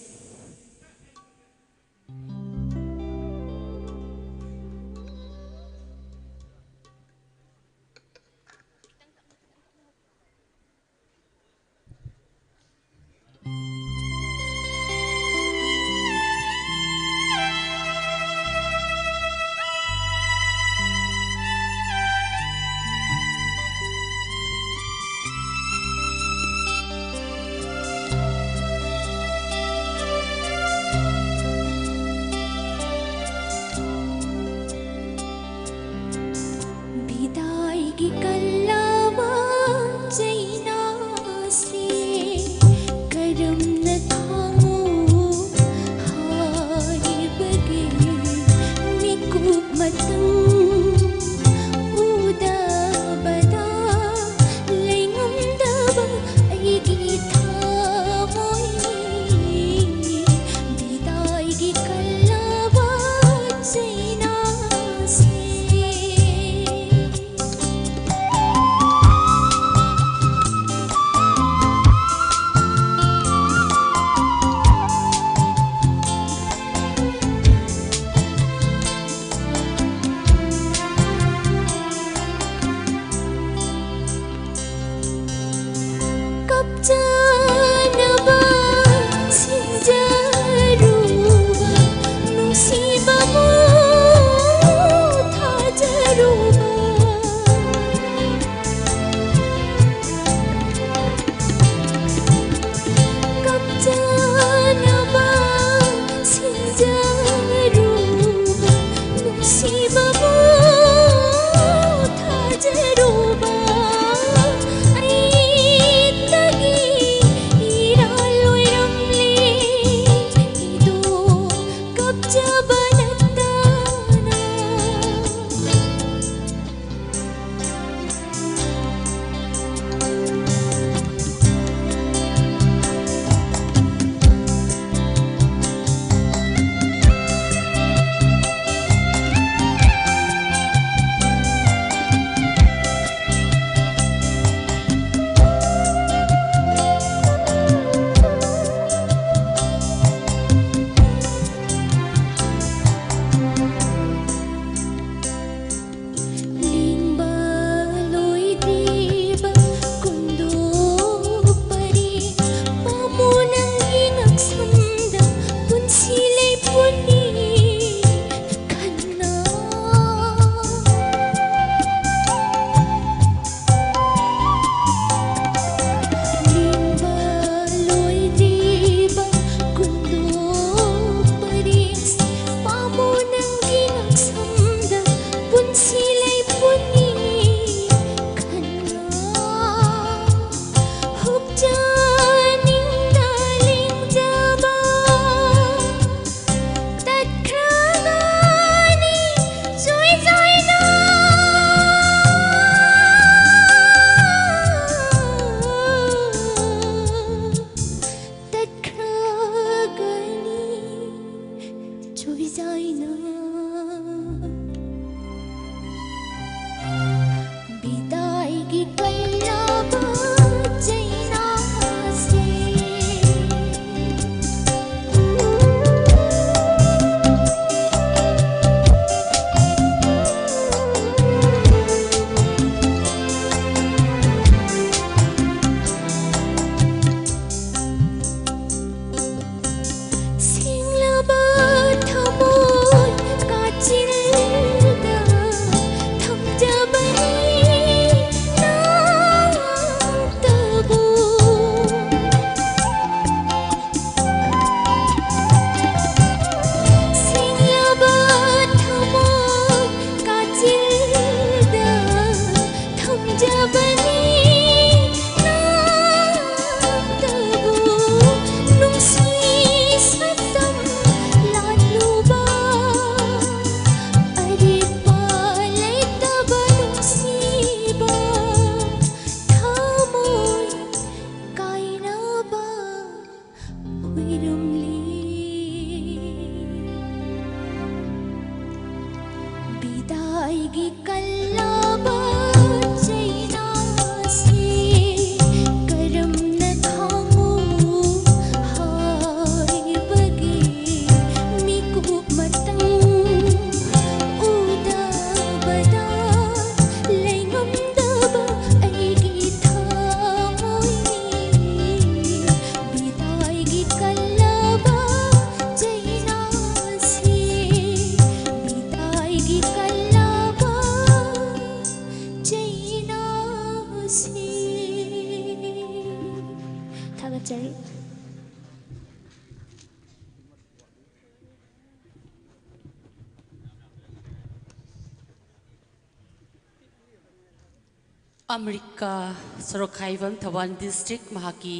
ꯑꯃꯔꯤꯀꯥ ꯁꯣꯔꯣꯛꯈꯥꯏꯕꯝ, ꯊꯧꯕꯥꯜ district, ꯃꯍꯥꯛꯀꯤ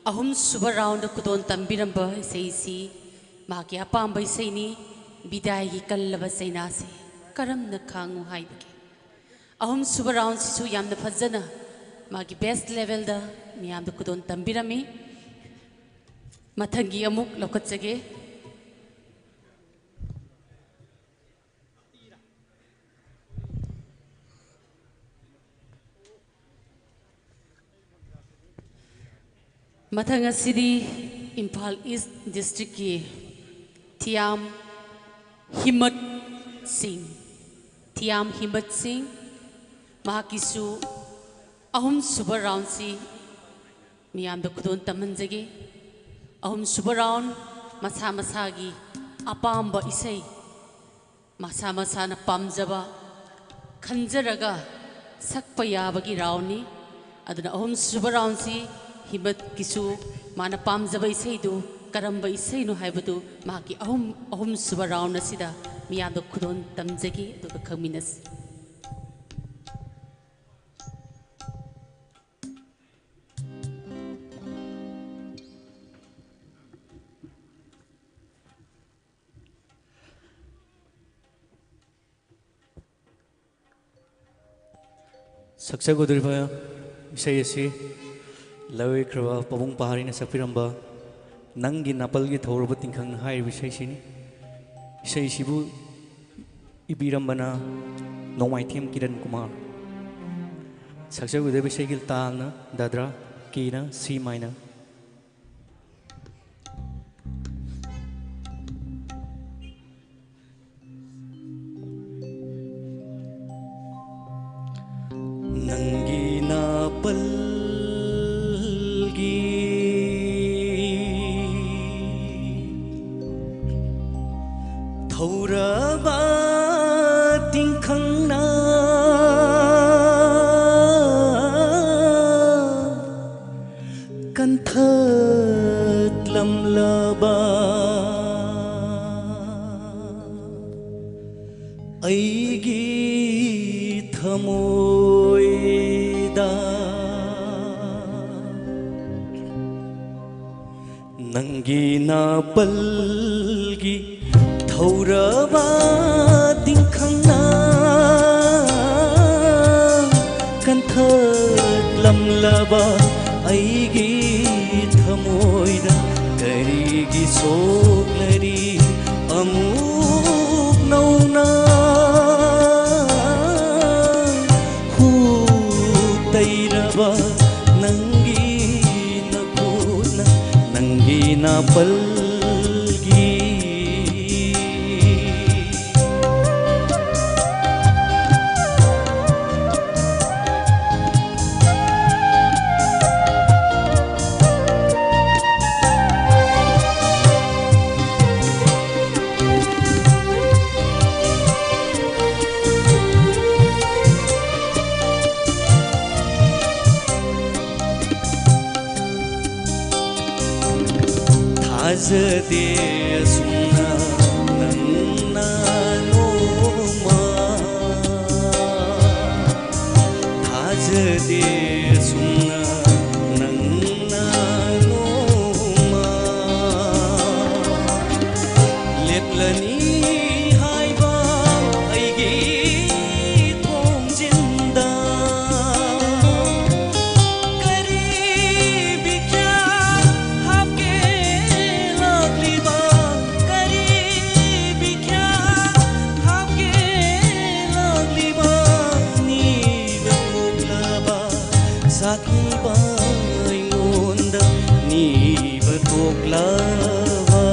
ꯑꯍꯨꯝꯁꯨꯕ round ꯈꯨꯗꯣꯜ ꯇꯝꯕꯤꯔꯝꯕ ꯏꯁꯩꯁꯤ ꯃꯍꯥꯛꯀꯤ ꯑꯄꯥꯝꯕ ꯏꯁꯩꯅꯤ, ꯕꯤꯗꯥꯏꯒꯤ ꯀꯜꯂꯕ ꯆꯩꯅꯥꯁꯤ ꯀꯔꯝꯅ ꯈꯥꯡꯉꯨ ꯍꯥꯏꯕꯒꯦ꯫ ꯑꯍꯨꯝꯁꯨꯕ round ꯁꯤꯁꯨ ꯌꯥꯝꯅ ꯐꯖꯅ ꯃꯥꯒꯤ best level ꯗ ꯃꯤꯌꯥꯝꯗ ꯈꯨꯗꯣꯜ ꯇꯝꯕꯤꯔꯝꯃꯤ꯫ ꯃꯊꯪꯒꯤ ꯑꯃꯨꯛ ꯂꯧꯈꯠꯆꯒꯦ꯫ ꯃꯊꯪ ꯑꯁꯤꯗꯤ ꯏꯝꯐꯥꯜ East district ꯀꯤ ꯊꯤꯌꯥꯝ ꯍꯤꯃꯠ ꯁꯤꯡ, ꯊꯤꯌꯥꯝ ꯍꯤꯃꯠ ꯁꯤꯡ, ꯃꯍꯥꯛꯀꯤꯁꯨ ꯑꯍꯨꯝꯁꯨꯕ round ꯁꯤ ꯃꯤꯌꯥꯝꯗ ꯈꯨꯗꯣꯜ ꯇꯝꯍꯟꯖꯒꯦ꯫ ꯑꯍꯨꯝꯁꯨꯕ round, ꯃꯁꯥ ꯃꯁꯥꯒꯤ ꯑꯄꯥꯝꯕ ꯏꯁꯩ, ꯃꯁꯥ ꯃꯁꯥꯅ ꯄꯥꯝꯖꯕ ꯈꯟꯖꯔꯒ ꯁꯛꯄ ꯌꯥꯕꯒꯤ round ꯅꯤ꯫ ꯑꯗꯨꯅ ꯑꯍꯨꯝꯁꯨꯕ round ꯁꯤ ꯍꯤꯃꯠꯀꯤꯁꯨ ꯃꯥꯅ ꯄꯥꯝꯖꯕ ꯏꯁꯩꯗꯨ ꯀꯔꯝꯕ ꯏꯁꯩꯅꯣ ꯍꯥꯏꯕꯗꯨ ꯃꯍꯥꯛꯀꯤ ꯑꯍꯨꯝ, ꯑꯍꯨꯝꯁꯨꯕ round ꯑꯁꯤꯗ ꯃꯤꯌꯥꯝꯗ ꯈꯨꯗꯣꯜ ꯇꯝꯖꯒꯦ, ꯑꯗꯨꯒ ꯈꯪꯃꯤꯟꯅꯁꯤ꯫ ꯁꯛꯆꯒꯗꯧꯔꯤꯕ ꯏꯁꯩ ꯑꯁꯤ ꯂꯧꯏꯈ꯭ꯔꯕ ꯄꯥꯕꯨꯡ ꯄꯍꯥꯔꯤꯅ ꯁꯛꯄꯤꯔꯝꯕ ꯅꯪꯒꯤ ꯅꯥꯄꯜꯒꯤ ꯊꯧꯔꯕ ꯇꯤꯡꯈꯪ ꯍꯥꯏꯔꯤꯕ ꯏꯁꯩꯁꯤꯅꯤ꯫ ꯏꯁꯩꯁꯤꯕꯨ ꯏꯕꯤꯔꯝꯕꯅ ꯅꯣꯡꯃꯥꯏꯊꯦꯝ ꯀꯤꯔꯟ ꯀꯨꯃꯥꯔ꯫ ꯁꯛꯆꯒꯗꯧꯔꯤꯕ ꯏꯁꯩꯒꯤ ꯇꯥꯜꯅ ꯗꯥꯗ꯭ꯔꯥ, ꯀꯤꯅ ꯁꯤ ꯃꯥꯏꯅꯔ꯫ ꯅꯪꯒꯤ ꯅꯥꯄꯜꯒꯤ ꯊꯧꯔꯕ ꯇꯤꯡꯈꯪꯅ ꯀꯟꯊ ꯅꯪꯒꯤ ꯅꯥꯄꯜꯒꯤ ꯊꯧꯔꯕ ꯇꯤꯡꯈꯪꯅ ꯀꯟꯊꯠꯂꯝꯂꯕ ꯑꯩꯒꯤ ꯊꯃꯣꯏꯗ ꯀꯔꯤꯒꯤ ꯁꯣꯛꯂꯔꯤ ꯑꯃꯨꯛ ꯅꯧꯅ? ꯍꯨ ꯇꯩꯔꯕ ꯅꯪꯒꯤ ꯅꯈꯨꯠꯅ ꯅꯪꯒꯤ ꯅꯥꯄꯜꯒꯤ ꯊꯥꯖꯗꯦ ꯑꯁꯨꯝꯅ ꯅꯪꯅ ꯅꯣꯡꯃ, ꯊꯥꯖꯗꯦ ꯑꯁꯨꯝꯅ ꯅꯪꯅ ꯅꯣꯡꯃ ꯂꯦꯞꯂꯅꯤ ꯍꯥꯏꯕ ꯑꯩꯒꯤ ꯈꯣꯡꯖꯤꯟꯗ ꯀꯔꯤ ꯕꯤꯈ꯭ꯌꯥ ꯍꯥꯞꯀꯦ ꯂꯥꯛꯂꯤꯕ? ꯀꯔꯤ ꯕꯤꯈ꯭ꯌꯥ ꯍꯥꯞꯀꯦ ꯂꯥꯛꯂꯤꯕ? ꯅꯤꯕ ꯊꯣꯛꯂꯕ ꯁꯥꯈꯤꯕ ꯑꯩꯉꯣꯟꯗ ꯅꯤꯕ ꯊꯣꯛꯂꯕ?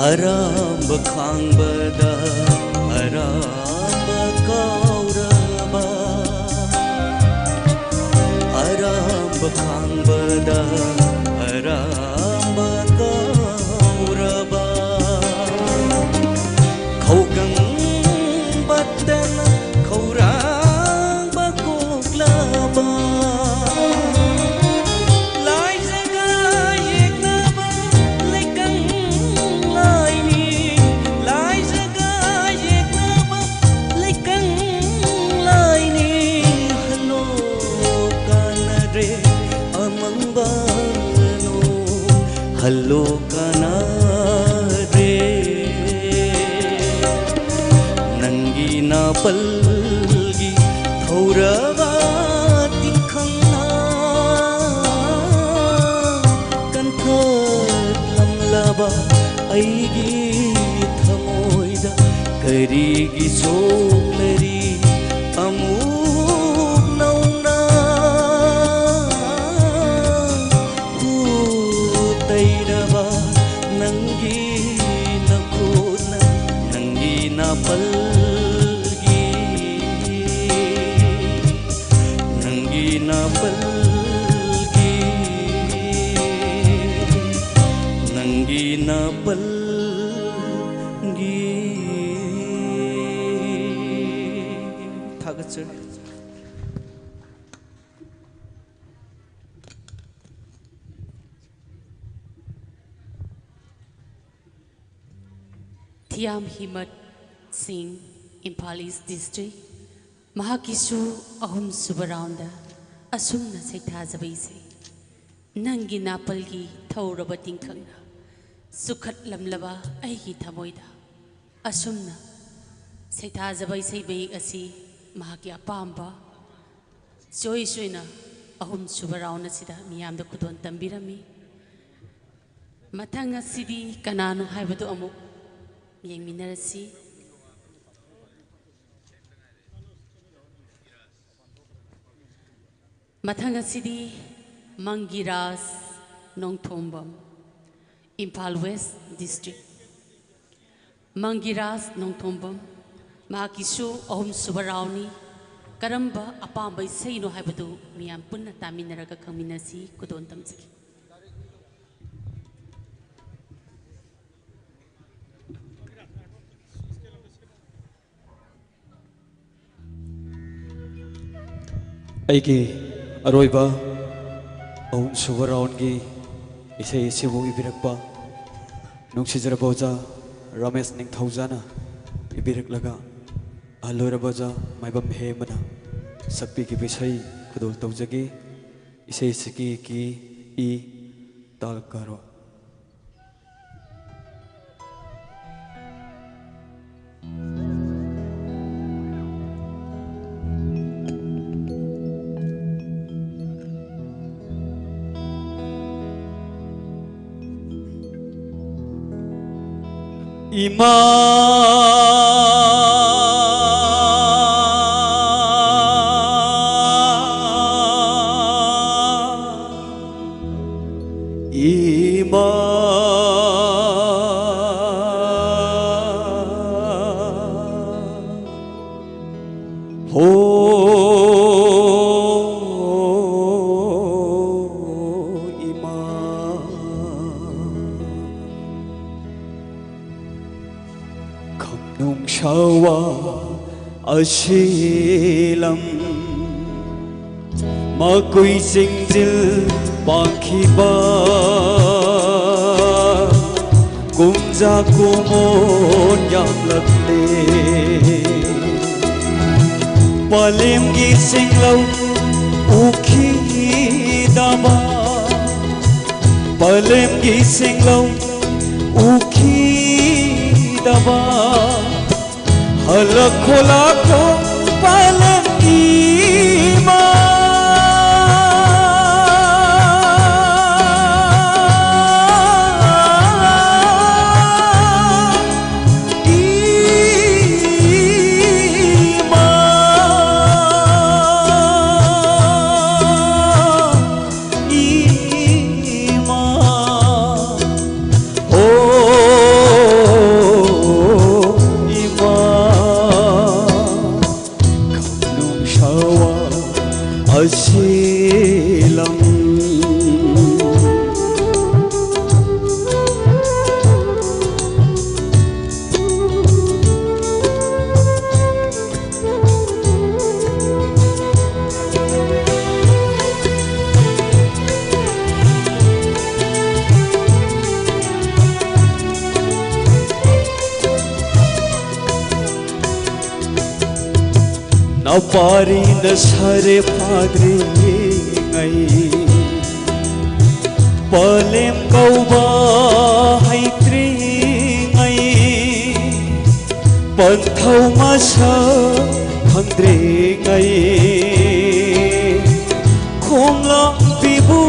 ꯑꯔꯥꯝꯕ ꯈꯥꯡꯕꯗ ꯑꯔꯥꯝꯕ ꯀꯥꯎꯔꯕ, ꯑꯔꯥꯝꯕ ꯈꯥꯡꯕꯗ ꯑꯔꯥꯝꯕ ꯀꯥꯎꯔꯕ, ꯈꯧꯒꯪ ꯇꯅ ꯈꯧꯔꯥꯡꯕ ꯀꯣꯛꯂꯕ, ꯂꯥꯏꯖꯒ ꯌꯦꯛꯅꯕ ꯂꯩꯀꯪ ꯂꯥꯏꯅꯤ, ꯂꯥꯏꯖꯒ ꯌꯦꯛꯅꯕ ꯂꯩꯀꯪ ꯂꯥꯏꯅꯤ꯫ Hello ꯀꯥꯟꯅꯗ꯭ꯔꯦ ꯑꯃꯪꯕꯅꯣ, hello ꯀꯥꯟꯅꯗ꯭ꯔꯦ꯫ ꯅꯪꯒꯤ ꯅꯥꯄꯜꯒꯤ ꯊꯧꯔꯕ ꯇꯤꯡꯈꯪꯅ ꯀꯟꯊꯠꯂꯝꯂꯕ ꯑꯩꯒꯤ ꯊꯃꯣꯏꯗ ꯀꯔꯤꯒꯤ ꯁꯣꯛꯂꯔꯤ ꯑꯃꯨꯛ ꯅꯧꯅ? ꯍꯨ ꯇꯩꯔꯕ ꯅꯪꯒꯤ ꯅꯈꯨꯠꯅ, ꯅꯪꯒꯤ ꯅꯥꯄꯜꯒꯤ, ꯅꯪꯒꯤ ꯅꯥꯄꯜꯒꯤ, ꯅꯪꯒꯤ ꯅꯥꯄꯜꯒꯤ꯫ ꯊꯥꯒꯠꯆꯔꯤ꯫ ꯊꯤꯌꯥꯝ ꯍꯤꯃꯠ ꯁꯤꯡ, ꯏꯝꯐꯥꯜ ꯏꯁ ꯗꯤꯁꯇ꯭ꯔꯤꯛ, ꯃꯍꯥꯛꯀꯤꯁꯨ ꯑꯍꯨꯝꯁꯨꯕ ꯔꯥꯎꯟꯗ ꯑꯁꯨꯝꯅ ꯁꯩꯊꯥꯖꯕ ꯏꯁꯩ꯫ ꯅꯪꯒꯤ ꯅꯥꯄꯜꯒꯤ ꯊꯧꯔꯕ ꯇꯤꯡꯈꯪꯅ ꯆꯨꯈꯠꯂꯝꯂꯕ ꯑꯩꯒꯤ ꯊꯃꯣꯏꯗ ꯑꯁꯨꯝꯅ ꯁꯩꯊꯥꯖꯕ ꯏꯁꯩ ꯃꯌꯦꯛ ꯑꯁꯤ ꯃꯍꯥꯛꯀꯤ ꯑꯄꯥꯝꯕ ꯆꯣꯏꯁ ꯑꯣꯏꯅ ꯑꯍꯨꯝꯁꯨꯕ ꯔꯥꯎꯟ ꯑꯁꯤꯗ ꯃꯤꯌꯥꯝꯗ ꯈꯨꯗꯣꯜ ꯇꯝꯕꯤꯔꯝꯃꯤ꯫ ꯃꯊꯪ ꯑꯁꯤꯗꯤ ꯀꯅꯥꯅꯣ ꯍꯥꯏꯕꯗꯨ ꯑꯃꯨꯛ ꯌꯦꯡꯃꯤꯟꯅꯔꯁꯤ꯫ ꯃꯊꯪ ꯑꯁꯤꯗꯤ ꯃꯪꯒꯤꯔꯥꯖ ꯅꯣꯡꯊꯣꯝꯕꯝ, ꯏꯝꯐꯥꯜ ꯋꯦꯁ ꯗꯤꯁꯇ꯭ꯔꯤꯛ꯫ ꯃꯪꯒꯤꯔꯥꯖ ꯅꯣꯡꯊꯣꯝꯕꯝ, ꯃꯍꯥꯛꯀꯤꯁꯨ ꯑꯍꯨꯝꯁꯨꯕ ꯔꯥꯎꯟꯅꯤ꯫ ꯀꯔꯝꯕ ꯑꯄꯥꯝꯕ ꯏꯁꯩꯅꯣ ꯍꯥꯏꯕꯗꯨ ꯃꯤꯌꯥꯝ ꯄꯨꯟꯅ ꯇꯥꯃꯤꯟꯅꯔꯒ ꯈꯪꯃꯤꯟꯅꯁꯤ꯫ ꯈꯨꯗꯣꯜ ꯇꯝꯖꯒꯦ꯫ ꯑꯩꯒꯤ ꯑꯔꯣꯏꯕ ꯑꯍꯨꯝꯁꯨꯕ ꯔꯥꯎꯟꯒꯤ ꯏꯁꯩ ꯑꯁꯤꯕꯨ ꯏꯕꯤꯔꯛꯄ ꯅꯨꯡꯁꯤꯖꯔꯕ ꯑꯣꯖꯥ ꯔꯥꯃꯦꯁ ꯅꯤꯡꯊꯧꯖꯥꯅ ꯏꯕꯤꯔꯛꯂꯒ, ꯑꯍꯜ ꯑꯣꯏꯔꯕ ꯑꯣꯖꯥ ꯃꯥꯏꯕꯝ ꯍꯦꯃꯅ ꯁꯛꯄꯤꯈꯤꯕ ꯏꯁꯩ ꯈꯨꯗꯣꯜ ꯇꯧꯖꯒꯦ꯫ ꯏꯁꯩ ꯑꯁꯤꯒꯤ ꯀꯤ ꯏ ꯇꯥꯜ ꯀꯥꯔꯣ꯫ ꯏꯃꯥ, ꯏꯃꯥ, ꯍꯣ ꯏꯃꯥ꯫ ꯈꯝꯅꯨꯡ ꯁꯥꯋꯥ ꯑꯁꯤ ꯂꯝ ꯃꯀꯨꯏ ꯆꯤꯡꯖꯤꯜ ꯄꯥꯟꯈꯤꯕ ꯀꯨꯝꯖꯥ ꯀꯨꯃꯣꯟ ꯌꯥꯝꯂꯛꯂꯦ꯫ ꯄꯂꯦꯝꯒꯤ ꯆꯤꯡꯂꯧ ꯎꯈꯤꯗꯕ, ꯄꯂꯦꯝꯒꯤ ꯆꯤꯡꯂꯧ ꯎꯈꯤꯗꯕ, ꯍꯜꯂꯛꯈꯣ ꯂꯥꯛꯈꯣ ꯄꯂꯦꯝ ꯏꯃꯥ꯫ ꯏꯃꯥ, ꯏꯃꯥ, ꯍꯣ ꯏꯃꯥ, ꯈꯝꯅꯨꯡ ꯁꯥ ꯅꯄꯥꯔꯤꯅ ꯁꯔꯦ ꯐꯥꯗ꯭ꯔꯤꯉꯩ, ꯄꯂꯦꯝ ꯀꯧꯕ ꯍꯩꯇ꯭ꯔꯤꯉꯩ, ꯄꯟꯊꯧ ꯃꯁꯛ ꯈꯪꯗ꯭ꯔꯤꯉꯩ, ꯈꯣꯝꯂꯥꯡꯕꯤꯕꯨ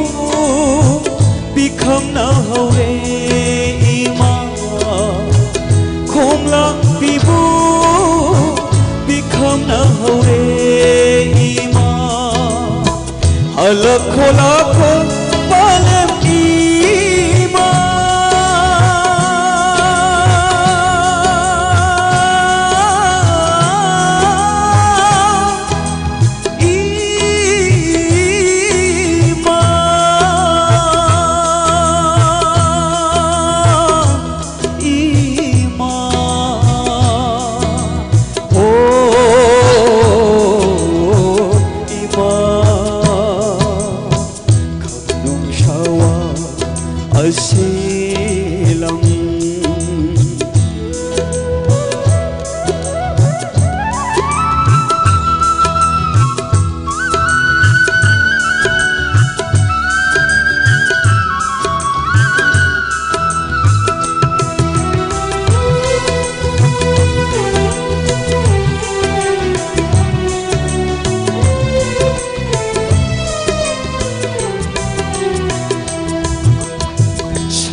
ꯄꯤꯈꯝꯅ ꯍꯧꯔꯦ ꯏꯃꯥ, ꯈꯣꯝꯂꯥꯡꯕꯤꯕꯨ ꯄꯤꯈꯝꯅ ꯍꯧꯔꯦ ꯏꯃꯥ꯫ ꯍꯜꯂꯛꯈꯣ ꯂꯥꯛꯈꯣ ꯄꯥꯂꯦꯝ ꯏꯃꯥ꯫ ꯏꯃꯥ, ꯏꯃꯥ, ꯍꯣ, ꯏꯃꯥ, ꯈꯝꯅꯨꯡ ꯁꯋꯥ ꯑꯁꯤ ꯂꯝ꯫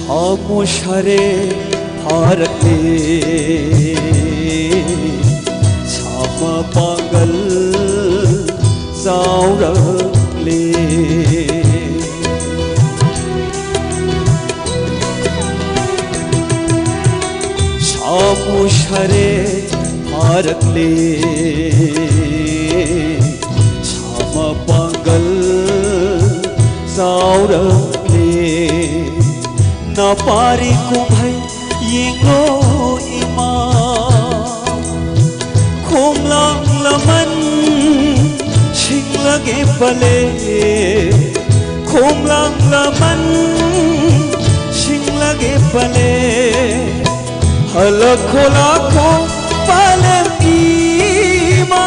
ꯁꯥꯃꯨ ꯁꯥꯔꯦ ꯐꯥꯔꯛꯂꯦ, ꯁꯥ ꯃꯄꯥꯡꯒꯜ ꯆꯥꯎꯔꯛꯂꯦ꯫ ꯁꯥꯃꯨ ꯁꯥꯔꯦ ꯐꯥꯔꯛꯂꯦ, ꯁꯥ ꯃꯄꯥꯡꯒꯜ ꯆꯥꯎꯔꯛꯂꯦ꯫ ꯅꯥꯄꯥꯔꯤ ꯀꯨꯝꯍꯩ ꯌꯦꯡꯂꯣ ꯏꯃꯥ, ꯈꯣꯝꯂꯥꯡ ꯂꯃꯟ ꯁꯤꯡꯂꯒꯦ ꯄꯂꯦ, ꯈꯣꯝꯂꯥꯡ ꯂꯃꯟ ꯁꯤꯡꯂꯒꯦ ꯄꯂꯦ꯫ ꯍꯜꯂꯛꯈꯣ ꯂꯥꯛꯈꯣ ꯄꯥꯂꯦꯝ ꯏꯃꯥ꯫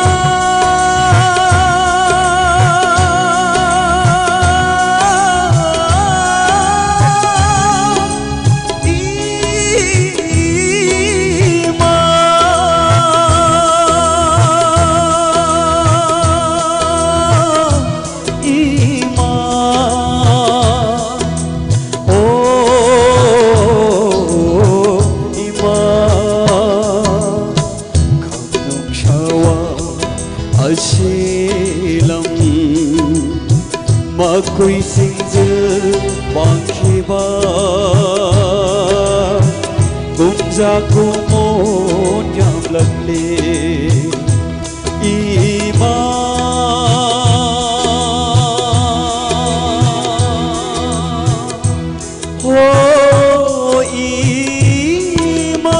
ꯑꯁꯤꯂꯝ ꯃꯈꯣꯏꯁꯤꯡꯗ ꯄꯥꯡꯈꯤꯕ ꯀꯨꯝꯖꯥ ꯀꯨꯝꯑꯣꯟ ꯌꯥꯝꯂꯛꯂꯦ꯫ ꯏꯃꯥ, ꯍꯣ ꯏꯃꯥ꯫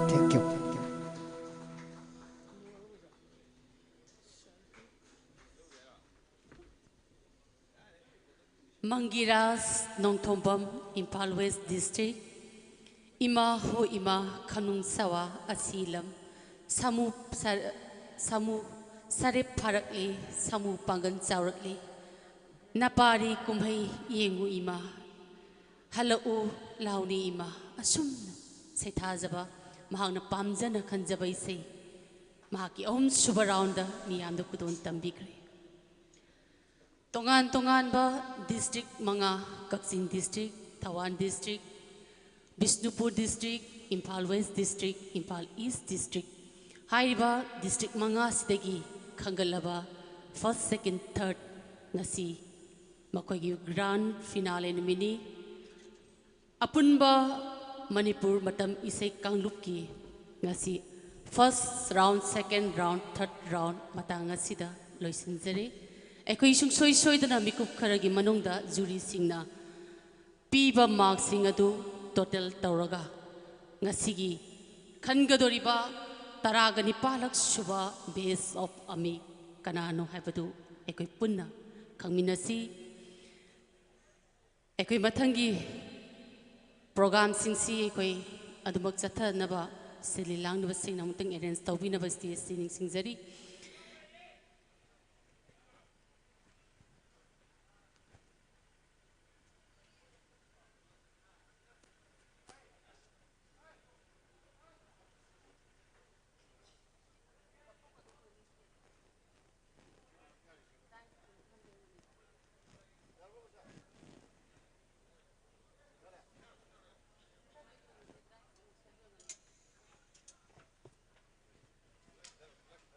Thank you. Mangiraj Nongthombam, Imphal west district. ꯏꯃꯥ ꯍꯣ ꯏꯃꯥ ꯈꯅꯨꯡ ꯁꯋꯥ ꯑꯁꯤꯂꯝ, ꯁꯥꯃꯨ ꯁꯥ-, ꯁꯥꯃꯨ ꯁꯔꯦꯞ ꯐꯥꯔꯛꯂꯤ, ꯁꯥꯃꯨ ꯄꯥꯡꯒꯜ ꯆꯥꯎꯔꯛꯂꯤ꯫ ꯅꯄꯥꯔꯤ ꯀꯨꯝꯍꯩ ꯌꯦꯡꯉꯨ ꯏꯃꯥ, ꯍꯜꯂꯛꯎ ꯂꯥꯎꯅꯤ ꯏꯃꯥ꯫ ꯑꯁꯨꯝꯅ ꯁꯩꯊꯥꯖꯕ, ꯃꯍꯥꯛꯅ ꯄꯥꯝꯖꯅ ꯈꯟꯖꯕ ꯏꯁꯩ ꯃꯍꯥꯛꯀꯤ ꯑꯍꯨꯝꯁꯨꯕ ꯔꯥꯎꯟꯗ ꯃꯤꯌꯥꯝꯗ ꯈꯨꯗꯣꯜ ꯇꯝꯕꯤꯈ꯭ꯔꯦ꯫ ꯇꯣꯉꯥꯟ ꯇꯣꯉꯥꯟꯕ ꯗꯤꯁꯇ꯭ꯔꯤꯛ ꯃꯉꯥ, Kakching district, Thoubal district, Bishnupur district, Imphal east district, Imphal east district, ꯍꯥꯏꯔꯤꯕ ꯗꯤꯁꯇ꯭ꯔꯤꯛ ꯃꯉꯥꯁꯤꯗꯒꯤ ꯈꯟꯒꯠꯂꯕ ꯐꯥꯔꯁ, ꯁꯦꯀꯦꯟ, ꯊꯥꯔꯠ ꯉꯁꯤ ꯃꯈꯣꯏꯒꯤ ꯒ꯭ꯔꯥꯟ ꯐꯤꯅꯥꯂꯦ ꯅꯨꯃꯤꯠꯅꯤ꯫ ꯑꯄꯨꯟꯕ ꯃꯅꯤꯄꯨꯔ ꯃꯇꯝ ꯏꯁꯩ ꯀꯥꯡꯂꯨꯞꯀꯤ ꯉꯁꯤ ꯐꯥꯔꯁ ꯔꯥꯎꯟ, ꯁꯦꯀꯦꯟ ꯔꯥꯎꯟ, ꯊꯥꯔꯠ ꯔꯥꯎꯟ ꯃꯇꯥꯡ ꯑꯁꯤꯗ ꯂꯣꯏꯁꯤꯟꯖꯔꯦ꯫ ꯑꯩꯈꯣꯏ ꯁꯨꯡꯁꯣꯏ ꯁꯣꯏꯗꯅ ꯃꯤꯀꯨꯞ ꯈꯔꯒꯤ ꯃꯅꯨꯡꯗ ꯖꯨꯔꯤꯁꯤꯡꯅ ꯄꯤꯕ ꯃꯥꯔꯛꯁꯤꯡ ꯑꯗꯨ ꯇꯣꯇꯦꯜ ꯇꯧꯔꯒ ꯉꯁꯤꯒꯤ ꯈꯟꯒꯗꯧꯔꯤꯕ ꯇꯔꯥꯒ ꯅꯤꯄꯥꯜꯂꯛ ꯁꯨꯕ ꯕꯦꯁ ꯑꯣꯐ ꯑꯃꯤ ꯀꯅꯥꯅꯣ ꯍꯥꯏꯕꯗꯨ ꯑꯩꯈꯣꯏ ꯄꯨꯟꯅ ꯈꯪꯃꯤꯟꯅꯁꯤ꯫ ꯑꯩꯈꯣꯏ ꯃꯊꯪꯒꯤ ꯄ꯭ꯔꯣꯒ꯭ꯔꯥꯝꯁꯤꯡꯁꯤ ꯑꯩꯈꯣꯏ ꯑꯗꯨꯃꯛ ꯆꯠꯊꯅꯕ ꯁꯤꯜꯂꯤ ꯂꯥꯡꯂꯤꯕꯁꯤꯡꯅ ꯑꯃꯨꯛꯇꯪ ꯑꯦꯔꯦꯟꯖ ꯇꯧꯕꯤꯅꯕ ꯁ꯭ꯇꯦꯖꯁꯤ ꯅꯤꯡꯁꯤꯡꯖꯔꯤ꯫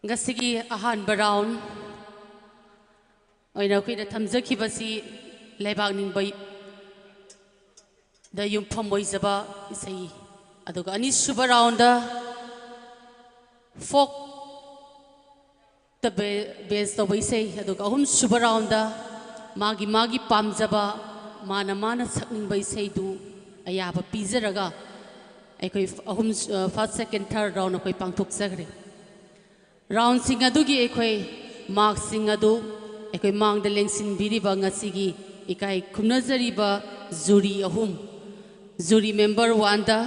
ꯉꯁꯤꯒꯤ ꯑꯍꯥꯟꯕ ꯔꯥꯎꯟ ꯑꯣꯏꯅ ꯑꯩꯈꯣꯏꯅ ꯊꯝꯖꯈꯤꯕꯁꯤ ꯂꯩꯕꯥꯛ ꯅꯤꯡꯕ ꯗ ꯌꯨꯝꯐꯝ ꯑꯣꯏꯖꯕ ꯏꯁꯩ, ꯑꯗꯨꯒ ꯑꯅꯤꯁꯨꯕ ꯔꯥꯎꯟꯗ ꯐꯣꯛꯇ ꯕꯦ- ꯕꯦꯁ ꯇꯧꯕ ꯏꯁꯩ, ꯑꯗꯨꯒ ꯑꯍꯨꯝꯁꯨꯕ ꯔꯥꯎꯟꯗ ꯃꯥꯒꯤ ꯃꯥꯒꯤ ꯄꯥꯝꯖꯕ, ꯃꯥꯅ ꯃꯥꯅ ꯁꯛꯅꯤꯡꯕ ꯏꯁꯩꯗꯨ ꯑꯌꯥꯕ ꯄꯤꯖꯔꯒ ꯑꯩꯈꯣꯏ ꯑꯍꯨꯝ, ꯐꯥꯔꯁ, ꯁꯦꯀꯦꯟ, ꯊꯥꯔꯠ ꯔꯥꯎꯟ ꯑꯩꯈꯣꯏ ꯄꯥꯡꯊꯣꯛꯆꯈ꯭ꯔꯦ꯫ ꯔꯥꯎꯟꯁꯤꯡ ꯑꯗꯨꯒꯤ ꯑꯩꯈꯣꯏ ꯃꯥꯔꯛꯁꯤꯡ ꯑꯗꯨ ꯑꯩꯈꯣꯏ ꯃꯥꯡꯗ ꯂꯦꯡꯁꯤꯟꯕꯤꯔꯤꯕ ꯉꯁꯤꯒꯤ ꯏꯀꯥꯏ ꯈꯨꯝꯅꯖꯔꯤꯕ ꯖꯨꯔꯤ ꯑꯍꯨꯝ, ꯖꯨꯔꯤ ꯃꯦꯝꯕꯔ ꯋꯥꯟꯗ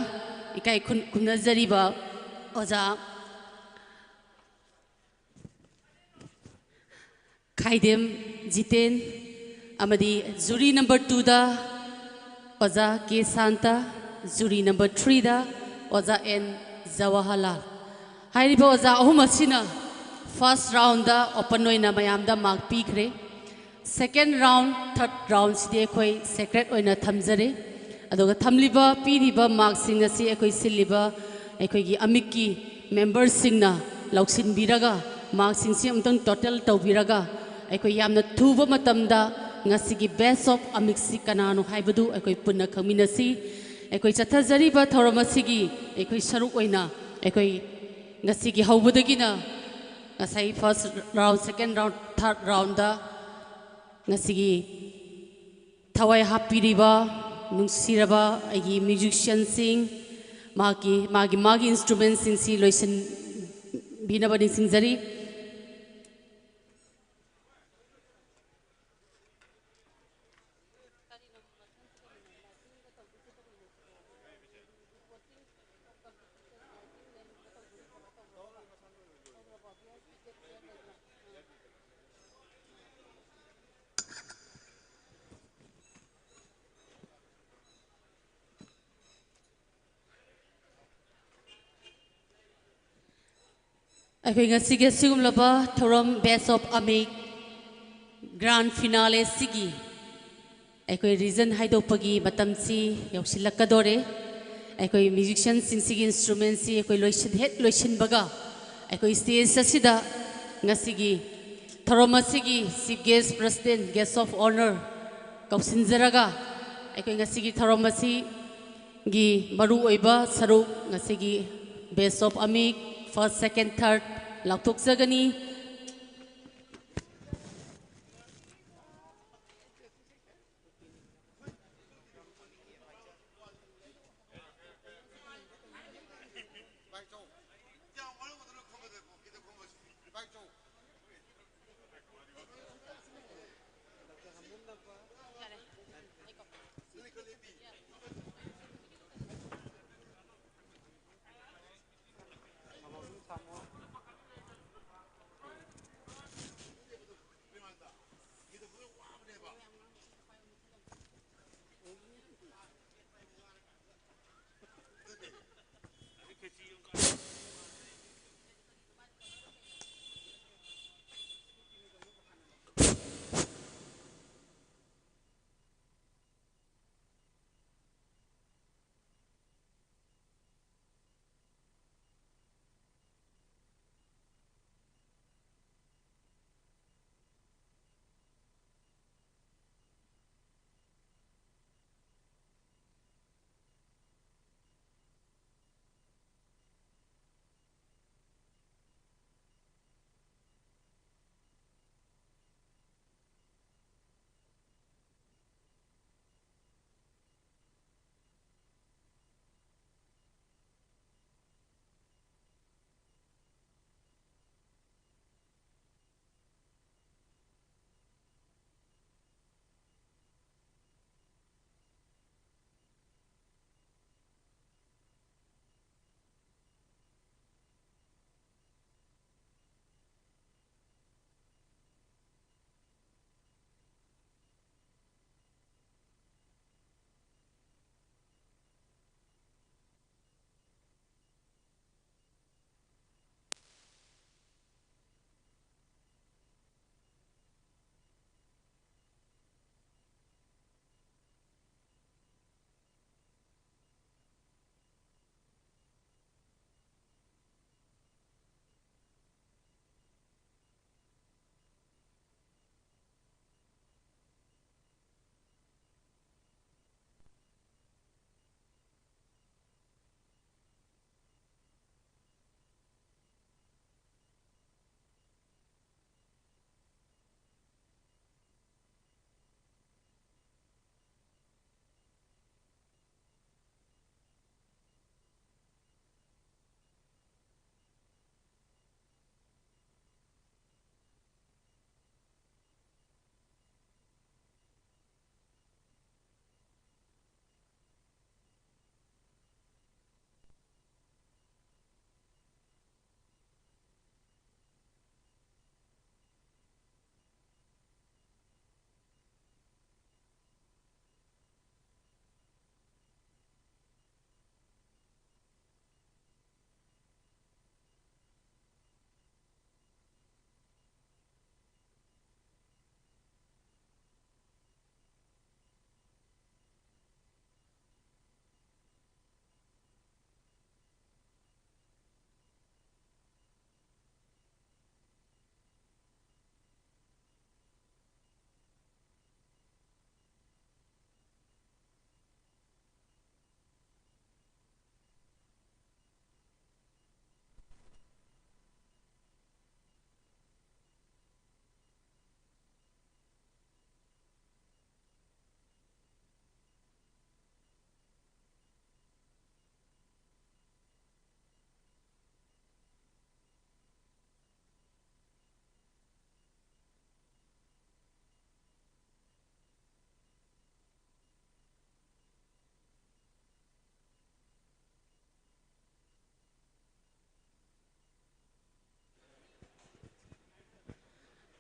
ꯏꯀꯥꯏ ꯈꯨꯝ- ꯈꯨꯝꯅꯖꯔꯤꯕ ꯑꯣꯖꯥ ꯈꯥꯏꯗꯦꯝ ꯖꯤꯇꯦꯟ, ꯑꯃꯗꯤ ꯖꯨꯔꯤ ꯅꯝꯕꯔ ꯇꯨꯗ ꯑꯣꯖꯥ ꯀꯦ ꯁꯥꯟꯇ, ꯖꯨꯔꯤ ꯅꯝꯕꯔ ꯊ꯭ꯔꯤꯗ ꯑꯣꯖꯥ ꯑꯦꯟ ꯖꯋꯥꯍꯔꯂꯥꯜ꯫ ꯍꯥꯏꯔꯤꯕ ꯑꯣꯖꯥ ꯑꯍꯨꯝ ꯑꯁꯤꯅ ꯐꯥꯔꯁ ꯔꯥꯎꯟꯗ ꯑꯣꯄꯟ ꯑꯣꯏꯅ ꯃꯌꯥꯝꯗ ꯃꯥꯔꯛ ꯄꯤꯈ꯭ꯔꯦ꯫ ꯁꯦꯀꯦꯟ ꯔꯥꯎꯟ, ꯊꯥꯔꯠ ꯔꯥꯎꯟꯁꯤꯗꯤ ꯑꯩꯈꯣꯏ ꯁꯦꯀ꯭ꯔꯦꯠ ꯑꯣꯏꯅ ꯊꯝꯖꯔꯦ꯫ ꯑꯗꯨꯒ ꯊꯝꯂꯤꯕ, ꯄꯤꯔꯤꯕ ꯃꯥꯔꯛꯁꯤꯡ ꯑꯁꯤ ꯑꯩꯈꯣꯏ ꯁꯤꯜꯂꯤꯕ ꯑꯩꯈꯣꯏꯒꯤ ꯑꯃꯤꯛꯀꯤ ꯃꯦꯝꯕꯔꯁꯤꯡꯅ ꯂꯧꯁꯤꯟꯕꯤꯔꯒ, ꯃꯥꯔꯛꯁꯤꯡꯁꯤ ꯑꯃꯨꯛꯇꯪ ꯇꯣꯇꯦꯜ ꯇꯧꯕꯤꯔꯒ, ꯑꯩꯈꯣꯏ ꯌꯥꯝꯅ ꯊꯨꯕ ꯃꯇꯝꯗ ꯉꯁꯤꯒꯤ ꯕꯦꯁ ꯑꯣꯐ ꯑꯃꯤꯛꯁꯤ ꯀꯅꯥꯅꯣ ꯍꯥꯏꯕꯗꯨ ꯑꯩꯈꯣꯏ ꯄꯨꯟꯅ ꯈꯪꯃꯤꯟꯅꯁꯤ꯫ ꯑꯩꯈꯣꯏ ꯆꯠꯊꯖꯔꯤꯕ ꯊꯧꯔꯝ ꯑꯁꯤꯒꯤ ꯑꯩꯈꯣꯏ ꯁꯔꯨꯛ ꯑꯣꯏꯅ ꯑꯩꯈꯣꯏ ꯉꯁꯤꯒꯤ ꯍꯧꯕꯗꯒꯤꯅ ꯉꯁꯥꯏ ꯐꯥꯔꯁ ꯔꯥꯎꯟ, ꯁꯦꯀꯦꯟ ꯔꯥꯎꯟ, ꯊꯥꯔꯠ ꯔꯥꯎꯟꯗ ꯉꯁꯤꯒꯤ ꯊꯋꯥꯏ ꯍꯥꯞꯄꯤꯔꯤꯕ ꯅꯨꯡꯁꯤꯔꯕ ꯑꯩꯒꯤ ꯃ꯭ꯌꯨꯖꯤꯁꯤꯌꯥꯟꯁꯤꯡ, ꯃꯥꯒꯤ, ꯃꯥꯒꯤ, ꯃꯥꯒꯤ ꯏꯟꯁꯇ꯭ꯔꯨꯃꯦꯟꯁꯤꯡꯁꯤ ꯂꯣꯏꯁꯤꯟꯕꯤꯅꯕ ꯅꯤꯡꯁꯤꯡꯖꯔꯤ꯫ ꯑꯩꯈꯣꯏ ꯉꯁꯤꯒꯤ ꯑꯁꯤꯒꯨꯝꯂꯕ ꯊꯧꯔꯝ ꯕꯦꯁ ꯑꯣꯐ ꯑꯃꯤꯛ ꯒ꯭ꯔꯥꯟ ꯐꯤꯅꯥꯂꯦ ꯑꯁꯤꯒꯤ ꯑꯩꯈꯣꯏ ꯔꯤꯖꯟ ꯍꯥꯏꯗꯣꯛꯄꯒꯤ ꯃꯇꯝꯁꯤ ꯌꯧꯁꯤꯜꯂꯛꯀꯗꯣꯔꯦ꯫ ꯑꯩꯈꯣꯏ ꯃ꯭ꯌꯨꯖꯤꯁꯤꯌꯥꯟꯁꯤꯡꯁꯤꯒꯤ ꯏꯟꯁꯇ꯭ꯔꯨꯃꯦꯟꯁꯤ ꯑꯩꯈꯣꯏ ꯂꯣꯏꯁꯤꯟ-, ꯍꯦꯛ ꯂꯣꯏꯁꯤꯟꯕꯒ ꯑꯩꯈꯣꯏ stage ꯑꯁꯤꯗ ꯉꯁꯤꯒꯤ ꯊꯧꯔꯝ ꯑꯁꯤꯒꯤ Chief Guest, President, Guest of Honour ꯀꯧꯁꯤꯟꯖꯔꯒ, ꯑꯩꯈꯣꯏ ꯉꯁꯤꯒꯤ ꯊꯧꯔꯝ ꯑꯁꯤꯒꯤ ꯃꯔꯨꯑꯣꯏꯕ ꯁꯔꯨꯛ, ꯉꯁꯤꯒꯤ Best of ꯑꯃꯤꯛ, first, second, third ꯂꯥꯎꯊꯣꯛꯆꯒꯅꯤ꯫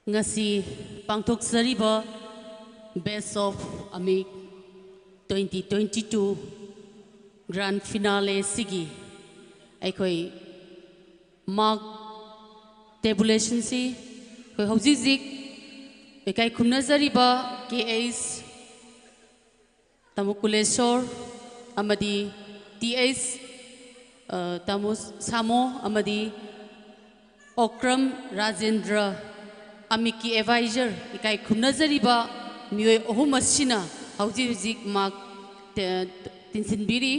ꯉꯁꯤ ꯄꯥꯡꯊꯣꯛꯆꯔꯤꯕ Best of ꯑꯃꯤꯛ twenty twenty-two grand finale ꯑꯁꯤꯒꯤ ꯑꯩꯈꯣꯏ mark tabulationꯁꯤ ꯑꯩꯈꯣꯏ ꯍꯧꯖꯤꯛ ꯍꯧꯖꯤꯛ ꯏꯀꯥꯏ ꯈꯨꯝꯅꯖꯔꯤꯕ ꯀꯦ ꯑꯩꯆ ꯇꯥꯃꯣ ꯀꯨꯂꯦꯁꯣꯔ ꯑꯃꯗꯤ ꯇꯤ ꯑꯩꯆ, ꯑ, ꯇꯥꯃꯣ ꯁꯥꯃꯣ ꯑꯃꯗꯤ ꯑꯣꯀ꯭ꯔꯝ ꯔꯥꯖꯦꯟꯗ꯭ꯔ ꯑꯃꯤꯛꯀꯤ advisor ꯏꯀꯥꯏ ꯈꯨꯝꯅꯖꯔꯤꯕ ꯃꯤꯑꯣꯏ ꯑꯍꯨꯝ ꯑꯁꯤꯅ ꯍꯧꯖꯤꯛ ꯍꯧꯖꯤꯛ mark ꯇ-, ꯇꯤꯟꯁꯤꯟꯕꯤꯔꯤ꯫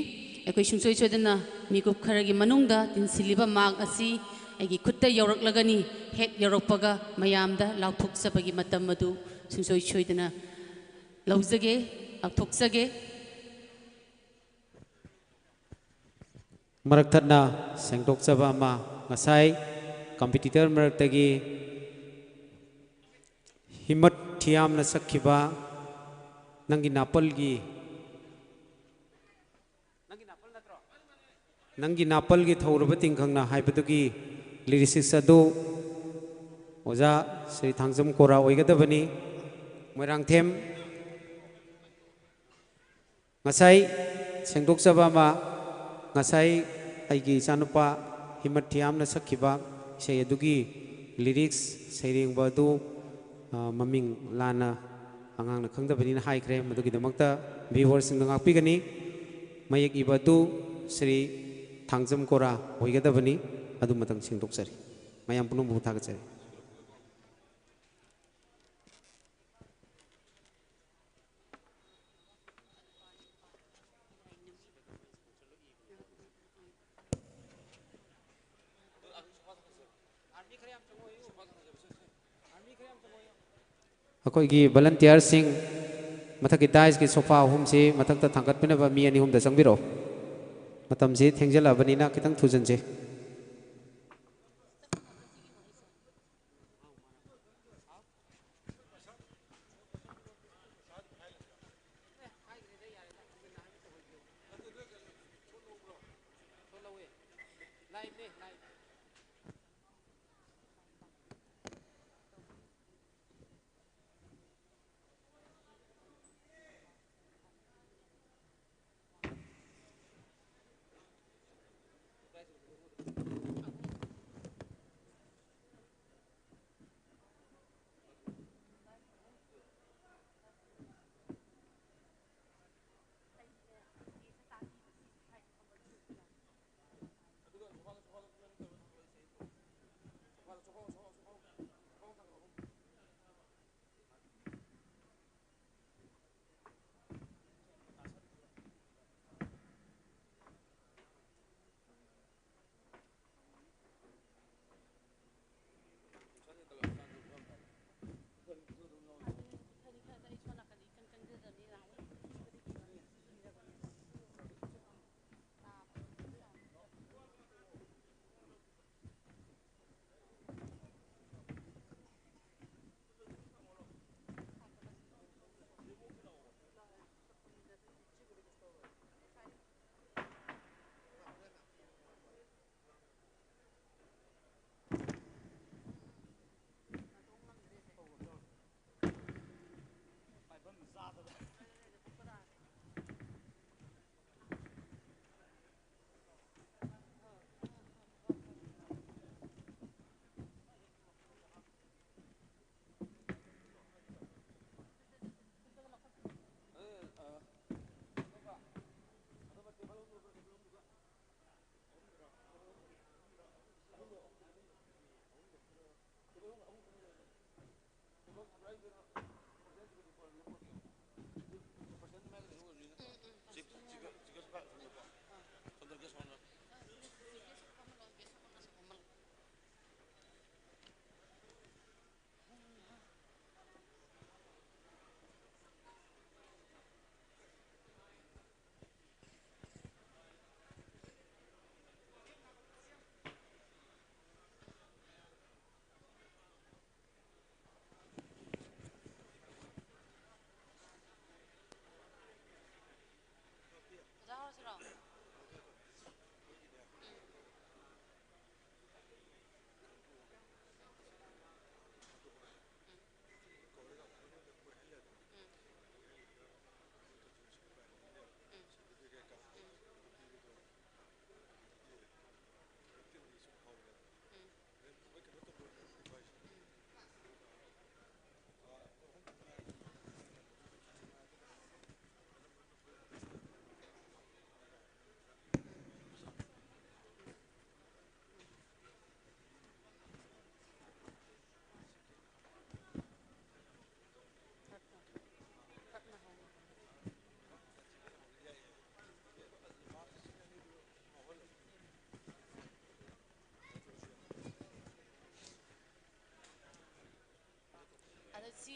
ꯑꯩꯈꯣꯏ ꯁꯨꯡꯁꯣꯏ ꯁꯣꯏꯗꯅ ꯃꯤꯀꯨꯞ ꯈꯔꯒꯤ ꯃꯅꯨꯡꯗ ꯇꯤꯟꯁꯤꯜꯂꯤꯕ mark ꯑꯁꯤ ꯑꯩꯒꯤ ꯈꯨꯠꯇ ꯌꯧꯔꯛꯂꯒꯅꯤ꯫ ꯍꯦꯛ ꯌꯧꯔꯛꯄꯒ ꯃꯌꯥꯝꯗ ꯂꯥꯎꯊꯣꯛꯆꯕꯒꯤ ꯃꯇꯝ ꯑꯗꯨ ꯁꯨꯡꯁꯣꯏ ꯁꯣꯏꯗꯅ ꯂꯧꯖꯒꯦ, ꯂꯥꯎꯊꯣꯛꯆꯒꯦ꯫ ꯃꯔꯛ ꯊꯠꯅ ꯁꯦꯡꯗꯣꯛꯆꯕ ꯑꯃ, ꯉꯁꯥꯏ competitor ꯃꯔꯛꯇꯒꯤ ꯍꯤꯃꯠ ꯊꯤꯌꯥꯝꯅ ꯁꯛꯈꯤꯕ ꯅꯪꯒꯤ ꯅꯥꯄꯜꯒꯤ, ꯅꯪꯒꯤ ꯅꯥꯄꯜꯒꯤ ꯊꯧꯔꯕ ꯇꯤꯡꯈꯪꯅ ꯍꯥꯏꯕꯗꯨꯒꯤ lyrics ꯑꯗꯨ ꯑꯣꯖꯥ ꯁ꯭ꯔꯤ ꯊꯥꯡꯖꯝ ꯀꯣꯔꯥ ꯑꯣꯏꯒꯗꯕꯅꯤ꯫ ꯃꯣꯏꯔꯥꯡꯊꯦꯝ꯫ ꯉꯁꯥꯏ ꯁꯦꯡꯗꯣꯛꯆꯕ ꯑꯃ, ꯉꯁꯥꯏ ꯑꯩꯒꯤ ꯏꯆꯥꯅꯨꯄꯥ ꯍꯤꯃꯠ ꯊꯤꯌꯥꯝꯅ ꯁꯛꯈꯤꯕ ꯏꯁꯩ ꯑꯗꯨꯒꯤ lyrics ꯁꯩꯔꯦꯡꯕ ꯑꯗꯨ, ꯑ, ꯃꯃꯤꯡ ꯂꯥꯟꯅ ꯑꯉꯥꯡꯅ ꯈꯪꯗꯕꯅꯤꯅ ꯍꯥꯏꯈ꯭ꯔꯦ꯫ ꯃꯗꯨꯒꯤꯗꯃꯛꯇ viewerꯁꯤꯡꯅ ꯉꯥꯛꯄꯤꯒꯅꯤ꯫ ꯃꯌꯦꯛ ꯏꯕ ꯑꯗꯨ ꯁ꯭ꯔꯤ ꯊꯥꯡꯖꯝ ꯀꯣꯔꯥ ꯑꯣꯏꯒꯗꯕꯅꯤ꯫ ꯑꯗꯨꯃꯇꯪ ꯁꯦꯡꯗꯣꯛꯆꯔꯤ꯫ ꯃꯌꯥꯝ ꯄꯨꯝꯅꯃꯛꯄꯨ ꯊꯥꯒꯠꯆꯔꯤ꯫ ꯑꯩꯈꯣꯏꯒꯤ volunteerꯁꯤꯡ ꯃꯊꯛꯀꯤ daisꯀꯤ sofa ꯑꯍꯨꯝꯁꯤ ꯃꯊꯛꯇ ꯊꯥꯡꯒꯠꯄꯤꯅꯕ ꯃꯤ ꯑꯅꯤ ꯑꯍꯨꯝꯗ ꯆꯪꯕꯤꯔꯛꯑꯣ꯫ ꯃꯇꯝꯁꯤ ꯊꯦꯡꯖꯤꯜꯂꯛꯑꯕꯅꯤꯅ ꯈꯤꯇꯪ ꯊꯨꯖꯟꯁꯦ꯫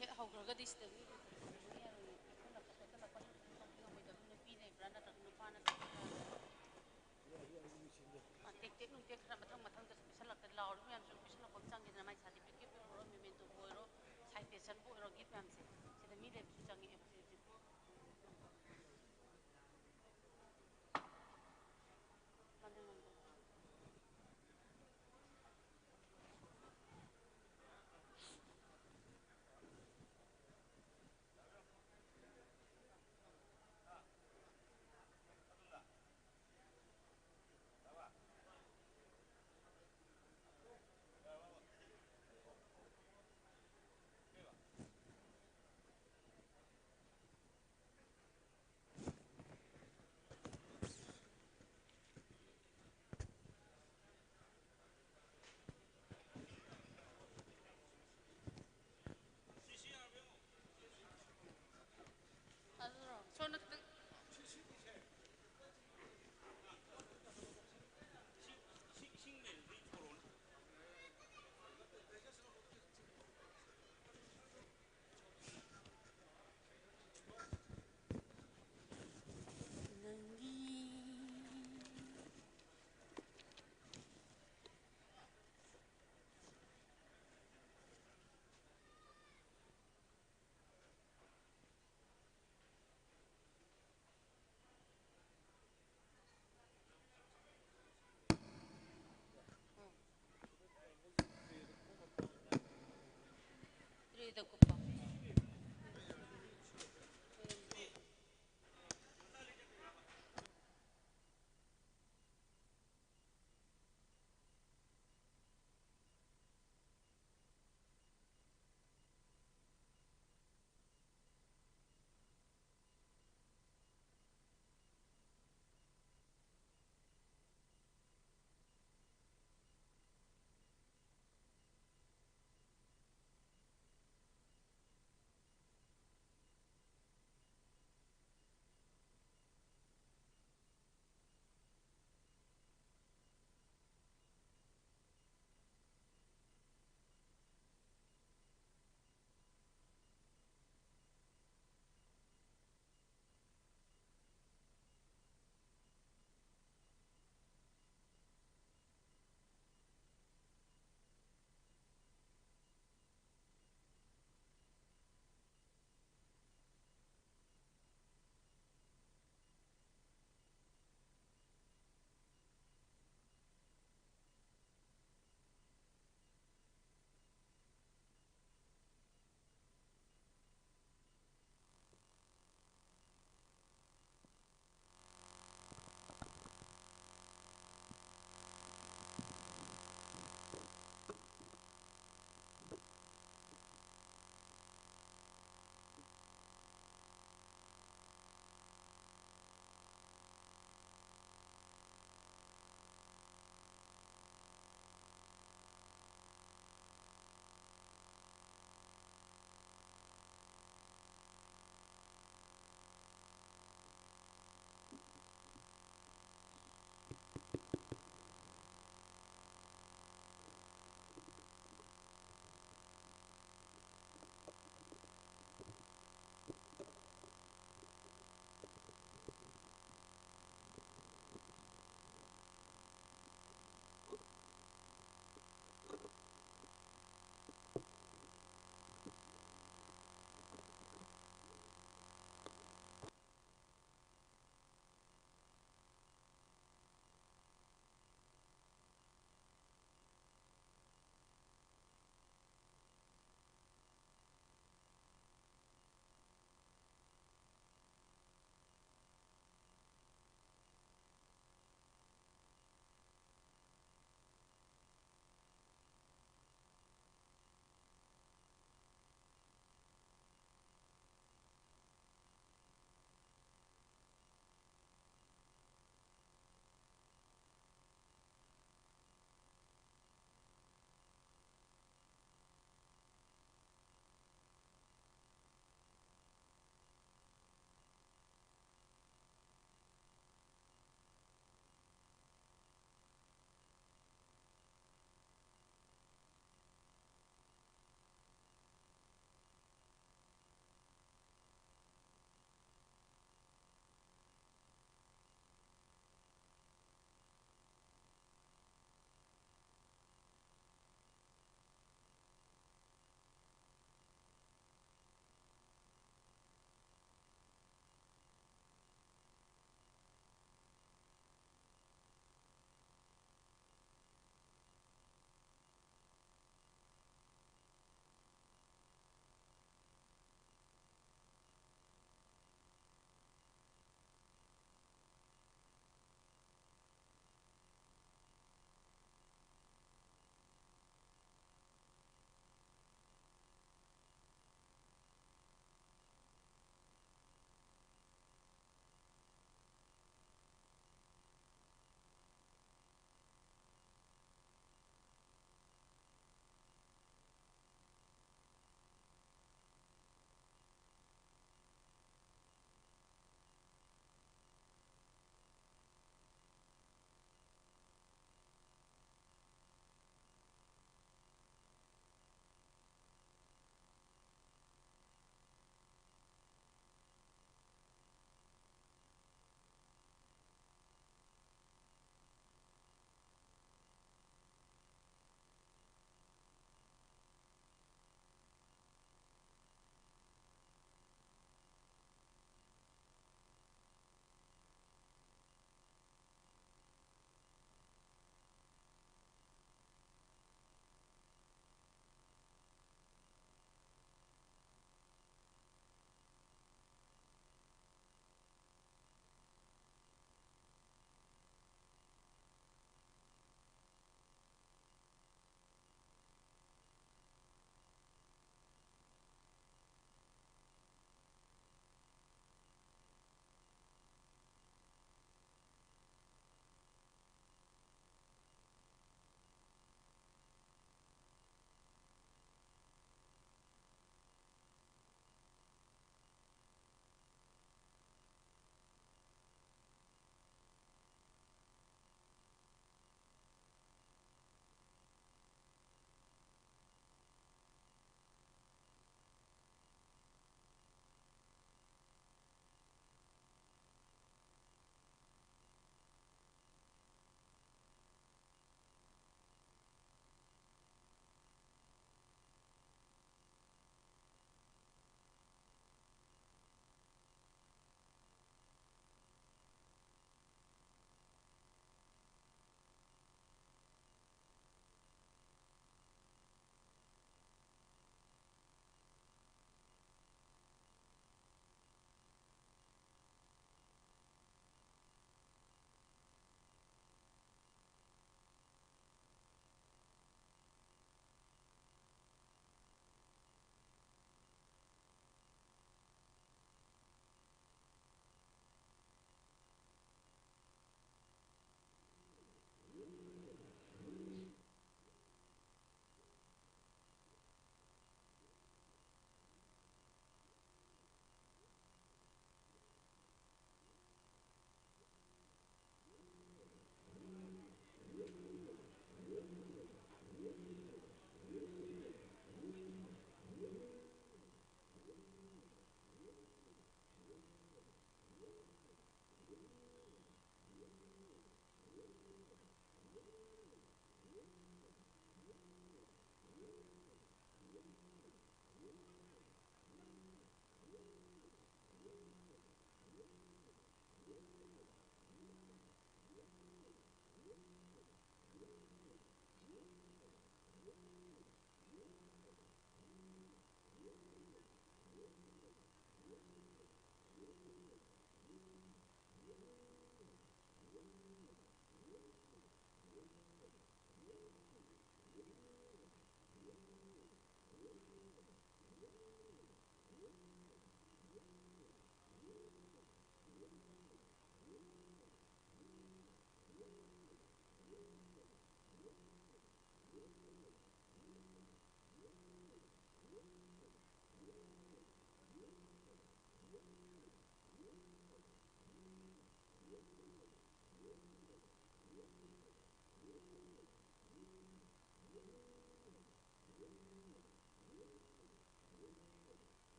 ꯍꯦꯛ ꯍꯧꯈ꯭ꯔꯒꯗꯤ ꯁꯤꯗꯒꯤ ꯌꯥꯔꯣꯏꯅꯦ꯫ ꯈꯣꯠꯆꯜꯂꯛꯄ ꯈꯣꯠꯆꯜꯂꯛꯄ ꯅꯨꯄꯤ ꯂꯩꯕ꯭ꯔꯥ ꯅꯠꯇ꯭ꯔꯒ ꯅꯨꯄꯥꯅ ꯇꯧꯕ꯭ꯔꯥ? ꯑ, ꯇꯦꯛ ꯇꯦꯛ ꯅꯨꯡ ꯇꯦꯛ ꯈꯔ ꯃꯊꯪ ꯃꯊꯪꯗꯁꯨ ꯄꯤꯁꯜꯂꯛꯇ ꯂꯥꯎꯔꯤꯕ ꯃꯌꯥꯝꯁꯤꯁꯨ ꯄꯤꯁꯜꯂꯛꯄ ꯑꯃ ꯆꯪꯉꯤꯗꯅ, ꯃꯥꯏ certificate ꯑꯣꯏꯔꯣ, mementoꯕꯨ ꯑꯣꯏꯔꯣ, citation ꯕꯨ ꯑꯣꯏꯔꯣ, gift ꯃꯌꯥꯝꯁꯦ ꯁꯤꯗ ꯃꯤ ꯂꯩꯕꯁꯨ ꯆꯪꯉꯛꯑꯦꯕ ꯍꯧꯖꯤꯛ ꯍꯧꯖꯤꯛ꯫ ꯃꯥꯅꯦ, ꯃꯥꯅꯦ꯫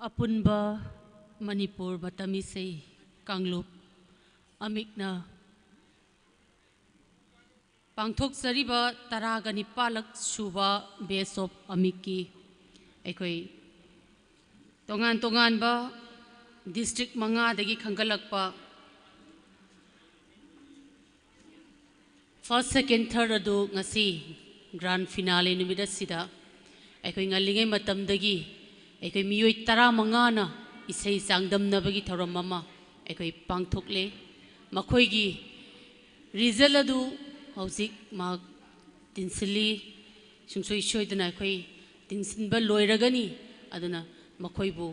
ꯑꯄꯨꯟꯕ ꯃꯅꯤꯄꯨꯔ ꯃꯇꯝ ꯏꯁꯩ ꯀꯥꯡꯂꯨꯞ ꯑꯃꯤꯛꯅ ꯄꯥꯡꯊꯣꯛꯆꯔꯤꯕ ꯇꯔꯥꯒ ꯅꯤꯄꯥꯜꯂꯛ ꯁꯨꯕ Best of ꯑꯃꯤꯛꯀꯤ ꯑꯩꯈꯣꯏ ꯇꯣꯉꯥꯟ ꯇꯣꯉꯥꯟꯕ district ꯃꯉꯥꯗꯒꯤ ꯈꯟꯒꯠꯂꯛꯄ first, second, third ꯑꯗꯨ ꯉꯁꯤ grand finale ꯅꯨꯃꯤꯠ ꯑꯁꯤꯗ ꯑꯩꯈꯣꯏ ꯉꯜꯂꯤꯉꯩ ꯃꯇꯝꯗꯒꯤ ꯑꯩꯈꯣꯏ ꯃꯤꯑꯣꯏ ꯇꯔꯥꯃꯉꯥꯅ ꯏꯁꯩ ꯆꯥꯡꯗꯝꯅꯕꯒꯤ ꯊꯧꯔꯝ ꯑꯃ ꯑꯩꯈꯣꯏ ꯄꯥꯡꯊꯣꯛꯂꯦ꯫ ꯃꯈꯣꯏꯒꯤ result ꯑꯗꯨ ꯍꯧꯖꯤꯛ ꯃꯍꯥꯛ ꯇꯤꯟꯁꯤꯜꯂꯤ꯫ ꯁꯨꯡꯁꯣꯏ ꯁꯣꯏꯗꯅ ꯑꯩꯈꯣꯏ ꯇꯤꯟꯁꯤꯟꯕ ꯂꯣꯏꯔꯒꯅꯤ꯫ ꯑꯗꯨꯅ ꯃꯈꯣꯏꯕꯨ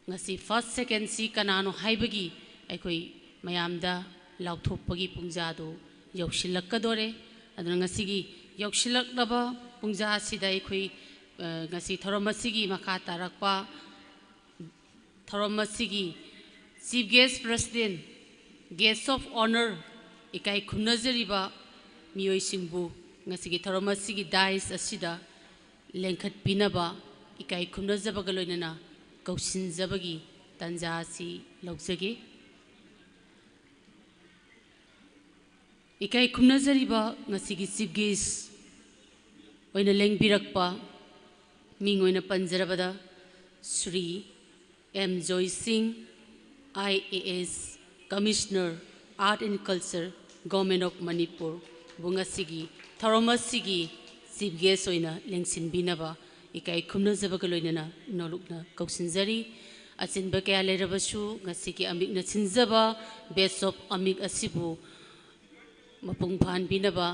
ꯉꯁꯤ first, secondꯁꯤ ꯀꯅꯥꯅꯣ ꯍꯥꯏꯕꯒꯤ ꯑꯩꯈꯣꯏ ꯃꯌꯥꯝꯗ ꯂꯥꯎꯊꯣꯛꯄꯒꯤ ꯄꯨꯡꯖꯥꯗꯨ ꯌꯧꯁꯤꯜꯂꯛꯀꯗꯣꯔꯦ꯫ ꯑꯗꯨꯅ ꯉꯁꯤꯒꯤ ꯌꯧꯁꯤꯜꯂꯛꯂꯕ ꯄꯨꯡꯖꯥ ꯑꯁꯤꯗ ꯑꯩꯈꯣꯏ, ꯑ, ꯉꯁꯤ ꯊꯧꯔꯝ ꯑꯁꯤꯒꯤ ꯃꯈꯥ ꯇꯥꯔꯛꯄ ꯊꯧꯔꯝ ꯑꯁꯤꯒꯤ Chief Guest, President, Guest of Honour, ꯏꯀꯥꯏ ꯈꯨꯝꯅꯖꯔꯤꯕ ꯃꯤꯑꯣꯏꯁꯤꯡꯕꯨ ꯉꯁꯤꯒꯤ ꯊꯧꯔꯝ ꯑꯁꯤꯒꯤ dais ꯑꯁꯤꯗ ꯂꯦꯡꯈꯠꯄꯤꯅꯕ ꯏꯀꯥꯏ ꯈꯨꯝꯅꯖꯕꯒ ꯂꯣꯏꯅꯅ ꯀꯧꯁꯤꯟꯖꯕꯒꯤ ꯇꯥꯟꯖꯥ ꯑꯁꯤ ꯂꯧꯖꯒꯦ꯫ ꯏꯀꯥꯏ ꯈꯨꯝꯅꯖꯔꯤꯕ ꯉꯁꯤꯒꯤ Chief Guest ꯑꯣꯏꯅ ꯂꯦꯡꯕꯤꯔꯛꯄ ꯃꯤꯡ ꯑꯣꯏꯅ ꯄꯟꯖꯔꯕꯗ Shri M Joy Singh, I A S, Commissioner, Art and Culture, Government of Manipur ꯕꯨ ꯉꯁꯤꯒꯤ ꯊꯧꯔꯝ ꯑꯁꯤꯒꯤ Chief Guest ꯑꯣꯏꯅ ꯂꯦꯡꯁꯤꯟꯕꯤꯅꯕ ꯏꯀꯥꯏ ꯈꯨꯝꯅꯖꯕꯒ ꯂꯣꯏꯅꯅ ꯅꯣꯂꯨꯛꯅ ꯀꯧꯁꯤꯟꯖꯔꯤ꯫ ꯑꯆꯤꯟꯕ ꯀꯌꯥ ꯂꯩꯔꯕꯁꯨ ꯉꯁꯤꯒꯤ ꯑꯃꯤꯛꯅ ꯁꯤꯟꯖꯕ Best of ꯑꯃꯤꯛ ꯑꯁꯤꯕꯨ ꯃꯄꯨꯡ ꯐꯥꯍꯟꯕꯤꯅꯕ,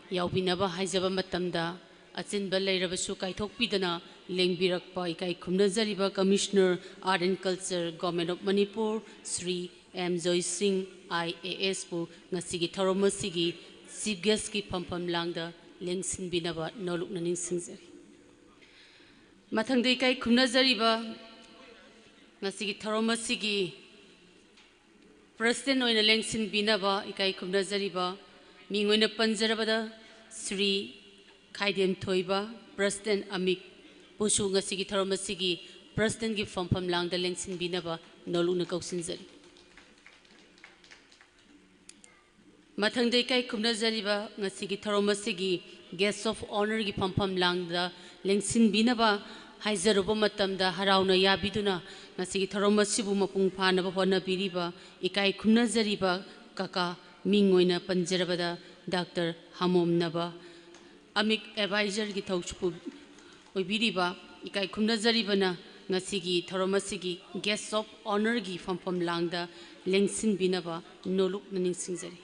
ꯌꯥꯎꯕꯤꯅꯕ ꯍꯥꯏꯖꯕ ꯃꯇꯝꯗ, ꯑꯆꯤꯟꯕ ꯂꯩꯔꯕꯁꯨ ꯀꯥꯏꯊꯣꯛꯄꯤꯗꯅ ꯂꯦꯡꯕꯤꯔꯛꯄ ꯏꯀꯥꯏ ꯈꯨꯝꯅꯖꯔꯤꯕ Commissioner, Art and Culture, Government of Manipur, Shri M Joy Singh, I A S ꯕꯨ ꯉꯁꯤꯒꯤ ꯊꯧꯔꯝ ꯑꯁꯤꯒꯤ Chief Guest ꯀꯤ ꯐꯝꯐꯝ ꯂꯥꯡꯗ ꯂꯦꯡꯁꯤꯟꯕꯤꯅꯕ ꯅꯣꯂꯨꯛꯅ ꯅꯤꯡꯁꯤꯡꯖꯔꯤ꯫ ꯃꯊꯪꯗ ꯏꯀꯥꯏ ꯈꯨꯝꯅꯖꯔꯤꯕ ꯉꯁꯤꯒꯤ ꯊꯧꯔꯝ ꯑꯁꯤꯒꯤ President ꯑꯣꯏꯅ ꯂꯦꯡꯁꯤꯟꯕꯤꯅꯕ ꯏꯀꯥꯏ ꯈꯨꯝꯅꯖꯔꯤꯕ ꯃꯤꯡ ꯑꯣꯏꯅ ꯄꯟꯖꯔꯕꯗ ꯁ꯭ꯔꯤ ꯈꯥꯏꯗꯦꯝ ꯊꯣꯏꯕ, President ꯑꯃꯤꯛ ꯕꯨꯁꯨ ꯉꯁꯤꯒꯤ ꯊꯧꯔꯝ ꯑꯁꯤꯒꯤ Presidentꯀꯤ ꯐꯝꯐꯝ ꯂꯥꯡꯗ ꯂꯦꯡꯁꯤꯟꯕꯤꯅꯕ ꯅꯣꯂꯨꯛꯅ ꯀꯧꯁꯤꯟꯖꯔꯤ꯫ ꯃꯊꯪꯗ ꯏꯀꯥꯏ ꯈꯨꯝꯅꯖꯔꯤꯕ ꯉꯁꯤꯒꯤ ꯊꯧꯔꯝ ꯑꯁꯤꯒꯤ Guest of Honourꯒꯤ ꯐꯝꯐꯝ ꯂꯥꯡꯗ ꯂꯦꯡꯁꯤꯟꯕꯤꯅꯕ ꯍꯥꯏꯖꯔꯨꯕ ꯃꯇꯝꯗ, ꯍꯔꯥꯎꯅ ꯌꯥꯕꯤꯗꯨꯅ ꯉꯁꯤꯒꯤ ꯊꯧꯔꯝ ꯑꯁꯤꯕꯨ ꯃꯄꯨꯡ ꯐꯥꯅꯕ ꯍꯣꯠꯅꯕꯤꯔꯤꯕ ꯏꯀꯥꯏ ꯈꯨꯝꯅꯖꯔꯤꯕ ꯀꯀꯥ, ꯃꯤꯡ ꯑꯣꯏꯅ ꯄꯟꯖꯔꯕꯗ ꯗꯥꯛꯇꯔ ꯍꯥꯃꯣꯝꯅꯕ, ꯑꯃꯤꯛ ꯑꯦꯗꯚꯥꯏꯖꯔꯒꯤ ꯊꯧꯁꯤꯜ ꯑꯣꯏꯕꯤꯔꯤꯕ ꯏꯀꯥꯏ ꯈꯨꯝꯅꯖꯔꯤꯕꯅ ꯉꯁꯤꯒꯤ ꯊꯧꯔꯝ ꯑꯁꯤꯒꯤ Guest of Honourꯒꯤ ꯐꯝꯐꯝ ꯂꯥꯡꯗ ꯂꯦꯡꯁꯤꯟꯕꯤꯅꯕ ꯅꯣꯂꯨꯛꯅ ꯅꯤꯡꯁꯤꯡꯖꯔꯤ꯫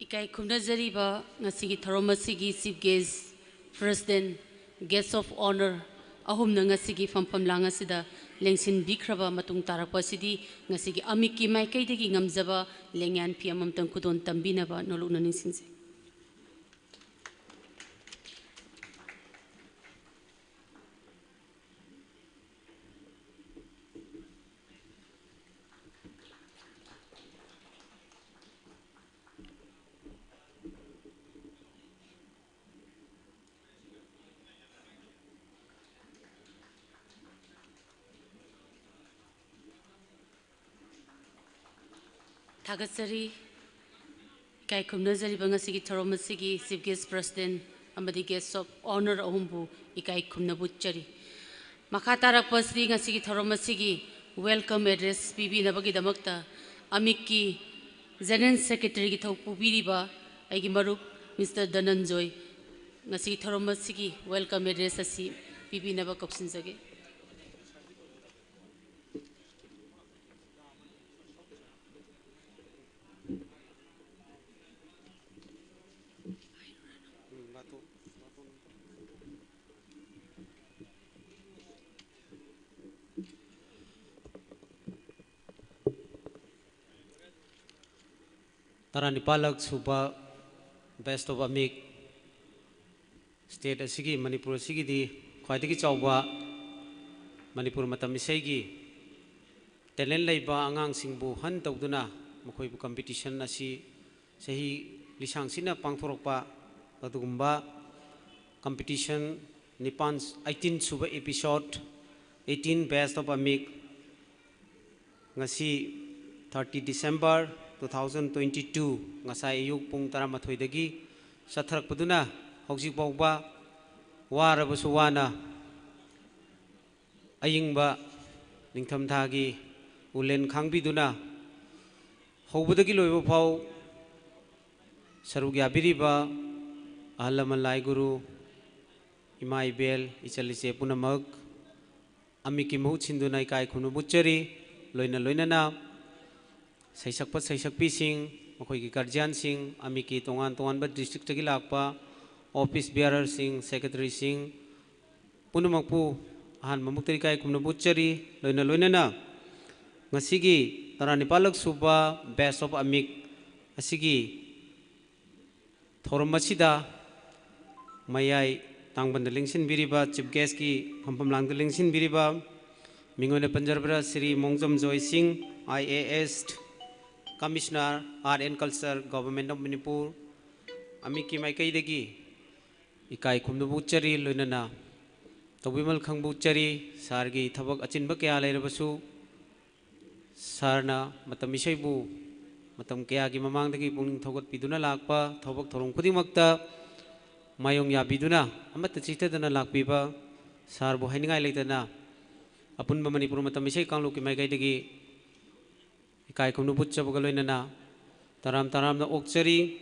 ꯏꯀꯥꯏ ꯈꯨꯝꯅꯖꯔꯤꯕ ꯉꯁꯤꯒꯤ ꯊꯧꯔꯝ ꯑꯁꯤꯒꯤ Chief Guest, President, Guest of Honour ꯑꯍꯨꯝꯅ ꯉꯁꯤꯒꯤ ꯐꯝꯐꯝ ꯂꯥꯡ ꯑꯁꯤꯗ ꯂꯦꯡꯁꯤꯟꯕꯤꯈ꯭ꯔꯕ ꯃꯇꯨꯡ ꯇꯥꯔꯛꯄ ꯑꯁꯤꯗꯤ ꯉꯁꯤꯒꯤ ꯑꯃꯤꯛꯀꯤ ꯃꯥꯏꯀꯩꯗꯒꯤ ꯉꯝꯖꯕ ꯂꯦꯡꯌꯥꯟ ꯐꯤ ꯑꯃꯃꯝꯇꯪ ꯈꯨꯗꯣꯜ ꯇꯝꯕꯤꯅꯕ ꯅꯣꯂꯨꯛꯅ ꯅꯤꯡꯁꯤꯡꯖꯩ꯫ ꯊꯥꯒꯠꯆꯔꯤ꯫ ꯏꯀꯥꯏ ꯈꯨꯝꯅꯖꯔꯤꯕ ꯉꯁꯤꯒꯤ ꯊꯧꯔꯝ ꯑꯁꯤꯒꯤ Chief Guest, President ꯑꯃꯗꯤ Guest of Honour ꯑꯍꯨꯝꯕꯨ ꯏꯀꯥꯏ ꯈꯨꯝꯅꯕ ꯎꯠꯆꯔꯤ꯫ ꯃꯈꯥ ꯇꯥꯔꯛꯄ ꯑꯁꯤꯗꯤ ꯉꯁꯤꯒꯤ ꯊꯧꯔꯝ ꯑꯁꯤꯒꯤ Welcome Address ꯄꯤꯕꯤꯅꯕꯒꯤꯗꯃꯛꯇ ꯑꯃꯤꯛꯀꯤ General Secretaryꯒꯤ ꯊꯧ ꯄꯨꯕꯤꯔꯤꯕ ꯑꯩꯒꯤ ꯃꯔꯨꯞ Mister ꯙꯅꯟꯖꯣꯏ ꯉꯁꯤꯒꯤ ꯊꯧꯔꯝ ꯑꯁꯤꯒꯤ Welcome Address ꯑꯁꯤ ꯄꯤꯕꯤꯅꯕ ꯀꯧꯁꯤꯟꯖꯒꯦ꯫ ꯇꯔꯥꯅꯤꯄꯥꯜꯂꯛ ꯁꯨꯕ Best of ꯑꯃꯤꯛ, state ꯑꯁꯤꯒꯤ, ꯃꯅꯤꯄꯨꯔ ꯑꯁꯤꯒꯤꯗꯤ ꯈ꯭ꯋꯥꯏꯗꯒꯤ ꯆꯥꯎꯕ ꯃꯅꯤꯄꯨꯔ ꯃꯇꯝ ꯏꯁꯩꯒꯤ talent ꯂꯩꯕ ꯑꯉꯥꯡꯁꯤꯡꯕꯨ hunt ꯇꯧꯗꯨꯅ ꯃꯈꯣꯏꯕꯨ competition ꯑꯁꯤ ꯆꯍꯤ ꯂꯤꯁꯥꯡꯁꯤꯠꯅ ꯄꯥꯡꯊꯣꯔꯛꯄ ꯑꯗꯨꯒꯨꯝꯕ competition ꯅꯤꯄꯥꯟ, eighteen ꯁꯨꯕ episode, eighteen Best of Amik, ꯉꯁꯤ thirty December two thousand twenty two, ꯉꯁꯥꯏ ꯑꯌꯨꯛ ꯄꯨꯡ ꯇꯔꯥꯃꯥꯊꯣꯏꯗꯒꯤ ꯆꯠꯊꯔꯛꯄꯗꯨꯅ ꯍꯧꯖꯤꯛ ꯐꯥꯎꯕ ꯋꯥꯔꯕꯁꯨ ꯋꯥꯅ ꯑꯏꯪꯕ ꯅꯤꯡꯊꯝꯊꯥꯒꯤ ꯎꯂꯦꯟ ꯈꯥꯡꯕꯤꯗꯨꯅ ꯍꯧꯕꯗꯒꯤ ꯂꯣꯏꯕ ꯐꯥꯎ ꯁꯔꯨꯛ ꯌꯥꯕꯤꯔꯤꯕ ꯑꯍꯜ ꯂꯃꯟ, ꯂꯥꯏ ꯒꯨꯔꯨ, ꯏꯃꯥ ꯏꯕꯦꯜ, ꯏꯆꯜ ꯏꯆꯦ ꯄꯨꯝꯅꯃꯛ ꯑꯃꯤꯛꯀꯤ ꯃꯍꯨꯠ ꯁꯤꯟꯗꯨꯅ ꯏꯀꯥꯏ ꯈꯨꯝꯅꯕ ꯎꯠꯆꯔꯤ꯫ ꯂꯣꯏꯅ ꯂꯣꯏꯅꯅ ꯁꯩꯁꯛꯄ ꯁꯩꯁꯛꯄꯤꯁꯤꯡ, ꯃꯈꯣꯏꯒꯤ guardianꯁꯤꯡ, ꯑꯃꯤꯛꯀꯤ ꯇꯣꯉꯥꯟ ꯇꯣꯉꯥꯟꯕ districtꯇꯒꯤ ꯂꯥꯛꯄ office bearerꯁꯤꯡ, secretaryꯁꯤꯡ ꯄꯨꯝꯅꯃꯛꯄꯨ ꯑꯍꯥꯟꯕ ꯃꯛꯇꯗ ꯏꯀꯥꯏ ꯈꯨꯝꯅꯕ ꯎꯠꯆꯔꯤ꯫ ꯂꯣꯏꯅ ꯂꯣꯏꯅꯅ ꯉꯁꯤꯒꯤ ꯇꯔꯥꯅꯤꯄꯥꯜꯂꯛ ꯁꯨꯕ Best of Amik ꯑꯁꯤꯒꯤ ꯊꯧꯔꯝ ꯑꯁꯤꯗ ꯃꯌꯥꯏ ꯇꯥꯡꯕꯟꯗ ꯂꯦꯡꯁꯤꯟꯕꯤꯔꯤꯕ, chief guestꯀꯤ ꯐꯝꯐꯝ ꯂꯥꯡꯗ ꯂꯦꯡꯁꯤꯟꯕꯤꯔꯤꯕ, ꯃꯤꯡ ꯑꯣꯏꯅ ꯄꯟꯖꯔꯕꯗ ꯁ꯭ꯔꯤ ꯃꯣꯡꯖꯝ ꯖꯣꯏ ꯁꯤꯡ, IAS, Commissioner, Art and Culture, Government of Manipur, ꯑꯃꯤꯛꯀꯤ ꯃꯥꯏꯀꯩꯗꯒꯤ ꯏꯀꯥꯏ ꯈꯨꯝꯅꯕ ꯎꯠꯆꯔꯤ, ꯂꯣꯏꯅꯅ ꯇꯧꯕꯤꯃꯜ ꯈꯪꯕ ꯎꯠꯆꯔꯤ꯫ Sirꯒꯤ ꯊꯕꯛ ꯑꯆꯤꯟꯕ ꯀꯌꯥ ꯂꯩꯔꯕꯁꯨ, Sirꯅ ꯃꯇꯝ ꯏꯁꯩꯕꯨ ꯃꯇꯝ ꯀꯌꯥꯒꯤ ꯃꯃꯥꯡꯗꯒꯤ ꯄꯨꯛꯅꯤꯡ ꯊꯧꯒꯠꯄꯤꯗꯨꯅ ꯂꯥꯛꯄ, ꯊꯕꯛ ꯊꯧꯔꯝ ꯈꯨꯗꯤꯡꯃꯛꯇ ꯃꯥꯌꯣꯡ ꯌꯥꯕꯤꯗꯨꯅ ꯑꯃꯠꯇ ꯆꯤꯊꯗꯅ ꯂꯥꯛꯄꯤꯕ Sirꯕꯨ ꯍꯥꯏꯅꯤꯡꯉꯥꯏ ꯂꯩꯇꯅ, ꯑꯄꯨꯟꯕ ꯃꯅꯤꯄꯨꯔ ꯃꯇꯝ ꯏꯁꯩ ꯀꯥꯡꯂꯨꯞꯀꯤ ꯃꯥꯏꯀꯩꯗꯒꯤ ꯏꯀꯥꯏ ꯈꯨꯝꯅꯕ ꯎꯠꯆꯕꯒ ꯂꯣꯏꯅꯅ ꯇꯔꯥꯝ ꯇꯔꯥꯝꯅ ꯑꯣꯛꯆꯔꯤ꯫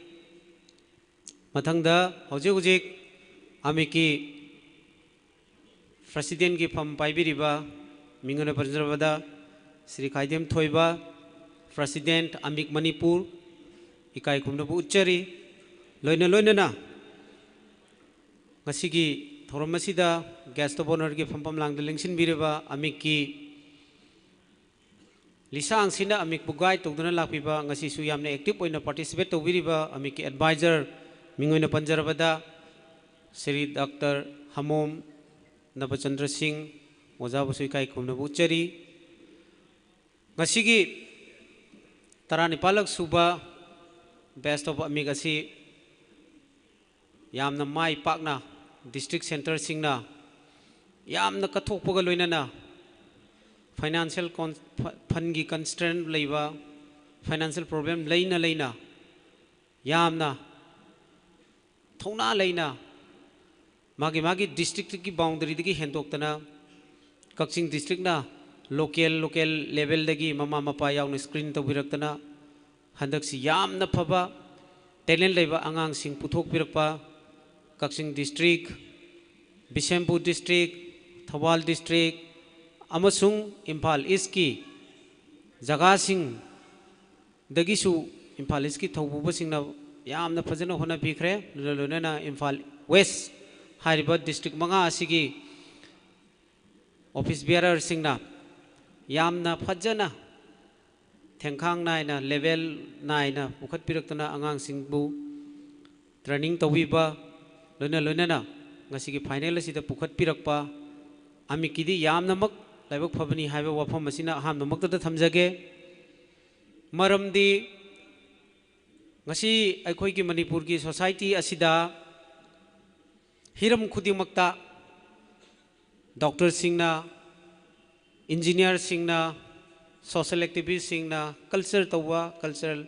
ꯃꯊꯪꯗ ꯍꯧꯖꯤꯛ ꯍꯧꯖꯤꯛ ꯑꯃꯤꯛꯀꯤ presidentꯀꯤ ꯐꯝ ꯄꯥꯏꯕꯤꯔꯤꯕ, ꯃꯤꯡ ꯑꯣꯏꯅ ꯄꯟꯖꯔꯕꯗ ꯁ꯭ꯔꯤ ꯈꯥꯏꯗꯦꯝ ꯊꯣꯏꯕ, President ꯑꯃꯤꯛ ꯃꯅꯤꯄꯨꯔ, ꯏꯀꯥꯏ ꯈꯨꯝꯅꯕ ꯎꯠꯆꯔꯤ꯫ ꯂꯣꯏꯅ ꯂꯣꯏꯅꯅ ꯉꯁꯤꯒꯤ ꯊꯧꯔꯝ ꯑꯁꯤꯗ guest of honourꯒꯤ ꯐꯝꯐꯝ ꯂꯥꯡꯗ ꯂꯦꯡꯁꯤꯟꯕꯤꯔꯤꯕ ꯑꯃꯤꯛꯀꯤ ꯂꯤꯁꯥꯡꯁꯤꯠꯅ ꯑꯃꯤꯛꯄꯨ guide ꯇꯧꯗꯨꯅ ꯂꯥꯛꯄꯤꯕ, ꯉꯁꯤꯁꯨ ꯌꯥꯝꯅ active ꯑꯣꯏꯅ participate ꯇꯧꯕꯤꯔꯤꯕ ꯑꯃꯤꯛꯀꯤ advisor, ꯃꯤꯡ ꯑꯣꯏꯅ ꯄꯟꯖꯔꯕꯗ ꯁ꯭ꯔꯤ Doctor ꯍꯃꯣꯝ ꯅꯕꯆꯟꯗ꯭ꯔ ꯁꯤꯡ ꯑꯣꯖꯥꯕꯨꯁꯨ ꯏꯀꯥꯏ ꯈꯨꯝꯅꯕ ꯎꯠꯆꯔꯤ꯫ ꯉꯁꯤꯒꯤ ꯇꯔꯥꯅꯤꯄꯥꯜꯂꯛ ꯁꯨꯕ Best of Amik ꯑꯁꯤ ꯌꯥꯝꯅ ꯃꯥꯏ ꯄꯥꯛꯅ district centreꯁꯤꯡꯅ ꯌꯥꯝꯅ ꯀꯠꯊꯣꯛꯄꯒ ꯂꯣꯏꯅꯅ financial con- fundꯀꯤ constraint ꯂꯩꯕ, financial problem ꯂꯩꯅ ꯂꯩꯅ ꯌꯥꯝꯅ ꯊꯧꯅꯥ ꯂꯩꯅ ꯃꯥꯒꯤ ꯃꯥꯒꯤ districtꯀꯤ boundaryꯗꯒꯤ ꯍꯦꯟꯗꯣꯛꯇꯅ ꯀꯛꯆꯤꯡ districtꯅ local local levelꯗꯒꯤ ꯃꯃꯥ ꯃꯄꯥ ꯌꯥꯎꯅ screen ꯇꯧꯕꯤꯔꯛꯇꯅ ꯍꯟꯗꯛꯁꯤ ꯌꯥꯝꯅ ꯐꯕ talent ꯂꯩꯕ ꯑꯉꯥꯡꯁꯤꯡ ꯄꯨꯊꯣꯛꯄꯤꯔꯛꯄ ꯀꯛꯆꯤꯡ district, Bishnupur district, Thoubal district ꯑꯃꯁꯨꯡ ꯏꯝꯐꯥꯜ Eastꯀꯤ ꯖꯒꯥꯁꯤꯡ ꯗꯒꯤꯁꯨ ꯏꯝꯐꯥꯜ Eastꯀꯤ ꯊꯧꯄꯨꯕꯁꯤꯡꯅ ꯌꯥꯝꯅ ꯐꯖꯅ ꯍꯣꯠꯅꯕꯤꯈ꯭ꯔꯦ꯫ ꯂꯣꯏꯅ ꯂꯣꯏꯅꯅ ꯏꯝꯐꯥꯜ West ꯍꯥꯏꯔꯤꯕ district ꯃꯉꯥ ꯑꯁꯤꯒꯤ office bearerꯁꯤꯡꯅ ꯌꯥꯝꯅ ꯐꯖꯅ ꯊꯦꯡꯈꯥꯡ ꯅꯥꯏꯅ, level ꯅꯥꯏꯅ ꯄꯨꯈꯠꯄꯤꯔꯛꯇꯨꯅ ꯑꯉꯥꯡꯁꯤꯡꯕꯨ training ꯇꯧꯕꯤꯕ, ꯂꯣꯏꯅ ꯂꯣꯏꯅꯅ ꯉꯁꯤꯒꯤ final ꯑꯁꯤꯗ ꯄꯨꯈꯠꯄꯤꯔꯛꯄ ꯑꯃꯤꯛꯀꯤꯗꯤ ꯌꯥꯝꯅꯃꯛ ꯂꯥꯏꯕꯛ ꯐꯕꯅꯤ ꯍꯥꯏꯕ ꯋꯥꯐꯝ ꯑꯁꯤꯅ ꯑꯍꯥꯟꯕꯃꯛꯇꯗ ꯊꯝꯖꯒꯦ꯫ ꯃꯔꯝꯗꯤ ꯉꯁꯤ ꯑꯩꯈꯣꯏꯒꯤ ꯃꯅꯤꯄꯨꯔꯒꯤ society ꯑꯁꯤꯗ ꯍꯤꯔꯝ ꯈꯨꯗꯤꯡꯃꯛꯇ doctorꯁꯤꯡꯅ, engineerꯁꯤꯡꯅ, social activistꯁꯤꯡꯅ, culture ꯇꯧꯕ, cultural,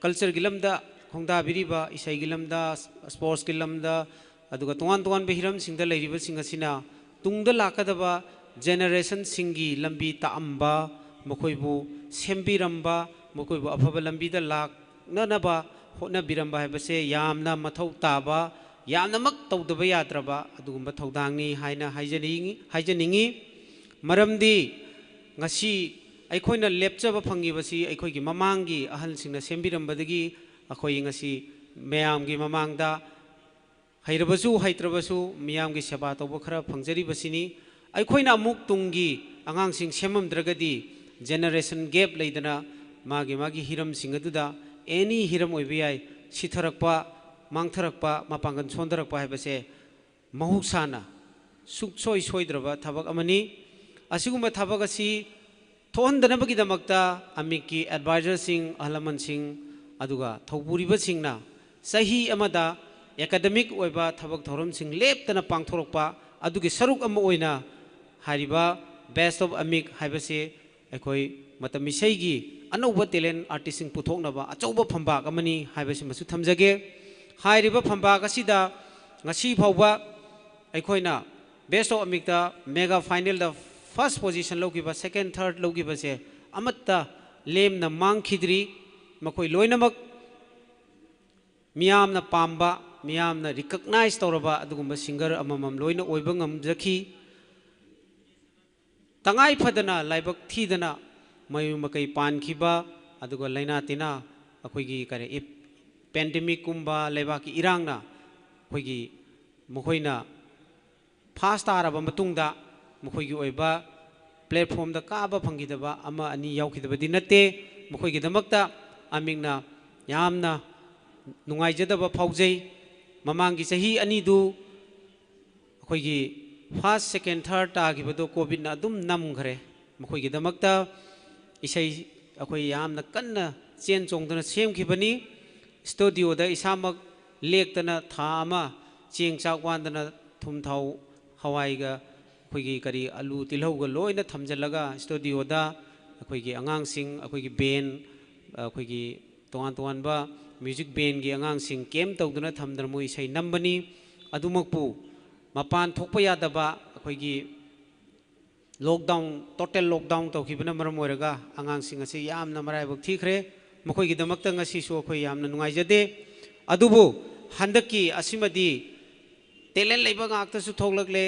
cultureꯒꯤ ꯂꯝꯗ ꯈꯣꯡꯗꯥꯕꯤꯔꯤꯕ, ꯏꯁꯩꯒꯤ ꯂꯝꯗ, sportsꯀꯤ ꯂꯝꯗ, ꯑꯗꯨꯒ ꯇꯣꯉꯥꯟ ꯇꯣꯉꯥꯟꯕ ꯍꯤꯔꯝꯁꯤꯡꯗ ꯂꯩꯔꯤꯕꯁꯤꯡ ꯑꯁꯤꯅ ꯇꯨꯡꯗ ꯂꯥꯛꯀꯗꯕ generationꯁꯤꯡꯒꯤ ꯂꯝꯕꯤ ꯇꯥꯛꯑꯝꯕ, ꯃꯈꯣꯏꯕꯨ ꯁꯦꯝꯕꯤꯔꯝꯕ, ꯃꯈꯣꯏꯕꯨ ꯑꯐꯕ ꯂꯝꯕꯤꯗ ꯂꯥꯛꯅꯅꯕ ꯍꯣꯠꯅꯕꯤꯔꯝꯕ ꯍꯥꯏꯕꯁꯦ ꯌꯥꯝꯅ ꯃꯊꯧ ꯇꯥꯕ, ꯌꯥꯝꯅꯃꯛ ꯇꯧꯗꯕ ꯌꯥꯗ꯭ꯔꯕ ꯑꯗꯨꯒꯨꯝꯕ ꯊꯧꯗꯥꯡꯅꯤ ꯍꯥꯏꯅ ꯍꯥꯏꯖꯅꯤꯡꯉꯤ, ꯍꯥꯏꯖꯅꯤꯡꯉꯤ꯫ ꯃꯔꯝꯗꯤ ꯉꯁꯤ ꯑꯩꯈꯣꯏꯅ ꯂꯦꯞꯆꯕ ꯐꯪꯉꯤꯕꯁꯤ ꯑꯩꯈꯣꯏꯒꯤ ꯃꯃꯥꯡꯒꯤ ꯑꯍꯜꯁꯤꯡꯅ ꯁꯦꯝꯕꯤꯔꯝꯕꯗꯒꯤ ꯑꯩꯈꯣꯏ ꯉꯁꯤ ꯃꯌꯥꯝꯒꯤ ꯃꯃꯥꯡꯗ ꯍꯩꯔꯕꯁꯨ ꯍꯩꯇ꯭ꯔꯕꯁꯨ ꯃꯤꯌꯥꯝꯒꯤ ꯁꯦꯕꯥ ꯇꯧꯕ ꯈꯔ ꯐꯪꯖꯔꯤꯕꯁꯤꯅꯤ꯫ ꯑꯩꯈꯣꯏꯅ ꯑꯃꯨꯛ ꯇꯨꯡꯒꯤ ꯑꯉꯥꯡꯁꯤꯡ ꯁꯦꯝꯃꯝꯗ꯭ꯔꯒꯗꯤ generation gap ꯂꯩꯗꯅ ꯃꯥꯒꯤ ꯃꯥꯒꯤ ꯍꯤꯔꯝꯁꯤꯡ ꯑꯗꯨꯗ any ꯍꯤꯔꯝ ꯑꯣꯏꯕ ꯌꯥꯏ, ꯁꯤꯊꯔꯛꯄ, ꯃꯥꯡꯊꯔꯛꯄ, ꯃꯄꯥꯡꯒꯜ ꯁꯣꯟꯊꯔꯛꯄ ꯍꯥꯏꯕꯁꯦ ꯃꯍꯧꯁꯥꯅ ꯁꯨꯡꯁꯣꯏ ꯁꯣꯏꯗ꯭ꯔꯕ ꯊꯕꯛ ꯑꯃꯅꯤ꯫ ꯑꯁꯤꯒꯨꯝꯕ ꯊꯕꯛ ꯑꯁꯤ ꯊꯣꯛꯍꯟꯗꯅꯕꯒꯤꯗꯃꯛꯇ ꯑꯃꯤꯛꯀꯤ advisorꯁꯤꯡ, ꯑꯍꯜ ꯂꯃꯟꯁꯤꯡ, ꯑꯗꯨꯒ ꯊꯧꯄꯨꯔꯤꯕꯁꯤꯡꯅ ꯆꯍꯤ ꯑꯃꯗ ꯑꯦꯀꯥꯗꯃꯤꯛ ꯑꯣꯏꯕ ꯊꯕꯛ ꯊꯧꯔꯝꯁꯤꯡ ꯂꯦꯞꯇꯅ ꯄꯥꯡꯊꯣꯔꯛꯄ ꯑꯗꯨꯒꯤ ꯁꯔꯨꯛ ꯑꯃ ꯑꯣꯏꯅ ꯍꯥꯏꯔꯤꯕ Best of Amik ꯍꯥꯏꯕꯁꯤ ꯑꯩꯈꯣꯏ ꯃꯇꯝ ꯏꯁꯩꯒꯤ ꯑꯅꯧꯕ ꯇꯦꯂꯦꯟ ꯑꯥꯔꯇꯤꯁꯁꯤꯡ ꯄꯨꯊꯣꯛꯅꯕ ꯑꯆꯧꯕ ꯐꯝꯕꯥꯛ ꯑꯃꯅꯤ ꯍꯥꯏꯕꯁꯤꯃꯁꯨ ꯊꯝꯖꯒꯦ꯫ ꯍꯥꯏꯔꯤꯕ ꯐꯝꯕꯥꯛ ꯑꯁꯤꯗ ꯉꯁꯤ ꯐꯥꯎꯕ ꯑꯩꯈꯣꯏꯅ Best of Amikꯇ ꯃꯦꯒꯥ ꯐꯥꯏꯅꯦꯜꯗ ꯐꯥꯔꯁ ꯄꯣꯖꯤꯁꯟ ꯂꯧꯈꯤꯕ, ꯁꯦꯀꯦꯟ, ꯊꯥꯔꯠ ꯂꯧꯈꯤꯕꯁꯦ ꯑꯃꯠꯇ ꯂꯦꯝꯅ ꯃꯥꯡꯈꯤꯗ꯭ꯔꯤ꯫ ꯃꯈꯣꯏ ꯂꯣꯏꯅꯃꯛ ꯃꯤꯌꯥꯝꯅ ꯄꯥꯝꯕ, ꯃꯤꯌꯥꯝꯅ ꯔꯤꯀꯛꯅꯥꯏꯖ ꯇꯧꯔꯕ ꯑꯗꯨꯒꯨꯝꯕ ꯁꯤꯡꯒꯔ ꯑꯃꯃꯝ ꯂꯣꯏꯅ ꯑꯣꯏꯕ ꯉꯝꯖꯈꯤ꯫ ꯇꯉꯥꯏ ꯐꯗꯅ ꯂꯥꯏꯕꯛ ꯊꯤꯗꯅ ꯃꯌꯨꯝ ꯃꯀꯩ ꯄꯥꯟꯈꯤꯕ, ꯑꯗꯨꯒ ꯂꯥꯏꯅꯥ ꯇꯤꯟꯅꯥ, ꯑꯩꯈꯣꯏꯒꯤ ꯀꯔꯤ, ꯄꯦꯟꯗꯦꯃꯤꯛꯀꯨꯝꯕ ꯂꯩꯕꯥꯛꯀꯤ ꯏꯔꯥꯡꯅ ꯑꯩꯈꯣꯏꯒꯤ ꯃꯈꯣꯏꯅ ꯐꯥꯁ ꯇꯥꯔꯕ ꯃꯇꯨꯡꯗ ꯃꯈꯣꯏꯒꯤ ꯑꯣꯏꯕ ꯄ꯭ꯂꯦꯠꯐꯣꯝꯗ ꯀꯥꯕ ꯐꯪꯈꯤꯗꯕ ꯑꯃ ꯑꯅꯤ ꯌꯥꯎꯈꯤꯗꯕꯗꯤ ꯅꯠꯇꯦ꯫ ꯃꯈꯣꯏꯒꯤꯗꯃꯛꯇ ꯑꯃꯤꯛꯅ ꯌꯥꯝꯅ ꯅꯨꯡꯉꯥꯏꯖꯗꯕ ꯐꯥꯎꯖꯩ꯫ ꯃꯃꯥꯡꯒꯤ ꯆꯍꯤ ꯑꯅꯤꯗꯨ ꯑꯩꯈꯣꯏꯒꯤ ꯐꯥꯔꯁ, ꯁꯦꯀꯦꯟ, ꯊꯥꯔꯠ ꯇꯥꯈꯤꯕꯗꯣ ꯀꯣꯚꯤꯠꯅ ꯑꯗꯨꯝ ꯅꯝꯈ꯭ꯔꯦ꯫ ꯃꯈꯣꯏꯒꯤꯗꯃꯛꯇ ꯏꯁꯩ ꯑꯩꯈꯣꯏ ꯌꯥꯝꯅ ꯀꯟꯅ ꯆꯦꯟ ꯆꯣꯡꯗꯅ ꯁꯦꯝꯈꯤꯕꯅꯤ꯫ ꯁ꯭ꯇꯨꯗꯤꯑꯣꯗ ꯏꯁꯥꯃꯛ ꯂꯦꯛꯇꯅ ꯊꯥ ꯑꯃ ꯆꯦꯡ ꯆꯥꯛ ꯋꯥꯟꯗꯅ, ꯊꯨꯝ ꯊꯥꯎ ꯍꯋꯥꯏꯒ ꯑꯩꯈꯣꯏꯒꯤ ꯀꯔꯤ ꯑꯂꯨ ꯇꯤꯜꯍꯧꯒ ꯂꯣꯏꯅ ꯊꯝꯖꯤꯜꯂꯒ ꯁ꯭ꯇꯨꯗꯤꯑꯣꯗ ꯑꯩꯈꯣꯏꯒꯤ ꯑꯉꯥꯡꯁꯤꯡ, ꯑꯩꯈꯣꯏꯒꯤ ꯕꯦꯟ, ꯑꯩꯈꯣꯏꯒꯤ ꯇꯣꯉꯥꯟ ꯇꯣꯉꯥꯟꯕ ꯃ꯭ꯌꯨꯖꯤꯛ ꯕꯦꯟꯒꯤ ꯑꯉꯥꯡꯁꯤꯡ ꯀꯦꯝ ꯇꯧꯗꯨꯅ ꯊꯝꯗꯅ ꯃꯣꯏ ꯏꯁꯩ ꯅꯝꯕꯅꯤ꯫ ꯑꯗꯨꯃꯛꯄꯨ ꯃꯄꯥꯟ ꯊꯣꯛꯄ ꯌꯥꯗꯕ ꯑꯩꯈꯣꯏꯒꯤ ꯂꯣꯛꯗꯥꯎꯟ, ꯇꯣꯇꯦꯜ ꯂꯣꯛꯗꯥꯎꯟ ꯇꯧꯈꯤꯕꯅ ꯃꯔꯝ ꯑꯣꯏꯔꯒ ꯑꯉꯥꯡꯁꯤꯡ ꯑꯁꯤ ꯌꯥꯝꯅ ꯃꯔꯥꯏꯕꯛ ꯊꯤꯈ꯭ꯔꯦ꯫ ꯃꯈꯣꯏꯒꯤꯗꯃꯛꯇ ꯉꯁꯤꯁꯨ ꯑꯩꯈꯣꯏ ꯌꯥꯝꯅ ꯅꯨꯡꯉꯥꯏꯖꯗꯦ꯫ ꯑꯗꯨꯕꯨ ꯍꯟꯗꯛꯀꯤ ꯑꯁꯤꯃꯗꯤ ꯇꯦꯂꯦꯟ ꯂꯩꯕ ꯉꯥꯛꯇꯁꯨ ꯊꯣꯛꯂꯛꯂꯦ,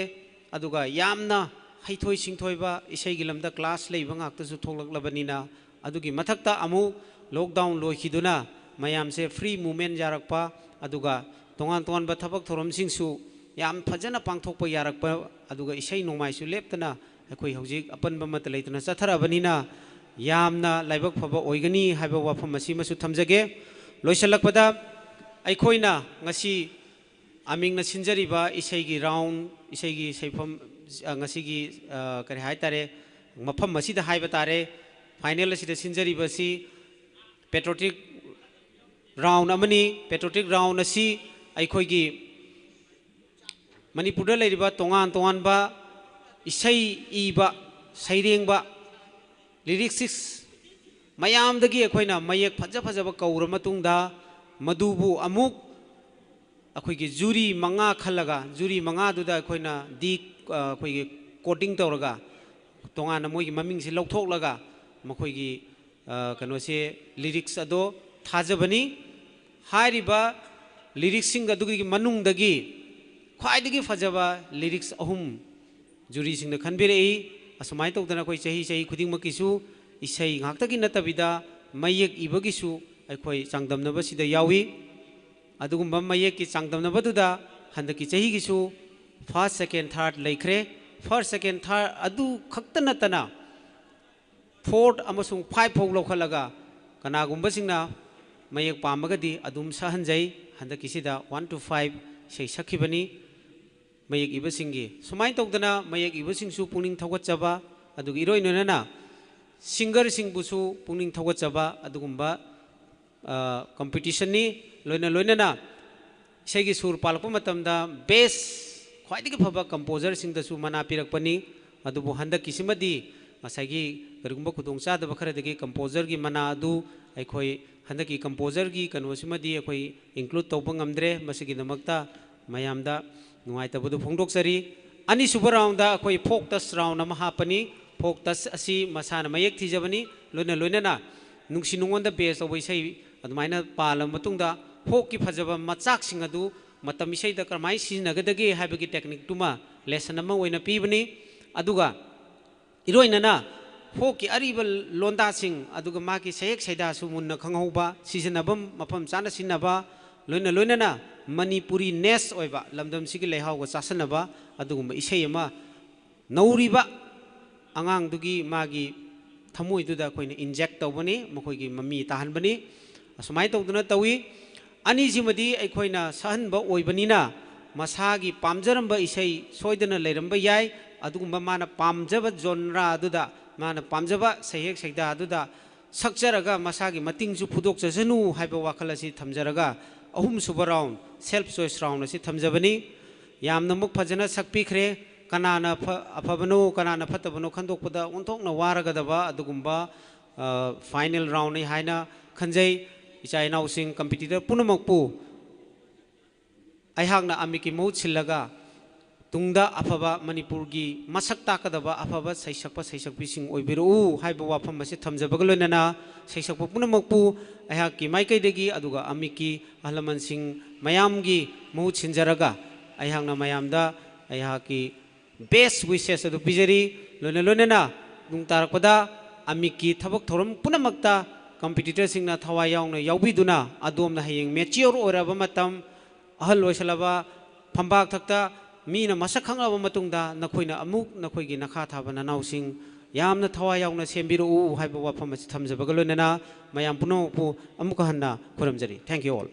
ꯑꯗꯨꯒ ꯌꯥꯝꯅ ꯍꯩꯊꯣꯏ ꯁꯤꯡꯊꯣꯏꯕ ꯏꯁꯩꯒꯤ ꯂꯝꯗ ꯀ꯭ꯂꯥꯁ ꯂꯩꯕ ꯉꯥꯛꯇꯁꯨ ꯊꯣꯛꯂꯛꯂꯕꯅꯤꯅ, ꯑꯗꯨꯒꯤ ꯃꯊꯛꯇ ꯑꯃꯨꯛ ꯂꯣꯛꯗꯥꯎꯟ ꯂꯣꯏꯈꯤꯗꯨꯅ ꯃꯌꯥꯝꯁꯦ ꯐ꯭ꯔꯤ ꯃꯨꯚꯃꯦꯟ ꯌꯥꯔꯛꯄ, ꯑꯗꯨꯒ ꯇꯣꯉꯥꯟ ꯇꯣꯉꯥꯟꯕ ꯊꯕꯛ ꯊꯧꯔꯝꯁꯤꯡꯁꯨ ꯌꯥꯝ ꯐꯖꯅ ꯄꯥꯡꯊꯣꯛꯄ ꯌꯥꯔꯛꯄ, ꯑꯗꯨꯒ ꯏꯁꯩ ꯅꯣꯡꯃꯥꯏꯁꯨ ꯂꯦꯞꯇꯅ ꯑꯩꯈꯣꯏ ꯍꯧꯖꯤꯛ ꯑꯄꯟꯕ ꯑꯃꯠꯇ ꯂꯩꯇꯅ ꯆꯠꯊꯔꯛꯑꯕꯅꯤꯅ ꯌꯥꯝꯅ ꯂꯥꯏꯕꯛ ꯐꯕ ꯑꯣꯏꯒꯅꯤ ꯍꯥꯏꯕ ꯋꯥꯐꯝ ꯑꯁꯤꯃꯁꯨ ꯊꯝꯖꯒꯦ꯫ ꯂꯣꯏꯁꯤꯜꯂꯛꯄꯗ ꯑꯩꯈꯣꯏꯅ ꯉꯁꯤ ꯑꯃꯤꯡꯅ ꯁꯤꯟꯖꯔꯤꯕ ꯏꯁꯩꯒꯤ ꯔꯥꯎꯟ, ꯏꯁꯩꯒꯤ ꯁꯩꯐꯝ, ꯑ, ꯉꯁꯤꯒꯤ, ꯑ, ꯀꯔꯤ ꯍꯥꯏ ꯇꯥꯔꯦ, ꯃꯐꯝ ꯑꯁꯤꯗ ꯍꯥꯏꯕ ꯇꯥꯔꯦ, ꯐꯥꯏꯅꯦꯜ ꯑꯁꯤꯗ ꯁꯤꯟꯖꯔꯤꯕꯁꯤ ꯄꯦꯇ꯭ꯔꯣꯇꯤꯛ ꯔꯥꯎꯟ ꯑꯃꯅꯤ꯫ ꯄꯦꯇ꯭ꯔꯣꯇꯤꯛ ꯔꯥꯎꯟ ꯑꯁꯤ ꯑꯩꯈꯣꯏꯒꯤ ꯃꯅꯤꯄꯨꯔꯗ ꯂꯩꯔꯤꯕ ꯇꯣꯉꯥꯟ ꯇꯣꯉꯥꯟꯕ ꯏꯁꯩ ꯏꯕ, ꯁꯩꯔꯦꯡꯕ, ꯂꯤꯔꯤꯛꯁꯤꯁ ꯃꯌꯥꯝꯗꯒꯤ ꯑꯩꯈꯣꯏꯅ ꯃꯌꯦꯛ ꯐꯖ ꯐꯖꯕ ꯀꯧꯔ ꯃꯇꯨꯡꯗ, ꯃꯗꯨꯕꯨ ꯑꯃꯨꯛ ꯑꯩꯈꯣꯏꯒꯤ ꯖꯨꯔꯤ ꯃꯉꯥ ꯈꯜꯂꯒ, ꯖꯨꯔꯤ ꯃꯉꯥꯗꯨꯗ ꯑꯩꯈꯣꯏꯅ ꯗꯤ ꯑꯩꯈꯣꯏꯒꯤ ꯀꯣꯗꯤꯡ ꯇꯧꯔꯒ, ꯇꯣꯉꯥꯟꯅ ꯃꯣꯏꯒꯤ ꯃꯃꯤꯡꯁꯤ ꯂꯧꯊꯣꯛꯂꯒ, ꯃꯈꯣꯏꯒꯤ ꯀꯩꯅꯣꯁꯦ, ꯂꯤꯔꯤꯛꯁ ꯑꯗꯣ ꯊꯥꯖꯕꯅꯤ꯫ ꯍꯥꯏꯔꯤꯕ ꯂꯤꯔꯤꯛꯁꯤꯡ ꯑꯗꯨꯒꯤ ꯃꯅꯨꯡꯗꯒꯤ ꯈ꯭ꯋꯥꯏꯗꯒꯤ ꯐꯖꯕ ꯂꯤꯔꯤꯛꯁ ꯑꯍꯨꯝ ꯖꯨꯔꯤꯁꯤꯡꯅ ꯈꯟꯕꯤꯔꯛꯏ꯫ ꯑꯁꯨꯃꯥꯏꯅ ꯇꯧꯗꯅ ꯑꯩꯈꯣꯏ ꯆꯍꯤ ꯆꯍꯤ ꯈꯨꯗꯤꯡꯃꯛꯀꯤꯁꯨ ꯏꯁꯩ ꯉꯥꯛꯇꯒꯤ ꯅꯠꯇꯕꯤꯗ ꯃꯌꯦꯛ ꯏꯕꯒꯤꯁꯨ ꯑꯩꯈꯣꯏ ꯆꯥꯡꯗꯝꯅꯕꯁꯤꯗ ꯌꯥꯎꯏ꯫ ꯑꯗꯨꯒꯨꯝꯕ ꯃꯌꯦꯛꯀꯤ ꯆꯥꯡꯗꯝꯅꯕꯗꯨꯗ ꯍꯟꯗꯛꯀꯤ ꯆꯍꯤꯒꯤꯁꯨ first, second, third ꯂꯩꯈ꯭ꯔꯦ꯫ First, second, third ꯑꯗꯨ ꯈꯛꯇ ꯅꯠꯇꯅ fourth ꯑꯃꯁꯨꯡ five ꯐꯥꯎ ꯂꯧꯈꯠꯂꯒ, ꯀꯅꯥꯒꯨꯝꯕꯁꯤꯡꯅ ꯃꯌꯦꯛ ꯄꯥꯝꯃꯒꯗꯤ ꯑꯗꯨꯝ ꯁꯛꯍꯟꯖꯩ꯫ ꯍꯟꯗꯛꯀꯤꯁꯤꯗ one to five ꯏꯁꯩ ꯁꯛꯈꯤꯕꯅꯤ ꯃꯌꯦꯛ ꯏꯕꯁꯤꯡꯒꯤ꯫ ꯁꯨꯃꯥꯏꯅ ꯇꯧꯗꯅ ꯃꯌꯦꯛ ꯏꯕꯁꯤꯡꯁꯨ ꯄꯨꯛꯅꯤꯡ ꯊꯧꯒꯠꯆꯕ, ꯑꯗꯨꯒ ꯏꯔꯣꯏ ꯂꯣꯏꯅꯅ ꯁꯤꯡꯒꯔꯁꯤꯡꯕꯨꯁꯨ ꯄꯨꯛꯅꯤꯡ ꯊꯧꯒꯠꯆꯕ ꯑꯗꯨꯒꯨꯝꯕ ꯀꯝꯄꯤꯇꯤꯁꯟꯅꯤ꯫ ꯂꯣꯏꯅ ꯂꯣꯏꯅꯅ ꯏꯁꯩꯒꯤ ꯁꯨꯔ ꯄꯥꯜꯂꯛꯄ ꯃꯇꯝꯗ ꯕꯦꯁ, ꯈ꯭ꯋꯥꯏꯗꯒꯤ ꯐꯕ ꯀꯝꯄꯣꯖꯔꯁꯤꯡꯗꯁꯨ ꯃꯅꯥ ꯄꯤꯔꯛꯄꯅꯤ꯫ ꯑꯗꯨꯕꯨ ꯍꯟꯗꯛꯀꯤꯁꯤꯃꯗꯤ ꯉꯁꯥꯏꯒꯤ ꯀꯔꯤꯒꯨꯝꯕ ꯈꯨꯗꯣꯡꯆꯥꯗꯕ ꯈꯔꯗꯒꯤ ꯀꯝꯄꯣꯖꯔꯒꯤ ꯃꯅꯥ ꯑꯗꯨ ꯑꯩꯈꯣꯏ ꯍꯟꯗꯛꯀꯤ ꯀꯝꯄꯣꯖꯔꯒꯤ ꯀꯩꯅꯣꯁꯤꯃꯗꯤ ꯑꯩꯈꯣꯏ ꯏꯟꯀ꯭ꯂꯨꯗ ꯇꯧꯕ ꯉꯝꯗ꯭ꯔꯦ꯫ ꯃꯁꯤꯒꯤꯗꯃꯛꯇ ꯃꯌꯥꯝꯗ ꯅꯨꯡꯉꯥꯏꯇꯕꯗꯨ ꯐꯣꯡꯗꯣꯛꯆꯔꯤ꯫ ꯑꯅꯤꯁꯨꯕ ꯔꯥꯎꯟꯗ ꯑꯩꯈꯣꯏ ꯐꯣꯛ ꯇꯁ ꯔꯥꯎꯟ ꯑꯃ ꯍꯥꯞꯄꯅꯤ꯫ ꯐꯣꯛ ꯇꯁ ꯑꯁꯤ ꯃꯁꯥꯅ ꯃꯌꯦꯛ ꯊꯤꯖꯕꯅꯤ꯫ ꯂꯣꯏꯅ ꯂꯣꯏꯅꯅ ꯅꯨꯡꯁꯤ ꯅꯨꯡꯉꯣꯟꯗ ꯕꯦꯁ ꯇꯧꯕ ꯏꯁꯩ ꯑꯗꯨꯃꯥꯏꯅ ꯄꯥꯜꯂꯕ ꯃꯇꯨꯡꯗ, ꯐꯣꯛꯀꯤ ꯐꯖꯕ ꯃꯆꯥꯛꯁꯤꯡ ꯑꯗꯨ ꯃꯇꯝ ꯏꯁꯩꯗ ꯀꯔꯝꯍꯥꯏꯅ ꯁꯤꯖꯤꯟꯅꯒꯗꯒꯦ ꯍꯥꯏꯕꯒꯤ ꯇꯦꯛꯅꯤꯛꯇꯨꯃ ꯂꯦꯁꯟ ꯑꯃ ꯑꯣꯏꯅ ꯄꯤꯕꯅꯤ꯫ ꯑꯗꯨꯒ ꯏꯔꯣꯏꯅꯅ ꯐꯣꯛꯀꯤ ꯑꯔꯤꯕ ꯂꯣꯟꯗꯥꯁꯤꯡ, ꯑꯗꯨꯒ ꯃꯥꯒꯤ ꯁꯩꯍꯦꯛ ꯁꯩꯗꯥꯁꯨ ꯃꯨꯟꯅ ꯈꯪꯍꯧꯕ, ꯁꯤꯖꯤꯟꯅꯐꯝ ꯃꯐꯝ ꯆꯥꯅ ꯁꯤꯖꯤꯟꯅꯕ, ꯂꯣꯏꯅ ꯂꯣꯏꯅꯅ ꯃꯅꯤꯄꯨꯔꯤ ꯅꯦꯁ ꯑꯣꯏꯕ, ꯂꯝꯗꯝꯁꯤꯒꯤ ꯂꯩꯍꯥꯎꯒ ꯆꯥꯁꯟꯅꯕ ꯑꯗꯨꯒꯨꯝꯕ ꯏꯁꯩ ꯑꯃ ꯅꯧꯔꯤꯕ ꯑꯉꯥꯡꯗꯨꯒꯤ ꯃꯥꯒꯤ ꯊꯃꯣꯏꯗꯨꯗ ꯑꯩꯈꯣꯏꯅ ꯏꯟꯖꯦꯛ ꯇꯧꯕꯅꯤ, ꯃꯈꯣꯏꯒꯤ ꯃꯃꯤ ꯇꯥꯍꯟꯕꯅꯤ꯫ ꯑꯁꯨꯃꯥꯏꯅ ꯇꯧꯗꯅ ꯇꯧꯏ꯫ ꯑꯅꯤꯁꯤꯃꯗꯤ ꯑꯩꯈꯣꯏꯅ ꯁꯛꯍꯟꯕ ꯑꯣꯏꯕꯅꯤꯅ, ꯃꯁꯥꯒꯤ ꯄꯥꯝꯖꯔꯝꯕ ꯏꯁꯩ ꯁꯣꯏꯗꯅ ꯂꯩꯔꯝꯕ ꯌꯥꯏ꯫ ꯑꯗꯨꯒꯨꯝꯕ ꯃꯥꯅ ꯄꯥꯝꯖꯕ ꯖꯣꯟꯔꯥ ꯑꯗꯨꯗ, ꯃꯥꯅ ꯄꯥꯝꯖꯕ ꯁꯩꯍꯦꯛ ꯁꯩꯗꯥ ꯑꯗꯨꯗ ꯁꯛꯆꯔꯒ ꯃꯁꯥꯒꯤ ꯃꯇꯤꯡꯁꯨ ꯐꯨꯗꯣꯛꯆꯁꯅꯨ ꯍꯥꯏꯕ ꯋꯥꯈꯜ ꯑꯁꯤ ꯊꯝꯖꯔꯒ, ꯑꯍꯨꯝꯁꯨꯕ round, self choice round ꯑꯁꯤ ꯊꯝꯖꯕꯅꯤ꯫ ꯌꯥꯝꯅꯃꯛ ꯐꯖꯅ ꯁꯛꯄꯤꯈ꯭ꯔꯦ꯫ ꯀꯅꯥꯅ ꯐ-, ꯑꯐꯕꯅꯣ, ꯀꯅꯥꯅ ꯐꯠꯇꯕꯅꯣ ꯈꯟꯗꯣꯛꯄꯗ ꯑꯣꯟꯊꯣꯛꯅ ꯋꯥꯔꯒꯗꯕ ꯑꯗꯨꯒꯨꯝꯕ, ꯑ, final roundꯅꯤ ꯍꯥꯏꯅ ꯈꯟꯖꯩ꯫ ꯏꯆꯥ ꯏꯅꯥꯎꯁꯤꯡ, competitor ꯄꯨꯝꯅꯃꯛꯄꯨ ꯑꯩꯍꯥꯛꯅ ꯑꯃꯤꯛꯀꯤ ꯃꯍꯨꯠ ꯁꯤꯜꯂꯒ ꯇꯨꯡꯗ ꯑꯐꯕ ꯃꯅꯤꯄꯨꯔꯒꯤ ꯃꯁꯛ ꯇꯥꯛꯀꯗꯕ ꯑꯐꯕ ꯁꯩꯁꯛꯄ ꯁꯩꯁꯛꯄꯤꯁꯤꯡ ꯑꯣꯏꯕꯤꯔꯛꯎ ꯍꯥꯏꯕ ꯋꯥꯐꯝ ꯑꯁꯤ ꯊꯝꯖꯕꯒ ꯂꯣꯏꯅꯅ, ꯁꯩꯁꯛꯄ ꯄꯨꯝꯅꯃꯛꯄꯨ ꯑꯩꯍꯥꯛꯀꯤ ꯃꯥꯏꯀꯩꯗꯒꯤ, ꯑꯗꯨꯒ ꯑꯃꯤꯛꯀꯤ ꯑꯍꯜ ꯂꯃꯟꯁꯤꯡ ꯃꯌꯥꯝꯒꯤ ꯃꯍꯨꯠ ꯁꯤꯟꯖꯔꯒ, ꯑꯩꯍꯥꯛꯅ ꯃꯌꯥꯝꯗ ꯑꯩꯍꯥꯛꯀꯤ best wishes ꯑꯗꯨ ꯄꯤꯖꯔꯤ꯫ ꯂꯣꯏꯅ ꯂꯣꯏꯅꯅ ꯇꯨꯡ ꯇꯥꯔꯛꯄꯗ ꯑꯃꯤꯛꯀꯤ ꯊꯕꯛ ꯊꯧꯔꯝ ꯄꯨꯝꯅꯃꯛꯇ competitorꯁꯤꯡꯅ ꯊꯋꯥꯏ ꯌꯥꯎꯅ ꯌꯥꯎꯕꯤꯗꯨꯅ, ꯑꯗꯣꯝꯅ ꯍꯌꯦꯡ mature ꯑꯣꯏꯔꯕ ꯃꯇꯝ, ꯑꯍꯜ ꯑꯣꯏꯁꯜꯂꯕ, ꯐꯝꯕꯥꯛ ꯊꯛꯇ ꯃꯤꯅ ꯃꯁꯛ ꯈꯪꯂꯕ ꯃꯇꯨꯡꯗ, ꯅꯈꯣꯏꯅ ꯑꯃꯨꯛ ꯅꯈꯣꯏꯒꯤ ꯅꯈꯥ ꯊꯥꯕ ꯅꯅꯥꯎꯁꯤꯡ ꯌꯥꯝꯅ ꯊꯋꯥꯏ ꯌꯥꯎꯅ ꯁꯦꯝꯕꯤꯔꯛꯎ ꯍꯥꯏꯕ ꯋꯥꯐꯝ ꯑꯁꯤ ꯊꯝꯖꯕꯒ ꯂꯣꯏꯅꯅ, ꯃꯌꯥꯝ ꯄꯨꯝꯅꯃꯛꯄꯨ ꯑꯃꯨꯛꯀ ꯍꯟꯅ ꯈꯨꯔꯨꯝꯖꯔꯤ꯫ Thank you all.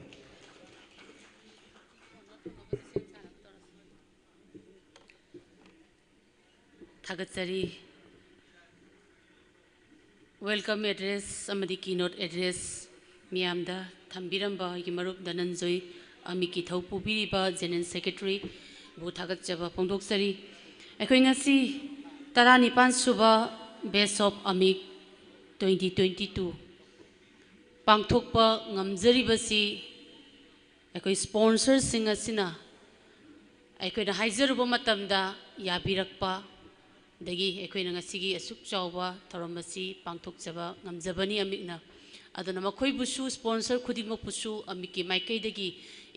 ꯊꯥꯒꯠꯆꯔꯤ꯫ Welcome address ꯑꯃꯗꯤ keynote address ꯃꯤꯌꯥꯝꯗ ꯊꯝꯕꯤꯔꯝꯕ ꯑꯩꯒꯤ ꯃꯔꯨꯞ ꯙꯅꯟꯖꯣꯏ, ꯑꯃꯤꯛꯀꯤ ꯊꯧ ꯄꯨꯕꯤꯔꯤꯕ General Secretary ꯕꯨ ꯊꯥꯒꯠꯆꯕ ꯐꯣꯡꯗꯣꯛꯆꯔꯤ꯫ ꯑꯩꯈꯣꯏ ꯉꯁꯤ ꯇꯔꯥꯅꯤꯄꯥꯟ ꯁꯨꯕ Best of ꯑꯃꯤꯛ twenty twenty two ꯄꯥꯡꯊꯣꯛꯄ ꯉꯝꯖꯔꯤꯕꯁꯤ ꯑꯩꯈꯣꯏ sponsorꯁꯤꯡ ꯑꯁꯤꯅ ꯑꯩꯈꯣꯏꯅ ꯍꯥꯏꯖꯔꯨꯕ ꯃꯇꯝꯗ ꯌꯥꯕꯤꯔꯛꯄ, ꯑꯗꯒꯤ ꯑꯩꯈꯣꯏꯅ ꯉꯁꯤꯒꯤ ꯑꯁꯨꯛ ꯆꯥꯎꯕ ꯊꯧꯔꯝ ꯑꯁꯤ ꯄꯥꯡꯊꯣꯛꯆꯕ ꯉꯝꯖꯕꯅꯤ ꯑꯃꯤꯛꯅ꯫ ꯑꯗꯨꯅ ꯃꯈꯣꯏꯕꯨꯁꯨ, sponsor ꯈꯨꯗꯤꯡꯃꯛꯄꯨꯁꯨ ꯑꯃꯤꯛꯀꯤ ꯃꯥꯏꯀꯩꯗꯒꯤ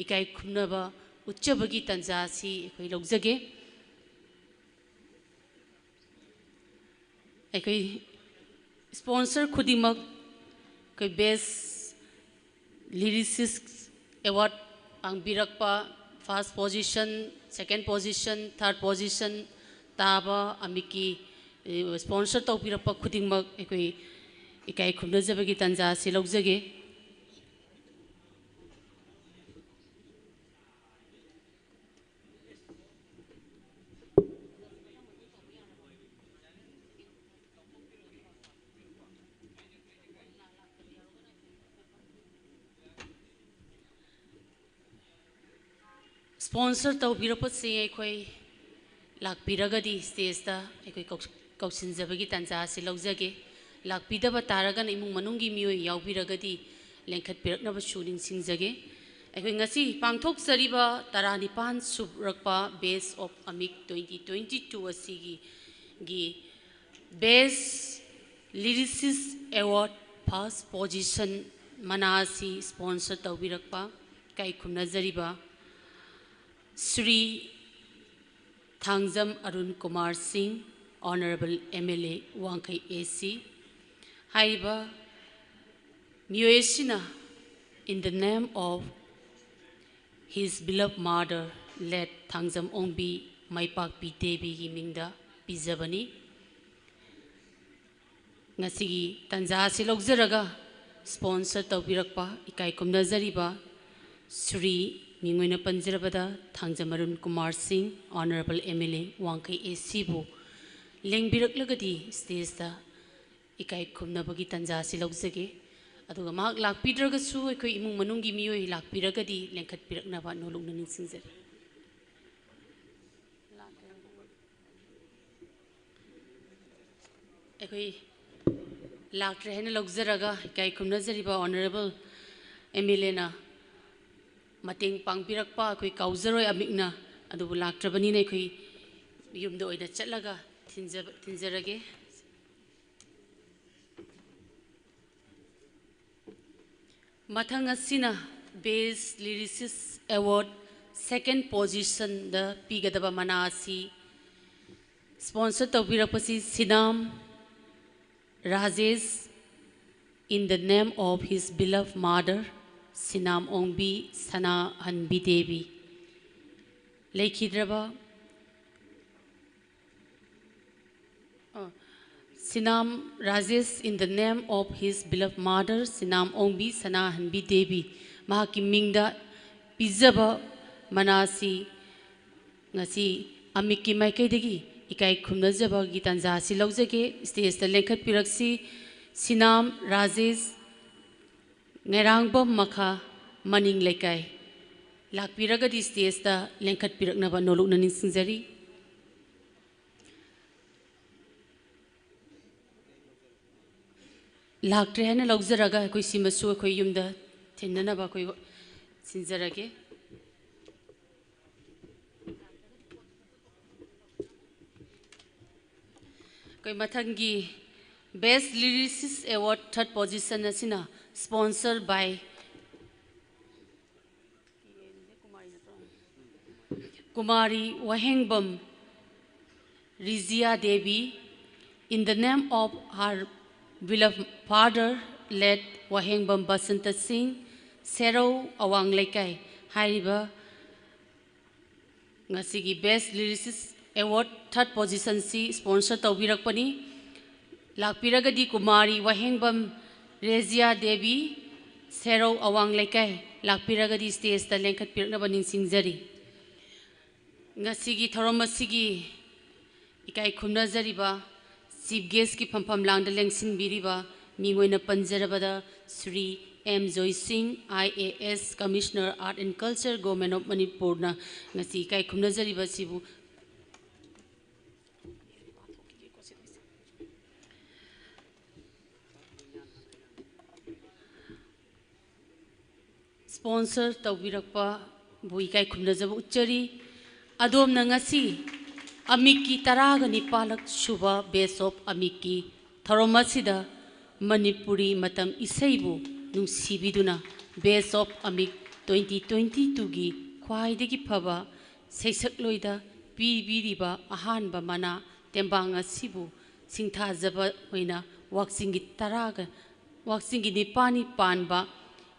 ꯏꯀꯥꯏ ꯈꯨꯝꯅꯕ ꯎꯠꯆꯕꯒꯤ ꯇꯥꯟꯖꯥ ꯑꯁꯤ ꯑꯩꯈꯣꯏ ꯂꯧꯖꯒꯦ꯫ ꯑꯩꯈꯣꯏ sponsor ꯈꯨꯗꯤꯡꯃꯛ ꯑꯩꯈꯣꯏ best lyricist award ꯐꯪꯕꯤꯔꯛꯄ, first position, second position, third position ꯇꯥꯕ ꯑꯃꯤꯛꯀꯤ, ꯑꯦ, sponsor ꯇꯧꯕꯤꯔꯛꯄ ꯈꯨꯗꯤꯡꯃꯛ ꯑꯩꯈꯣꯏ ꯏꯀꯥꯏ ꯈꯨꯝꯅꯖꯕꯒꯤ ꯇꯥꯟꯖꯥ ꯑꯁꯤ ꯂꯧꯖꯒꯦ꯫ Sponsor ꯇꯧꯕꯤꯔꯛꯄꯁꯤꯡ ꯑꯩꯈꯣꯏ ꯂꯥꯛꯄꯤꯔꯒꯗꯤ stageꯇ ꯑꯩꯈꯣꯏ ꯀꯧ-, ꯀꯧꯁꯤꯟꯖꯕꯒꯤ ꯇꯥꯟꯖꯥ ꯑꯁꯤ ꯂꯧꯖꯒꯦ꯫ ꯂꯥꯛꯄꯤꯗꯕ ꯇꯥꯔꯒꯅ ꯏꯃꯨꯡ ꯃꯅꯨꯡꯒꯤ ꯃꯤꯑꯣꯏ ꯌꯥꯎꯕꯤꯔꯒꯗꯤ ꯂꯦꯡꯈꯠꯄꯤꯔꯛꯅꯕꯁꯨ ꯅꯤꯡꯁꯤꯡꯖꯒꯦ꯫ ꯑꯩꯈꯣꯏ ꯉꯁꯤ ꯄꯥꯡꯊꯣꯛꯆꯔꯤꯕ ꯇꯔꯥꯅꯤꯄꯥꯟ ꯁꯨꯔꯛꯄ Best of Amik twenty twenty two ꯑꯁꯤꯒꯤ, ꯒꯤ Best Lyricist Award first position ꯃꯅꯥ ꯑꯁꯤ sponsor ꯇꯧꯕꯤꯔꯛꯄ ꯏꯀꯥꯏ ꯈꯨꯝꯅꯖꯔꯤꯕ ꯁ꯭ꯔꯤ ꯊꯥꯡꯖꯝ ꯑꯔꯨꯟ ꯀꯨꯃꯥꯔ ꯁꯤꯡ, Honourable M L A ꯋꯥꯡꯈꯩ A C꯫ ꯍꯥꯏꯔꯤꯕ ꯃꯤꯑꯣꯏ ꯑꯁꯤꯅ in the name of his beloved mother, late Thangjam ꯑꯣꯡꯕꯤ ꯃꯥꯏꯄꯥꯛꯄꯤ ꯗꯦꯕꯤꯒꯤ ꯃꯤꯡꯗ ꯄꯤꯖꯕꯅꯤ꯫ ꯉꯁꯤꯒꯤ ꯇꯥꯟꯖꯥ ꯑꯁꯤ ꯂꯧꯖꯔꯒ sponsor ꯇꯧꯕꯤꯔꯛꯄ ꯏꯀꯥꯏ ꯈꯨꯝꯅꯖꯔꯤꯕ ꯁ꯭ꯔꯤ, ꯃꯤꯡ ꯑꯣꯏꯅ ꯄꯟꯖꯔꯕꯗ ꯊꯥꯡꯖꯝ ꯑꯔꯨꯟ ꯀꯨꯃꯥꯔ ꯁꯤꯡ, Honourable M L A ꯋꯥꯡꯈꯩ A Cꯕꯨ ꯂꯦꯡꯕꯤꯔꯛꯂꯒꯗꯤ stageꯇ ꯏꯀꯥꯏ ꯈꯨꯝꯅꯕꯒꯤ ꯇꯥꯟꯖꯥ ꯑꯁꯤ ꯂꯧꯖꯒꯦ꯫ ꯑꯗꯨꯒ ꯃꯍꯥꯛ ꯂꯥꯛꯄꯤꯗ꯭ꯔꯒꯁꯨ ꯑꯩꯈꯣꯏ ꯏꯃꯨꯡ ꯃꯅꯨꯡꯒꯤ ꯃꯤꯑꯣꯏ ꯂꯥꯛꯄꯤꯔꯒꯗꯤ ꯂꯦꯡꯈꯠꯄꯤꯔꯛꯅꯕ ꯅꯣꯂꯨꯛꯅ ꯅꯤꯡꯁꯤꯡꯖꯔꯤ꯫ ꯑꯩꯈꯣꯏ ꯂꯥꯛꯇ꯭ꯔꯦ ꯍꯥꯏꯅ ꯂꯧꯖꯔꯒ ꯏꯀꯥꯏ ꯈꯨꯝꯅꯖꯔꯤꯕ Honourable M L Aꯅ ꯃꯇꯦꯡ ꯄꯥꯡꯕꯤꯔꯛꯄ ꯑꯩꯈꯣꯏ ꯀꯥꯎꯖꯔꯣꯏ ꯑꯃꯤꯛꯅ꯫ ꯑꯗꯨꯕꯨ ꯂꯥꯛꯇ꯭ꯔꯕꯅꯤꯅ ꯑꯩꯈꯣꯏ ꯌꯨꯝꯗ ꯑꯣꯏꯅ ꯆꯠꯂꯒ ꯊꯤꯟꯖꯕ-, ꯊꯤꯟꯖꯔꯒꯦ꯫ ꯃꯊꯪ ꯑꯁꯤꯅ Best Lyricist Award second positionꯗ ꯄꯤꯒꯗꯕ ꯃꯅꯥ ꯑꯁꯤ sponsor ꯇꯧꯕꯤꯔꯛꯄꯁꯤ ꯁꯤꯅꯥꯝ Rajesh, in the name of his beloved mother, ꯁꯤꯅꯥꯝ ꯑꯣꯡꯕꯤ ꯁꯅꯥꯍꯟꯕꯤ ꯗꯦꯕꯤ꯫ ꯂꯩꯈꯤꯗ꯭ꯔꯕ ꯑ, ꯁꯤꯅꯥꯝ Rajesh, in the name of his beloved mother, ꯁꯤꯅꯥꯝ ꯑꯣꯡꯕꯤ ꯁꯅꯥꯍꯟꯕꯤ ꯗꯦꯕꯤ, ꯃꯍꯥꯛꯀꯤ ꯃꯤꯡꯗ ꯄꯤꯖꯕ ꯃꯅꯥ ꯑꯁꯤ ꯉꯁꯤ ꯑꯃꯤꯛꯀꯤ ꯃꯥꯏꯀꯩꯗꯒꯤ ꯏꯀꯥꯏ ꯈꯨꯝꯅꯖꯕꯒꯤ ꯇꯥꯟꯖꯥ ꯑꯁꯤ ꯂꯧꯖꯒꯦ꯫ Stageꯇ ꯂꯦꯡꯈꯠꯄꯤꯔꯛꯁꯤ꯫ ꯁꯤꯅꯥꯝ ꯔꯥꯖꯦꯁ, ꯉꯩꯔꯥꯡꯕꯝ ꯃꯈꯥ, ꯃꯅꯤꯡ ꯂꯩꯀꯥꯏ꯫ ꯂꯥꯛꯄꯤꯔꯒꯗꯤ ꯁ꯭ꯇꯦꯖꯇ ꯂꯦꯡꯈꯠꯄꯤꯔꯛꯅꯕ ꯅꯣꯂꯨꯛꯅ ꯅꯤꯡꯁꯤꯡꯖꯔꯤ꯫ ꯂꯥꯛꯇ꯭ꯔꯦ ꯍꯥꯏꯅ ꯂꯧꯖꯔꯒ ꯑꯩꯈꯣꯏ ꯁꯤꯃꯁꯨ ꯑꯩꯈꯣꯏ ꯌꯨꯝꯗ ꯊꯤꯟꯅꯅꯕ ꯑꯩꯈꯣꯏ ꯁꯤꯟꯖꯔꯒꯦ꯫ ꯑꯩꯈꯣꯏ ꯃꯊꯪꯒꯤ Best Lyricist Award third position ꯑꯁꯤꯅ sponsor by Kumari Wahengbam ꯔꯤꯖꯤꯌꯥ Devi, in the name of her beloved father, late ꯋꯥꯍꯦꯡꯕꯝ ꯕꯁꯟꯇ ꯁꯤꯡ, ꯁꯦꯔꯧ ꯑꯋꯥꯡ ꯂꯩꯀꯥꯏ꯫ ꯍꯥꯏꯔꯤꯕ ꯉꯁꯤꯒꯤ Best Lyricist Award third position ꯁꯤ sponsor ꯇꯧꯕꯤꯔꯛꯄꯅꯤ꯫ ꯂꯥꯛꯄꯤꯔꯒꯗꯤ ꯀꯨꯃꯥꯔꯤ ꯋꯥꯍꯦꯡꯕꯝ ꯔꯦꯖꯤꯌꯥ ꯗꯦꯕꯤ, ꯁꯦꯔꯧ ꯑꯋꯥꯡ ꯂꯩꯀꯥꯏ, ꯂꯥꯛꯄꯤꯔꯒꯗꯤ ꯁ꯭ꯇꯦꯖꯇ ꯂꯦꯡꯈꯠꯄꯤꯔꯛꯅꯕ ꯅꯤꯡꯁꯤꯡꯖꯔꯤ꯫ ꯉꯁꯤꯒꯤ ꯊꯧꯔꯝ ꯑꯁꯤꯒꯤ ꯏꯀꯥꯏ ꯈꯨꯝꯅꯖꯔꯤꯕ Chief Guest ꯀꯤ ꯐꯝꯐꯝ ꯂꯥꯡꯗ ꯂꯦꯡꯁꯤꯟꯕꯤꯔꯤꯕ ꯃꯤꯡ ꯑꯣꯏꯅ ꯄꯟꯖꯔꯕꯗ Shri M Joysingh, I A S, Commissioner Art and Culture, Government of Manipur ꯅ ꯉꯁꯤ ꯏꯀꯥꯏ ꯈꯨꯝꯅꯖꯔꯤꯕ ꯑꯁꯤꯕꯨ sponsor ꯇꯧꯕꯤꯔꯛꯄꯕꯨ ꯏꯀꯥꯏ ꯈꯨꯝꯅꯖꯕ ꯎꯠꯆꯔꯤ꯫ ꯑꯗꯣꯝꯅ ꯉꯁꯤ ꯑꯃꯤꯛꯀꯤ ꯇꯔꯥꯒ ꯅꯤꯄꯥꯜꯂꯛ ꯁꯨꯕ Best of ꯑꯃꯤꯛꯀꯤ ꯊꯧꯔꯝ ꯑꯁꯤꯗ ꯃꯅꯤꯄꯨꯔꯤ ꯃꯇꯝ ꯏꯁꯩꯕꯨ ꯅꯨꯡꯁꯤꯕꯤꯗꯨꯅ Best of ꯑꯃꯤꯛ twenty twenty two ꯒꯤ ꯈ꯭ꯋꯥꯏꯗꯒꯤ ꯐꯕ ꯁꯩꯁꯛꯂꯣꯏꯗ ꯄꯤꯕꯤꯔꯤꯕ ꯑꯍꯥꯟꯕ ꯃꯅꯥ ꯇꯦꯡꯕꯥꯡ ꯑꯁꯤꯕꯨ ꯁꯤꯡꯊꯥꯖꯕ ꯑꯣꯏꯅ ꯋꯥꯛꯆꯤꯡꯒꯤ ꯇꯔꯥꯒ, ꯋꯥꯛꯆꯤꯡꯒꯤ ꯅꯤꯄꯥꯜꯅꯤ ꯄꯥꯟꯕ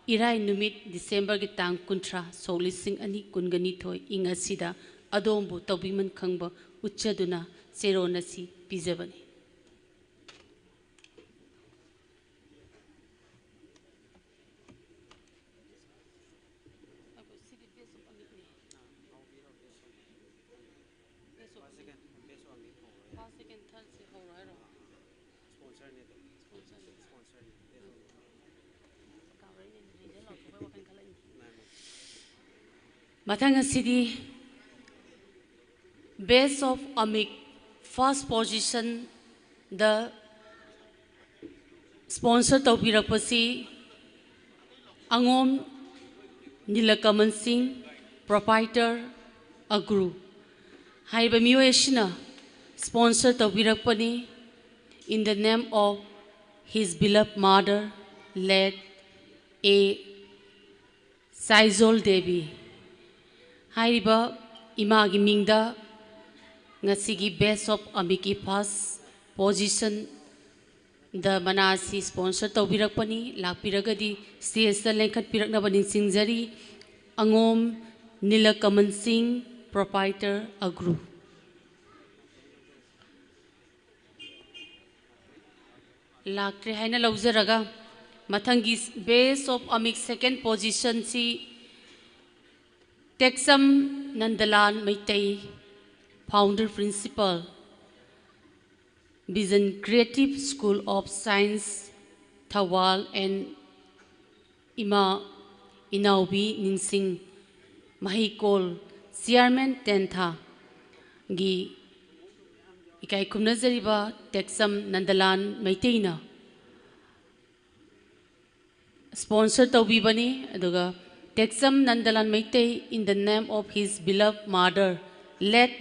ꯏꯔꯥꯏ ꯅꯨꯃꯤꯠ December ꯒꯤ ꯇꯥꯡ ꯀꯨꯟꯊ꯭ꯔꯥ, ꯁꯣꯛ ꯂꯤꯁꯤꯡ ꯑꯅꯤ ꯀꯨꯟꯒ ꯅꯤꯊꯣꯏ ꯏꯪ ꯑꯁꯤꯗ ꯑꯗꯣꯝꯕꯨ ꯇꯧꯕꯤꯃꯟ ꯈꯪꯕ ꯎꯠꯆꯗꯨꯅ ꯆꯦꯔꯣꯟ ꯑꯁꯤ ꯄꯤꯖꯕꯅꯤ꯫ ꯁꯤꯗꯤ Best of ꯑꯃꯤꯛꯅꯤ꯫ Best of ꯑꯃꯤꯛ꯫ First, second, best of ꯑꯃꯤꯛ ꯍꯧꯔꯣ ꯌꯥꯔꯦ꯫ First, second, third ꯁꯤ ꯍꯧꯔꯣ ꯍꯥꯏꯔꯣ? Sponsor ꯅꯦ ꯑꯗꯣ꯫ Sponsor ꯅꯦ꯫ Best of ꯑꯃꯤꯛ꯫ ꯀꯥꯎꯔꯛꯏꯅꯦ, result ꯂꯥꯎꯊꯣꯛꯄꯩ ꯋꯥꯈꯜ ꯈꯜꯂꯛꯏꯅꯦ꯫ ꯃꯥꯅꯦ꯫ ꯃꯊꯪ ꯑꯁꯤꯗꯤ Best of Amik first positionꯗ sponsor ꯇꯧꯕꯤꯔꯛꯄꯁꯤ ꯑꯉꯣꯝ ꯅꯤꯂꯀꯃꯜ ꯁꯤꯡ, proprietor, ꯑꯒ꯭ꯔꯨ꯫ ꯍꯥꯏꯔꯤꯕ ꯃꯤꯑꯣꯏ ꯑꯁꯤꯅ sponsor ꯇꯧꯕꯤꯔꯛꯄꯅꯤ, in the name of his beloved mother, late A ꯁꯥꯏꯖꯣꯜ Devi. ꯍꯥꯏꯔꯤꯕ ꯏꯃꯥꯒꯤ ꯃꯤꯡꯗ ꯉꯁꯤꯒꯤ Best of Amikꯀꯤ first positionꯗ ꯃꯅꯥ ꯑꯁꯤ sponsor ꯇꯧꯕꯤꯔꯛꯄꯅꯤ꯫ ꯂꯥꯛꯄꯤꯔꯒꯗꯤ stageꯇ ꯂꯦꯡꯈꯠꯄꯤꯔꯛꯅꯕ ꯅꯤꯡꯁꯤꯡꯖꯔꯤ꯫ ꯑꯉꯣꯝ ꯅꯤꯂꯀꯃꯜ ꯁꯤꯡ, proprietor, ꯑꯒ꯭ꯔꯨ꯫ ꯂꯥꯛꯇ꯭ꯔꯦ ꯍꯥꯏꯅ ꯂꯧꯖꯔꯒ, ꯃꯊꯪꯒꯤ Best of Amik second positionꯁꯤ ꯇꯦꯛꯆꯝ ꯅꯟꯗꯂꯥꯜ Meitei, founder principal, Vision Creative School of Science, Thoubal, and ꯏꯃꯥ ꯏꯅꯥꯎꯕꯤ ꯅꯤꯡꯁꯤꯡ ꯃꯍꯩꯀꯣꯜ, chairman ꯇꯦꯟꯊꯥꯒꯤ ꯏꯀꯥꯏ ꯈꯨꯝꯅꯖꯔꯤꯕ ꯇꯦꯛꯆꯝ ꯅꯟꯗꯂꯥꯜ ꯃꯩꯇꯩꯅ sponsor ꯇꯧꯕꯤꯕꯅꯤ꯫ ꯑꯗꯨꯒ ꯇꯦꯛꯆꯝ ꯅꯟꯗꯂꯥꯜ Meitei, in the name of his beloved mother, late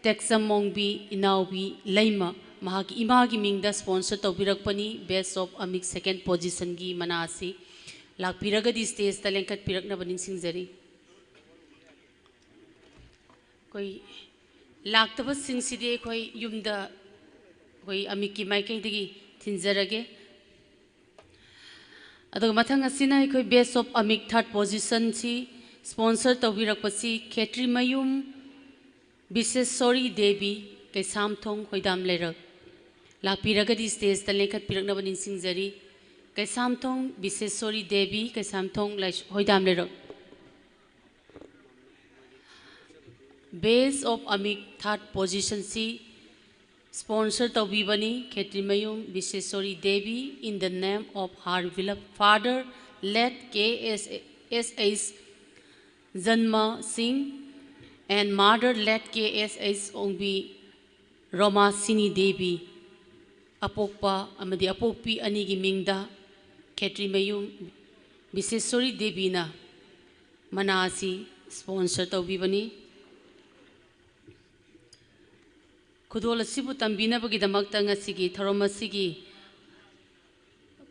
ꯇꯦꯛꯆꯝ ꯃꯣꯡꯕꯤ ꯏꯅꯥꯎꯕꯤ ꯂꯩꯃ, ꯃꯍꯥꯛꯀꯤ ꯏꯃꯥꯒꯤ ꯃꯤꯡꯗ sponsor ꯇꯧꯕꯤꯔꯛꯄꯅꯤ Best of Amik second positionꯒꯤ ꯃꯅꯥ ꯑꯁꯤ꯫ ꯂꯥꯛꯄꯤꯔꯒꯗꯤ stageꯇ ꯂꯦꯡꯈꯠꯄꯤꯔꯛꯅꯕ ꯅꯤꯡꯁꯤꯡꯖꯔꯤ꯫ ꯑꯩꯈꯣꯏ ꯂꯥꯛꯇꯕꯁꯤꯡꯁꯤꯗꯤ ꯑꯩꯈꯣꯏ ꯌꯨꯝꯗ ꯑꯩꯈꯣꯏ Amikꯀꯤ ꯃꯥꯏꯀꯩꯗꯒꯤ ꯊꯤꯟꯖꯔꯒꯦ꯫ ꯑꯗꯨꯒ ꯃꯊꯪ ꯑꯁꯤꯅ ꯑꯩꯈꯣꯏ Best of Amik third positionꯁꯤ sponsor ꯇꯧꯕꯤꯔꯛꯄꯁꯤ ꯈꯦꯇ꯭ꯔꯤꯃꯌꯨꯝ ꯕꯤꯁꯦꯁꯣꯔꯤ ꯗꯦꯕꯤ, ꯀꯩꯁꯥꯝꯊꯣꯡ, ꯍꯣꯏꯗꯥꯝ ꯂꯩꯔꯛ꯫ ꯂꯥꯛꯄꯤꯔꯒꯗꯤ stageꯇ ꯂꯦꯡꯈꯠꯄꯤꯔꯛꯅꯕ ꯅꯤꯡꯁꯤꯡꯖꯔꯤ꯫ ꯀꯩꯁꯥꯝꯊꯣꯡ ꯕꯤꯁꯦꯁꯣꯔꯤ ꯗꯦꯕꯤ, ꯀꯩꯁꯥꯝꯊꯣꯡ ꯂꯥꯏꯁ-, ꯍꯣꯏꯗꯥꯝ ꯂꯩꯔꯛ꯫ Best of Amik third positionꯁꯤ sponsor ꯇꯧꯕꯤꯕꯅꯤ Khetrimayum ꯕꯤꯁꯦꯁꯣꯔꯤ Devi, in the name of her beloved father, late K S S H Janma Singh and mother late K S H Ongbi Romasini Devi, ꯑꯄꯣꯛꯄ ꯑꯃꯗꯤ ꯑꯄꯣꯛꯄꯤ ꯑꯅꯤꯒꯤ ꯃꯤꯡꯗ ꯈꯦꯇ꯭ꯔꯤꯃꯌꯨꯝ ꯕꯤꯁꯦꯁꯣꯔꯤ ꯗꯦꯕꯤꯅ ꯃꯅꯥ ꯑꯁꯤ sponsor ꯇꯧꯕꯤꯕꯅꯤ꯫ ꯈꯨꯗꯣꯜ ꯑꯁꯤꯕꯨ ꯇꯝꯕꯤꯅꯕꯒꯤꯗꯃꯛꯇ ꯉꯁꯤꯒꯤ ꯊꯧꯔꯝ ꯑꯁꯤꯒꯤ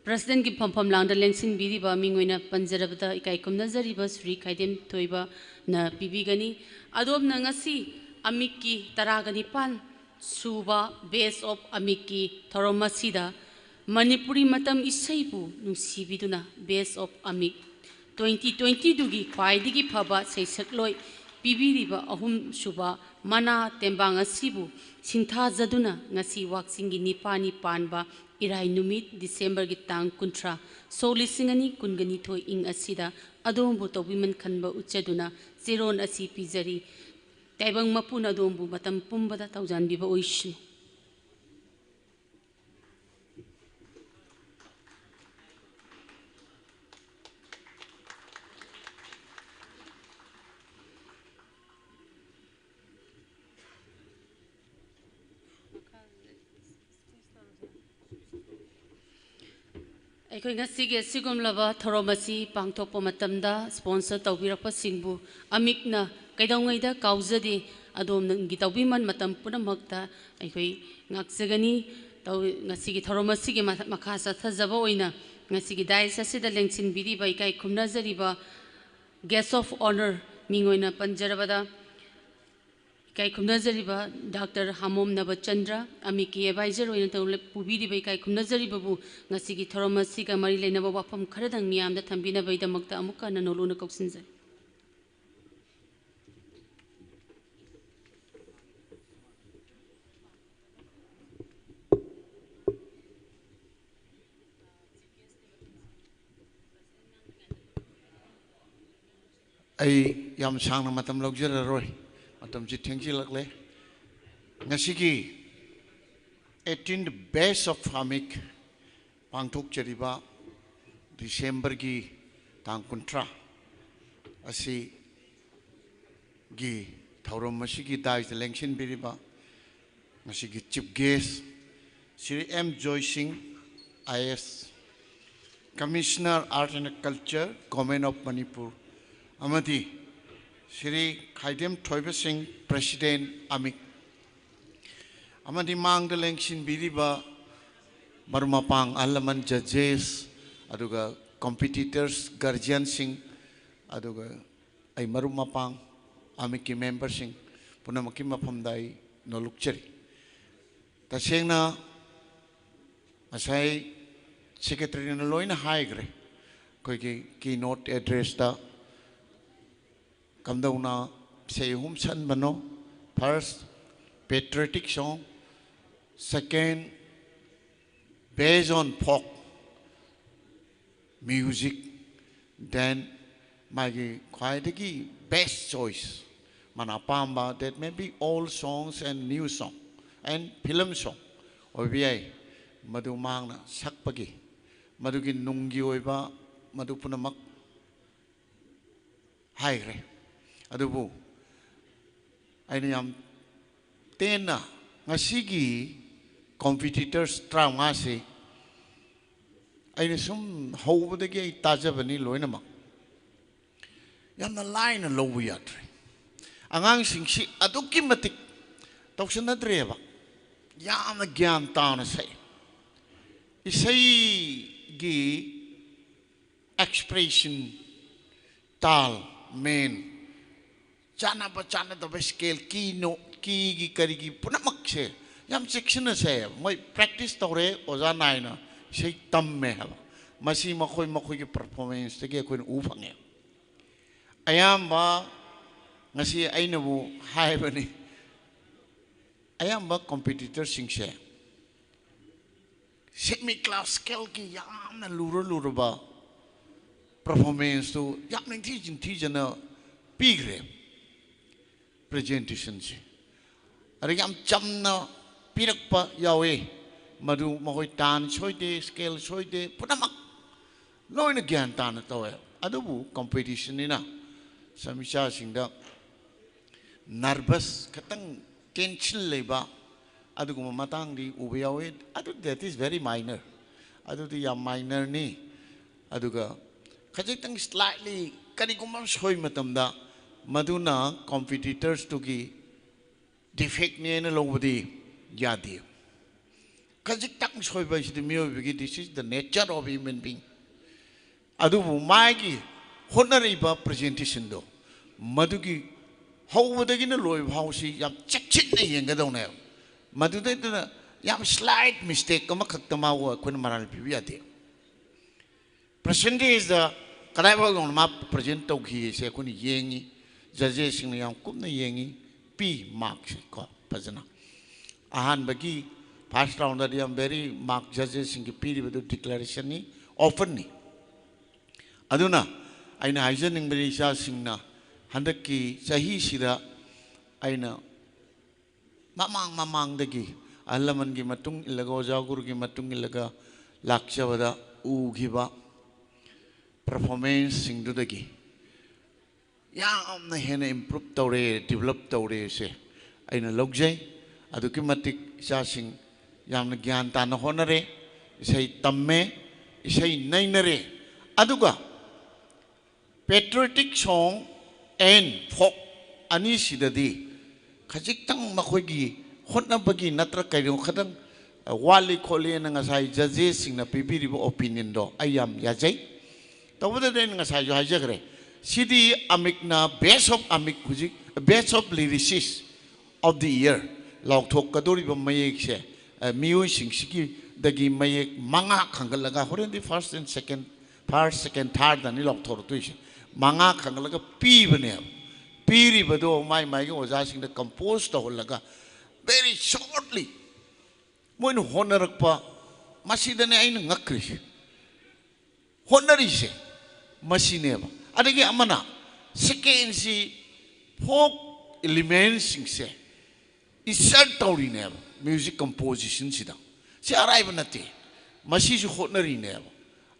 Presidentꯀꯤ ꯐꯝꯐꯝ ꯂꯥꯡꯗ ꯂꯦꯡꯁꯤꯟꯕꯤꯔꯤꯕ ꯃꯤꯡ ꯑꯣꯏꯅ ꯄꯟꯖꯔꯕꯗ ꯏꯀꯥꯏ ꯈꯨꯝꯅꯖꯔꯤꯕ ꯁ꯭ꯔꯤ ꯈꯥꯏꯗꯦꯝ ꯊꯣꯏꯕꯅ ꯄꯤꯕꯤꯒꯅꯤ꯫ ꯑꯗꯣꯝꯅ ꯉꯁꯤ ꯑꯃꯤꯛꯀꯤ ꯇꯔꯥꯒ ꯅꯤꯄꯥꯟ ꯁꯨꯕ Best of ꯑꯃꯤꯛꯀꯤ ꯊꯧꯔꯝ ꯑꯁꯤꯗ ꯃꯅꯤꯄꯨꯔꯤ ꯃꯇꯝ ꯏꯁꯩꯕꯨ ꯅꯨꯡꯁꯤꯕꯤꯗꯨꯅ Best of ꯑꯃꯤꯛ twenty twenty-twoꯒꯤ ꯈ꯭ꯋꯥꯏꯗꯒꯤ ꯐꯕ ꯁꯩꯁꯛꯂꯣꯏ ꯄꯤꯕꯤꯔꯤꯕ ꯑꯍꯨꯝꯁꯨꯕ ꯃꯅꯥ ꯇꯦꯡꯕꯥꯡ ꯑꯁꯤꯕꯨ ꯁꯤꯡꯊꯥꯖꯗꯨꯅ ꯉꯁꯤ ꯋꯥꯛꯆꯤꯡꯒꯤ ꯅꯤꯄꯥꯅꯤ ꯄꯥꯟꯕ ꯏꯔꯥꯏ ꯅꯨꯃꯤꯠ Decemberꯒꯤ ꯇꯥꯡ ꯀꯨꯟꯊ꯭ꯔꯥ, ꯁꯣꯛ ꯂꯤꯁꯤꯡ ꯑꯅꯤ ꯀꯨꯟꯒ ꯅꯤꯊꯣꯏ ꯏꯪ ꯑꯁꯤꯗ ꯑꯗꯣꯝꯕꯨ ꯇꯧꯕꯤꯃꯟ ꯈꯟꯕ ꯎꯠꯆꯗꯨꯅ ꯆꯦꯔꯣꯟ ꯑꯁꯤ ꯄꯤꯖꯔꯤ꯫ ꯇꯥꯏꯕꯪ ꯃꯄꯨꯅ ꯑꯗꯣꯝꯕꯨ ꯃꯇꯝ ꯄꯨꯝꯕꯗ ꯊꯧꯖꯥꯟꯕꯤꯕ ꯑꯣꯏꯁꯅꯨ꯫ ꯑꯩꯈꯣꯏ ꯉꯁꯤꯒꯤ ꯑꯁꯤꯒꯨꯝꯂꯕ ꯊꯧꯔꯝ ꯑꯁꯤ ꯄꯥꯡꯊꯣꯛꯄ ꯃꯇꯝꯗ sponsor ꯇꯧꯕꯤꯔꯛꯄꯁꯤꯡꯕꯨ ꯑꯃꯤꯛꯅ ꯀꯩꯗꯧꯉꯩꯗ ꯀꯥꯎꯖꯗꯦ꯫ ꯑꯗꯣꯝꯒꯤ ꯇꯧꯕꯤꯃꯜ ꯃꯇꯝ ꯄꯨꯝꯅꯃꯛꯇ ꯑꯩꯈꯣꯏ ꯉꯥꯛꯆꯒꯅꯤ꯫ ꯇꯧ-, ꯉꯁꯤꯒꯤ ꯊꯧꯔꯝ ꯑꯁꯤꯒꯤ ꯃꯊ-, ꯃꯈꯥ ꯆꯠꯊꯖꯕ ꯑꯣꯏꯅ ꯉꯁꯤꯒꯤ dais ꯑꯁꯤꯗ ꯂꯦꯡꯁꯤꯟꯕꯤꯔꯤꯕ ꯏꯀꯥꯏ ꯈꯨꯝꯅꯖꯔꯤꯕ Guest of Honour ꯃꯤꯡ ꯑꯣꯏꯅ ꯄꯟꯖꯔꯕꯗ ꯏꯀꯥꯏ ꯈꯨꯝꯅꯖꯔꯤꯕ Doctor ꯍꯥꯃꯣꯝ ꯅꯕꯆꯟꯗ꯭ꯔ, ꯑꯃꯤꯛꯀꯤ advisor ꯑꯣꯏꯅ ꯇꯧ-, ꯄꯨꯕꯤꯔꯤꯕ ꯏꯀꯥꯏ ꯈꯨꯝꯅꯖꯔꯤꯕꯕꯨ ꯉꯁꯤꯒꯤ ꯊꯧꯔꯝ ꯑꯁꯤꯒ ꯃꯔꯤ ꯂꯩꯅꯕ ꯋꯥꯐꯝ ꯈꯔꯗꯪ ꯃꯤꯌꯥꯝꯗ ꯊꯝꯕꯤꯅꯕꯒꯤꯗꯃꯛꯇ ꯑꯃꯨꯛꯀ ꯍꯟꯅ ꯅꯣꯂꯨꯛꯅ ꯀꯧꯁꯤꯟꯖꯔꯤ꯫ ꯑꯩ ꯌꯥꯝ ꯁꯥꯡꯅ ꯃꯇꯝ ꯂꯧꯖꯔꯔꯣꯏ, ꯃꯇꯝꯁꯤ ꯊꯦꯡꯖꯤꯜꯂꯛꯂꯦ꯫ ꯉꯁꯤꯒꯤ eighteen Best of ꯑꯃꯤꯛ ꯄꯥꯡꯊꯣꯛꯆꯔꯤꯕ Decemberꯒꯤ ꯇꯥꯡ ꯀꯨꯟꯊ꯭ꯔꯥ ꯑꯁꯤ ꯒꯤ ꯊꯧꯔꯝ ꯑꯁꯤꯒꯤ ꯗꯥꯏꯁꯇ ꯂꯦꯡꯁꯤꯟꯕꯤꯔꯤꯕ ꯉꯁꯤꯒꯤ chief guest Shri M Joy Singh, I S, Commissioner Art and Culture, Government of Manipur, ꯑꯃꯗꯤ ꯁ꯭ꯔꯤ ꯈꯥꯏꯗꯦꯝ ꯊꯣꯏꯕ ꯁꯤꯡ, President, ꯑꯃꯤꯛ, ꯑꯃꯗꯤ ꯃꯥꯡꯗ ꯂꯦꯡꯁꯤꯟꯕꯤꯔꯤꯕ ꯃꯔꯨꯞ ꯃꯄꯥꯡ, ꯑꯍꯜ ꯂꯃꯟ, judges, ꯑꯗꯨꯒ competitors, guardianꯁꯤꯡ, ꯑꯗꯨꯒ ꯑꯩ ꯃꯔꯨꯞ ꯃꯄꯥꯡ, ꯑꯃꯤꯛꯀꯤ memberꯁꯤꯡ ꯄꯨꯝꯅꯃꯛꯀꯤ ꯃꯐꯝꯗ ꯑꯩ ꯅꯣꯂꯨꯛꯆꯔꯤ꯫ ꯇꯁꯦꯡꯅ ꯉꯁꯥꯏ secretaryꯅ ꯂꯣꯏꯅ ꯍꯥꯏꯈ꯭ꯔꯦ꯫ ꯑꯩꯈꯣꯏꯒꯤ keynote addressꯇ ꯀꯝꯗꯧꯅ ꯏꯁꯩ ꯑꯍꯨꯝ ꯁꯟꯕꯅꯣ, first patriotic song, second based on folk music, then ꯃꯥꯒꯤ ꯈ꯭ꯋꯥꯏꯗꯒꯤ best choice, ꯃꯥꯅ ꯑꯄꯥꯝꯕ, that may be old songs and new song and film song ꯑꯣꯏꯕ ꯌꯥꯏ, ꯃꯗꯨ ꯃꯍꯥꯛꯅ ꯁꯛꯄꯒꯤ, ꯃꯗꯨꯒꯤ ꯅꯨꯡꯒꯤ ꯑꯣꯏꯕ, ꯃꯗꯨ ꯄꯨꯝꯅꯃꯛ ꯍꯥꯏꯈ꯭ꯔꯦ꯫ ꯑꯗꯨꯕꯨ ꯑꯩꯅ ꯌꯥꯝ ꯇꯦꯟꯅ ꯉꯁꯤꯒꯤ competitors ꯇꯔꯥꯃꯉꯥꯁꯤ ꯑꯩꯅ ꯁꯨꯝ ꯍꯧꯕꯗꯒꯤ ꯑꯩ ꯇꯥꯖꯕꯅꯤ ꯂꯣꯏꯅꯃꯛ꯫ ꯌꯥꯝꯅ ꯂꯥꯏꯅ ꯂꯧꯕ ꯌꯥꯗ꯭ꯔꯦ꯫ ꯑꯉꯥꯡꯁꯤꯡꯁꯤ ꯑꯗꯨꯛꯀꯤ ꯃꯇꯤꯛ ꯇꯧꯁꯟꯅꯗ꯭ꯔꯦꯕ꯫ ꯌꯥꯝꯅ ꯒ꯭ꯌꯥꯟ ꯇꯥꯅ ꯁꯛꯏ꯫ ꯏꯁꯩꯒꯤ expression, ꯇꯥꯜ, ꯃꯦꯟ, ꯆꯥꯟꯅꯕ ꯆꯥꯟꯅꯗꯕ scale, key note, keyꯒꯤ ꯀꯔꯤꯒꯤ ꯄꯨꯝꯅꯃꯛꯁꯦ ꯌꯥꯝ ꯆꯦꯛꯁꯤꯟꯅ ꯁꯛꯑꯦꯕ꯫ ꯃꯣꯏ practice ꯇꯧꯔꯦ, ꯑꯣꯖꯥ ꯅꯥꯏꯅ ꯏꯁꯩ ꯇꯝꯃꯦ ꯍꯥꯏꯕ꯫ ꯃꯁꯤ ꯃꯈꯣꯏ ꯃꯈꯣꯏꯒꯤ performanceꯇꯒꯤ ꯑꯩꯈꯣꯏꯅ ꯎꯕ ꯐꯪꯉꯦ꯫ ꯑꯌꯥꯝꯕ ꯉꯁꯤ ꯑꯩꯅꯕꯨ ꯍꯥꯏꯕꯅꯤ, ꯑꯌꯥꯝꯕ competitorsꯁꯤꯡꯁꯦ semi classicalꯒꯤ ꯌꯥꯝꯅ ꯂꯨꯔ ꯂꯨꯔꯕ performanceꯇꯨ ꯌꯥꯝ ꯅꯤꯡꯊꯤ ꯅꯤꯡꯊꯤꯖꯅ ꯄꯤꯈ꯭ꯔꯦ presentationꯁꯦ꯫ ꯑꯗ ꯌꯥꯝ ꯆꯝꯅ ꯄꯤꯔꯛꯄ ꯌꯥꯎꯋꯦ, ꯃꯗꯨ ꯃꯈꯣꯏ ꯇꯥꯟ ꯁꯣꯏꯗꯦ, scale ꯁꯣꯏꯗꯦ, ꯄꯨꯝꯅꯃꯛ ꯂꯣꯏꯅ ꯒ꯭ꯌꯥꯟ ꯇꯥꯅ ꯇꯧꯋꯦ꯫ ꯑꯗꯨꯕꯨ competitionꯅꯤꯅ ꯁꯃꯤꯆꯥꯁꯤꯡꯗ ꯅꯔꯚꯁ, ꯈꯤꯇꯪ ꯇꯦꯟꯁꯟ ꯂꯩꯕ ꯑꯗꯨꯒꯨꯝꯕ ꯃꯇꯥꯡꯗꯤ ꯎꯕ ꯌꯥꯎꯋꯤ꯫ ꯑꯗꯨ that is very minor, ꯑꯗꯨꯗꯤ ꯌꯥꯝ ꯃꯥꯏꯅꯔꯅꯤ꯫ ꯑꯗꯨꯒ ꯈꯖꯤꯛꯇꯪ ꯁ꯭ꯂꯥꯏꯠꯂꯤ ꯀꯔꯤꯒꯨꯝꯕ ꯑꯃ ꯁꯣꯏ ꯃꯇꯝꯗ ꯃꯗꯨꯅ ꯀꯝꯄꯤꯇꯤꯇꯔꯁꯇꯨꯒꯤ ꯗꯤꯐꯦꯛꯅꯦꯅ ꯂꯧꯕꯗꯤ ꯌꯥꯗꯦ꯫ ꯈꯖꯤꯛꯇꯪ ꯁꯣꯏꯕ ꯍꯥꯏꯁꯤꯗꯤ ꯃꯤꯑꯣꯏꯕꯒꯤ, this is the nature of human being꯫ ꯑꯗꯨꯕꯨ ꯃꯥꯒꯤ ꯍꯣꯠꯅꯔꯤꯕ ꯄ꯭ꯔꯖꯦꯟꯇꯦꯁꯟꯗꯣ ꯃꯗꯨꯒꯤ ꯍꯧꯕꯗꯒꯤꯅ ꯂꯣꯏꯕ ꯐꯥꯎꯁꯤ ꯌꯥꯝ ꯆꯦꯛꯁꯤꯟꯅ ꯌꯦꯡꯒꯗꯧꯅꯦꯕ꯫ ꯃꯗꯨꯗꯩꯗꯨꯅ ꯌꯥꯝ ꯁ꯭ꯂꯥꯏꯠ ꯃꯤꯁꯇꯦꯛ ꯑꯃꯈꯛꯇ ꯃꯥꯕꯨ ꯑꯩꯈꯣꯏꯅ ꯃꯔꯥꯜ ꯄꯤꯕ ꯌꯥꯗꯦ꯫ ꯄ꯭ꯔꯁꯦꯟꯇꯦꯖꯇ ꯀꯗꯥꯏꯐꯥꯎ ꯌꯧꯅ ꯃꯥ ꯄ꯭ꯔꯖꯦꯟ ꯇꯧꯈꯤ ꯍꯥꯏꯁꯦ ꯑꯩꯈꯣꯏꯅ ꯌꯦꯡꯉꯤ꯫ ꯖꯖꯦꯁꯁꯤꯡꯅ ꯌꯥꯝ ꯀꯨꯞꯅ ꯌꯦꯡꯉꯤ, ꯄꯤ ꯃꯥꯔꯛꯁꯦ ꯀꯣ ꯐꯖꯅ꯫ ꯑꯍꯥꯟꯕꯒꯤ ꯐꯥꯔꯁ ꯔꯥꯎꯟꯗꯗꯤ ꯌꯥꯝ ꯚꯦꯔꯤ ꯃꯥꯔꯛ ꯖꯖꯦꯁꯁꯤꯡꯒꯤ ꯄꯤꯔꯤꯕꯗꯨ ꯗꯤꯀ꯭ꯂꯥꯔꯦꯁꯟꯅꯤ, ꯑꯣꯐꯔꯅꯤ꯫ ꯑꯗꯨꯅ ꯑꯩꯅ ꯍꯥꯏꯖꯅꯤꯡꯕꯗꯤ ꯏꯆꯥꯁꯤꯡꯅ ꯍꯟꯗꯛꯀꯤ ꯆꯍꯤꯁꯤꯗ ꯑꯩꯅ ꯃꯃꯥꯡ ꯃꯃꯥꯡꯗꯒꯤ ꯑꯍꯜ ꯂꯃꯟꯒꯤ ꯃꯇꯨꯡ ꯏꯜꯂꯒ, ꯑꯣꯖꯥ ꯒꯨꯔꯨꯒꯤ ꯃꯇꯨꯡ ꯏꯜꯂꯒ ꯂꯥꯛꯆꯕꯗ ꯎꯈꯤꯕ ꯄꯔꯐꯣꯔꯃꯦꯟꯁꯁꯤꯡꯗꯨꯗꯒꯤ ꯌꯥꯝꯅ ꯍꯦꯟꯅ ꯏꯝꯄ꯭ꯔꯨꯞ ꯇꯧꯔꯦ, ꯗꯤꯕꯂꯞ ꯇꯧꯔꯦꯁꯦ ꯑꯩꯅ ꯂꯧꯖꯩ꯫ ꯑꯗꯨꯛꯀꯤ ꯃꯇꯤꯛ ꯏꯆꯥꯁꯤꯡ ꯌꯥꯝꯅ ꯒ꯭ꯌꯥꯟ ꯇꯥꯅ ꯍꯣꯠꯅꯔꯦ, ꯏꯁꯩ ꯇꯝꯃꯦ, ꯏꯁꯩ ꯅꯩꯅꯔꯦ꯫ ꯑꯗꯨꯒ patriotic song and folk ꯑꯅꯤꯁꯤꯗꯗꯤ ꯈꯖꯤꯛꯇꯪ ꯃꯈꯣꯏꯒꯤ ꯍꯣꯠꯅꯕꯒꯤ ꯅꯠꯇ꯭ꯔ ꯀꯩꯅꯣ ꯈꯇꯪ ꯋꯥꯠꯂꯤ ꯈꯣꯠꯂꯤꯅ ꯉꯁꯥꯏ ꯖꯖꯦꯁꯁꯤꯡꯅ ꯄꯤꯕꯤꯔꯤꯕ ꯑꯣꯄꯤꯅꯤꯌꯟꯗꯣ ꯑꯩ ꯌꯥꯝ ꯌꯥꯖꯩ꯫ ꯇꯧꯕꯇꯗꯤ ꯑꯩꯅ ꯉꯁꯥꯏꯁꯨ ꯍꯥꯏꯖꯈ꯭ꯔꯦ, ꯁꯤꯗꯤ ꯑꯃꯤꯛꯅ best of ꯑꯃꯤꯛ, ꯍꯧꯖꯤꯛ best of lyricist of the year ꯂꯥꯎꯊꯣꯛꯀꯗꯧꯔꯤꯕ ꯃꯌꯦꯛꯁꯦ, ꯑ, ꯃꯤꯑꯣꯏꯁꯤꯡꯁꯤꯒꯤꯗꯒꯤ ꯃꯌꯦꯛ ꯃꯉꯥ ꯈꯟꯒꯠꯂꯒ, ꯍꯣꯔꯦꯟꯗꯤ first and second, first, second, third ꯑꯅꯤ ꯂꯥꯎꯊꯣꯔꯛꯇꯣꯏꯁꯦ, ꯃꯉꯥ ꯈꯟꯒꯠꯂꯒ ꯄꯤꯕꯅꯦꯕ꯫ ꯄꯤꯔꯤꯕꯗꯣ ꯃꯥꯏ ꯃꯥꯏꯒꯤ ꯑꯣꯖꯥꯁꯤꯡꯗ ꯀꯝꯄꯣꯖ ꯇꯧꯍꯜꯂꯒ very shortly ꯃꯣꯏꯅ ꯍꯣꯠꯅꯔꯛꯄ, ꯃꯁꯤꯗꯅꯦ ꯑꯩꯅ ꯉꯛꯈ꯭ꯔꯤꯁꯦ꯫ ꯍꯣꯠꯅꯔꯤꯁꯦ ꯃꯁꯤꯅꯦꯕ꯫ ꯑꯗꯒꯤ ꯑꯃꯅ, ꯁꯦꯀꯦꯟꯁꯤ ꯐꯣꯛ ꯏꯂꯤꯃꯦꯟꯁꯤꯡꯁꯦ ꯏꯟꯁꯔꯠ ꯇꯧꯔꯤꯅꯦꯕ ꯃ꯭ꯌꯨꯖꯤꯛ ꯀꯝꯄꯣꯖꯤꯁꯟꯁꯤꯗ꯫ ꯁꯤ ꯑꯔꯥꯏꯕ ꯅꯠꯇꯦ, ꯃꯁꯤꯁꯨ ꯍꯣꯠꯅꯔꯤꯅꯦꯕ꯫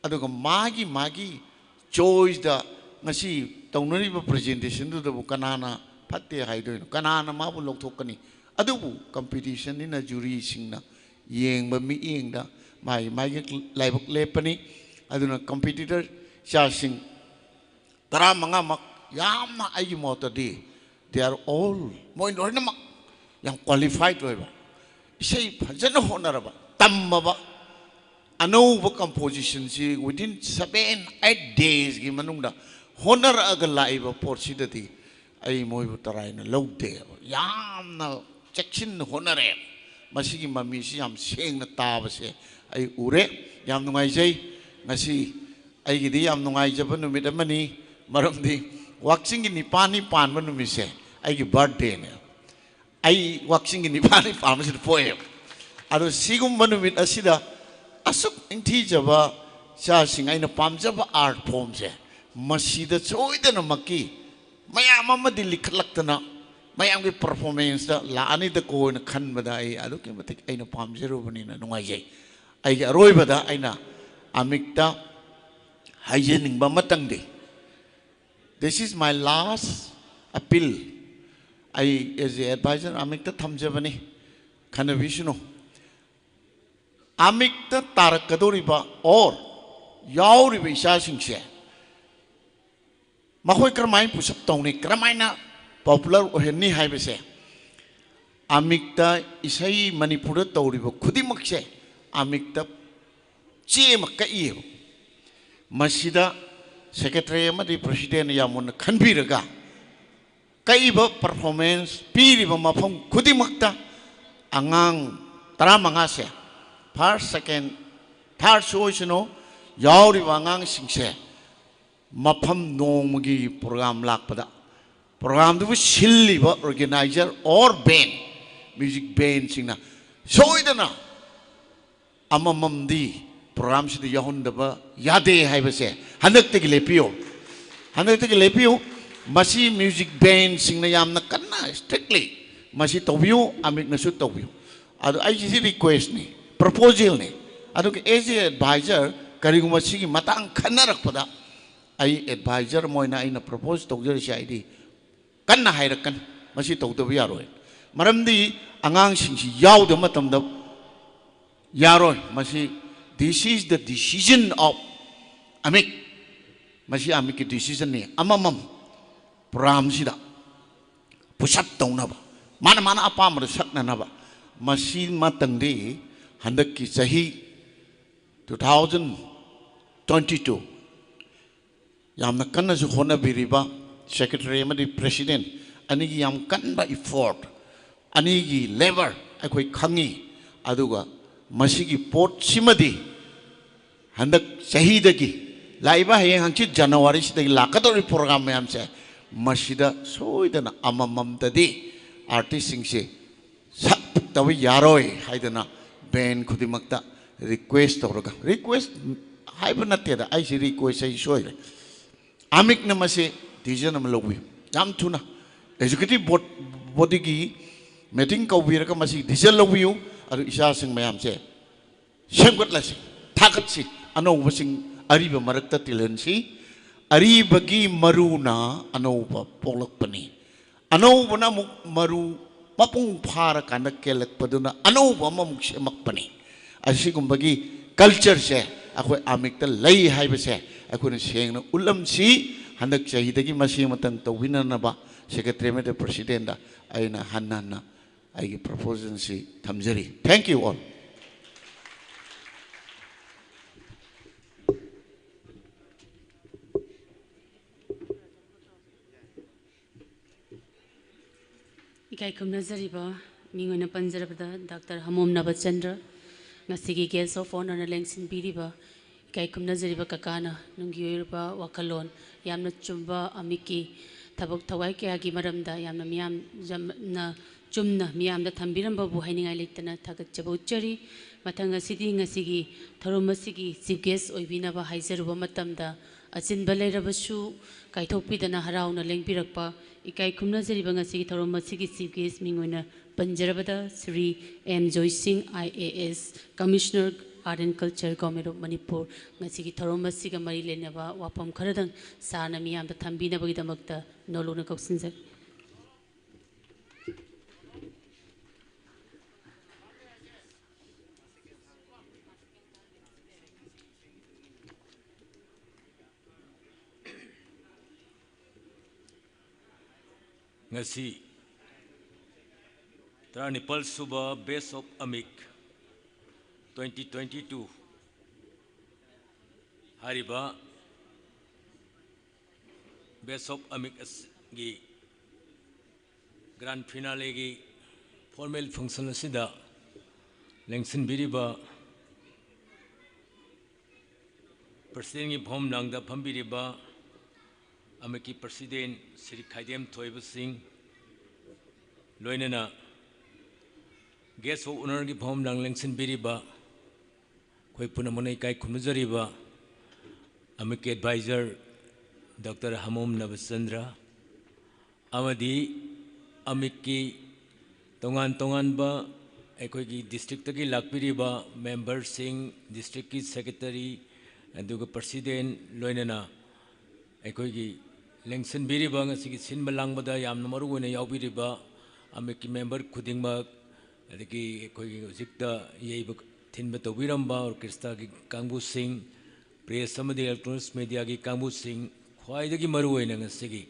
ꯑꯗꯨꯒ ꯃꯥꯒꯤ ꯃꯥꯒꯤ ꯆꯣꯏꯁꯇ ꯉꯁꯤ ꯇꯧꯅꯔꯤꯕ ꯄ꯭ꯔꯖꯦꯟꯇꯦꯁꯟꯗꯨꯗꯕꯨ ꯀꯅꯥꯅ ꯐꯠꯇꯦ ꯍꯥꯏꯗꯣꯏꯅꯣ? ꯀꯅꯥꯅ ꯃꯥꯕꯨ ꯂꯧꯊꯣꯛꯀꯅꯤ? ꯑꯗꯨꯕꯨ competitionꯅꯤꯅ juryꯁꯤꯡꯅ ꯌꯦꯡꯕ ꯃꯤꯠꯌꯦꯡꯗ ꯃꯥꯒꯤ ꯃꯥꯒꯤ ꯂꯥꯏꯕꯛ ꯂꯦꯞꯄꯅꯤ꯫ ꯑꯗꯨꯅ competitor ꯏꯆꯥꯁꯤꯡ ꯇꯔꯥꯃꯉꯥꯃꯛ ꯌꯥꯝꯅ, ꯑꯩꯒꯤ ꯃꯣꯠꯇꯗꯤ, they are all, ꯃꯣꯏ ꯂꯣꯏꯅꯃꯛ ꯌꯥꯝ qualified ꯑꯣꯏꯕ, ꯏꯁꯩ ꯐꯖꯅ ꯍꯣꯠꯅꯔꯕ, ꯇꯝꯃꯕ, ꯑꯅꯧꯕ compositionꯁꯤ within seven eight daysꯀꯤ ꯃꯅꯨꯡꯗ ꯍꯣꯠꯅꯔꯛꯑꯒ ꯂꯥꯛꯏꯕ ꯄꯣꯠꯁꯤꯗꯗꯤ ꯑꯩ ꯃꯣꯏꯕꯨ ꯇꯔꯥꯏꯅ ꯂꯧꯗꯦꯕ꯫ ꯌꯥꯝꯅ ꯆꯦꯛꯁꯤꯟꯅ ꯍꯣꯠꯅꯔꯦ꯫ ꯃꯁꯤꯒꯤ ꯃꯃꯤꯁꯤ ꯌꯥꯝ ꯁꯦꯡꯅ ꯇꯥꯕꯁꯦ ꯑꯩ ꯎꯔꯦ꯫ ꯌꯥꯝ ꯅꯨꯡꯉꯥꯏꯖꯩ꯫ ꯉꯁꯤ ꯑꯩꯒꯤꯗꯤ ꯌꯥꯝ ꯅꯨꯡꯉꯥꯏꯖꯕ ꯅꯨꯃꯤꯠ ꯑꯃꯅꯤ, ꯃꯔꯝꯗꯤ ꯋꯥꯛꯆꯤꯡꯒꯤ ꯅꯤꯄꯥꯜꯅꯤ ꯄꯥꯟꯕ ꯅꯨꯃꯤꯠꯁꯦ ꯑꯩꯒꯤ birthdayꯅꯦ꯫ ꯑꯩ ꯋꯥꯛꯆꯤꯡꯒꯤ ꯅꯤꯄꯥꯜꯅꯤ ꯄꯥꯟꯕꯁꯤꯗ ꯄꯣꯛꯑꯦꯕ꯫ ꯑꯗꯣ ꯁꯤꯒꯨꯝꯕ ꯅꯨꯃꯤꯠ ꯑꯁꯤꯗ ꯑꯁꯨꯛ ꯅꯤꯡꯊꯤꯖꯕ ꯏꯆꯥꯁꯤꯡ, ꯑꯩꯅ ꯄꯥꯝꯖꯕ art formꯁꯦ ꯃꯁꯤꯗ ꯁꯣꯏꯗꯅꯃꯛꯀꯤ ꯃꯌꯥꯝ ꯑꯃꯗꯤ ꯂꯤꯈꯠꯂꯛꯇꯅ ꯃꯌꯥꯝꯒꯤ performanceꯇ ꯂꯥꯛꯑꯅꯤꯗꯀꯣ ꯍꯥꯏꯅ ꯈꯟꯕꯗ ꯑꯩ ꯑꯗꯨꯛꯀꯤ ꯃꯇꯤꯛ ꯑꯩꯅ ꯄꯥꯝꯖꯔꯨꯕꯅꯤꯅ ꯅꯨꯡꯉꯥꯏꯖꯩ꯫ ꯑꯩꯒꯤ ꯑꯔꯣꯏꯕꯗ ꯑꯩꯅ ꯑꯃꯤꯛꯇ ꯍꯥꯏꯖꯅꯤꯡꯕ ꯑꯃꯇꯪꯗꯤ, this is my last appeal. ꯑꯩ as a advisor ꯑꯃꯤꯛꯇ ꯊꯝꯖꯕꯅꯤ, ꯈꯟꯅꯕꯤꯁꯅꯨ꯫ ꯑꯃꯤꯛꯇ ꯇꯥꯔꯛꯀꯗꯧꯔꯤꯕ or ꯌꯥꯎꯔꯤꯕ ꯏꯆꯥꯁꯤꯡꯁꯦ ꯃꯈꯣꯏ ꯀꯔꯝꯍꯥꯏꯅ push up ꯇꯧꯅꯤ, ꯀꯔꯝꯍꯥꯏꯅ popular ꯑꯣꯏꯍꯟꯅꯤ ꯍꯥꯏꯕꯁꯦ ꯑꯃꯤꯛꯇ, ꯏꯁꯩ ꯃꯅꯤꯄꯨꯔꯗ ꯇꯧꯔꯤꯕ ꯈꯨꯗꯤꯡꯃꯛꯁꯦ ꯑꯃꯤꯛꯇ ꯆꯦ ꯑꯃ ꯀꯛꯏꯌꯦꯕ꯫ ꯃꯁꯤꯗ secretary ꯑꯃꯗꯤ presidentꯅ ꯌꯥꯝ ꯃꯨꯟꯅ ꯈꯟꯕꯤꯔꯒ ꯀꯛꯏꯕ performance ꯄꯤꯔꯤꯕ ꯃꯐꯝ ꯈꯨꯗꯤꯡꯃꯛꯇ ꯑꯉꯥꯡ ꯇꯔꯥꯃꯉꯥꯁꯦ, first, second, thirdꯁꯨ ꯑꯣꯏꯁꯅꯨ, ꯌꯥꯎꯔꯤꯕ ꯑꯉꯥꯡꯁꯤꯡꯁꯦ ꯃꯐꯝ ꯅꯣꯡꯃꯒꯤ program ꯂꯥꯛꯄꯗ programꯗꯨꯕꯨ ꯁꯤꯜꯂꯤꯕ organizer or band, music bandꯁꯤꯡꯅ ꯁꯣꯏꯗꯅ ꯑꯃꯃꯝꯗꯤ programꯁꯤꯗ ꯌꯥꯎꯍꯟꯗꯕ ꯌꯥꯗꯦ ꯍꯥꯏꯕꯁꯦ ꯍꯟꯗꯛꯇꯒꯤ ꯂꯦꯞꯄꯤꯌꯨ꯫ ꯍꯟꯗꯛꯇꯒꯤ ꯂꯦꯞꯄꯤꯌꯨ꯫ ꯃꯁꯤ music bandꯁꯤꯡꯅ ꯌꯥꯝꯅ ꯀꯟꯅ strictly ꯃꯁꯤ ꯇꯧꯕꯤꯌꯨ, ꯑꯃꯤꯛꯅꯁꯨ ꯇꯧꯕꯤꯌꯨ꯫ ꯑꯗꯣ ꯑꯩꯒꯤꯁꯤ requestꯅꯤ, proposalꯅꯤ꯫ ꯑꯗꯨꯒ as a advisor, ꯀꯔꯤꯒꯨꯝꯕ ꯁꯤꯒꯤ ꯃꯇꯥꯡ ꯈꯟꯅꯔꯛꯄꯗ ꯑꯩ advisor ꯑꯃ ꯑꯣꯏꯅ ꯑꯩꯅ propose ꯇꯧꯖꯔꯤꯁꯦ ꯍꯥꯏꯗꯤ ꯀꯟꯅ ꯍꯥꯏꯔꯛꯀꯅꯤ꯫ ꯃꯁꯤ ꯇꯧꯗꯕ ꯌꯥꯔꯣꯏ꯫ ꯃꯔꯝꯗꯤ ꯑꯉꯥꯡꯁꯤꯡꯁꯤ ꯌꯥꯎꯗꯕ ꯃꯇꯝꯗ ꯌꯥꯔꯣꯏ꯫ ꯃꯁꯤ, this is the decision of ꯑꯃꯤꯛ꯫ ꯃꯁꯤ ꯑꯃꯤꯛꯀꯤ decisionꯅꯤ꯫ ꯑꯃꯃꯝ programꯁꯤꯗ push up ꯇꯧꯅꯕ, ꯃꯥꯅ ꯃꯥꯅ ꯑꯄꯥꯝꯕꯗ ꯁꯛꯅꯅꯕ꯫ ꯃꯁꯤꯃꯇꯪꯗꯤ ꯍꯟꯗꯛꯀꯤ ꯆꯍꯤ two thousand twenty two ꯌꯥꯝꯅ ꯀꯟꯅꯁꯨ ꯍꯣꯠꯅꯕꯤꯔꯤꯕ secretary ꯑꯃꯗꯤ president ꯑꯅꯤꯒꯤ ꯌꯥꯝ ꯀꯟꯕ effort, ꯑꯅꯤꯒꯤ labour ꯑꯩꯈꯣꯏ ꯈꯪꯉꯤ꯫ ꯑꯗꯨꯒ ꯃꯁꯤꯒꯤ ꯄꯣꯠꯁꯤꯃꯗꯤ ꯍꯟꯗꯛ ꯆꯍꯤꯗꯒꯤ, ꯂꯥꯛꯏꯕ ꯍꯌꯦꯡ ꯍꯪꯆꯤꯠ Januaryꯁꯤꯗꯒꯤ ꯂꯥꯛꯀꯗꯧꯔꯤꯕ program ꯃꯌꯥꯝꯁꯦ, ꯃꯁꯤꯗ ꯁꯣꯏꯗꯅ ꯑꯃꯃꯝꯇꯗꯤ artistꯁꯤꯡꯁꯦ ꯁꯛꯇꯕ ꯌꯥꯔꯣꯏ ꯍꯥꯏꯗꯅ band ꯈꯨꯗꯤꯡꯃꯛꯇ request ꯇꯧꯔꯒ, request ꯍꯥꯏꯕ ꯅꯠꯇꯦꯗ, ꯑꯩꯁꯤ request ꯑꯩ ꯁꯣꯏꯔꯦ꯫ ꯑꯃꯤꯛꯅ ꯃꯁꯤ decision ꯑꯃ ꯂꯧꯕꯤꯌꯨ꯫ ꯌꯥꯝ ꯊꯨꯅ executive board, bodyꯒꯤ meeting ꯀꯧꯕꯤꯔꯒ ꯃꯁꯤ decision ꯂꯧꯕꯤꯌꯨ꯫ ꯑꯗꯨ ꯏꯆꯥꯁꯤꯡ ꯃꯌꯥꯝꯁꯦ ꯁꯦꯝꯒꯠꯂꯁꯤ, ꯊꯥꯒꯠꯁꯤ, ꯑꯅꯧꯕꯁꯤꯡ ꯑꯔꯤꯕ ꯃꯔꯛꯇ ꯇꯤꯜꯍꯟꯁꯤ꯫ ꯑꯔꯤꯕꯒꯤ ꯃꯔꯨꯅ ꯑꯅꯧꯕ ꯄꯣꯛꯂꯛꯄꯅꯤ꯫ ꯑꯅꯧꯕꯅ ꯑꯃꯨꯛ ꯃꯔꯨ ꯃꯄꯨꯡ ꯐꯥꯔꯀꯥꯟꯗ ꯀꯦꯜꯂꯛꯄꯗꯨꯅ ꯑꯅꯧꯕ ꯑꯃꯃꯨꯛ ꯁꯦꯝꯃꯛꯄꯅꯤ꯫ ꯑꯁꯤꯒꯨꯝꯕꯒꯤ cultureꯁꯦ ꯑꯩꯈꯣꯏ ꯑꯃꯤꯛꯇ ꯂꯩ ꯍꯥꯏꯕꯁꯦ ꯑꯩꯈꯣꯏꯅ ꯁꯦꯡꯅ ꯎꯠꯂꯝꯁꯤ꯫ ꯍꯟꯗꯛ ꯆꯍꯤꯗꯒꯤ ꯃꯁꯤ ꯑꯃꯇꯪ ꯇꯧꯕꯤꯅꯅꯕ secretary ꯑꯃꯗꯤ presidentꯗ ꯑꯩꯅ ꯍꯟꯅ ꯍꯟꯅ ꯑꯩꯒꯤ proposalꯁꯤ ꯊꯝꯖꯔꯤ꯫ Thank you all. ꯏꯀꯥꯏ ꯈꯨꯝꯅꯖꯔꯤꯕ, ꯃꯤꯡ ꯑꯣꯏꯅ ꯄꯟꯖꯔꯕꯗ ꯗꯥꯛꯇꯔ ꯍꯃꯣꯝ ꯅꯕꯆꯟꯗ꯭ꯔ, ꯉꯁꯤꯒꯤ guest of honourꯅ ꯂꯦꯡꯁꯤꯟꯕꯤꯔꯤꯕ ꯏꯀꯥꯏ ꯈꯨꯝꯅꯖꯔꯤꯕ ꯀꯀꯥꯅ ꯅꯨꯡꯒꯤ ꯑꯣꯏꯔꯕ ꯋꯥꯈꯜꯂꯣꯟ, ꯌꯥꯝꯅ ꯆꯨꯝꯕ ꯑꯃꯤꯛꯀꯤ ꯊꯕꯛ ꯊꯋꯥꯏ ꯀꯌꯥꯒꯤ ꯃꯔꯝꯗ ꯌꯥꯝꯅ ꯃꯤꯌꯥꯝ, ꯌꯥꯝꯅ ꯆꯨꯝꯅ ꯃꯤꯌꯥꯝꯗ ꯊꯝꯕꯤꯔꯝꯕꯕꯨ ꯍꯥꯏꯅꯤꯡꯉꯥꯏ ꯂꯩꯇꯅ ꯊꯥꯒꯠꯆꯕ ꯎꯠꯆꯔꯤ꯫ ꯃꯊꯪ ꯑꯁꯤꯗꯤ ꯉꯁꯤꯒꯤ ꯊꯧꯔꯝ ꯑꯁꯤꯒꯤ chief guest ꯑꯣꯏꯕꯤꯅꯕ ꯍꯥꯏꯖꯔꯨꯕ ꯃꯇꯝꯗ, ꯑꯆꯤꯟꯕ ꯂꯩꯔꯕꯁꯨ ꯀꯥꯏꯊꯣꯛꯄꯤꯗꯅ ꯍꯔꯥꯎꯅ ꯂꯦꯡꯕꯤꯔꯛꯄ ꯏꯀꯥꯏ ꯈꯨꯝꯅꯖꯔꯤꯕ ꯉꯁꯤꯒꯤ ꯊꯧꯔꯝ ꯑꯁꯤꯒꯤ chief guest ꯃꯤꯡ ꯑꯣꯏꯅ ꯄꯟꯖꯔꯕꯗ Shri M Joysingh, I A S, Commissioner Art and Culture, Government of Manipur, ꯉꯁꯤꯒꯤ ꯊꯧꯔꯝ ꯑꯁꯤꯒ ꯃꯔꯤ ꯂꯩꯅꯕ ꯋꯥꯐꯝ ꯈꯔꯗꯪ sirꯅ ꯃꯤꯌꯥꯝꯗ ꯊꯝꯕꯤꯅꯕꯒꯤꯗꯃꯛꯇ ꯅꯣꯂꯨꯛꯅ ꯀꯧꯁꯤꯟꯖꯔꯤ꯫ ꯉꯁꯤ ꯇꯔꯥꯅꯤꯄꯥꯜ ꯁꯨꯕ Best of Amik twenty twenty-two ꯍꯥꯏꯔꯤꯕ Best of Amik ꯑꯁꯤꯒꯤ grand finale ꯒꯤ formal function ꯑꯁꯤꯗ ꯂꯦꯡꯁꯤꯟꯕꯤꯔꯤꯕ President ꯀꯤ ꯐꯝꯂꯥꯡꯗ ꯐꯝꯕꯤꯔꯤꯕ Amik ꯀꯤ President ꯁ꯭ꯔꯤ ꯈꯥꯏꯗꯦꯝ ꯊꯣꯏꯕ ꯁꯤꯡ, ꯂꯣꯏꯅꯅ Guest of Honour ꯒꯤ ꯐꯝꯂꯥꯡ ꯂꯦꯡꯁꯤꯟꯕꯤꯔꯤꯕ ꯑꯩꯈꯣꯏ ꯄꯨꯝꯅꯃꯛꯅ ꯏꯀꯥꯏ ꯈꯨꯝꯅꯖꯔꯤꯕ Amik ꯀꯤ advisor Doctor ꯍꯃꯣꯝ ꯅꯕꯆꯟꯗ꯭ꯔ, ꯑꯃꯗꯤ Amik ꯀꯤ ꯇꯣꯉꯥꯟ ꯇꯣꯉꯥꯟꯕ ꯑꯩꯈꯣꯏꯒꯤ district ꯇꯒꯤ ꯂꯥꯛꯄꯤꯔꯤꯕ member ꯁꯤꯡ, district ꯀꯤ secretary, ꯑꯗꯨꯒ president, ꯂꯣꯏꯅꯅ ꯑꯩꯈꯣꯏꯒꯤ ꯂꯦꯡꯁꯤꯟꯕꯤꯔꯤꯕ ꯉꯁꯤꯒꯤ ꯁꯤꯟꯕ ꯂꯥꯡꯕꯗ ꯌꯥꯝꯅ ꯃꯔꯨ ꯑꯣꯏꯅ ꯌꯥꯎꯕꯤꯔꯤꯕ Amik ꯀꯤ member ꯈꯨꯗꯤꯡꯃꯛ, ꯑꯗꯒꯤ ꯑꯩꯈꯣꯏꯒꯤ ꯍꯧꯖꯤꯛꯇ ꯌꯩꯕ ꯊꯤꯟꯕ ꯇꯧꯕꯤꯔꯝꯕ orchestra ꯒꯤ ꯀꯥꯡꯕꯨꯁꯤꯡ, press ꯑꯃꯗꯤ electronics media ꯒꯤ ꯀꯥꯡꯕꯨꯁꯤꯡ, ꯈ꯭ꯋꯥꯏꯗꯒꯤ ꯃꯔꯨ ꯑꯣꯏꯅ ꯉꯁꯤꯒꯤ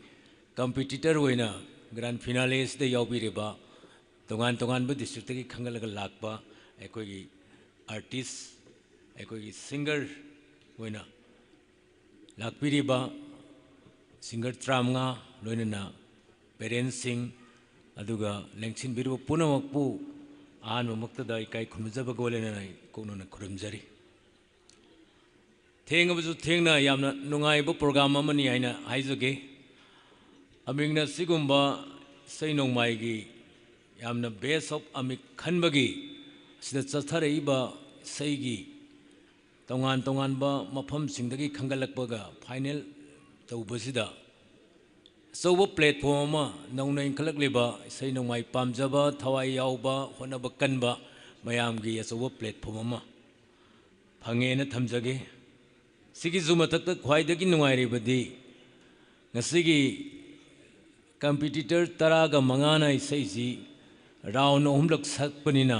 competitor ꯑꯣꯏꯅ grand finale ꯑꯁꯤꯗ ꯌꯥꯎꯕꯤꯔꯤꯕ ꯇꯣꯉꯥꯟ ꯇꯣꯉꯥꯟꯕ district ꯇꯒꯤ ꯈꯟꯒꯠꯂꯒ ꯂꯥꯛꯄ ꯑꯩꯈꯣꯏꯒꯤ artist, ꯑꯩꯈꯣꯏꯒꯤ singer ꯑꯣꯏꯅ ꯂꯥꯛꯄꯤꯔꯤꯕ singer ꯇꯔꯥꯃꯉꯥ, ꯂꯣꯏꯅꯅ parents ꯁꯤꯡ, ꯑꯗꯨꯒ ꯂꯦꯡꯁꯤꯟꯕꯤꯔꯤꯕ ꯄꯨꯝꯅꯃꯛꯄꯨ ꯑꯍꯥꯟꯕꯃꯛꯇꯗ ꯏꯀꯥꯏ ꯈꯨꯝꯅꯖꯕꯒ ꯂꯣꯏꯅꯅ ꯏꯀꯣꯛꯅꯅ ꯈꯨꯔꯨꯝꯖꯔꯤ꯫ ꯊꯦꯡꯉꯕꯁꯨ ꯊꯦꯡꯅ ꯌꯥꯝꯅ ꯅꯨꯡꯉꯥꯏꯕ program ꯑꯃꯅꯤ ꯍꯥꯏꯅ ꯍꯥꯏꯖꯒꯦ꯫ Amik ꯅ ꯁꯤꯒꯨꯝꯕ ꯏꯁꯩ ꯅꯣꯡꯃꯥꯏꯒꯤ ꯌꯥꯝꯅ Best of Amik ꯈꯟꯕꯒꯤ ꯁꯤꯗ ꯆꯠꯊꯔꯛꯏꯕ ꯏꯁꯩꯒꯤ ꯇꯣꯉꯥꯟ ꯇꯣꯉꯥꯟꯕ ꯃꯐꯝꯁꯤꯡꯗꯒꯤ ꯈꯟꯒꯠꯂꯛꯄꯒ final ꯇꯧꯕꯁꯤꯗ ꯑꯆꯧꯕ platform ꯑꯃ ꯅꯧꯅ ꯏꯟꯈꯠꯂꯛꯂꯤꯕ ꯏꯁꯩ ꯅꯣꯡꯃꯥꯏ ꯄꯥꯝꯖꯕ, ꯊꯋꯥꯏ ꯌꯥꯎꯕ, ꯍꯣꯠꯅꯕ ꯀꯟꯕ ꯃꯌꯥꯝꯒꯤ ꯑꯆꯧꯕ platform ꯑꯃ ꯐꯪꯉꯦꯅ ꯊꯝꯖꯒꯦ꯫ ꯁꯤꯒꯤꯁꯨ ꯃꯊꯛꯇ ꯈ꯭ꯋꯥꯏꯗꯒꯤ ꯅꯨꯡꯉꯥꯏꯔꯤꯕꯗꯤ ꯉꯁꯤꯒꯤ competitor ꯇꯔꯥꯒ ꯃꯉꯥꯅ ꯏꯁꯩꯁꯤ round ꯑꯍꯨꯝꯂꯛ ꯁꯛꯄꯅꯤꯅ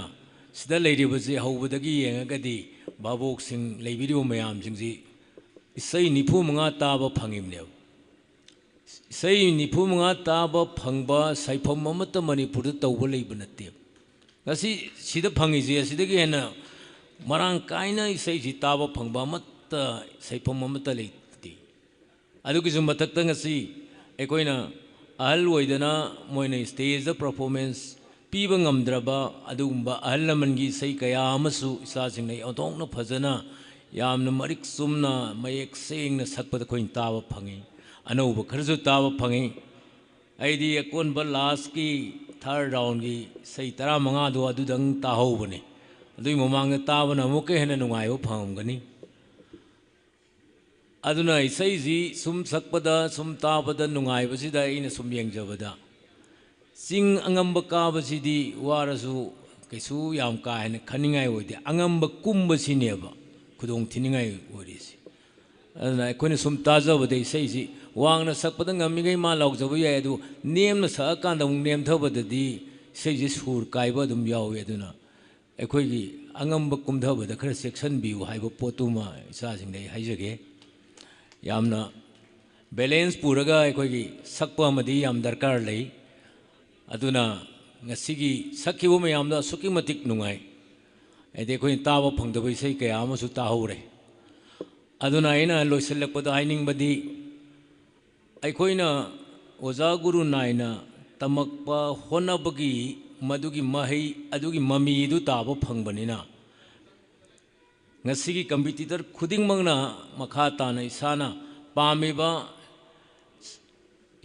ꯁꯤꯗ ꯂꯩꯔꯤꯕꯁꯤ ꯍꯧꯕꯗꯒꯤ ꯌꯦꯡꯉꯒꯗꯤ ꯚꯥꯕꯣꯛꯁꯤꯡ ꯂꯩꯕꯤꯔꯤꯕ ꯃꯌꯥꯝꯁꯤꯡꯁꯤ ꯏꯁꯩ ꯅꯤꯐꯨ ꯃꯉꯥ ꯇꯥꯕ ꯐꯪꯉꯤꯕꯅꯦꯕ꯫ ꯏꯁꯩ ꯅꯤꯐꯨ ꯃꯉꯥ ꯇꯥꯕ ꯐꯪꯕ ꯁꯥꯏꯐꯝ ꯑꯃꯠꯇ ꯃꯅꯤꯄꯨꯔꯗ ꯇꯧꯕ ꯂꯩꯕ ꯅꯠꯇꯦ꯫ ꯉꯁꯤ ꯁꯤꯗ ꯐꯪꯉꯤꯁꯦ ꯑꯁꯤꯗꯒꯤ ꯍꯦꯟꯅ ꯃꯔꯥꯡ ꯀꯥꯏꯅ ꯏꯁꯩꯁꯤ ꯇꯥꯕ ꯐꯪꯕ ꯑꯃꯠꯇ, ꯁꯥꯏꯐꯝ ꯑꯃꯠꯇ ꯂꯩꯇꯦ꯫ ꯑꯗꯨꯒꯤꯁꯨ ꯃꯊꯛꯇ ꯉꯁꯤ ꯑꯩꯈꯣꯏꯅ ꯑꯍꯜ ꯑꯣꯏꯗꯅ ꯃꯣꯏꯅ ꯁ꯭ꯇꯦꯖꯇ ꯄꯔꯐꯣꯔꯃꯦꯟꯁ ꯄꯤꯕ ꯉꯝꯗ꯭ꯔꯕ ꯑꯗꯨꯒꯨꯝꯕ ꯑꯍꯜ ꯂꯃꯟꯒꯤ ꯏꯁꯩ ꯀꯌꯥ ꯑꯃꯁꯨ ꯏꯆꯥꯁꯤꯡꯅ ꯑꯣꯟꯊꯣꯛꯅ ꯐꯖꯅ, ꯌꯥꯝꯅ ꯃꯔꯤꯛ ꯆꯨꯝꯅ, ꯃꯌꯦꯛ ꯁꯦꯡꯅ ꯁꯛꯄꯗ ꯑꯩꯈꯣꯏꯅ ꯇꯥꯕ ꯐꯪꯉꯤ꯫ ꯑꯅꯧꯕ ꯈꯔꯁꯨ ꯇꯥꯕ ꯐꯪꯉꯤ꯫ ꯑꯩꯗꯤ ꯑꯀꯣꯟꯕ ꯂꯥꯁꯀꯤ ꯊꯥꯔꯠ ꯔꯥꯎꯟꯒꯤ ꯏꯁꯩ ꯇꯔꯥꯃꯉꯥꯗꯣ ꯑꯗꯨꯗꯪ ꯇꯥꯍꯧꯕꯅꯤ꯫ ꯑꯗꯨꯒꯤ ꯃꯃꯥꯡꯗ ꯇꯥꯕꯅ ꯑꯃꯨꯛꯀ ꯍꯦꯟꯅ ꯅꯨꯡꯉꯥꯏꯕ ꯐꯪꯉꯝꯒꯅꯤ꯫ ꯑꯗꯨꯅ ꯏꯁꯩꯁꯤ ꯁꯨꯝ ꯁꯛꯄꯗ, ꯁꯨꯝ ꯇꯥꯕꯗ ꯅꯨꯡꯉꯥꯏꯕꯁꯤꯗ ꯑꯩꯅ ꯁꯨꯝ ꯌꯦꯡꯖꯕꯗ, ꯆꯤꯡ ꯑꯉꯝꯕ ꯀꯥꯕꯁꯤꯗꯤ ꯋꯥꯔꯁꯨ ꯀꯩꯁꯨ ꯌꯥꯝ ꯀꯥ ꯍꯦꯟꯅ ꯈꯟꯅꯤꯡꯉꯥꯏ ꯑꯣꯏꯗꯦ, ꯑꯉꯝꯕ ꯀꯨꯝꯕꯁꯤꯅꯦꯕ ꯈꯨꯗꯣꯡ ꯊꯤꯅꯤꯡꯉꯥꯏ ꯑꯣꯏꯔꯤꯁꯤ꯫ ꯑꯗꯨꯅ ꯑꯩꯈꯣꯏꯅ ꯁꯨꯝ ꯇꯥꯖꯕꯗ ꯏꯁꯩꯁꯤ ꯋꯥꯡꯅ ꯁꯛꯄꯗ ꯉꯝꯃꯤꯈꯩ ꯃꯥ ꯂꯥꯎꯖꯕ ꯌꯥꯏ, ꯑꯗꯨ ꯅꯦꯝꯅ ꯁꯛꯑꯀꯥꯟꯗ ꯑꯃꯨꯛ ꯅꯦꯝꯊꯕꯗꯗꯤ ꯏꯁꯩꯁꯤ ꯁꯨꯔ ꯀꯥꯏꯕ ꯑꯗꯨꯝ ꯌꯥꯎꯏ꯫ ꯑꯗꯨꯅ ꯑꯩꯈꯣꯏꯒꯤ ꯑꯉꯝꯕ ꯀꯨꯝꯊꯕꯗ ꯈꯔ ꯆꯦꯛꯁꯤꯟꯕꯤꯌꯨ ꯍꯥꯏꯕ ꯄꯣꯠꯇꯨꯃ ꯏꯆꯥꯁꯤꯡꯗ ꯑꯩ ꯍꯥꯏꯖꯒꯦ꯫ ꯌꯥꯝꯅ ꯕꯦꯂꯦꯟꯁ ꯄꯨꯔꯒ ꯑꯩꯈꯣꯏꯒꯤ ꯁꯛꯄ ꯑꯃꯗꯤ ꯌꯥꯝ ꯗꯔꯀꯥꯔ ꯂꯩ꯫ ꯑꯗꯨꯅ ꯉꯁꯤꯒꯤ ꯁꯛꯈꯤꯕ ꯃꯌꯥꯝꯗꯣ ꯑꯁꯨꯛꯀꯤ ꯃꯇꯤꯛ ꯅꯨꯡꯉꯥꯏ꯫ ꯍꯥꯏꯗꯤ ꯑꯩꯈꯣꯏꯅ ꯇꯥꯕ ꯐꯪꯗꯕ ꯏꯁꯩ ꯀꯌꯥ ꯑꯃꯁꯨ ꯇꯥꯍꯧꯔꯦ꯫ ꯑꯗꯨꯅ ꯑꯩꯅ ꯂꯣꯏꯁꯤꯜꯂꯛꯄꯗ ꯍꯥꯏꯅꯤꯡꯕꯗꯤ, ꯑꯩꯈꯣꯏꯅ ꯑꯣꯖꯥ ꯒꯨꯔꯨ ꯅꯥꯏꯅ ꯇꯝꯃꯛꯄ ꯍꯣꯠꯅꯕꯒꯤ ꯃꯗꯨꯒꯤ ꯃꯍꯩ ꯑꯗꯨꯒꯤ ꯃꯃꯤꯗꯨ ꯇꯥꯕ ꯐꯪꯕꯅꯤꯅ, ꯉꯁꯤꯒꯤ ꯀꯝꯄꯤꯇꯤꯇꯔ ꯈꯨꯗꯤꯡꯃꯛꯅ ꯃꯈꯥ ꯇꯥꯅ ꯏꯁꯥꯅ ꯄꯥꯝꯃꯤꯕ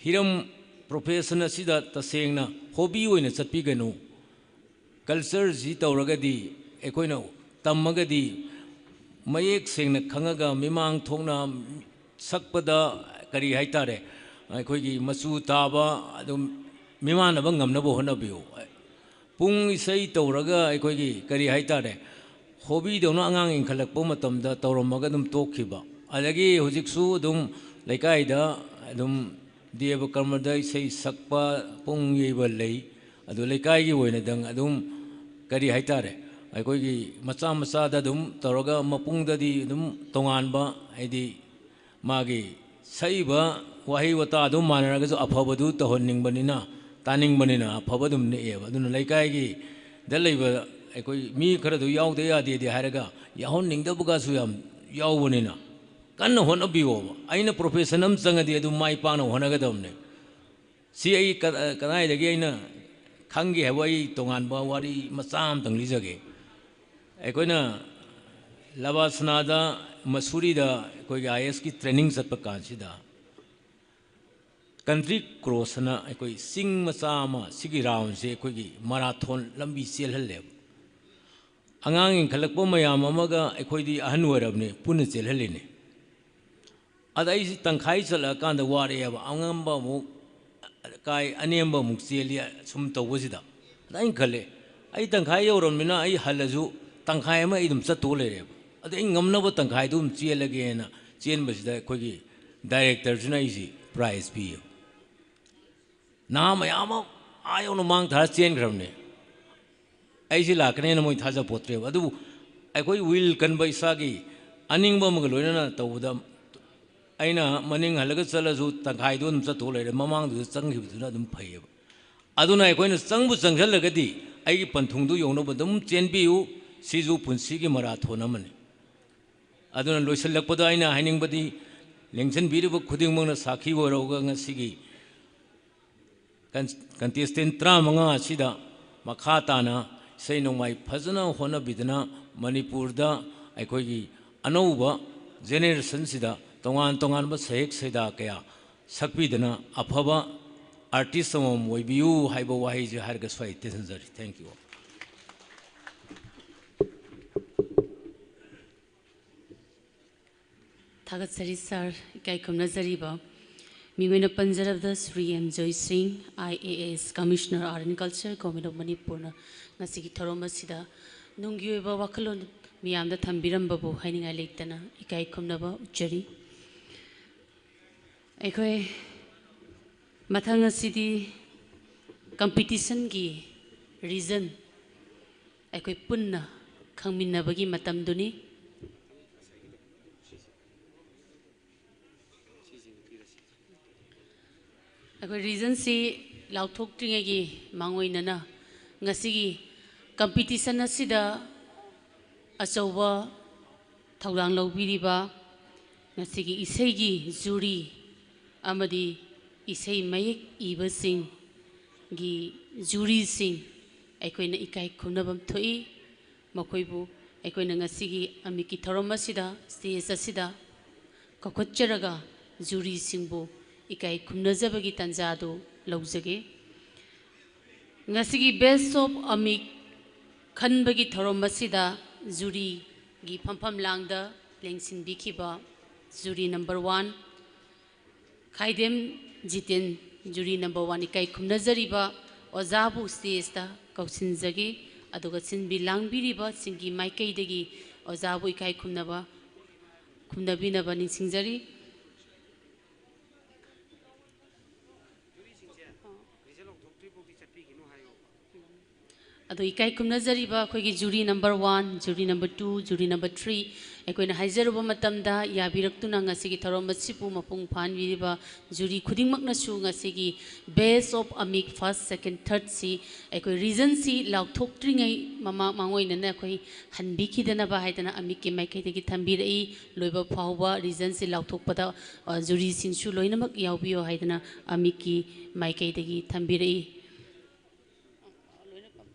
ꯍꯤꯔꯝ, ꯄ꯭ꯔꯣꯐꯦꯁꯟ ꯑꯁꯤꯗ ꯇꯁꯦꯡꯅ ꯍꯣꯕꯤ ꯑꯣꯏꯅ ꯆꯠꯄꯤꯒꯅꯨ꯫ ꯀꯜꯆꯔꯁꯤ ꯇꯧꯔꯒꯗꯤ, ꯑꯩꯈꯣꯏꯅ ꯇꯝꯃꯒꯗꯤ, ꯃꯌꯦꯛ ꯁꯦꯡꯅ ꯈꯪꯉꯒ ꯃꯤꯃꯥꯡ ꯊꯣꯛꯅ ꯁꯛꯄꯗ, ꯀꯔꯤ ꯍꯥꯏꯇꯥꯔꯦ, ꯑꯩꯈꯣꯏꯒꯤ ꯃꯆꯨ ꯇꯥꯕ ꯑꯗꯨꯝ ꯃꯤꯃꯥꯟꯅꯕ ꯉꯝꯅꯕ ꯍꯣꯠꯅꯕꯤꯌꯨ꯫ ꯄꯨꯡ ꯏꯁꯩ ꯇꯧꯔꯒ ꯑꯩꯈꯣꯏꯒꯤ, ꯀꯔꯤ ꯍꯥꯏꯇꯥꯔꯦ, ꯍꯣꯕꯤꯗꯧꯅ ꯑꯉꯥꯡ ꯏꯟꯈꯠꯂꯛꯄ ꯃꯇꯝꯗ ꯇꯧꯔꯝꯃꯒ ꯑꯗꯨꯝ ꯇꯣꯛꯈꯤꯕ꯫ ꯑꯗꯒꯤ ꯍꯧꯖꯤꯛꯁꯨ ꯑꯗꯨꯝ ꯂꯩꯀꯥꯏꯗ ꯑꯗꯨꯝ ꯗꯦꯕ ꯀꯔꯃꯗ ꯏꯁꯩ ꯁꯛꯄ, ꯄꯨꯡ ꯌꯩꯕ ꯂꯩ꯫ ꯑꯗꯨ ꯂꯩꯀꯥꯏꯒꯤ ꯑꯣꯏꯅꯗꯪ ꯑꯗꯨꯝ, ꯀꯔꯤ ꯍꯥꯏꯇꯥꯔꯦ, ꯑꯩꯈꯣꯏꯒꯤ ꯃꯆꯥ ꯃꯆꯥꯗ ꯑꯗꯨꯝ ꯇꯧꯔꯒ ꯃꯄꯨꯡꯗꯗꯤ ꯑꯗꯨꯝ ꯇꯣꯉꯥꯟꯕ, ꯍꯥꯏꯗꯤ ꯃꯥꯒꯤ ꯁꯛꯏꯕ ꯋꯥꯍꯩ ꯋꯥꯇꯥ ꯑꯗꯨꯝ ꯃꯥꯟꯅꯔꯒꯁꯨ ꯑꯐꯕꯗꯨ ꯇꯧꯍꯟꯅꯤꯡꯕꯅꯤꯅ, ꯇꯥꯅꯤꯡꯕꯅꯤꯅ ꯑꯐꯕ ꯑꯗꯨꯝ ꯅꯦꯛꯑꯦꯕ꯫ ꯑꯗꯨꯅ ꯂꯩꯀꯥꯏꯒꯤꯗ ꯂꯩꯕ ꯑꯩꯈꯣꯏ ꯃꯤ ꯈꯔꯗꯨ ꯌꯥꯎꯗ ꯌꯥꯗꯦꯗꯤ ꯍꯥꯏꯔꯒ ꯌꯥꯎꯍꯟꯅꯤꯡꯗꯕꯒꯁꯨ ꯌꯥꯝ ꯌꯥꯎꯕꯅꯤꯅ, ꯀꯟꯅ ꯍꯣꯠꯅꯕꯤꯌꯣꯕ꯫ ꯑꯩꯅ profession ꯑꯃ ꯆꯪꯉꯗꯤ ꯑꯗꯨꯝ ꯃꯥꯏ ꯄꯥꯛꯅ ꯍꯣꯠꯅꯒꯗꯕꯅꯦ꯫ ꯁꯤ ꯑꯩ ꯀ-, ꯀꯗꯥꯏꯗꯒꯤ ꯑꯩꯅ ꯈꯪꯒꯦ ꯍꯥꯏꯕ ꯑꯩ ꯇꯣꯉꯥꯟꯕ ꯋꯥꯔꯤ ꯃꯆꯥ ꯑꯃꯇꯪ ꯂꯤꯖꯒꯦ꯫ ꯑꯩꯈꯣꯏꯅ ꯂꯕꯥꯁꯅꯥꯗ, ꯃꯁꯨꯔꯤꯗ ꯑꯩꯈꯣꯏꯒꯤ IASꯀꯤ training ꯆꯠꯄ ꯀꯥꯟꯁꯤꯗ, country cross ꯑꯅ ꯑꯩꯈꯣꯏ ꯆꯤꯡ ꯃꯆꯥ ꯑꯃ, ꯁꯤꯒꯤ roundꯁꯦ ꯑꯩꯈꯣꯏꯒꯤ marathon ꯂꯝꯕꯤ ꯆꯦꯜꯍꯜꯂꯦꯕ꯫ ꯑꯉꯥꯡ ꯏꯟꯈꯠꯂꯛꯄ ꯃꯌꯥꯝ ꯑꯃꯒ ꯑꯩꯈꯣꯏꯗꯤ ꯑꯍꯟ ꯑꯣꯏꯔꯕꯅꯤ, ꯄꯨꯟꯅ ꯆꯦꯜꯍꯜꯂꯤꯅꯤ꯫ ꯑꯗ ꯑꯩꯁꯤ ꯇꯪꯈꯥꯏ ꯆꯠꯂꯛꯑꯀꯥꯟꯗ ꯋꯥꯔꯛꯑꯦꯕ, ꯑꯉꯝꯕ ꯑꯃꯨꯛ ꯀꯥꯏ, ꯑꯅꯦꯝꯕ ꯑꯃꯨꯛ ꯆꯦꯜꯂꯤ, ꯁꯨꯝ ꯇꯧꯕꯁꯤꯗ꯫ ꯑꯗ ꯑꯩꯅ ꯈꯜꯂꯦ, ꯑꯩ ꯇꯪꯈꯥꯏ ꯌꯧꯔꯝꯅꯤꯅ ꯑꯩ ꯍꯜꯂꯁꯨ ꯇꯪꯈꯥꯏ ꯑꯃ ꯑꯩ ꯑꯗꯨꯝ ꯆꯠꯇꯣꯛ ꯂꯩꯔꯦꯕ꯫ ꯑꯗ ꯑꯩ ꯉꯝꯅꯕ ꯇꯪꯈꯥꯏꯗꯨ ꯑꯗꯨꯝ ꯆꯦꯜꯂꯒꯦꯅ ꯆꯦꯟꯕꯁꯤꯗ ꯑꯩꯈꯣꯏꯒꯤ directorꯁꯤꯅ ꯑꯩꯁꯤ prize ꯄꯤꯌꯦꯕ꯫ ꯅꯍꯥ ꯃꯌꯥꯝ ꯑꯃ ꯑꯥ ꯌꯧꯅ ꯃꯥꯡ ꯊꯥꯔ ꯆꯦꯟꯈ꯭ꯔꯕꯅꯦ꯫ ꯑꯩꯁꯤ ꯂꯥꯛꯀꯅꯦꯅ ꯃꯣꯏ ꯊꯥꯖꯄꯣꯠꯇ꯭ꯔꯦꯕ꯫ ꯑꯗꯨꯕꯨ ꯑꯩꯈꯣꯏ will ꯀꯟꯕ, ꯏꯁꯥꯒꯤ ꯑꯅꯤꯡꯕ ꯑꯃꯒ ꯂꯣꯏꯅꯅ ꯇꯧꯕꯗ, ꯑꯩꯅ ꯃꯅꯤꯡ ꯍꯜꯂꯒ ꯆꯠꯂꯁꯨ ꯇꯪꯈꯥꯏꯗꯣ ꯑꯗꯨꯝ ꯆꯠꯊꯣꯛ ꯂꯩꯔꯦ, ꯃꯃꯥꯡꯗꯨꯗ ꯆꯪꯈꯤꯕꯗꯨꯅ ꯑꯗꯨꯝ ꯐꯩꯌꯦꯕ꯫ ꯑꯗꯨꯅ ꯑꯩꯈꯣꯏꯅ ꯆꯪꯕꯨ ꯆꯪꯁꯤꯜꯂꯒꯗꯤ ꯑꯩꯒꯤ ꯄꯟꯊꯨꯡꯗꯨ ꯌꯧꯅꯕ ꯑꯗꯨꯝ ꯆꯦꯟꯕꯤꯌꯨ꯫ ꯁꯤꯁꯨ ꯄꯨꯟꯁꯤꯒꯤ marathon ꯑꯃꯅꯤ꯫ ꯑꯗꯨꯅ ꯂꯣꯏꯁꯤꯜꯂꯛꯄꯗ ꯑꯩꯅ ꯍꯥꯏꯅꯤꯡꯕꯗꯤ, ꯂꯦꯡꯁꯤꯟꯕꯤꯔꯤꯕ ꯈꯨꯗꯤꯡꯃꯛꯅ ꯁꯥꯈꯤ ꯑꯣꯏꯔꯛꯑꯒ ꯉꯁꯤꯒꯤ ꯀꯟ-, contestant ꯇꯔꯥꯃꯉꯥ ꯑꯁꯤꯗ ꯃꯈꯥ ꯇꯥꯅ ꯏꯁꯩ ꯅꯣꯡꯃꯥꯏ ꯐꯖꯅ ꯍꯣꯠꯅꯕꯤꯗꯨꯅ ꯃꯅꯤꯄꯨꯔꯗ ꯑꯩꯈꯣꯏꯒꯤ ꯑꯅꯧꯕ generationꯁꯤꯗ ꯇꯣꯉꯥꯟ ꯇꯣꯉꯥꯟꯕ ꯁꯩꯍꯦꯛ ꯁꯩꯗꯥ ꯀꯌꯥ ꯁꯛꯄꯤꯗꯨꯅ ꯑꯐꯕ artist ꯑꯃꯃꯝ ꯑꯣꯏꯕꯤꯌꯨ ꯍꯥꯏꯕ ꯋꯥꯍꯩꯁꯦ ꯍꯥꯏꯔꯒ ꯁ꯭ꯋꯥꯏ ꯇꯦꯟꯁꯤꯟꯖꯔꯤ꯫ Thank you all. ꯊꯥꯒꯠꯆꯔꯤ ꯁꯥꯔ꯫ ꯏꯀꯥꯏ ꯈꯨꯝꯅꯖꯔꯤꯕ ꯃꯤꯡ ꯑꯣꯏꯅ ꯄꯟꯖꯔꯕꯗ ꯁ꯭ꯔꯤ ꯑꯦꯝ ꯖꯣꯏ ꯁꯤꯡ, IAS, Commissioner Art and Culture, Government of ꯃꯅꯤꯄꯨꯔꯅ ꯉꯁꯤꯒꯤ ꯊꯧꯔꯝ ꯑꯁꯤꯗ ꯅꯨꯡꯒꯤ ꯑꯣꯏꯕ ꯋꯥꯈꯜꯂꯣꯟ ꯃꯤꯌꯥꯝꯗ ꯊꯝꯕꯤꯔꯝꯕꯕꯨ ꯍꯥꯏꯅꯤꯡꯉꯥꯏ ꯂꯩꯇꯅ ꯏꯀꯥꯏ ꯈꯨꯝꯅꯕ ꯎꯠꯆꯔꯤ꯫ ꯑꯩꯈꯣꯏ ꯃꯊꯪ ꯑꯁꯤꯗꯤ competitionꯒꯤ reason ꯑꯩꯈꯣꯏ ꯄꯨꯟꯅ ꯈꯪꯃꯤꯟꯅꯕꯒꯤ ꯃꯇꯝꯗꯨꯅꯤ꯫ ꯑꯩꯈꯣꯏ ꯔꯤꯖꯟꯁꯤ ꯂꯥꯎꯊꯣꯛꯇ꯭ꯔꯤꯉꯩꯒꯤ ꯃꯥꯡꯑꯣꯏꯅꯅ ꯉꯁꯤꯒꯤ ꯀꯝꯄꯤꯇꯤꯁꯟ ꯑꯁꯤꯗ ꯑꯆꯧꯕ ꯊꯧꯗꯥꯡ ꯂꯧꯕꯤꯔꯤꯕ ꯉꯁꯤꯒꯤ ꯏꯁꯩꯒꯤ ꯖꯨꯔꯤ ꯑꯃꯗꯤ ꯏꯁꯩ ꯃꯌꯦꯛ ꯏꯕꯁꯤꯡꯒꯤ ꯖꯨꯔꯤꯁꯤꯡ ꯑꯩꯈꯣꯏꯅ ꯏꯀꯥꯏ ꯈꯨꯝꯅꯐꯝ ꯊꯣꯛꯏ꯫ ꯃꯈꯣꯏꯕꯨ ꯑꯩꯈꯣꯏꯅ ꯉꯁꯤꯒꯤ ꯑꯃꯤꯛꯀꯤ ꯊꯧꯔꯝ ꯑꯁꯤꯗ, ꯁ꯭ꯇꯦꯖ ꯑꯁꯤꯗ ꯀꯧꯈꯠꯆꯔꯒ ꯖꯨꯔꯤꯁꯤꯡꯕꯨ ꯏꯀꯥꯏ ꯈꯨꯝꯅꯖꯕꯒꯤ ꯇꯥꯟꯖꯥ ꯑꯗꯨ ꯂꯧꯖꯒꯦ꯫ ꯉꯁꯤꯒꯤ ꯕꯦꯁ ꯑꯣꯐ ꯑꯃꯤꯛ ꯈꯟꯕꯒꯤ ꯊꯧꯔꯝ ꯑꯁꯤꯗ ꯖꯨꯔꯤꯒꯤ ꯐꯝꯐꯝ ꯂꯥꯡꯗ ꯂꯦꯡꯁꯤꯟꯕꯤꯈꯤꯕ jury number one Khaidem Jiten, jury number one ꯏꯀꯥꯏ ꯈꯨꯝꯅꯖꯔꯤꯕ ꯑꯣꯖꯥꯕꯨ ꯁ꯭ꯇꯦꯖꯇ ꯀꯧꯁꯤꯟꯖꯒꯦ꯫ ꯑꯗꯨꯒ ꯁꯤꯟꯕꯤ ꯂꯥꯡꯕꯤꯔꯤꯕꯁꯤꯡꯒꯤ ꯃꯥꯏꯀꯩꯗꯒꯤ ꯑꯣꯖꯥꯕꯨ ꯏꯀꯥꯏ ꯈꯨꯝꯅꯕ, ꯈꯨꯝꯅꯕꯤꯅꯕ ꯅꯤꯡꯁꯤꯡꯖꯔꯤ꯫ ꯑꯗꯣ ꯏꯀꯥꯏ ꯈꯨꯝꯅꯖꯔꯤꯕ ꯑꯩꯈꯣꯏꯒꯤ jury number one, jury number two, jury number three, ꯑꯩꯈꯣꯏꯅ ꯍꯥꯏꯖꯔꯨꯕ ꯃꯇꯝꯗ ꯌꯥꯕꯤꯔꯛꯇꯨꯅ ꯉꯁꯤꯒꯤ ꯊꯧꯔꯝ ꯑꯁꯤꯕꯨ ꯃꯄꯨꯡ ꯐꯥꯍꯟꯕꯤꯔꯤꯕ ꯖꯨꯔꯤ ꯈꯨꯗꯤꯡꯃꯛꯅꯁꯨ ꯉꯁꯤꯒꯤ ꯕꯦꯁ ꯑꯣꯐ ꯑꯃꯤꯛ ꯐꯥꯔꯁ, ꯁꯦꯀꯦꯟ, ꯊꯥꯔꯠꯁꯤ ꯑꯩꯈꯣꯏ ꯔꯤꯖꯟꯁꯤ ꯂꯥꯎꯊꯣꯛꯇ꯭ꯔꯤꯉꯩ ꯃꯃꯥ-, ꯃꯥꯡꯑꯣꯏꯅꯅ ꯑꯩꯈꯣꯏ ꯍꯟꯕꯤꯈꯤꯗꯅꯕ ꯍꯥꯏꯗꯅ ꯑꯃꯤꯛꯀꯤ ꯃꯥꯏꯀꯩꯗꯒꯤ ꯊꯝꯕꯤꯔꯛꯏ꯫ ꯂꯣꯏꯕ ꯐꯥꯎꯕ ꯔꯤꯖꯟꯁꯤ ꯂꯥꯎꯊꯣꯛꯄꯗ, ꯑ, ꯖꯨꯔꯤꯁꯤꯡꯁꯨ ꯂꯣꯏꯅꯃꯛ ꯌꯥꯎꯕꯤꯌꯣ ꯍꯥꯏꯗꯅ ꯑꯃꯤꯛꯀꯤ ꯃꯥꯏꯀꯩꯗꯒꯤ ꯊꯝꯕꯤꯔꯛꯏ꯫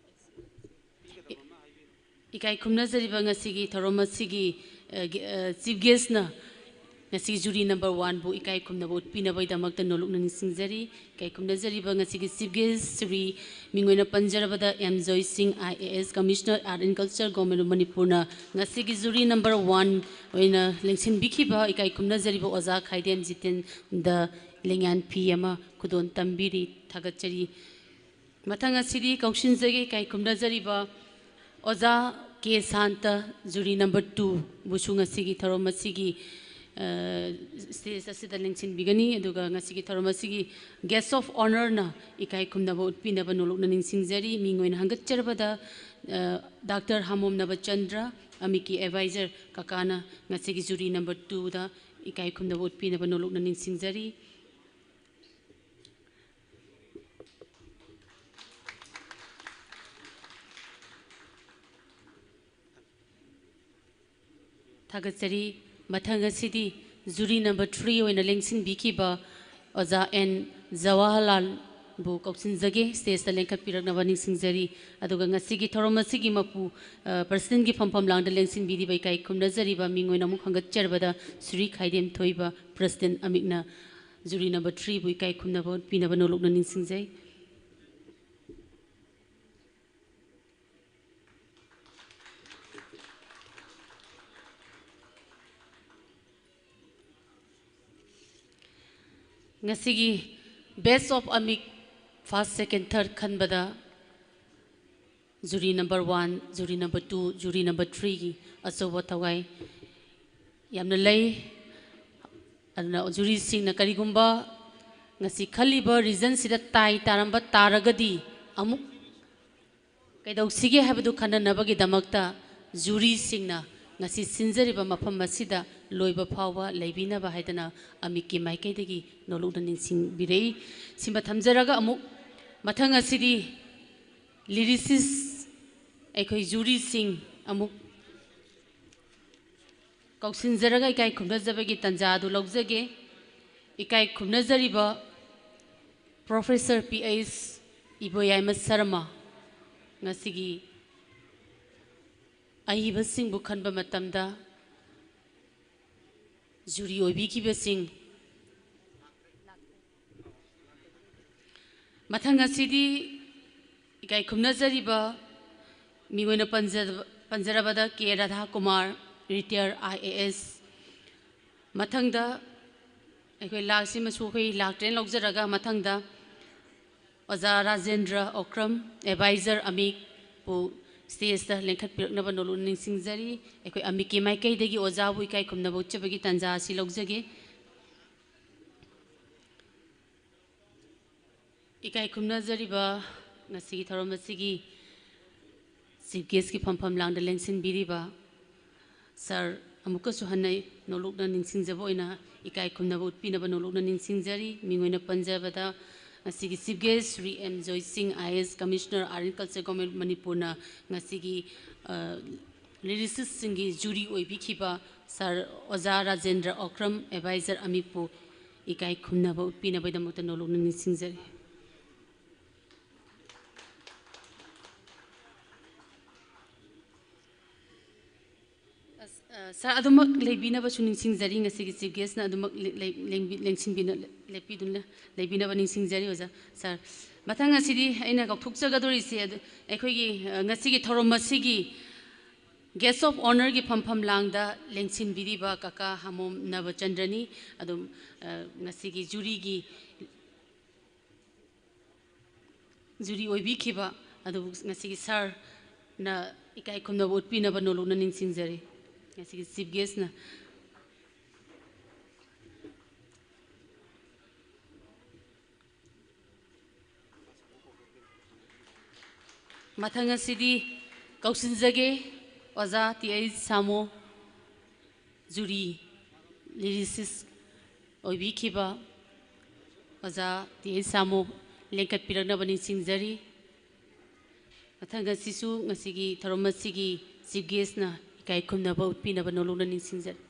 ꯏꯀꯥꯏ ꯈꯨꯝꯅꯖꯔꯤꯕ ꯉꯁꯤꯒꯤ ꯊꯧꯔꯝ ꯑꯁꯤꯒꯤ, ꯑ, ꯒꯦ-, ꯑ, ꯆꯤꯐ ꯒꯦꯁꯅ ꯉꯁꯤꯒꯤ ꯖꯨꯔꯤ ꯅꯝꯕꯔ ꯋꯥꯟꯕꯨ ꯏꯀꯥꯏ ꯈꯨꯝꯅꯕ ꯎꯠꯄꯤꯅꯕꯒꯤꯗꯃꯛꯇ ꯅꯣꯂꯨꯛꯅ ꯅꯤꯡꯁꯤꯡꯖꯔꯤ꯫ ꯏꯀꯥꯏ ꯈꯨꯝꯅꯖꯔꯤꯕ ꯉꯁꯤꯒꯤ ꯆꯤꯐ ꯒꯦꯁ ꯖꯨꯔꯤ ꯃꯤꯡ ꯑꯣꯏꯅ ꯄꯟꯖꯔꯕꯗ M Joy Singh, I A S, commissioner art and culture, government of ꯃꯅꯤꯄꯨꯔꯅ ꯉꯁꯤꯒꯤ ꯖꯨꯔꯤ ꯅꯝꯕꯔ ꯋꯥꯟ ꯑꯣꯏꯅ ꯂꯦꯡꯁꯤꯟꯕꯤꯈꯤꯕ ꯏꯀꯥꯏ ꯈꯨꯝꯅꯖꯔꯤꯕ ꯑꯣꯖꯥ ꯈꯥꯏꯗꯦꯝ ꯖꯤꯇꯦꯟꯗ ꯂꯦꯡꯌꯥꯟ ꯐꯤ ꯑꯃ ꯈꯨꯗꯣꯜ ꯇꯝꯕꯤꯔꯤ꯫ ꯊꯥꯒꯠꯆꯔꯤ꯫ ꯃꯊꯪ ꯑꯁꯤꯗꯤ ꯀꯧꯁꯤꯟꯖꯒꯦ ꯏꯀꯥꯏ ꯈꯨꯝꯅꯖꯔꯤꯕ ꯑꯣꯖꯥ ꯀꯦ ꯁꯥꯟꯇ, ꯖꯨꯔꯤ ꯅꯝꯕꯔ ꯇꯨꯕꯨꯁꯨ ꯉꯁꯤꯒꯤ ꯊꯧꯔꯝ ꯑꯁꯤꯒꯤ, ꯑ, ꯁ꯭ꯇꯦꯖ ꯑꯁꯤꯗ ꯂꯦꯡꯁꯤꯟꯕꯤꯒꯅꯤ꯫ ꯑꯗꯨꯒ ꯉꯁꯤꯒꯤ ꯊꯧꯔꯝ ꯑꯁꯤꯒꯤ ꯒꯦꯁ ꯑꯣꯐ ꯑꯣꯅꯔꯅ ꯏꯀꯥꯏ ꯈꯨꯝꯅꯕ ꯎꯠꯄꯤꯅꯕ ꯅꯣꯂꯨꯛꯅ ꯅꯤꯡꯁꯤꯡꯖꯔꯤ꯫ ꯃꯤꯡ ꯑꯣꯏꯅ ꯍꯪꯒꯠꯆꯔꯕꯗ, ꯑ, ꯗꯥꯛꯇꯔ ꯍꯥꯃꯣꯝ ꯅꯕꯆꯟꯗ꯭ꯔ, ꯑꯃꯤꯛꯀꯤ ꯑꯦꯗꯚꯥꯏꯖꯔ ꯀꯀꯥꯅ ꯉꯁꯤꯒꯤ ꯖꯨꯔꯤ ꯅꯝꯕꯔ ꯇꯨꯗ ꯏꯀꯥꯏ ꯈꯨꯝꯅꯕ ꯎꯠꯄꯤꯅꯕ ꯅꯣꯂꯨꯛꯅ ꯅꯤꯡꯁꯤꯡꯖꯔꯤ꯫ ꯊꯥꯒꯠꯆꯔꯤ꯫ ꯃꯊꯪ ꯑꯁꯤꯗꯤ ꯖꯨꯔꯤ ꯅꯝꯕꯔ ꯊ꯭ꯔꯤ ꯑꯣꯏꯅ ꯂꯦꯡꯁꯤꯟꯕꯤꯈꯤꯕ ꯑꯣꯖꯥ ꯑꯦꯟ ꯖꯋꯥꯍꯔꯂꯥꯜꯕꯨ ꯀꯧꯁꯤꯟꯖꯒꯦ, ꯁ꯭ꯇꯦꯖꯇ ꯂꯦꯡꯈꯠꯄꯤꯔꯛꯅꯕ ꯅꯤꯡꯁꯤꯡꯖꯔꯤ꯫ ꯑꯗꯨꯒ ꯉꯁꯤꯒꯤ ꯊꯧꯔꯝ ꯑꯁꯤꯒꯤ ꯃꯄꯨ, ꯑ, ꯄ꯭ꯔꯁꯤꯗꯦꯟꯒꯤ ꯐꯝꯐꯝ ꯂꯥꯡꯗ ꯂꯦꯡꯁꯤꯟꯕꯤꯔꯤꯕ ꯏꯀꯥꯏ ꯈꯨꯝꯅꯖꯔꯤꯕ ꯃꯤꯡ ꯑꯣꯏꯅ ꯑꯃꯨꯛ ꯈꯪꯒꯠꯆꯔꯕꯗ ꯁ꯭ꯔꯤ ꯈꯥꯏꯗꯦꯝ ꯊꯣꯏꯕ ꯄ꯭ꯔꯁꯤꯗꯦꯟ ꯑꯃꯤꯛꯅ ꯖꯨꯔꯤ ꯅꯝꯕꯔ ꯊ꯭ꯔꯤꯕꯨ ꯏꯀꯥꯏ ꯈꯨꯝꯅꯕ ꯎꯠꯄꯤꯅꯕ ꯅꯣꯂꯨꯛꯅ ꯅꯤꯡꯁꯤꯡꯖꯩ꯫ ꯉꯁꯤꯒꯤ Best of ꯑꯃꯤꯛ first, second, third ꯈꯟꯕꯗ jury number one, jury number two, jury number ꯊ꯭ꯔꯤꯒꯤ ꯑꯆꯧꯕ ꯊꯋꯥꯏ ꯌꯥꯝꯅ ꯂꯩ꯫ ꯑꯗꯨꯅ ꯖꯨꯔꯤꯁꯤꯡꯅ ꯀꯔꯤꯒꯨꯝꯕ ꯉꯁꯤ ꯈꯜꯂꯤꯕ ꯔꯤꯖꯟꯁꯤꯗ ꯇꯥꯏ ꯇꯥꯔꯝꯕ ꯇꯥꯔꯒꯗꯤ ꯑꯃꯨꯛ ꯀꯩꯗꯧꯁꯤꯒꯦ ꯍꯥꯏꯕꯗꯨ ꯈꯟꯅꯅꯕꯒꯤꯗꯃꯛꯇ ꯖꯨꯔꯤꯁꯤꯡꯅ ꯉꯁꯤ ꯁꯤꯟꯖꯔꯤꯕ ꯃꯐꯝ ꯑꯁꯤꯗ ꯂꯣꯏꯕ ꯐꯥꯎꯕ ꯂꯩꯕꯤꯅꯕ ꯍꯥꯏꯗꯅ ꯑꯃꯤꯛꯀꯤ ꯃꯥꯏꯀꯩꯗꯒꯤ ꯅꯣꯂꯨꯛꯅ ꯅꯤꯡꯁꯤꯡꯕꯤꯔꯛꯏ꯫ ꯁꯤꯃ ꯊꯝꯖꯔꯒ ꯑꯃꯨꯛ ꯃꯊꯪ ꯑꯁꯤꯗꯤ ꯂꯤꯔꯤꯁꯤꯁ ꯑꯩꯈꯣꯏ ꯖꯨꯔꯤꯁꯤꯡ ꯑꯃꯨꯛ ꯀꯧꯁꯤꯟꯖꯔꯒ ꯏꯀꯥꯏ ꯈꯨꯝꯅꯖꯕꯒꯤ ꯇꯥꯟꯖꯥ ꯑꯗꯨ ꯂꯧꯖꯒꯦ꯫ ꯏꯀꯥꯏ ꯈꯨꯝꯅꯖꯔꯤꯕ ꯄ꯭ꯔꯣꯐꯦꯁꯔ ꯄꯤ ꯑꯩꯆ ꯏꯕꯣꯌꯥꯏꯃ ꯁꯔꯃ, ꯉꯁꯤꯒꯤ ꯑꯏꯕꯁꯤꯡꯕꯨ ꯈꯟꯕ ꯃꯇꯝꯗ ꯖꯨꯔꯤ ꯑꯣꯏꯕꯤꯈꯤꯕꯁꯤꯡ, ꯃꯊꯪ ꯑꯁꯤꯗꯤ ꯏꯀꯥꯏ ꯈꯨꯝꯅꯖꯔꯤꯕ ꯃꯤꯡ ꯑꯣꯏꯅ ꯄꯟꯖ-, ꯄꯟꯖꯔꯕꯗ ꯀꯦ ꯔꯥꯙꯥꯀꯨꯃꯥꯔ, ꯔꯤꯇꯥꯌꯔ ꯑꯥꯏ ꯑꯦ ꯑꯦꯁ꯫ ꯃꯊꯪꯗ ꯑꯩꯈꯣꯏ ꯂꯥꯛꯁꯤ ꯃꯆꯨ ꯑꯩꯈꯣꯏ ꯂꯥꯛꯇ꯭ꯔꯦꯅ ꯂꯧꯖꯔꯒ ꯃꯊꯪꯗ ꯑꯣꯖꯥ ꯔꯥꯖꯦꯟꯗ꯭ꯔ ꯑꯣꯀ꯭ꯔꯝ, ꯑꯦꯗꯚꯥꯏꯖꯔ ꯑꯃꯤꯛꯄꯨ ꯁ꯭ꯇꯦꯖꯇ ꯂꯦꯡꯈꯠꯄꯤꯔꯛꯅꯕ ꯅꯣꯂꯨꯛꯅ ꯅꯤꯡꯁꯤꯡꯖꯔꯤ꯫ ꯑꯩꯈꯣꯏ ꯑꯃꯤꯛꯀꯤ ꯃꯥꯏꯀꯩꯗꯒꯤ ꯑꯣꯖꯥꯕꯨ ꯏꯀꯥꯏ ꯈꯨꯝꯅꯕ ꯎꯠꯆꯕꯒꯤ ꯇꯥꯟꯖꯥ ꯑꯁꯤ ꯂꯧꯖꯒꯦ꯫ ꯏꯀꯥꯏ ꯈꯨꯝꯅꯖꯔꯤꯕ ꯉꯁꯤꯒꯤ ꯊꯧꯔꯝ ꯑꯁꯤꯒꯤ ꯆꯤꯐ ꯒꯦꯁꯀꯤ ꯐꯝꯐꯝ ꯂꯥꯡꯗ ꯂꯦꯡꯁꯤꯟꯕꯤꯔꯤꯕ ꯁꯥꯔ, ꯑꯃꯨꯛꯀꯁꯨ ꯍꯟꯅ ꯅꯣꯂꯨꯛꯅ ꯅꯤꯡꯁꯤꯡꯖꯕ ꯑꯣꯏꯅ ꯏꯀꯥꯏ ꯈꯨꯝꯅꯕ ꯎꯠꯄꯤꯅꯕ ꯅꯣꯂꯨꯛꯅ ꯅꯤꯡꯁꯤꯡꯖꯔꯤ꯫ ꯃꯤꯡ ꯑꯣꯏꯅ ꯄꯟꯖꯕꯗ ꯉꯁꯤꯒꯤ chief guest Shri M Joysingh, I A S commissioner, art and culture, government of ꯃꯅꯤꯄꯨꯔꯅ ꯉꯁꯤꯒꯤ, ꯑ, ꯂꯤꯔꯤꯁꯤꯁꯁꯤꯡꯒꯤ ꯖꯨꯔꯤ ꯑꯣꯏꯕꯤꯈꯤꯕ ꯁꯥꯔ ꯑꯣꯖꯥ ꯔꯥꯖꯦꯟꯗ꯭ꯔ ꯑꯣꯀ꯭ꯔꯝ, ꯑꯦꯗꯚꯥꯏꯖꯔ ꯑꯃꯤꯛꯄꯨ ꯏꯀꯥꯏ ꯈꯨꯝꯅꯕ ꯎꯠꯄꯤꯅꯕꯒꯤꯗꯃꯛꯇ ꯅꯣꯂꯨꯛꯅ ꯅꯤꯡꯁꯤꯡꯖꯔꯤ꯫ ꯑꯁ, ꯑ, ꯁꯥꯔ, ꯑꯗꯨꯃꯛ ꯂꯩꯕꯤꯅꯕꯁꯨ ꯅꯤꯡꯁꯤꯡꯖꯔꯤ, ꯉꯁꯤꯒꯤ ꯆꯤꯐ ꯒꯦꯁꯅ ꯑꯗꯨꯃꯛ ꯂꯦ-, ꯂꯦ-, ꯂꯦꯡꯕꯤ-, ꯂꯦꯡꯁꯤꯟꯕꯤꯅ-, ꯂꯦꯞꯄꯤꯗꯨꯅ ꯂꯩꯕꯤꯅꯕ ꯅꯤꯡꯁꯤꯡꯖꯔꯤ, ꯑꯣꯖꯥ꯫ ꯁꯥꯔ, ꯃꯊꯪ ꯑꯁꯤꯗꯤ ꯑꯩꯅ ꯀꯥꯎꯊꯣꯛꯆꯒꯗꯧꯔꯤꯁꯦ, ꯑꯗꯨ ꯑꯩꯈꯣꯏꯒꯤ, ꯑ, ꯉꯁꯤꯒꯤ ꯊꯧꯔꯝ ꯑꯁꯤꯒꯤ guest of honourꯒꯤ ꯐꯝꯐꯝ ꯂꯥꯡꯗ ꯂꯦꯡꯁꯤꯟꯕꯤꯔꯤꯕ ꯀꯀꯥ ꯍꯥꯃꯣꯝ ꯅꯕꯆꯟꯗ꯭ꯔꯅꯤ꯫ ꯑꯗꯨꯝ, ꯑ, ꯉꯁꯤꯒꯤ ꯖꯨꯔꯤꯒꯤ ꯖꯨꯔꯤ ꯑꯣꯏꯕꯤꯈꯤꯕ ꯑꯗꯨꯕꯨ ꯉꯁꯤꯒꯤ ꯁꯥꯔꯅ ꯏꯀꯥꯏ ꯈꯨꯝꯅꯕ ꯎꯠꯄꯤꯅꯕ ꯅꯣꯂꯨꯛꯅ ꯅꯤꯡꯁꯤꯡꯖꯔꯤ꯫ ꯉꯁꯤꯒꯤ ꯆꯤꯐ ꯒꯦꯁꯅ꯫ ꯃꯊꯪ ꯑꯁꯤꯗꯤ ꯀꯧꯁꯤꯟꯖꯒꯦ ꯑꯣꯖꯥ ꯇꯤ ꯑꯩꯆ ꯁꯥꯃꯣ, ꯖꯨꯔꯤ ꯂꯤꯔꯤꯁꯤꯁ ꯑꯣꯏꯕꯤꯈꯤꯕ ꯑꯣꯖꯥ ꯇꯤ ꯑꯩꯆ ꯁꯥꯃꯨ ꯂꯦꯡꯈꯠꯄꯤꯔꯛꯅꯕ ꯅꯤꯡꯁꯤꯡꯖꯔꯤ꯫ ꯃꯊꯪ ꯑꯁꯤꯁꯨ ꯉꯁꯤꯒꯤ ꯊꯧꯔꯝ ꯑꯁꯤꯒꯤ ꯆꯤꯐ ꯒꯦꯁꯅ ꯏꯀꯥꯏ ꯈꯨꯝꯅꯕ ꯎꯠꯄꯤꯅꯕ ꯅꯣꯂꯨꯛꯅ ꯅꯤꯡꯁꯤꯡꯖꯔꯤ꯫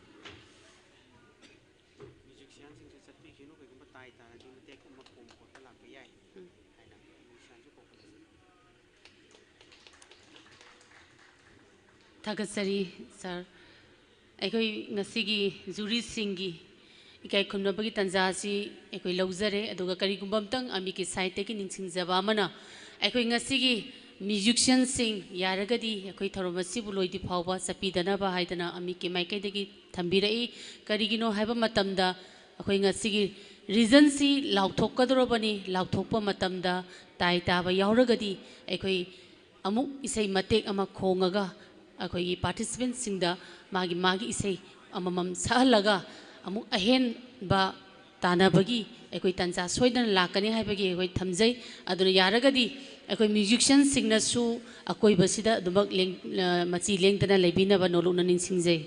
ꯃ꯭ꯌꯨꯖꯤꯛꯁꯤꯌꯥꯟꯁꯤꯡꯁꯨ ꯆꯠꯄꯤꯈꯤꯅꯨ, ꯀꯩꯒꯨꯝꯕ ꯇꯥꯏ ꯇꯥꯔꯗꯤ ꯃꯇꯦꯛ ꯑꯃ ꯈꯣꯡꯕ ꯈꯣꯠꯄ ꯂꯥꯛꯄ ꯌꯥꯏ ꯍꯥꯏꯅ ꯃ꯭ꯌꯨꯖꯤꯛꯁꯤꯌꯥꯟꯁꯨ ꯀꯧꯈꯠꯂꯁꯤ꯫ ꯊꯥꯒꯠꯆꯔꯤ ꯁꯥꯔ꯫ ꯑꯩꯈꯣꯏ ꯉꯁꯤꯒꯤ ꯖꯨꯔꯤꯁꯤꯡꯒꯤ ꯏꯀꯥꯏ ꯈꯨꯝꯅꯕꯒꯤ ꯇꯥꯟꯖꯥ ꯑꯁꯤ ꯑꯩꯈꯣꯏ ꯂꯧꯖꯔꯦ꯫ ꯑꯗꯨꯒ ꯀꯔꯤꯒꯨꯝꯕ ꯑꯝꯇꯪ ꯑꯃꯤꯛꯀꯤ ꯁꯥꯏꯠꯇꯒꯤ ꯅꯤꯡꯁꯤꯡꯖꯕ ꯑꯃꯅ, ꯑꯩꯈꯣꯏ ꯉꯁꯤꯒꯤ ꯃ꯭ꯌꯨꯖꯤꯛꯁꯤꯌꯟꯁꯤꯡ ꯌꯥꯔꯒꯗꯤ ꯑꯩꯈꯣꯏ ꯊꯧꯔꯝ ꯑꯁꯤꯕꯨ ꯂꯣꯏꯗ꯭ꯔꯤ ꯐꯥꯎꯕ ꯆꯠꯄꯤꯗꯅꯕ ꯍꯥꯏꯗꯅ ꯑꯃꯤꯛꯀꯤ ꯃꯥꯏꯀꯩꯗꯒꯤ ꯊꯝꯕꯤꯔꯛꯏ꯫ ꯀꯔꯤꯒꯤꯅꯣ ꯍꯥꯏꯕ ꯃꯇꯝꯗ, ꯑꯩꯈꯣꯏ ꯉꯁꯤꯒꯤ ꯔꯤꯖꯟꯁꯤ ꯂꯥꯎꯊꯣꯛꯀꯗꯧꯔꯕꯅꯤ꯫ ꯂꯥꯎꯊꯣꯛꯄ ꯃꯇꯝꯗ ꯇꯥꯏ ꯇꯥꯕ ꯌꯥꯎꯔꯒꯗꯤ ꯑꯩꯈꯣꯏ ꯑꯃꯨꯛ ꯏꯁꯩ ꯃꯇꯦꯛ ꯑꯃ ꯈꯣꯡꯉꯒ ꯑꯩꯈꯣꯏꯒꯤ ꯄꯥꯔꯇꯤꯁꯤꯄꯦꯟꯁꯤꯡꯗ ꯃꯥꯒꯤ ꯃꯥꯒꯤ ꯏꯁꯩ ꯑꯃꯃꯝ ꯁꯛꯍꯜꯂꯒ ꯑꯃꯨꯛ ꯑꯍꯦꯟꯕ ꯇꯥꯟꯅꯕꯒꯤ ꯑꯩꯈꯣꯏ ꯇꯥꯟꯖꯥ ꯁꯣꯏꯗꯅ ꯂꯥꯛꯀꯅꯤ ꯍꯥꯏꯕꯒꯤ ꯑꯩꯈꯣꯏ ꯊꯝꯖꯩ꯫ ꯑꯗꯨꯅ ꯌꯥꯔꯒꯗꯤ ꯑꯩꯈꯣꯏ ꯃ꯭ꯌꯨꯖꯤꯛꯁꯤꯌꯟꯁꯤꯡꯅꯁꯨ ꯑꯀꯣꯏꯕꯁꯤꯗ ꯑꯗꯨꯃꯛ ꯂꯦꯡ-, ꯑ, ꯃꯆꯤ ꯂꯦꯡꯗꯅ ꯂꯩꯕꯤꯅꯕ ꯅꯣꯂꯨꯛꯅ ꯅꯤꯡꯁꯤꯡꯖꯩ꯫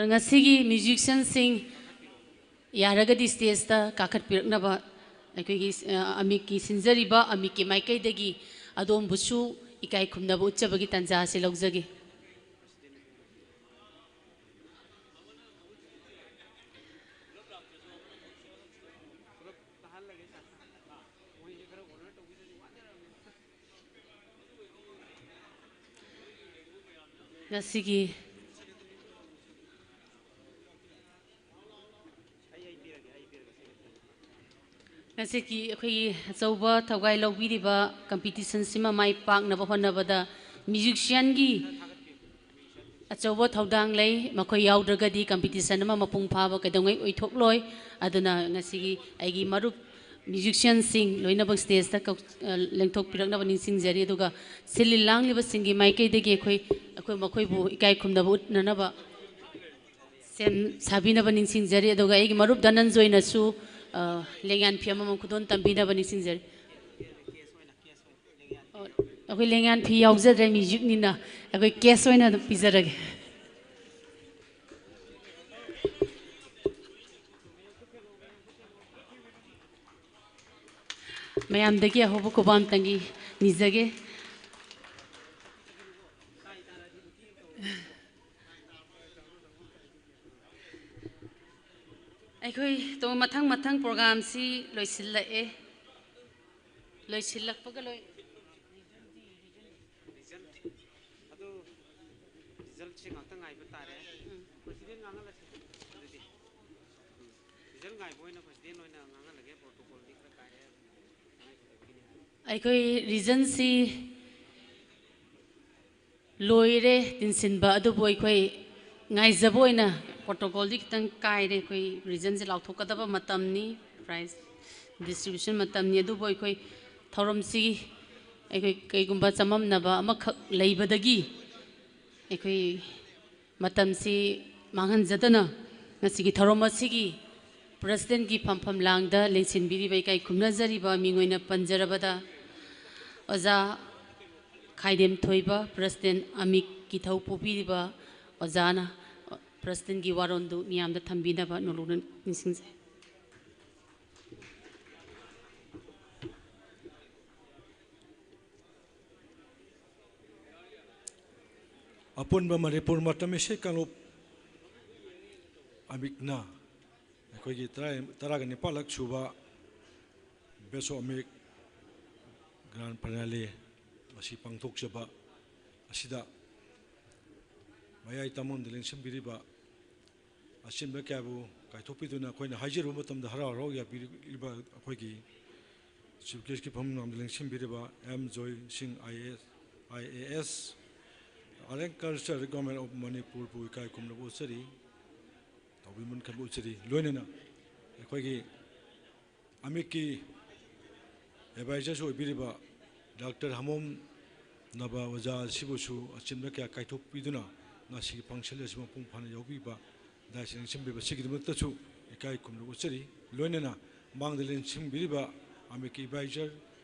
ꯉꯁꯤꯒꯤ ꯃ꯭ꯌꯨꯖꯤꯁꯤꯌꯟꯁꯤꯡ ꯌꯥꯔꯒꯗꯤ ꯁ꯭ꯇꯦꯖꯇ ꯀꯥꯈꯠꯄꯤꯔꯛꯅꯕ ꯑꯩꯈꯣꯏꯒꯤ, ꯑ, ꯑꯃꯤꯛꯀꯤ ꯁꯤꯟꯖꯔꯤꯕ ꯑꯃꯤꯛꯀꯤ ꯃꯥꯏꯀꯩꯗꯒꯤ ꯑꯗꯣꯝꯕꯨꯁꯨ ꯏꯀꯥꯏ ꯈꯨꯝꯅꯕ ꯎꯠꯆꯕꯒꯤ ꯇꯥꯟꯖꯥ ꯑꯁꯤ ꯂꯧꯖꯒꯦ꯫ ꯉꯁꯤꯒꯤ ꯉꯁꯤꯒꯤ ꯑꯩꯈꯣꯏꯒꯤ ꯑꯆꯧꯕ ꯊꯧꯒꯥꯏ ꯂꯧꯕꯤꯔꯤꯕ competition ꯁꯤꯃ ꯃꯥꯏ ꯄꯥꯛꯅꯕ ꯍꯣꯠꯅꯕꯗ musician ꯒꯤ ꯑꯆꯧꯕ ꯊꯧꯗꯥꯡ ꯂꯩ꯫ ꯃꯈꯣꯏ ꯌꯥꯎꯗ꯭ꯔꯒꯗꯤ competition ꯑꯃ ꯃꯄꯨꯡ ꯐꯥꯕ ꯀꯩꯗꯧꯉꯩ ꯑꯣꯏꯊꯣꯛꯂꯣꯏ꯫ ꯑꯗꯨꯅ ꯉꯁꯤꯒꯤ ꯑꯩꯒꯤ ꯃꯔꯨꯞ musician ꯁꯤꯡ ꯂꯣꯏꯅꯃꯛ stage ꯇ ꯀꯧ-, ꯑ, ꯂꯦꯡꯊꯣꯛꯄꯤꯔꯛꯅꯕ ꯅꯤꯡꯁꯤꯡꯖꯔꯤ꯫ ꯑꯗꯨꯒ ꯁꯤꯜꯂꯤ ꯂꯥꯡꯂꯤꯕꯁꯤꯡꯒꯤ ꯃꯥꯏꯀꯩꯗꯒꯤ ꯑꯩꯈꯣꯏ, ꯑꯩꯈꯣꯏ ꯃꯈꯣꯏꯕꯨ ꯏꯀꯥꯏ ꯈꯨꯝꯅꯕ ꯎꯠꯅꯅꯕ ꯁꯦꯝ ꯁꯥꯕꯤꯅꯕ ꯅꯤꯡꯁꯤꯡꯖꯔꯤ꯫ ꯑꯗꯨꯒ ꯑꯩꯒꯤ ꯃꯔꯨꯞ ꯙꯅꯟꯖꯣꯏꯅꯁꯨ, ꯑ, ꯂꯦꯡꯌꯥꯟ ꯐꯤ ꯑꯃꯃꯝ ꯈꯨꯗꯣꯜ ꯇꯝꯕꯤꯅꯕ ꯅꯤꯡꯁꯤꯡꯖꯔꯤ꯫ ꯑꯣ, ꯑꯩꯈꯣꯏ ꯂꯦꯡꯌꯥꯟ ꯐꯤ ꯌꯥꯎꯖꯗ꯭ꯔꯦ, music ꯅꯤꯅ ꯑꯩꯈꯣꯏ cash ꯑꯣꯏꯅ ꯑꯗꯨꯝ ꯄꯤꯖꯔꯒꯦ꯫ ꯃꯌꯥꯝꯗꯒꯤ ꯑꯍꯧꯕ ꯈꯨꯕꯥꯝꯇꯪꯒꯤ ꯅꯤꯖꯒꯦ꯫ ꯑꯩꯈꯣꯏ ꯇꯣ-, ꯃꯊꯪ ꯃꯊꯪ program ꯁꯤ ꯂꯣꯏꯁꯤꯜꯂꯛꯑꯦ꯫ ꯂꯣꯏꯁꯤꯜꯂꯛꯄꯒ ꯂꯣꯏ-, Result, ꯑꯗꯨ result ꯁꯦ ꯉꯥꯛꯇ ꯉꯥꯏꯕ ꯇꯥꯔꯦ꯫ ꯎꯝ꯫ President ꯉꯥꯡꯍꯜꯂꯁꯤ ꯑꯗꯨꯗꯤ꯫ ꯎꯝ꯫ Result ꯉꯥꯏꯕ ꯑꯣꯏꯅ president ꯑꯣꯏꯅ ꯉꯥꯡꯍꯜꯂꯒꯦ, protocol ꯗꯤ ꯈꯔ ꯀꯥꯏꯔꯦ꯫ ꯑꯩꯈꯣꯏ result ꯁꯤ ꯂꯣꯏꯔꯦ ꯇꯤꯟꯁꯤꯟꯕ, ꯑꯗꯨꯕꯨ ꯑꯩꯈꯣꯏ ꯉꯥꯏꯖꯕ ꯑꯣꯏꯅ protocol ꯗꯤ ꯈꯤꯇꯪ ꯀꯥꯏꯔꯦ꯫ ꯑꯩꯈꯣꯏ result ꯁꯦ ꯂꯥꯎꯊꯣꯛꯀꯗꯕ ꯃꯇꯝꯅꯤ, prize distribution ꯃꯇꯝꯅꯤ, ꯑꯗꯨꯕꯨ ꯑꯩꯈꯣꯏ ꯊꯧꯔꯝꯁꯤ ꯑꯩꯈꯣꯏ ꯀꯩꯒꯨꯝꯕ ꯆꯃꯝꯅꯕ ꯑꯃꯈꯛ ꯂꯩꯕꯗꯒꯤ ꯑꯩꯈꯣꯏ ꯃꯇꯝꯁꯤ ꯃꯥꯡꯍꯟꯖꯗꯅ ꯉꯁꯤꯒꯤ ꯊꯧꯔꯝ ꯑꯁꯤꯒꯤ president ꯀꯤ ꯐꯝꯐꯝ ꯂꯥꯡꯗ ꯂꯦꯡꯁꯤꯟꯕꯤꯔꯤꯕ ꯏꯀꯥꯏ ꯈꯨꯝꯅꯖꯔꯤꯕ ꯃꯤꯡ ꯑꯣꯏꯅ ꯄꯟꯖꯔꯕꯗ ꯑꯣꯖꯥ ꯈꯥꯏꯗꯦꯝ ꯊꯣꯏꯕ, president ꯑꯃꯤꯛꯀꯤ ꯊꯧ ꯄꯨꯕꯤꯔꯤꯕ ꯑꯣꯖꯥꯅ president ꯀꯤ ꯋꯥꯔꯣꯜꯗꯨ ꯃꯤꯌꯥꯝꯗ ꯊꯝꯕꯤꯅꯕ ꯅꯣꯂꯨꯛꯅ ꯅꯤꯡꯁꯤꯡꯖꯩ꯫ ꯑꯄꯨꯟꯕ ꯃꯅꯤꯄꯨꯔ ꯃꯇꯝ ꯏꯁꯩ ꯀꯥꯡꯂꯨꯞ ꯑꯃꯤꯛꯅ ꯑꯩꯈꯣꯏꯒꯤ ꯇꯔꯥ, ꯇꯔꯥꯒ ꯅꯤꯄꯥꯜꯂꯛ ꯁꯨꯕ ꯕꯦꯁꯣ ꯑꯃꯤꯛ ꯒ꯭ꯔꯥꯟ ꯐꯤꯅꯥꯂꯦ ꯑꯁꯤ ꯄꯥꯡꯊꯣꯛꯆꯕ ꯑꯁꯤꯗ ꯃꯌꯥꯏ ꯇꯝꯐꯝꯗ ꯂꯦꯡꯁꯤꯟꯕꯤꯔꯤꯕ ꯑꯆꯤꯟꯕ ꯀꯌꯥꯕꯨ ꯀꯥꯏꯊꯣꯛꯄꯤꯗꯨꯅ ꯑꯩꯈꯣꯏꯅ ꯍꯥꯏꯖꯔꯨꯕ ꯃꯇꯝꯗ ꯍꯔꯥꯎ ꯍꯔꯥꯎ ꯌꯥꯕꯤꯔꯤꯕ ꯑꯩꯈꯣꯏꯒꯤ ꯆꯤꯐ ꯒꯦꯁꯀꯤ ꯐꯝ ꯂꯦꯡꯁꯤꯟꯕꯤꯔꯤꯕ M Joy Singh I A S, I A S, art and culture government of ꯃꯅꯤꯄꯨꯔꯕꯨ ꯏꯀꯥꯏ ꯈꯨꯝꯅꯕ ꯎꯠꯆꯔꯤ, ꯇꯧꯕꯤꯃꯜ ꯈꯟꯕ ꯎꯠꯆꯔꯤ꯫ ꯂꯣꯏꯅꯅ ꯑꯩꯈꯣꯏꯒꯤ ꯑꯃꯤꯛꯀꯤ ꯑꯦꯗꯚꯥꯏꯖꯔꯁꯨ ꯑꯣꯏꯕꯤꯔꯤꯕ ꯗꯥꯛꯇꯔ ꯍꯃꯣꯝ ꯅꯕ ꯑꯣꯖꯥ ꯑꯁꯤꯕꯨꯁꯨ ꯑꯆꯤꯟꯕ ꯀꯌꯥ ꯀꯥꯏꯊꯣꯛꯄꯤꯗꯨꯅ ꯉꯁꯤꯒꯤ ꯐꯪꯁꯟ ꯑꯁꯤ ꯃꯄꯨꯡ ꯐꯥꯅ ꯌꯥꯎꯕꯤꯕ, ꯗꯥꯏꯁ ꯂꯦꯡꯁꯤꯟꯕꯤꯕ ꯑꯁꯤꯒꯤꯗꯃꯛꯇꯁꯨ ꯏꯀꯥꯏ ꯈꯨꯝꯅꯕ ꯎꯠꯆꯔꯤ꯫ ꯂꯣꯏꯅꯅ ꯃꯥꯡꯗ ꯂꯦꯡꯁꯤꯟꯕꯤꯔꯤꯕ ꯑꯃꯤꯛꯀꯤ ꯑꯦꯗꯚꯥꯏꯖꯔ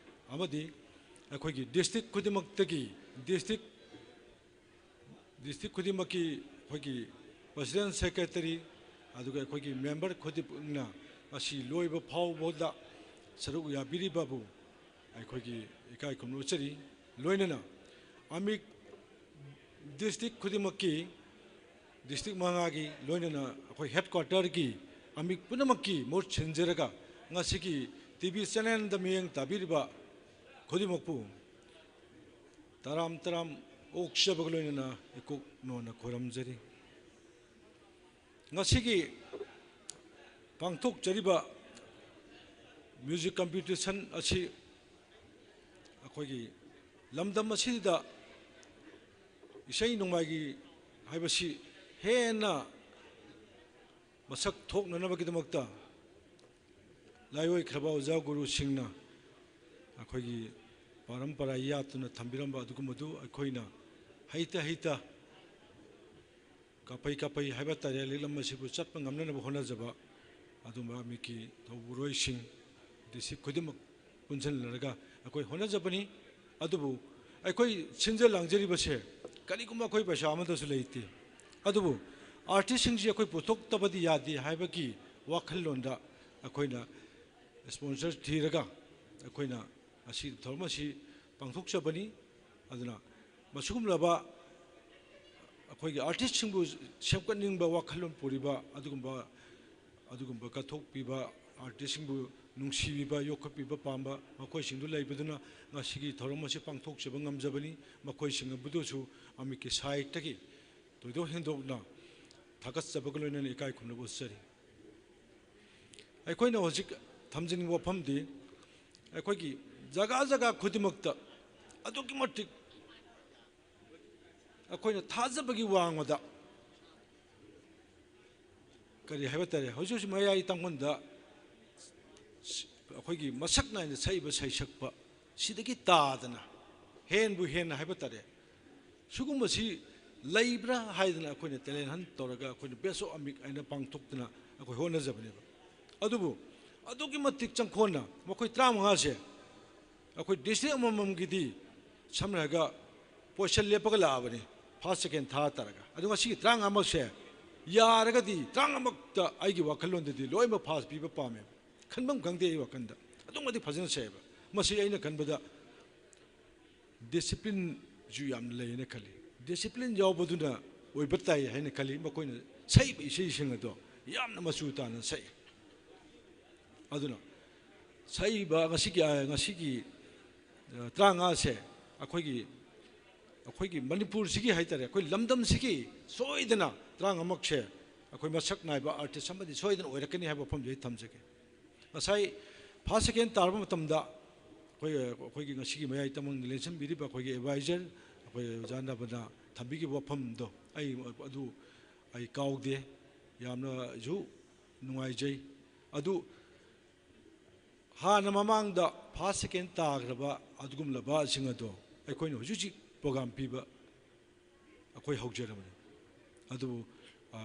ꯑꯃꯗꯤ ꯑꯩꯈꯣꯏꯒꯤ ꯗꯤꯁꯇ꯭ꯔꯤꯛ ꯈꯨꯗꯤꯡꯃꯛꯇꯒꯤ ꯗꯤꯁꯇ꯭ꯔꯤꯛ ꯗꯤꯁꯇ꯭ꯔꯤꯛ ꯈꯨꯗꯤꯡꯃꯛꯀꯤ ꯑꯩꯈꯣꯏꯒꯤ ꯄ꯭ꯔꯁꯤꯗꯦꯟ ꯁꯦꯀ꯭ꯔꯦꯇꯔꯤ, ꯑꯗꯨꯒ ꯑꯩꯈꯣꯏꯒꯤ ꯃꯦꯝꯕꯔ ꯈꯨꯗꯤꯡꯃꯛꯅ ꯃꯁꯤ ꯂꯣꯏꯕ ꯐꯥꯎꯕꯗ ꯁꯔꯨꯛ ꯌꯥꯕꯤꯔꯤꯕꯕꯨ ꯑꯩꯈꯣꯏꯒꯤ ꯏꯀꯥꯏ ꯈꯨꯝꯅ ꯎꯠꯆꯔꯤ꯫ ꯂꯣꯏꯅꯅ ꯑꯃꯤꯛ ꯗꯤꯁꯇ꯭ꯔꯤꯛ ꯈꯨꯗꯤꯡꯃꯛꯀꯤ, ꯗꯤꯁꯇ꯭ꯔꯤꯛ ꯃꯉꯥꯒꯤ, ꯂꯣꯏꯅꯅ ꯑꯩꯈꯣꯏ ꯍꯦꯗ ꯀ꯭ꯋꯥꯇꯔꯒꯤ ꯑꯃꯤꯛ ꯄꯨꯝꯅꯃꯛꯀꯤ ꯃꯍꯨꯠ ꯁꯤꯟꯖꯔꯒ ꯉꯁꯤꯒꯤ ꯇꯤ ꯚꯤ ꯆꯦꯅꯦꯜꯗ ꯃꯤꯠꯌꯦꯡ ꯇꯥꯕꯤꯔꯤꯕ ꯈꯨꯗꯤꯡꯃꯛꯄꯨ ꯇꯔꯥꯝ ꯇꯔꯥꯝ ꯑꯣꯛꯆꯕꯒ ꯂꯣꯏꯅꯅ ꯏꯀꯣꯛ ꯅꯣꯟꯅ ꯈꯨꯔꯨꯝꯖꯔꯤ꯫ ꯉꯁꯤꯒꯤ ꯄꯥꯡꯊꯣꯛꯆꯔꯤꯕ ꯃ꯭ꯌꯨꯖꯤꯛ ꯀꯝꯄꯤꯇꯤꯁꯟ ꯑꯁꯤ ꯑꯩꯈꯣꯏꯒꯤ ꯂꯝꯗꯝ ꯑꯁꯤꯗ ꯏꯁꯩ ꯅꯣꯡꯃꯥꯏꯒꯤ ꯍꯥꯏꯕꯁꯤ ꯍꯦꯟꯅ ꯃꯁꯛ ꯊꯣꯛꯅꯅꯕꯒꯤꯗꯃꯛꯇ ꯂꯥꯏꯑꯣꯏꯈ꯭ꯔꯕ ꯑꯣꯖꯥ ꯒꯨꯔꯨꯁꯤꯡꯅ ꯑꯩꯈꯣꯏꯒꯤ ꯄꯔꯝꯄꯔꯥ ꯌꯥꯠꯇꯨꯅ ꯊꯝꯕꯤꯔꯝꯕ ꯑꯗꯨꯒꯨꯝꯕꯗꯨ ꯑꯩꯈꯣꯏꯅ ꯍꯩꯇ ꯍꯩꯇ ꯀꯥꯞꯄꯩ ꯀꯥꯞꯄꯩ ꯍꯥꯏꯕ ꯇꯥꯔꯦ, ꯂꯤꯛꯂꯝ ꯑꯁꯤꯕꯨ ꯆꯠꯄ ꯉꯝꯅꯅꯕ ꯍꯣꯠꯅꯖꯕ ꯑꯗꯨꯝꯕ ꯑꯃꯤꯛꯀꯤ ꯊꯧꯕꯨꯔꯣꯏꯁꯤꯡ, ꯗꯤꯁꯇ꯭ꯔꯤꯛ ꯈꯨꯗꯤꯡꯃꯛ ꯄꯨꯟꯁꯤꯟꯅꯔꯒ ꯑꯩꯈꯣꯏ ꯍꯣꯠꯅꯖꯕꯅꯤ꯫ ꯑꯗꯨꯕꯨ ꯑꯩꯈꯣꯏ ꯁꯤꯟꯖ ꯂꯥꯡꯖꯔꯤꯕꯁꯦ ꯀꯔꯤꯒꯨꯝꯕ ꯑꯩꯈꯣꯏ ꯄꯩꯁꯥ ꯑꯃꯠꯇꯁꯨ ꯂꯩꯇꯦ꯫ ꯑꯗꯨꯕꯨ ꯑꯥꯔꯇꯤꯁꯁꯤꯡꯁꯤ ꯑꯩꯈꯣꯏ ꯄꯨꯊꯣꯛꯇꯕꯗꯤ ꯌꯥꯗꯦ ꯍꯥꯏꯕꯒꯤ ꯋꯥꯈꯜꯂꯣꯟꯗ ꯑꯩꯈꯣꯏꯅ ꯁ꯭ꯄꯣꯟꯁꯔ ꯊꯤꯔꯒ ꯑꯩꯈꯣꯏꯅ ꯑꯁꯤ ꯊꯧꯔꯝ ꯑꯁꯤ ꯄꯥꯡꯊꯣꯛꯆꯕꯅꯤ꯫ ꯑꯗꯨꯅ ꯃꯁꯤꯒꯨꯝꯂꯕ ꯑꯩꯈꯣꯏꯒꯤ ꯑꯥꯔꯇꯤꯁꯁꯤꯡꯕꯨ ꯁꯦꯝꯒꯠꯅꯤꯡꯕ ꯋꯥꯈꯜꯂꯣꯟ ꯄꯨꯔꯤꯕ ꯑꯗꯨꯒꯨꯝꯕ, ꯑꯗꯨꯒꯨꯝꯕ ꯀꯠꯊꯣꯛꯄꯤꯕ, ꯑꯥꯔꯇꯤꯁꯁꯤꯡꯕꯨ ꯅꯨꯡꯁꯤꯕꯤꯕ, ꯌꯣꯛꯈꯠꯄꯤꯕ ꯄꯥꯝꯕ ꯃꯈꯣꯏꯁꯤꯡꯗꯨ ꯂꯩꯕꯗꯨꯅ ꯉꯁꯤꯒꯤ ꯊꯧꯔꯝ ꯑꯁꯤ ꯄꯥꯡꯊꯣꯛꯆꯕ ꯉꯝꯖꯕꯅꯤ꯫ ꯃꯈꯣꯏꯁꯤꯡ ꯑꯗꯨꯁꯨ ꯑꯃꯤꯠꯀꯤ ꯁꯥꯏꯠꯇꯒꯤ ꯊꯣꯏꯗꯣꯛ ꯍꯦꯟꯗꯣꯛꯅ ꯊꯥꯒꯠꯆꯕꯒ ꯂꯣꯏꯅꯅ ꯏꯀꯥꯏ ꯈꯨꯝꯅꯕ ꯎꯠꯆꯔꯤ꯫ ꯑꯩꯈꯣꯏꯅ ꯍꯧꯖꯤꯛ ꯊꯝꯖꯅꯤꯡꯕ ꯋꯥꯐꯝꯗꯤ, ꯑꯩꯈꯣꯏꯒꯤ ꯖꯒꯥ ꯖꯒꯥ ꯈꯨꯗꯤꯡꯃꯛꯇ ꯑꯗꯨꯛꯀꯤ ꯃꯇꯤꯛ ꯑꯩꯈꯣꯏꯅ ꯊꯥꯖꯕꯒꯤ ꯋꯥꯡꯃꯗ, ꯀꯔꯤ ꯍꯥꯏꯕ ꯇꯥꯔꯦ, ꯍꯧꯖꯤꯛ ꯍꯧꯖꯤꯛ ꯃꯌꯥꯏ ꯇꯥꯡꯕꯟꯗ ꯑꯩꯈꯣꯏꯒꯤ ꯃꯁꯛ ꯅꯥꯏꯅ ꯁꯛꯏꯕ ꯁꯩꯁꯛꯄ ꯁꯤꯗꯒꯤ ꯇꯥꯗꯅ, ꯍꯦꯟꯕꯨ ꯍꯦꯟꯅ ꯍꯥꯏꯕ ꯇꯥꯔꯦ, ꯁꯤꯒꯨꯝꯕꯁꯤ ꯂꯩꯕ꯭ꯔꯥ ꯍꯥꯏꯗꯅ ꯑꯩꯈꯣꯏꯅ ꯇꯦꯂꯦꯟ ꯍꯟ ꯇꯧꯔꯒ ꯑꯩꯈꯣꯏꯅ ꯕꯦꯁ ꯑꯣꯐ ꯑꯃꯤꯛ ꯍꯥꯏꯅ ꯄꯥꯡꯊꯣꯛꯇꯅ ꯑꯩꯈꯣꯏ ꯍꯣꯠꯅꯖꯕꯅꯦꯕ꯫ ꯑꯗꯨꯕꯨ ꯑꯗꯨꯛꯀꯤ ꯃꯇꯤꯛ ꯆꯪꯈꯣꯟꯅ ꯃꯈꯣꯏ ꯇꯔꯥꯃꯉꯥꯁꯦ ꯑꯩꯈꯣꯏ ꯗꯤꯁꯇ꯭ꯔꯤꯛ ꯑꯃꯃꯝꯒꯤꯗꯤ ꯁꯝꯅ ꯍꯥꯏꯔꯒ ꯄꯣꯖꯤꯁꯟ ꯂꯦꯞꯄꯒ ꯂꯥꯛꯑꯕꯅꯤ, ꯐꯥꯔꯁ ꯁꯦꯀꯦꯟ ꯊꯥꯔ ꯇꯥꯔꯒ꯫ ꯑꯗꯣ ꯉꯁꯤꯒꯤ ꯇꯔꯥꯃꯉꯥꯃꯛꯁꯦ ꯌꯥꯔꯒꯗꯤ ꯇꯔꯥꯃꯉꯥꯃꯛꯇ ꯑꯩꯒꯤ ꯋꯥꯈꯜꯂꯣꯟꯗꯗꯤ ꯂꯣꯏꯅꯃꯛ ꯐꯥꯔꯁ ꯄꯤꯕ ꯄꯥꯝꯃꯦ꯫ ꯈꯟꯐꯝ ꯈꯪꯗꯦ ꯑꯩ ꯋꯥꯈꯜꯗ꯫ ꯑꯗꯨꯛ ꯃꯇꯤꯛ ꯐꯖꯅ ꯁꯛꯑꯦꯕ꯫ ꯃꯁꯤ ꯑꯩꯅ ꯈꯟꯕꯗ ꯗꯤꯁꯤꯄ꯭ꯂꯤꯟꯁꯨ ꯌꯥꯝꯅ ꯂꯩꯌꯦꯅ ꯈꯜꯂꯤ꯫ ꯗꯤꯁꯤꯄ꯭ꯂꯤꯟ ꯌꯥꯎꯕꯗꯨꯅ ꯑꯣꯏꯕ ꯇꯥꯏ ꯍꯥꯏꯅ ꯈꯜꯂꯤ꯫ ꯃꯈꯣꯏꯅ ꯁꯛꯏꯕ ꯏꯁꯩꯁꯤꯡ ꯑꯗꯣ ꯌꯥꯝꯅ ꯃꯆꯨ ꯇꯥꯅ ꯁꯛꯏ꯫ ꯑꯗꯨꯅ ꯁꯛꯏꯕ ꯉꯁꯤꯒꯤ, ꯉꯁꯤꯒꯤ, ꯑ, ꯇꯔꯥꯃꯉꯥꯁꯦ ꯑꯩꯈꯣꯏꯒꯤ, ꯑꯩꯈꯣꯏꯒꯤ ꯃꯅꯤꯄꯨꯔꯁꯤꯒꯤ ꯍꯥꯏ ꯇꯥꯔꯦ, ꯑꯩꯈꯣꯏ ꯂꯝꯗꯝꯁꯤꯒꯤ ꯁꯣꯏꯗꯅ ꯇꯔꯥꯃꯉꯥꯃꯛꯁꯦ ꯑꯩꯈꯣꯏ ꯃꯁꯛ ꯅꯥꯏꯕ ꯑꯥꯔꯇꯤꯁ ꯑꯃꯗꯤ ꯁꯣꯏꯗꯅ ꯑꯣꯏꯔꯛꯀꯅꯤ ꯍꯥꯏꯕ ꯋꯥꯐꯝꯁꯦ ꯑꯩ ꯊꯝꯖꯒꯦ꯫ ꯉꯁꯥꯏ ꯐꯥꯔꯁ ꯁꯦꯀꯦꯟ ꯇꯥꯔꯕ ꯃꯇꯝꯗ ꯑꯩꯈꯣꯏ, ꯑꯩꯈꯣꯏꯒꯤ ꯉꯁꯤꯒꯤ ꯃꯌꯥꯏ ꯇꯝꯕꯪꯗ ꯂꯦꯡꯁꯤꯟꯕꯤꯔꯤꯕ ꯑꯩꯈꯣꯏꯒꯤ ꯑꯦꯗꯚꯥꯏꯖꯔ, ꯑꯩꯈꯣꯏ ꯑꯣꯖꯥ ꯅꯕꯅ ꯊꯝꯕꯤꯈꯤꯕ ꯋꯥꯐꯝꯗꯣ ꯑꯩ ꯑꯗꯨ ꯑꯩ ꯀꯥꯎꯗꯦ꯫ ꯌꯥꯝꯅꯁꯨ ꯅꯨꯡꯉꯥꯏꯖꯩ꯫ ꯑꯗꯨ ꯍꯥꯟꯅ ꯃꯃꯥꯡꯗ ꯐꯥꯔꯁ ꯁꯦꯀꯦꯟ ꯇꯥꯈ꯭ꯔꯕ ꯑꯗꯨꯒꯨꯝꯂꯕꯁꯤꯡ ꯑꯗꯣ ꯑꯩꯈꯣꯏꯅ ꯍꯧꯖꯤꯛ ꯍꯧꯖꯤꯛ ꯄ꯭ꯔꯣꯒ꯭ꯔꯥꯝ ꯄꯤꯕ ꯑꯩꯈꯣꯏ ꯍꯧꯖꯔꯕꯅꯤ꯫ ꯑꯗꯨꯕꯨ, ꯑ,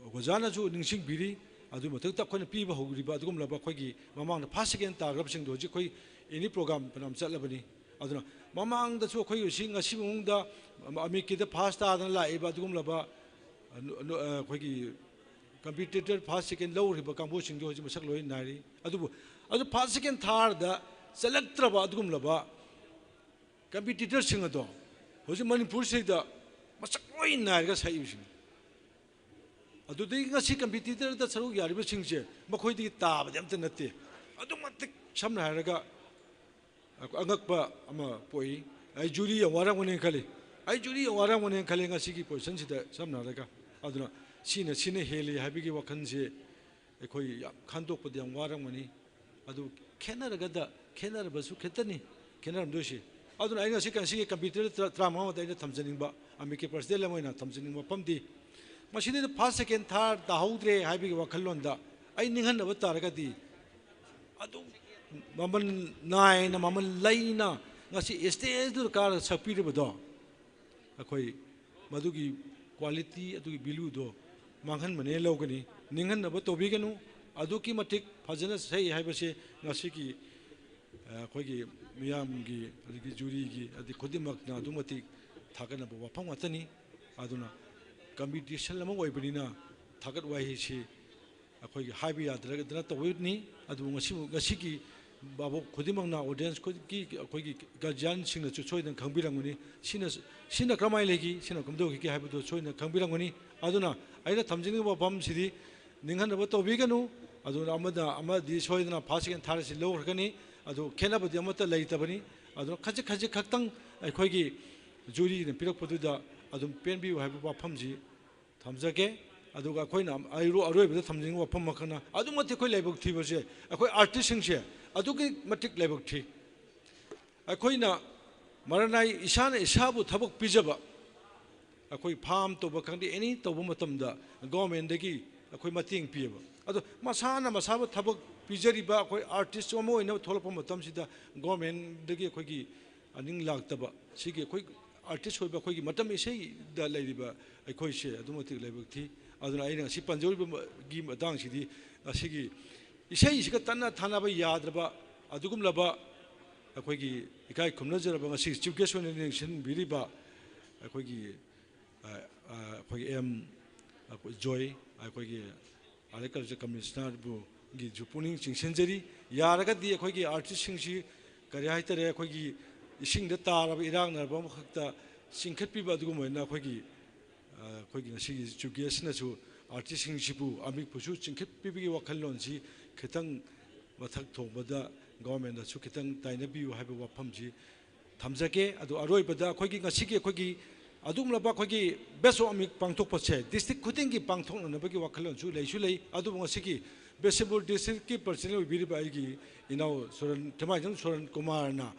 ꯑꯣꯖꯥꯅꯁꯨ ꯅꯤꯡꯁꯤꯡꯕꯤꯔꯤ꯫ ꯑꯗꯨꯒꯤ ꯃꯊꯛꯇ ꯑꯩꯈꯣꯏꯅ ꯄꯤꯕ ꯍꯧꯔꯤꯕ ꯑꯗꯨꯒꯨꯝꯂꯕ ꯑꯩꯈꯣꯏꯒꯤ ꯃꯃꯥꯡꯗ ꯐꯥꯔꯁ ꯁꯦꯀꯦꯟ ꯇꯥꯈ꯭ꯔꯕꯁꯤꯡꯗꯣ ꯍꯧꯖꯤꯛ ꯑꯩꯈꯣꯏ ꯑꯦꯅꯤ ꯄ꯭ꯔꯣꯒ꯭ꯔꯥꯝ ꯐꯅꯌꯥꯝ ꯆꯠꯂꯕꯅꯤ꯫ ꯑꯗꯨꯅ ꯃꯃꯥꯡꯗꯁꯨ ꯑꯩꯈꯣꯏ ꯍꯧꯖꯤꯛ ꯉꯁꯤ ꯃꯅꯨꯡꯗ ꯑꯃꯤꯛꯀꯤꯗ ꯐꯥꯔꯁ ꯇꯥꯗꯅ ꯂꯥꯛꯏꯕ ꯑꯗꯨꯒꯨꯝꯂꯕ, ꯑ, ꯅꯨ-, ꯑ, ꯑꯩꯈꯣꯏꯒꯤ ꯀꯝꯄꯤꯇꯤꯇꯔ ꯐꯥꯔꯁ ꯁꯦꯀꯦꯟ ꯂꯧꯔꯤꯕ ꯀꯥꯡꯕꯨꯁꯤꯡꯗꯣ ꯍꯧꯖꯤꯛ ꯃꯁꯛ ꯂꯣꯏ ꯅꯥꯏꯔꯤ꯫ ꯑꯗꯨꯕꯨ ꯑꯗꯨ ꯐꯥꯔꯁ ꯁꯦꯀꯦꯟ ꯊꯥꯔꯗ ꯆꯠꯂꯛꯇ꯭ꯔꯕ ꯑꯗꯨꯒꯨꯝꯂꯕ ꯀꯝꯄꯤꯇꯤꯇꯔꯁꯤꯡ ꯑꯗꯣ ꯍꯧꯖꯤꯛ ꯃꯅꯤꯄꯨꯔꯁꯤꯗ ꯃꯁꯛ ꯂꯣꯏ ꯅꯥꯏꯔꯒ ꯁꯛꯏꯕꯁꯤꯡ꯫ ꯑꯗꯨꯗꯒꯤ ꯉꯁꯤ ꯀꯝꯄꯤꯇꯤꯇꯔꯗ ꯁꯔꯨꯛ ꯌꯥꯔꯤꯕꯁꯤꯡꯁꯦ ꯃꯈꯣꯏꯗꯒꯤ ꯇꯥꯕꯗꯤ ꯑꯝꯇ ꯅꯠꯇꯦ꯫ ꯑꯗꯨꯛ ꯃꯇꯤꯛ ꯁꯝꯅ ꯍꯥꯏꯔꯒ ꯑꯉꯛꯄ ꯑꯃ ꯄꯣꯛꯏ꯫ ꯑꯩ ꯖꯨꯔꯤ ꯌꯥꯝ ꯋꯥꯔꯝꯒꯅꯦꯅ ꯈꯜꯂꯤ꯫ ꯑꯩ ꯖꯨꯔꯤ ꯌꯥꯝ ꯋꯥꯔꯝꯒꯅꯦꯅ ꯈꯜꯂꯤ ꯉꯁꯤꯒꯤ ꯄꯣꯖꯤꯁꯟꯁꯤꯗ ꯁꯝꯅ ꯍꯥꯏꯔꯒ꯫ ꯑꯗꯨꯅ ꯁꯤꯅ ꯁꯤꯅ ꯍꯦꯜꯂꯤ ꯍꯥꯏꯕꯒꯤ ꯋꯥꯈꯜꯁꯦ ꯑꯩꯈꯣꯏ ꯌꯥꯝ ꯈꯟꯗꯣꯛꯄꯗ ꯌꯥꯝ ꯋꯥꯔꯝꯒꯅꯤ꯫ ꯑꯗꯨ ꯈꯦꯠꯅꯔꯒꯗ ꯈꯦꯠꯅꯔꯕꯁꯨ ꯈꯤꯇꯅꯤ ꯈꯦꯠꯅꯔꯝꯗꯣꯏꯁꯤ꯫ ꯑꯗꯨꯅ ꯑꯩ ꯉꯁꯤ ꯉꯁꯤꯒꯤ ꯀꯝꯄꯤꯇꯤꯇꯔ ꯇꯔꯥ-, ꯇꯔꯥꯃꯉꯥ ꯃꯉꯣꯟꯗ ꯑꯩꯅ ꯊꯝꯖꯅꯤꯡꯕ, ꯑꯃꯤꯛꯀꯤ ꯄ꯭ꯔꯁꯤꯗꯦꯟ ꯑꯃ ꯑꯣꯏꯅ ꯊꯝꯖꯅꯤꯡꯕ ꯋꯥꯐꯝꯗꯤ, ꯃꯁꯤꯗꯩꯗ ꯐꯥꯔꯁ, ꯁꯦꯀꯦꯟ, ꯊꯥꯔꯠ ꯇꯥꯍꯧꯗ꯭ꯔꯦ ꯍꯥꯏꯕꯒꯤ ꯋꯥꯈꯜꯂꯣꯟꯗ ꯑꯩ ꯅꯤꯡꯍꯟꯅꯕ ꯇꯥꯔꯒꯗꯤ, ꯑꯗꯨ ꯃꯃꯜ ꯅꯥꯏꯅ, ꯃꯃꯜ ꯂꯩꯅ ꯉꯁꯤ ꯁ꯭ꯇꯦꯖꯇꯨꯗ ꯀꯥꯔꯒ ꯁꯛꯄꯤꯔꯤꯕꯗꯣ, ꯑꯩꯈꯣꯏ ꯃꯗꯨꯒꯤ ꯀ꯭ꯋꯥꯂꯤꯇꯤ, ꯑꯗꯨꯒꯤ ꯚꯦꯂꯨꯗꯣ ꯃꯥꯡꯍꯟꯕꯅꯦ ꯂꯧꯒꯅꯤ꯫ ꯅꯤꯡꯍꯟꯅꯕ ꯇꯧꯕꯤꯒꯅꯨ꯫ ꯑꯗꯨꯛꯀꯤ ꯃꯇꯤꯛ ꯐꯖꯅ ꯁꯛꯏ ꯍꯥꯏꯕꯁꯦ ꯉꯁꯤꯒꯤ, ꯑ, ꯑꯩꯈꯣꯏꯒꯤ ꯃꯤꯌꯥꯝꯒꯤ, ꯑꯗꯒꯤ ꯖꯨꯔꯤꯒꯤ, ꯑꯗꯒꯤ ꯈꯨꯗꯤꯡꯃꯛꯅ ꯑꯗꯨꯛ ꯃꯇꯤꯛ ꯊꯥꯒꯠꯅꯕ ꯋꯥꯐꯝ ꯉꯥꯛꯇꯅꯤ꯫ ꯑꯗꯨꯅ ꯀꯝꯄꯤꯇꯤꯁꯟ ꯑꯃ ꯑꯣꯏꯕꯅꯤꯅ ꯊꯥꯒꯠ ꯋꯥꯍꯩꯁꯤ ꯑꯩꯈꯣꯏꯒꯤ ꯍꯥꯏꯕ ꯌꯥꯗ꯭ꯔꯒꯗꯅ ꯇꯧꯕꯅꯤ꯫ ꯑꯗꯨꯕꯨ ꯉꯁꯤ, ꯉꯁꯤꯒꯤ ꯚꯥꯕꯣꯛ ꯈꯨꯗꯤꯡꯃꯛꯅ, ꯑꯣꯗꯤꯌꯦꯟꯁ ꯈꯨꯗꯤꯡꯒꯤ ꯑꯩꯈꯣꯏꯒꯤ ꯒꯥꯔꯖꯤꯌꯥꯟꯁꯤꯡꯅꯁꯨ ꯁꯣꯏꯗꯅ ꯈꯪꯕꯤꯔꯝꯒꯅꯤ꯫ ꯁꯤꯅ, ꯁꯤꯅ ꯀꯔꯝꯍꯥꯏꯅ ꯂꯩꯈꯤ, ꯁꯤꯅ ꯀꯝꯗꯧꯈꯤꯒꯦ ꯍꯥꯏꯕꯗꯨ ꯁꯣꯏꯗꯅ ꯈꯪꯕꯤꯔꯝꯒꯅꯤ꯫ ꯑꯗꯨꯅ ꯑꯩꯅ ꯊꯝꯖꯅꯤꯡꯕ ꯋꯥꯐꯝꯁꯤꯗꯤ ꯅꯤꯡꯍꯟꯅꯕ ꯇꯧꯕꯤꯒꯅꯨ꯫ ꯑꯗꯨꯅ ꯑꯃꯗ, ꯑꯃꯗꯤ ꯁꯣꯏꯗꯅ ꯐꯥꯔꯁ, ꯁꯦꯀꯦꯟ, ꯊꯥꯔꯠ ꯑꯁꯤ ꯂꯧꯈ꯭ꯔꯒꯅꯤ꯫ ꯑꯗꯨ ꯈꯦꯠꯅꯕꯗꯤ ꯑꯃꯠꯇ ꯂꯩꯇꯕꯅꯤ꯫ ꯑꯗꯨꯅ ꯈꯖꯤꯛ ꯈꯖꯤꯛ ꯈꯛꯇꯪ ꯑꯩꯈꯣꯏꯒꯤ ꯖꯨꯔꯤꯅ ꯄꯤꯔꯛꯄꯗꯨꯗ ꯑꯗꯨꯝ ꯄꯦꯟꯕꯤꯌꯨ ꯍꯥꯏꯕ ꯋꯥꯐꯝꯁꯤ ꯊꯝꯖꯒꯦ꯫ ꯑꯗꯨꯒ ꯑꯩꯈꯣꯏꯅ ꯑꯔꯣ-, ꯑꯔꯣꯏꯕꯗ ꯊꯝꯖꯅꯤꯡꯕ ꯋꯥꯐꯝ ꯑꯃꯈꯛꯅ, ꯑꯗꯨꯛ ꯃꯇꯤꯛ ꯑꯩꯈꯣꯏ ꯂꯥꯏꯕꯛ ꯊꯤꯕꯁꯦ, ꯑꯩꯈꯣꯏ ꯑꯥꯔꯇꯤꯁꯁꯤꯡꯁꯦ ꯑꯗꯨꯛꯀꯤ ꯃꯇꯤꯛ ꯂꯥꯏꯕꯛ ꯊꯤ꯫ ꯑꯩꯈꯣꯏꯅ ꯃꯔꯅꯥꯏ ꯏꯁꯥꯅ ꯏꯁꯥꯕꯨ ꯊꯕꯛ ꯄꯤꯖꯕ, ꯑꯩꯈꯣꯏ ꯐꯥꯝ ꯇꯧꯕ ꯈꯪꯗꯦ, ꯑꯦꯅꯤ ꯇꯧꯕ ꯃꯇꯝꯗ ꯒꯣꯔꯃꯦꯟꯗꯒꯤ ꯑꯩꯈꯣꯏ ꯃꯇꯦꯡ ꯄꯤꯌꯦꯕ꯫ ꯑꯗꯣ ꯃꯁꯥꯅ ꯃꯁꯥꯕꯨ ꯊꯕꯛ ꯄꯤꯖꯔꯤꯕ ꯑꯩꯈꯣꯏ ꯑꯥꯔꯇꯤꯁ ꯑꯃ ꯑꯣꯏꯅ ꯊꯣꯛꯂꯛꯄ ꯃꯇꯝꯁꯤꯗ ꯒꯣꯔꯃꯦꯟꯗꯒꯤ ꯑꯩꯈꯣꯏꯒꯤ ꯑꯅꯤꯡ ꯂꯥꯛꯇꯕ, ꯁꯤꯒꯤ ꯑꯩꯈꯣꯏ ꯑꯥꯔꯇꯤꯁ ꯑꯣꯏꯕ ꯑꯩꯈꯣꯏꯒꯤ ꯃꯇꯝ ꯏꯁꯩꯗ ꯂꯩꯔꯤꯕ ꯑꯩꯈꯣꯏꯁꯦ ꯑꯗꯨꯛ ꯃꯇꯤꯛ ꯂꯥꯏꯕꯛ ꯊꯤ꯫ ꯑꯗꯨꯅ ꯑꯩꯅ ꯉꯁꯤ ꯄꯟꯖꯔꯤꯕꯒꯤ ꯃꯇꯥꯡꯁꯤꯗꯤ, ꯉꯁꯤꯒꯤ ꯏꯁꯩꯁꯤꯒ ꯇꯠꯅ ꯊꯥꯅꯕ ꯌꯥꯗ꯭ꯔꯕ ꯑꯗꯨꯒꯨꯝꯂꯕ ꯑꯩꯈꯣꯏꯒꯤ ꯏꯀꯥꯏ ꯈꯨꯝꯅꯖꯔꯕ ꯉꯁꯤ ꯆꯤꯐ ꯒꯦꯁ ꯑꯣꯏꯅ ꯂꯦꯡꯁꯤꯟꯕꯤꯔꯤꯕ ꯑꯩꯈꯣꯏꯒꯤ, ꯑ, ꯑ, ꯑꯩꯈꯣꯏꯒꯤ ꯑꯦꯝ, ꯑꯩꯈꯣꯏ ꯖꯣꯏ, ꯑꯩꯈꯣꯏꯒꯤ ꯑꯥꯔꯠ ꯀꯜꯆꯔ ꯀꯃꯤꯁꯅꯔꯕꯨꯒꯤꯁꯨ ꯄꯨꯛꯅꯤꯡ ꯆꯤꯡꯁꯤꯟꯖꯔꯤ꯫ ꯌꯥꯔꯒꯗꯤ ꯑꯩꯈꯣꯏꯒꯤ ꯑꯥꯔꯇꯤꯁꯁꯤꯡꯁꯤ ꯀꯔꯤ ꯍꯥꯏꯇꯥꯔꯦ, ꯑꯩꯈꯣꯏꯒꯤ ꯏꯁꯤꯡꯗ ꯇꯥꯔꯕ, ꯏꯔꯥꯛꯅꯔꯕ ꯑꯃꯈꯛꯇ ꯆꯤꯡꯈꯠꯄꯤꯕ ꯑꯗꯨꯒꯨꯝꯕ ꯑꯣꯏꯅ ꯑꯩꯈꯣꯏꯒꯤ, ꯑ, ꯑꯩꯈꯣꯏꯒꯤ ꯉꯁꯤꯒꯤ ꯆꯤꯐ ꯒꯦꯁꯅꯁꯨ ꯑꯥꯔꯇꯤꯁꯁꯤꯡꯁꯤꯕꯨ, ꯑꯃꯤꯛꯄꯨꯁꯨ ꯆꯤꯡꯈꯠꯄꯤꯕꯒꯤ ꯋꯥꯈꯜꯂꯣꯟꯁꯤ ꯈꯤꯇꯪ ꯃꯊꯛ ꯊꯣꯡꯕꯗ ꯒꯣꯚꯔꯟꯃꯦꯟꯗꯁꯨ ꯈꯤꯇꯪ ꯇꯥꯏꯅꯕꯤꯌꯨ ꯍꯥꯏꯕ ꯋꯥꯐꯝꯁꯤ ꯊꯝꯖꯒꯦ꯫ ꯑꯗꯨ ꯑꯔꯣꯏꯕꯗ ꯑꯩꯈꯣꯏꯒꯤ ꯉꯁꯤꯒꯤ ꯑꯩꯈꯣꯏꯒꯤ ꯑꯗꯨꯒꯨꯝꯂꯕ ꯑꯩꯈꯣꯏꯒꯤ ꯕꯦꯁ ꯑꯣꯐ ꯑꯃꯤꯛ ꯄꯥꯡꯊꯣꯛꯄꯁꯦ ꯗꯤꯁꯇ꯭ꯔꯤꯛ ꯈꯨꯗꯤꯡꯒꯤ ꯄꯥꯡꯊꯣꯛꯅꯅꯕꯒꯤ ꯋꯥꯈꯜꯂꯣꯟꯁꯨ ꯂꯩꯁꯨ ꯂꯩ꯫ ꯑꯗꯨꯕꯨ ꯉꯁꯤꯒꯤ ꯕꯤꯁꯦꯝꯄꯨꯔ ꯗꯤꯁꯇ꯭ꯔꯤꯛꯀꯤ ꯄ꯭ꯔꯁꯤꯗꯦꯟ ꯑꯣꯏꯕꯤꯔꯤꯕ ꯑꯩꯒꯤ ꯏꯅꯥꯎ ꯁꯣꯔꯟ, ꯊꯦꯃꯥꯏꯖꯝ ꯁꯣꯔꯟ ꯀꯨꯃꯥꯔꯅ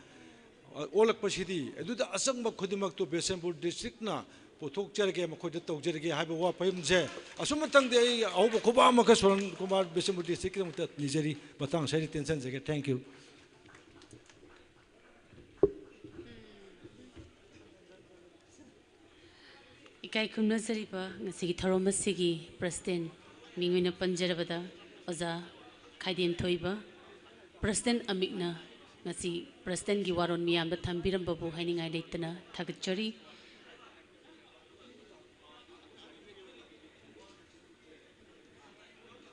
ꯑꯣꯜꯂꯛꯄꯁꯤꯗꯤ ꯑꯗꯨꯗ ꯑꯆꯪꯕ ꯈꯨꯗꯤꯡꯃꯛꯇꯨ ꯕꯤꯁꯦꯝꯄꯨꯔ ꯗꯤꯁꯇ꯭ꯔꯤꯛꯅ ꯄꯨꯊꯣꯛꯆꯔꯒꯦ, ꯃꯈꯣꯏꯗ ꯇꯧꯖꯔꯒꯦ ꯍꯥꯏꯕ ꯋꯥꯐꯝꯁꯦ ꯑꯁꯨꯝ ꯃꯇꯪꯗꯤ ꯑꯩ ꯑꯍꯧꯕ ꯈꯨꯕꯥꯛ ꯑꯃꯈꯛ ꯁꯣꯔꯟ ꯀꯨꯃꯥꯔ ꯕꯤꯁꯦꯝꯄꯨꯔ ꯗꯤꯁꯇ꯭ꯔꯤꯛꯀꯤꯗꯃꯛꯇ ꯅꯤꯖꯔꯤ꯫ ꯃꯇꯥꯡ ꯑꯁꯤꯗ ꯇꯦꯟꯁꯤꯟꯖꯒꯦ꯫ Thank you. ꯏꯀꯥꯏ ꯈꯨꯝꯅꯖꯔꯤꯕ ꯉꯁꯤꯒꯤ ꯊꯧꯔꯝ ꯑꯁꯤꯒꯤ ꯄ꯭ꯔꯁꯤꯗꯦꯟ, ꯃꯤꯡ ꯑꯣꯏꯅ ꯄꯟꯖꯔꯕꯗ ꯑꯣꯖꯥ ꯈꯥꯏꯗꯦꯝ ꯊꯣꯏꯕ, ꯄ꯭ꯔꯁꯤꯗꯦꯟ ꯑꯃꯤꯛꯅ ꯉꯁꯤ ꯄ꯭ꯔꯁꯤꯗꯦꯟꯒꯤ ꯋꯥꯔꯣꯜ ꯃꯤꯌꯥꯝꯗ ꯊꯝꯕꯤꯔꯝꯕꯕꯨ ꯍꯥꯏꯅꯤꯡꯉꯥꯏ ꯂꯩꯇꯅ ꯊꯥꯒꯠꯆꯔꯤ꯫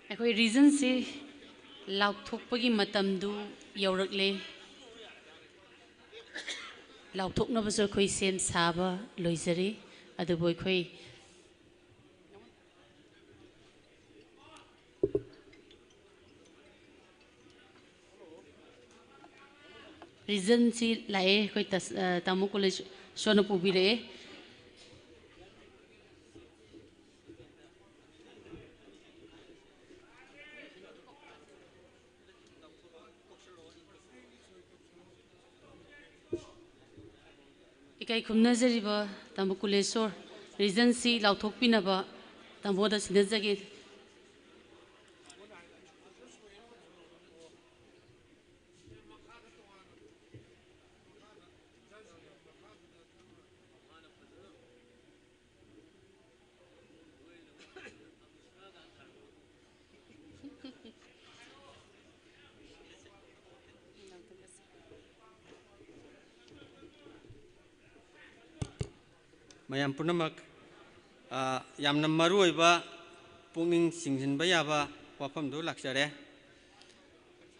ꯑꯩꯈꯣꯏ ꯔꯤꯖꯟꯁꯤ ꯂꯥꯎꯊꯣꯛꯄꯒꯤ ꯃꯇꯝꯗꯨ ꯌꯧꯔꯛꯂꯦ꯫ ꯂꯥꯎꯊꯣꯛꯅꯕꯁꯨ ꯑꯩꯈꯣꯏ ꯁꯦꯝ ꯁꯥꯕ ꯂꯣꯏꯖꯔꯦ꯫ ꯑꯗꯨꯕꯨ ꯑꯩꯈꯣꯏ ꯔꯤꯖꯟꯁꯤ ꯂꯥꯛꯑꯦ, ꯑꯩꯈꯣꯏ ꯇꯥꯃꯣ ꯀꯨꯂꯦꯁꯣꯔꯅ ꯄꯨꯕꯤꯔꯛꯑꯦ꯫ ꯏꯀꯥꯏ ꯈꯨꯝꯅꯖꯔꯤꯕ ꯇꯥꯃꯣ ꯀꯨꯂꯦꯁꯣꯔ, ꯔꯤꯖꯟꯁꯤ ꯂꯥꯎꯊꯣꯛꯄꯤꯅꯕ ꯇꯥꯃꯣꯗ ꯁꯤꯟꯅꯖꯒꯦ꯫ ꯃꯌꯥꯝ ꯄꯨꯝꯅꯃꯛ, ꯑ, ꯌꯥꯝꯅ ꯃꯔꯨ ꯑꯣꯏꯕ, ꯄꯨꯛꯅꯤꯡ ꯆꯤꯡꯁꯤꯟꯕ ꯌꯥꯕ ꯋꯥꯐꯝꯗꯨ ꯂꯥꯛꯆꯔꯦ꯫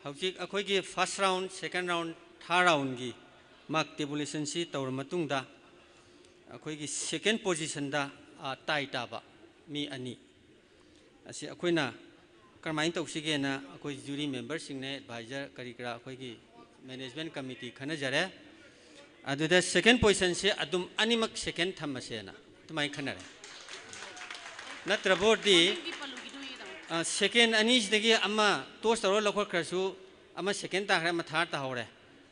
ꯍꯧꯖꯤꯛ ꯑꯩꯈꯣꯏꯒꯤ first round, second round, third roundꯒꯤ mark tabulationꯁꯤ ꯇꯧꯔ ꯃꯇꯨꯡꯗ, ꯑꯩꯈꯣꯏꯒꯤ second positionꯗ tie ꯇꯥꯕ ꯃꯤ ꯑꯅꯤ ꯑꯁꯤ ꯑꯩꯈꯣꯏꯅ ꯀꯔꯝꯍꯥꯏꯅ ꯇꯧꯁꯤꯒꯦꯅ ꯑꯩꯈꯣꯏ jury memberꯁꯤꯡꯅꯦ, advisor ꯀꯔꯤ ꯀꯔꯥ ꯑꯩꯈꯣꯏꯒꯤ management committee ꯈꯟꯅꯖꯔꯦ꯫ ꯑꯗꯨꯗ second positionꯁꯦ ꯑꯗꯨꯝ ꯑꯅꯤꯃꯛ second ꯊꯝꯃꯁꯦꯅ ꯑꯗꯨꯃꯥꯏꯅ ꯈꯟꯅꯔꯦ꯫ ꯅꯠꯇ꯭ꯔꯕ ꯑꯣꯏꯔꯗꯤ second ꯑꯅꯤꯁꯤꯗꯒꯤ ꯑꯃ toss ꯇꯧꯔꯒ ꯂꯧꯈꯠꯈ꯭ꯔꯁꯨ ꯑꯃ second ꯇꯥꯈ꯭ꯔꯦ, ꯑꯃ third ꯇꯥꯍꯧꯔꯦ꯫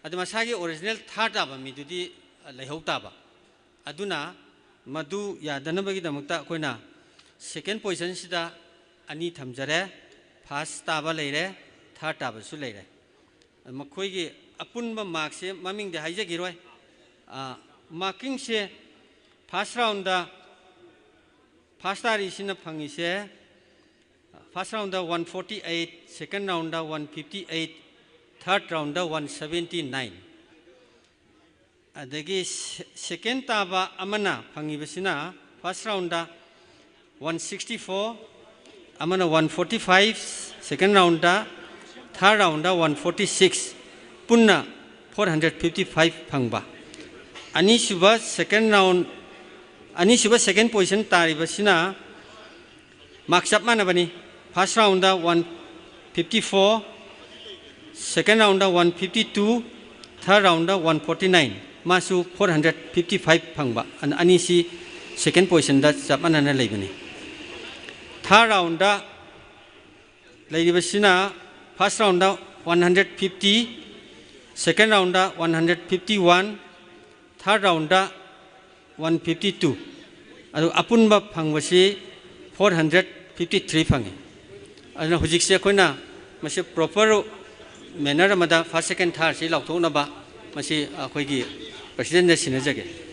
ꯑꯗꯨ ꯃꯁꯥꯒꯤ original third ꯇꯥꯕ ꯃꯤꯗꯨꯗꯤ ꯂꯩꯍꯧ ꯇꯥꯕ꯫ ꯑꯗꯨꯅ ꯃꯗꯨ ꯌꯥꯗꯅꯕꯒꯤꯗꯃꯛꯇ ꯑꯩꯈꯣꯏꯅ second positionꯁꯤꯗ ꯑꯅꯤ ꯊꯝꯖꯔꯦ꯫ First ꯇꯥꯕ ꯂꯩꯔꯦ, third ꯇꯥꯕꯁꯨ ꯂꯩꯔꯦ꯫ ꯃꯈꯣꯏꯒꯤ ꯑꯄꯨꯟꯕ markꯁꯦ ꯃꯃꯤꯡꯗꯤ ꯍꯥꯏꯖꯈꯤꯔꯣꯏ꯫ Markingꯁꯦ first roundꯗ first ꯇꯥꯔꯤꯁꯤꯅ ꯐꯪꯉꯤꯁꯦ, first roundꯗ one forty eight, second roundꯗ one fifty eight, third roundꯗ one seventy nine꯫ ꯑꯗꯒꯤ second ꯇꯥꯕ ꯑꯃꯅ ꯐꯪꯉꯤꯕꯁꯤꯅ first roundꯗ one sixty four, ꯑꯃꯅ one forty five, second roundꯗ, third roundꯗ one forty six, ꯄꯨꯟꯅ four hundred fifty five ꯐꯪꯕ꯫ ꯑꯅꯤꯁꯨꯕ second round, ꯑꯅꯤꯁꯨꯕ second position ꯇꯥꯔꯤꯕꯁꯤꯅ mark ꯆꯞ ꯃꯥꯟꯅꯕꯅꯤ꯫ First roundꯗ one fifty four, second roundꯗ one fifty two, third roundꯗ one forty nine, ꯃꯥꯁꯨ four hundred fifty five ꯐꯪꯕ꯫ ꯑꯅꯤꯁꯤ second positionꯗ ꯆꯞ ꯃꯥꯟꯅꯅ ꯂꯩꯕꯅꯤ꯫ Third roundꯗ ꯂꯩꯔꯤꯕꯁꯤꯅ first roundꯗ one hundred fifty, second roundꯗ one hundred fifty one, third roundꯗ one fifty two, ꯑꯗꯨ ꯑꯄꯨꯟꯕ ꯐꯪꯕꯁꯤ four hundred fifty three ꯐꯪꯉꯤ꯫ ꯑꯗꯨꯅ ꯍꯧꯖꯤꯛꯁꯦ ꯑꯩꯈꯣꯏꯅ ꯃꯁꯤ proper manner ꯑꯃꯗ first, second, thirdꯁꯤ ꯂꯥꯎꯊꯣꯛꯅꯕ ꯃꯁꯤ ꯑꯩꯈꯣꯏꯒꯤ presidentꯗ ꯁꯤꯟꯅꯖꯒꯦ꯫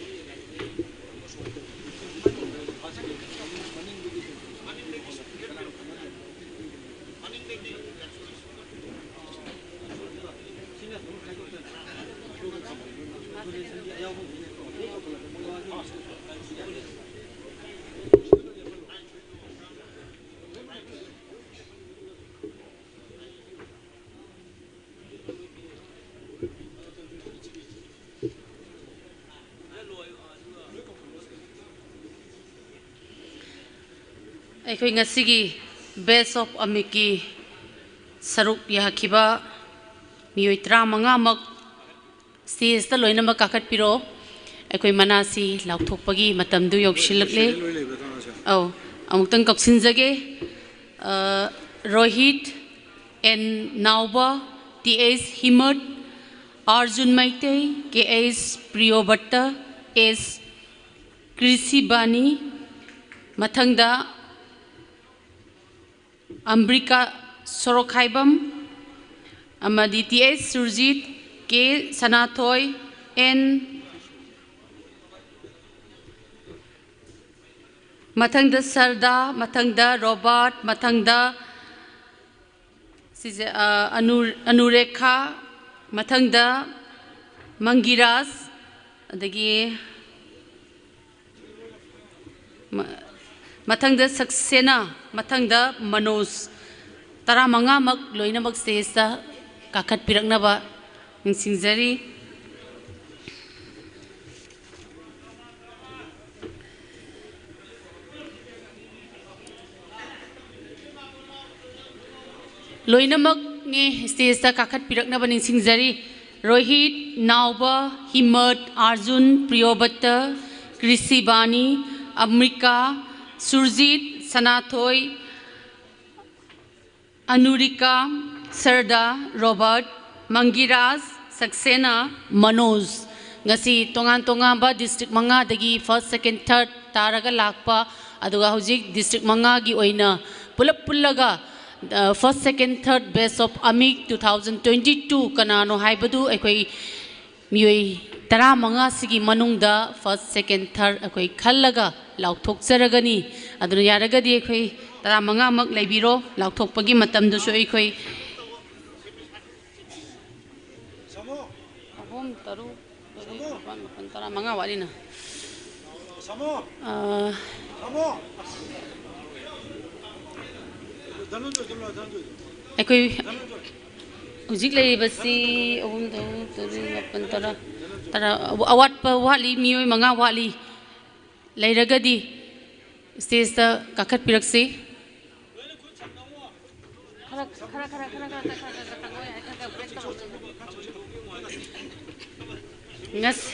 ꯑꯩꯈꯣꯏ ꯉꯁꯤꯒꯤ Best of Amicꯀꯤ ꯁꯔꯨꯛ ꯌꯥꯈꯤꯕ ꯃꯤꯑꯣꯏ ꯇꯔꯥꯃꯉꯥꯃꯛ stageꯇ ꯂꯣꯏꯅꯃꯛ ꯀꯥꯈꯠꯄꯤꯔꯛꯑꯣ꯫ ꯑꯩꯈꯣꯏ ꯃꯅꯥꯁꯤ ꯂꯥꯎꯊꯣꯛꯄꯒꯤ ꯃꯇꯝꯗꯨ ꯌꯧꯁꯤꯜꯂꯛꯂꯦ꯫ ꯑꯧ, ꯑꯃꯨꯛꯇꯪ ꯀꯧꯁꯤꯟꯖꯒꯦ꯫ ꯑ, Rohit N Naoba, T H Himat, Arjun Meitei, K H Priyobrata, S Krishibani, ꯃꯊꯪꯗ ꯑꯝꯕ꯭ꯔꯤꯀꯥ ꯁꯣꯔꯣꯛꯈꯥꯏꯕꯝ, ꯑꯃꯗꯤ T H Surjit, K Sanathoi, and ꯃꯊꯪꯗ ꯁꯔꯗꯥ, ꯃꯊꯪꯗ ꯔꯣꯕꯥꯔꯠ, ꯃꯊꯪꯗ ꯁꯤꯁꯦ, ꯑ, ꯑꯅꯨ-, ꯑꯅꯨꯔꯦꯈꯥ, ꯃꯊꯪꯗ ꯃꯪꯒꯤꯔꯥꯖ, ꯑꯗꯒꯤ ꯃ-, ꯃꯊꯪꯗ ꯁꯛꯁꯦꯅꯥ, ꯃꯊꯪꯗ ꯃꯅꯣꯖ꯫ ꯇꯔꯥꯃꯉꯥꯃꯛ ꯂꯣꯏꯅꯃꯛ stageꯇ ꯀꯥꯈꯠꯄꯤꯔꯛꯅꯕ ꯅꯤꯡꯁꯤꯡꯖꯔꯤ꯫ ꯂꯣꯏꯅꯃꯛꯅꯦ stageꯇ ꯀꯥꯈꯠꯄꯤꯔꯛꯅꯕ ꯅꯤꯡꯁꯤꯡꯖꯔꯤ꯫ ꯔꯣꯍꯤꯠ, ꯅꯥꯎꯕ, ꯍꯤꯃꯠ, ꯑꯥꯔꯖꯨꯟ, ꯄ꯭ꯔꯤꯌꯣꯕꯠꯇ, ꯀ꯭ꯔꯤꯁꯤꯕꯥꯅꯤ, ꯑꯝꯔꯤꯀꯥ, ꯁꯨꯔꯖꯤꯠ, ꯁꯅꯥꯊꯣꯏ, ꯑꯅꯨꯔꯤꯀꯥ, ꯁꯔꯗꯥ, ꯔꯣꯕꯥꯔꯠ, ꯃꯪꯒꯤꯔꯥꯖ, ꯁꯛꯁꯦꯅꯥ, ꯃꯅꯣꯖ꯫ ꯉꯁꯤ ꯇꯣꯉꯥꯟ ꯇꯣꯉꯥꯟꯕ district ꯃꯉꯥꯗꯒꯤ first, second, third ꯇꯥꯔꯒ ꯂꯥꯛꯄ, ꯑꯗꯨꯒ ꯍꯧꯖꯤꯛ district ꯃꯉꯥꯒꯤ ꯑꯣꯏꯅ ꯄꯨꯂꯞ ꯄꯨꯜꯂꯒ, ꯑ, first, second, third Best of Amik two thousand twenty two ꯀꯅꯥꯅꯣ ꯍꯥꯏꯕꯗꯨ ꯑꯩꯈꯣꯏ ꯃꯤꯑꯣꯏ ꯇꯔꯥꯃꯉꯥꯁꯤꯒꯤ ꯃꯅꯨꯡꯗ first, second, third ꯑꯩꯈꯣꯏ ꯈꯜꯂꯒ ꯂꯥꯎꯊꯣꯛꯆꯔꯒꯅꯤ꯫ ꯑꯗꯨꯅ ꯌꯥꯔꯒꯗꯤ ꯑꯩꯈꯣꯏ ꯇꯔꯥꯃꯉꯥꯃꯛ ꯂꯩꯕꯤꯔꯣ꯫ ꯂꯥꯎꯊꯣꯛꯄꯒꯤ ꯃꯇꯝꯗꯨꯁꯨ ꯑꯩꯈꯣꯏ ꯑꯍꯨꯝ, ꯇꯔꯨꯛ, ꯇꯔꯦꯠ, ꯅꯤꯄꯥꯜ, ꯃꯥꯄꯜ, ꯇꯔꯥ, ꯃꯉꯥ ꯋꯥꯠꯂꯤꯅ꯫ ꯑꯥ, ꯑꯩꯈꯣꯏ ꯍꯧꯖꯤꯛ ꯂꯩꯔꯤꯕꯁꯤ ꯑꯍꯨꯝ, ꯇꯔꯨꯛ, ꯇꯔꯦꯠ, ꯃꯥꯄꯜ, ꯇꯔꯥ, ꯇꯔꯥ, ꯑꯋꯥꯠꯄ ꯋꯥꯠꯂꯤ, ꯃꯤꯑꯣꯏ ꯃꯉꯥ ꯋꯥꯠꯂꯤ꯫ ꯂꯩꯔꯒꯗꯤ ꯁ꯭ꯇꯦꯖꯇ ꯀꯥꯈꯠꯄꯤꯔꯛꯁꯤ꯫ ꯉꯁꯤ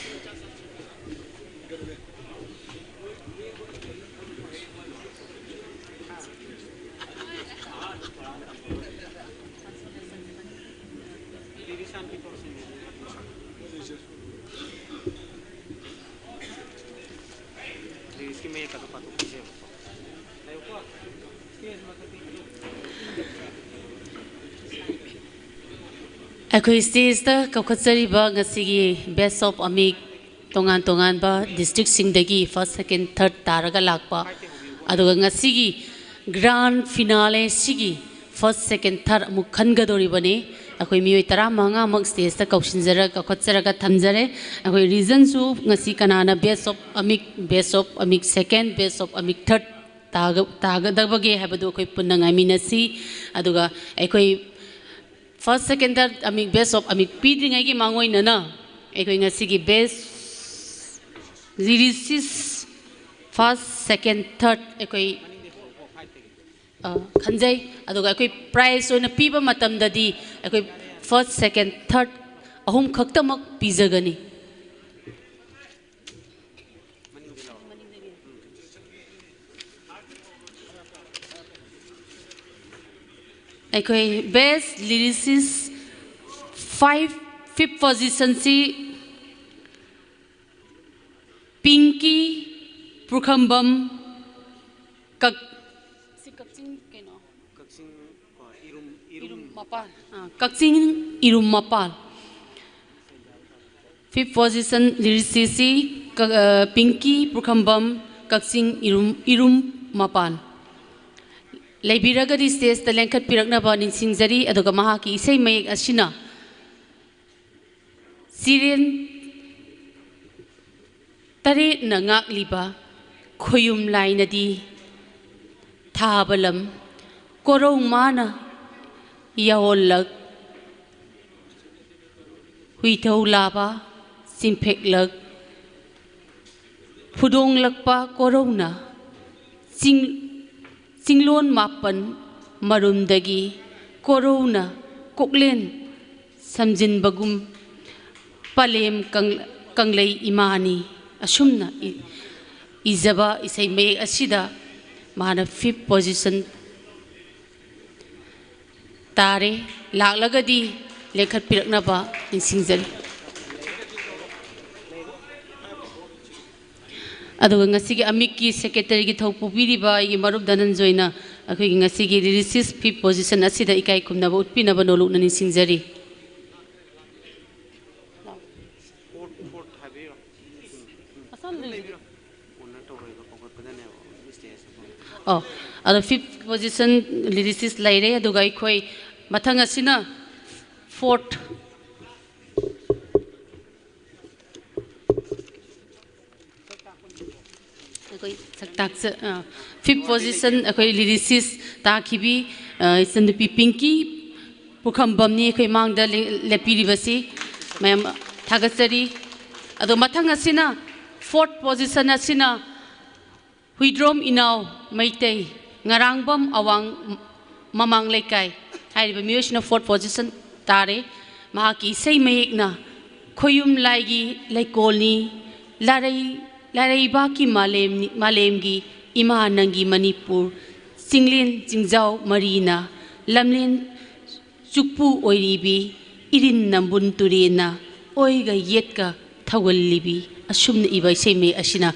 ꯑꯩꯈꯣꯏ ꯁ꯭ꯇꯦꯖꯇ ꯀꯧꯈꯠꯆꯔꯤꯕ ꯉꯁꯤꯒꯤ Best of Amik, ꯇꯣꯉꯥꯟ ꯇꯣꯉꯥꯟꯕ ꯗꯤꯁꯇ꯭ꯔꯤꯛꯁꯤꯡꯗꯒꯤ first, second, third ꯇꯥꯔꯒ ꯂꯥꯛꯄ, ꯑꯗꯨꯒ ꯉꯁꯤꯒꯤ grand finale ꯁꯤꯒꯤ first, second, third ꯑꯃꯨꯛ ꯈꯟꯒꯗꯧꯔꯤꯕꯅꯤ꯫ ꯑꯩꯈꯣꯏ ꯃꯤꯑꯣꯏ ꯇꯔꯥꯃꯉꯥꯃꯛ ꯁ꯭ꯇꯦꯖꯇ ꯀꯧꯁꯤꯟꯖꯔ-, ꯀꯧꯈꯠꯆꯔꯒ ꯊꯝꯖꯔꯦ꯫ ꯑꯩꯈꯣꯏ ꯔꯤꯖꯟꯁꯨ ꯉꯁꯤ ꯀꯅꯥꯅ Best of Amik, Best of Amik second, Best of Amik third ꯇꯥꯒ-, ꯇꯥꯒꯗꯕꯒꯦ ꯍꯥꯏꯕꯗꯨ ꯑꯩꯈꯣꯏ ꯄꯨꯟꯅ ꯉꯥꯏꯃꯤꯟꯅꯁꯤ꯫ ꯑꯗꯨꯒ ꯑꯩꯈꯣꯏ first, second, third Amik, Best of Amik ꯄꯤꯗ꯭ꯔꯤꯉꯩꯒꯤ ꯃꯥꯡꯑꯣꯏꯅꯅ ꯑꯩꯈꯣꯏ ꯉꯁꯤꯒꯤ best lyricist first, second, third ꯑꯩꯈꯣꯏ, ꯑ, ꯈꯟꯖꯩ꯫ ꯑꯗꯨꯒ ꯑꯩꯈꯣꯏ prize ꯑꯣꯏꯅ ꯄꯤꯕ ꯃꯇꯝꯗꯗꯤ ꯑꯩꯈꯣꯏ first, second, third ꯑꯍꯨꯝ ꯈꯛꯇꯃꯛ ꯄꯤꯖꯒꯅꯤ꯫ ꯑꯩꯈꯣꯏ best lyricist five, fifth position ꯁꯤ ꯄꯤꯡꯀꯤ ꯄꯨꯈ꯭ꯔꯝꯕꯝ, ꯀꯛ-, ꯁꯤ ꯀꯛꯆꯤꯡ ꯀꯩꯅꯣ? ꯀꯛꯆꯤꯡ, ꯀꯣ, ꯏꯔꯨꯝ, ꯏꯔꯨꯝ꯫ ꯏꯔꯨꯝ ꯃꯄꯥꯜ꯫ ꯑꯥ, ꯀꯛꯆꯤꯡ ꯏꯔꯨꯝ ꯃꯄꯥꯜ꯫ Fifth position lyricist ꯁꯤ ꯀ-, ꯑ, ꯄꯤꯡꯀꯤ ꯄꯨꯈ꯭ꯔꯝꯕꯝ, ꯀꯛꯆꯤꯡ ꯏꯔꯨꯝ, ꯏꯔꯨꯝ ꯃꯄꯥꯜ꯫ ꯂꯩꯕꯤꯔꯒꯗꯤ stage ꯇ ꯂꯦꯡꯈꯠꯄꯤꯔꯛꯅꯕ ꯅꯤꯡꯁꯤꯡꯖꯔꯤ꯫ ꯑꯗꯨꯒ ꯃꯍꯥꯛꯀꯤ ꯏꯁꯩ ꯃꯌꯦꯛ ꯑꯁꯤꯅ ꯆꯤꯔꯦꯟ ꯇꯔꯦꯠꯅ ꯉꯥꯛꯂꯤꯕ ꯈꯣꯌꯨꯝ ꯂꯥꯏꯅꯗꯤ ꯊꯥꯕ ꯂꯝ ꯀꯣꯔꯧ ꯃꯥꯅ ꯌꯥꯑꯣꯜꯂꯛ, ꯍꯨꯏꯊꯧ ꯂꯥꯕ ꯆꯤꯟꯐꯦꯛꯂꯛ ꯐꯨꯗꯣꯡꯂꯛꯄ ꯀꯣꯔꯧꯅ ꯆꯤꯡ ꯆꯤꯡꯂꯣꯟ ꯃꯥꯄꯟ ꯃꯔꯨꯝꯗꯒꯤ ꯀꯣꯔꯧꯅ ꯀꯣꯛꯂꯦꯟ ꯁꯝꯖꯤꯟꯕꯒꯨꯝ ꯄꯂꯦꯝ ꯀꯪ-, ꯀꯪꯂꯩ ꯏꯃꯥꯅꯤ꯫ ꯑꯁꯨꯝꯅ ꯏ-, ꯏꯖꯕ ꯏꯁꯩ ꯃꯌꯦꯛ ꯑꯁꯤꯗ ꯃꯥꯅ fifth position ꯇꯥꯔꯦ꯫ ꯂꯥꯛꯂꯒꯗꯤ ꯂꯦꯡꯈꯠꯄꯤꯔꯛꯅꯕ ꯅꯤꯡꯁꯤꯡꯖꯔꯤ꯫ ꯑꯗꯨꯒ ꯉꯁꯤꯒꯤ ꯑꯃꯤꯛꯀꯤ ꯁꯦꯀ꯭ꯔꯦꯇꯔꯤꯒꯤ ꯊꯧ ꯄꯨꯕꯤꯔꯤꯕ ꯑꯩꯒꯤ ꯃꯔꯨꯞ ꯙꯅꯟꯖꯣꯏꯅ ꯑꯩꯈꯣꯏꯒꯤ ꯉꯁꯤꯒꯤ lyricist fifth position ꯑꯁꯤꯗ ꯏꯀꯥꯏ ꯈꯨꯝꯅꯕ ꯎꯠꯄꯤꯅꯕ ꯅꯣꯂꯨꯛꯅ ꯅꯤꯡꯁꯤꯡꯖꯔꯤ꯫ ꯑꯣ, ꯑꯗꯣ fifth position lyricist ꯂꯩꯔꯦ꯫ ꯑꯗꯨꯒ ꯑꯩꯈꯣꯏ ꯃꯊꯪ ꯑꯁꯤꯅ fourth ꯑꯩꯈꯣꯏ ꯁꯛꯇꯥꯛꯆ-, ꯑ, fifth position ꯑꯩꯈꯣꯏ lyricist ꯇꯥꯈꯤꯕꯤ, ꯑ, ꯏꯆꯟꯅꯨꯄꯤ ꯄꯤꯡꯀꯤ ꯄꯨꯈ꯭ꯔꯝꯕꯝꯅꯤ ꯑꯩꯈꯣꯏ ꯃꯥꯡꯗ ꯂꯦ-, ꯂꯦꯞꯄꯤꯔꯤꯕꯁꯤ꯫ ꯃꯌꯥꯝ ꯊꯥꯒꯠꯆꯔꯤ꯫ ꯑꯗꯣ ꯃꯊꯪ ꯑꯁꯤꯅ, fourth position ꯑꯁꯤꯅ ꯍꯨꯏꯗ꯭ꯔꯣꯝ ꯏꯅꯥꯎ ꯃꯩꯇꯩ, ꯉꯔꯥꯡꯕꯝ ꯑꯋꯥꯡ ꯃꯃꯥꯡ ꯂꯩꯀꯥꯏ꯫ ꯍꯥꯏꯔꯤꯕ ꯃꯤꯑꯣꯏꯁꯤꯅ fourth position ꯇꯥꯔꯦ꯫ ꯃꯍꯥꯛꯀꯤ ꯏꯁꯩ ꯃꯌꯦꯛꯅ ꯈꯣꯌꯨꯝ ꯂꯥꯏꯒꯤ ꯂꯩꯀꯣꯜꯅꯤ, ꯂꯥꯔꯩ-, ꯂꯥꯔꯩꯕꯥꯛꯀꯤ ꯃꯥꯂꯦꯝꯅꯤ, ꯃꯥꯂꯦꯝꯒꯤ ꯏꯃꯥ ꯅꯪꯒꯤ ꯃꯅꯤꯄꯨꯔ, ꯆꯤꯡꯂꯦꯟ ꯆꯤꯡꯖꯥꯎ ꯃꯔꯤꯅ ꯂꯝꯂꯦꯟ ꯆꯨꯛꯄꯨ ꯑꯣꯏꯔꯤꯕꯤ, ꯏꯔꯤꯟ ꯅꯝꯕꯨꯟ ꯇꯨꯔꯦꯟꯅ ꯑꯣꯏꯒ ꯌꯦꯠꯀ ꯊꯧꯒꯜꯂꯤꯕꯤ꯫ ꯑꯁꯨꯝꯅ ꯏꯕ ꯏꯁꯩ ꯃꯌꯦꯛ ꯑꯁꯤꯅ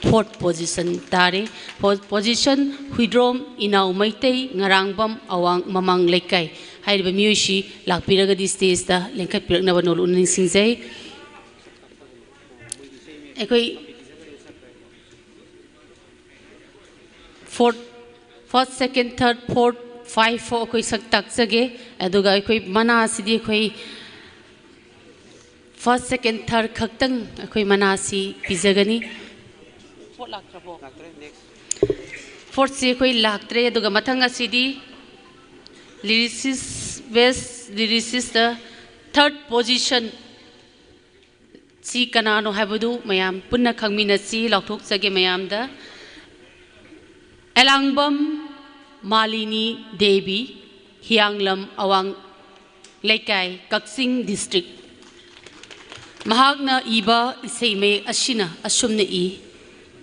fourth position ꯇꯥꯔꯦ꯫ Fourth position, ꯍꯨꯏꯗ꯭ꯔꯣꯝ ꯏꯅꯥꯎ ꯃꯩꯇꯩ, ꯉꯔꯥꯡꯕꯝ ꯑꯋꯥꯡ ꯃꯃꯥꯡ ꯂꯩꯀꯥꯏ꯫ ꯍꯥꯏꯔꯤꯕ ꯃꯤꯑꯣꯏꯁꯤ ꯂꯥꯛꯄꯤꯔꯒꯗꯤ stageꯇ ꯂꯦꯡꯈꯠꯄꯤꯔꯛꯅꯕ ꯅꯣꯂꯨꯛꯅ ꯅꯤꯡꯁꯤꯡꯖꯩ꯫ ꯑꯩꯈꯣꯏ fourth, first, second, third, fourth, five ꯐꯥꯎ ꯑꯩꯈꯣꯏ ꯁꯛ ꯇꯥꯛꯆꯒꯦ꯫ ꯑꯗꯨꯒ ꯑꯩꯈꯣꯏ ꯃꯅꯥ ꯑꯁꯤꯗꯤ ꯑꯩꯈꯣꯏ first, second, third ꯈꯛꯇꯪ ꯑꯩꯈꯣꯏ ꯃꯅꯥ ꯑꯁꯤ ꯄꯤꯖꯒꯅꯤ꯫ Fourth ꯂꯥꯛꯇ꯭ꯔꯕꯣ? Fourthꯁꯤ ꯑꯩꯈꯣꯏ ꯂꯥꯛꯇ꯭ꯔꯦ꯫ ꯑꯗꯨꯒ ꯃꯊꯪ ꯑꯁꯤꯗꯤ lyricist, best lyricistꯇ third position ꯁꯤ ꯀꯅꯥꯅꯣ ꯍꯥꯏꯕꯗꯨ ꯃꯌꯥꯝ ꯄꯨꯟꯅ ꯈꯪꯃꯤꯟꯅꯁꯤ꯫ ꯂꯥꯎꯊꯣꯛꯆꯒꯦ ꯃꯌꯥꯝꯗ꯫ ꯑꯦꯂꯥꯡꯕꯝ ꯃꯥꯂꯤꯅꯤ ꯗꯦꯕꯤ, ꯍꯤꯌꯥꯡꯂꯝ ꯑꯋꯥꯡ ꯂꯩꯀꯥꯏ, ꯀꯛꯆꯤꯡ district꯫ ꯃꯍꯥꯛꯅ ꯏꯕ ꯏꯁꯩ ꯃꯌꯦꯛ ꯑꯁꯤꯅ ꯑꯁꯨꯝꯅ ꯏ: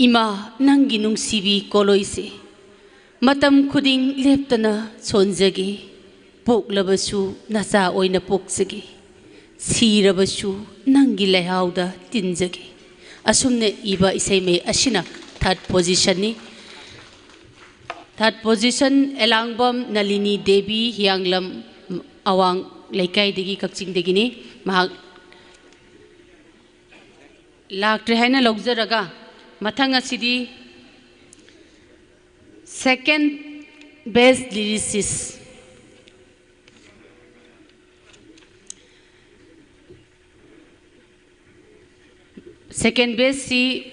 "ꯏꯃꯥ, ꯅꯪꯒꯤ ꯅꯨꯡꯁꯤꯕꯤ ꯀꯣꯂꯣꯏꯁꯦ, ꯃꯇꯝ ꯈꯨꯗꯤꯡ ꯂꯦꯞꯇꯅ ꯁꯣꯟꯖꯒꯦ꯫ ꯄꯣꯛꯂꯕꯁꯨ ꯅꯆꯥ ꯑꯣꯏꯅ ꯄꯣꯛꯆꯒꯦ, ꯁꯤꯔꯕꯁꯨ ꯅꯪꯒꯤ ꯂꯩꯍꯥꯎꯗ ꯇꯤꯟꯖꯒꯦ"꯫ ꯑꯁꯨꯝꯅ ꯏꯕ ꯏꯁꯩ ꯃꯌꯦꯛ ꯑꯁꯤꯅ third positionꯅꯤ꯫ Third position, ꯑꯦꯂꯥꯡꯕꯝ ꯅꯂꯤꯅꯤ ꯗꯦꯕꯤ, ꯍꯤꯌꯥꯡꯂꯝ ꯑꯋꯥꯡ ꯂꯩꯀꯥꯏꯗꯒꯤ, ꯀꯛꯆꯤꯡꯗꯒꯤꯅꯤ꯫ ꯃꯍꯥꯛ ꯂꯥꯛꯇ꯭ꯔꯦ ꯍꯥꯏꯅ ꯂꯧꯖꯔꯒ, ꯃꯊꯪ ꯑꯁꯤꯗꯤ second best lyricist꯫ Second bestꯁꯤ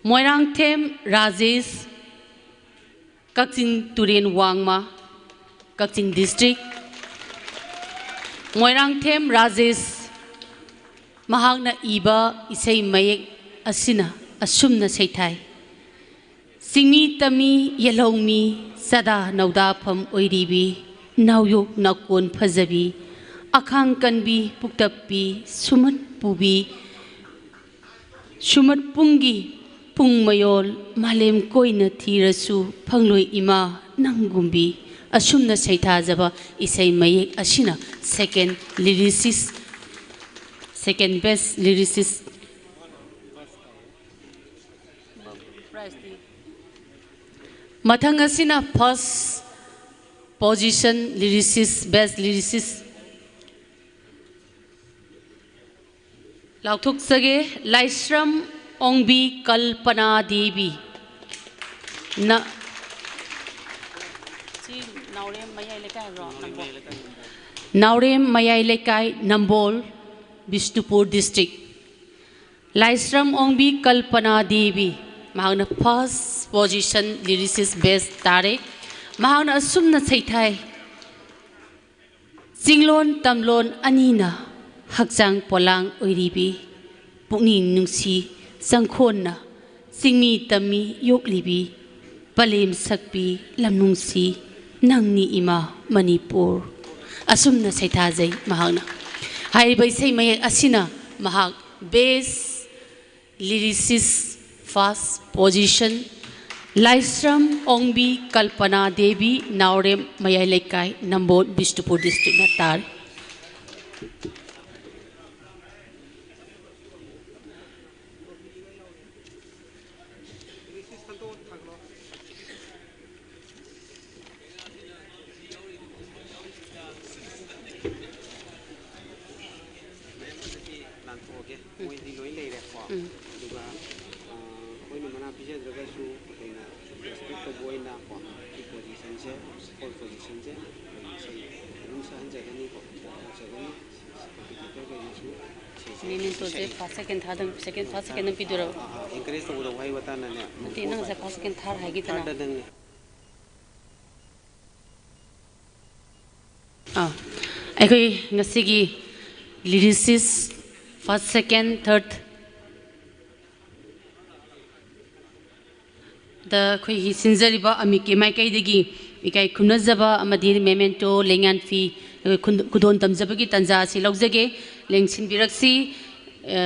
Moirangthem Rajesh, ꯀꯛꯆꯤꯡ ꯇꯨꯔꯦꯟ ꯋꯥꯡꯃ, ꯀꯛꯆꯤꯡ district꯫ ꯃꯣꯏꯔꯥꯡꯊꯦꯝ ꯔꯥꯖꯦꯁ, ꯃꯍꯥꯛꯅ ꯏꯕ ꯏꯁꯩ ꯃꯌꯦꯛ ꯑꯁꯤꯅ ꯑꯁꯨꯝꯅ ꯁꯩꯊꯥꯏ: "ꯆꯤꯡꯃꯤ ꯇꯝꯃꯤ ꯌꯦꯜꯍꯧꯃꯤ ꯆꯥꯗꯥ ꯅꯧꯗꯥꯐꯝ ꯑꯣꯏꯔꯤꯕꯤ, ꯅꯥꯎꯌꯣꯛ ꯅꯥꯎꯀꯣꯟ ꯐꯖꯕꯤ, ꯑꯈꯥꯡ ꯀꯟꯕꯤ ꯄꯨꯛꯇꯞꯄꯤ ꯁꯨꯃꯠ ꯄꯨꯕꯤ, ꯁꯨꯃꯠ ꯄꯨꯡꯒꯤ ꯄꯨꯡ ꯃꯌꯣꯜ ꯃꯥꯂꯦꯝ ꯀꯣꯏꯅ ꯊꯤꯔꯁꯨ ꯐꯪꯂꯣꯏ ꯏꯃꯥ ꯅꯪꯒꯨꯝꯕꯤ"꯫ ꯑꯁꯨꯝꯅ ꯁꯩꯊꯥꯖꯕ ꯏꯁꯩ ꯃꯌꯦꯛ ꯑꯁꯤꯅ second lyricist, second best lyricist꯫ ꯃꯊꯪ ꯑꯁꯤꯅ first position lyricist, best lyricist ꯂꯥꯎꯊꯣꯛꯆꯒꯦ꯫ ꯂꯥꯏꯁ꯭ꯔꯝ ꯑꯣꯡꯕꯤ ꯀꯜꯄꯅꯥ ꯗꯦꯕꯤ꯫ ꯅ-, ꯁꯤ ꯅꯥꯎꯔꯦꯝ ꯃꯌꯥꯏ ꯂꯩꯀꯥꯏ ꯍꯥꯏꯕ꯭ꯔꯣ? ꯅꯥꯎꯔꯦꯝ ꯃꯌꯥꯏ ꯂꯩꯀꯥꯏ, ꯅꯝꯕꯣꯜ, ꯕꯤꯁꯅꯨꯄꯨꯔ district꯫ ꯂꯥꯏꯁ꯭ꯔꯝ ꯑꯣꯡꯕꯤ ꯀꯜꯄꯅꯥ ꯗꯦꯕꯤ, ꯃꯍꯥꯛꯅ first position lyricist best ꯇꯥꯔꯦ꯫ ꯃꯍꯥꯛꯅ ꯑꯁꯨꯝꯅ ꯁꯩꯊꯥꯏ: "ꯆꯤꯡꯂꯣꯟ ꯇꯝꯂꯣꯟ ꯑꯅꯤꯅ ꯍꯛꯆꯥꯡ ꯄꯣꯂꯥꯡ ꯑꯣꯏꯔꯤꯕꯤ, ꯄꯨꯛꯅꯤꯡ ꯅꯨꯡꯁꯤ ꯆꯪꯈꯣꯟꯅ ꯆꯤꯡꯃꯤ ꯇꯝꯃꯤ ꯌꯣꯛꯂꯤꯕꯤ, ꯄꯂꯦꯝ ꯁꯛꯄꯤ ꯂꯝꯅꯨꯡꯁꯤ ꯅꯪꯅꯤ ꯏꯃꯥ ꯃꯅꯤꯄꯨꯔ꯫ ꯑꯁꯨꯝꯅ ꯁꯩꯊꯥꯖꯩ ꯃꯍꯥꯛꯅ꯫ ꯍꯥꯏꯔꯤꯕ ꯏꯁꯩ ꯃꯌꯦꯛ ꯑꯁꯤꯅ ꯃꯍꯥꯛ best lyricist first position, ꯂꯥꯏꯁ꯭ꯔꯝ ꯑꯣꯡꯕꯤ ꯀꯜꯄꯅꯥ ꯗꯦꯕꯤ, ꯅꯥꯎꯔꯦꯝ ꯃꯌꯥꯏ ꯂꯩꯀꯥꯏ, ꯅꯝꯕꯣꯜ, ꯕꯤꯁꯅꯨꯄꯨꯔ districtꯅ ꯇꯥꯔꯤ꯫ ꯂꯥꯟꯊꯣꯛꯑꯒꯦ꯫ ꯃꯣꯏꯗꯤ ꯂꯣꯏ ꯂꯩꯔꯦꯀꯣ꯫ ꯎꯝ꯫ ꯑꯗꯨꯒ, ꯑ, ꯑꯩꯈꯣꯏꯅ ꯃꯅꯥ ꯄꯤꯖꯗ꯭ꯔꯒꯁꯨ ꯑꯩꯈꯣꯏꯅ respect ꯇꯧꯕ ꯑꯣꯏꯅꯀꯣ, ꯁꯤ positionꯁꯦ, fourth positionꯁꯦ ꯑꯩꯈꯣꯏ ꯏꯁꯩ ꯑꯗꯨꯝ ꯁꯛꯍꯟꯖꯒꯅꯤꯀꯣ, ꯁꯛꯍꯟꯖꯒꯅꯤ꯫ Competitorꯈꯩꯅꯁꯨ ꯏꯁꯩꯁꯦ, mementoꯁꯦ ꯏꯁꯩ, first, second, thirdꯇꯪ, second, first, secondꯇꯪ ꯄꯤꯗꯣꯏꯔꯕ? ꯑꯥ, ꯑꯥ, encourage ꯇꯧꯒꯗꯧꯕ ꯋꯥꯍꯩ ꯋꯥꯇꯥꯅꯅꯦ, ꯅꯠꯇꯦ, ꯅꯪ ꯉꯁꯥꯏ first, second, third ꯍꯥꯏꯒꯤꯗꯅ꯫ Thirdꯇꯪꯅꯦ꯫ ꯑꯥ, ꯑꯩꯈꯣꯏ ꯉꯁꯤꯒꯤ lyricist first, second, third ꯗ ꯑꯩꯈꯣꯏꯒꯤ ꯁꯤꯟꯖꯔꯤꯕ ꯑꯃꯤꯛꯀꯤ ꯃꯥꯏꯀꯩꯗꯒꯤ ꯏꯀꯥꯏ ꯈꯨꯝꯅꯖꯕ ꯑꯃꯗꯤ memento ꯂꯦꯡꯌꯥꯟꯐꯤ, ꯑꯩꯈꯣꯏ ꯈꯨꯟ-, ꯈꯨꯗꯣꯜ ꯇꯝꯖꯕꯒꯤ ꯇꯥꯟꯖꯥ ꯑꯁꯤ ꯂꯧꯖꯒꯦ꯫ ꯂꯦꯡꯁꯤꯟꯕꯤꯔꯛꯁꯤ, ꯑ,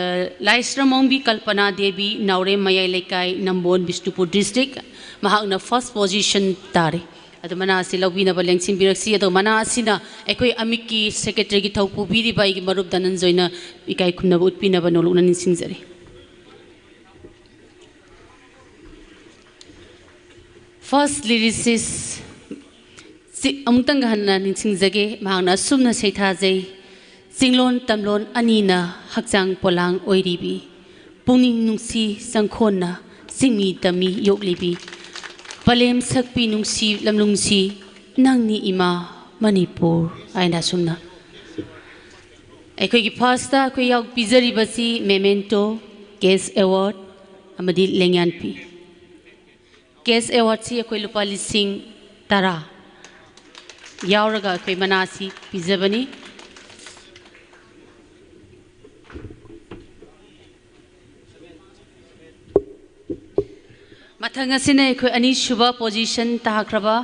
ꯂꯥꯏꯁ꯭ꯔꯝ ꯑꯣꯡꯕꯤ ꯀꯜꯄꯅꯥ ꯗꯦꯕꯤ, ꯅꯥꯎꯔꯦꯝ ꯃꯌꯥꯏ ꯂꯩꯀꯥꯏ, ꯅꯝꯕꯣꯜ, ꯕꯤꯁꯅꯨꯄꯨꯔ district꯫ ꯃꯍꯥꯛꯅ first position ꯇꯥꯔꯦ꯫ ꯑꯗꯨ ꯃꯅꯥ ꯑꯁꯤ ꯂꯧꯕꯤꯅꯕ ꯂꯦꯡꯁꯤꯟꯕꯤꯔꯛꯁꯤ꯫ ꯑꯗꯨꯒ ꯃꯅꯥ ꯑꯁꯤꯅ ꯑꯩꯈꯣꯏ ꯑꯃꯤꯛꯀꯤ secretaryꯒꯤ ꯊꯧ ꯄꯨꯕꯤꯔꯤꯕ ꯑꯩꯒꯤ ꯃꯔꯨꯞ ꯙꯅꯟꯖꯣꯏꯅ ꯏꯀꯥꯏ ꯈꯨꯝꯅꯕ ꯎꯠꯄꯤꯅꯕ ꯅꯣꯂꯨꯛꯅ ꯅꯤꯡꯁꯤꯡꯖꯔꯤ꯫ First lyricist, ꯁꯤ ꯑꯃꯨꯛꯇꯪꯒ ꯍꯟꯅ ꯅꯤꯡꯁꯤꯡꯖꯒꯦ꯫ ꯃꯍꯥꯛꯅ ꯑꯁꯨꯝꯅ ꯁꯩꯊꯥꯖꯩ, ꯆꯤꯡꯂꯣꯟ ꯇꯝꯂꯣꯟ ꯑꯅꯤꯅ ꯍꯛꯆꯥꯡ ꯄꯣꯂꯥꯡ ꯑꯣꯏꯔꯤꯕꯤ, ꯄꯨꯛꯅꯤꯡ ꯅꯨꯡꯁꯤ ꯆꯪꯈꯣꯟꯅ ꯆꯤꯡꯃꯤ ꯇꯝꯃꯤ ꯌꯣꯛꯂꯤꯕꯤ, ꯄꯂꯦꯝ ꯁꯛꯄꯤ ꯅꯨꯡꯁꯤ ꯂꯝꯂꯨꯡꯁꯤ ꯅꯪꯅꯤ ꯏꯃꯥ ꯃꯅꯤꯄꯨꯔ ꯍꯥꯏꯅ ꯑꯁꯨꯝꯅ꯫ ꯑꯩꯈꯣꯏꯒꯤ firstꯇ ꯑꯩꯈꯣꯏ ꯌꯥꯎ ꯄꯤꯖꯔꯤꯕꯁꯤ memento, cash award ꯑꯃꯗꯤ ꯂꯦꯡꯌꯥꯟ ꯄꯤ꯫ Cash awardꯁꯤ ꯑꯩꯈꯣꯏ ꯂꯨꯄꯥ ꯂꯤꯁꯤꯡ ꯇꯔꯥ ꯌꯥꯎꯔꯒ ꯑꯩꯈꯣꯏ ꯃꯅꯥꯁꯤ ꯄꯤꯖꯕꯅꯤ꯫ ꯃꯊꯪ ꯑꯁꯤꯅ ꯑꯩꯈꯣꯏ ꯑꯅꯤꯁꯨꯕ position ꯇꯥꯈ꯭ꯔꯕ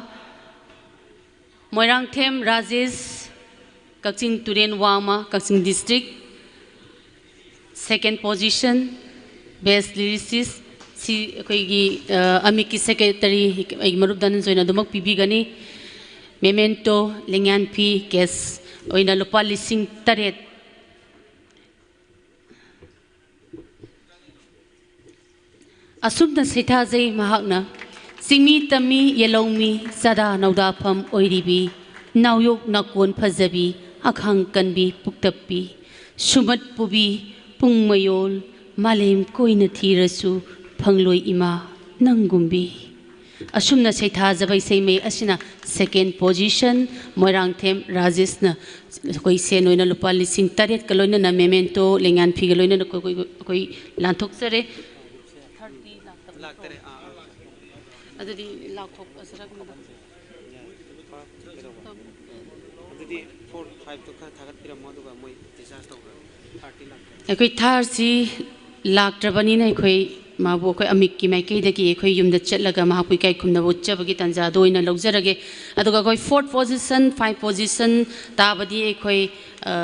ꯃꯣꯏꯔꯥꯡꯊꯦꯝ ꯔꯥꯖꯦꯁ, ꯀꯛꯆꯤꯡ ꯇꯨꯔꯦꯟ ꯋꯥꯡꯃ, ꯀꯛꯆꯤꯡ district, second position, best lyricist꯫ ꯁꯤ ꯑꯩꯈꯣꯏꯒꯤ, ꯑ, ꯑꯃꯤꯛꯀꯤ secretary, ꯑꯩꯒꯤ ꯃꯔꯨꯞ ꯙꯅꯟꯖꯣꯏꯅ ꯑꯗꯨꯃꯛ ꯄꯤꯕꯤꯒꯅꯤ꯫ Memento, ꯂꯦꯡꯌꯥꯟꯐꯤ, cash ꯑꯣꯏꯅ ꯂꯨꯄꯥ ꯂꯤꯁꯤꯡ ꯇꯔꯦꯠ꯫ ꯑꯁꯨꯝꯅ ꯁꯩꯊꯥꯖꯩ ꯃꯍꯥꯛꯅ: ꯆꯤꯡꯃꯤ ꯇꯝꯃꯤ ꯌꯦꯜꯍꯧꯃꯤ ꯆꯥꯗꯥ ꯅꯧꯗꯥꯐꯝ ꯑꯣꯏꯔꯤꯕꯤ, ꯅꯥꯎꯌꯣꯛ ꯅꯥꯀꯣꯟ ꯐꯖꯕꯤ, ꯑꯈꯥꯡ ꯀꯟꯕꯤ ꯄꯨꯛꯇꯞꯄꯤ, ꯁꯨꯃꯠ ꯄꯨꯕꯤ ꯄꯨꯡ ꯃꯌꯣꯜ, ꯃꯥꯂꯦꯝ ꯀꯣꯏꯅ ꯊꯤꯔꯁꯨ ꯐꯪꯂꯣꯏ ꯏꯃꯥ ꯅꯪꯒꯨꯝꯕꯤ꯫ ꯑꯁꯨꯝꯅ ꯁꯩꯊꯥꯖꯕ ꯏꯁꯩ ꯃꯌꯦꯛ ꯑꯁꯤꯅ second position, ꯃꯣꯏꯔꯥꯡꯊꯦꯝ ꯔꯥꯖꯦꯁꯅ ꯑꯩꯈꯣꯏ ꯁꯦꯟ ꯑꯣꯏꯅ ꯂꯨꯄꯥ ꯂꯤꯁꯤꯡ ꯇꯔꯦꯠꯀ ꯂꯣꯏꯅꯅ memento, ꯂꯦꯡꯌꯥꯟ ꯐꯤꯒ ꯂꯣꯏꯅꯅ ꯑꯩꯈꯣꯏ, ꯑꯩꯈꯣꯏ, ꯑꯩꯈꯣꯏ ꯂꯥꯟꯊꯣꯛꯆꯔꯦ꯫ ꯂꯥꯛꯇꯔꯦ, ꯑꯥ, ꯑꯥ꯫ ꯑꯗꯨꯗꯤ ꯂꯥꯎꯊꯣꯛꯑꯁꯤꯔ ꯀꯃꯥꯏꯅ ꯇꯧ-, ꯌꯥꯏ꯫ ꯀꯩꯗꯧꯕ? ꯑꯗꯨꯗꯤ four, five ꯇꯨ ꯈꯔ ꯊꯥꯒꯠꯄꯤꯔꯝꯃꯣ, ꯑꯗꯨꯒ ꯃꯣꯏ discharge ꯇꯧꯈ꯭ꯔꯒꯦ꯫ Third ꯇꯤ ꯂꯥꯛꯇꯔꯦ꯫ ꯑꯩꯈꯣꯏ third ꯁꯤ ꯂꯥꯛꯇ꯭ꯔꯕꯅꯤꯅ ꯑꯩꯈꯣꯏ ꯃꯥꯕꯨ ꯑꯩꯈꯣꯏ ꯑꯃꯤꯛꯀꯤ ꯃꯥꯏꯀꯩꯗꯒꯤ ꯑꯩꯈꯣꯏ ꯌꯨꯝꯗ ꯆꯠꯂꯒ ꯃꯍꯥꯛꯄꯨ ꯏꯀꯥꯏ ꯈꯨꯝꯅꯕ ꯎꯠꯆꯕꯒꯤ ꯇꯥꯟꯖꯥꯗꯣ ꯑꯣꯏꯅ ꯂꯧꯖꯔꯒꯦ꯫ ꯑꯗꯨꯒ ꯑꯩꯈꯣꯏ fourth position, five position ꯇꯥꯕꯗꯤ ꯑꯩꯈꯣꯏ, ꯑ,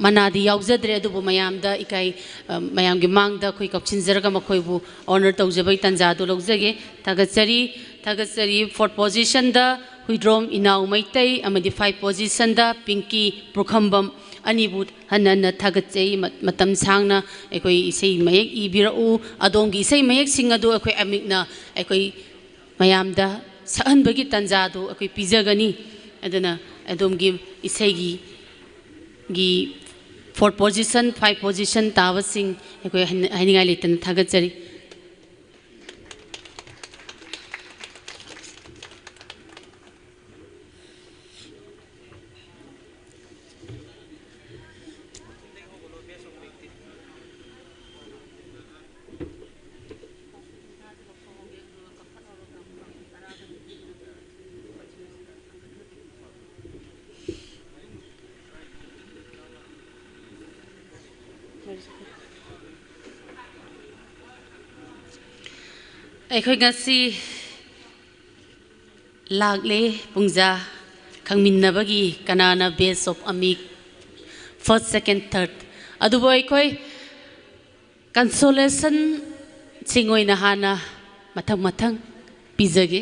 ꯃꯅꯥꯗꯤ ꯌꯥꯎꯖꯗ꯭ꯔꯦ, ꯑꯗꯨꯕꯨ ꯃꯌꯥꯝꯗ ꯏꯀꯥꯏ, ꯑ, ꯃꯌꯥꯝꯒꯤ ꯃꯥꯡꯗ ꯑꯩꯈꯣꯏ ꯀꯧꯁꯤꯟꯖꯔꯒ ꯃꯈꯣꯏꯕꯨ honour ꯇꯧꯖꯕꯒꯤ ꯇꯥꯟꯖꯥꯗꯨ ꯂꯧꯖꯒꯦ꯫ ꯊꯥꯒꯠꯆꯔꯤ, ꯊꯥꯒꯠꯆꯔꯤ꯫ Fourth position ꯗ ꯍꯨꯏꯗ꯭ꯔꯣꯝ ꯏꯅꯥꯎ ꯃꯩꯇꯩ ꯑꯃꯗꯤ five position ꯗ ꯄꯤꯡꯀꯤ ꯄꯨꯈ꯭ꯔꯝꯕꯝ ꯑꯅꯤꯕꯨ ꯍꯟꯅ ꯍꯟꯅ ꯊꯥꯒꯠꯆꯩ꯫ ꯃ-, ꯃꯇꯝ ꯁꯥꯡꯅ ꯑꯩꯈꯣꯏ ꯏꯁꯩ ꯃꯌꯦꯛ ꯏꯕꯤꯔꯛꯎ꯫ ꯑꯗꯣꯝꯒꯤ ꯏꯁꯩ ꯃꯌꯦꯛꯁꯤꯡ ꯑꯗꯨ ꯑꯩꯈꯣꯏ ꯑꯃꯤꯛꯅ ꯑꯩꯈꯣꯏ ꯃꯌꯥꯝꯗ ꯁꯛꯍꯟꯕꯒꯤ ꯇꯥꯟꯖꯥꯗꯨ ꯑꯩꯈꯣꯏ ꯄꯤꯖꯒꯅꯤ꯫ ꯑꯗꯨꯅ ꯑꯗꯣꯝꯒꯤ ꯏꯁꯩꯒꯤ, ꯒꯤ fourth position, five position ꯇꯥꯕꯁꯤꯡ ꯑꯩꯈꯣꯏ ꯍꯥꯏꯅ-, ꯍꯥꯏꯅꯤꯡꯉꯥꯏ ꯂꯩꯇꯅ ꯊꯥꯒꯠꯆꯔꯤ꯫ ꯑꯩꯈꯣꯏ ꯉꯁꯤ ꯂꯥꯛꯂꯦ ꯄꯨꯡꯖꯥ ꯈꯪꯃꯤꯟꯅꯕꯒꯤ, ꯀꯅꯥꯅ best of ꯑꯃꯤꯛ first, second, third꯫ ꯑꯗꯨꯕꯨ ꯑꯩꯈꯣꯏ consolation ꯁꯤꯡ ꯑꯣꯏꯅ ꯍꯥꯟꯅ ꯃꯊꯪ ꯃꯊꯪ ꯄꯤꯖꯒꯦ꯫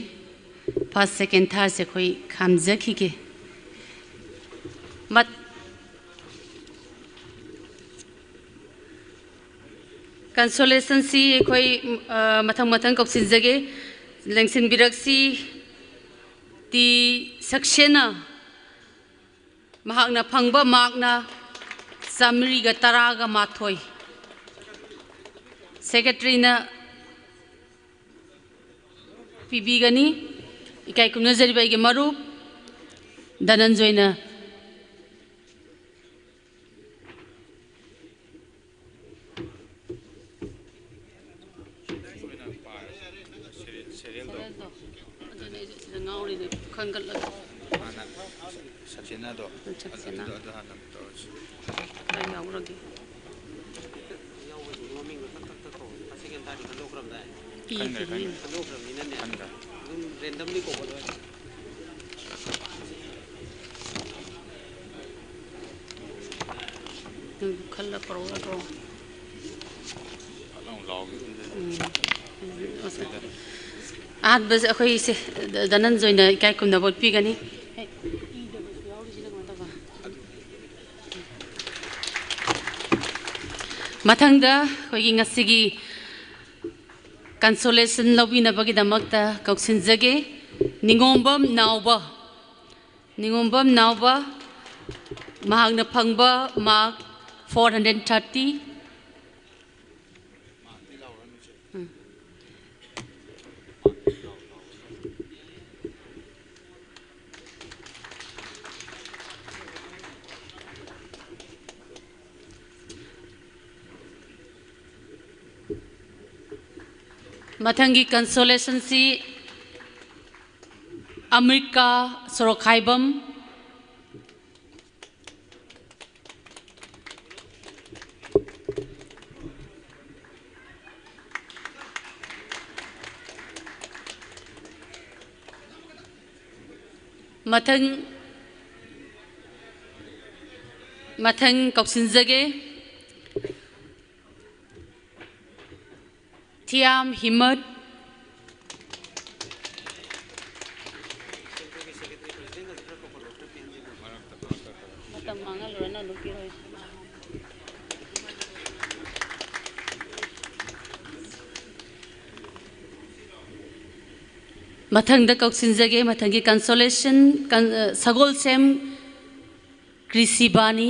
First, second, thirdꯁꯦ ꯑꯩꯈꯣꯏ ꯈꯥꯝꯖꯈꯤꯒꯦ꯫ ꯃꯠ-, consolation ꯁꯤ ꯑꯩꯈꯣꯏ, ꯑ, ꯃꯊꯪ ꯃꯊꯪ ꯀꯧꯁꯤꯟꯖꯒꯦ꯫ ꯂꯦꯡꯁꯤꯟꯕꯤꯔꯛꯁꯤ꯫ ꯇꯤ ꯁꯛꯁꯦꯅꯥ꯫ ꯃꯍꯥꯛꯅ ꯐꯪꯕ markꯅ ꯆꯥꯃꯔꯤꯒ ꯇꯔꯥꯒ ꯃꯥꯊꯣꯏ꯫ Secretaryꯅ ꯄꯤꯕꯤꯒꯅꯤ꯫ ꯏꯀꯥꯏ ꯈꯨꯝꯅꯖꯔꯤꯕ ꯑꯩꯒꯤ ꯃꯔꯨꯞ ꯙꯅꯟꯖꯣꯏꯅ꯫ Serialꯗꯣ꯫ ꯑꯗꯨꯅꯦ ꯑꯩꯁꯨ ꯁꯤꯗ ꯉꯥꯎꯔꯤꯅꯦ, ꯈꯟꯒꯠꯂꯒ꯫ ꯍꯥꯟꯅ ꯁꯛꯁꯦꯅꯥꯗꯣ꯫ ꯁꯛꯁꯦꯅꯥ꯫ ꯑꯗꯨ, ꯑꯗꯨ ꯍꯥꯟꯅ ꯇꯧꯔꯁꯤ꯫ ꯑꯩ ꯌꯥꯎꯔꯒꯦ꯫ ꯌꯥꯎꯕꯁꯤꯡꯒꯤ ꯃꯃꯤꯡꯗꯣ ꯊꯛ ꯊꯛ ꯊꯛ ꯀꯧ꯫ First, second, thirdꯇꯤ ꯈꯟꯗꯣꯛꯈ꯭ꯔꯕꯗꯥꯏ? ꯄꯤꯗ꯭ꯔꯤꯕꯅꯤ꯫ ꯈꯟꯈ꯭ꯔꯦ, ꯈꯟꯈ꯭ꯔꯦ꯫ ꯈꯟꯗꯣꯛꯈ꯭ꯔꯕꯅꯤꯅꯅꯦ꯫ ꯈꯟꯈ꯭ꯔꯦ꯫ ꯑꯗꯨꯝ randomly ꯀꯧꯕ ꯂꯣꯏ꯫ ꯅꯪꯁꯨ ꯈꯜꯂ ꯄꯨꯔꯛꯎꯀꯣ꯫ ꯐꯠ ꯂꯥꯎ ꯂꯥꯎꯈꯤꯕꯗꯨꯗ꯫ ꯎꯝ꯫ ꯑꯍꯥꯟꯕꯁꯦ ꯑꯩꯈꯣꯏꯁꯦ ꯙꯅꯟꯖꯣꯏꯅ ꯏꯀꯥꯏ ꯈꯨꯝꯅꯕ ꯎꯠꯄꯤꯒꯅꯤ꯫ ꯃꯊꯪꯗ ꯑꯩꯈꯣꯏꯒꯤ ꯉꯁꯤꯒꯤ consolation ꯂꯧꯕꯤꯅꯕꯒꯤꯗꯃꯛꯇ ꯀꯧꯁꯤꯟꯖꯒꯦ꯫ ꯅꯤꯉꯣꯝꯕꯝ ꯅꯥꯎꯕ꯫ ꯅꯤꯉꯣꯝꯕꯝ ꯅꯥꯎꯕ, ꯃꯍꯥꯛꯅ ꯐꯪꯕ mark four hundred thirty꯫ ꯎꯝ꯫ ꯃꯊꯪꯒꯤ consolation ꯁꯤ ꯑꯃ꯭ꯔꯤꯀꯥ ꯁꯣꯔꯣꯛꯈꯥꯏꯕꯝ꯫ ꯃꯊꯪ, ꯃꯊꯪ ꯀꯧꯁꯤꯟꯖꯒꯦ꯫ ꯊꯤꯌꯥꯝ ꯍꯤꯃꯠ꯫ ꯃꯇꯝ ꯃꯥꯡꯍꯜꯂꯨꯔꯅꯨ, ꯑꯗꯨꯝ ꯄꯤꯔꯛꯑꯣ꯫ ꯃꯊꯪꯗ ꯀꯧꯁꯤꯟꯖꯒꯦ, ꯃꯊꯪꯒꯤ consolation, ꯀꯟ-, ꯑ, ꯁꯒꯣꯜꯁꯦꯝ ꯀ꯭ꯔꯤꯁꯤꯕꯥꯅꯤ꯫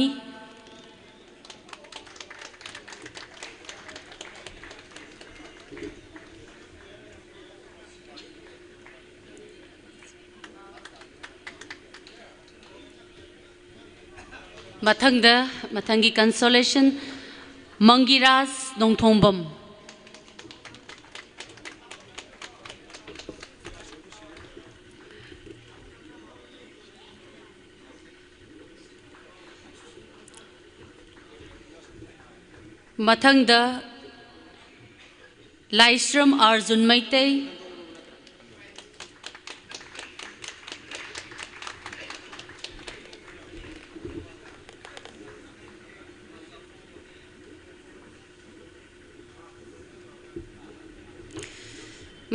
ꯃꯊꯪꯗ, ꯃꯊꯪꯒꯤ consolation, ꯃꯪꯒꯤꯔꯥꯖ ꯅꯣꯡꯊꯣꯝꯕꯝ꯫ ꯃꯊꯪꯗ, ꯂꯥꯏꯁ꯭ꯔꯝ ꯑꯥꯔꯖꯨꯟ ꯃꯩꯇꯩ꯫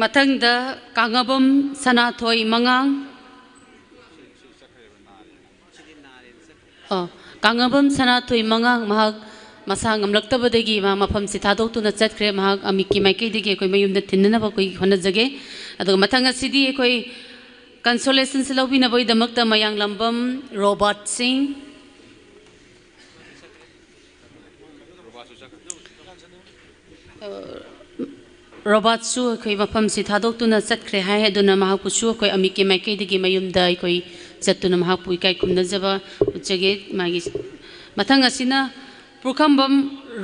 ꯃꯊꯪꯗ, ꯀꯥꯡꯉꯕꯝ ꯁꯅꯥꯊꯣꯏ ꯃꯉꯥꯡ꯫ ꯑꯣ, ꯀꯥꯡꯉꯕꯝ ꯁꯅꯥꯊꯣꯏ ꯃꯉꯥꯡ, ꯃꯍꯥꯛ ꯃꯁꯥ ꯉꯝꯂꯛꯇꯕꯗꯒꯤ ꯃꯍꯥꯛ ꯃꯐꯝꯁꯤ ꯊꯥꯗꯣꯛꯇꯨꯅ ꯆꯠꯈ꯭ꯔꯦ꯫ ꯃꯍꯥꯛ ꯑꯃꯤꯛꯀꯤ ꯃꯥꯏꯀꯩꯗꯒꯤ ꯑꯩꯈꯣꯏ ꯃꯌꯨꯝꯗ ꯊꯤꯟꯅꯅꯕ ꯑꯩꯈꯣꯏ ꯍꯣꯠꯅꯖꯒꯦ꯫ ꯑꯗꯨꯒ ꯃꯊꯪ ꯑꯁꯤꯗꯤ ꯑꯩꯈꯣꯏ consolation ꯁꯤ ꯂꯧꯕꯤꯅꯕꯒꯤꯗꯃꯛꯇ ꯃꯌꯥꯡꯂꯝꯕꯝ ꯔꯣꯕꯥꯔꯠ ꯁꯤꯡ꯫ ꯑ, ꯔꯣꯕꯥꯔꯠꯁꯨ ꯑꯩꯈꯣꯏ ꯃꯐꯝꯁꯤ ꯊꯥꯗꯣꯛꯇꯨꯅ ꯆꯠꯈ꯭ꯔꯦ ꯍꯥꯏ꯫ ꯑꯗꯨꯅ ꯃꯍꯥꯛꯄꯨꯁꯨ ꯑꯩꯈꯣꯏ ꯑꯃꯤꯛꯀꯤ ꯃꯥꯏꯀꯩꯗꯒꯤ ꯃꯌꯨꯝꯗ ꯑꯩꯈꯣꯏ ꯆꯠꯇꯨꯅ ꯃꯍꯥꯛꯄꯨ ꯏꯀꯥꯏ ꯈꯨꯝꯅꯖꯕ ꯎꯠꯆꯒꯦ꯫ ꯃꯥꯒꯤ ꯃꯊꯪ ꯑꯁꯤꯅ ꯄꯨꯈ꯭ꯔꯝꯕꯝ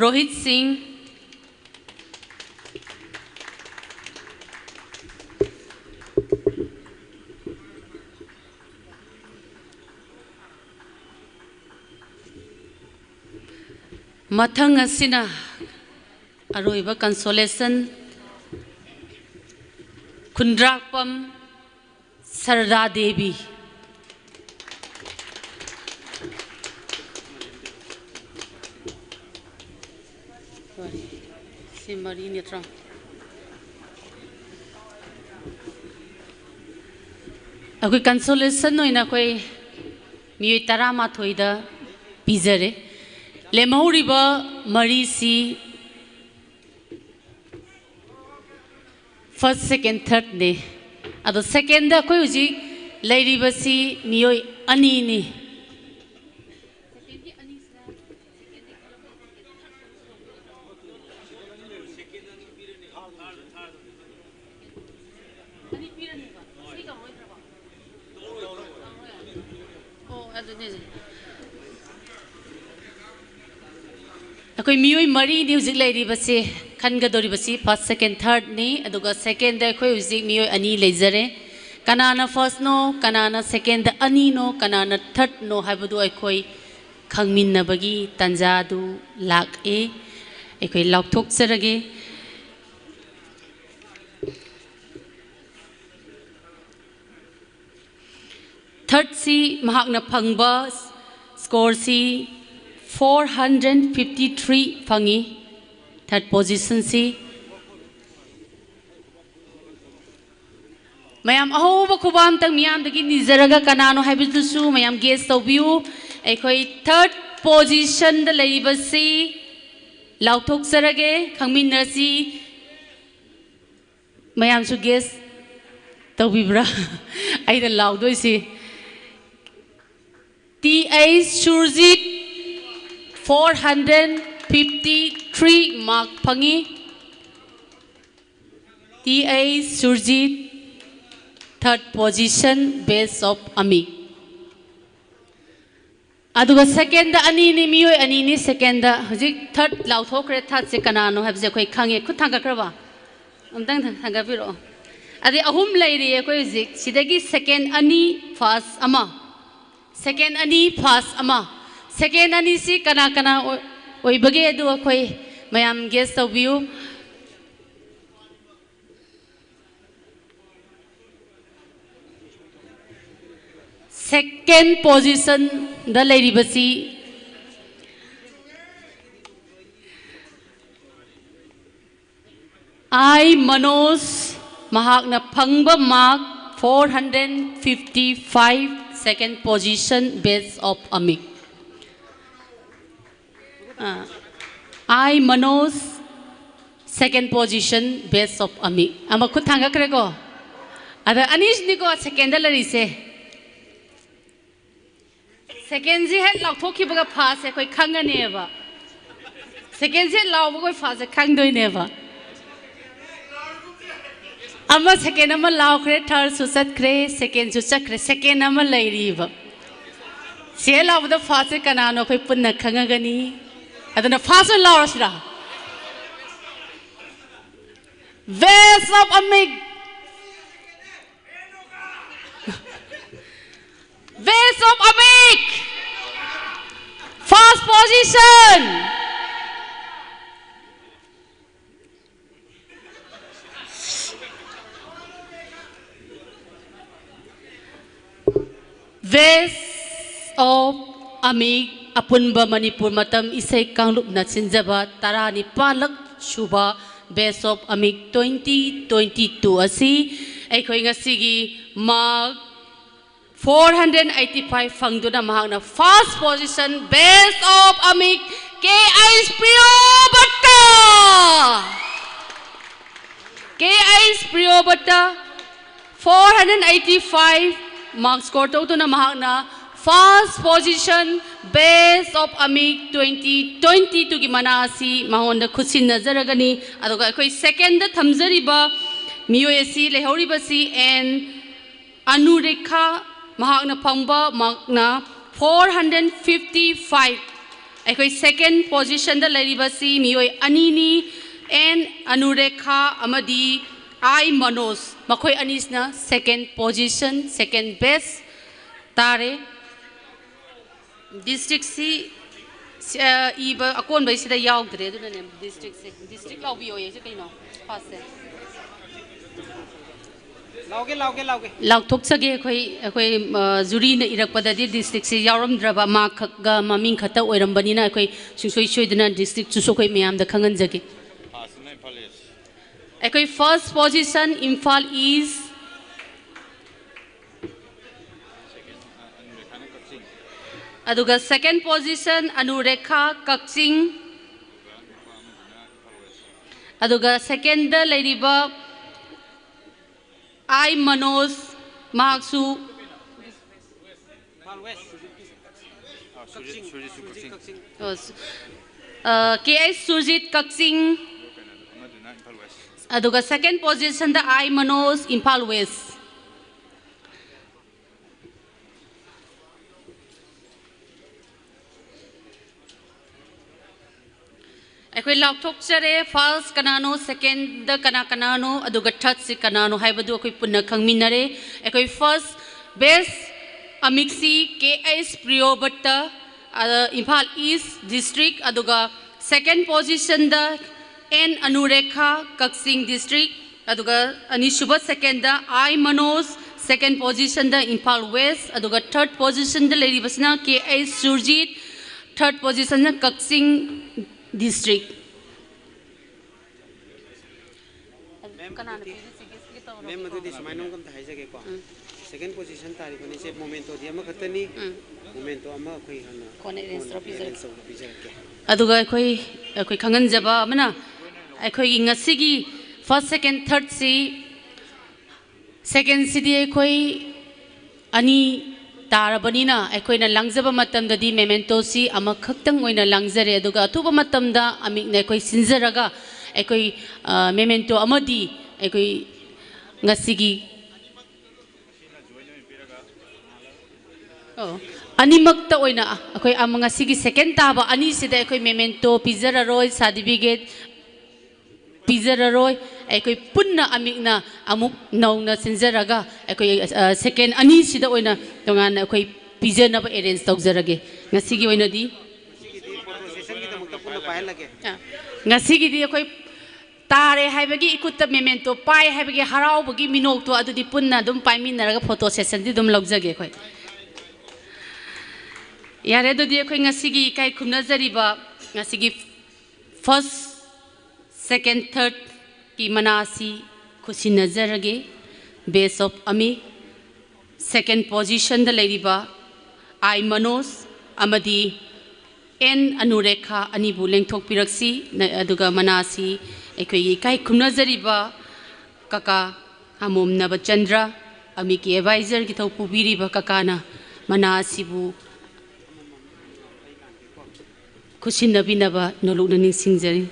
ꯔꯣꯍꯤꯠ ꯁꯤꯡ꯫ ꯃꯊꯪ ꯑꯁꯤꯅ ꯑꯔꯣꯏꯕ consolation, ꯈꯨꯟꯗ꯭ꯔꯥꯛꯄꯝ ꯁꯔꯗꯥ ꯗꯦꯕꯤ꯫ ꯁꯤ ꯃꯔꯤ ꯅꯠꯇ꯭ꯔꯣ? ꯑꯩꯈꯣꯏ consolation ꯑꯣꯏꯅ ꯑꯩꯈꯣꯏ ꯃꯤꯑꯣꯏ ꯇꯔꯥꯃꯥꯊꯣꯏꯗ ꯄꯤꯖꯔꯦ꯫ ꯂꯦꯝꯍꯧꯔꯤꯕ ꯃꯔꯤꯁꯤ first, second, thirdꯅꯦ꯫ ꯑꯗꯣ secondꯗ ꯑꯩꯈꯣꯏ ꯍꯧꯖꯤꯛ ꯂꯩꯔꯤꯕꯁꯤ ꯃꯤꯑꯣꯏ ꯑꯅꯤꯅꯤ꯫ ꯑꯣ, ꯑꯗꯨꯅꯦ꯫ ꯑꯩꯈꯣꯏ ꯃꯤꯑꯣꯏ ꯃꯔꯤꯅꯤ ꯍꯧꯖꯤꯛ ꯂꯩꯔꯤꯕꯁꯦ, ꯈꯟꯒꯗꯧꯔꯤꯕꯁꯤ first, second, thirdꯅꯤ꯫ ꯑꯗꯨꯒ secondꯗ ꯑꯩꯈꯣꯏ ꯍꯧꯖꯤꯛ ꯃꯤꯑꯣꯏ ꯑꯅꯤ ꯂꯩꯖꯔꯦ꯫ ꯀꯅꯥꯅ firstꯅꯣ, ꯀꯅꯥꯅ secondꯗ ꯑꯅꯤꯅꯣ, ꯀꯅꯥꯅ thirdꯅꯣ ꯍꯥꯏꯕꯗꯨ ꯑꯩꯈꯣꯏ ꯈꯪꯃꯤꯟꯅꯕꯒꯤ ꯇꯥꯟꯖꯥꯗꯨ ꯂꯥꯛꯑꯦ꯫ ꯑꯩꯈꯣꯏ ꯂꯥꯎꯊꯣꯛꯆꯔꯒꯦ꯫ Thirdꯁꯤ ꯃꯍꯥꯛꯅ ꯐꯪꯕ scoreꯁꯤ four hundred fifty three ꯐꯪꯉꯤ꯫ Third positionꯁꯤ꯫ ꯃꯌꯥꯝ ꯑꯍꯧꯕ ꯈꯨꯕꯥꯝꯇꯪ ꯃꯤꯌꯥꯝꯗꯒꯤ ꯅꯤꯖꯔꯒ ꯀꯅꯥꯅꯣ ꯍꯥꯏꯕꯗꯨꯁꯨ ꯃꯌꯥꯝ guess ꯇꯧꯕꯤꯌꯨ꯫ ꯑꯩꯈꯣꯏ third positionꯗ ꯂꯩꯔꯤꯕꯁꯤ ꯂꯥꯎꯊꯣꯛꯆꯔꯒꯦ, ꯈꯪꯃꯤꯟꯅꯁꯤ꯫ ꯃꯌꯥꯝꯁꯨ guess ꯇꯧꯕꯤꯕ꯭ꯔꯥ? ꯑꯩꯅ ꯂꯥꯎꯗꯣꯏꯁꯤ꯫ T H Surjit, four hundred fifty three mark ꯐꯪꯉꯤ꯫ T H Surjit, third position, batch of ꯑꯃꯤ꯫ ꯑꯗꯨꯒ secondꯗ ꯑꯅꯤꯅꯤ, ꯃꯤꯑꯣꯏ ꯑꯅꯤꯅꯤ secondꯗ꯫ ꯍꯧꯖꯤꯛ third ꯂꯥꯎꯊꯣꯛꯈ꯭ꯔꯦ, thirdꯁꯦ ꯀꯅꯥꯅꯣ ꯍꯥꯏꯕꯁꯦ ꯑꯩꯈꯣꯏ ꯈꯪꯉꯦ꯫ ꯈꯨꯠ ꯊꯥꯡꯒꯠꯈ꯭ꯔꯕ? ꯑꯝꯇꯪ ꯊꯥꯡꯒꯠꯄꯤꯔꯛꯑꯣ꯫ ꯑꯗꯩ ꯑꯍꯨꯝ ꯂꯩꯔꯤ ꯑꯩꯈꯣꯏ ꯍꯧꯖꯤꯛ꯫ ꯁꯤꯗꯒꯤ second ꯑꯅꯤ, first ꯑꯃ꯫ Second ꯑꯅꯤ, first ꯑꯃ꯫ Second ꯑꯅꯤꯁꯤ ꯀꯅꯥ ꯀꯅꯥ ꯑꯣꯏ-, ꯑꯣꯏꯕꯒꯦ ꯑꯗꯨ ꯑꯩꯈꯣꯏ ꯃꯌꯥꯝ guess ꯇꯧꯕꯤꯌꯨ꯫ Second positionꯗ ꯂꯩꯔꯤꯕꯁꯤ ꯑꯥꯏ ꯃꯅꯣꯖ, ꯃꯍꯥꯛꯅ ꯐꯪꯕ mark four hundred fifty five, second position, Best of Amik. Ah, I Manoj, second position, Best of Amik. ꯑꯃ ꯈꯨꯠ ꯊꯥꯡꯒꯠꯈ꯭ꯔꯦꯀꯣ? ꯑꯗ ꯑꯅꯤꯁꯤꯅꯤꯀꯣ secondꯗ ꯂꯩꯔꯤꯁꯦ꯫ Secondꯁꯤ ꯍꯦꯛ ꯂꯥꯎꯊꯣꯛꯈꯤꯕꯒ firstꯁꯦ ꯑꯩꯈꯣꯏ ꯈꯪꯉꯅꯦꯕ꯫ Secondꯁꯤ ꯍꯦꯛ ꯂꯥꯎꯕꯒ ꯑꯩꯈꯣꯏ firstꯁꯦ ꯈꯪꯗꯣꯏꯅꯦꯕ꯫ ꯑꯃ second ꯑꯃ ꯂꯥꯎꯈ꯭ꯔꯦ, thirdꯁꯨ ꯆꯠꯈ꯭ꯔꯦ, secondꯁꯨ ꯆꯠꯈ꯭ꯔꯦ, second ꯑꯃ ꯂꯩꯔꯤꯕ꯫ ꯁꯤ ꯍꯦꯛ ꯂꯥꯎꯕꯗ firstꯁꯦ ꯀꯅꯥꯅꯣ ꯑꯩꯈꯣꯏ ꯄꯨꯟꯅ ꯈꯪꯉꯒꯅꯤ꯫ ꯑꯗꯨꯅ first ꯑꯣꯏꯅ ꯂꯥꯎꯔꯁꯤꯔꯥ? Best of Amik! Best of Amik! First position! Best of Amik, ꯑꯄꯨꯟꯕ ꯃꯅꯤꯄꯨꯔ ꯃꯇꯝ ꯏꯁꯩ ꯀꯥꯡꯂꯨꯞꯅ ꯁꯤꯟꯖꯕ ꯇꯔꯥꯅꯤꯄꯥꯜꯂꯛ ꯁꯨꯕ Best of Amik twenty twenty-two ꯑꯁꯤ ꯑꯩꯈꯣꯏ ꯉꯁꯤꯒꯤ mark four hundred eighty five ꯐꯪꯗꯨꯅ ꯃꯍꯥꯛꯅ first position, Best of Amik, K I Priyobatta. K I Priyobatta, four hundred eighty five mark score ꯇꯧꯗꯨꯅ ꯃꯍꯥꯛꯅ first position, Best of Amik twenty twenty-twoꯒꯤ ꯃꯅꯥ ꯑꯁꯤ ꯃꯉꯣꯟꯗ ꯈꯨꯠꯁꯤꯟꯅꯖꯔꯒꯅꯤ꯫ ꯑꯗꯨꯒ ꯑꯩꯈꯣꯏ secondꯗ ꯊꯝꯖꯔꯤꯕ ꯃꯤꯑꯣꯏ ꯑꯁꯤ ꯂꯩꯍꯧꯔꯤꯕꯁꯤ N ꯑꯅꯨꯔꯦꯈꯥ, ꯃꯍꯥꯛꯅ ꯐꯪꯕ markꯅ four hundred fifty five꯫ ꯑꯩꯈꯣꯏ second positionꯗ ꯂꯩꯔꯤꯕꯁꯤ ꯃꯤꯑꯣꯏ ꯑꯅꯤꯅꯤ, N ꯑꯅꯨꯔꯦꯈꯥ ꯑꯃꯗꯤ I ꯃꯅꯣꯖ꯫ ꯃꯈꯣꯏ ꯑꯅꯤꯁꯤꯅ second position, second best ꯇꯥꯔꯦ꯫ Districtꯁꯤ, ꯁꯤ, ꯑ, ꯏꯕ ꯑꯀꯣꯟꯕꯩꯁꯤꯗ ꯌꯥꯎꯗ꯭ꯔꯦ, ꯑꯗꯨꯅꯅꯦ districtꯁꯦ꯫ District ꯂꯥꯎꯕꯤꯌꯣꯌꯦ, ꯁꯤ ꯀꯩꯅꯣ? Firstꯁꯦ꯫ ꯂꯥꯎꯒꯦ, ꯂꯥꯎꯒꯦ, ꯂꯥꯎꯒꯦ꯫ ꯂꯥꯎꯊꯣꯛꯆꯒꯦ ꯑꯩꯈꯣꯏ, ꯑꯩꯈꯣꯏ, ꯑ, juryꯅ ꯏꯔꯛꯄꯗꯗꯤ districtꯁꯤ ꯌꯥꯎꯔꯝꯗ꯭ꯔꯕ, mark ꯈꯛꯒ ꯃꯃꯤꯡ ꯈꯛꯇ ꯑꯣꯏꯔꯝꯕꯅꯤꯅ ꯑꯩꯈꯣꯏ ꯁꯨꯡꯁꯣꯏ ꯁꯣꯏꯗꯅ districtꯇꯨꯁꯨ ꯑꯩꯈꯣꯏ ꯃꯌꯥꯝꯗ ꯈꯪꯍꯟꯖꯒꯦ꯫ Firstꯅ ꯏꯝꯐꯥꯜ East꯫ ꯑꯩꯈꯣꯏ first position ꯏꯝꯐꯥꯜ ꯏꯁ, ꯑꯗꯨꯒ second position ꯑꯅꯨꯔꯦꯈꯥ ꯀꯛꯆꯤꯡ, ꯑꯗꯨꯒ secondꯗ ꯂꯩꯔꯤꯕ ꯑꯥꯏ ꯃꯅꯣꯖ, ꯃꯍꯥꯛꯁꯨ ꯏꯝꯐꯥꯜ ꯋꯦꯁ꯫ ꯑꯥ, ꯁꯨꯔꯖꯤꯠ, ꯁꯨꯔꯖꯤꯠꯁꯨ ꯀꯛꯆꯤꯡ꯫ ꯀꯦ ꯑꯩꯆ ꯁꯨꯔꯖꯤꯠ ꯀꯛꯆꯤꯡ, ꯑꯃꯗꯨꯅ ꯏꯝꯐꯥꯜ ꯋꯦꯁ꯫ ꯑꯗꯨꯒ second positionꯗ ꯑꯥꯏ ꯃꯅꯣꯖ, ꯏꯝꯐꯥꯜ ꯋꯦꯁ꯫ ꯑꯩꯈꯣꯏ ꯂꯥꯎꯊꯣꯛꯆꯔꯦ, first ꯀꯅꯥꯅꯣ, secondꯗ ꯀꯅꯥ ꯀꯅꯥꯅꯣ, ꯑꯗꯨꯒ thirdꯁꯤ ꯀꯅꯥꯅꯣ ꯍꯥꯏꯕꯗꯨ ꯑꯩꯈꯣꯏ ꯄꯨꯟꯅ ꯈꯪꯃꯤꯟꯅꯔꯦ꯫ ꯑꯩꯈꯣꯏ first best ꯑꯃꯤꯛꯁꯤ ꯀꯦ ꯑꯩꯆ ꯄ꯭ꯔꯤꯌꯣꯕꯠꯇ, ꯑ, ꯏꯝꯐꯥꯜ ꯏꯁ ꯗꯤꯁꯇ꯭ꯔꯤꯛ, ꯑꯗꯨꯒ second positionꯗ ꯑꯦꯟ ꯑꯅꯨꯔꯦꯈꯥ, ꯀꯛꯆꯤꯡ ꯗꯤꯁꯇ꯭ꯔꯤꯛ, ꯑꯗꯨꯒ ꯑꯅꯤꯁꯨꯕ secondꯗ ꯑꯥꯏ ꯃꯅꯣꯖ, second positionꯗ ꯏꯝꯐꯥꯜ ꯋꯦꯁ, ꯑꯗꯨꯒ third positionꯗ ꯂꯩꯔꯤꯕꯁꯤꯅ ꯀꯦ ꯑꯩꯆ ꯁꯨꯔꯖꯤꯠ, third positionꯅ ꯀꯛꯆꯤꯡ ꯗꯤꯁꯇ꯭ꯔꯤꯛ꯫ ꯃꯦꯝ, ꯑꯗꯨꯗꯤ ꯁꯨꯃꯥꯏꯅ ꯑꯃꯨꯛ ꯑꯝꯇ ꯍꯥꯏꯖꯒꯦꯀꯣ꯫ Second position ꯇꯥꯔꯤꯕꯅꯤꯁꯦ ꯃꯣꯃꯦꯟꯇꯣꯗꯤ ꯑꯃꯈꯛꯇꯅꯤ꯫ ꯃꯣꯃꯦꯟꯇꯣ ꯑꯃ ꯑꯩꯈꯣꯏ ꯍꯥꯟꯅ ꯀꯣꯟꯅ arrange ꯇꯧꯔ ꯄꯤꯖꯔꯛꯀꯦ꯫ arrange ꯇꯧꯔꯒ ꯄꯤꯖꯔꯛꯀꯦ꯫ ꯑꯗꯨꯒ ꯑꯩꯈꯣꯏ, ꯑꯩꯈꯣꯏ ꯈꯪꯍꯟꯖꯕ ꯑꯃꯅ, ꯑꯩꯈꯣꯏꯒꯤ ꯉꯁꯤꯒꯤ first, second, thirdꯁꯤ, secondꯁꯤꯗꯤ ꯑꯩꯈꯣꯏ ꯑꯅꯤ ꯇꯥꯔꯕꯅꯤꯅ, ꯑꯩꯈꯣꯏꯅ ꯂꯥꯡꯖꯕ ꯃꯇꯝꯗꯗꯤ ꯃꯦꯃꯦꯟꯇꯣꯁꯤ ꯑꯃꯈꯛꯇꯪ ꯑꯣꯏꯅ ꯂꯥꯡꯖꯔꯦ, ꯑꯗꯨꯒ ꯑꯊꯨꯕ ꯃꯇꯝꯗ ꯑꯃꯤꯛꯅ ꯑꯩꯈꯣꯏ ꯁꯤꯟꯖꯔꯒ ꯑꯩꯈꯣꯏ, ꯑ, ꯃꯦꯃꯦꯟꯇꯣ ꯑꯃꯗꯤ ꯑꯩꯈꯣꯏ ꯉꯁꯤꯒꯤ ꯑꯣ, ꯑꯅꯤꯃꯛꯇ ꯑꯣꯏꯅ ꯑꯩꯈꯣꯏ ꯑꯃ, ꯉꯁꯤꯒꯤ second ꯇꯥꯕ ꯑꯅꯤꯁꯤꯗ ꯑꯩꯈꯣꯏ ꯃꯦꯃꯦꯟꯇꯣ ꯄꯤꯖꯔꯔꯣꯏ, ꯁꯥꯔꯇꯤꯐꯤꯀꯦꯠ ꯄꯤꯖꯔꯔꯣꯏ꯫ ꯑꯩꯈꯣꯏ ꯄꯨꯟꯅ ꯑꯃꯤꯛꯅ ꯑꯃꯨꯛ ꯅꯧꯅ ꯁꯤꯟꯖꯔꯒ ꯑꯩꯈꯣꯏ, ꯑ, second ꯑꯅꯤꯁꯤꯗ ꯑꯣꯏꯅ ꯇꯣꯉꯥꯟꯅ ꯑꯩꯈꯣꯏ ꯄꯤꯖꯅꯕ arrange ꯇꯧꯖꯔꯒꯦ꯫ ꯉꯁꯤꯒꯤ ꯑꯣꯏꯅꯗꯤ ꯉꯁꯤꯒꯤꯗꯤ ꯐꯣꯇꯣ ꯁꯦꯁꯟꯒꯤꯗꯃꯛꯇ ꯄꯨꯟꯅ ꯄꯥꯏꯍꯜꯂꯒꯦ꯫ ꯑ, ꯉꯁꯤꯒꯤꯗꯤ ꯑꯩꯈꯣꯏ ꯇꯥꯔꯦ ꯍꯥꯏꯕꯒꯤ, ꯏꯈꯨꯠꯇ ꯃꯦꯃꯦꯟꯇꯣ ꯄꯥꯏ ꯍꯥꯏꯕꯒꯤ ꯍꯔꯥꯎꯕꯒꯤ ꯃꯤꯅꯣꯛꯇꯣ ꯑꯗꯨꯗꯤ ꯄꯨꯟꯅ ꯑꯗꯨꯝ ꯄꯥꯏꯃꯤꯟꯅꯔꯒ ꯐꯣꯇꯣ ꯁꯦꯁꯟꯗꯤ ꯑꯗꯨꯝ ꯂꯧꯖꯒꯦ ꯑꯩꯈꯣꯏ꯫ ꯌꯥꯔꯦ, ꯑꯗꯨꯗꯤ ꯑꯩꯈꯣꯏ ꯉꯁꯤꯒꯤ ꯏꯀꯥꯏ ꯈꯨꯝꯅꯖꯔꯤꯕ ꯉꯁꯤꯒꯤ first, second, third ꯀꯤ ꯃꯅꯥ ꯑꯁꯤ ꯈꯨꯠꯁꯤꯟꯅꯖꯔꯒꯦ꯫ Best of ꯑꯃꯤꯛ, second positionꯗ ꯂꯩꯔꯤꯕ ꯑꯥꯏ ꯃꯅꯣꯖ ꯑꯃꯗꯤ ꯑꯦꯟ ꯑꯅꯨꯔꯦꯈꯥ ꯑꯅꯤꯕꯨ ꯂꯦꯡꯊꯣꯛꯄꯤꯔꯛꯁꯤ꯫ ꯅ-, ꯑꯗꯨꯒ ꯃꯅꯥ ꯑꯁꯤ ꯑꯩꯈꯣꯏꯒꯤ ꯏꯀꯥꯏ ꯈꯨꯝꯅꯖꯔꯤꯕ ꯀꯀꯥ ꯑꯃꯣꯝ ꯅꯕꯆꯟꯗ꯭ꯔ, ꯑꯃꯤꯛꯀꯤ advisorꯒꯤ ꯊꯧ ꯄꯨꯕꯤꯔꯤꯕ ꯀꯀꯥꯅ ꯃꯅꯥ ꯑꯁꯤꯕꯨ ꯈꯨꯠꯁꯤꯟꯅꯕꯤꯅꯕ ꯅꯣꯂꯨꯛꯅ ꯅꯤꯡꯁꯤꯡꯖꯔꯤ꯫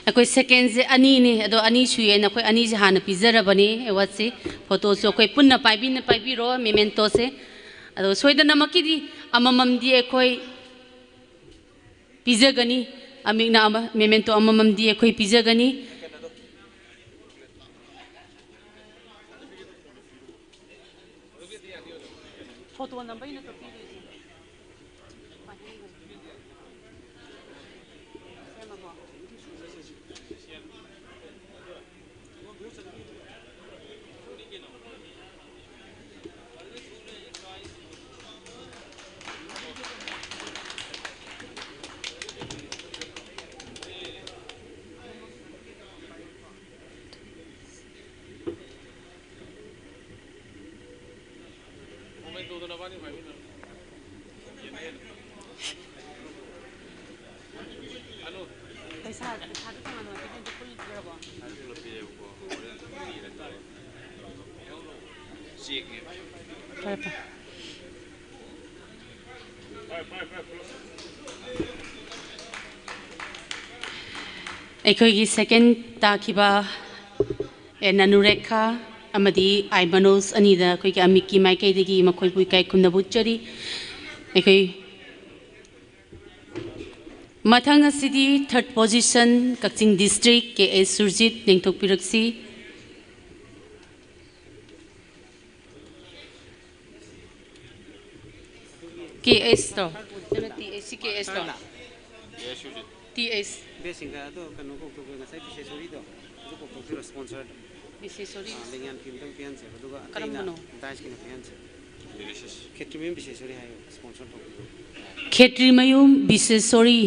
ꯑꯩꯈꯣꯏ secondꯁꯦ ꯑꯅꯤꯅꯤ, ꯑꯗꯣ ꯑꯅꯤ ꯁꯨꯏꯌꯦꯅ ꯑꯩꯈꯣꯏ ꯑꯅꯤꯁꯦ ꯍꯥꯟꯅ ꯄꯤꯖꯔꯕꯅꯤ awardꯁꯦ꯫ Photoꯁꯨ ꯑꯩꯈꯣꯏ ꯄꯨꯟꯅ ꯄꯥꯏꯕꯤꯅ-, ꯄꯥꯏꯕꯤꯔꯣ mementoꯁꯦ꯫ ꯑꯗꯣ ꯁꯣꯏꯗꯅꯃꯛꯀꯤꯗꯤ ꯑꯃꯃꯝꯗꯤ ꯑꯩꯈꯣꯏ ꯄꯤꯖꯒꯅꯤ꯫ ꯑꯃꯤꯛꯅ ꯑꯃ, memento ꯑꯃꯃꯝꯗꯤ ꯑꯩꯈꯣꯏ ꯄꯤꯖꯒꯅꯤ꯫ Photo ꯅꯝꯕꯩ ꯅꯠꯇ꯭ꯔꯣ ꯄꯤꯗꯣꯏꯁꯦ? ꯄꯩꯁꯥ, ꯄꯩꯁꯥꯗꯤ ꯇꯣꯉꯥꯟꯅ ꯑꯣꯏꯅ ꯄꯤꯗꯣꯏ ꯅꯠꯇ꯭ꯔꯣ? ꯄꯨꯜꯂꯞ ꯄꯤꯔꯛꯑꯦꯕꯀꯣ꯫ ꯍꯣꯔꯦꯟ ꯄꯤꯔꯅꯤ꯫ ꯆꯦꯛꯅꯦꯕ꯫ ꯐꯔꯦ, ꯐꯔꯦ꯫ ꯑꯩꯈꯣꯏꯒꯤ second ꯇꯥꯈꯤꯕ ꯑꯦꯟ ꯑꯅꯨꯔꯦꯈꯥ ꯑꯃꯗꯤ ꯑꯥꯏ ꯃꯅꯣꯖ ꯑꯅꯤꯗ ꯑꯩꯈꯣꯏꯒꯤ ꯑꯃꯤꯛꯀꯤ ꯃꯥꯏꯀꯩꯗꯒꯤ ꯃꯈꯣꯏꯕꯨ ꯏꯀꯥꯏ ꯈꯨꯝꯅꯕ ꯎꯠꯆꯔꯤ꯫ ꯑꯩꯈꯣꯏ ꯃꯊꯪ ꯑꯁꯤꯗꯤ third position ꯀꯛꯆꯤꯡ district ꯀꯦ ꯑꯦꯁ ꯁꯨꯔꯖꯤꯠ ꯂꯦꯡꯊꯣꯛꯄꯤꯔꯛꯁꯤ꯫ ꯀꯦ ꯑꯦꯁꯇꯣ, ꯅꯠꯇꯦ, ꯁꯤ ꯀꯦ ꯑꯦꯁꯇꯣ꯫ ꯇꯤ ꯑꯩꯆ ꯕꯦꯁꯁꯤꯡꯒ ꯑꯗꯣ ꯀꯩꯅꯣ ꯀꯧꯊꯣꯛꯄꯤꯌꯣ, ꯉꯁꯥꯏ ꯕꯤꯁꯦꯁꯣꯔꯤꯗꯣ ꯑꯗꯨ ꯀꯧꯊꯣꯛꯄꯤꯔꯣ, ꯁ꯭ꯄꯣꯟꯁꯔ꯫ ꯕꯤꯁꯦꯁꯣꯔꯤ꯫ ꯑꯥ, ꯂꯦꯡꯌꯥꯟ ꯐꯤ ꯑꯝꯇꯪ ꯄꯤꯍꯟꯁꯦꯕ, ꯑꯗꯨꯒ ꯑꯇꯩꯅ ꯀꯔꯝꯕꯅꯣ? ꯗꯥꯏꯁꯀꯤꯅ ꯄꯤꯍꯟꯁꯦ꯫ ꯈꯦꯇ꯭ꯔꯤꯃꯌꯨꯝ ꯕꯤꯁꯦꯁꯣꯔꯤ ꯍꯥꯏꯌꯣ, ꯁ꯭ꯄꯣꯟꯁꯔ ꯇꯧꯕꯤꯌꯣ꯫ ꯈꯦꯇ꯭ꯔꯤꯃꯌꯨꯝ ꯕꯤꯁꯦꯁꯣꯔꯤ,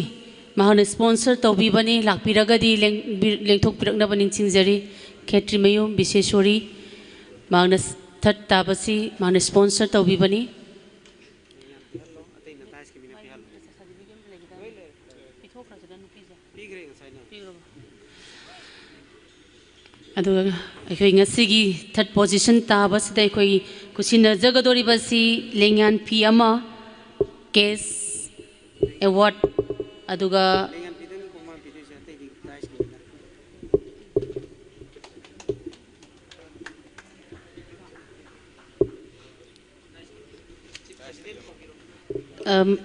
ꯃꯍꯥꯛꯅ ꯁ꯭ꯄꯣꯟꯁꯔ ꯇꯧꯕꯤꯕꯅꯤ, ꯂꯥꯛꯄꯤꯔꯒꯗꯤ ꯂꯦꯡ-, ꯕꯤ-, ꯂꯦꯡꯊꯣꯛꯄꯤꯔꯛꯅꯕ ꯅꯤꯡꯁꯤꯡꯖꯔꯤ꯫ ꯈꯦꯇ꯭ꯔꯤꯃꯌꯨꯝ ꯕꯤꯁꯦꯁꯣꯔꯤ, ꯃꯍꯥꯛꯅ ꯊꯥꯔꯠ ꯇꯥꯕꯁꯤ ꯃꯍꯥꯛꯅ ꯁ꯭ꯄꯣꯟꯁꯔ ꯇꯧꯕꯤꯕꯅꯤ꯫ ꯄꯤꯍꯜꯂꯣ, ꯑꯇꯩꯅ ꯗꯥꯏꯁꯀꯤ ꯃꯤꯅ ꯄꯤꯍꯜꯂꯣ꯫ ꯂꯣꯏ ꯂꯩꯔꯦ꯫ ꯄꯤꯊꯣꯛꯈ꯭ꯔꯁꯤꯗ ꯅꯨꯄꯤꯁꯦ꯫ ꯄꯤꯈ꯭ꯔꯦ ꯉꯁꯥꯏꯅ꯫ ꯄꯤꯈ꯭ꯔꯕꯣ? ꯑꯗꯨꯒ ꯑꯩꯈꯣꯏ ꯉꯁꯤꯒꯤ ꯊꯥꯔꯠ ꯄꯣꯖꯤꯁꯟ ꯇꯥꯕꯁꯤꯗ ꯑꯩꯈꯣꯏ ꯈꯨꯠꯁꯤꯟꯅꯖꯒꯗꯧꯔꯤꯕꯁꯤ ꯂꯦꯡꯌꯥꯟ ꯐꯤ ꯑꯃ, ꯀꯦꯁ ꯑꯦꯋꯥꯔꯗ, ꯑꯗꯨꯒ ꯂꯦꯡꯌꯥꯟ ꯐꯤꯗꯪꯅꯤꯀꯣ ꯃꯥ ꯄꯤꯗꯣꯏꯁꯦ, ꯑꯇꯩꯗꯤ ꯗꯥꯏꯁꯀꯤꯅꯤꯅ꯫ ꯑꯝ,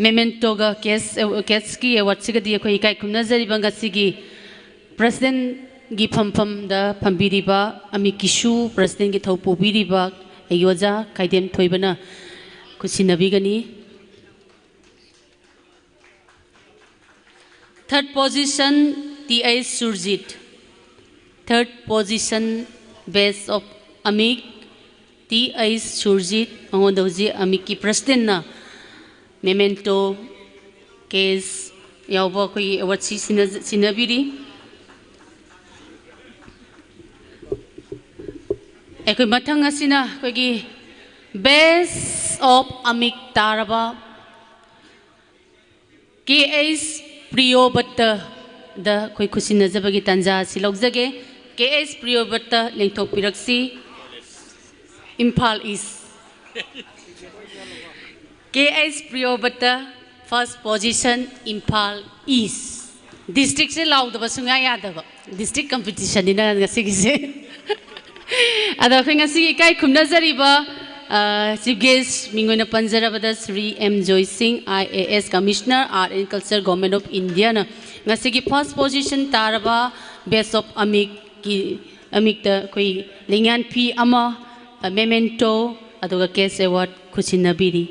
ꯃꯦꯃꯦꯟꯇꯣꯒ ꯀꯦꯁ, ꯀꯦꯁꯀꯤ ꯑꯦꯋꯥꯔꯗꯁꯤꯒꯗꯤ ꯑꯩꯈꯣꯏ ꯏꯀꯥꯏ ꯈꯨꯝꯅꯖꯔꯤꯕ ꯉꯁꯤꯒꯤ ꯄ꯭ꯔꯁꯤꯗꯦꯟꯒꯤ ꯐꯝꯐꯝꯗ ꯐꯝꯕꯤꯔꯤꯕ ꯑꯃꯤꯀꯤꯁꯨ ꯄ꯭ꯔꯁꯤꯗꯦꯟꯒꯤ ꯊꯧ ꯄꯨꯕꯤꯔꯤꯕ ꯑꯩꯒꯤ ꯑꯣꯖꯥ ꯈꯥꯏꯗꯦꯝ ꯊꯣꯏꯕꯅ ꯈꯨꯠꯁꯤꯟꯅꯕꯤꯒꯅꯤ꯫ Third position, T H Surjit. Third position, Best of Amik, T H Surjit, ꯃꯉꯣꯟꯗ ꯍꯧꯖꯤꯛ ꯑꯃꯤꯛꯀꯤ ꯄ꯭ꯔꯁꯤꯗꯦꯟꯅ ꯃꯦꯃꯦꯟꯇꯣ ꯀꯦꯁ ꯌꯥꯎꯕ ꯑꯩꯈꯣꯏꯒꯤ ꯑꯦꯋꯥꯔꯗꯁꯤ ꯁꯤꯟꯅ-, ꯁꯤꯟꯅꯕꯤꯔꯤ꯫ ꯑꯩꯈꯣꯏ ꯃꯊꯪ ꯑꯁꯤꯅ ꯑꯩꯈꯣꯏꯒꯤ Best of Amik ꯇꯥꯔꯕ ꯀꯦ ꯑꯩꯆ ꯄ꯭ꯔꯤꯌꯣꯕꯠꯇꯗ ꯑꯩꯈꯣꯏ ꯈꯨꯠꯁꯤꯟꯅꯖꯕꯒꯤ ꯇꯥꯟꯖꯥ ꯑꯁꯤ ꯂꯧꯖꯒꯦ꯫ ꯀꯦ ꯑꯩꯆ ꯄ꯭ꯔꯤꯌꯣꯕꯠꯇ ꯂꯦꯡꯊꯣꯛꯄꯤꯔꯛꯁꯤ꯫ ꯏꯝꯐꯥꯜ ꯏꯁ꯫ ꯀꯦ ꯑꯩꯆ ꯄ꯭ꯔꯤꯌꯣꯕꯠꯇ, first position, ꯏꯝꯐꯥꯜ ꯏꯁ꯫ ꯗꯤꯁꯇ꯭ꯔꯤꯛꯁꯦ ꯂꯥꯎꯗꯕ ꯁꯨꯡꯌꯥ ꯌꯥꯗꯕ꯫ ꯗꯤꯁꯇ꯭ꯔꯤꯛ ꯀꯝꯄꯤꯇꯤꯁꯟꯅꯤꯅ ꯉꯁꯤꯒꯤꯁꯦ꯫ ꯑꯗꯣ ꯑꯩꯈꯣꯏ ꯉꯁꯤꯒꯤ ꯏꯀꯥꯏ ꯈꯨꯝꯅꯖꯔꯤꯕ, ꯑ, ꯆꯤꯐ ꯒꯦꯁ ꯃꯤꯡ ꯑꯣꯏꯅ ꯄꯟꯖꯔꯕꯗ Shri M Joy Singh, I A S commissioner, art and culture, government of ꯏꯟꯗꯤꯌꯥꯅ ꯉꯁꯤꯒꯤ ꯐꯥꯔꯁ ꯄꯣꯖꯤꯁꯟ ꯇꯥꯔꯕ Best of Amikꯀꯤ, ꯑꯃꯤꯛꯇ ꯑꯩꯈꯣꯏ ꯂꯦꯡꯌꯥꯟ ꯐꯤ ꯑꯃ, ꯃꯦꯃꯦꯟꯇꯣ, ꯑꯗꯨꯒ ꯀꯦꯁ ꯑꯦꯋꯥꯔꯗ ꯈꯨꯠꯁꯤꯟꯅꯕꯤꯔꯤ꯫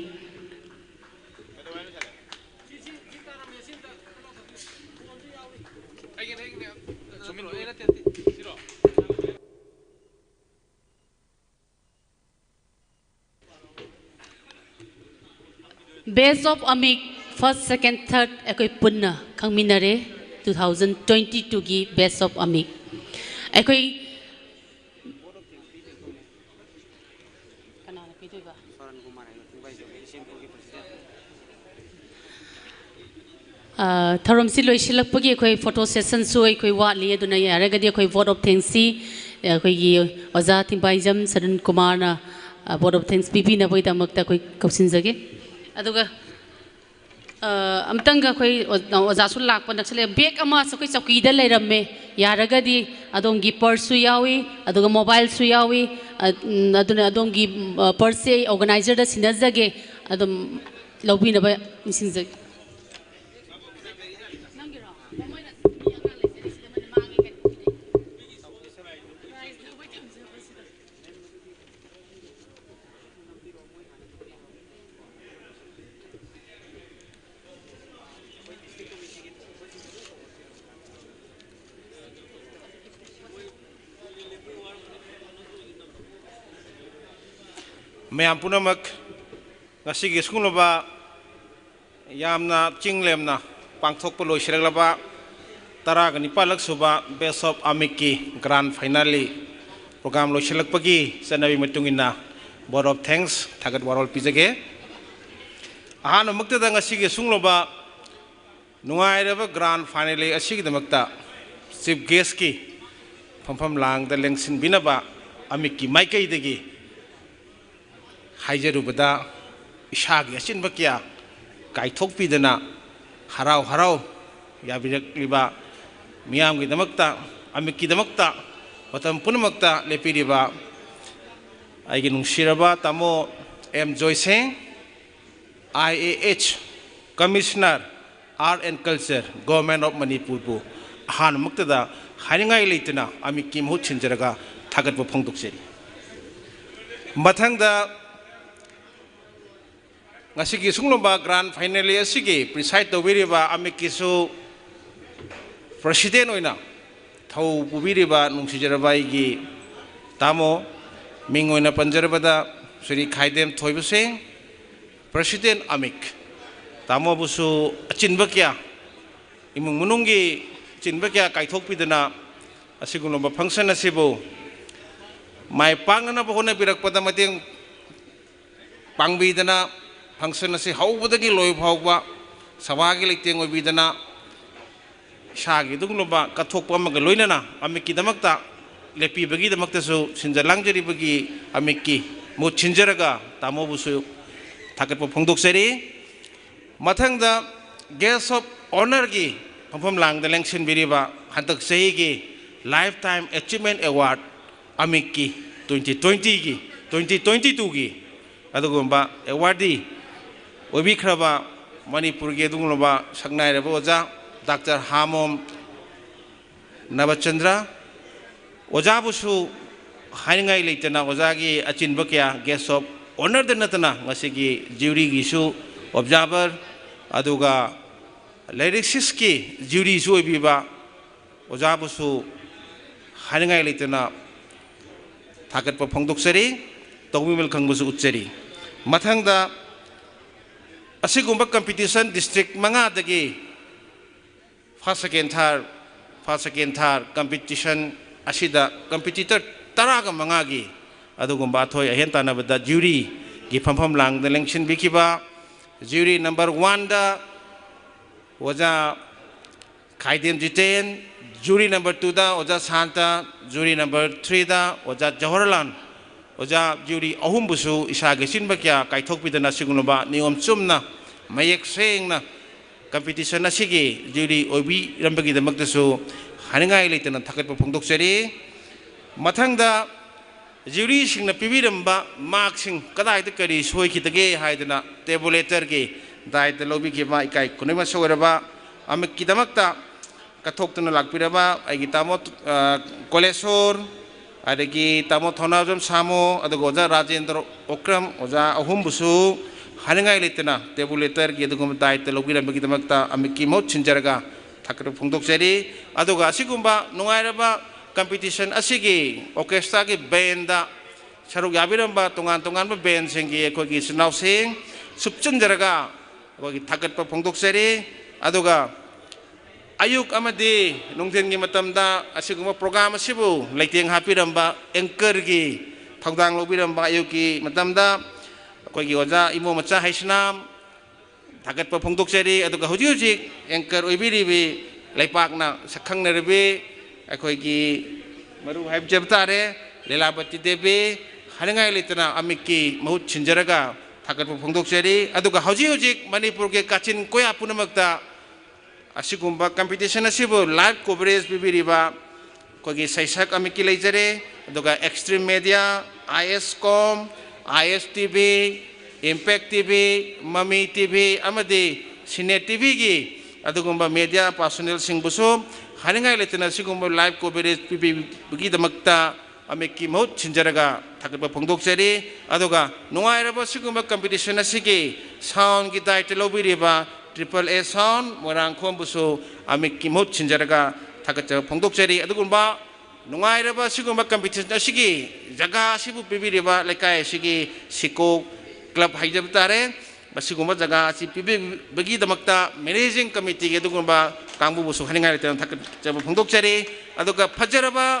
Best of Amik first, second, third ꯑꯩꯈꯣꯏ ꯄꯨꯟꯅ ꯈꯪꯃꯤꯟꯅꯔꯦ꯫ Two thousand twenty twoꯒꯤ Best of Amik ꯑꯩꯈꯣꯏ ꯀꯅꯥꯅ ꯄꯤꯗꯣꯏꯕ? ꯑ, ꯊꯧꯔꯝꯁꯤ ꯂꯣꯏꯁꯤꯜꯂꯛꯄꯒꯤ ꯑꯩꯈꯣꯏ photo sessionꯁꯨ ꯑꯩꯈꯣꯏ ꯋꯥꯠꯂꯤ꯫ ꯑꯗꯨꯅ ꯌꯥꯔꯒꯗꯤ ꯑꯩꯈꯣꯏ vote of thanksꯁꯤ ꯑꯩꯈꯣꯏꯒꯤ ꯑꯣꯖꯥ ꯊꯤꯡꯕꯥꯏꯖꯝ ꯁꯔꯟ ꯀꯨꯃꯥꯔꯅ, ꯑ, vote of thanks ꯄꯤꯕꯤꯅꯕꯒꯤꯗꯃꯛꯇ ꯑꯩꯈꯣꯏ ꯀꯧꯁꯤꯟꯖꯒꯦ꯫ ꯑꯗꯨꯒ, ꯑ, ꯑꯃꯇꯪꯒ ꯑꯩꯈꯣꯏ ꯑꯣ-, ꯑꯣꯖꯥꯁꯨ ꯂꯥꯛꯄ ꯅꯛꯁꯜꯂꯦ꯫ Bag ꯑꯃꯁꯨ ꯑꯩꯈꯣꯏ ꯆꯧꯀꯤꯗ ꯂꯩꯔꯝꯃꯦ꯫ ꯌꯥꯔꯒꯗꯤ ꯑꯗꯣꯝꯒꯤ purseꯁꯨ ꯌꯥꯎꯏ, ꯑꯗꯨꯒ mobileꯁꯨ ꯌꯥꯎꯏ꯫ ꯑ, ꯎꯝ, ꯑꯗꯨꯅ ꯑꯗꯣꯝꯒꯤ, ꯑ, purseꯁꯦ ꯑꯩ organizerꯗ ꯁꯤꯟꯅꯖꯒꯦ꯫ ꯑꯗꯨꯝ ꯂꯧꯕꯤꯅꯕ ꯅꯤꯡꯁꯤꯡꯖꯒꯦ꯫ ꯃꯌꯥꯝ ꯄꯨꯝꯅꯃꯛ, ꯉꯁꯤꯒꯤ ꯁꯤꯒꯨꯝꯂꯕ ꯌꯥꯝꯅ ꯆꯤꯡ ꯂꯦꯝꯅ ꯄꯥꯡꯊꯣꯛꯄ ꯂꯣꯏꯁꯤꯜꯂꯛꯂꯕ ꯇꯔꯥꯒ ꯅꯤꯄꯥꯜꯂꯛ ꯁꯨꯕ Best of Amikꯀꯤ grand finale program ꯂꯣꯏꯁꯤꯜꯂꯛꯄꯒꯤ ꯆꯠꯅꯕꯤ ꯃꯇꯨꯡ ꯏꯟꯅ vote of thanks, ꯊꯥꯒꯠ ꯋꯥꯔꯣꯜ ꯄꯤꯖꯒꯦ꯫ ꯑꯍꯥꯟꯕꯃꯛꯇꯗ ꯉꯁꯤꯒꯤ ꯁꯤꯒꯨꯝꯂꯕ ꯅꯨꯡꯉꯥꯏꯔꯕ grand finale ꯑꯁꯤꯒꯤꯗꯃꯛꯇ chief guestꯀꯤ ꯐꯝꯐꯝ ꯂꯥꯡꯗ ꯂꯦꯡꯁꯤꯟꯕꯤꯅꯕ ꯑꯃꯤꯛꯀꯤ ꯃꯥꯏꯀꯩꯗꯒꯤ ꯍꯥꯏꯖꯔꯨꯕꯗ, ꯏꯁꯥꯒꯤ ꯑꯆꯤꯟꯕ ꯀꯌꯥ ꯀꯥꯏꯊꯣꯛꯄꯤꯗꯅ ꯍꯔꯥꯎ ꯍꯔꯥꯎ ꯌꯥꯕꯤꯔꯛꯂꯤꯕ ꯃꯤꯌꯥꯝꯒꯤꯗꯃꯛꯇ, ꯑꯃꯤꯛꯀꯤꯗꯃꯛꯇ ꯃꯇꯝ ꯄꯨꯝꯅꯃꯛꯇ ꯂꯦꯞꯄꯤꯔꯤꯕ ꯑꯩꯒꯤ ꯅꯨꯡꯁꯤꯔꯕ ꯇꯥꯃꯣ M Joysingh, I A H, Commissioner, Art and Culture, Government of Manipurꯕꯨ ꯑꯍꯥꯟꯕꯃꯛꯇꯗ ꯍꯥꯏꯅꯤꯡꯉꯥꯏ ꯂꯩꯇꯅ ꯑꯃꯤꯛꯀꯤ ꯃꯍꯨꯠ ꯁꯤꯟꯖꯔꯒ ꯊꯥꯒꯠꯄ ꯐꯣꯡꯗꯣꯛꯆꯔꯤ꯫ ꯃꯊꯪꯗ ꯉꯁꯤꯒꯤ ꯁꯤꯒꯨꯝꯂꯕ grand finale ꯑꯁꯤꯒꯤ preside ꯇꯧꯕꯤꯔꯤꯕ ꯑꯃꯤꯛꯀꯤꯁꯨ president ꯑꯣꯏꯅ ꯊꯧ ꯄꯨꯕꯤꯔꯤꯕ ꯅꯨꯡꯁꯤꯖꯔꯕ ꯑꯩꯒꯤ ꯇꯥꯃꯣ, ꯃꯤꯡ ꯑꯣꯏꯅ ꯄꯟꯖꯔꯕꯗ ꯁ꯭ꯔꯤ ꯈꯥꯏꯗꯦꯝ ꯊꯣꯏꯕꯁꯦꯡ, President ꯑꯃꯤꯛ ꯇꯥꯃꯣꯕꯨꯁꯨ ꯑꯆꯤꯟꯕ ꯀꯌꯥ, ꯏꯃꯨꯡ ꯃꯅꯨꯡꯒꯤ ꯑꯆꯤꯟꯕ ꯀꯌꯥ ꯀꯥꯏꯊꯣꯛꯄꯤꯗꯅ ꯑꯁꯤꯒꯨꯝꯂꯕ function ꯑꯁꯤꯕꯨ ꯃꯥꯏ ꯄꯥꯛꯅꯅꯕ ꯍꯣꯠꯅꯕꯤꯔꯛꯄꯗ ꯃꯇꯦꯡ ꯄꯥꯡꯕꯤꯗꯅ function ꯑꯁꯤ ꯍꯧꯕꯗꯒꯤ ꯂꯣꯏꯕ ꯐꯥꯎꯕ ꯁꯚꯥꯒꯤ ꯂꯩꯇꯦꯡ ꯑꯣꯏꯕꯤꯗꯅ ꯏꯁꯥꯒꯤ ꯑꯗꯨꯒꯨꯝꯂꯕ ꯀꯠꯊꯣꯛꯄ ꯑꯃꯒ ꯂꯣꯏꯅꯅ ꯑꯃꯤꯛꯀꯤꯗꯃꯛꯇ ꯂꯦꯞꯄꯤꯕꯒꯤꯗꯃꯛꯇꯁꯨ ꯁꯤꯟꯖ ꯂꯥꯡꯖꯔꯤꯕꯒꯤ ꯑꯃꯤꯛꯀꯤ ꯃꯍꯨꯠ ꯁꯤꯟꯖꯔꯒ ꯇꯥꯃꯣꯕꯨꯁꯨ ꯊꯥꯒꯠꯄ ꯐꯣꯡꯗꯣꯛꯆꯔꯤ꯫ ꯃꯊꯪꯗ Guest of Honourꯒꯤ ꯐꯝꯐꯝ ꯂꯥꯡꯗ ꯂꯦꯡꯁꯤꯟꯕꯤꯔꯤꯕ ꯍꯟꯗꯛ ꯆꯍꯤꯒꯤ Lifetime Achievement Award ꯑꯃꯤꯛꯀꯤ twenty twentyꯒꯤ, twenty twenty twoꯒꯤ ꯑꯗꯨꯒꯨꯝꯕ awardee ꯑꯣꯏꯕꯤꯈ꯭ꯔꯕ ꯃꯅꯤꯄꯨꯔꯒꯤ ꯑꯗꯨꯒꯨꯝꯂꯕ ꯁꯛꯅꯥꯏꯔꯕ ꯑꯣꯖꯥ ꯗꯥꯛꯇꯔ ꯍꯥꯃꯣꯝ ꯅꯕꯆꯟꯗ꯭ꯔ ꯑꯣꯖꯥꯕꯨꯁꯨ ꯍꯥꯏꯅꯤꯡꯉꯥꯏ ꯂꯩꯇꯅ ꯑꯣꯖꯥꯒꯤ ꯑꯆꯤꯟꯕ ꯀꯌꯥ Guest of Honourꯗ ꯅꯠꯇꯅ ꯉꯁꯤꯒꯤ juryꯒꯤꯁꯨ observer ꯑꯗꯨꯒ Lyricistꯀꯤ juryꯁꯨ ꯑꯣꯏꯕꯤꯕ ꯑꯣꯖꯥꯕꯨꯁꯨ ꯍꯥꯏꯅꯤꯡꯉꯥꯏ ꯂꯩꯇꯅ ꯊꯥꯒꯠꯄ ꯐꯣꯡꯗꯣꯛꯆꯔꯤ, ꯇꯧꯕꯤꯃꯜ ꯈꯪꯕꯁꯨ ꯎꯠꯆꯔꯤ꯫ ꯃꯊꯪꯗ ꯑꯁꯤꯒꯨꯝꯕ competition district ꯃꯉꯥꯗꯒꯤ first, second, third, first, second, third competition ꯑꯁꯤꯗ competitor ꯇꯔꯥꯒ ꯃꯉꯥꯒꯤ ꯑꯗꯨꯒꯨꯝꯕ ꯑꯊꯣꯏ ꯑꯍꯦꯟ ꯇꯥꯟꯅꯕꯗ juryꯒꯤ ꯐꯝꯐꯝ ꯂꯥꯡꯗ ꯂꯦꯡꯁꯤꯟꯕꯤꯈꯤꯕ jury number oneꯗ ꯑꯣꯖꯥ ꯈꯥꯏꯗꯦꯝ ꯖꯤꯇꯦꯟ, jury number twoꯗ ꯑꯣꯖꯥ ꯁꯥꯟꯇ, jury number threeꯗ ꯑꯣꯖꯥ ꯖꯋꯍꯔꯂꯥꯜ, ꯑꯣꯖꯥ jury ꯑꯍꯨꯝꯕꯨꯁꯨ ꯏꯁꯥꯒꯤ ꯑꯆꯤꯟꯕ ꯀꯌꯥ ꯀꯥꯏꯊꯣꯛꯄꯤꯗꯅ ꯑꯁꯤꯒꯨꯝꯂꯕ ꯅꯤꯌꯣꯝ ꯆꯨꯝꯅ ꯃꯌꯦꯛ ꯁꯦꯡꯅ competition ꯑꯁꯤꯒꯤ jury ꯑꯣꯏꯕꯤꯔꯝꯕꯒꯤꯗꯃꯛꯇꯁꯨ ꯍꯥꯏꯅꯤꯡꯉꯥꯏ ꯂꯩꯇꯅ ꯊꯥꯒꯠꯄ ꯐꯣꯡꯗꯣꯛꯆꯔꯤ꯫ ꯃꯊꯪꯗ juryꯁꯤꯡꯅ ꯄꯤꯕꯤꯔꯝꯕ markꯁꯤꯡ ꯀꯗꯥꯏꯗ ꯀꯔꯤ ꯁꯣꯏꯈꯤꯗꯒꯦ ꯍꯥꯏꯗꯅ tabulatorꯒꯤ ꯗꯥꯏꯇ ꯂꯧꯕꯤꯈꯤꯕ ꯏꯀꯥꯏ ꯈꯨꯝꯅꯩ ꯃꯁꯛ ꯑꯣꯏꯔꯕ ꯑꯃꯤꯛꯀꯤꯗꯃꯛꯇ ꯀꯠꯊꯣꯛꯇꯨꯅ ꯂꯥꯛꯄꯤꯔꯕ ꯑꯩꯒꯤ ꯇꯥꯃꯣ, ꯑ, ꯀꯣꯂꯦꯁꯣꯔ, ꯑꯗꯒꯤ ꯇꯥꯃꯣ ꯊꯧꯅꯥꯖꯝ ꯁꯥꯃꯣ, ꯑꯗꯨꯒ ꯑꯣꯖꯥ ꯔꯥꯖꯦꯟꯗ꯭ꯔ ꯑꯣꯀ꯭ꯔꯝ, ꯑꯣꯖꯥ ꯑꯍꯨꯝꯕꯨꯁꯨ ꯍꯥꯏꯅꯤꯡꯉꯥꯏ ꯂꯩꯇꯅ tabulatorꯒꯤ ꯑꯗꯨꯒꯨꯝꯕ ꯗꯥꯏꯇ ꯂꯧꯕꯤꯔꯝꯕꯒꯤꯗꯃꯛꯇ ꯑꯃꯤꯛꯀꯤ ꯃꯍꯨꯠ ꯁꯤꯟꯖꯔꯒ ꯊꯥꯒꯠꯄ ꯐꯣꯡꯗꯣꯛꯆꯔꯤ꯫ ꯑꯗꯨꯒ ꯑꯁꯤꯒꯨꯝꯕ ꯅꯨꯡꯉꯥꯏꯔꯕ competition ꯑꯁꯤꯒꯤ orchestraꯒꯤ bandꯗ ꯁꯔꯨꯛ ꯌꯥꯕꯤꯔꯝꯕ ꯇꯣꯉꯥꯟ ꯇꯣꯉꯥꯟꯕ bandꯁꯤꯡꯒꯤ ꯑꯩꯈꯣꯏꯒꯤ ꯏꯆꯤꯟ ꯏꯅꯥꯎꯁꯤꯡ, ꯁꯨꯞꯆꯤꯟꯖꯔꯒ ꯑꯩꯈꯣꯏꯒꯤ ꯊꯥꯒꯠꯄ ꯐꯣꯡꯗꯣꯛꯆꯔꯤ꯫ ꯑꯗꯨꯒ ꯑꯌꯨꯛ ꯑꯃꯗꯤ ꯅꯨꯡꯊꯤꯟꯒꯤ ꯃꯇꯝꯗ ꯑꯁꯤꯒꯨꯝꯕ ꯄ꯭ꯔꯣꯒ꯭ꯔꯥꯝ ꯑꯁꯤꯕꯨ ꯂꯩꯇꯦꯡ ꯍꯥꯞꯄꯤꯔꯝꯕ ꯑꯦꯡꯀꯔꯒꯤ ꯊꯧꯗꯥꯡ ꯂꯧꯕꯤꯔꯝꯕ ꯑꯌꯨꯛꯀꯤ ꯃꯇꯝꯗ ꯑꯩꯈꯣꯏꯒꯤ ꯑꯣꯖꯥ ꯏꯃꯣ ꯃꯆꯥ ꯍꯩꯁꯅꯥꯝ ꯊꯥꯒꯠꯄ ꯐꯣꯡꯗꯣꯛꯆꯔꯤ꯫ ꯑꯗꯨꯒ ꯍꯧꯖꯤꯛ ꯍꯧꯖꯤꯛ ꯑꯦꯡꯀꯔ ꯑꯣꯏꯕꯤꯔꯤꯕꯤ ꯂꯩꯄꯥꯛꯅ ꯁꯛꯈꯪꯅꯔꯕꯤ ꯑꯩꯈꯣꯏꯒꯤ ꯃꯔꯨ ꯍꯥꯏꯖꯕ ꯇꯥꯔꯦ, ꯂꯤꯂꯥꯕꯇꯤ ꯗꯦꯕꯤ, ꯍꯥꯏꯅꯤꯡꯉꯥꯏ ꯂꯩꯇꯅ ꯑꯃꯤꯛꯀꯤ ꯃꯍꯨꯠ ꯁꯤꯟꯖꯔꯒ ꯊꯥꯒꯠꯄ ꯐꯣꯡꯗꯣꯛꯆꯔꯤ꯫ ꯑꯗꯨꯒ ꯍꯧꯖꯤꯛ ꯍꯧꯖꯤꯛ ꯃꯅꯤꯄꯨꯔꯒꯤ ꯀꯥꯆꯤꯟ ꯀꯣꯌꯥ ꯄꯨꯝꯅꯃꯛꯇ ꯑꯁꯤꯒꯨꯝꯕ ꯀꯝꯄꯤꯇꯤꯁꯟ ꯑꯁꯤꯕꯨ ꯂꯥꯏꯚ ꯀꯣꯚꯔꯦꯖ ꯄꯤꯕꯤꯔꯤꯕ ꯑꯩꯈꯣꯏꯒꯤ ꯁꯩꯁꯛ ꯑꯃꯤꯛꯀꯤ ꯂꯩꯖꯔꯦ, ꯑꯗꯨꯒ extreme media, I S com, I S T V, impact T V, ꯃꯃꯤ ꯇꯤ ꯚꯤ ꯑꯃꯗꯤ ꯁꯤꯅꯦ ꯇꯤ ꯚꯤꯒꯤ ꯑꯗꯨꯒꯨꯝꯕ ꯃꯦꯗꯤꯌꯥ ꯄꯥꯔꯁꯣꯅꯦꯜꯁꯤꯡꯕꯨꯁꯨ ꯍꯥꯏꯅꯤꯡꯉꯥꯏ ꯂꯩꯇꯅ ꯁꯤꯒꯨꯝꯕ ꯂꯥꯏꯚ ꯀꯣꯚꯔꯦꯖ ꯄꯤꯕꯤꯕꯒꯤꯗꯃꯛꯇ ꯑꯃꯤꯛꯀꯤ ꯃꯍꯨꯠ ꯁꯤꯟꯖꯔꯒ ꯊꯥꯒꯠꯄ ꯐꯣꯡꯗꯣꯛꯆꯔꯤ꯫ ꯑꯗꯨꯒ ꯅꯨꯡꯉꯥꯏꯔꯕ ꯁꯤꯒꯨꯝꯕ ꯀꯝꯄꯤꯇꯤꯁꯟ ꯑꯁꯤꯒꯤ ꯁꯥꯎꯟꯒꯤ ꯗꯥꯏꯇ ꯂꯧꯕꯤꯔꯤꯕ ꯇ꯭ꯔꯤꯄꯜ ꯑꯦ ꯁꯥꯎꯟ ꯃꯣꯏꯔꯥꯡꯈꯣꯝꯕꯨꯁꯨ ꯑꯃꯤꯛꯀꯤ ꯃꯍꯨꯠ ꯁꯤꯟꯖꯔꯒ ꯊꯥꯒꯠꯆꯕ ꯐꯣꯡꯗꯣꯛꯆꯔꯤ꯫ ꯑꯗꯨꯒꯨꯝꯕ ꯅꯨꯡꯉꯥꯏꯔꯕ ꯁꯤꯒꯨꯝꯕ ꯀꯝꯄꯤꯇꯤꯁꯟ ꯑꯁꯤꯒꯤ ꯖꯒꯥ ꯑꯁꯤꯕꯨ ꯄꯤꯕꯤꯔꯤꯕ ꯂꯩꯀꯥꯏ ꯑꯁꯤꯒꯤ ꯁꯤꯀꯣ ꯀ꯭ꯂꯕ ꯍꯥꯏꯖꯕ ꯇꯥꯔꯦ, ꯃꯁꯤꯒꯨꯝꯕ ꯖꯒꯥ ꯑꯁꯤ ꯄꯤꯕꯤꯕꯒꯤꯗꯃꯛꯇ ꯃꯦꯅꯦꯖꯤꯡ ꯀꯃꯤꯇꯤꯒꯤ ꯑꯗꯨꯒꯨꯝꯕ ꯀꯥꯡꯕꯨꯕꯨꯁꯨ ꯍꯥꯏꯅꯤꯡꯉꯥꯏ ꯂꯩꯇꯅ ꯊꯥꯒꯠꯆꯕ ꯐꯣꯡꯗꯣꯛꯆꯔꯤ꯫ ꯑꯗꯨꯒ ꯐꯖꯔꯕ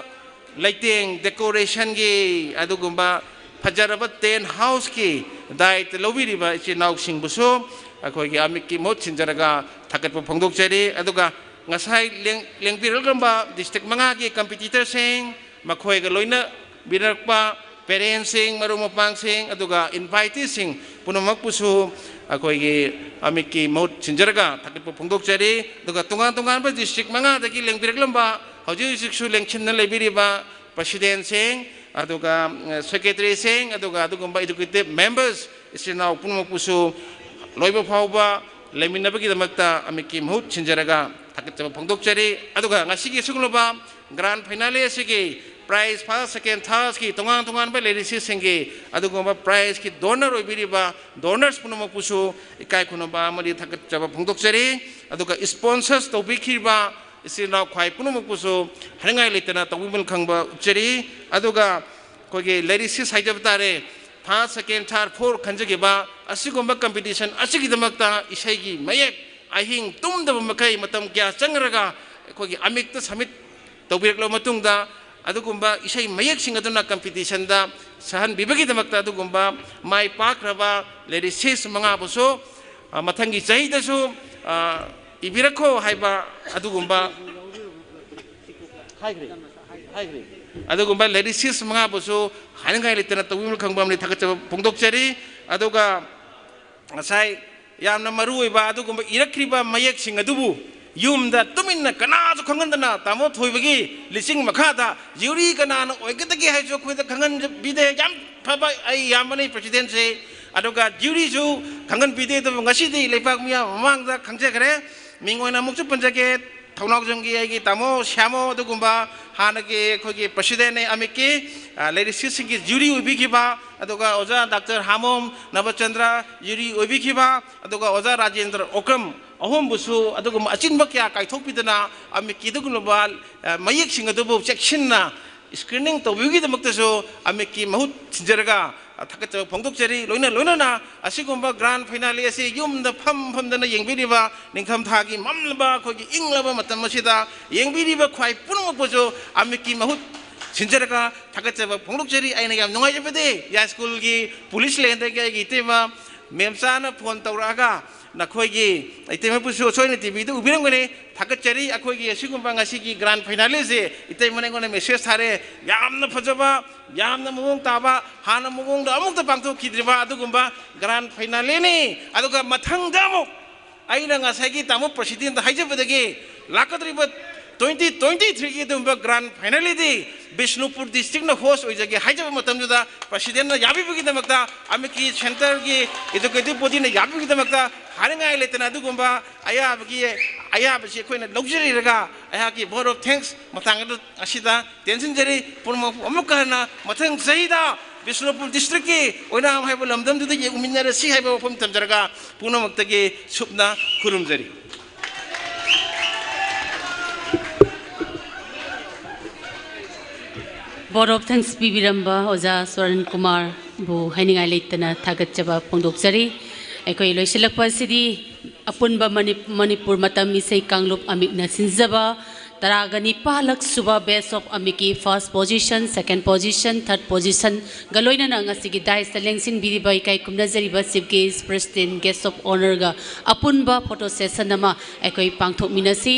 ꯂꯩꯇꯦꯡ ꯗꯦꯀꯣꯔꯦꯁꯟꯒꯤ ꯑꯗꯨꯒꯨꯝꯕ ꯐꯖꯔꯕ ꯇꯦꯟ ꯍꯥꯎꯁꯀꯤ ꯗꯥꯏꯇ ꯂꯧꯕꯤꯔꯤꯕ ꯏꯆꯤꯜ ꯏꯅꯥꯎꯁꯤꯡꯕꯨꯁꯨ ꯑꯩꯈꯣꯏꯒꯤ ꯑꯃꯤꯛꯀꯤ ꯃꯍꯨꯠ ꯁꯤꯟꯖꯔꯒ ꯊꯥꯒꯠꯄ ꯐꯣꯡꯗꯣꯛꯆꯔꯤ꯫ ꯑꯗꯨꯒ ꯉꯁꯥꯏ ꯂꯦꯡ-, ꯂꯦꯡꯕꯤꯔꯛꯂꯝꯕ ꯗꯤꯁꯇ꯭ꯔꯤꯛ ꯃꯉꯥꯒꯤ ꯀꯝꯄꯤꯇꯤꯇꯔꯁꯤꯡ, ꯃꯈꯣꯏꯒ ꯂꯣꯏꯅꯕꯤꯔꯛꯄ ꯄꯦꯔꯦꯟꯁꯁꯤꯡ, ꯃꯔꯨꯞ ꯃꯄꯥꯡꯁꯤꯡ, ꯑꯗꯨꯒ ꯏꯟꯚꯥꯏꯇꯤꯁꯤꯡ ꯄꯨꯝꯅꯃꯛꯄꯨꯁꯨ ꯑꯩꯈꯣꯏꯒꯤ ꯑꯃꯤꯛꯀꯤ ꯃꯍꯨꯠ ꯁꯤꯟꯖꯔꯒ ꯊꯥꯒꯠꯄ ꯐꯣꯡꯗꯣꯛꯆꯔꯤ꯫ ꯑꯗꯨꯒ ꯇꯣꯉꯥꯟ ꯇꯣꯉꯥꯟꯕ ꯗꯤꯁꯇ꯭ꯔꯤꯛ ꯃꯉꯥꯗꯒꯤ ꯂꯦꯡꯕꯤꯔꯛꯂꯝꯕ, ꯍꯧꯖꯤꯛ ꯍꯧꯖꯤꯛꯁꯨ ꯂꯦꯡꯁꯤꯟꯅ ꯂꯩꯕꯤꯔꯤꯕ ꯄ꯭ꯔꯁꯤꯗꯦꯟꯁꯤꯡ, ꯑꯗꯨꯒ, ꯑ, ꯁꯦꯀ꯭ꯔꯦꯇꯔꯤꯁꯤꯡ, ꯑꯗꯨꯒ ꯑꯗꯨꯒꯨꯝꯕ ꯑꯦꯖꯨꯀꯦꯇꯤꯚ ꯃꯦꯝꯕꯔꯁ, ꯏꯆꯤꯜ ꯏꯅꯥꯎ ꯄꯨꯝꯅꯃꯛꯄꯨꯁꯨ ꯂꯣꯏꯕ ꯐꯥꯎꯕ ꯂꯩꯃꯤꯟꯅꯕꯒꯤꯗꯃꯛꯇ ꯑꯃꯤꯛꯀꯤ ꯃꯍꯨꯠ ꯁꯤꯟꯖꯔꯒ ꯊꯥꯒꯠꯆꯕ ꯐꯣꯡꯗꯣꯛꯆꯔꯤ꯫ ꯑꯗꯨꯒ ꯉꯁꯤꯒꯤ ꯑꯁꯤꯒꯨꯝꯂꯕ ꯒ꯭ꯔꯥꯟ ꯐꯥꯏꯅꯥꯂꯦ ꯑꯁꯤꯒꯤ ꯄ꯭ꯔꯥꯏꯖ ꯐꯥꯔꯁ, ꯁꯦꯀꯦꯟ, ꯊꯥꯔꯠꯀꯤ ꯇꯣꯉꯥꯟ ꯇꯣꯉꯥꯟꯕ ꯂꯩꯔꯤꯁꯤꯁꯤꯡꯒꯤ ꯑꯗꯨꯒꯨꯝꯕ ꯄ꯭ꯔꯥꯏꯖꯀꯤ ꯗꯣꯅꯔ ꯑꯣꯏꯕꯤꯔꯤꯕ ꯗꯣꯅꯔꯁ ꯄꯨꯝꯅꯃꯛꯄꯨꯁꯨ ꯏꯀꯥꯏ ꯈꯨꯝꯅꯕ ꯑꯃꯗꯤ ꯊꯥꯒꯠꯆꯕ ꯐꯣꯡꯗꯣꯛꯆꯔꯤ꯫ ꯑꯗꯨꯒ ꯏꯁꯄꯣꯟꯁꯔꯁ ꯇꯧꯕꯤꯈꯤꯕ ꯏꯆꯤꯜ ꯏꯅꯥꯎ ꯈ꯭ꯋꯥꯏ ꯄꯨꯝꯅꯃꯛꯄꯨꯁꯨ ꯍꯥꯏꯅꯤꯡꯉꯥꯏ ꯂꯩꯇꯅ ꯇꯧꯕꯤꯃꯜ ꯈꯪꯕ ꯎꯠꯆꯔꯤ꯫ ꯑꯗꯨꯒ ꯑꯩꯈꯣꯏꯒꯤ ꯂꯩꯔꯤꯁꯤꯁ ꯍꯥꯏꯖꯕ ꯇꯥꯔꯦ, first, second, third, fourth ꯈꯟꯖꯈꯤꯕ ꯑꯁꯤꯒꯨꯝꯕ competition ꯑꯁꯤꯒꯤꯗꯃꯛꯇ ꯏꯁꯩꯒꯤ ꯃꯌꯦꯛ ꯑꯍꯤꯡ ꯇꯨꯝꯗꯕ ꯃꯈꯩ ꯃꯇꯝ ꯀꯌꯥ ꯆꯪꯈ꯭ꯔꯒ ꯑꯩꯈꯣꯏꯒꯤ ꯑꯃꯤꯛꯇ submit ꯇꯧꯕꯤꯔꯛꯂꯕ ꯃꯇꯨꯡꯗ ꯑꯗꯨꯒꯨꯝꯕ ꯏꯁꯩ ꯃꯌꯦꯛꯁꯤꯡ ꯑꯗꯨꯅ competitionꯗ ꯁꯛꯍꯟꯕꯤꯕꯒꯤꯗꯃꯛꯇ ꯑꯗꯨꯒꯨꯝꯕ ꯃꯥꯏ ꯄꯥꯛꯈ꯭ꯔꯕ lyricist ꯃꯉꯥꯕꯨꯁꯨ, ꯑ, ꯃꯊꯪꯒꯤ ꯆꯍꯤꯗꯁꯨ, ꯑ, ꯏꯕꯤꯔꯛꯈꯣ ꯍꯥꯏꯕ ꯑꯗꯨꯒꯨꯝꯕ ꯍꯥꯏꯈ꯭ꯔꯦ, ꯍꯥꯏꯈ꯭ꯔꯦ꯫ ꯑꯗꯨꯒꯨꯝꯕ lyricist ꯃꯉꯥꯕꯨꯁꯨ ꯍꯥꯏꯅꯤꯡꯉꯥꯏ ꯂꯩꯇꯅ ꯇꯧꯕꯤꯃꯜ ꯈꯪꯕ ꯑꯃꯅꯤ ꯊꯥꯒꯠꯆꯕ ꯐꯣꯡꯗꯣꯛꯆꯔꯤ꯫ ꯑꯗꯨꯒ ꯉꯁꯥꯏ ꯌꯥꯝꯅ ꯃꯔꯨ ꯑꯣꯏꯕ ꯑꯗꯨꯒꯨꯝꯕ ꯏꯔꯛꯈ꯭ꯔꯤꯕ ꯃꯌꯦꯛꯁꯤꯡ ꯑꯗꯨꯕꯨ ꯌꯨꯝꯗ ꯇꯨꯃꯤꯟꯅ ꯀꯅꯥꯁꯨ ꯈꯪꯍꯟꯗꯅ ꯇꯥꯃꯣ ꯊꯣꯏꯕꯒꯤ ꯂꯤꯆꯤꯡ ꯃꯈꯥꯗ jury ꯀꯅꯥꯅ ꯑꯣꯏꯒꯗꯒꯦ ꯍꯥꯏꯁꯨ ꯑꯩꯈꯣꯏꯗ ꯈꯪꯍꯟꯕꯤꯗꯦ꯫ ꯌꯥꯝ ꯐꯕ ꯑꯩ ꯏꯌꯥꯝꯕꯅꯤ presidentꯁꯦ꯫ ꯑꯗꯨꯒ juryꯁꯨ ꯈꯪꯍꯟꯕꯤꯗꯦ꯫ ꯑꯗꯨꯕꯨ ꯉꯁꯤꯗꯤ ꯂꯩꯄꯥꯛ ꯃꯤꯌꯥꯝ ꯃꯃꯥꯡꯗ ꯈꯪꯖꯈ꯭ꯔꯦ꯫ ꯃꯤꯡ ꯑꯣꯏꯅ ꯑꯃꯨꯛꯁꯨ ꯄꯟꯖꯒꯦ꯫ ꯊꯧꯅꯥꯎꯖꯝꯒꯤ ꯑꯩꯒꯤ ꯇꯥꯃꯣ ꯁ꯭ꯌꯥꯃꯣ, ꯑꯗꯨꯒꯨꯝꯕ ꯍꯥꯟꯅꯒꯤ ꯑꯩꯈꯣꯏꯒꯤ presidentꯅꯦ ꯑꯃꯤꯛꯀꯤ, ꯑ, lyricistꯁꯤꯡꯒꯤ jury ꯑꯣꯏꯕꯤꯈꯤꯕ, ꯑꯗꯨꯒ ꯑꯣꯖꯥ ꯗꯥꯛꯇꯔ ꯍꯥꯃꯣꯝ ꯅꯕꯆꯟꯗ꯭ꯔ jury ꯑꯣꯏꯕꯤꯈꯤꯕ, ꯑꯗꯨꯒ ꯑꯣꯖꯥ ꯔꯥꯖꯦꯟꯗ꯭ꯔ ꯑꯣꯀ꯭ꯔꯝ, ꯑꯍꯨꯝꯕꯨꯁꯨ ꯑꯗꯨꯒꯨꯝꯕ ꯑꯆꯤꯟꯕ ꯀꯌꯥ ꯀꯥꯏꯊꯣꯛꯄꯤꯗꯅ ꯑꯃꯤꯛꯀꯤ ꯑꯗꯨꯒꯨꯝꯂꯕ, ꯑ, ꯃꯌꯦꯛꯁꯤꯡ ꯑꯗꯨꯕꯨ ꯆꯦꯛꯁꯤꯟꯅ screening ꯇꯧꯕꯤꯕꯒꯤꯗꯃꯛꯇꯁꯨ ꯑꯃꯤꯛꯀꯤ ꯃꯍꯨꯠ ꯁꯤꯟꯖꯔꯒ ꯊꯥꯒꯠꯆꯕ ꯐꯣꯡꯗꯣꯛꯆꯔꯤ꯫ ꯂꯣꯏꯅ ꯂꯣꯏꯅꯅ ꯑꯁꯤꯒꯨꯝꯕ grand finale ꯑꯁꯤ ꯌꯨꯝꯗ ꯐꯝ ꯐꯝꯗꯅ ꯌꯦꯡꯕꯤꯔꯤꯕ, ꯅꯤꯡꯊꯝꯊꯥꯒꯤ ꯃꯝꯂꯕ ꯑꯩꯈꯣꯏꯒꯤ ꯏꯪꯂꯕ ꯃꯇꯝ ꯑꯁꯤꯗ ꯌꯦꯡꯕꯤꯔꯤꯕ ꯈ꯭ꯋꯥꯏ ꯄꯨꯝꯅꯃꯛꯄꯨꯁꯨ ꯑꯃꯤꯛꯀꯤ ꯃꯍꯨꯠ ꯁꯤꯟꯖꯔꯒ ꯊꯥꯒꯠꯆꯕ ꯐꯣꯡꯗꯣꯛꯆꯔꯤ꯫ ꯑꯩꯅ ꯌꯥꯝ ꯅꯨꯡꯉꯥꯏꯖꯕꯗꯤ ꯌꯥꯏꯁ꯭ꯀꯨꯜꯒꯤ police laneꯗꯒꯤ ꯑꯩꯒꯤ ꯏꯇꯩꯃ ꯃꯦꯝꯆꯥꯅ phone ꯇꯧꯔꯛꯑꯒ, ꯅꯈꯣꯏꯒꯤ ꯏꯇꯩꯃꯕꯨꯁꯨ ꯁꯣꯏꯅ TVꯗ ꯎꯕꯤꯔꯝꯒꯅꯤ, ꯊꯥꯒꯠꯆꯔꯤ꯫ ꯑꯩꯈꯣꯏꯒꯤ ꯑꯁꯤꯒꯨꯝꯕ ꯉꯁꯤꯒꯤ grand finaleꯁꯦ ꯏꯇꯩꯃꯅ ꯑꯩꯉꯣꯟꯗ message ꯊꯥꯔꯛꯑꯦ꯫ ꯌꯥꯝꯅ ꯐꯖꯕ, ꯌꯥꯝꯅ ꯃꯑꯣꯡ ꯇꯥꯕ, ꯍꯥꯟꯅ ꯃꯑꯣꯡꯗ ꯑꯃꯨꯛꯇ ꯄꯥꯡꯊꯣꯛꯈꯤꯗ꯭ꯔꯤꯕ ꯑꯗꯨꯒꯨꯝꯕ grand finaleꯅꯤ꯫ ꯑꯗꯨꯒ ꯃꯊꯪꯗ ꯑꯃꯨꯛ ꯑꯩꯅ ꯉꯁꯥꯏꯒꯤ ꯇꯥꯃꯣ presidentꯗ ꯍꯥꯏꯖꯕꯗꯒꯤ ꯂꯥꯛꯀꯗꯧꯔꯤꯕ twenty twenty threeꯒꯤ ꯑꯗꯨꯒꯨꯝꯕ grand finaleꯗꯤ ꯕꯤꯁꯅꯨꯄꯨꯔ districtꯅ host ꯑꯣꯏꯖꯒꯦ ꯍꯥꯏꯖꯕ ꯃꯇꯝꯗꯨꯗ presidentꯅ ꯌꯥꯕꯤꯕꯒꯤꯗꯃꯛꯇ, ꯑꯃꯤꯛꯀꯤ centreꯒꯤ executive bodyꯅ ꯌꯥꯕꯤꯕꯒꯤꯗꯃꯛꯇ ꯍꯥꯏꯅꯤꯡꯉꯥꯏ ꯂꯩꯇꯅ ꯑꯗꯨꯒꯨꯝꯕ ꯑꯌꯥꯕꯒꯤ, ꯑꯌꯥꯕꯁꯤ ꯑꯩꯈꯣꯏꯅ ꯂꯧꯖꯔꯤꯔꯒ ꯑꯩꯍꯥꯛꯀꯤ vote of thanks ꯃꯇꯥꯡ ꯑꯗꯨ ꯑꯁꯤꯗ ꯇꯦꯟꯁꯤꯟꯖꯔꯤ꯫ ꯄꯨꯝꯅꯃꯛꯄꯨ ꯑꯃꯨꯛꯀ ꯍꯟꯅ ꯃꯊꯪ ꯆꯍꯤꯗ ꯕꯤꯁꯅꯨꯄꯨꯔ districtꯀꯤ ꯑꯣꯏꯅꯥꯝ ꯍꯥꯏꯕ ꯂꯝꯗꯝꯗꯨꯗ ꯌꯦꯡꯃꯤꯟꯅꯔꯁꯤ ꯍꯥꯏꯕ ꯋꯥꯐꯝ ꯊꯝꯖꯔꯒ ꯄꯨꯝꯅꯃꯛꯇꯒꯤ ꯁꯨꯞꯅ ꯈꯨꯔꯨꯝꯖꯔꯤ꯫ Vote of thanks ꯄꯤꯕꯤꯔꯝꯕ ꯑꯣꯖꯥ ꯁꯣꯔꯟ ꯀꯨꯃꯥꯔ ꯕꯨ ꯍꯥꯏꯅꯤꯡꯉꯥꯏ ꯂꯩꯇꯅ ꯊꯥꯒꯠꯆꯕ ꯐꯣꯡꯗꯣꯛꯆꯔꯤ꯫ ꯑꯩꯈꯣꯏ ꯂꯣꯏꯁꯤꯜꯂꯛꯄ ꯑꯁꯤꯗꯤ ꯑꯄꯨꯟꯕ ꯃꯅꯤ-, ꯃꯅꯤꯄꯨꯔ ꯃꯇꯝ ꯏꯁꯩ ꯀꯥꯡꯂꯨꯞ ꯑꯃꯤꯛꯅ ꯁꯤꯟꯖꯕ ꯇꯔꯥꯒ ꯅꯤꯄꯥꯜꯂꯛ ꯁꯨꯕ Best of ꯑꯃꯤꯛꯀꯤ first position, second position, third positionꯒ ꯂꯣꯏꯅꯅ ꯉꯁꯤꯒꯤ dais ꯇ ꯂꯦꯡꯁꯤꯟꯕꯤꯔꯤꯕ ꯏꯀꯥꯏ ꯈꯨꯝꯅꯖꯔꯤꯕ Chief Guest, President, Guest of Honourꯒ ꯑꯄꯨꯟꯕ photo session ꯑꯃ ꯑꯩꯈꯣꯏ ꯄꯥꯡꯊꯣꯛꯃꯤꯟꯅꯁꯤ꯫